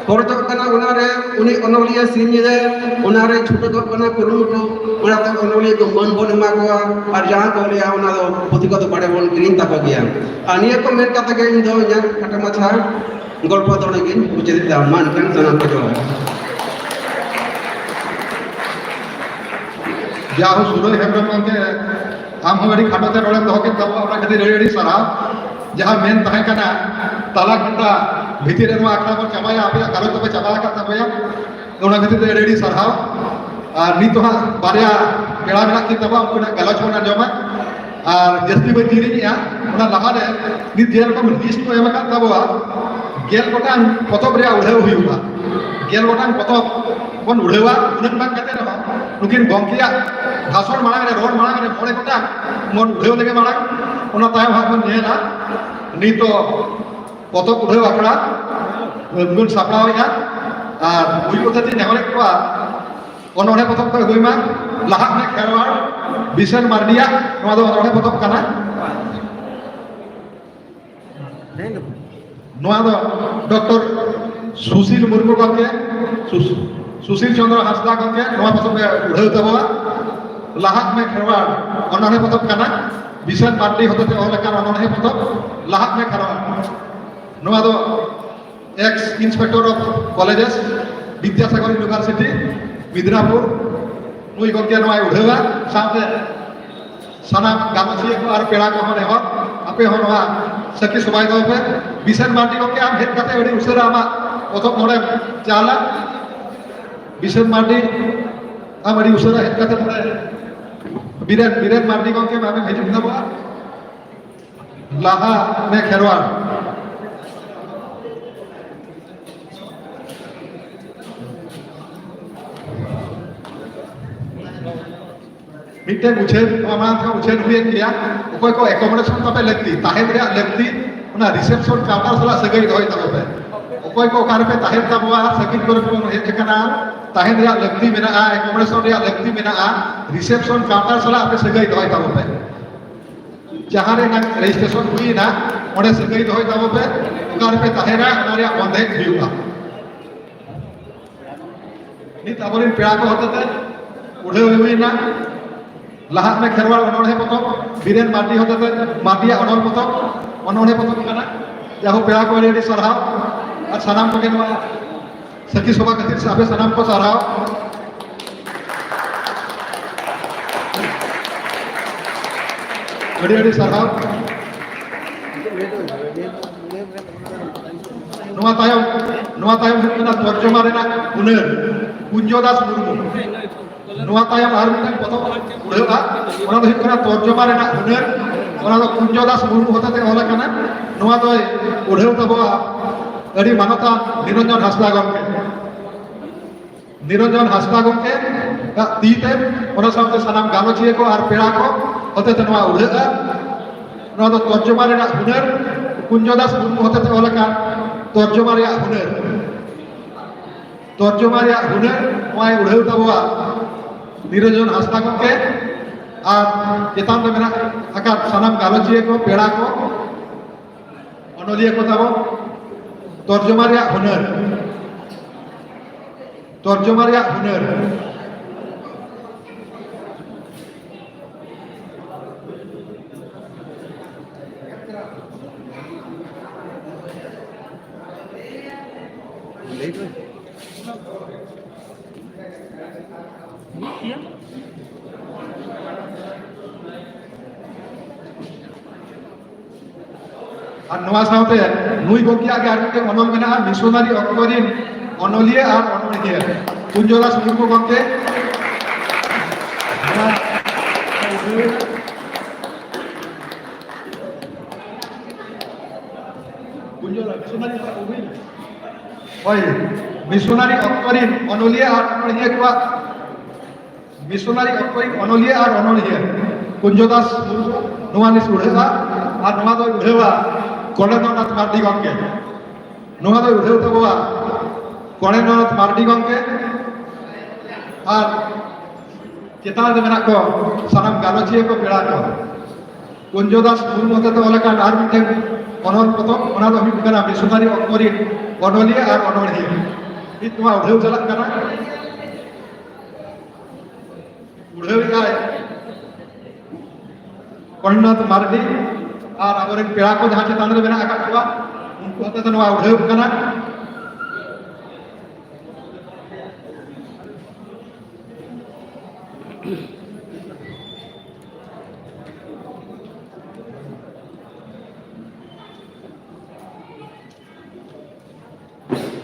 ᱠᱷᱚᱨᱚᱪᱚᱜ ᱠᱟᱱᱟ, ᱚᱱᱟᱨᱮ ᱩᱱᱤ ᱚᱱᱚᱞᱤᱭᱟᱹ ᱥᱤᱧ ᱧᱤᱫᱟᱹ ᱚᱱᱟᱨᱮ ᱪᱷᱩᱴᱟᱹᱣ ᱠᱚᱜ ᱠᱟᱱᱟ ᱠᱩᱨᱩᱢᱩᱴᱩ᱾ ᱚᱱᱟᱛᱮ ᱚᱱᱚᱞᱤᱭᱟᱹ ᱠᱚ ᱢᱟᱹᱱ ᱵᱚᱱ ᱮᱢᱟ ᱠᱚᱣᱟ, ᱟᱨ ᱡᱟᱦᱟᱸ ᱠᱚ ᱞᱟᱹᱭᱟ ᱚᱱᱟ ᱫᱚ ᱯᱩᱛᱷᱤ ᱠᱚᱫᱚ ᱵᱟᱲᱮ ᱵᱚᱱ ᱠᱤᱨᱤᱧ ᱛᱟᱠᱚ ᱜᱮᱭᱟ᱾ ᱟᱨ ᱱᱤᱭᱟᱹ ᱠᱚ ᱢᱮᱱ ᱠᱟᱛᱮ ᱜᱮ ᱤᱧ ᱫᱚ ᱤᱧᱟᱹᱜ ᱠᱷᱟᱴᱚ ᱢᱟᱪᱷᱟ ᱜᱚᱞᱯᱚ ᱫᱚ ᱱᱚᱰᱮ ᱜᱤᱧ ᱢᱩᱪᱟᱹᱫ ᱮᱫᱟ᱾ ᱢᱟ ᱮᱱᱠᱷᱟᱱ ᱥᱟᱱᱟᱢ ᱠᱚ ᱡᱚᱦᱟᱨ᱾ ᱡᱟ ᱦᱳ, ᱥᱩᱨᱟᱹᱭ ᱦᱮᱢᱵᱨᱚᱢ ᱜᱚᱢᱠᱮ, ᱟᱢ ᱦᱚᱸ ᱟᱹᱰᱤ ᱠᱷᱟᱴᱚ ᱛᱮ ᱨᱚᱲᱮᱢ ᱫᱚᱦᱚ ᱠᱮᱫ ᱛᱟᱵᱚᱱᱟ, ᱚᱱᱟ ᱠᱷᱟᱹᱛᱤᱨ ᱟᱹᱰᱤ ᱟᱹᱰᱤ ᱥᱟᱨᱦᱟᱣ᱾ ᱡᱟᱦᱟᱸ ᱢᱮᱱ ᱛᱟᱦᱮᱸ ᱠᱟᱱᱟ, ᱛᱟᱞᱟ ᱜᱷᱚᱱᱴᱟ ᱵᱷᱤᱛᱤᱨ ᱨᱮ ᱱᱚᱣᱟ ᱟᱠᱷᱲᱟ ᱵᱚᱱ ᱪᱟᱵᱟᱭᱟ, ᱟᱯᱮᱭᱟᱜ ᱜᱟᱞᱚᱪ ᱫᱚᱯᱮ ᱪᱟᱵᱟ ᱟᱠᱟᱫ ᱛᱟᱯᱮᱭᱟ, ᱚᱱᱟ ᱠᱷᱟᱹᱛᱤᱨ ᱛᱮ ᱟᱹᱰᱤ ᱟᱹᱰᱤ ᱥᱟᱨᱦᱟᱣ᱾ ᱟᱨ ᱱᱤᱛ ᱫᱚ ᱦᱟᱸᱜ ᱵᱟᱨᱭᱟ ᱯᱮᱲᱟ ᱢᱮᱱᱟᱜ ᱠᱤᱱ ᱛᱟᱵᱚᱱᱟ, ᱩᱱᱠᱤᱱᱟᱜ ᱜᱟᱞᱚᱪ ᱵᱚᱱ ᱟᱸᱡᱚᱢᱟ᱾ ᱟᱨ ᱡᱟᱹᱥᱛᱤ ᱵᱟᱹᱧ ᱫᱮᱨᱤᱧᱮᱜᱼᱟ, ᱚᱱᱟ ᱞᱟᱦᱟᱨᱮ ᱱᱤᱛ ᱡᱮᱨᱚᱠᱚᱢ ᱞᱤᱥᱴ ᱠᱚ ᱮᱢ ᱟᱠᱟᱫ ᱛᱟᱵᱚᱣᱟ, ᱜᱮᱞ ᱜᱚᱴᱟᱝ ᱯᱚᱛᱚᱵ ᱨᱮᱭᱟᱜ ᱩᱰᱷᱟᱹᱣ ᱦᱩᱭᱩᱜᱼᱟ᱾ ᱜᱮᱞ ᱜᱚᱴᱟᱝ ᱯᱚᱛᱚᱵ ᱵᱚᱱ ᱩᱰᱷᱟᱹᱣᱟ᱾ ᱩᱱᱟᱹᱜ ᱵᱟᱝ ᱠᱟᱛᱮ ᱨᱮᱦᱚᱸ ᱱᱩᱠᱤᱱ ᱜᱚᱢᱠᱮᱭᱟᱜ ᱵᱷᱟᱥᱚᱱ ᱢᱟᱲᱟᱝ ᱨᱮ, ᱨᱚᱲ ᱢᱟᱲᱟᱝ ᱨᱮ ᱢᱚᱬᱮ ᱜᱚᱴᱟᱝ ᱵᱚᱱ ᱩᱰᱷᱟᱹᱣ ᱞᱮᱜᱮ ᱢᱟᱲᱟᱝ, ᱚᱱᱟ ᱛᱟᱭᱚᱢ ᱦᱟᱸᱜ ᱵᱚᱱ ᱧᱮᱞᱟ᱾ ᱱᱤᱛᱚᱜ ᱯᱚᱛᱚᱵ ᱩᱰᱷᱟᱹᱣ ᱟᱠᱷᱲᱟ ᱵᱚᱱ ᱥᱟᱯᱲᱟᱣᱮᱫᱼᱟ᱾ ᱟᱨ ᱯᱩᱭᱞᱩ ᱛᱮ ᱱᱮᱦᱚᱨᱮᱫ ᱠᱚᱣᱟ, ᱚᱱᱚᱬᱦᱮ ᱯᱚᱛᱚᱵ ᱠᱚ ᱟᱹᱜᱩᱭ ᱢᱟ᱾ ᱞᱟᱦᱟᱜ ᱢᱮ ᱠᱷᱮᱨᱣᱟᱲ, ᱵᱤᱥᱮᱱ ᱢᱟᱨᱰᱤᱭᱟᱜ ᱱᱚᱣᱟ ᱫᱚ ᱚᱱᱚᱬᱦᱮ ᱯᱚᱛᱚᱵ ᱠᱟᱱᱟ᱾ ᱱᱚᱣᱟ ᱫᱚ ᱰᱚᱠᱴᱚᱨ ᱥᱩᱥᱤᱞ ᱢᱩᱨᱢᱩ ᱜᱚᱢᱠᱮ, ᱥᱩᱥ-, ᱥᱩᱥᱤᱞ ᱪᱚᱸᱫᱽᱨᱚ ᱦᱟᱸᱥᱫᱟ ᱜᱚᱢᱠᱮ ᱱᱚᱣᱟ ᱯᱚᱛᱚᱵ ᱮ ᱩᱰᱷᱟᱹᱣ ᱛᱟᱵᱚᱣᱟ᱾ ᱞᱟᱦᱟᱜ ᱢᱮ ᱠᱷᱮᱨᱣᱟᱲ ᱚᱱᱚᱬᱦᱮ ᱯᱚᱛᱚᱵ ᱠᱟᱱᱟ, ᱵᱤᱥᱮᱱ ᱢᱟᱨᱰᱤ ᱦᱚᱛᱮᱛᱮ ᱚᱞ ᱟᱠᱟᱱ ᱚᱱᱚᱬᱦᱮ ᱯᱚᱛᱚᱵ ᱞᱟᱦᱟᱜ ᱢᱮ ᱠᱷᱮᱨᱣᱟᱲ᱾ ᱱᱚᱣᱟ ᱫᱚ ex inspector of colleges, Vidyasagar University, Midnapore, ᱱᱩᱭ ᱜᱚᱢᱠᱮ ᱱᱚᱣᱟᱭ ᱩᱰᱷᱟᱹᱣᱟ᱾ ᱥᱟᱶᱛᱮ ᱥᱟᱱᱟᱢ ᱜᱟᱞᱚᱪᱤᱭᱟᱹ ᱠᱚ ᱟᱨ ᱯᱮᱲᱟ ᱠᱚᱦᱚᱸ ᱱᱮᱦᱚᱨ, ᱟᱯᱮ ᱦᱚᱸ ᱱᱚᱣᱟ ᱥᱟᱹᱠᱷᱤ ᱥᱚᱵᱷᱟᱭ ᱛᱟᱵᱚᱱ ᱯᱮ᱾ ᱵᱤᱥᱮᱱ ᱢᱟᱨᱰᱤ ᱜᱚᱢᱠᱮ, ᱟᱢ ᱦᱮᱡ ᱠᱟᱛᱮ ᱟᱹᱰᱤ ᱩᱥᱟᱹᱨᱟ ᱟᱢᱟᱜ ᱯᱚᱛᱚᱵ ᱱᱚᱰᱮᱢ ᱪᱟᱞᱟ᱾ ᱵᱤᱥᱮᱱ ᱢᱟᱨᱰᱤ, ᱟᱢ ᱟᱹᱰᱤ ᱩᱥᱟᱹᱨᱟ ᱦᱮᱡ ᱠᱟᱛᱮ ᱱᱚᱰᱮ ᱵᱤᱨᱮᱱ, ᱵᱤᱨᱮᱱ ᱢᱟᱨᱰᱤ ᱜᱚᱢᱠᱮ, ᱟᱢᱮᱢ ᱦᱤᱡᱩᱜ ᱛᱟᱵᱚᱱᱟ᱾ ᱞᱟᱦᱟ ᱢᱮ ᱠᱷᱮᱨᱣᱟᱲ᱾ ᱢᱤᱫᱴᱮᱱ ᱩᱪᱷᱟᱹᱱ, ᱱᱚᱣᱟ ᱢᱟᱲᱟᱝ ᱛᱮᱦᱚᱸ ᱩᱪᱷᱟᱹᱱ ᱦᱩᱭᱮᱱ ᱜᱮᱭᱟ᱾ ᱚᱠᱚᱭ ᱠᱚ accommodation ᱛᱟᱯᱮ ᱞᱟᱹᱠᱛᱤ, ᱛᱟᱦᱮᱱ ᱨᱮᱭᱟᱜ ᱞᱟᱹᱠᱛᱤ, ᱚᱱᱟ reception counter ᱥᱟᱞᱟᱜ ᱥᱟᱹᱜᱟᱹᱭ ᱫᱚᱦᱚᱭ ᱛᱟᱵᱚ ᱯᱮ᱾ ᱚᱠᱚᱭ ᱠᱚ ᱚᱠᱟ ᱨᱮᱯᱮ ᱛᱟᱦᱮᱱ ᱛᱟᱵᱚᱣᱟ, ᱥᱟᱺᱜᱤᱧ ᱠᱚᱨᱮ ᱯᱮ ᱦᱮᱡ ᱟᱠᱟᱱᱟ, ᱛᱟᱦᱮᱱ ᱨᱮᱭᱟᱜ ᱞᱟᱹᱠᱛᱤ ᱢᱮᱱᱟᱜᱼᱟ, accommodation ᱨᱮᱭᱟᱜ ᱞᱟᱹᱠᱛᱤ ᱢᱮᱱᱟᱜᱼᱟ, reception counter ᱥᱟᱞᱟᱜ ᱟᱯᱮ ᱥᱟᱹᱜᱟᱹᱭ ᱫᱚᱦᱚᱭ ᱛᱟᱵᱚ ᱯᱮ᱾ ᱡᱟᱦᱟᱸ ᱨᱮ ᱱᱟᱜ registration ᱦᱩᱭᱮᱱᱟ, ᱚᱸᱰᱮ ᱥᱟᱹᱜᱟᱹᱭ ᱫᱚᱦᱚᱭ ᱛᱟᱵᱚ ᱯᱮ᱾ ᱚᱠᱟ ᱨᱮᱯᱮ ᱛᱟᱦᱮᱱᱟ, ᱚᱱᱟ ᱨᱮᱭᱟᱜ ᱵᱚᱱᱫᱮᱡ ᱦᱩᱭᱩᱜᱼᱟ᱾ ᱱᱤᱛ ᱟᱵᱚᱨᱮᱱ ᱯᱮᱲᱟ ᱠᱚ ᱦᱚᱛᱮᱛᱮ ᱩᱰᱷᱟᱹᱣ ᱦᱩᱭᱱᱟ᱾ ᱞᱟᱦᱟᱜ ᱢᱮ ᱠᱷᱮᱨᱣᱟᱲ ᱚᱱᱚᱬᱦᱮ ᱯᱚᱛᱚᱵ, ᱵᱤᱨᱮᱱ ᱢᱟᱨᱰᱤ ᱦᱚᱛᱮᱛᱮ ᱢᱟᱨᱰᱤᱭᱟᱜ ᱚᱱᱚᱞ ᱯᱚᱛᱚᱵ, ᱚᱱᱚᱬᱦᱮ ᱯᱚᱛᱚᱵ ᱠᱟᱱᱟ᱾ ᱡᱟᱭᱦᱳᱠ, ᱯᱮᱲᱟ ᱠᱚ ᱟᱹᱰᱤ ᱟᱹᱰᱤ ᱥᱟᱨᱦᱟᱣ᱾ ᱟᱨ ᱥᱟᱱᱟᱢ ᱠᱚᱜᱮ ᱱᱚᱣᱟ ᱥᱟᱹᱠᱷᱤ ᱥᱚᱵᱷᱟ ᱠᱷᱟᱹᱛᱤᱨ ᱥᱮ ᱟᱯᱮ ᱥᱟᱱᱟᱢ ᱠᱚ ᱥᱟᱨᱦᱟᱣ᱾ ᱟᱹᱰᱤ ᱟᱹᱰᱤ ᱥᱟᱨᱦᱟᱣ᱾ ᱱᱚᱣᱟ ᱛᱟᱭᱚᱢ, ᱱᱚᱣᱟ ᱛᱟᱭᱚᱢ ᱦᱩᱭᱩᱜ ᱠᱟᱱᱟ ᱛᱚᱨᱡᱚᱢᱟ ᱨᱮᱱᱟᱜ ᱦᱩᱱᱟᱹᱨ, ᱠᱩᱧᱡᱚ ᱫᱟᱥ ᱢᱩᱨᱢᱩ᱾ ᱱᱚᱣᱟ ᱛᱟᱭᱚᱢ ᱟᱨ ᱢᱤᱫᱴᱟᱝ ᱯᱚᱛᱚᱵ ᱩᱰᱷᱟᱹᱜᱼᱟ, ᱚᱱᱟ ᱫᱚ ᱦᱩᱭᱩᱜ ᱠᱟᱱᱟ ᱛᱚᱨᱡᱚᱢᱟ ᱨᱮᱱᱟᱜ ᱦᱩᱱᱟᱹᱨ᱾ ᱚᱱᱟ ᱫᱚ ᱠᱩᱧᱡᱚ ᱫᱟᱥ ᱢᱩᱨᱢᱩ ᱦᱚᱛᱮᱛᱮ ᱚᱞ ᱟᱠᱟᱱᱟ᱾ ᱱᱚᱣᱟ ᱫᱚᱭ ᱩᱰᱷᱟᱹᱣ ᱛᱟᱵᱚᱣᱟ ᱟᱹᱰᱤ ᱢᱟᱱᱚᱛᱟᱱ ᱱᱤᱨᱚᱧᱡᱚᱱ ᱦᱟᱸᱥᱫᱟ ᱜᱚᱢᱠᱮ᱾ ᱱᱤᱨᱚᱧᱡᱚᱱ ᱦᱟᱸᱥᱫᱟ ᱜᱚᱢᱠᱮ ᱟᱜ ᱛᱤ ᱛᱮ, ᱚᱱᱟ ᱥᱟᱶᱛᱮ ᱥᱟᱱᱟᱢ ᱜᱟᱞᱚᱪᱤᱭᱟᱹ ᱠᱚ ᱟᱨ ᱯᱮᱲᱟ ᱠᱚ ᱦᱚᱛᱮᱛᱮ ᱱᱚᱣᱟ ᱩᱰᱷᱟᱹᱜᱼᱟ᱾ ᱱᱚᱣᱟ ᱫᱚ ᱛᱚᱨᱡᱚᱢᱟ ᱨᱮᱱᱟᱜ ᱦᱩᱱᱟᱹᱨ, ᱠᱩᱧᱡᱚ ᱫᱟᱥ ᱢᱩᱨᱢᱩ ᱦᱚᱛᱮᱛᱮ ᱚᱞ ᱟᱠᱟᱱ ᱛᱚᱨᱡᱚᱢᱟ ᱨᱮᱭᱟᱜ ᱦᱩᱱᱟᱹᱨ᱾ ᱛᱚᱨᱡᱚᱢᱟ ᱨᱮᱭᱟᱜ ᱦᱩᱱᱟᱹᱨ ᱱᱚᱣᱟᱭ ᱩᱰᱷᱟᱹᱣ ᱛᱟᱵᱚᱣᱟ ᱱᱤᱨᱚᱧᱡᱚᱱ ᱦᱟᱸᱥᱫᱟ ᱜᱚᱢᱠᱮ᱾ ᱟᱨ ᱪᱮᱛᱟᱱ ᱨᱮ ᱢᱮᱱᱟᱜ ᱟᱠᱟᱫ ᱥᱟᱱᱟᱢ ᱜᱟᱞᱚᱪᱤᱭᱟᱹ ᱠᱚ, ᱯᱮᱲᱟ ᱠᱚ, ᱚᱱᱚᱞᱤᱭᱟᱹ ᱠᱚ ᱛᱟᱵᱚ᱾ ᱛᱚᱨᱡᱚᱢᱟ ᱨᱮᱭᱟᱜ ᱦᱩᱱᱟᱹᱨ, ᱛᱚᱨᱡᱚᱢᱟ ᱨᱮᱭᱟᱜ ᱦᱩᱱᱟᱹᱨ᱾ ᱟᱨ ᱱᱚᱣᱟ ᱥᱟᱶᱛᱮ ᱱᱩᱭ ᱜᱚᱢᱠᱮᱭᱟᱜ ᱜᱮ ᱟᱨ ᱢᱤᱫᱴᱮᱱ ᱚᱱᱚᱞ ᱢᱮᱱᱟᱜᱼᱟ, ᱢᱤᱥᱚᱱᱟᱨᱤ ᱚᱠᱛᱚ ᱨᱤᱱ ᱚᱱᱚᱞᱤᱭᱟᱹ ᱟᱨ ᱚᱱᱚᱬᱦᱤᱭᱟᱹ, ᱠᱩᱧᱡᱚ ᱫᱟᱥ ᱢᱩᱨᱢᱩ ᱜᱚᱢᱠᱮ᱾ ᱠᱩᱧᱡᱚ ᱫᱟᱥ, ᱢᱤᱥᱚᱱᱟᱨᱤ ᱚᱠᱛᱚ ᱦᱩᱭᱱᱟ᱾ ᱦᱳᱭ, ᱢᱤᱥᱚᱱᱟᱨᱤ ᱚᱠᱛᱚ ᱨᱤᱱ ᱚᱱᱚᱞᱤᱭᱟᱹ ᱟᱨ ᱚᱱᱚᱬᱦᱤᱭᱟᱹ ᱠᱚᱣᱟᱜ ᱢᱤᱥᱚᱱᱟᱨᱤ ᱚᱠᱚᱭ ᱚᱱᱚᱞᱤᱭᱟᱹ ᱟᱨ ᱚᱱᱚᱲᱦᱤᱭᱟᱹ ᱠᱩᱧᱡᱚ ᱫᱟᱥ ᱢᱩᱨᱢᱩ ᱱᱚᱣᱟ ᱱᱤᱥ ᱩᱲᱦᱟᱹᱣᱟ, ᱟᱨ ᱱᱚᱣᱟ ᱫᱚᱭ ᱩᱲᱦᱟᱹᱣᱟ ᱠᱚᱞᱮᱱᱫᱨᱚᱱᱟᱛᱷ ᱢᱟᱨᱰᱤ ᱜᱚᱢᱠᱮ᱾ ᱱᱚᱣᱟ ᱫᱚᱭ ᱩᱲᱦᱟᱹᱣ ᱛᱟᱵᱚᱣᱟ ᱠᱚᱞᱮᱱᱫᱨᱚᱱᱟᱛᱷ ᱢᱟᱨᱰᱤ ᱜᱚᱢᱠᱮ᱾ ᱟᱨ ᱪᱮᱛᱟᱱ ᱨᱮ ᱢᱮᱱᱟᱜ ᱠᱚ ᱥᱟᱱᱟᱢ ᱜᱟᱞᱚᱪᱤᱭᱟᱹ ᱠᱚ, ᱯᱮᱲᱟ ᱠᱚ᱾ ᱠᱩᱧᱡᱚ ᱫᱟᱥ ᱢᱩᱨᱢᱩ ᱦᱚᱛᱮᱛᱮ ᱚᱞ ᱟᱠᱟᱱ ᱟᱨ ᱢᱤᱫᱴᱮᱱ ᱚᱱᱚᱞ ᱯᱚᱛᱚᱵ, ᱚᱱᱟ ᱫᱚ ᱦᱩᱭᱩᱜ ᱠᱟᱱᱟ ᱢᱤᱥᱚᱱᱟᱨᱤ ᱚᱠᱛᱚ ᱨᱤᱱ ᱚᱱᱚᱞᱤᱭᱟᱹ ᱟᱨ ᱚᱱᱚᱲᱦᱤᱭᱟᱹ᱾ ᱱᱤᱛ ᱱᱚᱣᱟ ᱩᱰᱷᱟᱹᱣ ᱪᱟᱞᱟᱜ ᱠᱟᱱᱟ᱾ ᱩᱰᱷᱟᱹᱣᱮᱫᱼᱟᱭ ᱠᱚᱞᱮᱱᱫᱨᱚᱱᱟᱛᱷ ᱢᱟᱨᱰᱤ ᱟᱨ ᱟᱵᱚᱨᱮᱱ ᱯᱮᱲᱟ ᱠᱚ ᱡᱟᱦᱟᱸ ᱪᱮᱛᱟᱱ ᱨᱮ ᱢᱮᱱᱟᱜ ᱟᱠᱟᱫ ᱠᱚᱣᱟ, ᱩᱱᱠᱩ ᱦᱚᱛᱮᱛᱮ ᱱᱚᱣᱟ ᱩᱰᱷᱟᱹᱣ ᱠᱟᱱᱟ᱾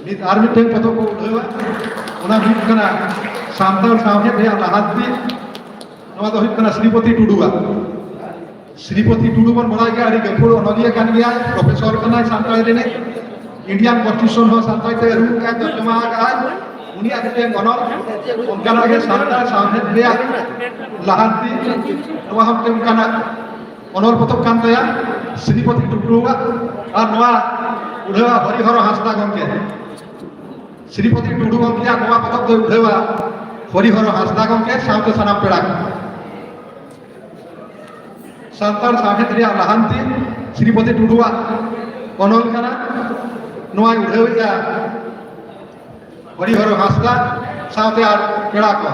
ᱱᱤᱛ ᱟᱨ ᱢᱤᱫᱴᱮᱱ ᱯᱚᱛᱚᱵ ᱠᱚ ᱩᱰᱷᱟᱹᱣᱟ, ᱚᱱᱟ ᱦᱩᱭᱩᱜ ᱠᱟᱱᱟ ᱥᱟᱱᱛᱟᱲ ᱥᱟᱶᱦᱮᱫ ᱨᱮᱭᱟᱜ ᱞᱟᱦᱟᱱᱛᱤ᱾ ᱱᱚᱣᱟ ᱫᱚ ᱦᱩᱭᱩᱜ ᱠᱟᱱᱟ ᱥᱨᱤᱯᱚᱛᱤ ᱴᱩᱰᱩᱣᱟᱜ᱾ ᱥᱨᱤᱯᱚᱛᱤ ᱴᱩᱰᱩ ᱵᱚᱱ ᱵᱟᱲᱟᱭ ᱜᱮᱭᱟ, ᱟᱹᱰᱤ ᱜᱟᱹᱠᱷᱩᱲ ᱚᱱᱚᱞᱤᱭᱟᱹ ᱠᱟᱱ ᱜᱮᱭᱟᱭ, ᱯᱨᱚᱯᱷᱮᱥᱚᱨ ᱠᱟᱱᱟᱭ ᱥᱟᱱᱛᱟᱲᱤ ᱨᱤᱱᱤᱡ᱾ ᱤᱱᱰᱤᱭᱟᱱ ᱠᱚᱱᱥᱴᱤᱴᱤᱭᱩᱥᱚᱱ ᱦᱚᱸ ᱥᱟᱱᱛᱟᱲᱤ ᱛᱮ ᱟᱹᱨᱩ ᱟᱠᱟᱫ, ᱛᱚᱨᱡᱚᱢᱟ ᱟᱠᱟᱫ ᱟᱭ᱾ ᱩᱱᱤᱭᱟᱜ ᱢᱤᱫᱴᱮᱱ ᱚᱱᱚᱞ, ᱚᱱᱠᱟᱱᱟᱜ ᱜᱮ ᱥᱟᱱᱛᱟᱲ ᱥᱟᱶᱦᱮᱫ ᱨᱮᱭᱟᱜ ᱞᱟᱦᱟᱱᱛᱤ, ᱱᱚᱣᱟ ᱦᱚᱸ ᱢᱤᱫᱴᱮᱱ ᱚᱱᱠᱟᱱᱟᱜ ᱚᱱᱚᱞ ᱯᱚᱛᱚᱵ ᱠᱟᱱ ᱛᱟᱭᱟ, ᱥᱨᱤᱯᱚᱛᱤ ᱴᱩᱰᱩᱣᱟᱜ᱾ ᱟᱨ ᱱᱚᱣᱟ ᱩᱰᱷᱟᱹᱣᱟ ᱦᱚᱨᱤᱦᱚᱨ ᱦᱟᱸᱥᱫᱟ ᱜᱚᱢᱠᱮ᱾ ᱥᱨᱤᱯᱚᱛᱤ ᱴᱩᱰᱩ ᱜᱚᱢᱠᱮᱭᱟᱜ ᱱᱚᱣᱟ ᱯᱚᱛᱚᱵ ᱫᱚᱭ ᱩᱰᱷᱟᱹᱣᱟ ᱦᱚᱨᱤᱦᱚᱨ ᱦᱟᱸᱥᱫᱟ ᱜᱚᱢᱠᱮ ᱥᱟᱶᱛᱮ ᱥᱟᱱᱟᱢ ᱯᱮᱲᱟ ᱠᱚ᱾ ᱥᱟᱱᱛᱟᱲ ᱥᱟᱶᱦᱮᱫ ᱨᱮᱭᱟᱜ ᱞᱟᱦᱟᱱᱛᱤ, ᱥᱨᱤᱯᱚᱛᱤ ᱴᱩᱰᱩᱣᱟᱜ ᱚᱱᱚᱞ ᱠᱟᱱᱟ᱾ ᱱᱚᱣᱟᱭ ᱩᱰᱷᱟᱹᱣᱮᱫᱼᱟ ᱦᱚᱨᱤᱦᱚᱨ ᱦᱟᱸᱥᱫᱟ ᱥᱟᱶᱛᱮ ᱟᱨ ᱯᱮᱲᱟ ᱠᱚ᱾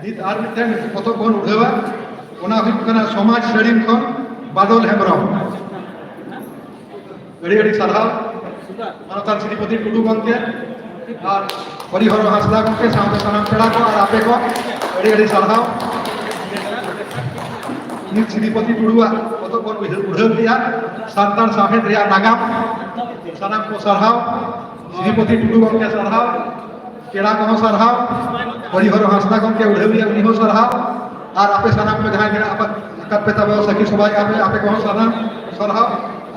ᱱᱤᱛ ᱟᱨ ᱢᱤᱫᱴᱮᱱ ᱯᱚᱛᱚᱵ ᱵᱚᱱ ᱩᱰᱷᱟᱹᱣᱟ, ᱚᱱᱟ ᱦᱩᱭᱩᱜ ᱠᱟᱱᱟ ᱥᱚᱢᱟᱡᱽ ᱥᱟᱹᱲᱤᱢ ᱠᱷᱚᱱ ᱵᱟᱫᱚᱞ ᱦᱮᱢᱵᱨᱚᱢ᱾ ᱟᱹᱰᱤ ᱟᱹᱰᱤ ᱥᱟᱨᱦᱟᱣ ᱢᱟᱱᱚᱛᱟᱱ ᱥᱨᱤᱯᱚᱛᱤ ᱴᱩᱰᱩ ᱜᱚᱢᱠᱮ ᱟᱨ ᱦᱚᱨᱤᱦᱚᱨ ᱦᱟᱸᱥᱫᱟ ᱜᱚᱢᱠᱮ ᱥᱟᱶᱛᱮ ᱥᱟᱱᱟᱢ ᱯᱮᱲᱟ ᱠᱚ ᱟᱨ ᱟᱯᱮ ᱠᱚ ᱟᱹᱰᱤ ᱟᱹᱰᱤ ᱥᱟᱨᱦᱟᱣ᱾ ᱱᱤᱛ ᱥᱨᱤᱯᱚᱛᱤ ᱴᱩᱰᱩᱣᱟᱜ ᱯᱚᱛᱚᱵ ᱵᱚᱱ ᱩᱭᱦᱟᱹᱨ ᱩᱰᱷᱟᱹᱣ ᱠᱮᱫᱼᱟ, ᱥᱟᱱᱛᱟᱲ ᱥᱟᱶᱦᱮᱫ ᱨᱮᱭᱟᱜ ᱱᱟᱜᱟᱢ᱾ ᱥᱟᱱᱟᱢ ᱠᱚ ᱥᱟᱨᱦᱟᱣ᱾ ᱥᱨᱤᱯᱚᱛᱤ ᱴᱩᱰᱩ ᱜᱚᱢᱠᱮ ᱥᱟᱨᱦᱟᱣ, ᱯᱮᱲᱟ ᱠᱚᱦᱚᱸ ᱥᱟᱨᱦᱟᱣ, ᱦᱚᱨᱤᱦᱚᱨ ᱦᱟᱸᱥᱫᱟ ᱜᱚᱢᱠᱮ ᱩᱰᱷᱟᱹᱣᱤᱭᱟᱹ ᱩᱱᱤ ᱦᱚᱸ ᱥᱟᱨᱦᱟᱣ, ᱟᱨ ᱟᱯᱮ ᱥᱟᱱᱟᱢ ᱠᱚ ᱡᱟᱦᱟᱸᱭ ᱢᱮᱱᱟᱜ ᱟᱠᱟᱫ ᱯᱮ ᱛᱟᱵᱚ ᱥᱟᱹᱠᱷᱤ ᱥᱚᱵᱷᱟᱭᱮᱫᱼᱟ ᱯᱮ, ᱟᱯᱮ ᱠᱚᱦᱚᱸ ᱥᱟᱱᱟᱢ ᱥᱟᱨᱦᱟᱣ᱾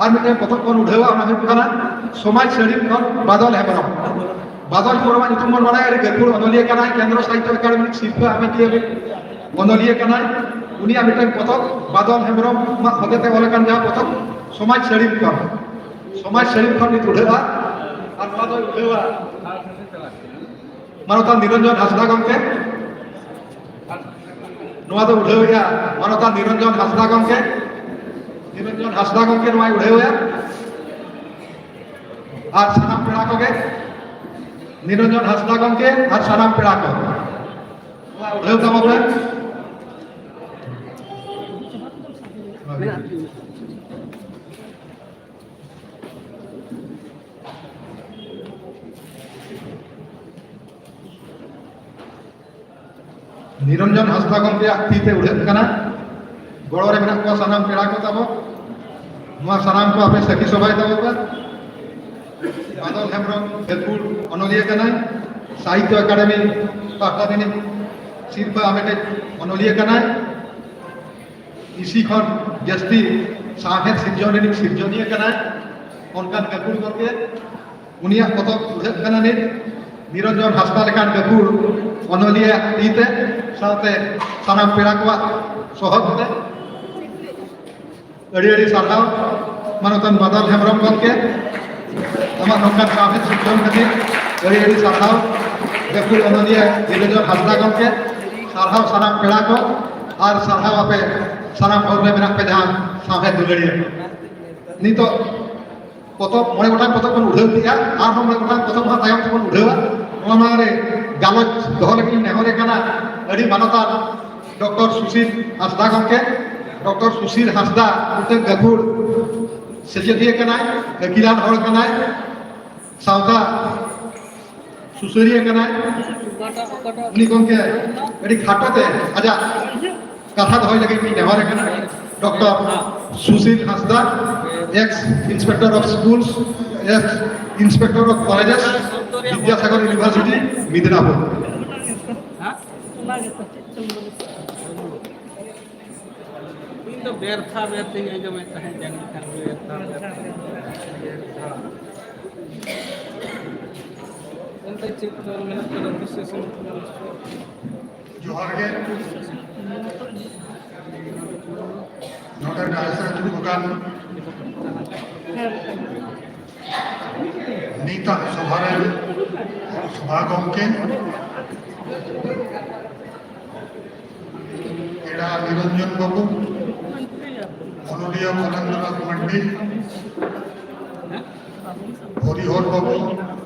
ᱟᱨ ᱢᱤᱫᱴᱮᱱ ᱯᱚᱛᱚᱵ ᱵᱚᱱ ᱩᱰᱷᱟᱹᱣᱟ, ᱚᱱᱟ ᱦᱩᱭᱩᱜ ᱠᱟᱱᱟ ᱥᱚᱢᱟᱡᱽ ᱥᱟᱹᱲᱤᱢ ᱠᱷᱚᱱ ᱵᱟᱫᱚᱞ ᱦᱮᱢᱵᱨᱚᱢ᱾ ᱵᱟᱫᱚᱞ ᱦᱮᱢᱵᱨᱚᱢᱟᱜ ᱧᱩᱛᱩᱢ ᱵᱚᱱ ᱵᱟᱲᱟᱭᱟ, ᱟᱹᱰᱤ ᱜᱟᱹᱠᱷᱩᱲ ᱚᱱᱚᱞᱤᱭᱟᱹ ᱠᱟᱱᱟᱭ, ᱠᱮᱱᱫᱨᱚ ᱥᱟᱦᱤᱛᱛᱚ ᱮᱠᱟᱰᱮᱢᱤ ᱥᱤᱨᱯᱷᱟᱹ ᱟᱢᱮᱴᱤᱭᱟᱹ ᱚᱱᱚᱞᱤᱭᱟᱹ ᱠᱟᱱᱟᱭ᱾ ᱩᱱᱤᱭᱟᱜ ᱢᱤᱫᱴᱮᱱ ᱯᱚᱛᱚᱵ, ᱵᱟᱫᱚᱞ ᱦᱮᱢᱵᱨᱚᱢ ᱦᱚᱛᱮᱛᱮ ᱚᱞ ᱟᱠᱟᱱ ᱡᱟᱦᱟᱸ ᱯᱚᱛᱚᱵ ᱥᱚᱢᱟᱡᱽ ᱥᱟᱹᱲᱤᱢ ᱠᱷᱚᱱ, ᱥᱚᱢᱟᱡᱽ ᱥᱟᱹᱲᱤᱢ ᱠᱷᱚᱱ ᱱᱤᱛ ᱩᱰᱷᱟᱹᱜᱼᱟ᱾ ᱟᱨ ᱱᱚᱣᱟ ᱫᱚ ᱩᱰᱷᱟᱹᱣᱟ ᱢᱟᱱᱚᱛᱟᱱ ᱱᱤᱨᱚᱧᱡᱚᱱ ᱦᱟᱸᱥᱫᱟ ᱜᱚᱢᱠᱮ᱾ ᱱᱚᱣᱟ ᱫᱚ ᱩᱰᱷᱟᱹᱣᱮᱜᱼᱟ ᱢᱟᱱᱚᱛᱟᱱ ᱱᱤᱨᱚᱧᱡᱚᱱ ᱦᱟᱸᱥᱫᱟ ᱜᱚᱢᱠᱮ᱾ ᱱᱤᱨᱚᱧᱡᱚᱱ ᱦᱟᱸᱥᱫᱟ ᱜᱚᱢᱠᱮ ᱱᱚᱣᱟᱭ ᱩᱰᱷᱟᱹᱣᱮᱜᱼᱟ᱾ ᱟᱨ ᱥᱟᱱᱟᱢ ᱯᱮᱲᱟ ᱠᱚᱜᱮ, ᱱᱤᱨᱚᱧᱡᱚᱱ ᱦᱟᱸᱥᱫᱟ ᱜᱚᱢᱠᱮ ᱟᱨ ᱥᱟᱱᱟᱢ ᱯᱮᱲᱟ ᱠᱚ, ᱱᱚᱣᱟ ᱩᱰᱷᱟᱹᱣ ᱛᱟᱵᱚ ᱯᱮ᱾ ᱱᱤᱨᱚᱧᱡᱚᱱ ᱦᱟᱸᱥᱫᱟ ᱜᱚᱢᱠᱮᱭᱟᱜ ᱛᱤ ᱛᱮ ᱩᱰᱷᱟᱹᱜ ᱠᱟᱱᱟ᱾ ᱜᱚᱲᱚ ᱨᱮ ᱢᱮᱱᱟᱜ ᱠᱚᱣᱟ ᱥᱟᱱᱟᱢ ᱯᱮᱲᱟ ᱠᱚ ᱛᱟᱵᱚ᱾ ᱱᱚᱣᱟ ᱥᱟᱱᱟᱢ ᱠᱚ ᱟᱯᱮ ᱥᱟᱹᱠᱷᱤ ᱥᱚᱵᱷᱟᱭ ᱛᱟᱵᱚ ᱯᱮ᱾ ᱵᱟᱫᱚᱞ ᱦᱮᱢᱵᱨᱚᱢ ᱜᱟᱹᱠᱷᱩᱲ ᱚᱱᱚᱞᱤᱭᱟᱹ ᱠᱟᱱᱟᱭ, ᱥᱟᱦᱤᱛᱛᱚ ᱮᱠᱟᱰᱮᱢᱤ ᱯᱟᱦᱴᱟ ᱨᱤᱱᱤᱡ ᱥᱤᱨᱯᱟᱹ ᱟᱢᱮᱴᱤᱡ ᱚᱱᱚᱞᱤᱭᱟᱹ ᱠᱟᱱᱟᱭ᱾ ᱤᱥᱤ ᱠᱷᱚᱱ ᱡᱟᱹᱥᱛᱤ ᱥᱟᱶᱦᱮᱫ ᱥᱤᱨᱡᱚᱱ ᱨᱤᱱᱤᱡ ᱥᱤᱨᱡᱚᱱᱤᱭᱟᱹ ᱠᱟᱱᱟᱭ᱾ ᱚᱱᱠᱟᱱ ᱜᱟᱹᱠᱷᱩᱲ ᱜᱚᱢᱠᱮ, ᱩᱱᱤᱭᱟᱜ ᱯᱚᱛᱚᱵ ᱩᱰᱷᱟᱹᱜ ᱠᱟᱱᱟ ᱱᱤᱛ ᱱᱤᱨᱚᱧᱡᱚᱱ ᱦᱟᱸᱥᱫᱟ ᱞᱮᱠᱟᱱ ᱜᱟᱹᱠᱷᱩᱲ ᱚᱱᱚᱞᱤᱭᱟᱹ ᱛᱤ ᱛᱮ, ᱥᱟᱶᱛᱮ ᱥᱟᱱᱟᱢ ᱯᱮᱲᱟ ᱠᱚᱣᱟᱜ ᱥᱚᱦᱚᱫ ᱛᱮ᱾ ᱟᱹᱰᱤ ᱟᱹᱰᱤ ᱥᱟᱨᱦᱟᱣ ᱢᱟᱱᱚᱛᱟᱱ ᱵᱟᱫᱚᱞ ᱦᱮᱢᱵᱨᱚᱢ ᱜᱚᱢᱠᱮ, ᱟᱢᱟᱜ ᱱᱚᱝᱠᱟᱱ ᱥᱟᱶᱦᱮᱫ ᱥᱤᱨᱡᱚᱱ ᱠᱷᱟᱹᱛᱤᱨ ᱟᱹᱰᱤ ᱟᱹᱰᱤ ᱥᱟᱨᱦᱟᱣ᱾ ᱜᱟᱹᱠᱷᱩᱲ ᱚᱱᱚᱞᱤᱭᱟᱹ ᱱᱤᱨᱚᱧᱡᱚᱱ ᱦᱟᱸᱥᱫᱟ ᱜᱚᱢᱠᱮ, ᱥᱟᱨᱦᱟᱣ ᱥᱟᱱᱟᱢ ᱯᱮᱲᱟ ᱠᱚ, ᱟᱨ ᱥᱟᱨᱦᱟᱣ ᱟᱯᱮ ᱥᱟᱱᱟᱢ ᱦᱚᱲ ᱨᱮ ᱢᱮᱱᱟᱜ ᱯᱮ ᱡᱟᱦᱟᱸ ᱥᱟᱶᱦᱮᱫ ᱫᱩᱞᱟᱹᱲᱤᱭᱟᱹ ᱠᱚ᱾ ᱱᱤᱛᱚᱜ ᱯᱚᱛᱚᱵ, ᱢᱚᱬᱮ ᱜᱚᱴᱟᱝ ᱯᱚᱛᱚᱵ ᱵᱚᱱ ᱩᱰᱷᱟᱹᱣ ᱠᱮᱜᱼᱟ, ᱟᱨᱦᱚᱸ ᱢᱚᱬᱮ ᱜᱚᱴᱟᱝ ᱯᱚᱛᱚᱵ ᱦᱟᱸᱜ ᱛᱟᱭᱚᱢ ᱛᱮᱵᱚᱱ ᱩᱰᱷᱟᱹᱣᱟ᱾ ᱱᱚᱣᱟ ᱢᱟᱲᱟᱝ ᱨᱮ ᱜᱟᱞᱚᱪ ᱫᱚᱦᱚ ᱞᱟᱹᱜᱤᱫ ᱤᱧ ᱱᱮᱦᱚᱨᱮ ᱠᱟᱱᱟ ᱟᱹᱰᱤ ᱢᱟᱱᱚᱛᱟᱱ ᱰᱚᱠᱴᱚᱨ ᱥᱩᱥᱤᱞ ᱦᱟᱸᱥᱫᱟ ᱜᱚᱢᱠᱮ᱾ ᱰᱚᱠᱴᱚᱨ ᱥᱩᱥᱤᱞ ᱦᱟᱸᱥᱫᱟ ᱢᱤᱫᱴᱟᱝ ᱜᱟᱹᱠᱷᱩᱲ ᱥᱮᱪᱮᱫᱤᱭᱟᱹ ᱠᱟᱱᱟᱭ, ᱟᱹᱠᱤᱞᱟᱱ ᱦᱚᱲ ᱠᱟᱱᱟᱭ, ᱥᱟᱶᱛᱟ ᱥᱩᱥᱟᱹᱨᱤᱭᱟᱹ ᱠᱟᱱᱟᱭ᱾ ᱩᱱᱤ ᱜᱚᱢᱠᱮ ᱟᱹᱰᱤ ᱠᱷᱟᱴᱚ ᱛᱮ ᱟᱡᱟᱜ ᱠᱟᱛᱷᱟ ᱫᱚᱦᱚᱭ ᱞᱟᱹᱜᱤᱫ ᱤᱧ ᱱᱮᱦᱚᱨᱮ ᱠᱟᱱᱟ᱾ Doctor Sushil Hansda, ex inspector of schools, Yes, Inspector of Colleges, Vidyasagar University, Midnapur. ᱤᱧ ᱫᱚ ᱵᱮᱨᱛᱷᱟ ᱵᱮᱨᱛᱷᱟᱧ ᱟᱸᱡᱚᱢᱮᱫ ᱛᱟᱦᱮᱸᱫ, ᱡᱟᱹᱱᱤᱡ ᱠᱷᱟᱱ ᱵᱮᱨᱛᱷᱟ ᱵᱮᱨᱛᱷᱟ᱾ ᱚᱱᱛᱮ ᱪᱮᱫ ᱫᱚᱞ ᱢᱮᱱᱟᱜ ᱠᱟᱫᱟ? ᱫᱩᱥᱨᱟᱹ ᱥᱚᱢᱚᱭ ᱡᱚᱦᱟᱨ ᱜᱮ᱾ ᱱᱚᱰᱮ ᱰᱟᱦᱟᱨ ᱥᱮᱫ ᱫᱩᱲᱩᱵ ᱟᱠᱟᱱ ᱱᱤᱛᱟᱜ ᱥᱚᱵᱷᱟ ᱨᱮᱱ ᱥᱚᱵᱷᱟ ᱜᱚᱢᱠᱮ, ᱯᱮᱲᱟ ᱱᱤᱨᱚᱧᱡᱚᱱ ᱵᱟᱹᱵᱩ, ᱚᱱᱚᱞᱤᱭᱟᱹ ᱠᱚᱞᱮᱱᱫᱨᱚᱱᱟᱛᱷ ᱢᱟᱱᱰᱤ, ᱦᱚᱨᱤᱦᱚᱨ ᱵᱟᱹᱵᱩ,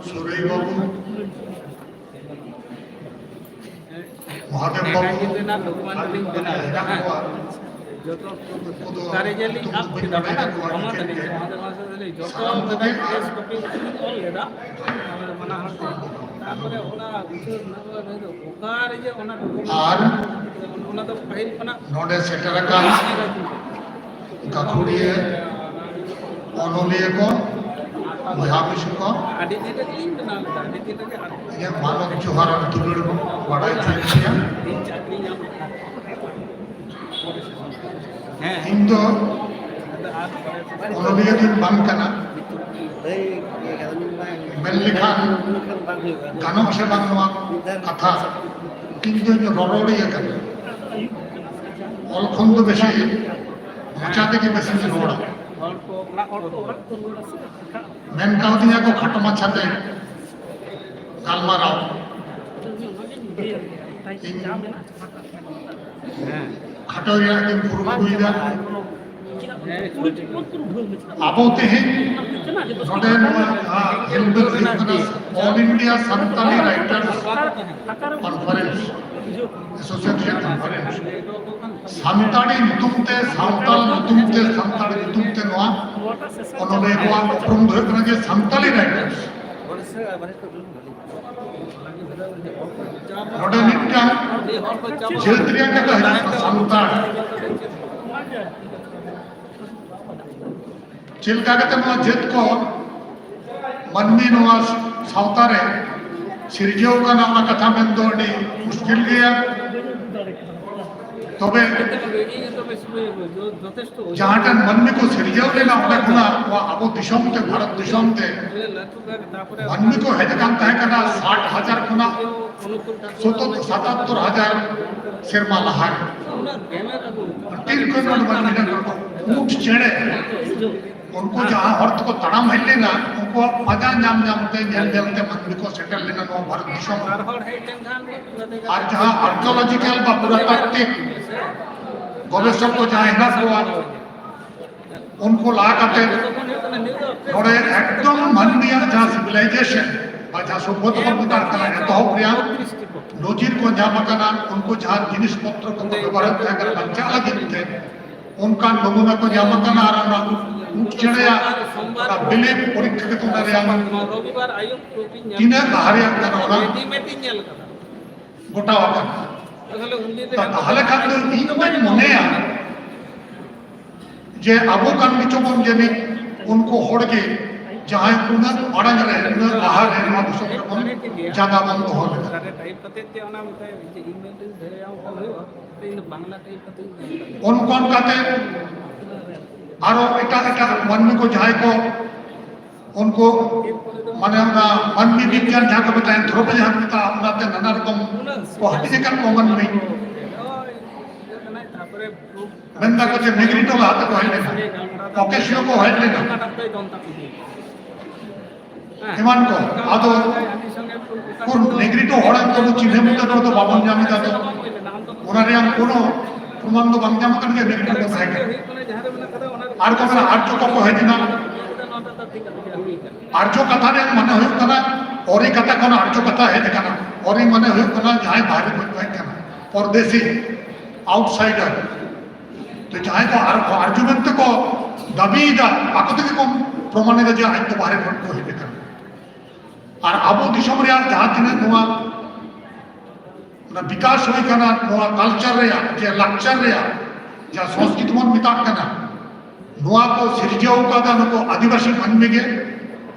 ᱥᱩᱨᱟᱹᱭ ᱵᱟᱹᱵᱩ, ᱢᱚᱦᱟᱫᱮᱵ ᱵᱟᱹᱵᱩ, ᱡᱚᱛᱚ ᱠᱟᱨᱮᱡᱟᱞᱤ ᱟᱯ ᱠᱮᱫᱟ, ᱚᱱᱟ ᱠᱚᱢᱟ ᱛᱟᱞᱮ, ᱡᱚᱛᱚ ᱥᱟᱱᱟᱢ ᱠᱚᱜᱮ ᱯᱮᱥ ᱠᱚᱯᱤ ᱚᱞ ᱞᱮᱫᱟ, ᱢᱟᱱᱟ ᱦᱚᱲ ᱠᱚ᱾ ᱛᱟᱨᱯᱚᱨᱮ ᱚᱱᱟ ᱩᱪᱟᱹᱲ ᱚᱠᱟᱨᱮ ᱡᱮ ᱚᱱᱟ ᱰᱚᱠᱩᱢᱮᱱᱴ ᱟᱨ ᱚᱱᱟ ᱫᱚ ᱯᱟᱹᱦᱤᱞ ᱠᱷᱚᱱᱟᱜ ᱱᱚᱰᱮ ᱥᱮᱴᱮᱨ ᱟᱠᱟᱱ ᱜᱟᱹᱠᱷᱩᱲᱤᱭᱟᱹ ᱚᱱᱚᱞᱤᱭᱟᱹ ᱠᱚ, ᱵᱚᱭᱦᱟ ᱢᱤᱥᱤ ᱠᱚ, ᱟᱹᱰᱤ ᱫᱤᱱ ᱨᱮᱜᱮ ᱞᱤᱧ ᱵᱮᱱᱟᱣ ᱞᱮᱫᱟ, ᱟᱹᱰᱤ ᱫᱤᱱ ᱨᱮᱜᱮ ᱟᱨ ᱤᱧᱟᱹᱜ ᱢᱟᱱᱚᱛ ᱡᱚᱦᱟᱨ ᱟᱨ ᱫᱩᱞᱟᱹᱲ ᱵᱟᱲᱟᱭ ᱦᱚᱪᱚᱭᱮᱫ ᱯᱮᱭᱟ᱾ ᱤᱧ ᱪᱟᱹᱠᱨᱤ ᱧᱟᱢ ᱞᱮᱠᱷᱟᱱ᱾ ᱦᱮᱸ᱾ ᱤᱧ ᱫᱚ ᱚᱱᱚᱞᱤᱭᱟᱹ ᱫᱚᱧ ᱵᱟᱝ ᱠᱟᱱᱟ, ᱢᱮᱱ ᱞᱮᱠᱷᱟᱱ ᱜᱟᱱᱚᱜ ᱥᱮ ᱵᱟᱝ ᱱᱚᱣᱟ ᱠᱟᱛᱷᱟ, ᱤᱧ ᱫᱚᱧ ᱨᱚᱨᱚᱲᱤᱭᱟᱹ ᱠᱟᱱᱟ᱾ ᱚᱞ ᱠᱷᱚᱱ ᱫᱚ ᱵᱮᱥᱤ ᱢᱚᱪᱟ ᱛᱮᱜᱮ ᱵᱮᱥᱤᱧ ᱨᱚᱲᱟ᱾ ᱢᱮᱱ ᱠᱟᱣᱫᱤᱧᱟ ᱠᱚ ᱠᱷᱟᱴᱚ ᱢᱟᱪᱷᱟᱛᱮ ᱜᱟᱞᱢᱟᱨᱟᱣ᱾ ᱤᱧ ᱠᱷᱟᱴᱚ ᱨᱮᱭᱟᱜ ᱜᱤᱧ ᱠᱩᱨᱩᱢᱩᱴᱩᱭᱮᱫᱟ᱾ ᱟᱵᱚ ᱛᱮᱦᱮᱧ ᱱᱚᱰᱮ ᱱᱚᱣᱟ ᱡᱟᱦᱟᱸ ᱦᱮᱞᱢᱮᱴ ᱦᱩᱭᱩᱜ ᱠᱟᱱᱟ, All India Santali Writers Conference, Association Conference, Santali ᱧᱩᱛᱩᱢ ᱛᱮ, ᱥᱟᱱᱛᱟᱲ ᱧᱩᱛᱩᱢ ᱛᱮ, ᱥᱟᱱᱛᱟᱲ ᱧᱩᱛᱩᱢ ᱛᱮ ᱱᱚᱣᱟ ᱚᱱᱚᱞᱤᱭᱟᱹ ᱠᱚᱣᱟᱜ ᱩᱯᱨᱩᱢ ᱫᱚ ᱦᱩᱭᱩᱜ ᱠᱟᱱᱟ ᱡᱮ ᱥᱟᱱᱛᱟᱞᱤ writers᱾ ᱱᱚᱰᱮ ᱢᱤᱫᱴᱟᱝ ᱡᱟᱹᱛ ᱨᱮᱭᱟᱜ ᱠᱟᱛᱷᱟ ᱦᱤᱡᱩᱜ ᱠᱟᱱᱟ, ᱥᱟᱱᱛᱟᱲ᱾ ᱪᱮᱫ ᱞᱮᱠᱟ ᱠᱟᱛᱮ ᱱᱚᱣᱟ ᱡᱟᱹᱛ ᱠᱚ ᱢᱟᱹᱱᱢᱤ ᱱᱚᱣᱟ ᱥᱟᱶᱛᱟ ᱨᱮ ᱥᱤᱨᱡᱟᱹᱣ ᱠᱟᱱᱟ, ᱚᱱᱟ ᱠᱟᱛᱷᱟ ᱢᱮᱱ ᱫᱚ ᱟᱹᱰᱤ ᱢᱩᱥᱠᱤᱞ ᱜᱮᱭᱟ᱾ ᱛᱚᱵᱮ ᱡᱟᱦᱟᱸ ᱴᱷᱮᱱ ᱢᱟᱹᱱᱢᱤ ᱠᱚ ᱥᱤᱨᱡᱟᱹᱣ ᱞᱮᱱᱟ, ᱚᱸᱰᱮ ᱠᱷᱚᱱᱟᱜ ᱱᱚᱣᱟ ᱟᱵᱚ ᱫᱤᱥᱚᱢ ᱛᱮ, ᱵᱷᱟᱨᱚᱛ ᱫᱤᱥᱚᱢ ᱛᱮ ᱢᱟᱹᱱᱢᱤ ᱠᱚ ᱦᱮᱡ ᱟᱠᱟᱱ ᱛᱟᱦᱮᱸ ᱠᱟᱱᱟ ᱥᱟᱴ ᱦᱟᱡᱟᱨ ᱠᱷᱚᱱᱟᱜ ᱥᱚᱛᱛᱚᱨ, ᱥᱟᱛᱟᱛᱛᱚᱨ ᱦᱟᱡᱟᱨ ᱥᱮᱨᱢᱟ ᱞᱟᱦᱟ ᱨᱮ᱾ ᱛᱤᱱ ᱠᱷᱚᱱ ᱱᱚᱰᱮ ᱢᱟᱹᱱᱢᱤ ᱦᱮᱡ ᱟᱠᱟᱱᱟ? ᱩᱸᱴ ᱪᱮᱬᱮ, ᱩᱱᱠᱩ ᱡᱟᱦᱟᱸ ᱦᱚᱨ ᱛᱮᱠᱚ ᱛᱟᱲᱟᱢ ᱦᱮᱡ ᱞᱮᱱᱟ, ᱩᱱᱠᱩᱣᱟᱜ ᱯᱟᱸᱡᱟ ᱧᱟᱢ ᱧᱟᱢ ᱛᱮ, ᱧᱮᱞ ᱧᱮᱞ ᱛᱮ ᱢᱟᱹᱱᱢᱤ ᱠᱚ ᱥᱮᱴᱮᱨ ᱞᱮᱱᱟ ᱱᱚᱣᱟ ᱵᱷᱟᱨᱚᱛ ᱫᱤᱥᱚᱢ ᱨᱮ᱾ ᱟᱨ ᱡᱟᱦᱟᱸ ᱟᱨᱠᱤᱭᱳᱞᱚᱡᱤᱠᱟᱞ ᱵᱟ ᱯᱩᱨᱟᱛᱟᱛᱛᱤᱠ ᱜᱚᱵᱮᱥᱚᱠ ᱠᱚ ᱡᱟᱦᱟᱸ ᱦᱮᱱᱟᱜ ᱠᱚᱣᱟ, ᱩᱱᱠᱩ ᱞᱟᱦᱟ ᱠᱟᱛᱮ ᱱᱚᱰᱮ ᱮᱠᱫᱚᱢ ᱢᱟᱹᱱᱢᱤᱭᱟᱜ ᱡᱟᱦᱟᱸ ᱥᱤᱵᱤᱞᱟᱭᱡᱮᱥᱚᱱ ᱵᱟ ᱡᱟᱦᱟᱸ ᱥᱚᱵᱷᱭᱚᱛᱟ ᱵᱚᱱ ᱢᱮᱛᱟᱜ ᱠᱟᱱᱟ, ᱮᱛᱚᱦᱚᱵ ᱨᱮᱭᱟᱜ ᱱᱚᱡᱤᱨ ᱠᱚ ᱧᱟᱢ ᱟᱠᱟᱱᱟ, ᱩᱱᱠᱩ ᱡᱟᱦᱟᱸ ᱡᱤᱱᱤᱥ ᱯᱚᱛᱨᱚ ᱠᱚᱠᱚ ᱵᱮᱵᱚᱦᱟᱨᱮᱫ ᱛᱟᱦᱮᱸ ᱠᱟᱱᱟ ᱵᱟᱧᱪᱟᱜ ᱞᱟᱹᱜᱤᱫ ᱛᱮ, ᱚᱱᱠᱟᱱ ᱱᱚᱢᱩᱱᱟ ᱠᱚ ᱧᱟᱢ ᱟᱠᱟᱱᱟ᱾ ᱟᱨ ᱚᱱᱟ ᱩᱸᱴ ᱪᱮᱬᱮᱭᱟᱜ ᱚᱱᱟ ᱵᱤᱞᱤ ᱯᱚᱨᱤᱠᱠᱷᱟ ᱠᱟᱛᱮ ᱚᱱᱟ ᱨᱮᱭᱟᱜ ᱛᱤᱱᱟᱹᱜ ᱞᱟᱦᱟ ᱨᱮᱭᱟᱜ ᱠᱟᱱᱟ, ᱚᱱᱟ ᱜᱚᱴᱟᱣ ᱟᱠᱟᱱᱟ᱾ ᱛᱚ ᱛᱟᱦᱚᱞᱮ ᱠᱷᱟᱱ ᱫᱚ ᱤᱧ ᱫᱚᱧ ᱢᱚᱱᱮᱭᱟ ᱡᱮ ᱟᱵᱚ ᱠᱟᱱ ᱜᱮᱪᱚ ᱵᱚᱱ ᱡᱟᱹᱱᱤᱡ ᱩᱱᱠᱩ ᱦᱚᱲ ᱜᱮ, ᱡᱟᱦᱟᱸᱭ ᱩᱱᱟᱹᱜ ᱢᱟᱲᱟᱝ ᱨᱮ, ᱩᱱᱟᱹᱜ ᱞᱟᱦᱟ ᱨᱮ ᱱᱚᱣᱟ ᱫᱤᱥᱚᱢ ᱨᱮᱵᱚᱱ ᱡᱟᱸᱜᱟ ᱵᱚᱱ ᱫᱚᱦᱚ ᱞᱮᱫᱟ᱾ ᱚᱱᱠᱟ ᱚᱱᱠᱟᱛᱮ ᱟᱨᱚ ᱮᱴᱟᱜ ᱮᱴᱟᱜ ᱢᱟᱹᱱᱢᱤ ᱠᱚ ᱡᱟᱦᱟᱸᱭ ᱠᱚ ᱩᱱᱠᱩ ᱢᱟᱱᱮ ᱚᱱᱟ ᱢᱟᱹᱱᱢᱤ ᱵᱤᱜᱽᱜᱟᱱ ᱡᱟᱦᱟᱸ ᱠᱚ ᱢᱮᱛᱟᱜᱼᱟ, anthropology ᱡᱟᱦᱟᱸ ᱠᱚ ᱢᱮᱛᱟᱜᱼᱟ, ᱚᱱᱟᱛᱮ ᱱᱟᱱᱟ ᱨᱚᱠᱚᱢ ᱠᱚ ᱦᱟᱹᱴᱤᱧ ᱟᱠᱟᱫ ᱠᱚ ᱢᱟᱹᱱᱢᱤ᱾ ᱢᱮᱱ ᱫᱟᱠᱚ ᱡᱮ ᱱᱮᱜᱽᱨᱤᱴᱳ ᱞᱟᱦᱟ ᱛᱮᱠᱚ ᱦᱮᱡ ᱞᱮᱱᱟ, ᱠᱚᱠᱮᱥᱤᱭᱚ ᱠᱚ ᱦᱮᱡ ᱞᱮᱱᱟ, ᱮᱢᱟᱱ ᱠᱚ᱾ ᱟᱫᱚ ᱩᱱᱠᱩ ᱱᱮᱜᱽᱨᱤᱴᱳ ᱦᱚᱲ ᱮᱱᱛᱮ ᱵᱚ ᱪᱤᱱᱦᱟᱹ ᱢᱩᱫᱟᱹ ᱫᱚ ᱵᱟᱵᱚᱱ ᱧᱟᱢ ᱮᱫᱟ᱾ ᱛᱚ ᱚᱱᱟ ᱨᱮᱭᱟᱜ ᱠᱳᱱᱳ ᱯᱨᱚᱢᱟᱱ ᱫᱚ ᱵᱟᱝ ᱧᱟᱢ ᱟᱠᱟᱱ ᱜᱮᱭᱟ ᱱᱮᱜᱽᱨᱤᱴᱳ ᱠᱚ ᱛᱟᱦᱮᱸ ᱠᱟᱱᱟ᱾ ᱟᱨ ᱠᱚ ᱢᱮᱱᱟ ᱟᱨᱡᱚ ᱠᱚᱠᱚ ᱦᱮᱡ ᱮᱱᱟ᱾ ᱟᱨᱡᱚ ᱠᱟᱛᱷᱟ ᱨᱮᱭᱟᱜ ᱢᱟᱱᱮ ᱦᱩᱭᱩᱜ ᱠᱟᱱᱟ, ᱚᱨᱤ ᱠᱟᱛᱷᱟ ᱠᱷᱚᱱ ᱟᱨᱡᱚ ᱠᱟᱛᱷᱟ ᱦᱮᱡ ᱟᱠᱟᱱᱟ᱾ ᱚᱨᱤ ᱢᱟᱱᱮ ᱦᱩᱭᱩᱜ ᱠᱟᱱᱟ ᱡᱟᱦᱟᱸᱭ ᱵᱟᱦᱨᱮ ᱠᱷᱚᱱ ᱠᱚ ᱦᱮᱡ ᱟᱠᱟᱱᱟ, ᱯᱚᱨᱫᱮᱥᱤ, ᱟᱣᱩᱴᱥᱟᱭᱰᱟᱨ᱾ ᱛᱚ ᱡᱟᱦᱟᱸᱭ ᱠᱚ ᱟᱨ-, ᱟᱨᱡᱚ ᱢᱮᱱᱛᱮ ᱠᱚ ᱫᱟᱹᱵᱤᱭᱮᱫᱟ, ᱟᱠᱚ ᱛᱮᱜᱮ ᱠᱚ ᱯᱨᱚᱢᱟᱱᱮᱫᱟ ᱡᱮ ᱟᱡ ᱫᱚ ᱵᱟᱦᱨᱮ ᱠᱷᱚᱱ ᱠᱚ ᱦᱮᱡ ᱟᱠᱟᱱᱟ᱾ ᱟᱨ ᱟᱵᱚ ᱫᱤᱥᱚᱢ ᱨᱮᱭᱟᱜ ᱡᱟᱦᱟᱸ ᱛᱤᱱᱟᱹᱜ ᱱᱚᱣᱟ ᱚᱱᱟ ᱵᱤᱠᱟᱥ ᱦᱩᱭ ᱠᱟᱱᱟ, ᱱᱚᱣᱟ ᱠᱟᱞᱪᱟᱨ ᱨᱮᱭᱟᱜ, ᱡᱮ ᱞᱟᱠᱪᱟᱨ ᱨᱮᱭᱟᱜ, ᱡᱟᱦᱟᱸ ᱥᱚᱝᱥᱠᱨᱤᱛ ᱵᱚᱱ ᱢᱮᱛᱟᱜ ᱠᱟᱱᱟ, ᱱᱚᱣᱟ ᱠᱚ ᱥᱤᱨᱡᱟᱹᱣ ᱠᱟᱫᱟ ᱱᱩᱠᱩ ᱟᱹᱫᱤᱵᱟᱹᱥᱤ ᱢᱟᱹᱱᱢᱤ ᱜᱮ᱾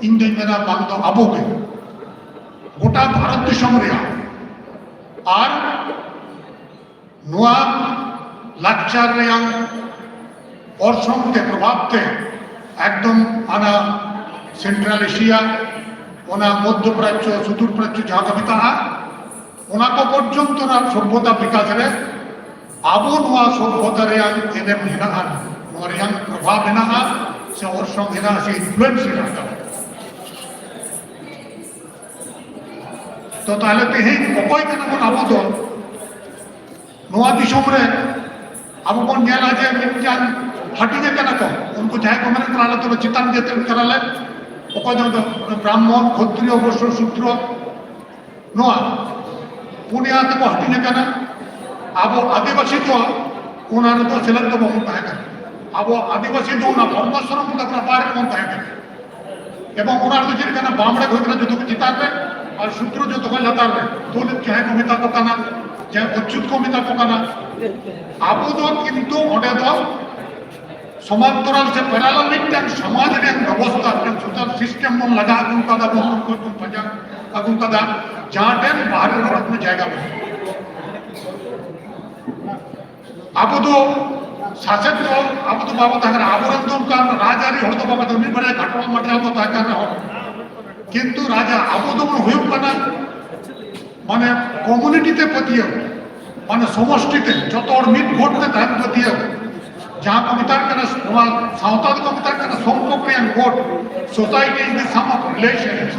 ᱤᱧ ᱫᱩᱧ ᱢᱮᱱᱟ ᱵᱟᱝ ᱫᱚ ᱟᱵᱚ ᱜᱮ, ᱜᱚᱴᱟ ᱵᱷᱟᱨᱚᱛ ᱫᱤᱥᱚᱢ ᱨᱮᱭᱟᱜ᱾ ᱟᱨ ᱱᱚᱣᱟ ᱞᱟᱠᱪᱟᱨ ᱨᱮᱭᱟᱜ ᱚᱨᱥᱚᱝ ᱛᱮ, ᱯᱨᱚᱵᱷᱟᱵᱽ ᱛᱮ ᱮᱠᱫᱚᱢ ᱚᱱᱟ ᱥᱮᱱᱴᱨᱟᱞ ᱮᱥᱤᱭᱟ, ᱚᱱᱟ ᱢᱚᱫᱽᱫᱷᱚ ᱯᱨᱟᱪᱪᱚ, ᱥᱩᱫᱩᱨ ᱯᱨᱟᱪᱪᱚ ᱡᱟᱦᱟᱸ ᱠᱚ ᱢᱮᱛᱟᱜᱼᱟ, ᱚᱱᱟ ᱠᱚ ᱯᱚᱨᱡᱚᱱᱛᱚ ᱨᱮᱱᱟᱜ ᱥᱚᱵᱷᱚᱛᱟ ᱵᱤᱠᱟᱥ ᱨᱮ ᱟᱵᱚ ᱱᱚᱣᱟ ᱥᱚᱵᱷᱚᱛᱟ ᱨᱮᱭᱟᱜ ᱮᱱᱮᱢ ᱢᱮᱱᱟᱜᱼᱟ, ᱱᱚᱣᱟ ᱨᱮᱭᱟᱜ ᱯᱨᱚᱵᱷᱟᱵᱽ ᱢᱮᱱᱟᱜᱼᱟ, ᱥᱮ ᱚᱨᱥᱚᱝ ᱢᱮᱱᱟᱜᱼᱟ, ᱥᱮ ᱤᱱᱯᱷᱞᱩᱭᱮᱱᱥ ᱢᱮᱱᱟᱜ ᱛᱟᱵᱚᱱᱟ᱾ ᱛᱚ ᱛᱟᱦᱞᱮ ᱛᱮᱦᱮᱧ ᱚᱠᱚᱭ ᱠᱟᱱᱟ ᱵᱚᱱ ᱟᱵᱚ ᱫᱚ? ᱱᱚᱣᱟ ᱫᱤᱥᱚᱢ ᱨᱮ ᱟᱵᱚ ᱵᱚᱱ ᱧᱮᱞᱟ ᱡᱮ ᱢᱤᱫᱴᱟᱝ ᱦᱟᱹᱴᱤᱧ ᱟᱠᱟᱱᱟ ᱠᱚ, ᱩᱱᱠᱩ ᱡᱟᱦᱟᱸᱭ ᱠᱚ ᱢᱮᱱᱟᱜ ᱠᱚᱣᱟ, ᱟᱞᱮ ᱫᱚ ᱪᱮᱛᱟᱱ ᱡᱟᱹᱛ ᱨᱮᱱ ᱠᱟᱱᱟᱞᱮ, ᱚᱠᱚᱭ ᱫᱚ ᱵᱨᱟᱦᱢᱚᱱ, ᱠᱷᱚᱛᱨᱤᱭᱚ, ᱵᱳᱭᱥᱭᱚ, ᱥᱩᱫᱨᱚ, ᱱᱚᱣᱟ ᱯᱩᱱᱭᱟ ᱛᱮᱠᱚ ᱦᱟᱹᱴᱤᱧ ᱟᱠᱟᱱᱟ᱾ ᱟᱵᱚ ᱟᱹᱫᱤᱵᱟᱹᱥᱤ ᱫᱚ ᱚᱱᱟ ᱨᱮᱫᱚ ᱥᱮᱞᱮᱫ ᱫᱚ ᱵᱟᱵᱚᱱ ᱛᱟᱦᱮᱸ ᱠᱟᱱᱟ᱾ ᱟᱵᱚ ᱟᱹᱫᱤᱵᱟᱹᱥᱤ ᱫᱚ ᱚᱱᱟ ᱵᱚᱨᱱᱟᱥᱨᱚᱢ ᱠᱚᱫᱚ ᱵᱟᱭᱨᱮ ᱨᱮᱵᱚᱱ ᱛᱟᱦᱮᱸ ᱠᱟᱱᱟ᱾ ᱮᱵᱚᱝ ᱚᱱᱟ ᱨᱮᱫᱚ ᱪᱮᱫ ᱠᱟᱱᱟ, ᱵᱟᱢᱲᱮ ᱠᱚ ᱦᱩᱭᱩᱜ ᱠᱟᱱᱟ ᱡᱚᱛᱚ ᱠᱷᱚᱱ ᱪᱮᱛᱟᱱ ᱨᱮ, ᱟᱨ ᱥᱩᱫᱨᱚ ᱡᱚᱛᱚ ᱠᱷᱚᱱ ᱞᱟᱛᱟᱨ ᱨᱮ᱾ ᱫᱚᱞᱤᱛ ᱡᱟᱦᱟᱸᱭ ᱠᱚ ᱢᱮᱛᱟ ᱠᱚ ᱠᱟᱱᱟ, ᱡᱟᱦᱟᱸᱭ ᱚᱪᱪᱩᱛ ᱠᱚ ᱢᱮᱛᱟ ᱠᱚ ᱠᱟᱱᱟ᱾ ᱟᱵᱚ ᱫᱚ ᱠᱤᱱᱛᱩ ᱚᱸᱰᱮ ᱫᱚ ᱥᱚᱢᱟᱱᱛᱚᱨᱟᱞ ᱥᱮ ᱯᱮᱨᱟᱞᱟᱞ ᱢᱤᱫᱴᱟᱝ ᱥᱚᱢᱟᱡᱽ ᱨᱮᱭᱟᱜ ᱵᱮᱵᱚᱥᱛᱷᱟ, ᱢᱤᱫᱴᱟᱝ ᱥᱳᱥᱟᱞ ᱥᱤᱥᱴᱮᱢ ᱵᱚᱱ ᱞᱟᱜᱟ ᱟᱹᱜᱩ ᱠᱟᱫᱟ, ᱵᱚᱱ ᱩᱱᱠᱩ ᱵᱚᱱ ᱯᱟᱸᱡᱟ ᱟᱹᱜᱩ ᱠᱟᱫᱟ, ᱡᱟᱦᱟᱸ ᱴᱷᱮᱱ ᱵᱟᱦᱨᱮ ᱨᱚᱲ ᱨᱮᱱᱟᱜ ᱡᱟᱭᱜᱟ ᱵᱟᱹᱱᱩᱜ᱾ ᱟᱵᱚ ᱫᱚ ᱥᱟᱥᱮᱛ ᱫᱚ ᱟᱵᱚ ᱫᱚ ᱵᱟᱵᱚ ᱛᱟᱦᱮᱸ ᱠᱟᱱᱟ, ᱟᱵᱚᱨᱮᱱ ᱫᱚ ᱚᱱᱠᱟᱱ ᱨᱟᱡᱽᱟᱹᱨᱤ ᱦᱚᱲ ᱫᱚ ᱵᱟᱵᱚ ᱛᱟᱦᱮᱸ, ᱢᱤᱫ ᱵᱟᱨᱭᱟ ᱜᱷᱟᱴᱚᱲ ᱢᱟᱴᱚᱲ ᱠᱚ ᱛᱟᱦᱮᱸ ᱠᱟᱱ ᱨᱮᱦᱚᱸ, ᱠᱤᱱᱛᱩ ᱨᱟᱡᱟ ᱟᱵᱚ ᱫᱚᱵᱚᱱ ᱦᱩᱭᱩᱜ ᱠᱟᱱᱟ ᱢᱟᱱᱮ ᱠᱚᱢᱩᱱᱤᱴᱤ ᱛᱮ ᱯᱟᱹᱛᱭᱟᱹᱣ, ᱢᱟᱱᱮ ᱥᱚᱢᱚᱥᱴᱤ ᱛᱮ ᱡᱚᱛᱚ ᱦᱚᱲ ᱢᱤᱫ ᱜᱷᱚᱴ ᱨᱮ ᱛᱟᱦᱮᱱ ᱯᱟᱹᱛᱭᱟᱹᱣ, ᱡᱟᱦᱟᱸ ᱠᱚ ᱢᱮᱛᱟᱜ ᱠᱟᱱᱟ, ᱱᱚᱣᱟ ᱥᱟᱶᱛᱟ ᱫᱚᱠᱚ ᱢᱮᱛᱟᱜ ᱠᱟᱱᱟ ᱥᱚᱢᱯᱚᱨᱠ ᱨᱮᱭᱟᱜ ᱜᱷᱚᱴ, society is the sum of relations᱾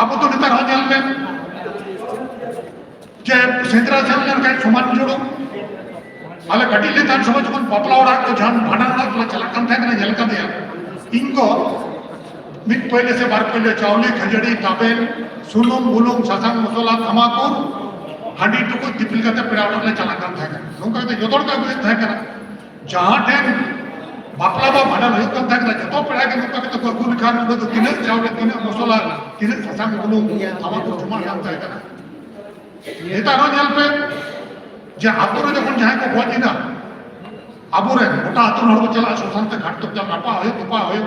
ᱟᱵᱚ ᱫᱚ ᱱᱮᱛᱟᱨ ᱦᱚᱸ ᱧᱮᱞ ᱢᱮ ᱡᱮ ᱥᱮᱸᱫᱽᱨᱟ ᱥᱮᱱ ᱞᱮᱱᱠᱷᱟᱱ ᱥᱚᱢᱟᱱ ᱡᱩᱲᱩ᱾ ᱟᱞᱮ ᱠᱟᱹᱴᱤᱡ ᱞᱮ ᱛᱟᱦᱮᱱ ᱥᱚᱢᱚᱭ ᱡᱚᱠᱷᱚᱱ ᱵᱟᱯᱞᱟ ᱚᱲᱟᱜ ᱠᱚ ᱡᱟᱦᱟᱱ ᱵᱷᱟᱸᱰᱟᱱ ᱚᱲᱟᱜ ᱠᱚᱞᱮ ᱪᱟᱞᱟᱜ ᱠᱟᱱ ᱛᱟᱦᱮᱸ ᱠᱟᱱᱟ, ᱧᱮᱞ ᱠᱟᱫᱮᱭᱟ᱾ ᱤᱧ ᱜᱚ ᱢᱤᱫ ᱯᱟᱹᱭᱞᱟᱹ ᱥᱮ ᱵᱟᱨ ᱯᱟᱹᱭᱞᱟᱹ ᱪᱟᱣᱞᱮ, ᱠᱷᱟᱹᱡᱟᱹᱲᱤ, ᱛᱟᱵᱮᱱ, ᱥᱩᱱᱩᱢ, ᱵᱩᱞᱩᱝ, ᱥᱟᱥᱟᱝ, ᱢᱚᱥᱞᱟ, ᱛᱷᱟᱢᱟᱠᱩᱨ, ᱦᱟᱺᱰᱤ ᱴᱩᱠᱩᱡ ᱫᱤᱯᱤᱞ ᱠᱟᱛᱮ ᱯᱮᱲᱟ ᱚᱲᱟᱜ ᱞᱮ ᱪᱟᱞᱟᱜ ᱠᱟᱱ ᱛᱟᱦᱮᱸ ᱠᱟᱱᱟ᱾ ᱱᱚᱝᱠᱟ ᱠᱟᱛᱮ ᱡᱚᱛᱚ ᱦᱚᱲ ᱠᱚ ᱟᱹᱜᱩᱭᱮᱫ ᱛᱟᱦᱮᱸ ᱠᱟᱱᱟ᱾ ᱡᱟᱦᱟᱸ ᱴᱷᱮᱱ ᱵᱟᱯᱞᱟ ᱵᱟ ᱵᱷᱟᱸᱰᱟᱱ ᱦᱩᱭᱩᱜ ᱠᱟᱱ ᱛᱟᱦᱮᱸ ᱠᱟᱱᱟ, ᱡᱚᱛᱚ ᱯᱮᱲᱟ ᱜᱮ ᱱᱚᱝᱠᱟ ᱠᱟᱛᱮ ᱠᱚ ᱟᱹᱜᱩ ᱞᱮᱠᱷᱟᱱ ᱚᱸᱰᱮ ᱫᱚ ᱛᱤᱱᱟᱹᱜ ᱪᱟᱣᱞᱮ, ᱛᱤᱱᱟᱹᱜ ᱢᱚᱥᱞᱟ, ᱛᱤᱱᱟᱹᱜ ᱥᱟᱥᱟᱝ, ᱵᱩᱞᱩᱝ, ᱛᱷᱟᱢᱟᱠᱩᱨ ᱡᱚᱢᱟᱜ ᱠᱟᱱ ᱛᱟᱦᱮᱸ ᱠᱟᱱᱟ᱾ ᱱᱮᱛᱟᱨ ᱦᱚᱸ ᱧᱮᱞ ᱯᱮ ᱡᱮ ᱟᱛᱳ ᱨᱮ ᱡᱚᱠᱷᱚᱱ ᱡᱟᱦᱟᱸᱭ ᱠᱚ ᱜᱚᱡ ᱮᱱᱟ, ᱟᱵᱚᱨᱮᱱ ᱜᱚᱴᱟ ᱟᱛᱳ ᱨᱮᱱ ᱦᱚᱲ ᱠᱚ ᱪᱟᱞᱟᱜᱼᱟ ᱥᱚᱥᱟᱱ ᱛᱮ ᱜᱷᱟᱴ ᱛᱚᱠᱛᱟ ᱨᱟᱯᱟᱜ ᱦᱩᱭᱩᱜ, ᱛᱚᱯᱟ ᱦᱩᱭᱩᱜ᱾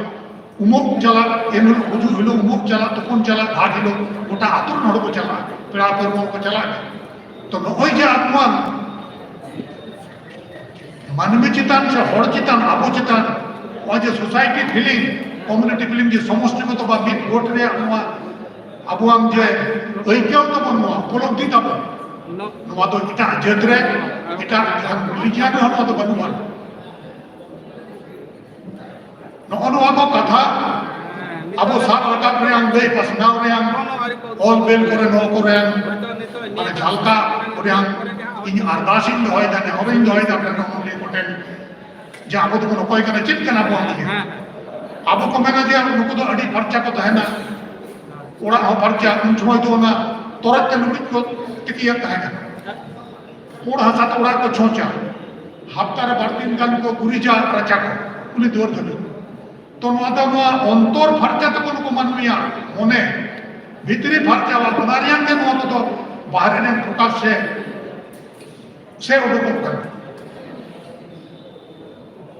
ᱩᱢᱩᱜ ᱪᱟᱞᱟᱜ, ᱮᱱ ᱦᱤᱞᱳᱜ ᱜᱩᱡᱩᱜ ᱦᱤᱞᱳᱜ ᱩᱢᱩᱜ ᱪᱟᱞᱟᱜ, ᱛᱩᱯᱩᱱ ᱪᱟᱞᱟᱜ, ᱜᱷᱟᱴ ᱦᱤᱞᱳᱜ ᱜᱚᱴᱟ ᱟᱹᱛᱩ ᱨᱮᱱ ᱦᱚᱲ ᱠᱚ ᱪᱟᱞᱟᱜᱼᱟ, ᱯᱮᱲᱟ ᱯᱟᱹᱨᱵᱟᱹ ᱠᱚ ᱪᱟᱞᱟᱜ ᱜᱮᱭᱟ᱾ ᱛᱚ ᱱᱚᱜᱼᱚᱭ ᱡᱮ ᱟᱵᱚᱣᱟᱜ ᱢᱟᱹᱱᱢᱤ ᱪᱮᱛᱟᱱ ᱥᱮ ᱦᱚᱲ ᱪᱮᱛᱟᱱ, ᱟᱵᱚ ᱪᱮᱛᱟᱱ ᱱᱚᱜᱼᱚᱭ ᱡᱮ society feeling, community feeling, ᱡᱮ ᱥᱚᱢᱚᱥᱴᱤᱜᱚᱛᱚ ᱵᱟ ᱢᱤᱫ ᱜᱚᱴ ᱨᱮᱭᱟᱜ ᱱᱚᱣᱟ ᱟᱵᱚᱣᱟᱜ ᱡᱮ ᱟᱹᱭᱠᱟᱹᱣ ᱛᱟᱵᱚᱱ, ᱱᱚᱣᱟ ᱩᱯᱚᱞᱚᱵᱽᱫᱷᱤ ᱛᱟᱵᱚᱱ, ᱱᱚᱣᱟ ᱫᱚ ᱮᱴᱟᱜ ᱡᱟᱹᱛ ᱨᱮ, ᱮᱴᱟᱜ ᱡᱟᱦᱟᱱ religion ᱨᱮᱦᱚᱸ ᱱᱚᱣᱟ ᱫᱚ ᱵᱟᱹᱱᱩᱜᱼᱟ᱾ ᱱᱚᱜᱼᱚ ᱱᱚᱣᱟ ᱠᱚ ᱠᱟᱛᱷᱟ ᱟᱵᱚ ᱥᱟᱵ ᱨᱟᱠᱟᱵ ᱨᱮᱭᱟᱜ, ᱞᱟᱹᱭ ᱯᱟᱥᱱᱟᱣ ᱨᱮᱭᱟᱜ, ᱚᱞ ᱵᱮᱞ ᱠᱚᱨᱮ ᱱᱚᱣᱟ ᱠᱚᱨᱮ ᱢᱟᱱᱮ ᱡᱷᱟᱞᱠᱟ ᱨᱮᱭᱟᱜ ᱤᱧ ᱟᱨᱫᱟᱥ ᱤᱧ ᱫᱚᱦᱚᱭᱮᱫᱟ, ᱱᱮᱦᱚᱨ ᱤᱧ ᱫᱚᱦᱚᱭᱮᱫᱟ ᱟᱯᱮ ᱱᱚᱜᱼᱚ ᱱᱤᱭᱟᱹ ᱠᱚᱴᱷᱮᱱ, ᱡᱮ ᱟᱵᱚ ᱫᱚᱵᱚᱱ ᱚᱠᱚᱭ ᱠᱟᱱᱟ, ᱪᱮᱫ ᱠᱟᱱᱟ ᱵᱚᱱ? ᱟᱵᱚ ᱠᱚ ᱢᱮᱱᱟ ᱡᱮ ᱱᱩᱠᱩ ᱫᱚ ᱟᱹᱰᱤ ᱯᱷᱟᱨᱪᱟ ᱠᱚ ᱛᱟᱦᱮᱱᱟ, ᱚᱲᱟᱜ ᱦᱚᱸ ᱯᱷᱟᱨᱪᱟ, ᱩᱱ ᱥᱚᱢᱚᱭ ᱫᱚ ᱚᱱᱟ ᱛᱚᱨᱚᱡ ᱛᱮ ᱞᱩᱜᱽᱲᱤᱡ ᱠᱚ ᱛᱤᱠᱤᱭᱮᱫ ᱛᱟᱦᱮᱸ ᱠᱟᱱᱟ᱾ ᱯᱩᱸᱰ ᱦᱟᱥᱟ ᱛᱮ ᱚᱲᱟᱜ ᱠᱚ ᱪᱷᱚᱸᱪᱟ, ᱦᱟᱯᱛᱟ ᱨᱮ ᱵᱟᱨ ᱫᱤᱱ ᱜᱟᱱ ᱠᱚ ᱜᱩᱨᱤᱡᱟ ᱨᱟᱪᱟ ᱠᱚ, ᱩᱱᱤ ᱫᱩᱣᱟᱹᱨ ᱫᱷᱟᱹᱵᱤᱡ᱾ ᱛᱚ ᱱᱚᱣᱟ ᱫᱚ ᱱᱚᱣᱟ ᱚᱱᱛᱚᱨ ᱯᱷᱟᱨᱪᱟ ᱛᱟᱵᱚᱱ ᱠᱚ ᱢᱟᱹᱱᱢᱤᱭᱟᱜ ᱢᱚᱱᱮ ᱵᱷᱤᱛᱨᱤ ᱯᱷᱟᱨᱪᱟ ᱟᱵᱚᱱ, ᱚᱱᱟ ᱨᱮᱭᱟᱜ ᱜᱮ ᱱᱚᱣᱟ ᱠᱚᱫᱚ ᱵᱟᱦᱨᱮ ᱨᱮᱱ ᱯᱨᱚᱠᱟᱥ ᱥᱮ, ᱥᱮ ᱩᱰᱩᱠᱚᱜ ᱠᱟᱱᱟ᱾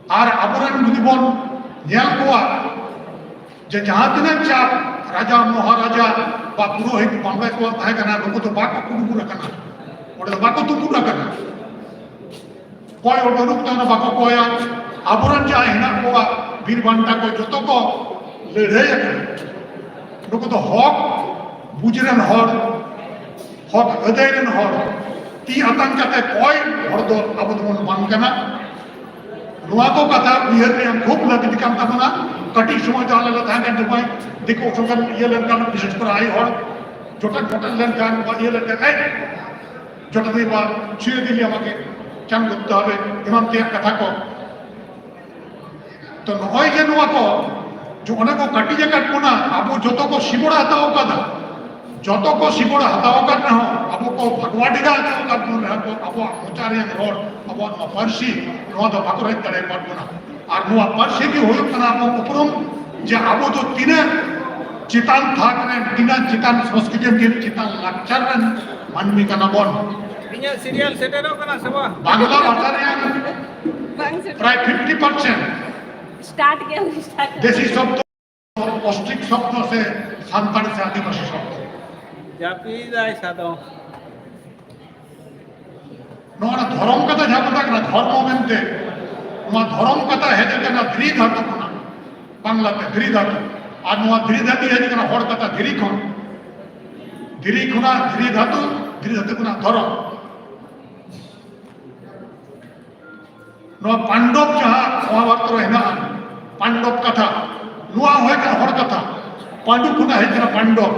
ᱟᱨ ᱟᱵᱚᱨᱮᱱ ᱡᱩᱫᱤ ᱵᱚᱱ ᱧᱮᱞ ᱠᱚᱣᱟ ᱡᱮ ᱡᱟᱦᱟᱸ ᱛᱤᱱᱟᱹᱜ ᱪᱟᱯ ᱨᱟᱡᱟ ᱢᱚᱦᱟᱨᱟᱡᱟ ᱵᱟ ᱯᱩᱨᱳᱦᱤᱛ ᱵᱟᱢᱲᱮ ᱠᱚ ᱛᱟᱦᱮᱸ ᱠᱟᱱᱟ, ᱱᱩᱠᱩ ᱫᱚ ᱵᱟᱠᱚ ᱠᱩᱰᱩᱵᱩᱨ ᱟᱠᱟᱱᱟ, ᱚᱸᱰᱮ ᱫᱚ ᱵᱟᱠᱚ ᱛᱩᱯᱩᱫ ᱟᱠᱟᱱᱟ᱾ ᱠᱚᱭ ᱵᱟᱹᱱᱩᱜ ᱛᱟᱵᱚᱱᱟ, ᱵᱟᱠᱚ ᱠᱚᱭᱟ᱾ ᱟᱵᱚᱨᱮᱱ ᱡᱟᱦᱟᱸᱭ ᱦᱮᱱᱟᱜ ᱠᱚᱣᱟ ᱵᱤᱨ ᱵᱟᱱᱴᱟ ᱠᱚ, ᱡᱚᱛᱚ ᱠᱚ ᱞᱟᱹᱲᱦᱟᱹᱭ ᱟᱠᱟᱱᱟ᱾ ᱱᱩᱠᱩ ᱫᱚ ᱦᱚᱠ ᱵᱩᱡᱽ ᱨᱮᱱ ᱦᱚᱲ, ᱦᱚᱠ ᱟᱹᱫᱟᱹᱭ ᱨᱮᱱ ᱦᱚᱲ, ᱛᱤ ᱟᱛᱟᱝ ᱠᱟᱛᱮ ᱠᱚᱭ ᱦᱚᱲ ᱫᱚ ᱟᱵᱚ ᱫᱚᱵᱚᱱ ᱵᱟᱝ ᱠᱟᱱᱟ᱾ ᱱᱚᱣᱟ ᱠᱚ ᱠᱟᱛᱷᱟ ᱩᱭᱦᱟᱹᱨ ᱨᱮᱭᱟᱜ ᱠᱷᱩᱵ ᱞᱟᱹᱠᱛᱤ ᱠᱟᱱ ᱛᱟᱵᱚᱱᱟ᱾ ᱠᱟᱹᱴᱤᱡ ᱥᱚᱢᱚᱭ ᱫᱚ ᱟᱞᱮ ᱞᱮ ᱛᱟᱦᱮᱸ ᱠᱟᱱ ᱡᱚᱠᱷᱚᱱ ᱫᱤᱠᱩ ᱥᱚᱸᱜᱮ ᱤᱭᱟᱹ ᱞᱮᱱᱠᱷᱟᱱ, ᱵᱤᱥᱮᱥ ᱠᱚᱨᱮ ᱟᱭᱳ ᱦᱚᱲ ᱡᱚᱴᱮᱫ ᱯᱚᱴᱮᱫ ᱞᱮᱱᱠᱷᱟᱱ ᱵᱟ ᱤᱭᱟᱹ ᱞᱮᱱᱠᱷᱟᱱ, "ᱮᱭ, ᱡᱚᱴᱮᱫ ᱦᱩᱭᱩᱜᱼᱟ, ᱪᱷᱩᱭᱮ ᱫᱤᱞᱤ ᱟᱢᱟᱠᱮ, ᱪᱟᱱ ᱜᱩᱯᱛᱟ ᱦᱟᱵᱮ", ᱮᱢᱟᱱ ᱛᱮᱭᱟᱜ ᱠᱟᱛᱷᱟ ᱠᱚ᱾ ᱛᱚ ᱱᱚᱜᱼᱚᱭ ᱡᱮ ᱱᱚᱣᱟ ᱠᱚ, ᱡᱮ ᱚᱱᱟ ᱠᱚ ᱠᱟᱹᱴᱤᱡ ᱟᱠᱟᱫ ᱵᱚᱱᱟ, ᱟᱵᱚ ᱡᱚᱛᱚ ᱠᱚ ᱥᱤᱵᱚᱲ ᱦᱟᱛᱟᱣ ᱟᱠᱟᱫᱟ, ᱡᱚᱛᱚ ᱠᱚ ᱥᱤᱵᱚᱲ ᱦᱟᱛᱟᱣ ᱟᱠᱟᱫ ᱨᱮᱦᱚᱸ ᱟᱵᱚ ᱠᱚ ᱵᱷᱟᱜᱽᱣᱟ ᱰᱮᱜᱟ ᱦᱚᱪᱚ ᱟᱠᱟᱫ ᱵᱚᱱ ᱨᱮᱦᱚᱸ ᱠᱚ, ᱟᱵᱚᱣᱟᱜ ᱢᱚᱪᱟ ᱨᱮᱭᱟᱜ ᱨᱚᱲ, ᱟᱵᱚᱣᱟᱜ ᱱᱚᱣᱟ ᱯᱟᱹᱨᱥᱤ, ᱱᱚᱣᱟ ᱫᱚ ᱵᱟᱠᱚ ᱨᱮᱡ ᱫᱟᱲᱮ ᱟᱠᱟᱫ ᱵᱚᱱᱟ᱾ ᱟᱨ ᱱᱚᱣᱟ ᱯᱟᱹᱨᱥᱤ ᱜᱮ ᱦᱩᱭᱩᱜ ᱠᱟᱱᱟ ᱟᱵᱚ ᱩᱯᱨᱩᱢ, ᱡᱮ ᱟᱵᱚ ᱫᱚ ᱛᱤᱱᱟᱹᱜ ᱪᱮᱛᱟᱱ ᱛᱷᱟᱠ ᱨᱮᱱ, ᱛᱤᱱᱟᱹᱜ ᱪᱮᱛᱟᱱ ᱥᱚᱝᱥᱠᱨᱤᱛᱤ ᱨᱮᱱ, ᱪᱮᱛᱟᱱ ᱞᱟᱠᱪᱟᱨ ᱨᱮᱱ ᱢᱟᱹᱱᱢᱤ ᱠᱟᱱᱟ ᱵᱚᱱ᱾ ᱤᱧᱟᱹᱜ ᱥᱤᱨᱤᱭᱟᱞ ᱥᱮᱴᱮᱨᱚᱜ ᱠᱟᱱᱟ ᱥᱮ ᱵᱟᱝ? ᱵᱟᱝᱞᱟ ᱵᱷᱟᱥᱟ ᱨᱮᱭᱟᱜ ᱵᱟᱝ ᱥᱮᱴᱮᱨ᱾ ᱯᱨᱟᱭ ᱯᱷᱤᱯᱴᱤ ᱯᱟᱨᱥᱮᱱᱴ ᱥᱴᱟᱨᱴ ᱜᱮ ᱟᱹᱣᱨᱤ ᱥᱴᱟᱨᱴ᱾ ᱫᱮᱥᱤ ᱥᱚᱵᱫᱚ ᱚᱥᱴᱨᱤᱠ ᱥᱚᱵᱫᱚ ᱥᱮ ᱥᱟᱱᱛᱟᱲᱤ ᱥᱮ ᱟᱹᱫᱤᱵᱟᱹᱥᱤ ᱥᱚᱵᱫᱚ᱾ ᱡᱟᱹᱯᱤᱫᱟᱭ ᱥᱟᱫᱚᱢ᱾ ᱱᱚᱣᱟ ᱫᱷᱚᱨᱚᱢ ᱠᱟᱛᱷᱟ ᱡᱟᱦᱟᱸ ᱠᱚ ᱢᱮᱛᱟᱜ ᱠᱟᱱᱟ, ᱫᱷᱚᱨᱢᱚ ᱢᱮᱱᱛᱮ, ᱱᱚᱣᱟ ᱫᱷᱚᱨᱚᱢ ᱠᱟᱛᱷᱟ ᱦᱮᱡ ᱟᱠᱟᱱᱟ ᱫᱷᱤᱨᱤ ᱫᱷᱟᱹᱛᱩ ᱠᱷᱚᱱᱟᱜ, ᱵᱟᱝᱞᱟᱛᱮ ᱫᱷᱤᱨᱤ ᱫᱷᱟᱹᱛᱩ᱾ ᱟᱨ ᱱᱚᱣᱟ ᱫᱷᱤᱨᱤ ᱫᱷᱟᱹᱛᱩ ᱦᱮᱡ ᱟᱠᱟᱱᱟ ᱦᱚᱲ ᱠᱟᱛᱷᱟ ᱫᱷᱤᱨᱤ ᱠᱷᱚᱱ᱾ ᱫᱷᱤᱨᱤ ᱠᱷᱚᱱᱟᱜ ᱫᱷᱤᱨᱤ ᱫᱷᱟᱹᱛᱩ, ᱫᱷᱤᱨᱤ ᱫᱷᱟᱹᱛᱩ ᱠᱷᱚᱱᱟᱜ ᱫᱷᱚᱨᱚᱢ᱾ ᱱᱚᱣᱟ ᱯᱟᱱᱰᱚᱵ ᱡᱟᱦᱟᱸ ᱢᱚᱦᱟᱵᱷᱟᱨᱚᱛ ᱨᱮ ᱦᱮᱱᱟᱜᱼᱟ, ᱯᱟᱱᱰᱚᱵ ᱠᱟᱛᱷᱟ, ᱱᱚᱣᱟ ᱦᱩᱭ ᱠᱟᱱᱟ ᱦᱚᱲ ᱠᱟᱛᱷᱟ᱾ ᱯᱟᱱᱰᱩ ᱠᱷᱚᱱᱟᱜ ᱦᱮᱡ ᱠᱟᱱᱟ ᱯᱟᱱᱰᱚᱵ᱾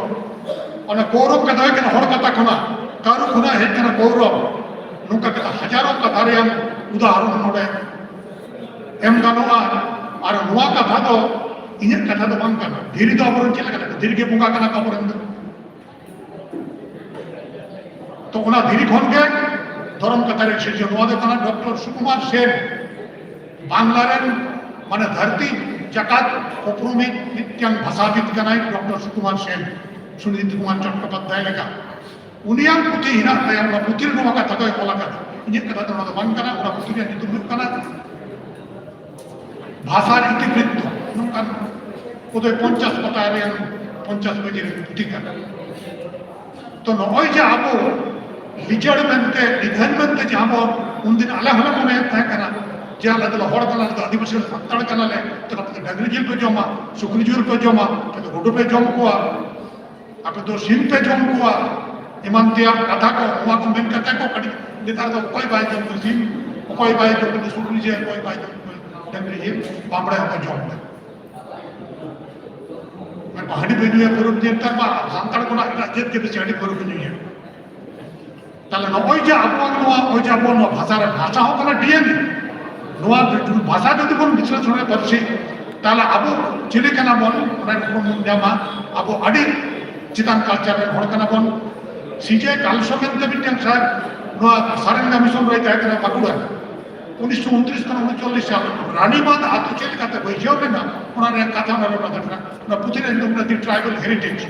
ᱚᱱᱟ ᱠᱚᱣᱨᱚᱵ ᱠᱟᱛᱷᱟ ᱦᱩᱭ ᱠᱟᱱᱟ ᱦᱚᱲ ᱠᱟᱛᱷᱟ ᱠᱷᱚᱱᱟᱜ᱾ ᱠᱟᱹᱨᱩ ᱠᱷᱚᱱᱟᱜ ᱦᱮᱡ ᱠᱟᱱᱟ ᱠᱚᱣᱨᱚᱵ᱾ ᱱᱚᱝᱠᱟ ᱠᱟᱛᱮ ᱦᱟᱡᱟᱨᱚ ᱠᱟᱛᱷᱟ ᱨᱮᱭᱟᱜ ᱩᱫᱟᱦᱚᱨᱚᱱ ᱱᱚᱰᱮ ᱮᱢ ᱜᱟᱱᱚᱜᱼᱟ᱾ ᱟᱨ ᱱᱚᱣᱟ ᱠᱟᱛᱷᱟ ᱫᱚ ᱤᱧᱟᱹᱜ ᱠᱟᱛᱷᱟ ᱫᱚ ᱵᱟᱝ ᱠᱟᱱᱟ᱾ ᱫᱷᱤᱨᱤ ᱫᱚ ᱟᱵᱚᱨᱮᱱ ᱪᱮᱫ ᱞᱮᱠᱟ ᱠᱟᱛᱮ ᱫᱷᱤᱨᱤ ᱜᱮ ᱵᱚᱸᱜᱟ ᱠᱟᱱᱟ ᱠᱚ ᱟᱵᱚᱨᱮᱱ ᱫᱚ᱾ ᱛᱚ ᱚᱱᱟ ᱫᱷᱤᱨᱤ ᱠᱷᱚᱱ ᱜᱮ ᱫᱷᱚᱨᱚᱢ ᱠᱟᱛᱷᱟ ᱨᱮ ᱥᱤᱨᱡᱚᱱ᱾ ᱱᱚᱣᱟ ᱫᱚ ᱠᱟᱱᱟ ᱰᱚᱠᱴᱚᱨ ᱥᱩᱠᱩᱢᱟᱨ ᱥᱮᱱ, ᱵᱟᱝᱞᱟ ᱨᱮᱱ, ᱢᱟᱱᱮ ᱫᱷᱟᱹᱨᱛᱤ ᱡᱟᱠᱟᱛ ᱩᱯᱨᱩᱢᱤᱡ ᱢᱤᱫᱴᱟᱝ ᱵᱷᱟᱥᱟᱵᱤᱫ ᱠᱟᱱᱟᱭ ᱰᱚᱠᱴᱚᱨ ᱥᱩᱠᱩᱢᱟᱨ ᱥᱮᱱ, ᱥᱩᱱᱤᱞ ᱠᱩᱢᱟᱨ ᱪᱚᱴᱴᱳᱯᱟᱫᱽᱫᱷᱟᱭ ᱞᱮᱠᱟ᱾ ᱩᱱᱤᱭᱟᱜ ᱯᱩᱛᱷᱤ ᱦᱮᱱᱟᱜ ᱛᱟᱭᱟ, ᱚᱱᱟ ᱯᱩᱛᱷᱤ ᱨᱮ ᱱᱚᱣᱟ ᱠᱟᱛᱷᱟ ᱫᱚᱭ ᱚᱞ ᱟᱠᱟᱫᱟ᱾ ᱤᱧᱟᱹᱜ ᱠᱟᱛᱷᱟ ᱫᱚ ᱚᱱᱟ ᱫᱚ ᱵᱟᱝ ᱠᱟᱱᱟ, ᱚᱱᱟ ᱯᱩᱛᱷᱤ ᱨᱮᱭᱟᱜ ᱧᱩᱛᱩᱢ ᱦᱩᱭᱩᱜ ᱠᱟᱱᱟ ᱵᱷᱟᱥᱟᱨ ᱤᱛᱤᱵᱨᱤᱛᱛᱚ, ᱱᱚᱝᱠᱟᱱ ᱵᱳᱫᱷᱚᱭ ᱯᱚᱧᱪᱟᱥ ᱯᱟᱛᱟ ᱨᱮᱭᱟᱜ, ᱯᱚᱧᱪᱟᱥ ᱯᱮᱡᱽ ᱨᱮ ᱯᱩᱛᱷᱤ ᱠᱟᱱᱟ᱾ ᱛᱚ ᱱᱚᱜᱼᱚᱭ ᱡᱮ ᱟᱵᱚ ᱞᱤᱪᱟᱹᱲ ᱢᱮᱱᱛᱮ, ᱱᱤᱫᱷᱟᱹᱱ ᱢᱮᱱᱛᱮ ᱡᱟᱦᱟᱸ ᱵᱚ ᱩᱱᱫᱤᱱ ᱟᱞᱮ ᱦᱚᱸᱞᱮ ᱢᱚᱱᱮᱭᱮᱫ ᱛᱟᱦᱮᱸ ᱠᱟᱱᱟ ᱡᱮ ᱟᱞᱮ ᱫᱚ ᱦᱚᱲ ᱠᱟᱱᱟ ᱞᱮ, ᱟᱹᱫᱤᱵᱟᱹᱥᱤ ᱥᱟᱱᱛᱟᱲ ᱠᱟᱱᱟ ᱞᱮ, ᱛᱚ ᱟᱯᱮ ᱫᱚ ᱰᱟᱹᱝᱨᱤ ᱡᱤᱞ ᱯᱮ ᱡᱚᱢᱟ, ᱥᱩᱠᱨᱤ ᱡᱤᱞ ᱯᱮ ᱡᱚᱢᱟ, ᱟᱯᱮ ᱫᱚ ᱜᱩᱰᱩ ᱯᱮ ᱡᱚᱢ ᱠᱚᱣᱟ, ᱟᱯᱮ ᱫᱚ ᱥᱤᱢ ᱯᱮ ᱡᱚᱢ ᱠᱚᱣᱟ, ᱮᱢᱟᱱ ᱛᱮᱭᱟᱜ ᱠᱟᱛᱷᱟ ᱠᱚ, ᱱᱚᱣᱟ ᱠᱚ ᱢᱮᱱ ᱠᱟᱛᱮ ᱠᱚ ᱠᱟᱹᱴᱤᱡ ᱱᱮᱛᱟᱨ ᱫᱚ ᱚᱠᱚᱭ ᱵᱟᱭ ᱡᱚᱢ ᱠᱚᱣᱟ ᱥᱤᱢ, ᱚᱠᱚᱭ ᱵᱟᱭ ᱡᱚᱢ ᱠᱚᱣᱟ ᱥᱩᱠᱨᱤ ᱡᱤᱞ, ᱚᱠᱚᱭ ᱵᱟᱭ ᱡᱚᱢ ᱠᱚᱣᱟ ᱰᱟᱹᱝᱨᱤ ᱡᱤᱞ, ᱵᱟᱢᱵᱲᱮ ᱦᱚᱸᱠᱚ ᱡᱚᱢ ᱮᱫᱟ᱾ ᱢᱟᱱᱮ ᱦᱟᱺᱰᱤ ᱯᱟᱹᱣᱨᱟᱹ ᱧᱩᱭᱟ, ᱯᱟᱹᱣᱨᱟᱹ ᱧᱩᱭᱟ, ᱱᱮᱛᱟᱨ ᱢᱟ ᱥᱟᱱᱛᱟᱲ ᱠᱷᱚᱱᱟᱜ ᱮᱴᱟᱜ ᱡᱟᱹᱛ ᱜᱮ ᱵᱮᱥᱤ ᱦᱟᱺᱰᱤ ᱯᱟᱹᱣᱨᱟᱹ ᱠᱚ ᱧᱩᱭᱟ᱾ ᱛᱟᱦᱞᱮ ᱱᱚᱜᱼᱚᱭ ᱡᱮ ᱟᱵᱚᱣᱟᱜ ᱱᱚᱣᱟ, ᱱᱚᱜᱼᱚᱭ ᱡᱮ ᱟᱵᱚᱣᱟᱜ ᱱᱚᱣᱟ ᱵᱷᱟᱥᱟ ᱨᱮ, ᱵᱷᱟᱥᱟ ᱦᱚᱸ ᱠᱟᱱᱟ ᱰᱤ ᱮᱱ ᱮ᱾ ᱱᱚᱣᱟ ᱵᱷᱟᱥᱟ ᱡᱩᱫᱤ ᱵᱚᱱ ᱵᱤᱥᱞᱮᱥᱚᱱ ᱨᱮ ᱯᱟᱹᱨᱥᱤ, ᱛᱟᱦᱞᱮ ᱟᱵᱚ ᱪᱤᱞᱤ ᱠᱟᱱᱟ ᱵᱚᱱ, ᱚᱱᱟ ᱜᱮᱵᱚᱱ ᱧᱟᱢᱟ᱾ ᱟᱵᱚ ᱟᱹᱰᱤ ᱪᱮᱛᱟᱱ ᱠᱟᱞᱪᱟᱨ ᱨᱮᱱ ᱦᱚᱲ ᱠᱟᱱᱟ ᱵᱚᱱ᱾ ᱥᱤ ᱡᱮ ᱠᱟᱞᱥᱚ ᱢᱮᱱᱛᱮ ᱢᱤᱫᱴᱟᱝ ᱥᱟᱨ ᱱᱚᱣᱟ ᱥᱟᱨᱮᱝᱜᱟ ᱢᱤᱥᱚᱱ ᱨᱮᱭ ᱛᱟᱦᱮᱸ ᱠᱟᱱᱟ ᱵᱟᱸᱠᱩᱲᱟ᱾ ᱩᱱᱤᱥᱥᱚ ᱩᱱᱛᱨᱤᱥ ᱠᱷᱚᱱ ᱩᱱᱪᱚᱞᱞᱤᱥ ᱥᱟᱞ ᱨᱟᱱᱤᱵᱟᱸᱫᱷ ᱟᱛᱳ ᱪᱮᱫ ᱞᱮᱠᱟᱛᱮ ᱵᱟᱹᱭᱥᱟᱹᱣ ᱞᱮᱱᱟ, ᱚᱱᱟ ᱨᱮᱭᱟᱜ ᱠᱟᱛᱷᱟ ᱚᱱᱟ ᱨᱮ ᱚᱞ ᱟᱠᱟᱱᱟ᱾ ᱚᱱᱟ ᱯᱩᱛᱷᱤ ᱨᱮ ᱧᱩᱛᱩᱢ ᱠᱟᱱᱟ The Tribal Heritage᱾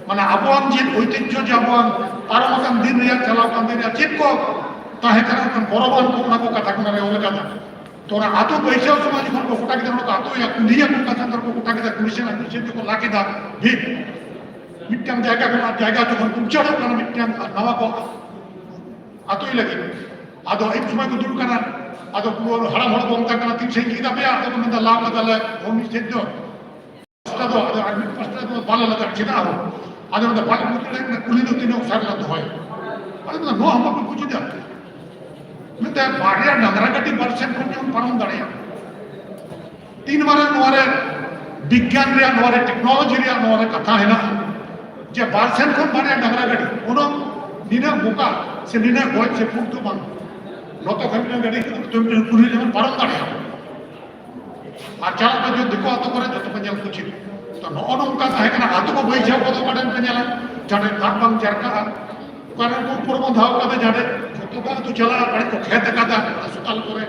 ᱢᱟᱱᱮ ᱟᱵᱚᱣᱟᱜ ᱡᱮ ᱳᱭᱛᱤᱦᱡᱚ, ᱡᱮ ᱟᱵᱚᱣᱟᱜ ᱯᱟᱨᱚᱢ ᱟᱠᱟᱱ ᱫᱤᱱ ᱨᱮᱭᱟᱜ, ᱪᱟᱞᱟᱣ ᱟᱠᱟᱱ ᱫᱤᱱ ᱨᱮᱭᱟᱜ ᱪᱮᱫ ᱠᱚ ᱛᱟᱦᱮᱸ ᱠᱟᱱᱟ, ᱚᱱᱠᱟᱱ ᱜᱚᱨᱚᱵᱟᱱ ᱠᱚ, ᱚᱱᱟ ᱠᱚ ᱠᱟᱛᱷᱟ ᱠᱚ ᱚᱱᱟ ᱨᱮ ᱚᱞ ᱟᱠᱟᱫᱟ᱾ ᱛᱚ ᱚᱱᱟ ᱟᱛᱳ ᱵᱟᱹᱭᱥᱟᱹᱣ ᱥᱚᱢᱚᱭ ᱡᱚᱠᱷᱚᱱ ᱠᱚ ᱜᱚᱴᱟ ᱠᱮᱫᱟ, ᱚᱱᱟ ᱠᱚ ᱟᱛᱳᱭᱟ, ᱠᱩᱞᱤᱭᱟ ᱠᱚ ᱠᱟᱛᱷᱟ ᱫᱚ ᱠᱚ ᱜᱚᱴᱟ ᱠᱮᱫᱟ, ᱠᱩᱲᱤ ᱥᱮᱱ ᱟᱨ ᱠᱩᱲᱤ ᱥᱮᱱ ᱛᱮᱠᱚ ᱞᱟ ᱠᱮᱫᱟ ᱵᱷᱤᱛ᱾ ᱢᱤᱫᱴᱟᱝ ᱡᱟᱭᱜᱟ ᱠᱷᱚᱱ ᱟᱨ ᱡᱟᱭᱜᱟ ᱡᱚᱠᱷᱚᱱ ᱩᱪᱟᱹᱲᱚᱜ ᱠᱟᱱᱟ, ᱢᱤᱫᱴᱟᱝ ᱟᱨ ᱱᱟᱣᱟ ᱠᱚ ᱟᱛᱳᱭ ᱞᱟᱹᱜᱤᱫ᱾ ᱟᱫᱚ ᱟᱹᱭᱩᱵ ᱥᱚᱢᱚᱭ ᱠᱚ ᱫᱩᱲᱩᱵ ᱠᱟᱱᱟ, ᱟᱫᱚ ᱯᱩᱨᱟᱹ ᱦᱟᱲᱟᱢ ᱦᱚᱲ ᱠᱚ ᱢᱮᱛᱟ ᱠᱟᱱᱟ, "ᱛᱤᱱ ᱥᱮᱫ ᱤᱧ ᱤᱫᱤ ᱛᱟᱯᱮᱭᱟ?" ᱟᱫᱚ ᱠᱚ ᱢᱮᱱᱫᱟ, "ᱞᱟᱣ ᱠᱟᱫᱟᱞᱮ ᱚ ᱢᱤᱫ ᱥᱮᱫ ᱫᱚ, ᱯᱟᱥᱴᱟ ᱫᱚ, ᱟᱫᱚ ᱟᱨ ᱢᱤᱫ ᱯᱟᱥᱴᱟ ᱫᱚ ᱵᱟᱞᱮ ᱞᱟᱜᱟᱜ, ᱪᱮᱫᱟᱜ ᱦᱚᱸ?" ᱟᱫᱚ ᱢᱮᱱᱫᱟ, "ᱵᱟᱞᱮ ᱵᱩᱡᱽ ᱫᱟᱲᱮᱭᱟᱜ ᱠᱟᱱᱟ, ᱠᱩᱞᱦᱤ ᱫᱚ ᱛᱤᱱᱟᱹᱜ ᱚᱥᱟᱨ ᱞᱮ ᱫᱚᱦᱚᱭᱟ?" ᱟᱫᱚ ᱢᱮᱱᱫᱟ, "ᱱᱚᱣᱟ ᱦᱚᱸ ᱵᱟᱯᱮ ᱵᱩᱡᱽ ᱮᱫᱟ?" ᱢᱮᱱᱫᱟ, ᱵᱟᱨᱭᱟ ᱰᱟᱝᱨᱟ ᱜᱟᱹᱰᱤ ᱵᱟᱨ ᱥᱮᱱ ᱠᱷᱚᱱ ᱜᱮᱵᱚᱱ ᱯᱟᱨᱚᱢ ᱫᱟᱲᱮᱭᱟᱜᱼᱟ᱾ ᱛᱤᱱ ᱢᱟᱨᱟᱝ ᱱᱚᱣᱟ ᱨᱮ ᱵᱤᱜᱽᱜᱟᱱ ᱨᱮᱭᱟᱜ, ᱱᱚᱣᱟ ᱨᱮ ᱴᱮᱠᱱᱳᱞᱚᱡᱤ ᱨᱮᱭᱟᱜ ᱱᱚᱣᱟ ᱨᱮ ᱠᱟᱛᱷᱟ ᱦᱮᱱᱟᱜᱼᱟ ᱡᱮ ᱵᱟᱨ ᱥᱮᱱ ᱠᱷᱚᱱ ᱵᱟᱨᱭᱟ ᱰᱟᱝᱨᱟ ᱜᱟᱹᱰᱤ, ᱚᱱᱟ ᱱᱤᱱᱟᱹᱜ ᱢᱚᱠᱟ ᱥᱮ ᱱᱤᱱᱟᱹᱜ ᱜᱚᱡ ᱥᱮ ᱯᱷᱩᱴ ᱫᱚ ᱵᱟᱝ, ᱱᱚᱛᱮ ᱠᱷᱚᱱ ᱢᱤᱫᱴᱟᱝ ᱜᱟᱹᱰᱤ ᱦᱤᱡᱩᱜ, ᱱᱚᱛᱮ ᱢᱤᱫᱴᱟᱝ ᱠᱩᱞᱦᱤ ᱨᱮᱵᱚᱱ ᱯᱟᱨᱚᱢ ᱫᱟᱲᱮᱭᱟᱜᱼᱟ᱾ ᱟᱨ ᱪᱟᱞᱟᱜ ᱫᱚ ᱡᱚᱛᱚ ᱫᱤᱠᱩ ᱟᱛᱳ ᱠᱚᱨᱮ ᱡᱚᱛᱚ ᱠᱚ ᱧᱮᱞ ᱠᱚ ᱪᱮᱫ᱾ ᱛᱚ ᱱᱚᱜᱼᱚ ᱱᱚᱝᱠᱟ ᱛᱟᱦᱮᱸ ᱠᱟᱱᱟ, ᱟᱛᱳ ᱠᱚ ᱵᱟᱹᱭᱥᱟᱹᱣ ᱠᱚᱫᱚ ᱚᱠᱟ ᱴᱷᱮᱱ ᱯᱮ ᱧᱮᱞᱟ, ᱡᱟᱦᱟᱸ ᱴᱷᱮᱱ ᱫᱟᱜ ᱵᱟᱝ ᱡᱟᱨᱠᱟᱜᱼᱟ, ᱚᱠᱟ ᱨᱮ ᱠᱚ ᱯᱩᱨᱵᱚ ᱫᱷᱟᱣ ᱠᱟᱛᱮ ᱡᱟᱦᱟᱸ ᱴᱷᱮᱱ ᱡᱚᱛᱚ ᱵᱟᱝ ᱟᱛᱳ ᱪᱟᱞᱟᱜᱼᱟ, ᱵᱟᱲᱮ ᱠᱚ ᱠᱷᱮᱛ ᱟᱠᱟᱫᱟ, ᱦᱟᱥᱯᱟᱛᱟᱞ ᱠᱚᱨᱮ᱾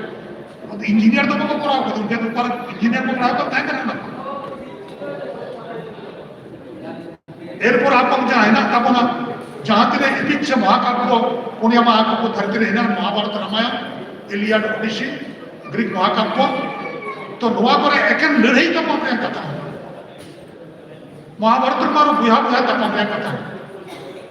ᱤᱧᱡᱤᱱᱤᱭᱟᱨ ᱫᱚ ᱵᱟᱠᱚ ᱠᱚᱨᱟᱣ ᱠᱟᱫᱟ, ᱩᱱᱠᱩ ᱫᱚ ᱚᱠᱟ ᱨᱮ ᱤᱧᱡᱤᱱᱤᱭᱟᱨ ᱠᱚ ᱯᱟᱲᱦᱟᱣ ᱠᱟᱱ ᱛᱟᱦᱮᱸ ᱠᱟᱱᱟ ᱚᱱᱟ ᱠᱚ᱾ ᱮᱨᱯᱚᱨ ᱟᱯᱟᱝ ᱡᱟᱦᱟᱸ ᱦᱮᱱᱟᱜ ᱛᱟᱵᱚᱱᱟ, ᱡᱟᱦᱟᱸ ᱛᱤᱱᱟᱹᱜ ᱮᱯᱤᱠ ᱥᱮ ᱢᱚᱦᱟᱠᱟᱵᱽᱭᱚ, ᱯᱩᱱᱭᱟ ᱢᱚᱦᱟᱠᱟᱵᱽᱭᱚ ᱫᱷᱟᱹᱨᱛᱤ ᱨᱮ ᱦᱮᱱᱟᱜ, Mahabharat, Ramayan, Iliad, Odyssey, Greek ᱢᱚᱦᱟᱠᱟᱵᱽᱭᱚ, ᱛᱚ ᱱᱚᱣᱟ ᱠᱚᱨᱮ ᱮᱠᱮᱱ ᱞᱟᱹᱲᱦᱟᱹᱭ ᱛᱟᱯᱟᱢ ᱨᱮᱭᱟᱜ ᱠᱟᱛᱷᱟ ᱦᱮᱱᱟᱜᱼᱟ᱾ ᱢᱚᱦᱟᱵᱷᱟᱨᱚᱛ ᱨᱮᱢᱟ ᱟᱨᱚ ᱵᱚᱭᱦᱟ ᱵᱚᱭᱦᱟ ᱛᱟᱯᱟᱢ ᱨᱮᱭᱟᱜ ᱠᱟᱛᱷᱟ ᱦᱮᱱᱟᱜᱼᱟ᱾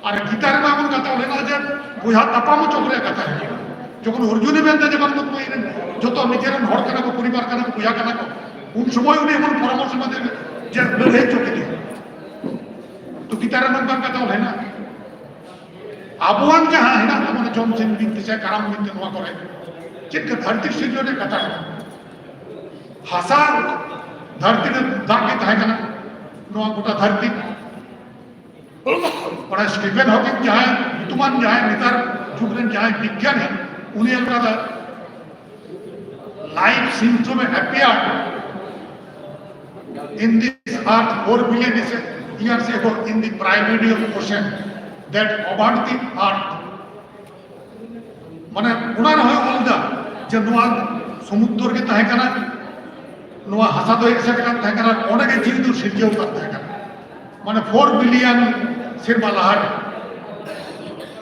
ᱟᱨ ᱜᱤᱛᱟ ᱨᱮᱢᱟ ᱮᱢᱚᱱ ᱠᱟᱛᱷᱟ ᱚᱞ ᱦᱮᱱᱟᱜᱼᱟ ᱡᱮ ᱵᱚᱭᱦᱟ ᱛᱟᱯᱟᱢ ᱦᱚᱪᱚ ᱨᱮᱭᱟᱜ ᱠᱟᱛᱷᱟ ᱦᱮᱱᱟᱜᱼᱟ᱾ ᱡᱚᱠᱷᱚᱱ ᱚᱨᱡᱩᱱᱮ ᱢᱮᱱᱫᱟ ᱡᱮ ᱵᱟᱝ ᱱᱩᱠᱩ ᱤᱧ ᱨᱮᱱ ᱡᱚᱛᱚ ᱱᱤᱡᱮᱨᱮᱱ ᱦᱚᱲ ᱠᱟᱱᱟ ᱠᱚ, ᱯᱚᱨᱤᱵᱟᱨ ᱠᱟᱱᱟ ᱠᱚ, ᱵᱚᱭᱦᱟ ᱠᱟᱱᱟ ᱠᱚ, ᱩᱱ ᱥᱚᱢᱚᱭ ᱩᱱᱤ ᱮᱢᱚᱱ ᱯᱚᱨᱟᱢᱚᱨᱥᱚ ᱮᱢᱟᱫᱮ ᱡᱮ ᱞᱟᱹᱲᱦᱟᱹᱭ ᱦᱚᱪᱚ ᱠᱮᱫᱮᱭᱟ᱾ ᱛᱚ ᱜᱤᱛᱟ ᱨᱮ ᱱᱚᱝᱠᱟᱱ ᱠᱟᱛᱷᱟ ᱚᱞ ᱦᱮᱱᱟᱜᱼᱟ᱾ ᱟᱵᱚᱣᱟᱜ ᱡᱟᱦᱟᱸ ᱦᱮᱱᱟᱜ ᱛᱟᱵᱚᱱᱟ, ᱡᱚᱢᱥᱤᱢ ᱵᱤᱱᱛᱤ ᱥᱮ ᱠᱟᱨᱟᱢ ᱵᱤᱱᱛᱤ, ᱱᱚᱣᱟ ᱠᱚᱨᱮ ᱪᱮᱫ ᱠᱟ ᱫᱷᱟᱹᱨᱛᱤ ᱥᱤᱨᱡᱚᱱ ᱨᱮᱭᱟᱜ ᱠᱟᱛᱷᱟ ᱦᱮᱱᱟᱜᱼᱟ? ᱦᱟᱥᱟ, ᱫᱷᱟᱹᱨᱛᱤ ᱨᱮ ᱫᱟᱜ ᱜᱮ ᱛᱟᱦᱮᱸ ᱠᱟᱱᱟ᱾ ᱱᱚᱣᱟ ᱜᱚᱴᱟ ᱫᱷᱟᱹᱨᱛᱤ, ᱚᱱᱟ ᱥᱴᱤᱯᱷᱮᱱ ᱦᱚᱠᱤᱝ ᱡᱟᱦᱟᱸᱭ ᱧᱩᱛᱩᱢᱟᱱ, ᱡᱟᱦᱟᱸᱭ ᱱᱮᱛᱟᱨ ᱡᱩᱜᱽ ᱨᱮᱱ ᱡᱟᱦᱟᱸᱭ ᱵᱤᱜᱽᱜᱟᱱᱤ, ᱩᱱᱤ ᱚᱱᱠᱟ ᱫᱚ life seems to be appeared in this earth four billion years ago in the primordial ocean that covered the earth. ᱢᱟᱱᱮ ᱚᱱᱟ ᱨᱮᱦᱚᱸᱭ ᱚᱞ ᱮᱫᱟ ᱡᱮ ᱱᱚᱣᱟ ᱥᱚᱢᱩᱫᱨᱚ ᱜᱮ ᱛᱟᱦᱮᱸ ᱠᱟᱱᱟ, ᱱᱚᱣᱟ ᱦᱟᱥᱟ ᱫᱚ ᱦᱮᱡ ᱥᱮᱴ ᱠᱟᱱ ᱛᱟᱦᱮᱸ ᱠᱟᱱᱟ, ᱚᱸᱰᱮ ᱜᱮ ᱡᱤᱣᱤ ᱫᱚ ᱥᱤᱨᱡᱟᱹᱣ ᱠᱟᱱ ᱛᱟᱦᱮᱸ ᱠᱟᱱᱟ, ᱢᱟᱱᱮ ᱯᱷᱳᱨ ᱵᱤᱞᱤᱭᱚᱱ ᱥᱮᱨᱢᱟ ᱞᱟᱦᱟᱨᱮ᱾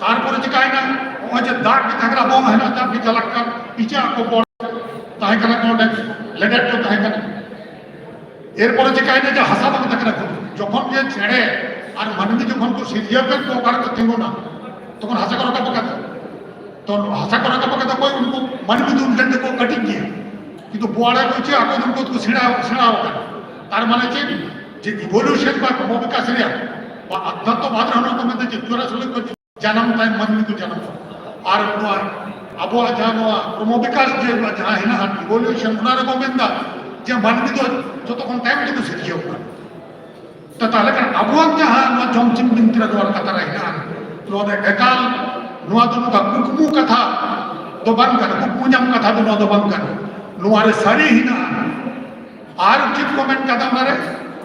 ᱛᱟᱨᱯᱚᱨᱮ ᱪᱤᱠᱟᱭᱮᱱᱟ? ᱱᱚᱜᱼᱚᱭ ᱡᱮ ᱫᱟᱜ ᱜᱮ ᱛᱟᱦᱮᱸ ᱠᱟᱱᱟ, ᱟᱵᱚ ᱢᱟ ᱦᱮᱱᱟᱜ ᱫᱟᱜ ᱜᱮ ᱪᱟᱞᱟᱜ ᱠᱟᱱ, ᱤᱪᱟᱹᱜ ᱠᱚ ᱵᱚᱲ ᱛᱟᱦᱮᱸ ᱠᱟᱱᱟ᱾ ᱮᱨᱯᱚᱨᱮ ᱪᱤᱠᱟᱹᱭᱮᱱᱟ ᱡᱮ ᱦᱟᱥᱟ ᱵᱟᱝ ᱛᱟᱦᱮᱸ ᱠᱟᱱᱟ ᱠᱚ᱾ ᱡᱚᱠᱷᱚᱱ ᱡᱮ ᱪᱮᱬᱮ ᱟᱨ ᱢᱟᱹᱱᱢᱤ ᱡᱚᱠᱷᱚᱱ ᱠᱚ ᱥᱤᱨᱡᱟᱹᱣ ᱠᱮᱫ ᱠᱚ, ᱚᱠᱟ ᱨᱮᱠᱚ ᱛᱤᱸᱜᱩᱱᱟ? ᱛᱚᱠᱷᱚᱱ ᱦᱟᱥᱟ ᱠᱚ ᱨᱟᱠᱟᱵ ᱟᱠᱟᱫᱟ᱾ ᱛᱚ ᱦᱟᱥᱟ ᱠᱚ ᱨᱟᱠᱟᱵ ᱟᱠᱟᱫᱟ ᱚᱠᱚᱭ? ᱩᱱᱠᱩ ᱢᱟᱹᱱᱢᱤ ᱫᱚ ᱩᱱ ᱴᱷᱮᱱ ᱫᱚᱠᱚ ᱠᱟᱹᱴᱤᱡ ᱜᱮᱭᱟ, ᱠᱤᱱᱛᱩ ᱵᱚᱣᱟᱲᱟ ᱠᱚ ᱪᱮᱫ ᱟᱠᱚ ᱫᱚ ᱩᱱᱠᱩ ᱫᱚᱠᱚ ᱥᱮᱬᱟ ᱥᱮᱬᱟ ᱟᱠᱟᱱᱟ᱾ ᱛᱟᱨ ᱢᱟᱱᱮ ᱪᱮᱫ? ᱡᱮ ᱤᱵᱷᱳᱞᱩᱥᱚᱱ ᱵᱟ ᱠᱨᱚᱢᱚ ᱵᱤᱠᱟᱥ ᱨᱮᱭᱟᱜ ᱵᱟ ᱟᱫᱷᱟᱛᱢᱚᱵᱟᱫ ᱨᱮᱦᱚᱸ ᱱᱚᱣᱟ ᱠᱚ ᱢᱮᱱᱫᱟ ᱡᱮ ᱩᱛᱛᱚᱨᱟ ᱥᱩᱞᱚᱠ ᱠᱚ ᱡᱟᱱᱟᱢ ᱛᱟᱭᱚᱢ ᱢᱟᱹᱱᱢᱤ ᱠᱚ ᱡᱟᱱᱟᱢᱚᱜᱼᱟ᱾ ᱟᱨ ᱱᱚᱣᱟ ᱟᱵᱚᱣᱟᱜ ᱡᱟᱦᱟᱸ ᱱᱚᱣᱟ ᱠᱨᱚᱢᱚ ᱵᱤᱠᱟᱥ ᱡᱮ ᱡᱟᱦᱟᱸ ᱦᱮᱱᱟᱜᱼᱟ, ᱤᱵᱷᱳᱞᱩᱥᱚᱱ, ᱚᱱᱟ ᱨᱮᱠᱚ ᱢᱮᱱᱫᱟ ᱡᱮ ᱢᱟᱹᱱᱢᱤ ᱫᱚ ᱡᱚᱛᱚ ᱠᱷᱚᱱ ᱛᱟᱭᱚᱢ ᱛᱮᱠᱚ ᱥᱤᱨᱡᱟᱹᱣ ᱠᱟᱱᱟ᱾ ᱛᱚ ᱛᱟᱦᱞᱮ ᱠᱷᱟᱱ ᱟᱵᱚᱣᱟᱜ ᱡᱟᱦᱟᱸ ᱱᱚᱣᱟ ᱡᱚᱢᱥᱤᱢ ᱵᱤᱱᱛᱤ ᱨᱮ ᱱᱚᱣᱟ ᱠᱟᱛᱷᱟ ᱨᱮ ᱦᱮᱱᱟᱜᱼᱟ, ᱱᱚᱣᱟ ᱫᱚ ᱮᱠᱟᱞ, ᱱᱚᱣᱟ ᱫᱚ ᱱᱚᱝᱠᱟ ᱠᱩᱠᱢᱩ ᱠᱟᱛᱷᱟ ᱫᱚ ᱵᱟᱝ ᱠᱟᱱᱟ, ᱠᱩᱠᱢᱩ ᱧᱟᱢ ᱠᱟᱛᱷᱟ ᱫᱚ ᱱᱚᱣᱟ ᱫᱚ ᱵᱟᱝ ᱠᱟᱱᱟ, ᱱᱚᱣᱟ ᱨᱮ ᱥᱟᱹᱨᱤ ᱦᱮᱱᱟᱜᱼᱟ᱾ ᱟᱨ ᱪᱮᱫ ᱠᱚ ᱢᱮᱱ ᱠᱟᱫᱟ ᱚᱱᱟᱨᱮ?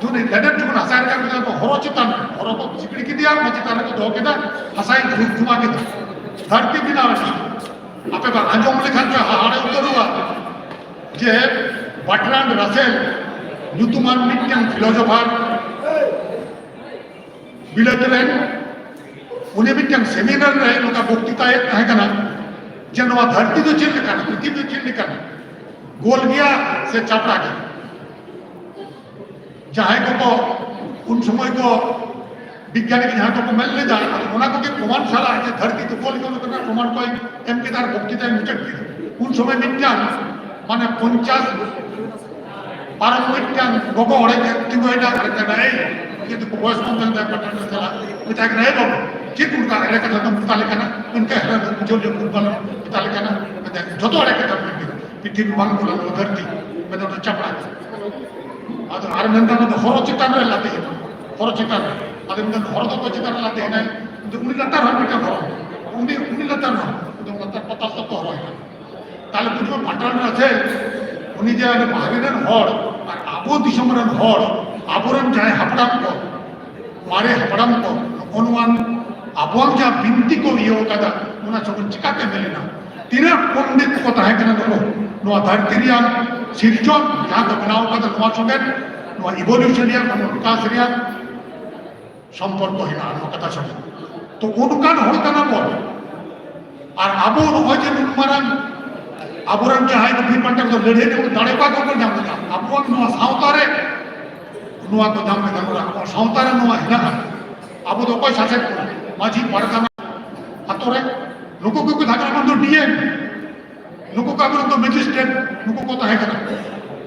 ᱡᱩᱫᱤ ᱞᱮᱰᱮᱫ ᱡᱚᱠᱷᱚᱱ ᱦᱟᱥᱟᱭ ᱨᱟᱠᱟᱵ ᱠᱮᱫᱟ, ᱛᱚ ᱦᱚᱨᱚ ᱪᱮᱛᱟᱱ ᱨᱮ, ᱦᱚᱨᱚ ᱠᱚ ᱥᱤᱠᱲᱤ ᱠᱮᱫᱮᱭᱟ, ᱚᱱᱟ ᱪᱮᱛᱟᱱ ᱨᱮᱠᱚ ᱫᱚᱦᱚ ᱠᱮᱫᱟ, ᱦᱟᱥᱟᱭ ᱡᱩᱛ ᱡᱩᱢᱟ ᱠᱮᱫᱟ, ᱫᱷᱟᱹᱨᱛᱤ ᱵᱮᱱᱟᱣ ᱮᱱᱟ᱾ ᱟᱯᱮ ᱵᱟᱝ ᱟᱸᱡᱚᱢ ᱞᱮᱠᱷᱟᱱ ᱯᱮ ᱦᱟᱦᱟᱲᱟ ᱩᱛᱟᱹᱨᱚᱜᱼᱟ ᱡᱮ ᱵᱟᱨᱴᱨᱟᱱᱰ ᱨᱟᱥᱮᱞ ᱧᱩᱛᱩᱢᱟᱱ ᱢᱤᱫᱴᱟᱝ ᱯᱷᱤᱞᱳᱡᱚᱯᱷᱟᱨ, ᱵᱤᱞᱟᱹᱛ ᱨᱮᱱ, ᱩᱱᱤ ᱢᱤᱫᱴᱟᱝ ᱥᱮᱢᱤᱱᱟᱨ ᱨᱮ ᱱᱚᱝᱠᱟ ᱵᱚᱠᱛᱤᱛᱟᱭᱮᱫ ᱛᱟᱦᱮᱸ ᱠᱟᱱᱟ ᱡᱮ ᱱᱚᱣᱟ ᱫᱷᱟᱹᱨᱛᱤ ᱫᱚ ᱪᱮᱫ ᱞᱮᱠᱟᱱᱟ, ᱯᱨᱤᱛᱷᱤᱵᱤ ᱫᱚ ᱪᱮᱫ ᱞᱮᱠᱟᱱᱟ, ᱜᱳᱞ ᱜᱮᱭᱟ ᱥᱮ ᱪᱟᱯᱲᱟ ᱜᱮᱭᱟ? ᱡᱟᱦᱟᱸᱭ ᱠᱚᱠᱚ ᱩᱱ ᱥᱚᱢᱚᱭ ᱠᱚ ᱵᱤᱜᱽᱜᱟᱱᱤ ᱠᱚ ᱡᱟᱦᱟᱸ ᱠᱚᱠᱚ ᱢᱮᱱ ᱞᱮᱫᱟ, ᱚᱱᱟ ᱠᱚᱜᱮ ᱯᱨᱚᱢᱟᱱ ᱥᱟᱞᱟᱜ ᱡᱮ ᱫᱷᱟᱹᱨᱛᱤ ᱫᱚ ᱜᱳᱞ ᱜᱮᱭᱟ, ᱚᱱᱟ ᱯᱨᱚᱢᱟᱱ ᱠᱚᱭ ᱮᱢ ᱠᱮᱫᱟ ᱟᱨ ᱵᱚᱠᱛᱤᱛᱟᱭ ᱢᱩᱪᱟᱹᱫ ᱠᱮᱫᱟ᱾ ᱩᱱ ᱥᱚᱢᱚᱭ ᱢᱤᱫᱴᱟᱝ, ᱢᱟᱱᱮ, ᱯᱚᱧᱪᱟᱥ ᱯᱟᱨᱚᱢ ᱢᱤᱫᱴᱟᱝ ᱜᱚᱜᱚ ᱦᱚᱲᱮ ᱛᱤᱸᱜᱩᱭᱮᱱᱟ ᱟᱨ ᱢᱮᱛᱟᱭ ᱠᱟᱱᱟ, "ᱮᱭ, ᱤᱧ ᱫᱚ ᱵᱚᱭᱚᱥ ᱠᱚᱢ ᱛᱟᱦᱮᱱ ᱛᱟᱭᱟ, ᱯᱟᱴᱟᱱ ᱨᱮ ᱪᱟᱞᱟᱜ", ᱢᱮᱛᱟᱭ ᱠᱟᱱᱟ, "ᱮᱭ ᱵᱟᱹᱵᱩ, ᱪᱮᱫ ᱚᱱᱠᱟ ᱮᱲᱮ ᱠᱟᱛᱷᱟ ᱫᱚᱢ ᱢᱮᱛᱟ ᱞᱮ ᱠᱟᱱᱟ? ᱤᱱᱠᱟᱹ ᱦᱮᱲᱮ ᱫᱚ ᱵᱩᱡᱷᱟᱹᱣ ᱞᱮ ᱵᱷᱩᱞ ᱵᱷᱟᱞ ᱢᱮᱛᱟ ᱞᱮ ᱠᱟᱱᱟ?" ᱢᱮᱛᱟᱭ, "ᱡᱷᱚᱛᱚ ᱮᱲᱮ ᱠᱟᱛᱷᱟ ᱢᱮᱱ ᱠᱮᱫᱟ, ᱯᱨᱤᱛᱷᱤᱵᱤ ᱵᱟᱝ ᱜᱳᱞᱟ, ᱱᱚᱣᱟ ᱫᱷᱟᱹᱨᱛᱤ", ᱢᱮᱱᱫᱟ, "ᱫᱚ ᱪᱟᱯᱲᱟ ᱜᱮ." ᱟᱫᱚ ᱟᱨ ᱢᱮᱱᱫᱟ, "ᱚᱱᱟ ᱫᱚ ᱦᱚᱨᱚ ᱪᱮᱛᱟᱱ ᱨᱮ ᱞᱟᱫᱮ ᱮᱱᱟ, ᱦᱚᱨᱚ ᱪᱮᱛᱟᱱ ᱨᱮ᱾" ᱟᱫᱚ ᱢᱮᱱᱫᱟ, "ᱦᱚᱨᱚ ᱫᱚ ᱚᱠᱚᱭ ᱪᱮᱛᱟᱱ ᱨᱮ ᱞᱟᱫᱮ ᱮᱱᱟᱭ?" ᱢᱮᱱᱫᱟ, "ᱩᱱᱤ ᱞᱟᱛᱟᱨ ᱦᱚᱸ ᱢᱤᱫᱴᱟᱝ ᱦᱚᱨᱚ, ᱩᱱᱤ, ᱩᱱᱤ ᱞᱟᱛᱟᱨ ᱦᱚᱸ", ᱢᱮᱱᱫᱟ, "ᱞᱟᱛᱟᱨ ᱯᱟᱛᱟᱞ ᱛᱚᱠᱚ ᱦᱚᱨᱚ ᱮᱱᱟ᱾" ᱛᱟᱦᱞᱮ ᱵᱩᱡᱷᱟᱹᱣ, ᱵᱟᱨᱴᱨᱟᱱᱰ ᱨᱟᱥᱮᱞ ᱩᱱᱤ ᱡᱮ ᱟᱞᱮ ᱵᱟᱦᱨᱮ ᱨᱮᱱ ᱦᱚᱲ ᱟᱨ ᱟᱵᱚ ᱫᱤᱥᱚᱢ ᱨᱮᱱ ᱦᱚᱲ, ᱟᱵᱚᱨᱮᱱ ᱡᱟᱦᱟᱸᱭ ᱦᱟᱯᱲᱟᱢ ᱠᱚ, ᱢᱟᱨᱮ ᱦᱟᱯᱲᱟᱢ ᱠᱚ, ᱱᱚᱜᱼᱚ ᱱᱚᱣᱟ ᱟᱵᱚᱣᱟᱜ ᱡᱟᱦᱟᱸ ᱵᱤᱱᱛᱤ ᱠᱚ ᱤᱭᱟᱹ ᱟᱠᱟᱫᱟ, ᱚᱱᱟ ᱡᱚᱠᱷᱚᱱ ᱪᱤᱠᱟᱛᱮ ᱢᱮᱱ ᱮᱱᱟ? ᱛᱤᱱᱟᱹᱜ ᱯᱚᱱᱰᱤᱛ ᱠᱚ ᱛᱟᱦᱮᱸ ᱠᱟᱱᱟ ᱱᱩᱠᱩ, ᱱᱚᱣᱟ ᱫᱷᱟᱹᱨᱛᱤ ᱨᱮᱭᱟᱜ ᱥᱤᱨᱡᱚᱱ ᱡᱟᱦᱟᱸ ᱠᱚ ᱵᱮᱱᱟᱣ ᱟᱠᱟᱫᱟ, ᱱᱚᱣᱟ ᱥᱚᱸᱜᱮ ᱱᱚᱣᱟ ᱤᱵᱷᱳᱞᱩᱥᱚᱱ ᱨᱮᱭᱟᱜ, ᱱᱚᱣᱟ ᱵᱤᱠᱟᱥ ᱨᱮᱭᱟᱜ ᱥᱚᱢᱯᱚᱨᱠᱚ ᱦᱮᱱᱟᱜᱼᱟ ᱱᱚᱣᱟ ᱠᱟᱛᱷᱟ ᱥᱚᱸᱜᱮ᱾ ᱛᱚ ᱚᱱᱠᱟᱱ ᱦᱚᱲ ᱠᱟᱱᱟ ᱵᱚᱱ᱾ ᱟᱨ ᱟᱵᱚ ᱱᱚᱜᱼᱚᱭ ᱡᱮ ᱱᱩᱱ ᱢᱟᱨᱟᱝ ᱟᱵᱚᱨᱮᱱ ᱡᱟᱦᱟᱸᱭ ᱠᱚ ᱵᱤᱨ ᱵᱟᱱᱴᱟ ᱠᱚᱫᱚ ᱞᱟᱹᱲᱦᱟᱹᱭ ᱨᱮ ᱫᱟᱲᱮ ᱵᱟᱠᱚ ᱧᱟᱢ ᱞᱮᱫᱟ, ᱟᱵᱚᱣᱟᱜ ᱱᱚᱣᱟ ᱥᱟᱶᱛᱟ ᱨᱮ ᱱᱚᱣᱟ ᱠᱚ ᱧᱟᱢ ᱞᱮᱠᱷᱟᱱ ᱚᱱᱟ ᱟᱵᱚ ᱥᱟᱶᱛᱟ ᱨᱮ ᱱᱚᱣᱟ ᱦᱮᱱᱟᱜᱼᱟ᱾ ᱟᱵᱚ ᱫᱚ ᱚᱠᱚᱭ ᱥᱟᱥᱮᱛ ᱠᱟᱱᱟ? ᱢᱟᱹᱡᱷᱤ, ᱯᱟᱨᱜᱟᱱᱟ, ᱟᱛᱳ ᱨᱮ᱾ ᱱᱩᱠᱩ ᱠᱚᱠᱚ ᱛᱟᱦᱮᱸ ᱠᱟᱱᱟ ᱰᱤ ᱮᱢ, ᱱᱩᱠᱩ ᱠᱚ ᱟᱵᱚᱨᱮᱱ ᱫᱚ ᱢᱮᱡᱤᱥᱴᱨᱮᱴ, ᱱᱩᱠᱩ ᱠᱚ ᱛᱟᱦᱮᱸ ᱠᱟᱱᱟ᱾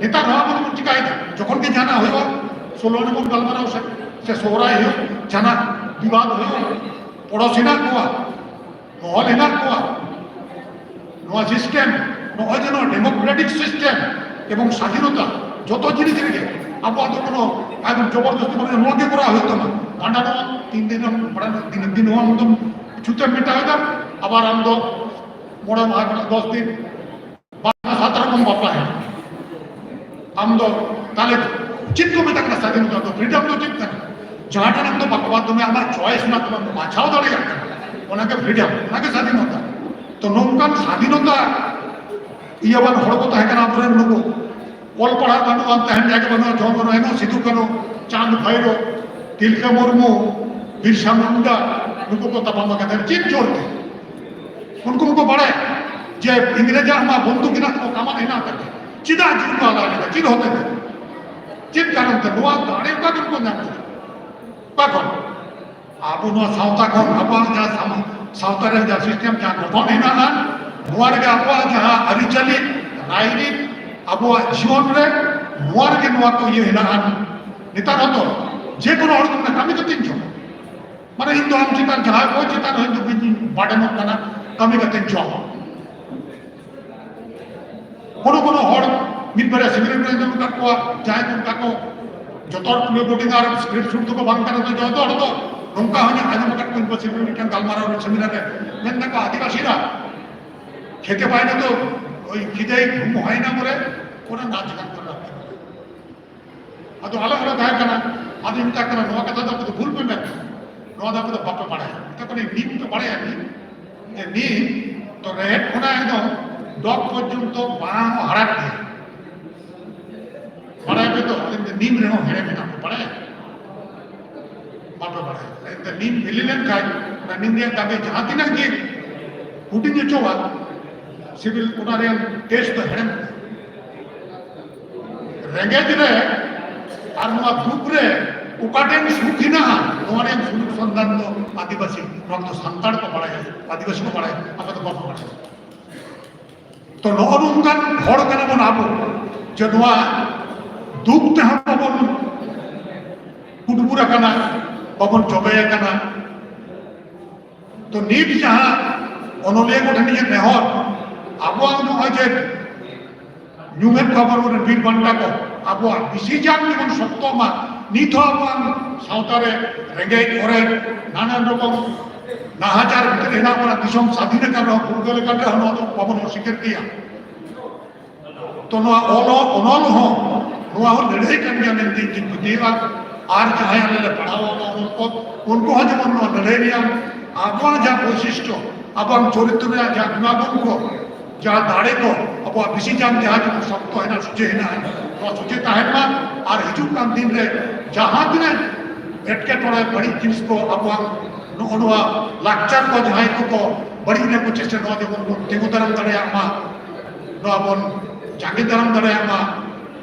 ᱱᱮᱛᱟᱨ ᱱᱚᱣᱟ ᱠᱚᱫᱚ ᱵᱚᱱ ᱪᱤᱠᱟᱭᱮᱫᱟ? ᱡᱚᱠᱷᱚᱱ ᱜᱮ ᱡᱟᱦᱟᱱᱟᱜ ᱦᱩᱭᱩᱜᱼᱟ, ᱥᱳᱞᱳ ᱟᱱᱟ ᱵᱚᱱ ᱜᱟᱞᱢᱟᱨᱟᱣ ᱥᱮ, ᱥᱮ ᱥᱚᱦᱨᱟᱭ ᱦᱩᱭᱩᱜ, ᱡᱟᱦᱟᱱᱟᱜ ᱵᱤᱵᱟᱫ ᱦᱩᱭᱩᱜ, ᱯᱚᱲᱚᱥ ᱦᱮᱱᱟᱜ ᱠᱚᱣᱟ, ᱢᱚᱦᱚᱞ ᱦᱮᱱᱟᱜ ᱠᱚᱣᱟ᱾ ᱱᱚᱣᱟ ᱥᱤᱥᱴᱮᱢ, ᱱᱚᱜᱼᱚᱭ ᱡᱮ ᱱᱚᱣᱟ ᱰᱮᱢᱳᱠᱨᱮᱴᱤᱠ ᱥᱤᱥᱴᱮᱢ ᱮᱵᱚᱝ ᱥᱟᱫᱷᱤᱱᱚᱛᱟ, ᱡᱚᱛᱚ ᱡᱤᱱᱤᱥ ᱨᱮᱜᱮ ᱟᱵᱚᱣᱟᱜ ᱫᱚ ᱠᱳᱱᱳ ᱮᱠᱫᱚᱢ ᱡᱚᱵᱚᱨᱫᱚᱥᱛᱤ ᱵᱟᱹᱱᱩᱜᱼᱟ, ᱱᱚᱣᱟ ᱜᱮ ᱠᱚᱨᱟᱣ ᱦᱩᱭᱩᱜ ᱛᱟᱢᱟ᱾ ᱵᱷᱟᱸᱰᱟᱱ ᱦᱚᱸ ᱛᱤᱱ ᱫᱤᱱ ᱮᱢ ᱵᱷᱟᱸᱰᱟᱱ, ᱫᱤᱱ, ᱫᱤᱱ ᱦᱚᱸ ᱟᱢ ᱫᱚᱢ ᱪᱷᱩᱛᱮᱢ ᱢᱮᱴᱟᱣ ᱮᱫᱟ, ᱟᱵᱟᱨ ᱟᱢ ᱫᱚ ᱢᱚᱬᱮ ᱢᱟᱦᱟ ᱠᱷᱚᱱᱟᱜ ᱫᱚᱥ ᱫᱤᱱ, ᱵᱟᱨ ᱥᱟᱛ ᱨᱚᱠᱚᱢ ᱵᱟᱯᱞᱟ ᱦᱮᱱᱟᱜᱼᱟ᱾ ᱟᱢ ᱫᱚ ᱛᱟᱦᱞᱮ ᱪᱮᱫ ᱠᱚ ᱢᱮᱛᱟᱜ ᱠᱟᱱᱟ ᱥᱟᱫᱷᱤᱱᱚᱛᱟ ᱫᱚ? ᱯᱷᱨᱤᱰᱚᱢ ᱫᱚ ᱪᱮᱫ ᱠᱟᱱᱟ? ᱡᱟᱦᱟᱸ ᱴᱷᱮᱱ ᱟᱢ ᱫᱚ ᱵᱟᱯᱞᱟ ᱫᱚᱢᱮ ᱟᱢᱟᱜ ᱪᱚᱭᱮᱥ ᱢᱮᱱᱟᱜ ᱛᱟᱢᱟ, ᱟᱢ ᱵᱟᱪᱷᱟᱣ ᱫᱟᱲᱮᱭᱟᱜ ᱠᱟᱱᱟ, ᱚᱱᱟᱜᱮ ᱯᱷᱨᱤᱰᱚᱢ, ᱚᱱᱟᱜᱮ ᱥᱟᱫᱷᱤᱱᱚᱛᱟ᱾ ᱛᱚ ᱱᱚᱝᱠᱟᱱ ᱥᱟᱫᱷᱤᱱᱚᱛᱟ ᱤᱭᱟᱹᱣᱟᱱ ᱦᱚᱲ ᱠᱚ ᱛᱟᱦᱮᱸ ᱠᱟᱱᱟ ᱟᱵᱚᱨᱮᱱ ᱱᱩᱠᱩ᱾ ᱚᱞ ᱯᱟᱲᱦᱟᱣ ᱵᱟᱹᱱᱩᱜᱼᱟ, ᱛᱟᱦᱮᱱ ᱡᱟᱭᱜᱟ ᱵᱟᱹᱱᱩᱜᱼᱟ, ᱡᱚᱢ ᱵᱟᱹᱱᱩᱜᱼᱟ, ᱮᱱᱦᱚᱸ ᱥᱤᱫᱩ ᱠᱟᱹᱱᱦᱩ, ᱪᱟᱸᱫᱽ ᱵᱷᱟᱭᱨᱳ, ᱛᱤᱞᱠᱟᱹ ᱢᱩᱨᱢᱩ, ᱵᱤᱨᱥᱟ ᱢᱩᱱᱰᱟ, ᱱᱩᱠᱩ ᱠᱚ ᱛᱟᱯᱟᱢ ᱟᱠᱟᱫᱟ᱾ ᱪᱮᱫ ᱡᱳᱨ ᱛᱮ? ᱩᱱᱠᱩ ᱦᱚᱸᱠᱚ ᱵᱟᱲᱟᱭᱟ ᱡᱮ ᱤᱝᱨᱮᱡᱟᱜ ᱢᱟ ᱵᱚᱱᱫᱩᱠ ᱦᱮᱱᱟᱜ ᱛᱟᱠᱚ, ᱠᱟᱢᱟᱱ ᱦᱮᱱᱟᱜ ᱛᱟᱠᱚ, ᱪᱮᱫᱟᱜ ᱡᱤᱣᱤ ᱠᱚ ᱟᱞᱟᱭ ᱠᱮᱫᱟ? ᱪᱮᱫ ᱦᱚᱛᱮ ᱛᱮ? ᱪᱮᱫ ᱠᱟᱨᱚᱱ ᱛᱮ? ᱱᱚᱣᱟ ᱫᱟᱲᱮ ᱚᱠᱟ ᱠᱷᱚᱱ ᱠᱚ ᱧᱟᱢ ᱠᱮᱫᱟ? ᱚᱠᱟ ᱠᱷᱚᱱ? ᱟᱵᱚ ᱱᱚᱣᱟ ᱥᱟᱶᱛᱟ ᱠᱷᱚᱱ, ᱟᱵᱚᱣᱟᱜ ᱡᱟᱦᱟᱸ ᱥᱟᱢ-, ᱥᱟᱶᱛᱟ ᱨᱮ ᱡᱟᱦᱟᱸ ᱥᱤᱥᱴᱮᱢ, ᱡᱟᱦᱟᱸ ᱜᱚᱴᱷᱚᱱ ᱦᱮᱱᱟᱜᱼᱟ, ᱱᱚᱣᱟ ᱨᱮᱜᱮ ᱟᱵᱚᱣᱟᱜ ᱡᱟᱦᱟᱸ ᱟᱹᱨᱤᱪᱟᱹᱞᱤ, ᱨᱟᱭᱨᱤᱛ, ᱟᱵᱚᱣᱟᱜ ᱡᱤᱭᱚᱱ ᱨᱮ ᱱᱚᱣᱟ ᱨᱮᱜᱮ ᱱᱚᱣᱟ ᱠᱚ ᱤᱭᱟᱹ ᱦᱮᱱᱟᱜᱼᱟ᱾ ᱱᱮᱛᱟᱨ ᱦᱚᱸᱛᱚ ᱡᱮ ᱠᱳᱱᱳ ᱦᱚᱲ ᱠᱚ ᱢᱮᱱᱟ, "ᱠᱟᱹᱢᱤ ᱠᱟᱛᱮᱧ ᱡᱚᱢᱟ", ᱢᱟᱱᱮ ᱤᱧ ᱫᱚ ᱟᱢ ᱪᱮᱛᱟᱱ ᱡᱟᱦᱟᱸᱭ ᱠᱚ ᱪᱮᱛᱟᱱ ᱦᱚᱸ ᱤᱧ ᱫᱚ ᱵᱟᱹᱧ ᱵᱟᱰᱮᱢᱚᱜ ᱠᱟᱱᱟ, ᱠᱟᱹᱢᱤ ᱠᱟᱛᱮᱧ ᱡᱚᱢᱟ᱾ ᱠᱳᱱᱳ ᱠᱳᱱᱳ ᱦᱚᱲ ᱢᱤᱫ ᱵᱟᱨᱭᱟ ᱥᱮᱢᱤᱱᱟᱨ ᱨᱮ ᱟᱸᱡᱚᱢ ᱟᱠᱟᱫ ᱠᱚᱣᱟ, ᱡᱟᱦᱟᱸᱭ ᱠᱚ ᱚᱱᱠᱟ ᱠᱚ ᱡᱚᱛᱚ ᱦᱚᱲ ᱯᱩᱨᱟᱹ ᱵᱳᱴᱤᱝ ᱟᱨ ᱥᱠᱨᱤᱯᱴ ᱥᱩᱴ ᱫᱚᱠᱚ ᱵᱟᱝ ᱠᱟᱱᱟ, ᱛᱚ ᱡᱚᱛᱚ ᱦᱚᱲ ᱫᱚ ᱱᱚᱝᱠᱟ ᱦᱚᱸᱧ ᱟᱸᱡᱚᱢ ᱟᱠᱟᱫ ᱠᱚᱣᱟ, ᱤᱧ ᱯᱟᱥᱮ ᱨᱮ ᱢᱤᱫᱴᱟᱝ ᱜᱟᱞᱢᱟᱨᱟᱣ ᱨᱮ ᱥᱮᱢᱤᱱᱟᱨ ᱨᱮ ᱢᱮᱱ ᱫᱟᱠᱚ, "ᱟᱹᱫᱤᱵᱟᱹᱥᱤ ᱫᱚ ᱳᱭ ᱠᱷᱮᱛᱮ ᱵᱟᱭᱨᱮ ᱫᱚ ᱳᱭ ᱠᱷᱮᱛᱮ ᱜᱷᱩᱢ ᱦᱚᱭ ᱱᱟ ᱵᱚᱞᱮ, ᱚᱱᱟ ᱱᱟᱪ ᱜᱟᱱ ᱠᱚᱨᱮ ᱨᱟᱠᱷᱟ ᱠᱚ᱾" ᱟᱫᱚ ᱟᱞᱮ ᱦᱚᱸᱞᱮ ᱛᱟᱦᱮᱸ ᱠᱟᱱᱟ᱾ ᱟᱫᱚᱧ ᱢᱮᱛᱟ ᱠᱚ ᱠᱟᱱᱟ, "ᱱᱚᱣᱟ ᱠᱟᱛᱷᱟ ᱫᱚ ᱟᱯᱮ ᱫᱚ ᱵᱷᱩᱞ ᱯᱮ ᱢᱮᱱ ᱫᱟ, ᱱᱚᱣᱟ ᱫᱚ ᱟᱯᱮ ᱫᱚ ᱵᱟᱯᱮ ᱵᱟᱲᱟᱭᱟ᱾" ᱢᱮᱛᱟ ᱠᱚ ᱠᱟᱹᱱᱟᱹᱧ, "ᱱᱤᱢ ᱯᱮ ᱵᱟᱲᱟᱭᱟ? ᱱᱤᱢ, ᱡᱮ ᱱᱤᱢ ᱫᱚ ᱨᱮᱦᱮᱫ ᱠᱷᱚᱱᱟᱜ ᱮᱠᱫᱚᱢ ᱰᱚᱜᱽ ᱯᱚᱨᱡᱚᱱᱛᱚ ᱵᱟᱦᱟ ᱦᱚᱸ ᱦᱟᱲᱟᱫ ᱜᱮᱭᱟ, ᱵᱟᱲᱟᱭᱟ ᱯᱮ ᱛᱚ?" ᱟᱫᱚᱧ ᱢᱮᱱᱫᱟ, "ᱱᱤᱢ ᱨᱮᱦᱚᱸ ᱦᱮᱲᱮᱢ ᱢᱮᱱᱟᱜ ᱠᱚ ᱵᱟᱲᱟᱭᱟ?" ᱵᱟᱯᱮ ᱵᱟᱲᱟᱭᱟ᱾ ᱮᱱᱛᱮ ᱱᱤᱢ ᱵᱤᱞᱤ ᱞᱮᱱᱠᱷᱟᱱ ᱚᱱᱟ ᱱᱤᱢ ᱨᱮᱭᱟᱜ ᱫᱟᱜᱮ ᱡᱟᱦᱟᱸ ᱛᱤᱱᱟᱹᱜ ᱜᱮ ᱦᱩᱰᱤᱧ ᱦᱚᱪᱚᱣᱟ, ᱥᱤᱵᱤᱞ, ᱚᱱᱟ ᱨᱮᱭᱟᱜ ᱴᱮᱥᱴ ᱫᱚ ᱦᱮᱲᱮᱢ᱾ ᱨᱮᱸᱜᱮᱡ ᱨᱮ ᱟᱨ ᱱᱚᱣᱟ ᱫᱩᱠ ᱨᱮ ᱚᱠᱟ ᱴᱷᱮᱱ ᱥᱩᱠ ᱦᱮᱱᱟᱜᱼᱟ, ᱱᱚᱣᱟ ᱨᱮᱭᱟᱜ ᱥᱩᱞᱩᱠ ᱥᱚᱱᱫᱷᱟᱱ ᱫᱚ ᱟᱹᱫᱤᱵᱟᱹᱥᱤ, ᱱᱚᱣᱟ ᱫᱚ ᱥᱟᱱᱛᱟᱲ ᱠᱚ ᱵᱟᱲᱟᱭᱟ, ᱟᱹᱫᱤᱵᱟᱹᱥᱤ ᱠᱚ ᱵᱟᱲᱟᱭᱟ, ᱟᱯᱮ ᱫᱚ ᱵᱟᱯᱮ ᱵᱟᱲᱟᱭᱟ᱾ ᱛᱚ ᱱᱚᱜᱼᱚ ᱱᱚᱝᱠᱟᱱ ᱦᱚᱲ ᱠᱟᱱᱟ ᱵᱚᱱ ᱟᱵᱚ, ᱡᱮ ᱱᱚᱣᱟ ᱫᱩᱠ ᱛᱮᱦᱚᱸ ᱵᱟᱵᱚᱱ ᱠᱩᱴᱵᱩᱨ ᱟᱠᱟᱱᱟ, ᱵᱟᱵᱚᱱ ᱡᱚᱵᱮ ᱟᱠᱟᱱᱟ᱾ ᱛᱚ ᱱᱤᱛ ᱡᱟᱦᱟᱸ ᱚᱱᱚᱞᱤᱭᱟᱹ ᱠᱚᱴᱷᱮᱱ ᱤᱧᱟᱹᱜ ᱱᱮᱦᱚᱨ, ᱟᱵᱚᱣᱟᱜ ᱱᱚᱜᱼᱚᱭ ᱡᱮ ᱧᱩᱢᱮᱫ ᱠᱚᱣᱟ ᱵᱚᱱ ᱵᱤᱨ ᱵᱟᱱᱴᱟ ᱠᱚ, ᱟᱵᱚᱣᱟᱜ ᱵᱤᱥᱤ ᱡᱟᱝ ᱡᱮᱢᱚᱱ ᱥᱚᱠᱛᱚᱜ ᱢᱟ᱾ ᱱᱤᱛ ᱦᱚᱸ ᱟᱵᱚᱣᱟᱜ ᱥᱟᱶᱛᱟ ᱨᱮ ᱨᱮᱸᱜᱮᱡ ᱚᱨᱮᱡ ᱱᱟᱱᱟ ᱨᱚᱠᱚᱢ ᱱᱟᱦᱟᱪᱟᱨ ᱵᱷᱤᱛᱤᱨ ᱨᱮ ᱦᱮᱱᱟᱜ ᱵᱚᱱᱟ᱾ ᱫᱤᱥᱚᱢ ᱥᱟᱫᱷᱤᱱ ᱟᱠᱟᱱ ᱨᱮᱦᱚᱸ, ᱯᱷᱩᱨᱜᱟᱹᱞ ᱟᱠᱟᱱ ᱨᱮᱦᱚᱸ ᱱᱚᱣᱟ ᱫᱚ ᱵᱟᱵᱚᱱ ᱚᱥᱤᱠᱟᱹᱨ ᱜᱮᱭᱟ᱾ ᱛᱚ ᱱᱚᱣᱟ ᱚᱞ, ᱚᱱᱚᱞ ᱦᱚᱸ, ᱱᱚᱣᱟ ᱦᱚᱸ ᱞᱟᱹᱲᱦᱟᱹᱭ ᱠᱟᱱ ᱜᱮᱭᱟ ᱢᱮᱱᱛᱮ ᱤᱧ ᱫᱩᱧ ᱯᱟᱹᱛᱭᱟᱹᱣᱟ᱾ ᱟᱨ ᱡᱟᱦᱟᱸᱭ ᱟᱞᱮ ᱞᱮ ᱯᱟᱲᱦᱟᱣ ᱟᱠᱟᱫ ᱚᱱᱚᱞ ᱠᱚ, ᱩᱱᱠᱩ ᱦᱚᱸ ᱡᱮᱢᱚᱱ ᱱᱚᱣᱟ ᱞᱟᱹᱲᱦᱟᱹᱭ ᱨᱮᱭᱟᱜ ᱟᱵᱚᱣᱟᱜ ᱡᱟᱦᱟᱸ ᱵᱳᱭᱥᱤᱥᱴᱚ, ᱟᱵᱚᱣᱟᱜ ᱪᱚᱨᱤᱛᱨᱚ ᱨᱮᱭᱟᱜ ᱡᱟᱦᱟᱸ ᱜᱩᱱᱟᱜᱩᱱ ᱠᱚ, ᱡᱟᱦᱟᱸ ᱫᱟᱲᱮ ᱠᱚ, ᱟᱵᱚᱣᱟᱜ ᱵᱤᱥᱤ ᱡᱟᱝ ᱡᱟᱦᱟᱸ ᱡᱮᱢᱚᱱ ᱥᱚᱠᱛᱚ ᱦᱮᱱᱟᱜ, ᱥᱚᱡᱷᱮ ᱦᱮᱱᱟᱜ, ᱱᱚᱣᱟ ᱥᱚᱡᱷᱮ ᱛᱟᱦᱮᱱ ᱢᱟ᱾ ᱟᱨ ᱦᱤᱡᱩᱜ ᱠᱟᱱ ᱫᱤᱱ ᱨᱮ ᱡᱟᱦᱟᱸ ᱛᱤᱱᱟᱹᱜ ᱮᱴᱠᱮᱴᱚᱬᱮ, ᱵᱟᱹᱲᱤᱡ ᱡᱤᱱᱤᱥ ᱠᱚ, ᱟᱵᱚᱣᱟᱜ ᱱᱚᱜᱼᱚ ᱱᱚᱣᱟ ᱞᱟᱠᱪᱟᱨ ᱠᱚ ᱡᱟᱦᱟᱸᱭ ᱠᱚᱠᱚ ᱵᱟᱹᱲᱤᱡ ᱨᱮᱠᱚ ᱪᱮᱥᱴᱟ, ᱱᱚᱣᱟ ᱡᱮᱢᱚᱱ ᱵᱚᱱ ᱛᱤᱸᱜᱩ ᱫᱟᱨᱟᱢ ᱫᱟᱲᱮᱭᱟᱜ ᱢᱟ, ᱱᱚᱣᱟ ᱵᱚᱱ ᱡᱟᱸᱜᱮ ᱫᱟᱨᱟᱢ ᱫᱟᱲᱮᱭᱟᱜ ᱢᱟ,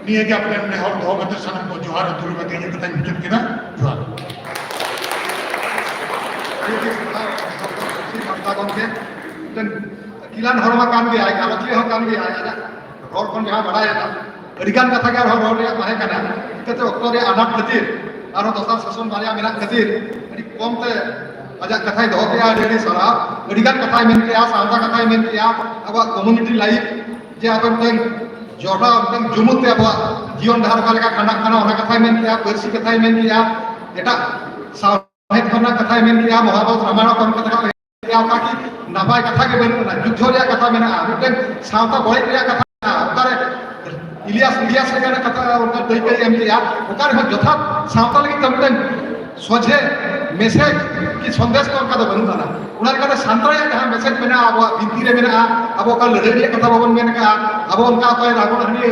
ᱱᱤᱭᱟᱹ ᱜᱮ ᱟᱯᱮ ᱴᱷᱮᱱ ᱱᱮᱦᱚᱨ ᱫᱚᱦᱚ ᱠᱟᱛᱮ ᱥᱟᱱᱟᱢ ᱠᱚ ᱡᱚᱦᱟᱨ ᱟᱨ ᱫᱩᱲᱩᱵ ᱠᱟᱛᱮ ᱤᱧᱟᱹᱜ ᱠᱟᱛᱷᱟᱧ ᱢᱩᱪᱟᱹᱫ ᱠᱮᱫᱟ᱾ ᱡᱚᱦᱟᱨ᱾ ᱟᱹᱰᱤ ᱟᱹᱰᱤ ᱥᱟᱨᱦᱟᱣ, ᱥᱟᱱᱛᱟᱲ ᱜᱚᱢᱠᱮ᱾ ᱢᱤᱫᱴᱮᱱ ᱟᱹᱠᱤᱞᱟᱱ ᱦᱚᱲ ᱢᱟ ᱠᱟᱱ ᱜᱮᱭᱟᱭ, ᱜᱟᱞᱚᱪᱤᱭᱟᱹ ᱦᱚᱸ ᱠᱟᱱ ᱜᱮᱭᱟᱭ, ᱟᱡᱟᱜ ᱨᱚᱲ ᱠᱷᱚᱱ ᱡᱟᱦᱟᱸ ᱵᱟᱰᱟᱭᱮᱱᱟ, ᱟᱹᱰᱤᱜᱟᱱ ᱠᱟᱛᱷᱟ ᱜᱮ ᱟᱨᱦᱚᱸ ᱨᱚᱲ ᱨᱮᱭᱟᱜ ᱛᱟᱦᱮᱸ ᱠᱟᱱᱟ᱾ ᱪᱤᱠᱟᱹᱛᱮ ᱚᱠᱛᱚ ᱨᱮᱭᱟᱜ ᱟᱱᱟᱴ ᱠᱷᱟᱹᱛᱤᱨ, ᱟᱨᱦᱚᱸ ᱫᱚᱥᱟᱨ ᱥᱮᱥᱚᱱ ᱵᱟᱨᱭᱟ ᱢᱮᱱᱟᱜ ᱠᱷᱟᱹᱛᱤᱨ, ᱟᱹᱰᱤ ᱠᱚᱢ ᱛᱮ ᱟᱡᱟᱜ ᱠᱟᱛᱷᱟᱭ ᱫᱚᱦᱚ ᱠᱮᱜᱼᱟ᱾ ᱟᱹᱰᱤ ᱟᱹᱰᱤ ᱥᱟᱨᱦᱟᱣ᱾ ᱟᱹᱰᱤᱜᱟᱱ ᱠᱟᱛᱷᱟᱭ ᱢᱮᱱ ᱠᱮᱜᱼᱟ, ᱥᱟᱶᱛᱟ ᱠᱟᱛᱷᱟᱭ ᱢᱮᱱ ᱠᱮᱜᱼᱟ, ᱟᱵᱚᱣᱟᱜ community life, ᱡᱮ ᱟᱵᱚ ᱢᱤᱫᱴᱮᱱ ᱡᱚᱴᱟᱣ, ᱢᱤᱫᱴᱮᱱ ᱡᱩᱢᱩᱫ ᱛᱮ ᱟᱵᱚᱣᱟᱜ ᱡᱤᱭᱚᱱ ᱰᱟᱦᱟᱨ ᱚᱠᱟ ᱞᱮᱠᱟ ᱠᱷᱟᱸᱰᱟᱜ ᱠᱟᱱᱟ, ᱚᱱᱟ ᱠᱟᱛᱷᱟᱭ ᱢᱮᱱ ᱠᱮᱜᱼᱟ, ᱯᱟᱹᱨᱥᱤ ᱠᱟᱛᱷᱟᱭ ᱢᱮᱱ ᱠᱮᱜᱼᱟ, ᱮᱴᱟᱜ ᱥᱟᱶᱦᱮᱫ ᱠᱚᱨᱮᱱᱟᱜ ᱠᱟᱛᱷᱟᱭ ᱢᱮᱱ ᱠᱮᱜᱼᱟ, ᱢᱚᱦᱟᱵᱷᱟᱨᱚᱛ ᱨᱟᱢᱟᱭᱚᱬ ᱠᱚᱨᱮᱱᱟᱜ ᱠᱟᱛᱷᱟ ᱠᱚ ᱢᱮᱱ ᱠᱮᱜᱼᱟ᱾ ᱚᱱᱠᱟ ᱠᱤ ᱱᱟᱯᱟᱭ ᱠᱟᱛᱷᱟ ᱜᱮ ᱵᱟᱹᱱᱩᱜ ᱟᱱᱟ, ᱡᱩᱫᱽᱫᱷᱚ ᱨᱮᱭᱟᱜ ᱠᱟᱛᱷᱟ ᱢᱮᱱᱟᱜᱼᱟ, ᱢᱤᱫᱴᱮᱱ ᱥᱟᱶᱛᱟ ᱵᱟᱹᱲᱤᱡ ᱨᱮᱭᱟᱜ ᱠᱟᱛᱷᱟ ᱢᱮᱱᱟᱜᱼᱟ, ᱚᱠᱟᱨᱮ ᱤᱞᱤᱭᱟᱥ, ᱤᱞᱤᱭᱟᱥ ᱞᱮᱠᱟᱱᱟᱜ ᱠᱟᱛᱷᱟ ᱚᱱᱠᱟ ᱫᱟᱹᱭᱠᱟᱹᱭ ᱮᱢ ᱠᱮᱜᱼᱟ, ᱚᱠᱟ ᱨᱮᱦᱚᱸ ᱡᱚᱛᱷᱟᱛ ᱥᱟᱶᱛᱟ ᱞᱟᱹᱜᱤᱫ ᱛᱮ ᱢᱤᱫᱴᱮᱱ ᱥᱚᱡᱷᱮ message ᱠᱤ ᱥᱚᱱᱫᱮᱥ ᱫᱚ ᱚᱱᱠᱟ ᱫᱚ ᱵᱟᱹᱱᱩᱜ ᱟᱱᱟ᱾ ᱚᱱᱟ ᱞᱮᱠᱟᱛᱮ ᱥᱟᱱᱛᱟᱲ ᱨᱮᱭᱟᱜ ᱡᱟᱦᱟᱸ message ᱢᱮᱱᱟᱜᱼᱟ, ᱟᱵᱚᱣᱟᱜ ᱵᱤᱱᱛᱤ ᱨᱮ ᱢᱮᱱᱟᱜᱼᱟ, ᱟᱵᱚ ᱚᱠᱟ ᱞᱟᱹᱲᱦᱟᱹᱭ ᱨᱮᱭᱟᱜ ᱠᱟᱛᱷᱟ ᱵᱟᱵᱚᱱ ᱢᱮᱱ ᱠᱟᱜᱼᱟ, ᱟᱵᱚ ᱚᱱᱠᱟ ᱚᱠᱚᱭ ᱨᱟᱵᱚᱱ ᱦᱟᱹᱱᱤ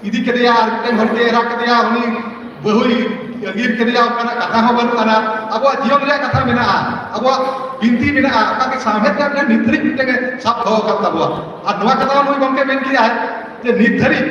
ᱤᱫᱤ ᱠᱮᱫᱮᱭᱟ ᱟᱨ ᱢᱤᱫᱴᱮᱱ ᱦᱚᱲ ᱛᱮ ᱮᱨᱟ ᱠᱮᱫᱮᱭᱟ, ᱩᱱᱤ ᱵᱟᱹᱦᱩᱭ ᱟᱹᱜᱤᱨ ᱠᱮᱫᱮᱭᱟ, ᱚᱱᱠᱟᱱᱟᱜ ᱠᱟᱛᱷᱟ ᱦᱚᱸ ᱵᱟᱹᱱᱩᱜ ᱟᱱᱟ᱾ ᱟᱵᱚᱣᱟᱜ ᱡᱤᱭᱚᱱ ᱨᱮᱭᱟᱜ ᱠᱟᱛᱷᱟ ᱢᱮᱱᱟᱜᱼᱟ, ᱟᱵᱚᱣᱟᱜ ᱵᱤᱱᱛᱤ ᱢᱮᱱᱟᱜᱼᱟ, ᱚᱱᱠᱟᱜᱮ ᱥᱟᱶᱦᱮᱫ ᱨᱮᱭᱟᱜ ᱢᱤᱫᱴᱮᱱ ᱱᱤᱛ ᱫᱷᱟᱹᱨᱤᱡ ᱢᱤᱫᱴᱮᱱ ᱮ ᱥᱟᱵ ᱫᱚᱦᱚ ᱟᱠᱟᱫ ᱛᱟᱵᱚᱣᱟ᱾ ᱟᱨ ᱱᱚᱣᱟ ᱠᱟᱛᱷᱟ ᱦᱚᱸ ᱱᱩᱭ ᱜᱚᱢᱠᱮ ᱢᱮᱱ ᱠᱮᱫᱟᱭ ᱡᱮ ᱱᱤᱛ ᱫᱷᱟᱹᱨᱤᱡ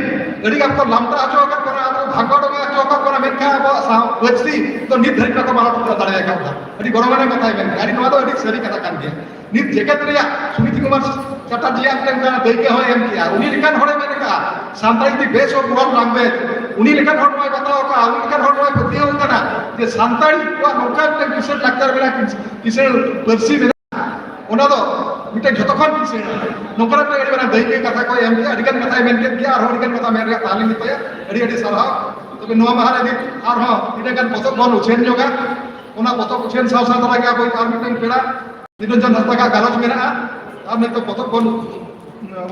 ᱟᱹᱰᱤ ᱜᱟᱱ ᱠᱚ ᱞᱟᱢᱴᱟ ᱦᱚᱪᱚ ᱟᱠᱟᱫ ᱵᱚᱱᱟ, ᱟᱫᱚ ᱦᱟᱠᱚᱲ ᱚᱱᱟ ᱪᱚᱠᱚᱜ ᱠᱟᱱᱟ, ᱢᱮᱱᱠᱷᱟᱱ ᱟᱵᱚᱣᱟᱜ ᱥᱟᱶ ᱯᱟᱹᱨᱥᱤ ᱫᱚ ᱱᱤᱛ ᱫᱷᱟᱹᱨᱤᱡ ᱵᱟᱠᱚ ᱢᱟᱲᱟᱝ ᱴᱷᱤᱠ ᱫᱟᱲᱮ ᱟᱠᱟᱫᱟ᱾ ᱟᱹᱰᱤ ᱜᱚᱨᱚᱵᱟᱱᱟᱜ ᱠᱟᱛᱷᱟᱭ ᱢᱮᱱ ᱠᱮᱫᱟ᱾ ᱟᱹᱰᱤ, ᱱᱚᱣᱟ ᱫᱚ ᱟᱹᱰᱤ ᱥᱟᱹᱨᱤ ᱠᱟᱛᱷᱟ ᱠᱟᱱ ᱜᱮᱭᱟ᱾ ᱱᱤᱛ ᱡᱮᱜᱮᱛ ᱨᱮᱭᱟᱜ ᱥᱩᱱᱤᱛᱤ ᱠᱩᱢᱟᱨ ᱪᱟᱴᱟᱨᱡᱤᱭᱟᱜ ᱢᱤᱫᱴᱮᱱ ᱚᱱᱠᱟᱱ ᱫᱟᱹᱭᱠᱟᱹ ᱦᱚᱸᱭ ᱮᱢ ᱠᱮᱜᱼᱟ᱾ ᱩᱱᱤ ᱞᱮᱠᱟᱱ ᱦᱚᱲᱮ ᱢᱮᱱ ᱠᱟᱜᱼᱟ, ᱥᱟᱱᱛᱟᱲᱤ ᱫᱤ ᱵᱮᱥ ᱚᱯᱷ ᱣᱟᱨᱞᱰ ᱞᱟᱝᱜᱩᱭᱮᱡᱽ᱾ ᱩᱱᱤ ᱞᱮᱠᱟᱱ ᱦᱚᱲ ᱱᱚᱣᱟᱭ ᱵᱟᱛᱟᱣ ᱠᱟᱜᱼᱟ, ᱩᱱᱤ ᱞᱮᱠᱟᱱ ᱦᱚᱲ ᱱᱚᱣᱟᱭ ᱯᱟᱹᱛᱭᱟᱹᱣ ᱠᱟᱱᱟ ᱡᱮ ᱥᱟᱱᱛᱟᱲᱤ ᱠᱚᱣᱟᱜ ᱱᱚᱝᱠᱟ ᱢᱤᱫᱴᱮᱱ ᱵᱤᱥᱮᱥ ᱞᱟᱠᱪᱟᱨ ᱢᱮᱱᱟᱜᱼᱟ, ᱠᱤᱥᱟᱹᱬ ᱯᱟᱹᱨᱥᱤ ᱢᱮᱱᱟᱜᱼᱟ᱾ ᱚᱱᱟ ᱫᱚ ᱢᱤᱫᱴᱮᱱ ᱡᱷᱚᱛᱚ ᱠᱷᱚᱱ ᱠᱤᱥᱟᱹᱬ᱾ ᱱᱚᱝᱠᱟᱱᱟᱜ ᱢᱤᱫᱴᱮᱱ ᱟᱹᱰᱤ ᱢᱟᱨᱟᱝ ᱫᱟᱹᱭᱠᱟᱹ ᱠᱟᱛᱷᱟ ᱠᱚᱭ ᱮᱢ ᱠᱮᱜᱼᱟ, ᱟᱹᱰᱤᱜᱟᱱ ᱠᱟᱛᱷᱟᱭ ᱢᱮᱱ ᱠᱮᱫ ᱜᱮᱭᱟ, ᱟᱨᱦᱚᱸ ᱟᱹᱰᱤᱜᱟᱱ ᱠᱟᱛᱷᱟ ᱢᱮᱱ ᱨᱮᱭᱟᱜ ᱛᱟᱦᱮᱸ ᱞᱮᱱ ᱜᱮᱛᱟᱭᱟ᱾ ᱟᱹᱰᱤ ᱟᱹᱰᱤ ᱥᱟᱨᱦᱟᱣ᱾ ᱛᱚᱵᱮ ᱱᱚᱣᱟ ᱢᱟᱦᱟ ᱨᱮ ᱱᱤᱛ ᱟᱨᱦᱚᱸ ᱢᱤᱫᱴᱮᱱ ᱜᱟᱱ ᱯᱚᱛᱚᱵ ᱵᱚᱱ ᱩᱪᱷᱟᱹᱱ ᱧᱚᱜᱟ᱾ ᱚᱱᱟ ᱯᱚᱛᱚᱵ ᱩᱪᱷᱟᱹᱱ ᱥᱟᱶ ᱥᱟᱶ ᱛᱟᱞᱟ ᱜᱮ ᱟᱵᱚ ᱟᱨ ᱢᱤᱫᱴᱮᱱ ᱯᱮᱲᱟ ᱱᱤᱨᱚᱧᱡᱚᱱ ᱦᱟᱸᱥᱫᱟ ᱜᱟᱞᱚᱪ ᱢᱮᱱᱟᱜᱼᱟ᱾ ᱟᱨ ᱱᱤᱛᱚᱜ ᱯᱚᱛᱚᱵ ᱵᱚᱱ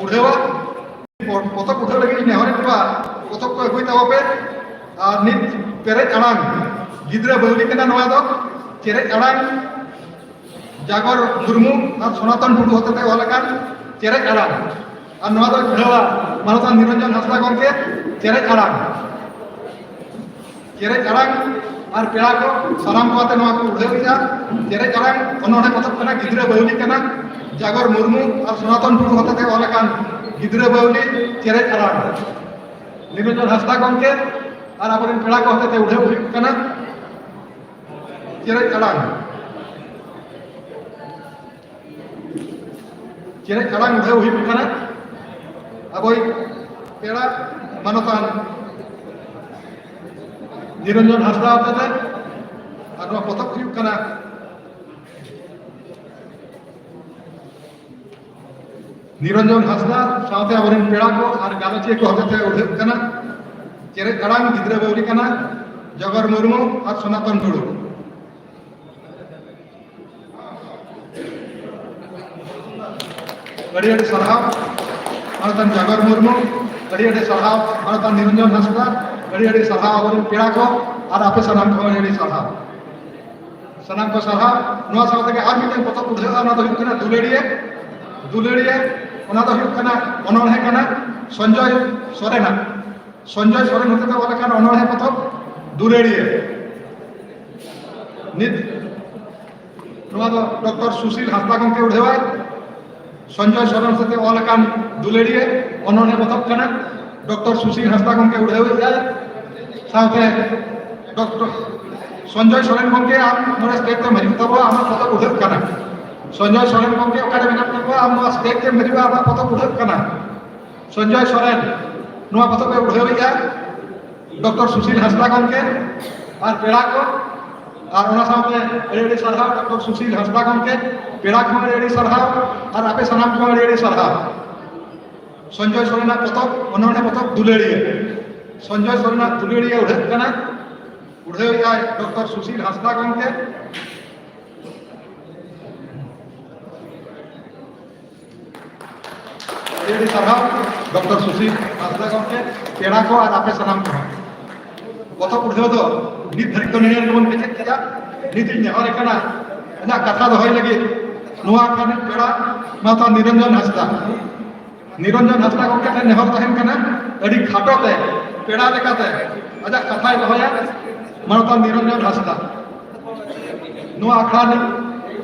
ᱩᱰᱷᱟᱹᱣᱟ᱾ ᱯᱚᱛᱚᱵ ᱩᱰᱷᱟᱹᱣ ᱞᱟᱹᱜᱤᱫ ᱤᱧ ᱱᱮᱦᱚᱨᱮᱫ ᱠᱚᱣᱟ, ᱯᱚᱛᱚᱵ ᱠᱚ ᱟᱹᱜᱩᱭ ᱛᱟᱵᱚ ᱯᱮ᱾ ᱟᱨ ᱱᱤᱛ ᱯᱮᱨᱮᱡ ᱟᱲᱟᱝ ᱜᱤᱫᱽᱨᱟᱹ ᱵᱟᱹᱣᱞᱤ ᱠᱟᱱᱟ ᱱᱚᱣᱟ ᱫᱚ᱾ ᱯᱮᱨᱮᱡ ᱟᱲᱟᱝ ᱡᱟᱜᱚᱨ ᱢᱩᱨᱢᱩ ᱟᱨ ᱥᱚᱱᱟᱛᱚᱱ ᱴᱩᱰᱩ ᱦᱚᱛᱮᱛᱮ ᱚᱞ ᱟᱠᱟᱱ ᱪᱮᱨᱮᱡ ᱟᱲᱟᱝ᱾ ᱟᱨ ᱱᱚᱣᱟ ᱫᱚ ᱩᱰᱷᱟᱹᱣᱟ ᱢᱟᱱᱚᱛᱟᱱ ᱱᱤᱨᱚᱧᱡᱚᱱ ᱦᱟᱸᱥᱫᱟ ᱜᱚᱢᱠᱮ᱾ ᱪᱮᱨᱮᱡ ᱟᱲᱟᱝ, ᱪᱮᱨᱮᱡ ᱟᱲᱟᱝ ᱟᱨ ᱯᱮᱲᱟ ᱠᱚ ᱥᱟᱱᱟᱢ ᱠᱚ ᱟᱛᱮ ᱱᱚᱣᱟ ᱠᱚ ᱩᱰᱷᱟᱹᱣᱮᱫᱼᱟ᱾ ᱪᱮᱨᱮᱡ ᱟᱲᱟᱝ ᱚᱱᱚᱬᱦᱮ ᱯᱚᱛᱚᱵ ᱠᱟᱱᱟ, ᱜᱤᱫᱽᱨᱟᱹ ᱵᱟᱹᱣᱞᱤ ᱠᱟᱱᱟ, ᱡᱟᱜᱚᱨ ᱢᱩᱨᱢᱩ ᱟᱨ ᱥᱚᱱᱟᱛᱚᱱ ᱴᱩᱰᱩ ᱦᱚᱛᱮᱛᱮ ᱚᱞ ᱟᱠᱟᱱ ᱜᱤᱫᱽᱨᱟᱹ ᱵᱟᱹᱣᱞᱤ ᱪᱮᱨᱮᱡ ᱟᱲᱟᱝ᱾ ᱱᱤᱨᱚᱧᱡᱚᱱ ᱦᱟᱸᱥᱫᱟ ᱜᱚᱢᱠᱮ ᱟᱨ ᱟᱵᱚᱨᱮᱱ ᱯᱮᱲᱟ ᱠᱚ ᱦᱚᱛᱮᱛᱮ ᱩᱰᱷᱟᱹᱣ ᱦᱩᱭᱩᱜ ᱠᱟᱱᱟ᱾ ᱪᱮᱨᱮᱡ ᱟᱲᱟᱝ, ᱪᱮᱨᱮᱡ ᱟᱲᱟᱝ ᱩᱰᱷᱟᱹᱣ ᱦᱩᱭᱩᱜ ᱠᱟᱱᱟ ᱟᱵᱚᱭᱤᱡ ᱯᱮᱲᱟ ᱢᱟᱱᱚᱛᱟᱱ ᱱᱤᱨᱚᱧᱡᱚᱱ ᱦᱟᱸᱥᱫᱟ ᱦᱚᱛᱮᱛᱮ᱾ ᱟᱨ ᱱᱚᱣᱟ ᱯᱚᱛᱚᱵ ᱦᱩᱭᱩᱜ ᱠᱟᱱᱟ ᱱᱤᱨᱚᱧᱡᱚᱱ ᱦᱟᱸᱥᱫᱟ ᱥᱟᱶᱛᱮ ᱟᱵᱚᱨᱮᱱ ᱯᱮᱲᱟ ᱠᱚ ᱟᱨ ᱜᱟᱞᱚᱪᱤᱭᱟᱹ ᱠᱚ ᱦᱚᱛᱮᱛᱮ ᱩᱰᱷᱟᱹᱜ ᱠᱟᱱᱟ᱾ ᱪᱮᱨᱮᱡ ᱟᱲᱟᱝ ᱜᱤᱫᱽᱨᱟᱹ ᱵᱟᱹᱣᱞᱤ ᱠᱟᱱᱟ, ᱡᱚᱜᱚᱨ ᱢᱩᱨᱢᱩ ᱟᱨ ᱥᱚᱱᱟᱛᱚᱱ ᱴᱩᱰᱩ᱾ ᱟᱹᱰᱤ ᱟᱹᱰᱤ ᱥᱟᱨᱦᱟᱣ ᱢᱟᱱᱚᱛᱟᱱ ᱡᱟᱜᱚᱨ ᱢᱩᱨᱢᱩ, ᱟᱹᱰᱤ ᱟᱹᱰᱤ ᱥᱟᱨᱦᱟᱣ ᱢᱟᱱᱚᱛᱟᱱ ᱱᱤᱨᱚᱧᱡᱚᱱ ᱦᱟᱸᱥᱫᱟ, ᱟᱹᱰᱤ ᱟᱹᱰᱤ ᱥᱟᱨᱦᱟᱣ ᱟᱵᱚᱨᱮᱱ ᱯᱮᱲᱟ ᱠᱚ ᱟᱨ ᱟᱯᱮ ᱥᱟᱱᱟᱢ ᱠᱚ ᱟᱹᱰᱤ ᱟᱹᱰᱤ ᱥᱟᱨᱦᱟᱣ᱾ ᱥᱟᱱᱟᱢ ᱠᱚ ᱥᱟᱨᱦᱟᱣ᱾ ᱱᱚᱣᱟ ᱥᱟᱶ ᱛᱮᱜᱮ ᱟᱨ ᱢᱤᱫᱴᱮᱱ ᱯᱚᱛᱚᱵ ᱩᱰᱷᱟᱹᱜᱼᱟ, ᱚᱱᱟ ᱫᱚ ᱦᱩᱭᱩᱜ ᱠᱟᱱᱟ ᱫᱩᱞᱟᱹᱲᱤᱭᱟᱹ᱾ ᱫᱩᱞᱟᱹᱲᱤᱭᱟᱹ, ᱚᱱᱟ ᱫᱚ ᱦᱩᱭᱩᱜ ᱠᱟᱱᱟ ᱚᱱᱚᱬᱦᱮ ᱠᱟᱱᱟ ᱥᱚᱧᱡᱚᱭ ᱥᱚᱨᱮᱱᱟᱜ᱾ ᱥᱚᱧᱡᱚᱭ ᱥᱚᱨᱮᱱ ᱦᱚᱛᱮᱛᱮ ᱚᱞ ᱟᱠᱟᱱ ᱚᱱᱚᱬᱦᱮ ᱯᱚᱛᱚᱵ ᱫᱩᱞᱟᱹᱲᱤᱭᱟᱹ᱾ ᱱᱤᱛ ᱱᱚᱣᱟ ᱫᱚ ᱰᱚᱠᱴᱚᱨ ᱥᱩᱥᱤᱞ ᱦᱟᱸᱥᱫᱟ ᱜᱚᱢᱠᱮ ᱩᱰᱷᱟᱹᱣᱟᱭ᱾ ᱥᱚᱧᱡᱚᱭ ᱥᱚᱨᱮᱱ ᱦᱚᱛᱮᱛᱮ ᱚᱞ ᱟᱠᱟᱱ ᱫᱩᱞᱟᱹᱲᱤᱭᱟᱹ ᱚᱱᱚᱬᱦᱮ ᱯᱚᱛᱚᱵ ᱠᱟᱱᱟ᱾ ᱰᱚᱠᱴᱚᱨ ᱥᱩᱥᱤᱞ ᱦᱟᱸᱥᱫᱟ ᱜᱚᱢᱠᱮ ᱩᱰᱷᱟᱹᱣᱮᱫᱼᱟᱭ᱾ ᱥᱟᱶᱛᱮ ᱰᱚᱠᱴᱚᱨ ᱥᱚᱧᱡᱚᱭ ᱥᱚᱨᱮᱱ ᱜᱚᱢᱠᱮ, ᱟᱢ ᱱᱚᱰᱮ ᱥᱴᱮᱡ ᱛᱮᱢ ᱦᱤᱡᱩᱜ ᱛᱟᱵᱚᱱᱟ, ᱟᱢᱟᱜ ᱯᱚᱛᱚᱵ ᱩᱰᱷᱟᱹᱜ ᱠᱟᱱᱟ᱾ ᱥᱚᱧᱡᱚᱭ ᱥᱚᱨᱮᱱ ᱜᱚᱢᱠᱮ ᱚᱠᱟᱨᱮ ᱢᱮᱱᱟᱜ ᱛᱟᱵᱚᱱᱟ, ᱟᱢ ᱱᱚᱣᱟ ᱥᱴᱮᱡ ᱛᱮᱢ ᱦᱤᱡᱩᱜᱼᱟ, ᱟᱢᱟᱜ ᱯᱚᱛᱚᱵ ᱩᱰᱷᱟᱹᱜ ᱠᱟᱱᱟ᱾ ᱥᱚᱧᱡᱚᱭ ᱥᱚᱨᱮᱱ ᱱᱚᱣᱟ ᱯᱚᱛᱚᱵ ᱮ ᱩᱰᱷᱟᱹᱣᱮᱫᱼᱟ, ᱰᱚᱠᱴᱚᱨ ᱥᱩᱥᱤᱞ ᱦᱟᱸᱥᱫᱟ ᱜᱚᱢᱠᱮ ᱟᱨ ᱯᱮᱲᱟ ᱠᱚ, ᱟᱨ ᱚᱱᱟ ᱥᱟᱶᱛᱮ ᱟᱹᱰᱤ ᱟᱹᱰᱤ ᱥᱟᱨᱦᱟᱣ ᱰᱚᱠᱴᱚᱨ ᱥᱩᱥᱤᱞ ᱦᱟᱸᱥᱫᱟ ᱜᱚᱢᱠᱮ, ᱯᱮᱲᱟ ᱠᱚᱦᱚᱸ ᱟᱹᱰᱤ ᱟᱹᱰᱤ ᱥᱟᱨᱦᱟᱣ, ᱟᱨ ᱟᱯᱮ ᱥᱟᱱᱟᱢ ᱠᱚᱦᱚᱸ ᱟᱹᱰᱤ ᱟᱹᱰᱤ ᱥᱟᱨᱦᱟᱣ᱾ ᱥᱚᱧᱡᱚᱭ ᱥᱚᱨᱮᱱᱟᱜ ᱯᱚᱛᱚᱵ, ᱚᱱᱚᱬᱦᱮ ᱯᱚᱛᱚᱵ ᱫᱩᱞᱟᱹᱲᱤᱭᱟᱹ, ᱥᱚᱧᱡᱚᱭ ᱥᱚᱨᱮᱱᱟᱜ ᱫᱩᱞᱟᱹᱲᱤᱭᱟᱹ ᱩᱰᱷᱟᱹᱜ ᱠᱟᱱᱟ, ᱩᱰᱷᱟᱹᱣᱮᱫᱼᱟᱭ ᱰᱚᱠᱴᱚᱨ ᱥᱩᱥᱤᱞ ᱦᱟᱸᱥᱫᱟ ᱜᱚᱢᱠᱮ᱾ ᱟᱹᱰᱤ ᱟᱹᱰᱤ ᱥᱟᱨᱦᱟᱣ ᱰᱚᱠᱴᱚᱨ ᱥᱩᱥᱤᱞ ᱦᱟᱸᱥᱫᱟ ᱜᱚᱢᱠᱮ, ᱯᱮᱲᱟ ᱠᱚ ᱟᱨ ᱟᱯᱮ ᱥᱟᱱᱟᱢ ᱠᱚᱦᱚᱸ᱾ ᱯᱚᱛᱚᱵ ᱩᱰᱷᱟᱹᱣ ᱫᱚ ᱱᱤᱛ ᱫᱷᱟᱹᱨᱤᱡ ᱫᱚ ᱱᱤᱭᱟᱹ ᱜᱮᱵᱚᱱ ᱠᱮᱪᱮᱫ ᱠᱮᱫᱟ᱾ ᱱᱤᱛ ᱤᱧ ᱱᱮᱦᱚᱨ ᱠᱟᱱᱟ, ᱤᱧᱟᱹᱜ ᱠᱟᱛᱷᱟ ᱫᱚᱦᱚᱭ ᱞᱟᱹᱜᱤᱫ ᱱᱚᱣᱟ ᱟᱠᱷᱲᱟ ᱨᱤᱱ ᱯᱮᱲᱟ ᱢᱟᱛᱚ ᱱᱤᱨᱚᱧᱡᱚᱱ ᱦᱟᱸᱥᱫᱟ᱾ ᱱᱤᱨᱚᱧᱡᱚᱱ ᱦᱟᱸᱥᱫᱟ ᱜᱚᱢᱠᱮ ᱴᱷᱮᱱ ᱱᱮᱦᱚᱨ ᱛᱟᱦᱮᱱ ᱠᱟᱱᱟ, ᱟᱹᱰᱤ ᱠᱷᱟᱴᱚ ᱛᱮ ᱯᱮᱲᱟ ᱞᱮᱠᱟᱛᱮ ᱟᱡᱟᱜ ᱠᱟᱛᱷᱟᱭ ᱫᱚᱦᱚᱭᱟ᱾ ᱢᱟᱱᱚᱛᱟᱱ ᱱᱤᱨᱚᱧᱡᱚᱱ ᱦᱟᱸᱥᱫᱟ ᱱᱚᱣᱟ ᱟᱠᱷᱲᱟ ᱨᱤᱱ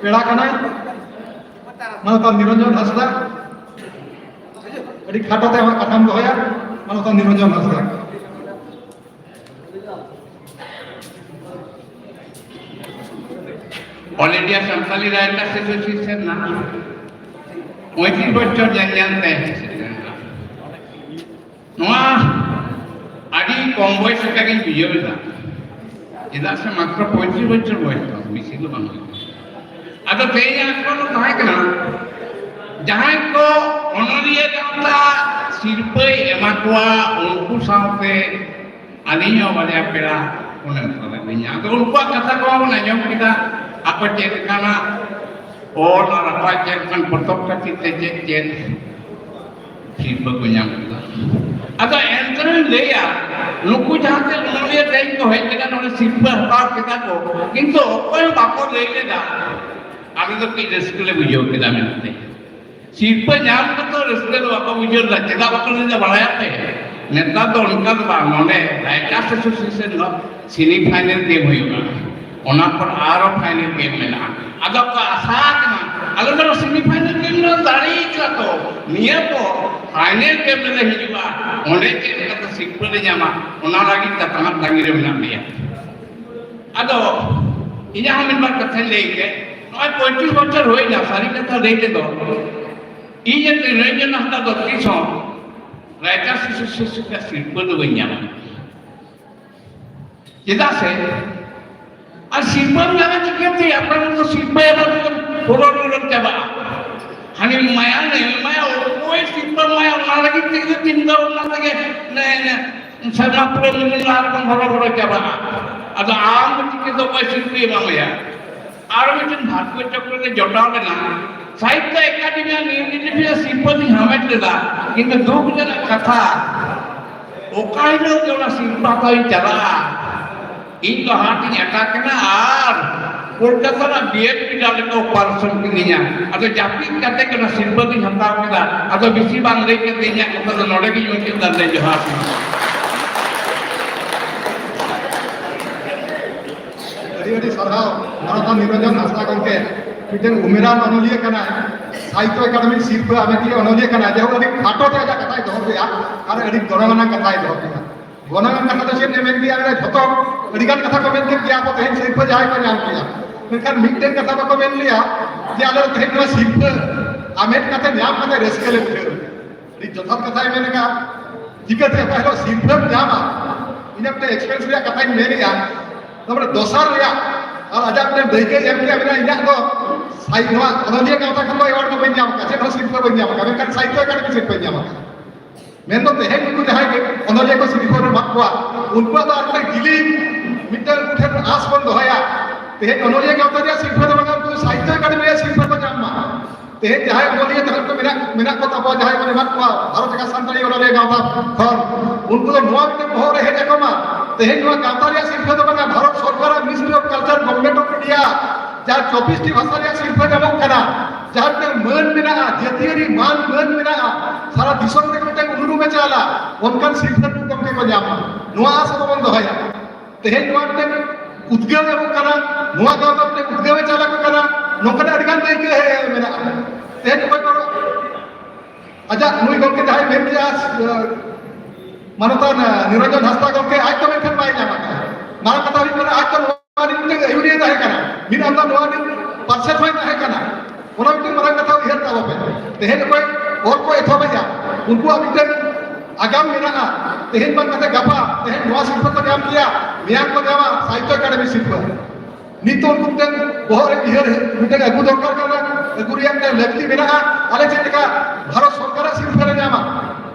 ᱯᱮᱲᱟ ᱠᱟᱱᱟᱭ᱾ ᱢᱟᱱᱚᱛᱟᱱ ᱱᱤᱨᱚᱧᱡᱚᱱ ᱦᱟᱸᱥᱫᱟ, ᱟᱹᱰᱤ ᱠᱷᱟᱴᱚ ᱛᱮ ᱟᱢᱟᱜ ᱠᱟᱛᱷᱟᱢ ᱫᱚᱦᱚᱭᱟ᱾ ᱢᱟᱱᱚᱛᱟᱱ ᱱᱤᱨᱚᱧᱡᱚᱱ ᱦᱟᱸᱥᱫᱟ᱾ All India Santali Writers Association ᱨᱮᱱᱟᱜ ᱯᱚᱸᱭᱛᱨᱤᱥ ᱵᱚᱪᱷᱚᱨ ᱧᱮᱞ ᱧᱮᱞ ᱛᱮ ᱱᱚᱣᱟ ᱟᱹᱰᱤ ᱠᱚᱢ ᱵᱚᱭᱮᱥ ᱞᱮᱠᱟᱜᱤᱧ ᱵᱩᱡᱷᱟᱹᱣ ᱮᱫᱟ, ᱪᱮᱫᱟᱜ ᱥᱮ ᱢᱟᱛᱨᱚ ᱯᱚᱸᱭᱛᱨᱤᱥ ᱵᱚᱪᱷᱚᱨ ᱵᱚᱭᱮᱥ ᱫᱚ ᱵᱮᱥᱤ ᱫᱚ ᱵᱟᱝ ᱦᱩᱭᱩᱜ ᱠᱟᱱᱟ᱾ ᱟᱫᱚ ᱛᱮᱦᱮᱧᱟᱜ ᱟᱠᱷᱲᱟ ᱫᱚ ᱛᱟᱦᱮᱸ ᱠᱟᱱᱟ, ᱡᱟᱦᱟᱸᱭ ᱠᱚ ᱚᱱᱚᱞᱤᱭᱟᱹ ᱜᱟᱶᱛᱟ ᱥᱤᱨᱯᱟᱹᱭ ᱮᱢᱟ ᱠᱚᱣᱟ, ᱩᱱᱠᱩ ᱥᱟᱶᱛᱮ ᱟᱹᱞᱤᱧ ᱦᱚᱸ ᱵᱟᱨᱭᱟ ᱯᱮᱲᱟ ᱠᱚ ᱱᱮᱣᱛᱟ ᱞᱮᱫ ᱞᱤᱧᱟ᱾ ᱟᱫᱚ ᱩᱱᱠᱩᱣᱟᱜ ᱠᱟᱛᱷᱟ ᱠᱚ ᱵᱚᱱ ᱟᱸᱡᱚᱢ ᱠᱮᱫᱟ, ᱟᱠᱚ ᱪᱮᱫ ᱞᱮᱠᱟᱱᱟᱜ ᱚᱞ ᱟᱨ ᱟᱠᱚᱣᱟᱜ ᱪᱮᱫ ᱞᱮᱠᱟᱱ ᱯᱚᱛᱚᱵ ᱠᱷᱟᱹᱛᱤᱨ ᱛᱮ ᱪᱮᱫ ᱪᱮᱫ ᱥᱤᱨᱯᱟᱹ ᱠᱚ ᱧᱟᱢ ᱠᱮᱫᱟ᱾ ᱟᱫᱚ ᱮᱱᱛᱮ ᱨᱮᱦᱚᱸᱧ ᱞᱟᱹᱭᱟ, ᱱᱩᱠᱩ ᱡᱟᱦᱟᱸ ᱛᱮ ᱚᱱᱚᱞᱤᱭᱟᱹ ᱛᱮᱦᱮᱧ ᱠᱚ ᱦᱮᱡ ᱞᱮᱱᱟ, ᱱᱚᱰᱮ ᱥᱤᱨᱯᱟᱹ ᱦᱟᱛᱟᱣ ᱠᱮᱫᱟ ᱠᱚ, ᱠᱤᱱᱛᱩ ᱚᱠᱚᱭ ᱦᱚᱸ ᱵᱟᱠᱚ ᱞᱟᱹᱭ ᱞᱮᱫᱟ, "ᱟᱞᱮ ᱫᱚ ᱠᱟᱹᱡ ᱨᱟᱹᱥᱠᱟᱹ ᱞᱮ ᱵᱩᱡᱷᱟᱹᱣ ᱠᱮᱫᱟ" ᱢᱮᱱᱛᱮ᱾ ᱥᱤᱨᱯᱟᱹ ᱧᱟᱢ ᱠᱟᱛᱮ ᱨᱟᱹᱥᱠᱟᱹ ᱫᱚ ᱵᱟᱠᱚ ᱵᱩᱡᱷᱟᱹᱣ ᱞᱮᱫᱟ᱾ ᱪᱮᱫᱟᱜ ᱵᱟᱠᱚ ᱞᱟᱹᱭ ᱞᱮᱫᱟ ᱵᱟᱲᱟᱭᱟᱯᱮ? ᱱᱮᱛᱟᱨ ᱫᱚ ᱚᱱᱠᱟ ᱫᱚ ᱵᱟᱝ, ᱱᱚᱰᱮ ᱨᱟᱭᱴᱟᱨᱥ ᱮᱥᱳᱥᱤᱭᱮᱥᱚᱱ ᱫᱚ ᱥᱮᱢᱤ ᱯᱷᱟᱭᱱᱮᱞ ᱜᱮᱢ ᱦᱩᱭᱩᱜᱼᱟ, ᱚᱱᱟ ᱯᱚᱨ ᱟᱨᱚ ᱯᱷᱟᱭᱱᱮᱞ ᱜᱮᱢ ᱢᱮᱱᱟᱜᱼᱟ᱾ ᱟᱫᱚ ᱠᱚ ᱟᱥᱟ ᱠᱟᱱᱟ, ᱟᱞᱮ ᱫᱚ ᱥᱮᱢᱤ ᱯᱷᱟᱭᱱᱮᱞ ᱜᱮᱢ ᱞᱮ ᱫᱟᱲᱮ ᱠᱟᱫᱟ ᱛᱚ, ᱱᱤᱭᱟᱹ ᱯᱚᱨ ᱯᱷᱟᱭᱱᱮᱞ ᱜᱮᱢ ᱨᱮᱞᱮ ᱦᱤᱡᱩᱜᱼᱟ, ᱚᱸᱰᱮ ᱪᱮᱫ ᱞᱮᱠᱟᱛᱮ ᱥᱤᱨᱯᱟᱹ ᱞᱮ ᱧᱟᱢᱟ, ᱚᱱᱟ ᱞᱟᱹᱜᱤᱫ ᱛᱟᱛᱟᱢᱟᱜ ᱛᱟᱺᱜᱤ ᱨᱮ ᱢᱮᱱᱟᱜ ᱞᱮᱭᱟ᱾ ᱟᱫᱚ ᱤᱧᱟᱹᱜ ᱦᱚᱸ ᱢᱤᱫ ᱵᱟᱨ ᱠᱟᱛᱷᱟᱧ ᱞᱟᱹᱭ ᱜᱮ, ᱱᱚᱜᱼᱚᱭ ᱯᱚᱸᱭᱛᱨᱤᱥ ᱵᱚᱪᱷᱚᱨ ᱦᱩᱭᱱᱟ, ᱥᱟᱹᱨᱤ ᱠᱟᱛᱷᱟ ᱞᱟᱹᱭ ᱛᱮᱫᱚ ᱤᱧ ᱟᱨ ᱱᱤᱨᱚᱧᱡᱚᱱ ᱦᱟᱸᱥᱫᱟ ᱫᱚ ᱛᱤᱥ ᱦᱚᱸ ᱨᱟᱭᱴᱟᱨᱥ ᱮᱥᱳᱥᱤᱭᱮᱥᱚᱱ ᱨᱮᱱᱟᱜ ᱥᱤᱨᱯᱟᱹ ᱫᱚ ᱵᱟᱹᱧ ᱧᱟᱢᱟ᱾ ᱪᱮᱫᱟᱜ ᱥᱮ ᱟᱨ ᱥᱤᱨᱯᱟᱹᱢ ᱧᱟᱢᱟ ᱪᱤᱠᱟᱹᱛᱮ? ᱟᱯᱱᱟᱨ ᱫᱚ ᱥᱤᱨᱯᱟᱹ ᱮᱢᱟ ᱛᱮᱜᱮ ᱯᱩᱨᱚᱱ ᱩᱨᱚᱱ ᱪᱟᱵᱟᱜᱼᱟ᱾ ᱦᱟᱹᱱᱤ ᱢᱟᱭᱟ, ᱱᱟᱹᱭ ᱢᱟᱭᱟ, ᱚᱠᱚᱭ ᱥᱤᱨᱯᱟᱹ ᱢᱟᱭᱟ? ᱚᱱᱟ ᱞᱟᱹᱜᱤᱫ ᱛᱮᱜᱮ ᱛᱤᱱ ᱫᱚ ᱚᱱᱟ ᱛᱮᱜᱮ ᱱᱮ-, ᱱᱮ-, ᱥᱮᱨᱢᱟ ᱯᱩᱨᱟᱹᱣ ᱞᱮᱱᱠᱷᱟᱱ ᱟᱨ ᱵᱚᱱ ᱦᱚᱨᱚ ᱵᱚᱨᱚ ᱪᱟᱵᱟᱜᱼᱟ᱾ ᱟᱫᱚ ᱟᱢ ᱫᱚ ᱪᱤᱠᱟᱹ ᱫᱚ ᱚᱠᱚᱭ ᱥᱤᱨᱯᱟᱹᱭ ᱮᱢᱟᱢᱟᱭᱟ? ᱟᱨ ᱢᱤᱫᱴᱮᱱ ᱵᱷᱟᱜᱽᱜᱚ ᱪᱚᱠᱨᱚ ᱨᱮ ᱡᱚᱴᱟᱣ ᱞᱮᱱᱟ, ᱥᱟᱦᱤᱛᱛᱚ ᱮᱠᱟᱰᱮᱢᱤ ᱟᱨ ᱱᱤᱭᱩ ᱰᱤᱞᱤ ᱨᱮ ᱥᱤᱨᱯᱟᱹ ᱫᱚᱧ ᱦᱟᱢᱮᱴ ᱞᱮᱫᱟ, ᱠᱤᱱᱛᱩ ᱫᱩᱠ ᱨᱮᱱᱟᱜ ᱠᱟᱛᱷᱟ, ᱚᱠᱟ ᱦᱤᱞᱳᱜ ᱡᱮ ᱚᱱᱟ ᱥᱤᱨᱯᱟᱹ ᱦᱟᱛᱟᱣ ᱤᱧ ᱪᱟᱞᱟᱜᱼᱟ, ᱤᱧ ᱫᱚ ᱦᱟᱴ ᱤᱧ ᱟᱴᱟᱜ ᱠᱟᱱᱟ ᱟᱨ ᱠᱳᱞᱠᱟᱛᱟ ᱨᱮᱱᱟᱜ ᱵᱤ ᱮᱢ ᱯᱤ ᱰᱟᱠᱴᱚᱨ ᱠᱚ ᱚᱯᱟᱨᱮᱥᱚᱱ ᱠᱤᱫᱤᱧᱟ᱾ ᱟᱫᱚ ᱡᱟᱹᱯᱤᱫ ᱠᱟᱛᱮ ᱜᱮ ᱚᱱᱟ ᱥᱤᱨᱯᱟᱹ ᱫᱚᱧ ᱦᱟᱛᱟᱣ ᱠᱮᱫᱟ᱾ ᱟᱫᱚ ᱵᱮᱥᱤ ᱵᱟᱝ ᱞᱟᱹᱭ ᱠᱟᱛᱮ ᱤᱧᱟᱹᱜ ᱠᱟᱛᱷᱟ ᱫᱚ ᱱᱚᱰᱮ ᱜᱤᱧ ᱢᱩᱪᱟᱹᱫ ᱫᱟ᱾ ᱡᱚᱦᱟᱨ᱾ ᱟᱹᱰᱤ ᱟᱹᱰᱤ ᱥᱟᱨᱦᱟᱣ ᱢᱟᱱᱚᱛᱟᱱ ᱱᱤᱨᱚᱧᱡᱚᱱ ᱦᱟᱸᱥᱫᱟ ᱜᱚᱢᱠᱮ᱾ ᱢᱤᱫᱴᱮᱱ ᱩᱢᱮᱨᱟᱱ ᱚᱱᱚᱞᱤᱭᱟᱹ ᱠᱟᱱᱟᱭ, ᱥᱟᱦᱤᱛᱛᱚ ᱮᱠᱟᱰᱮᱢᱤ ᱥᱤᱨᱯᱟᱹ ᱟᱢᱮᱴᱤᱭᱟᱹ ᱚᱱᱚᱞᱤᱭᱟᱹ ᱠᱟᱱᱟᱭ᱾ ᱡᱟᱭᱦᱳᱠ, ᱟᱹᱰᱤ ᱠᱷᱟᱴᱚ ᱛᱮ ᱟᱡᱟᱜ ᱠᱟᱛᱷᱟᱭ ᱫᱚᱦᱚ ᱠᱮᱫᱼᱟ ᱟᱨ ᱟᱹᱰᱤ ᱜᱚᱱᱚᱝ ᱟᱱᱟᱜ ᱠᱟᱛᱷᱟᱭ ᱫᱚᱦᱚ ᱠᱮᱫᱼᱟ᱾ ᱜᱚᱱᱚᱝ ᱟᱱᱟᱜ ᱠᱟᱛᱷᱟ ᱫᱚ ᱪᱮᱫ ᱮ ᱢᱮᱱ ᱠᱮᱫᱼᱟ? ᱡᱷᱚᱛᱚ ᱟᱹᱰᱤᱜᱟᱱ ᱠᱟᱛᱷᱟ ᱠᱚ ᱢᱮᱱ ᱠᱮᱫ ᱜᱮᱭᱟ ᱠᱚ, ᱛᱮᱦᱮᱧ ᱥᱤᱨᱯᱟᱹ ᱡᱟᱦᱟᱸᱭ ᱠᱚ ᱧᱟᱢ ᱠᱮᱫᱼᱟ, ᱢᱮᱱᱠᱷᱟᱱ ᱢᱤᱫᱴᱮᱱ ᱠᱟᱛᱷᱟ ᱵᱟᱠᱚ ᱢᱮᱱ ᱞᱮᱭᱟ ᱡᱮ ᱟᱞᱮ ᱫᱚ ᱛᱮᱦᱮᱧ ᱱᱚᱣᱟ ᱥᱤᱨᱯᱟᱹ ᱟᱢᱮᱴ ᱠᱟᱛᱮ ᱧᱟᱢ ᱠᱟᱛᱮ ᱨᱟᱹᱥᱠᱟᱹ ᱞᱮ ᱵᱩᱡᱷᱟᱹᱣ᱾ ᱟᱹᱰᱤ ᱡᱚᱛᱷᱟᱛ ᱠᱟᱛᱷᱟᱭ ᱢᱮᱱ ᱟᱠᱟᱫ᱾ ᱪᱤᱠᱟᱹᱛᱮ ᱚᱠᱟ ᱦᱤᱞᱳᱜ ᱥᱤᱨᱯᱟᱹᱢ ᱧᱟᱢᱟ? ᱤᱧᱟᱹᱜ ᱢᱤᱫᱴᱮᱱ ᱮᱠᱥᱯᱮᱨᱤᱭᱮᱱᱥ ᱨᱮᱭᱟᱜ ᱠᱟᱛᱷᱟᱧ ᱢᱮᱱᱮᱫᱼᱟ᱾ ᱛᱟᱨᱯᱚᱨᱮ ᱫᱚᱥᱟᱨ ᱨᱮᱭᱟᱜ, ᱟᱨ ᱟᱡᱟᱜ ᱢᱤᱫᱴᱮᱱ ᱫᱟᱹᱭᱠᱟᱹᱭ ᱮᱢ ᱠᱮᱫᱼᱟ, ᱢᱮᱱᱟ, "ᱤᱧᱟᱹᱜ ᱫᱚ ᱥᱟᱦᱤ-, ᱱᱚᱣᱟ ᱚᱱᱚᱞᱤᱭᱟᱹ ᱜᱟᱶᱛᱟ ᱠᱷᱚᱱ ᱫᱚ ᱮᱣᱟᱨᱰ ᱫᱚ ᱵᱟᱹᱧ ᱧᱟᱢ ᱟᱠᱟᱫ, ᱪᱮᱫ ᱦᱚᱸ ᱥᱤᱨᱯᱟᱹ ᱵᱟᱹᱧ ᱧᱟᱢ ᱟᱠᱟᱫ, ᱢᱮᱱᱠᱷᱟᱱ ᱥᱟᱦᱤᱛᱛᱚ ᱮᱠᱟᱰᱮᱢᱤ ᱥᱤᱨᱯᱟᱹᱧ ᱧᱟᱢ ᱟᱠᱟᱫ᱾" ᱢᱮᱱᱫᱚ ᱛᱮᱦᱮᱧ ᱱᱩᱠᱩ ᱡᱟᱦᱟᱸᱭ ᱜᱮ ᱚᱱᱚᱞᱤᱭᱟᱹ ᱠᱚ ᱥᱤᱨᱯᱟᱹ ᱨᱮ ᱮᱢᱟᱜ ᱠᱚᱣᱟ, ᱩᱱᱠᱩᱣᱟᱜ ᱫᱚ ᱟᱨ ᱢᱤᱫᱴᱮᱱ ᱡᱤᱞᱤᱧ ᱢᱤᱫᱴᱮᱱ ᱩᱱᱠᱩ ᱴᱷᱮᱱ ᱟᱸᱥ ᱵᱚᱱ ᱫᱚᱦᱚᱭᱟ᱾ ᱛᱮᱦᱮᱧ ᱚᱱᱚᱞᱤᱭᱟᱹ ᱜᱟᱶᱛᱟ ᱨᱮᱭᱟᱜ ᱥᱤᱨᱯᱟᱹ ᱫᱚ ᱵᱟᱝᱟ, ᱩᱱᱠᱩ ᱥᱟᱦᱤᱛᱛᱚ ᱮᱠᱟᱰᱮᱢᱤ ᱨᱮᱭᱟᱜ ᱥᱤᱨᱯᱟᱹ ᱠᱚ ᱧᱟᱢ ᱢᱟ᱾ ᱛᱮᱦᱮᱧ ᱡᱟᱦᱟᱸᱭ ᱚᱱᱚᱞᱤᱭᱟᱹ ᱛᱟᱦᱮᱸ ᱠᱚ ᱢᱮᱱᱟᱜ, ᱢᱮᱱᱟᱜ ᱠᱚ ᱛᱟᱵᱚᱣᱟ, ᱡᱟᱦᱟᱸᱭ ᱵᱚᱱ ᱮᱢᱟᱜ ᱠᱚᱣᱟ ᱵᱷᱟᱨᱚᱛ ᱡᱟᱠᱟᱛ ᱥᱟᱱᱛᱟᱲᱤ ᱚᱱᱚᱞᱤᱭᱟᱹ ᱜᱟᱶᱛᱟ ᱠᱷᱚᱱ, ᱩᱱᱠᱩ ᱫᱚ ᱱᱚᱣᱟ ᱢᱤᱫᱴᱮᱱ ᱵᱚᱦᱚᱜ ᱨᱮ ᱦᱮᱡ ᱟᱠᱚ ᱢᱟ, ᱛᱮᱦᱮᱧ ᱱᱚᱣᱟ ᱜᱟᱶᱛᱟ ᱨᱮᱭᱟᱜ ᱥᱤᱨᱯᱟᱹ ᱫᱚ ᱵᱟᱝᱟ, ᱵᱷᱟᱨᱚᱛ ᱥᱚᱨᱠᱟᱨᱟᱜ Ministry of Culture, Government of India, ᱡᱟᱦᱟᱸ ᱪᱚᱵᱵᱤᱥ ᱴᱤ ᱵᱷᱟᱥᱟ ᱨᱮᱭᱟᱜ ᱥᱤᱨᱯᱟᱹ ᱧᱟᱢᱚᱜ ᱠᱟᱱᱟ, ᱡᱟᱦᱟᱸ ᱢᱤᱫᱴᱟᱝ ᱢᱟᱹᱱ ᱢᱮᱱᱟᱜᱼᱟ, ᱡᱟᱹᱛᱤᱭᱟᱹᱨᱤ ᱢᱟᱹᱱ, ᱢᱟᱹᱱ ᱢᱮᱱᱟᱜᱼᱟ, ᱥᱟᱨᱟ ᱫᱤᱥᱚᱢ ᱨᱮ ᱢᱤᱫᱴᱟᱝ ᱩᱱᱩᱨᱩᱢᱮ ᱪᱟᱞᱟ, ᱚᱱᱠᱟᱱ ᱥᱤᱨᱯᱟᱹ ᱱᱩᱠᱩ ᱜᱚᱢᱠᱮ ᱠᱚ ᱧᱟᱢ ᱢᱟ, ᱱᱚᱣᱟ ᱟᱥ ᱟᱵᱚ ᱵᱚᱱ ᱫᱚᱦᱚᱭᱟ᱾ ᱛᱮᱦᱮᱧ ᱱᱚᱣᱟ ᱢᱤᱫᱴᱟᱝ ᱩᱫᱽᱜᱟᱹᱣ ᱧᱟᱢᱚᱜ ᱠᱟᱱᱟ, ᱱᱚᱣᱟ ᱜᱟᱶᱛᱟ ᱢᱤᱫᱴᱟᱝ ᱩᱫᱽᱜᱟᱹᱣ ᱮ ᱪᱟᱞ ᱟᱠᱚ ᱠᱟᱱᱟ, ᱱᱚᱝᱠᱟᱱᱟᱜ ᱟᱹᱰᱤᱜᱟᱱ ᱫᱟᱹᱭᱠᱟᱹ ᱦᱮᱡ ᱢᱮᱱᱟᱜᱼᱟ᱾ ᱛᱮᱦᱮᱧ ᱚᱠᱚᱭ ᱠᱚ ᱟᱡᱟᱜ ᱱᱩᱭ ᱜᱚᱢᱠᱮ ᱡᱟᱦᱟᱸᱭ ᱢᱮᱱ ᱠᱮᱜᱼᱟ, ᱢᱟᱱᱚᱛᱟᱱ ᱱᱤᱨᱚᱧᱡᱚᱱ ᱦᱟᱸᱥᱫᱟ ᱜᱚᱢᱠᱮ ᱟᱡ ᱫᱚ ᱢᱮᱱᱠᱷᱟᱱ ᱵᱟᱭ ᱧᱟᱢ ᱟᱠᱟᱫᱟ᱾ ᱢᱟᱨᱟᱝ ᱠᱟᱛᱷᱟ ᱦᱩᱭᱩᱜ ᱠᱟᱱᱟ, ᱟᱡ ᱫᱚ ᱱᱚᱣᱟ ᱨᱤᱱ ᱢᱤᱫᱴᱟᱝ ᱟᱹᱭᱩᱨᱤᱭᱟᱹ ᱛᱟᱦᱮᱸ ᱠᱟᱱᱟ, ᱢᱤᱫ ᱟᱢᱫᱟ ᱱᱚᱣᱟ ᱨᱤᱱ ᱯᱟᱨᱥᱮᱛ ᱦᱚᱸᱭ ᱛᱟᱦᱮᱸ ᱠᱟᱱᱟ᱾ ᱚᱱᱟ ᱢᱤᱫᱴᱟᱝ ᱢᱟᱨᱟᱝ ᱠᱟᱛᱷᱟ ᱩᱭᱦᱟᱹᱨ ᱛᱟᱵᱚ ᱯᱮ᱾ ᱛᱮᱦᱮᱧ ᱚᱠᱚᱭ ᱚᱞ ᱠᱚ ᱮᱛᱚᱦᱚᱵᱮᱜᱼᱟ, ᱩᱱᱠᱩᱣᱟᱜ ᱢᱤᱫᱴᱟᱝ ᱟᱜᱟᱢ ᱢᱮᱱᱟᱜᱼᱟ᱾ ᱛᱮᱦᱮᱧ ᱵᱟᱝ ᱠᱟᱛᱮ ᱜᱟᱯᱟ, ᱛᱮᱦᱮᱧ ᱱᱚᱣᱟ ᱥᱤᱨᱯᱷᱟᱹ ᱠᱚ ᱧᱟᱢ ᱠᱮᱭᱟ, ᱢᱮᱭᱟᱝ ᱠᱚ ᱧᱟᱢᱟ ᱥᱟᱦᱤᱛᱛᱚ ᱮᱠᱟᱰᱮᱢᱤ ᱥᱤᱨᱯᱷᱟᱹ᱾ ᱱᱤᱛᱚᱜ ᱩᱱᱠᱩ ᱢᱤᱫᱴᱟᱝ ᱵᱚᱦᱚᱜ ᱨᱮ ᱩᱭᱦᱟᱹᱨ ᱢᱤᱫᱴᱟᱝ ᱟᱹᱜᱩ ᱫᱚᱨᱠᱟᱨ ᱠᱟᱱᱟ, ᱟᱹᱜᱩ ᱨᱮᱭᱟᱜ ᱢᱤᱫᱴᱟᱝ ᱞᱟᱹᱠᱛᱤ ᱢᱮᱱᱟᱜᱼᱟ᱾ ᱟᱞᱮ ᱪᱮᱫ ᱞᱮᱠᱟ ᱵᱷᱟᱨᱚᱛ ᱥᱚᱨᱠᱟᱨᱟᱜ ᱥᱤᱨᱯᱷᱟᱹ ᱞᱮ ᱧᱟᱢᱟ,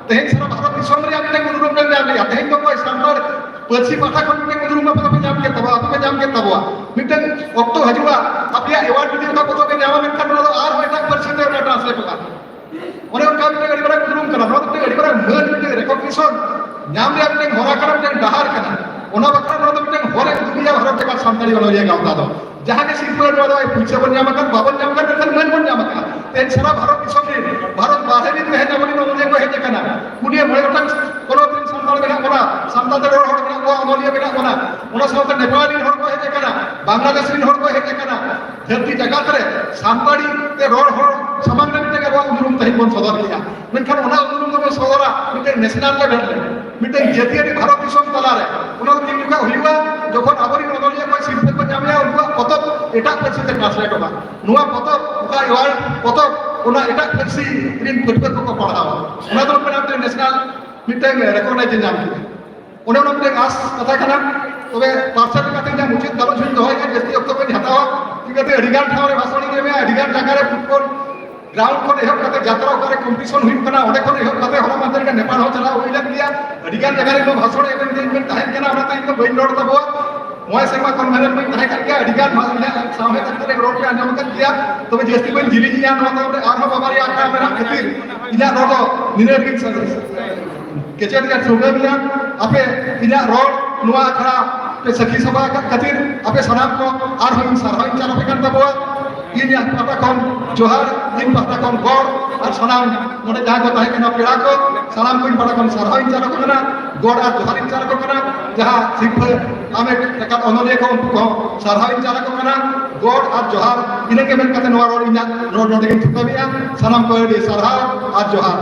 ᱛᱮᱦᱮᱧ ᱥᱟᱨᱟ ᱵᱷᱟᱨᱚᱛ ᱫᱤᱥᱚᱢ ᱨᱮᱭᱟᱜ ᱢᱤᱫᱴᱟᱝ ᱩᱱᱩᱨᱩᱢ ᱞᱮ ᱧᱟᱢ ᱞᱮᱜᱼᱟ᱾ ᱛᱮᱦᱮᱧ ᱫᱚ ᱚᱠᱚᱭ ᱥᱟᱱᱛᱟᱲ ᱯᱟᱹᱨᱥᱤ ᱯᱟᱦᱴᱟ ᱠᱷᱚᱱ ᱢᱤᱫᱴᱟᱝ ᱩᱱᱩᱨᱩᱢ ᱟᱯᱮ ᱫᱚᱯᱮ ᱧᱟᱢ ᱠᱮᱫ ᱛᱟᱵᱚᱣᱟ, ᱟᱯᱮ ᱯᱮ ᱧᱟᱢ ᱠᱮᱫ ᱛᱟᱵᱚᱣᱟ᱾ ᱢᱤᱫᱴᱟᱝ ᱚᱠᱛᱚ ᱦᱤᱡᱩᱜᱼᱟ, ᱟᱯᱮᱭᱟᱜ ᱮᱣᱟᱨᱰ ᱡᱩᱫᱤ ᱚᱠᱟ ᱯᱚᱛᱚᱵ ᱯᱮ ᱧᱟᱢᱟ, ᱢᱮᱱᱠᱷᱟᱱ ᱚᱱᱟ ᱫᱚ ᱟᱨᱦᱚᱸ ᱮᱴᱟᱜ ᱯᱟᱹᱨᱥᱤ ᱛᱮ ᱚᱱᱟ ᱴᱨᱟᱱᱥᱞᱮᱴᱚᱜᱼᱟ᱾ ᱚᱱᱮ ᱚᱱᱠᱟ ᱢᱤᱫᱴᱟᱝ ᱟᱹᱰᱤ ᱢᱟᱨᱟᱝ ᱩᱱᱩᱨᱩᱢ ᱠᱟᱱᱟ, ᱱᱚᱣᱟ ᱫᱚ ᱢᱤᱫᱴᱟᱝ ᱟᱹᱰᱤ ᱢᱟᱨᱟᱝ ᱢᱟᱹᱱ, ᱢᱤᱫᱴᱟᱝ ᱨᱮᱠᱚᱜᱱᱤᱥᱚᱱ ᱧᱟᱢ ᱨᱮᱭᱟᱜ ᱢᱤᱫᱴᱟᱝ ᱦᱚᱨᱟ ᱠᱟᱱᱟ, ᱢᱤᱫᱴᱟᱝ ᱰᱟᱦᱟᱨ ᱠᱟᱱᱟ᱾ ᱚᱱᱟ ᱵᱟᱠᱷᱨᱟ ᱱᱚᱣᱟ ᱫᱚ ᱢᱤᱫᱴᱟᱝ ᱦᱚᱨ ᱮ ᱩᱫᱩᱜ ᱮᱫᱟ ᱵᱷᱟᱨᱚᱛ ᱡᱟᱠᱟᱛ ᱥᱟᱱᱛᱟᱲᱤ ᱚᱱᱚᱞᱤᱭᱟᱹ ᱜᱟᱶᱛᱟ ᱫᱚ᱾ ᱡᱟᱦᱟᱸ ᱜᱮ ᱥᱤᱨᱯᱷᱟᱹ ᱱᱚᱣᱟ ᱫᱚ ᱯᱩᱭᱥᱟᱹ ᱵᱚᱱ ᱧᱟᱢ ᱟᱠᱟᱫ, ᱵᱟᱵᱚᱱ ᱧᱟᱢ ᱟᱠᱟᱫ, ᱢᱮᱱᱠᱷᱟᱱ ᱢᱟᱹᱱ ᱵᱚᱱ ᱧᱟᱢ ᱟᱠᱟᱫᱟ᱾ ᱛᱮᱦᱮᱧ ᱥᱟᱨᱟ ᱵᱷᱟᱨᱚᱛ ᱫᱤᱥᱚᱢ ᱨᱮ, ᱵᱷᱟᱨᱚᱛ ᱵᱟᱦᱨᱮ ᱨᱮᱱ ᱛᱮᱦᱮᱧ ᱟᱵᱚᱨᱮᱱ ᱚᱱᱚᱞᱤᱭᱟᱹ ᱠᱚ ᱦᱮᱡ ᱟᱠᱟᱱᱟ᱾ ᱯᱩᱱᱭᱟᱹ ᱢᱚᱬᱮ ᱜᱚᱴᱟᱝ ᱯᱚᱱᱚᱛ ᱨᱮᱱ ᱥᱟᱱᱛᱟᱲ ᱢᱮᱱᱟᱜ ᱵᱚᱱᱟ, ᱥᱟᱱᱛᱟᱲ ᱛᱮ ᱨᱚᱲ ᱦᱚᱲ ᱢᱮᱱᱟᱜ ᱠᱚᱣᱟ, ᱚᱱᱚᱞᱤᱭᱟᱹ ᱢᱮᱱᱟᱜ ᱵᱚᱱᱟ᱾ ᱚᱱᱟ ᱥᱟᱶᱛᱮ ᱱᱮᱯᱟᱞ ᱨᱮᱱ ᱦᱚᱲ ᱠᱚ ᱦᱮᱡ ᱟᱠᱟᱱᱟ, ᱵᱟᱝᱞᱟᱫᱮᱥ ᱨᱮᱱ ᱦᱚᱲ ᱠᱚ ᱦᱮᱡ ᱟᱠᱟᱱᱟ, ᱫᱷᱟᱹᱨᱛᱤ ᱡᱟᱠᱟᱛ ᱨᱮ ᱥᱟᱱᱛᱟᱲᱤ ᱛᱮ ᱨᱚᱲ ᱦᱚᱲ ᱥᱟᱢᱟᱝ ᱨᱮ ᱢᱤᱫᱴᱟᱝ ᱟᱵᱚᱣᱟᱜ ᱩᱱᱩᱨᱩᱢ ᱛᱮᱦᱮᱧ ᱵᱚᱱ ᱥᱚᱫᱚᱨ ᱠᱮᱫᱟ᱾ ᱢᱮᱱᱠᱷᱟᱱ ᱚᱱᱟ ᱩᱱᱩᱨᱩᱢ ᱫᱚᱵᱚᱱ ᱥᱚᱫᱚᱨᱟ ᱢᱤᱫᱴᱟᱝ ᱱᱮᱥᱱᱟᱞ ᱞᱮᱵᱮᱞ ᱨᱮ, ᱢᱤᱫᱴᱟᱝ ᱡᱟᱹᱛᱤᱭᱟᱹᱨᱤ ᱵᱷᱟᱨᱚᱛ ᱫᱤᱥᱚᱢ ᱛᱟᱞᱟᱨᱮ᱾ ᱚᱱᱟ ᱫᱚ ᱛᱤᱱ ᱡᱚᱠᱷᱚᱱ ᱦᱩᱭᱩᱜᱼᱟ? ᱡᱚᱠᱷᱚᱱ ᱟᱵᱚᱨᱮᱱ ᱚᱱᱚᱞᱤᱭᱟᱹ ᱠᱚ ᱥᱤᱨᱯᱷᱟᱹ ᱠᱚ ᱧᱟᱢᱮᱜᱼᱟ, ᱩᱱᱠᱩᱣᱟᱜ ᱯᱚᱛᱚᱵ ᱮᱴᱟᱜ ᱯᱟᱹᱨᱥᱤ ᱛᱮ ᱴᱨᱟᱱᱥᱞᱮᱴᱚᱜᱼᱟ᱾ ᱱᱚᱣᱟ ᱯᱚᱛᱚᱵ, ᱚᱠᱟ ᱮᱣᱟᱨᱰ ᱯᱚᱛᱚᱵ, ᱚᱱᱟ ᱮᱴᱟᱜ ᱯᱟᱹᱨᱥᱤ ᱨᱮᱱ ᱯᱟᱹᱴᱷᱩᱣᱟᱹ ᱠᱚᱠᱚ ᱯᱟᱲᱦᱟᱣᱟ᱾ ᱚᱱᱟ ᱫᱚ ᱢᱤᱫᱴᱟᱝ ᱱᱮᱥᱱᱟᱞ ᱢᱤᱫᱴᱟᱝ ᱨᱮᱠᱚᱜᱱᱟᱭᱤᱡᱽ ᱧᱟᱢ ᱠᱮᱫᱟ᱾ ᱚᱱᱮ ᱚᱱᱟ ᱢᱤᱫᱴᱟᱝ ᱟᱥ ᱠᱟᱛᱷᱟ ᱠᱟᱱᱟ᱾ ᱛᱚᱵᱮ ᱯᱟᱨᱥᱟᱞ ᱞᱮᱠᱟᱛᱮ ᱤᱧᱟᱹᱜ ᱢᱩᱪᱟᱹᱫ ᱜᱟᱞᱚᱪ ᱦᱚᱧ ᱫᱚᱦᱚᱭᱮᱫᱼᱟ, ᱡᱟᱹᱥᱛᱤ ᱚᱠᱛᱚ ᱵᱟᱹᱧ ᱦᱟᱛᱟᱣᱟ᱾ ᱪᱤᱠᱟᱹᱛᱮ ᱟᱹᱰᱤᱜᱟᱱ ᱴᱷᱟᱶ ᱨᱮ ᱵᱷᱟᱥᱚᱱᱤᱧ ᱮᱢᱮᱜᱼᱟ, ᱟᱹᱰᱤᱜᱟᱱ ᱡᱟᱭᱜᱟ ᱨᱮ ᱯᱷᱩᱴᱵᱚᱞ ᱜᱨᱟᱣᱩᱱᱰ ᱠᱷᱚᱱ ᱮᱦᱚᱵ ᱠᱟᱛᱮ ᱡᱟᱛᱨᱟ ᱚᱠᱟᱨᱮ ᱠᱚᱢᱯᱤᱴᱤᱥᱚᱱ ᱦᱩᱭᱩᱜ ᱠᱟᱱᱟ, ᱚᱸᱰᱮ ᱠᱷᱚᱱ ᱮᱦᱚᱵ ᱠᱟᱛᱮ ᱦᱚᱞᱟ ᱢᱟᱦᱫᱮᱨ ᱜᱮ ᱱᱮᱯᱟᱲ ᱦᱚᱸ ᱪᱟᱞᱟᱣ ᱦᱩᱭ ᱞᱮᱱ ᱜᱮᱭᱟ᱾ ᱟᱹᱰᱤᱜᱟᱱ ᱡᱟᱭᱜᱟ ᱨᱮ ᱤᱧ ᱦᱚᱸ ᱵᱷᱟᱥᱚᱱ ᱮᱢ ᱨᱮᱧ ᱛᱟᱦᱮᱸ ᱠᱟᱱᱟ, ᱚᱱᱟᱛᱮ ᱤᱧ ᱫᱚ ᱵᱟᱹᱧ ᱨᱚᱲ ᱛᱟᱵᱚᱣᱟ᱾ ᱢᱚᱬᱮ ᱥᱮᱨᱢᱟ ᱠᱚᱱᱵᱷᱮᱱᱟᱨ ᱵᱟᱹᱧ ᱛᱟᱦᱮᱸ ᱠᱟᱱ ᱜᱮᱭᱟ, ᱟᱹᱰᱤᱜᱟᱱ ᱵᱷᱟ-, ᱤᱧᱟᱹᱜ ᱥᱟᱶᱦᱮᱫ ᱟᱠᱷᱲᱟ ᱨᱮ ᱨᱚᱲ ᱯᱮ ᱟᱸᱡᱚᱢ ᱟᱠᱟᱫ ᱜᱮᱭᱟ᱾ ᱛᱚᱵᱮ ᱡᱟᱹᱥᱛᱤ ᱵᱟᱹᱧ ᱡᱤᱞᱤᱧᱮᱜᱼᱟ, ᱱᱚᱣᱟ ᱛᱟᱭᱚᱢ ᱨᱮ ᱟᱨᱦᱚᱸ ᱵᱟᱵᱟᱨᱭᱟ ᱟᱠᱷᱲᱟ ᱢᱮᱱᱟᱜ ᱠᱷᱟᱹᱛᱤᱨ ᱤᱧᱟᱹᱜ ᱨᱚᱲ ᱫᱚ ᱱᱤᱱᱟᱹᱜ ᱨᱮᱜᱮᱧ ᱥᱟᱹ-, ᱠᱮᱪᱮᱫ ᱨᱮᱭᱟᱜ ᱥᱩᱵᱤᱫᱷᱟ ᱢᱮᱱᱟᱜᱼᱟ᱾ ᱟᱯᱮ ᱤᱧᱟᱹᱜ ᱨᱚᱲ ᱱᱚᱣᱟ ᱟᱠᱷᱲᱟ ᱯᱮ ᱥᱟᱹᱠᱷᱤ ᱥᱚᱵᱷᱟ ᱟᱠᱟᱫ ᱠᱷᱟᱹᱛᱤᱨ ᱟᱯᱮ ᱥᱟᱱᱟᱢ ᱠᱚ ᱟᱨᱦᱚᱸ ᱤᱧ ᱥᱟᱨᱦᱟᱣ ᱤᱧ ᱪᱟᱞ ᱟᱯᱮ ᱠᱟᱱ ᱛᱟᱵᱚᱣᱟ᱾ ᱤᱧᱟᱹᱜ ᱯᱟᱦᱴᱟ ᱠᱷᱚᱱ ᱡᱚᱦᱟᱨ, ᱤᱧ ᱯᱟᱦᱴᱟ ᱠᱷᱚᱱ ᱜᱚᱲ, ᱟᱨ ᱥᱟᱱᱟᱢ ᱱᱚᱰᱮ ᱡᱟᱦᱟᱸ ᱠᱚ ᱛᱟᱦᱮᱸ ᱠᱟᱱᱟ ᱯᱮᱲᱟ ᱠᱚ, ᱥᱟᱱᱟᱢ ᱠᱚ ᱤᱧ ᱯᱟᱦᱴᱟ ᱠᱷᱚᱱ ᱥᱟᱨᱦᱟᱣ ᱤᱧ ᱪᱟᱞ ᱟᱠᱚ ᱠᱟᱱᱟ, ᱜᱚᱲ ᱟᱨ ᱡᱚᱦᱟᱨ ᱤᱧ ᱪᱟᱞ ᱟᱠᱚ ᱠᱟᱱᱟ᱾ ᱡᱟᱦᱟᱸ ᱥᱤᱨᱯᱷᱟᱹ ᱟᱢᱮᱴ ᱟᱠᱟᱫ ᱚᱱᱚᱞᱤᱭᱟᱹ ᱠᱚ, ᱩᱱᱠᱩ ᱠᱚᱦᱚᱸ ᱥᱟᱨᱦᱟᱣ ᱤᱧ ᱪᱟᱞ ᱟᱠᱚ ᱠᱟᱱᱟ᱾ ᱜᱚᱰ ᱟᱨ ᱡᱚᱦᱟᱨ, ᱤᱱᱟᱹᱜᱮ ᱢᱮᱱ ᱠᱟᱛᱮ ᱱᱚᱣᱟ ᱨᱚᱲ ᱤᱧᱟᱹᱜ ᱨᱚᱲ ᱱᱚᱰᱮ ᱜᱤᱧ ᱛᱷᱩᱠᱟᱹᱢᱮᱜᱼᱟ᱾ ᱥᱟᱱᱟᱢ ᱠᱚ ᱟᱹᱰᱤ ᱥᱟᱨᱦᱟᱣ ᱟᱨ ᱡᱚᱦᱟᱨ᱾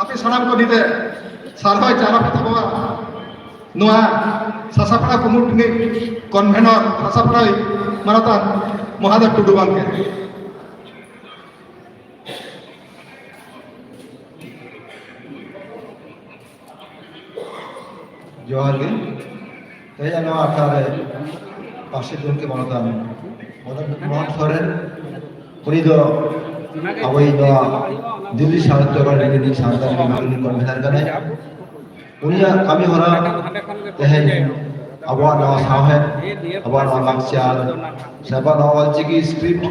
ᱟᱯᱮ ᱥᱟᱱᱟᱢ ᱠᱚ ᱱᱤᱛᱮ ᱥᱟᱨᱦᱟᱣ ᱪᱟᱞᱟᱣ ᱠᱟᱛᱮ ᱵᱟᱵᱟ ᱱᱚᱣᱟ ᱥᱟᱥᱟᱯᱲᱟ ᱠᱩᱢᱩᱴ ᱨᱤᱱᱤᱡ ᱠᱚᱱᱵᱷᱮᱱᱚᱨ ᱥᱟᱥᱟᱯᱲᱟ ᱢᱟᱱᱚᱛᱟᱱ ᱢᱚᱦᱟᱫᱮᱵ ᱴᱩᱰᱩ ᱜᱚᱢᱠᱮ᱾ ᱡᱚᱦᱟᱨ ᱜᱮ᱾ ᱛᱮᱦᱮᱧᱟᱜ ᱱᱚᱣᱟ ᱟᱠᱷᱲᱟ ᱨᱮ ᱯᱟᱨᱥᱮᱛ ᱜᱚᱢᱠᱮ ᱢᱟᱱᱚᱛᱟᱱ ᱢᱚᱫᱚᱱ ᱢᱳᱦᱚᱱ ᱥᱚᱨᱮᱱ, ᱩᱱᱤ ᱫᱚ ᱟᱵᱚᱭᱤᱡ ᱱᱚᱣᱟ ᱫᱤᱞᱞᱤ ᱥᱟᱦᱤᱛᱛᱚ ᱮᱠᱟᱰᱮᱢᱤ ᱨᱤᱱᱤᱡ ᱥᱟᱱᱛᱟᱲ ᱵᱤᱵᱷᱟᱜᱽ ᱨᱤᱱᱤᱡ ᱠᱚᱱᱵᱷᱮᱱᱟᱨ ᱠᱟᱱᱟᱭ᱾ ᱩᱱᱤᱭᱟᱜ ᱠᱟᱹᱢᱤ ᱦᱚᱨᱟ ᱛᱮᱦᱮᱧ ᱟᱵᱚᱣᱟᱜ ᱱᱚᱣᱟ ᱥᱟᱶᱦᱮᱫ, ᱟᱵᱚᱣᱟᱜ ᱱᱚᱣᱟ ᱞᱟᱠᱪᱟᱨ, ᱥᱮ ᱟᱵᱚᱣᱟᱜ ᱱᱚᱣᱟ ᱚᱞᱪᱤᱠᱤ ᱥᱠᱨᱤᱯᱴ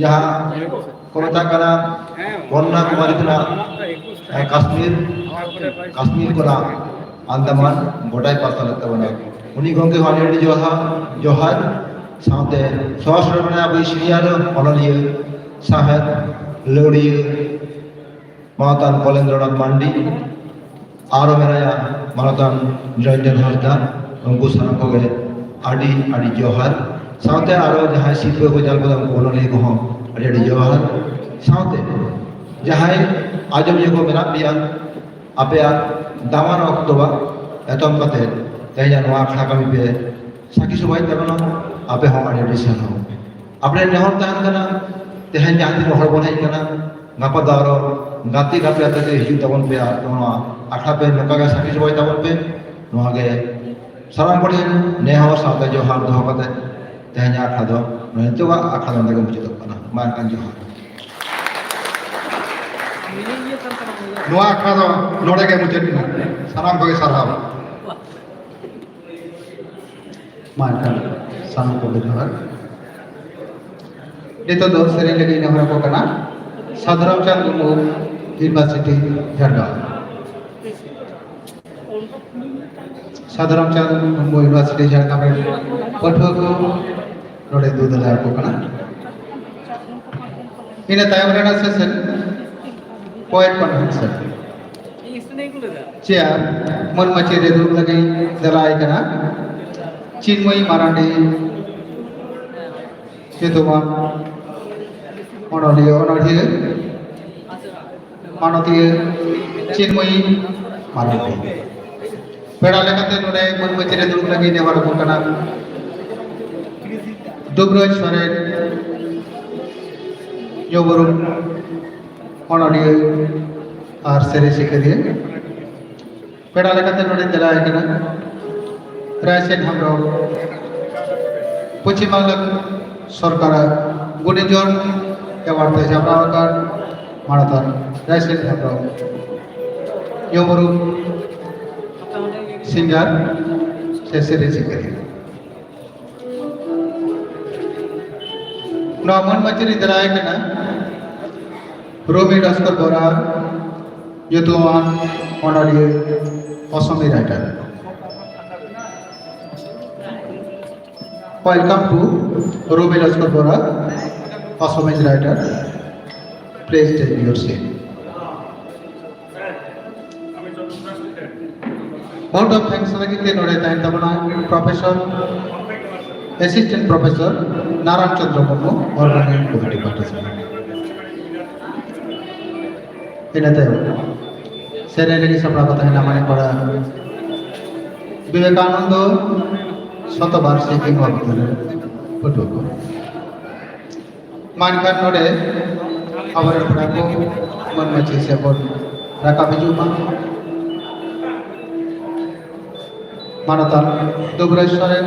ᱡᱟᱦᱟᱸ ᱠᱚ ᱢᱮᱛᱟᱜ ᱠᱟᱱᱟ ᱠᱚᱱᱱᱟᱠᱩᱢᱟᱨᱤ ᱠᱷᱚᱱᱟᱜ, ᱮ, ᱠᱟᱥᱢᱤᱨ, ᱠᱟᱥᱢᱤᱨ ᱠᱷᱚᱱᱟᱜ ᱟᱱᱫᱟᱢᱟᱱ ᱜᱚᱴᱟᱭ ᱯᱟᱨᱥᱟᱞᱮᱫ ᱛᱟᱵᱚᱱᱟ᱾ ᱩᱱᱤ ᱜᱚᱢᱠᱮ ᱦᱚᱸ ᱟᱹᱰᱤ ᱟᱹᱰᱤ ᱡᱚᱦᱟᱨ, ᱡᱚᱦᱟᱨ᱾ ᱥᱟᱶᱛᱮ ᱥᱚᱦᱚᱥᱨᱚ ᱢᱮᱱᱟᱭᱟ ᱟᱵᱚᱭᱤᱡ ᱥᱤᱱᱤᱭᱟᱨ ᱚᱱᱚᱞᱤᱭᱟᱹ, ᱥᱟᱶᱦᱮᱫ, ᱞᱟᱹᱣᱲᱤᱭᱟᱹ, ᱢᱟᱱᱚᱛᱟᱱ ᱠᱚᱞᱮᱱᱫᱨᱚᱱᱟᱛᱷ ᱢᱟᱱᱰᱤ, ᱟᱨᱚ ᱢᱮᱱᱟᱭᱟ ᱢᱟᱱᱚᱛᱟᱱ ᱱᱤᱨᱚᱧᱡᱚᱱ ᱦᱟᱸᱥᱫᱟ᱾ ᱩᱱᱠᱩ ᱥᱟᱱᱟᱢ ᱠᱚᱜᱮ ᱟᱹᱰᱤ ᱟᱹᱰᱤ ᱡᱚᱦᱟᱨ᱾ ᱥᱟᱶᱛᱮ ᱟᱨᱚ ᱡᱟᱦᱟᱸᱭ ᱥᱤᱨᱯᱟᱹ ᱠᱚ ᱧᱟᱢ ᱠᱟᱫᱟ ᱩᱱᱠᱩ ᱚᱱᱚᱞᱤᱭᱟᱹ ᱠᱚᱦᱚᱸ ᱟᱹᱰᱤ ᱟᱹᱰᱤ ᱡᱚᱦᱟᱨ᱾ ᱥᱟᱶᱛᱮ ᱡᱟᱦᱟᱸᱭ ᱟᱸᱡᱚᱢᱤᱭᱟᱹ ᱠᱚ ᱢᱮᱱᱟᱜ ᱯᱮᱭᱟ, ᱟᱯᱮᱭᱟᱜ ᱫᱟᱢᱟᱱ ᱚᱠᱛᱚ ᱮᱛᱚᱢ ᱠᱟᱛᱮ ᱛᱮᱦᱮᱧᱟᱜ ᱱᱚᱣᱟ ᱟᱠᱷᱲᱟ ᱠᱟᱹᱢᱤ ᱯᱮ ᱥᱟᱹᱠᱷᱤ ᱥᱚᱵᱷᱟᱭᱮᱫ ᱛᱟᱵᱚᱱᱟ᱾ ᱟᱯᱮ ᱦᱚᱸ ᱟᱹᱰᱤ ᱟᱹᱰᱤ ᱥᱟᱨᱦᱟᱣ᱾ ᱟᱯᱮ ᱱᱮᱦᱚᱨ ᱛᱟᱦᱮᱱ ᱠᱟᱱᱟ, ᱛᱮᱦᱮᱧ ᱡᱟᱦᱟᱸ ᱛᱤᱱᱟᱹᱜ ᱦᱚᱲ ᱵᱚᱱ ᱦᱮᱡ ᱠᱟᱱᱟ, ᱜᱟᱯᱟ ᱫᱚ ᱟᱨᱚ ᱜᱟᱛᱮ ᱜᱟᱛᱮ ᱟᱛᱮ ᱜᱮ ᱦᱤᱡᱩᱜ ᱛᱟᱵᱚᱱ ᱯᱮ ᱟᱨ ᱱᱚᱣᱟ ᱟᱠᱷᱲᱟ ᱯᱮ ᱱᱚᱝᱠᱟ ᱜᱮ ᱥᱟᱹᱠᱷᱤ ᱥᱚᱵᱷᱟᱭ ᱛᱟᱵᱚᱱ ᱯᱮ᱾ ᱱᱚᱣᱟ ᱜᱮ ᱥᱟᱱᱟᱢ ᱠᱚᱴᱷᱮᱱ ᱱᱮᱦᱚᱨ ᱥᱟᱶᱛᱮ ᱡᱚᱦᱟᱨ ᱫᱚᱦᱚ ᱠᱟᱛᱮ ᱛᱮᱦᱮᱧᱟᱜ ᱟᱠᱷᱲᱟ ᱫᱚ, ᱱᱤᱛᱚᱜᱟᱜ ᱟᱠᱷᱲᱟ ᱫᱚ ᱱᱚᱸᱰᱮ ᱜᱮ ᱢᱩᱪᱟᱹᱫᱚᱜ ᱠᱟᱱᱟ᱾ ᱢᱟ ᱮᱱᱠᱷᱟᱱ ᱡᱚᱦᱟᱨ᱾ ᱱᱚᱣᱟ ᱟᱠᱷᱲᱟ ᱫᱚ ᱱᱚᱰᱮ ᱜᱮ ᱢᱩᱪᱟᱹᱫ ᱮᱱᱟ᱾ ᱥᱟᱱᱟᱢ ᱠᱚᱜᱮ ᱥᱟᱨᱦᱟᱣ᱾ ᱢᱟ ᱮᱱᱠᱷᱟᱱ ᱥᱟᱱᱟᱢ ᱠᱚᱜᱮ ᱡᱚᱦᱟᱨ᱾ ᱱᱤᱛᱚᱜ ᱫᱚ ᱥᱮᱨᱮᱧ ᱞᱟᱹᱜᱤᱫ ᱱᱮᱦᱚᱨ ᱟᱠᱚ ᱠᱟᱱᱟ ᱥᱟᱫᱷᱩᱨᱟᱢ ᱪᱟᱸᱫᱽ ᱢᱩᱨᱢᱩ, ᱤᱭᱩᱱᱤᱵᱷᱟᱨᱥᱤᱴᱤ ᱡᱷᱟᱲᱜᱨᱟᱢ᱾ ᱥᱟᱫᱷᱩᱨᱟᱢ ᱪᱟᱸᱫᱽ ᱢᱩᱨᱢᱩ, ᱤᱭᱩᱱᱤᱵᱷᱟᱨᱥᱤᱴᱤ ᱡᱷᱟᱲᱜᱨᱟᱢ ᱨᱮᱱ ᱯᱟᱹᱴᱷᱩᱣᱟᱹ ᱠᱚ ᱱᱚᱰᱮ ᱫᱩ ᱫᱟᱞᱮ ᱟᱠᱚ ᱠᱟᱱᱟ᱾ ᱤᱱᱟᱹ ᱛᱟᱭᱚᱢ ᱨᱮᱱᱟᱜ ᱥᱮᱥᱚᱱ ᱯᱚᱭᱮᱴ ᱠᱚᱱᱵᱷᱮᱱᱥᱚᱱ᱾ ᱪᱮᱭᱟᱨ ᱢᱟᱹᱱ ᱢᱟᱹᱪᱤ ᱨᱮ ᱫᱩᱲᱩᱵ ᱞᱟᱹᱜᱤᱫ ᱫᱮᱞᱟᱭ ᱠᱟᱱᱟ ᱪᱤᱱᱢᱚᱭᱤ ᱢᱟᱨᱟᱱᱰᱤ, ᱧᱩᱛᱩᱢᱟᱱ ᱚᱱᱚᱞᱤᱭᱟᱹ, ᱚᱱᱚᱲᱦᱤᱭᱟᱹ, ᱢᱟᱱᱚᱛᱤᱭᱟᱹ ᱪᱤᱱᱢᱚᱭᱤ ᱢᱟᱨᱟᱱᱰᱤ᱾ ᱯᱮᱲᱟ ᱞᱮᱠᱟᱛᱮ ᱱᱚᱰᱮ ᱢᱟᱹᱱ ᱢᱟᱹᱪᱤ ᱨᱮ ᱫᱩᱲᱩᱵ ᱞᱟᱹᱜᱤᱫ ᱱᱮᱦᱚᱨ ᱟᱵᱚᱱ ᱠᱟᱱᱟ ᱫᱩᱵᱨᱟᱡᱽ ᱥᱚᱨᱮᱱ, ᱧᱩᱢ ᱩᱨᱩᱢ ᱚᱱᱚᱞᱤᱭᱟᱹ ᱟᱨ ᱥᱮᱨᱮᱧ ᱥᱤᱠᱟᱹᱨᱤᱭᱟᱹ᱾ ᱯᱮᱲᱟ ᱞᱮᱠᱟᱛᱮ ᱱᱚᱰᱮ ᱫᱮᱞᱟ ᱟᱠᱟᱱᱟ ᱨᱟᱭᱥᱮᱱ ᱦᱮᱢᱵᱨᱚᱢ, ᱯᱚᱪᱷᱤᱢ ᱵᱟᱝᱞᱟ ᱥᱚᱨᱠᱟᱨᱟᱜ ᱜᱩᱱᱤᱡᱚᱱ ᱮᱣᱟᱨᱰ ᱛᱮ ᱡᱟᱯᱲᱟᱣ ᱟᱠᱟᱱ ᱢᱟᱱᱚᱛᱟᱱ ᱨᱟᱭᱥᱮᱱ ᱦᱮᱢᱵᱨᱚᱢ, ᱧᱩᱢ ᱩᱨᱩᱢ ᱥᱤᱝᱜᱟᱨ ᱥᱮ ᱥᱮᱨᱮᱧ ᱥᱤᱠᱟᱹᱨᱤᱭᱟᱹ᱾ ᱱᱚᱣᱟ ᱢᱟᱹᱱ ᱢᱟᱹᱪᱤ ᱨᱤᱧ ᱫᱟᱨᱟᱭ ᱠᱟᱱᱟ ᱨᱚᱵᱤ ᱞᱚᱥᱠᱚᱨ ᱵᱚᱨᱟ, ᱧᱩᱛᱩᱢᱟᱱ ᱚᱱᱚᱞᱤᱭᱟᱹ, ᱚᱥᱚᱢᱤ writer. Welcome to Robi Lajkar Bora, Assamese writer. Please take your seat. Vote of thanks ᱞᱟᱹᱜᱤᱫ ᱛᱮ ᱱᱚᱰᱮ ᱛᱟᱦᱮᱱ ᱛᱟᱵᱚᱱᱟ Professor, Assistant Professor ᱱᱟᱨᱟᱭᱚᱱ ᱪᱚᱸᱫᱽᱨᱚ ᱢᱩᱨᱢᱩ, Organizing Committee ᱯᱟᱦᱴᱟ ᱥᱮᱫ᱾ ᱤᱱᱟᱹ ᱛᱟᱭᱚᱢ ᱥᱮᱨᱮᱧ ᱞᱟᱹᱜᱤᱫ ᱥᱟᱯᱲᱟᱣ ᱠᱚ ᱛᱟᱦᱮᱱᱟ ᱢᱟᱱᱤᱠ ᱯᱟᱲᱟ ᱵᱤᱵᱮᱠᱟᱱᱚᱱᱫᱚ ᱥᱚᱛᱚᱵᱟᱨᱥᱤᱠᱤ ᱢᱚᱦᱟᱵᱤᱫᱽᱫᱟᱞᱚᱭ ᱯᱟᱹᱴᱷᱩᱣᱟᱹ ᱠᱚ᱾ ᱢᱟ ᱮᱱᱠᱷᱟᱱ ᱱᱚᱰᱮ ᱟᱵᱚᱨᱮᱱ ᱯᱮᱲᱟ ᱠᱚ ᱢᱟᱹᱱ ᱢᱟᱹᱪᱷᱤ ᱥᱮᱫ ᱵᱚᱱ ᱨᱟᱠᱟᱵ ᱦᱤᱡᱩᱜ ᱢᱟ᱾ ᱢᱟᱱᱚᱛᱟᱱ ᱫᱩᱵᱨᱟᱡᱽ ᱥᱚᱨᱮᱱ᱾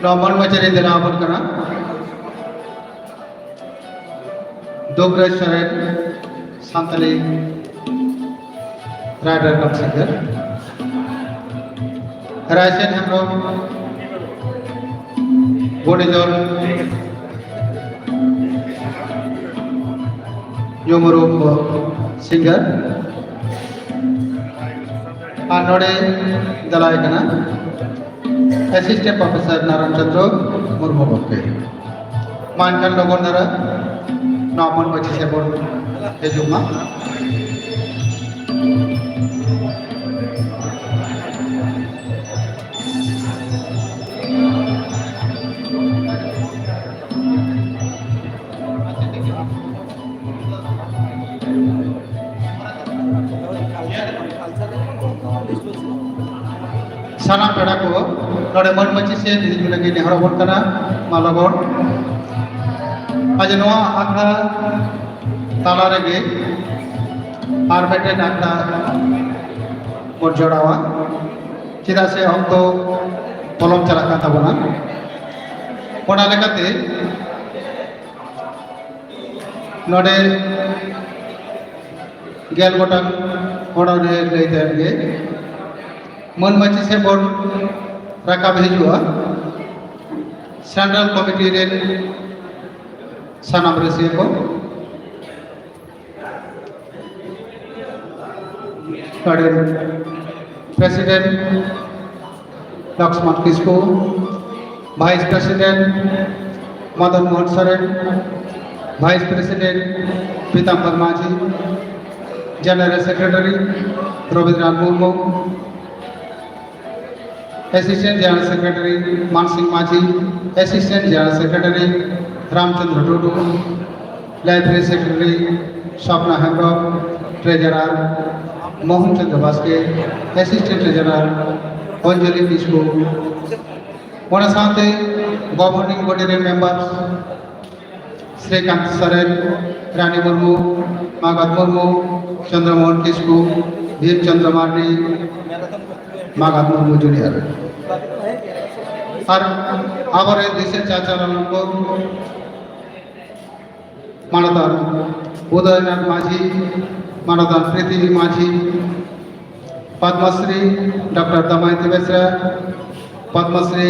ᱱᱚᱣᱟ ᱢᱟᱹᱱ ᱢᱟᱹᱪᱤ ᱨᱤᱧ ᱫᱮᱞᱟ ᱟᱵᱚᱱ ᱠᱟᱱᱟ ᱫᱩᱵᱨᱟᱡᱽ Soren, Santali writer cum singer, ᱨᱟᱭᱥᱮᱱ ᱦᱮᱢᱵᱨᱚᱢ, ᱜᱚᱰᱤᱡᱚᱞ, ᱧᱩᱢᱩᱨᱩᱢ ᱥᱤᱝᱜᱟᱨ ᱟᱨ ᱱᱚᱰᱮ ᱫᱟᱞᱟᱭ ᱠᱟᱱᱟ ᱮᱥᱤᱥᱴᱮᱱᱴ ᱯᱨᱚᱯᱷᱮᱥᱚᱨ ᱱᱟᱨᱟᱭᱚᱱ ᱪᱚᱸᱫᱽᱨᱚ ᱢᱩᱨᱢᱩ ᱜᱚᱢᱠᱮ᱾ ᱢᱟ ᱮᱱᱠᱷᱟᱱ ᱞᱚᱜᱚᱱ ᱫᱷᱟᱨᱟ ᱱᱚᱣᱟ ᱢᱟᱹᱡᱷᱤ ᱥᱮᱫ ᱵᱚᱱ ᱦᱤᱡᱩᱜ ᱢᱟ᱾ ᱥᱟᱱᱟᱢ ᱯᱮᱲᱟ ᱠᱚ ᱱᱚᱰᱮ ᱢᱟᱹᱱ ᱢᱟᱹᱪᱤ ᱥᱮᱫ ᱦᱤᱡᱩᱜ ᱞᱟᱹᱜᱤᱫ ᱱᱮᱦᱚᱨ ᱟᱵᱚᱱ ᱠᱟᱱᱟ᱾ ᱢᱟ ᱞᱚᱜᱚᱱ᱾ ᱟᱪᱪᱷᱟ, ᱱᱚᱣᱟ ᱟᱠᱷᱲᱟ ᱛᱟᱞᱟ ᱨᱮᱜᱮ ᱟᱨ ᱢᱤᱫᱴᱮᱱ ᱟᱠᱷᱲᱟ ᱵᱚᱱ ᱡᱚᱲᱟᱣᱟ, ᱪᱮᱫᱟᱜ ᱥᱮ ᱚᱠᱛᱚ ᱯᱚᱞᱚᱢ ᱪᱟᱞᱟᱜ ᱠᱟᱱ ᱛᱟᱵᱚᱱᱟ᱾ ᱚᱱᱟ ᱞᱮᱠᱟᱛᱮ ᱱᱚᱰᱮ ᱜᱮᱞ ᱜᱚᱴᱟᱝ ᱚᱱᱚᱬᱦᱮ ᱞᱟᱹᱭ ᱛᱟᱭᱚᱢ ᱜᱮ ᱢᱟᱹᱱ ᱢᱟᱹᱪᱤ ᱥᱮᱫ ᱵᱚᱱ ᱨᱟᱠᱟᱵ ᱦᱤᱡᱩᱜᱼᱟ᱾ ᱥᱮᱱᱴᱨᱟᱞ ᱠᱚᱢᱤᱴᱤ ᱨᱮᱱ ᱥᱟᱱᱟᱢ ᱨᱟᱹᱥᱤᱭᱟᱹ ᱠᱚ, ᱱᱚᱰᱮ president Lakshman Kisku, vice president Madan Mohan Soren, vice president Pitambar Majhi, general secretary Rabindranath Murmu, assistant general secretary Mansingh Majhi, assistant general secretary Ramchandra Tudu, library secretary Sapna Hembrom, treasurer Mohan Chandra Baske, assistant treasurer Anjali Kisku, ᱚᱱᱟ ᱥᱟᱶᱛᱮ ᱜᱚᱵᱷᱚᱨᱱᱤᱝ ᱵᱚᱰᱤ ᱨᱮᱱ ᱢᱮᱢᱵᱟᱨ ᱥᱨᱤᱠᱟᱱᱛ ᱥᱚᱨᱮᱱ, ᱨᱟᱱᱤ ᱢᱩᱨᱢᱩ, ᱢᱟᱜᱟᱫ ᱢᱩᱨᱢᱩ, ᱪᱚᱸᱫᱽᱨᱚ ᱢᱳᱦᱚᱱ ᱠᱤᱥᱠᱩ, ᱵᱷᱤᱢ ᱪᱚᱸᱫᱽᱨᱚ ᱢᱟᱨᱰᱤ, ᱢᱟᱜᱟᱫ ᱢᱩᱨᱢᱩ ᱡᱩᱱᱤᱭᱟᱨ᱾ ᱟᱨ ᱟᱵᱚᱨᱮᱱ ᱫᱤᱥᱚᱢ ᱪᱟᱪᱟᱞᱟᱣ ᱠᱚ, ᱢᱟᱱᱚᱛᱟᱱ ᱩᱫᱚᱭᱱᱟᱛᱷ ᱢᱟᱹᱡᱷᱤ, ᱢᱟᱱᱚᱛᱟᱱ ᱯᱨᱤᱛᱷᱤᱵᱤ ᱢᱟᱹᱡᱷᱤ, ᱯᱚᱫᱽᱢᱚᱥᱨᱤ ᱰᱚᱠᱴᱚᱨ ᱫᱟᱢᱟᱭᱚᱛᱤ ᱵᱮᱥᱨᱟ, ᱯᱚᱫᱽᱢᱚᱥᱨᱤ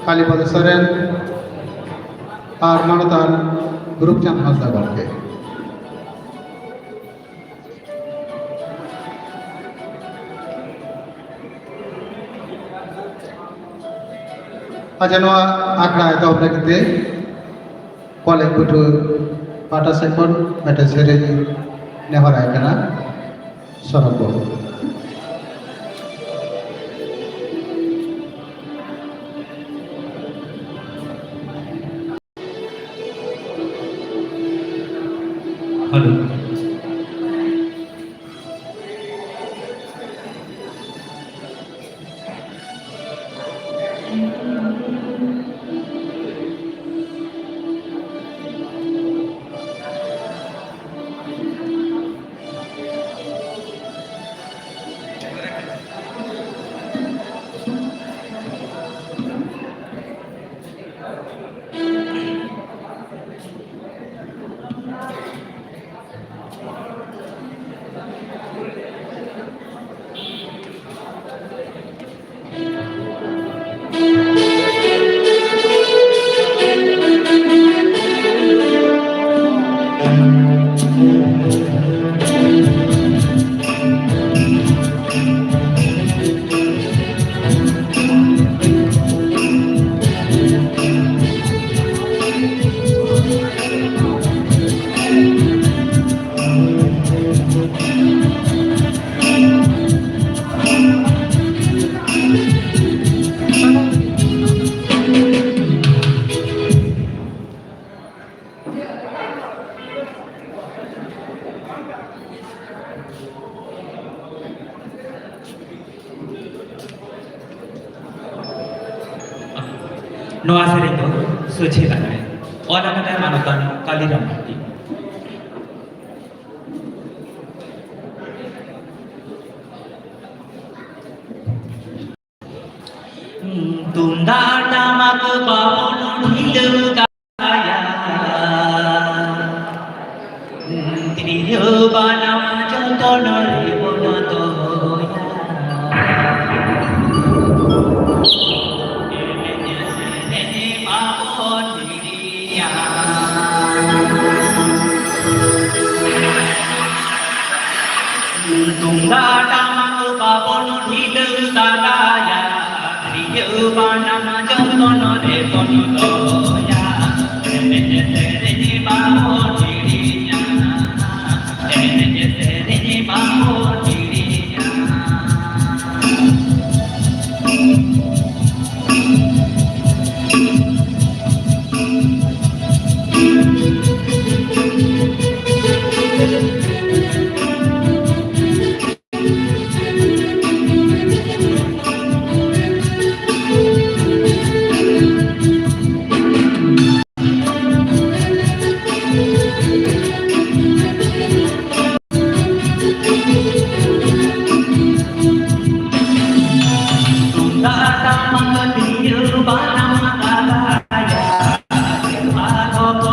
ᱠᱟᱞᱤᱯᱚᱫᱚ ᱥᱚᱨᱮᱱ ᱟᱨ ᱢᱟᱱᱚᱛᱟᱱ ᱨᱩᱯᱪᱟᱸᱫᱽ ᱦᱟᱸᱥᱫᱟ ᱜᱚᱢᱠᱮ᱾ ᱟᱪᱪᱷᱟ, ᱱᱚᱣᱟ ᱟᱠᱷᱲᱟ ᱮᱛᱚᱦᱚᱵ ᱞᱟᱹᱜᱤᱫ ᱛᱮ ᱠᱚᱞᱮᱡᱽ ᱯᱟᱹᱴᱷᱩᱣᱟᱹ ᱯᱟᱦᱴᱟ ᱥᱮᱫ ᱠᱷᱚᱱ ᱢᱤᱫᱴᱮᱱ ᱥᱮᱨᱮᱧ ᱱᱮᱦᱚᱨᱟᱭ ᱠᱟᱱᱟ ᱥᱚᱨᱚᱜᱽ ᱵᱟᱹᱵᱩ᱾ Hello. ᱱᱚᱣᱟ ᱥᱮᱨᱮᱧ ᱫᱚ ᱥᱚᱡᱷᱮ ᱞᱟᱜᱽᱲᱮ, ᱚᱞ ᱟᱠᱟᱫᱟᱭ ᱢᱟᱱᱚᱛᱟᱱ ᱠᱟᱞᱤᱨᱟᱢ ᱢᱟᱨᱰᱤ᱾ ᱛᱩᱢᱫᱟᱜ ᱴᱟᱢᱟᱠ ᱵᱟᱵᱚᱱ ᱰᱷᱤᱞᱟᱹᱣ ᱠᱟᱭᱟ, ᱛᱤᱨᱭᱳ ᱵᱟᱱᱟᱢ ᱡᱚᱛᱚᱱ ᱨᱮᱵᱚᱱ ᱫᱚᱦᱚᱭᱟ᱾ ᱮᱱᱮᱡ ᱥᱮᱨᱮᱧ ᱵᱟᱵᱚᱱ ᱦᱤᱲᱤᱧᱟ᱾ ᱛᱩᱢᱫᱟᱜ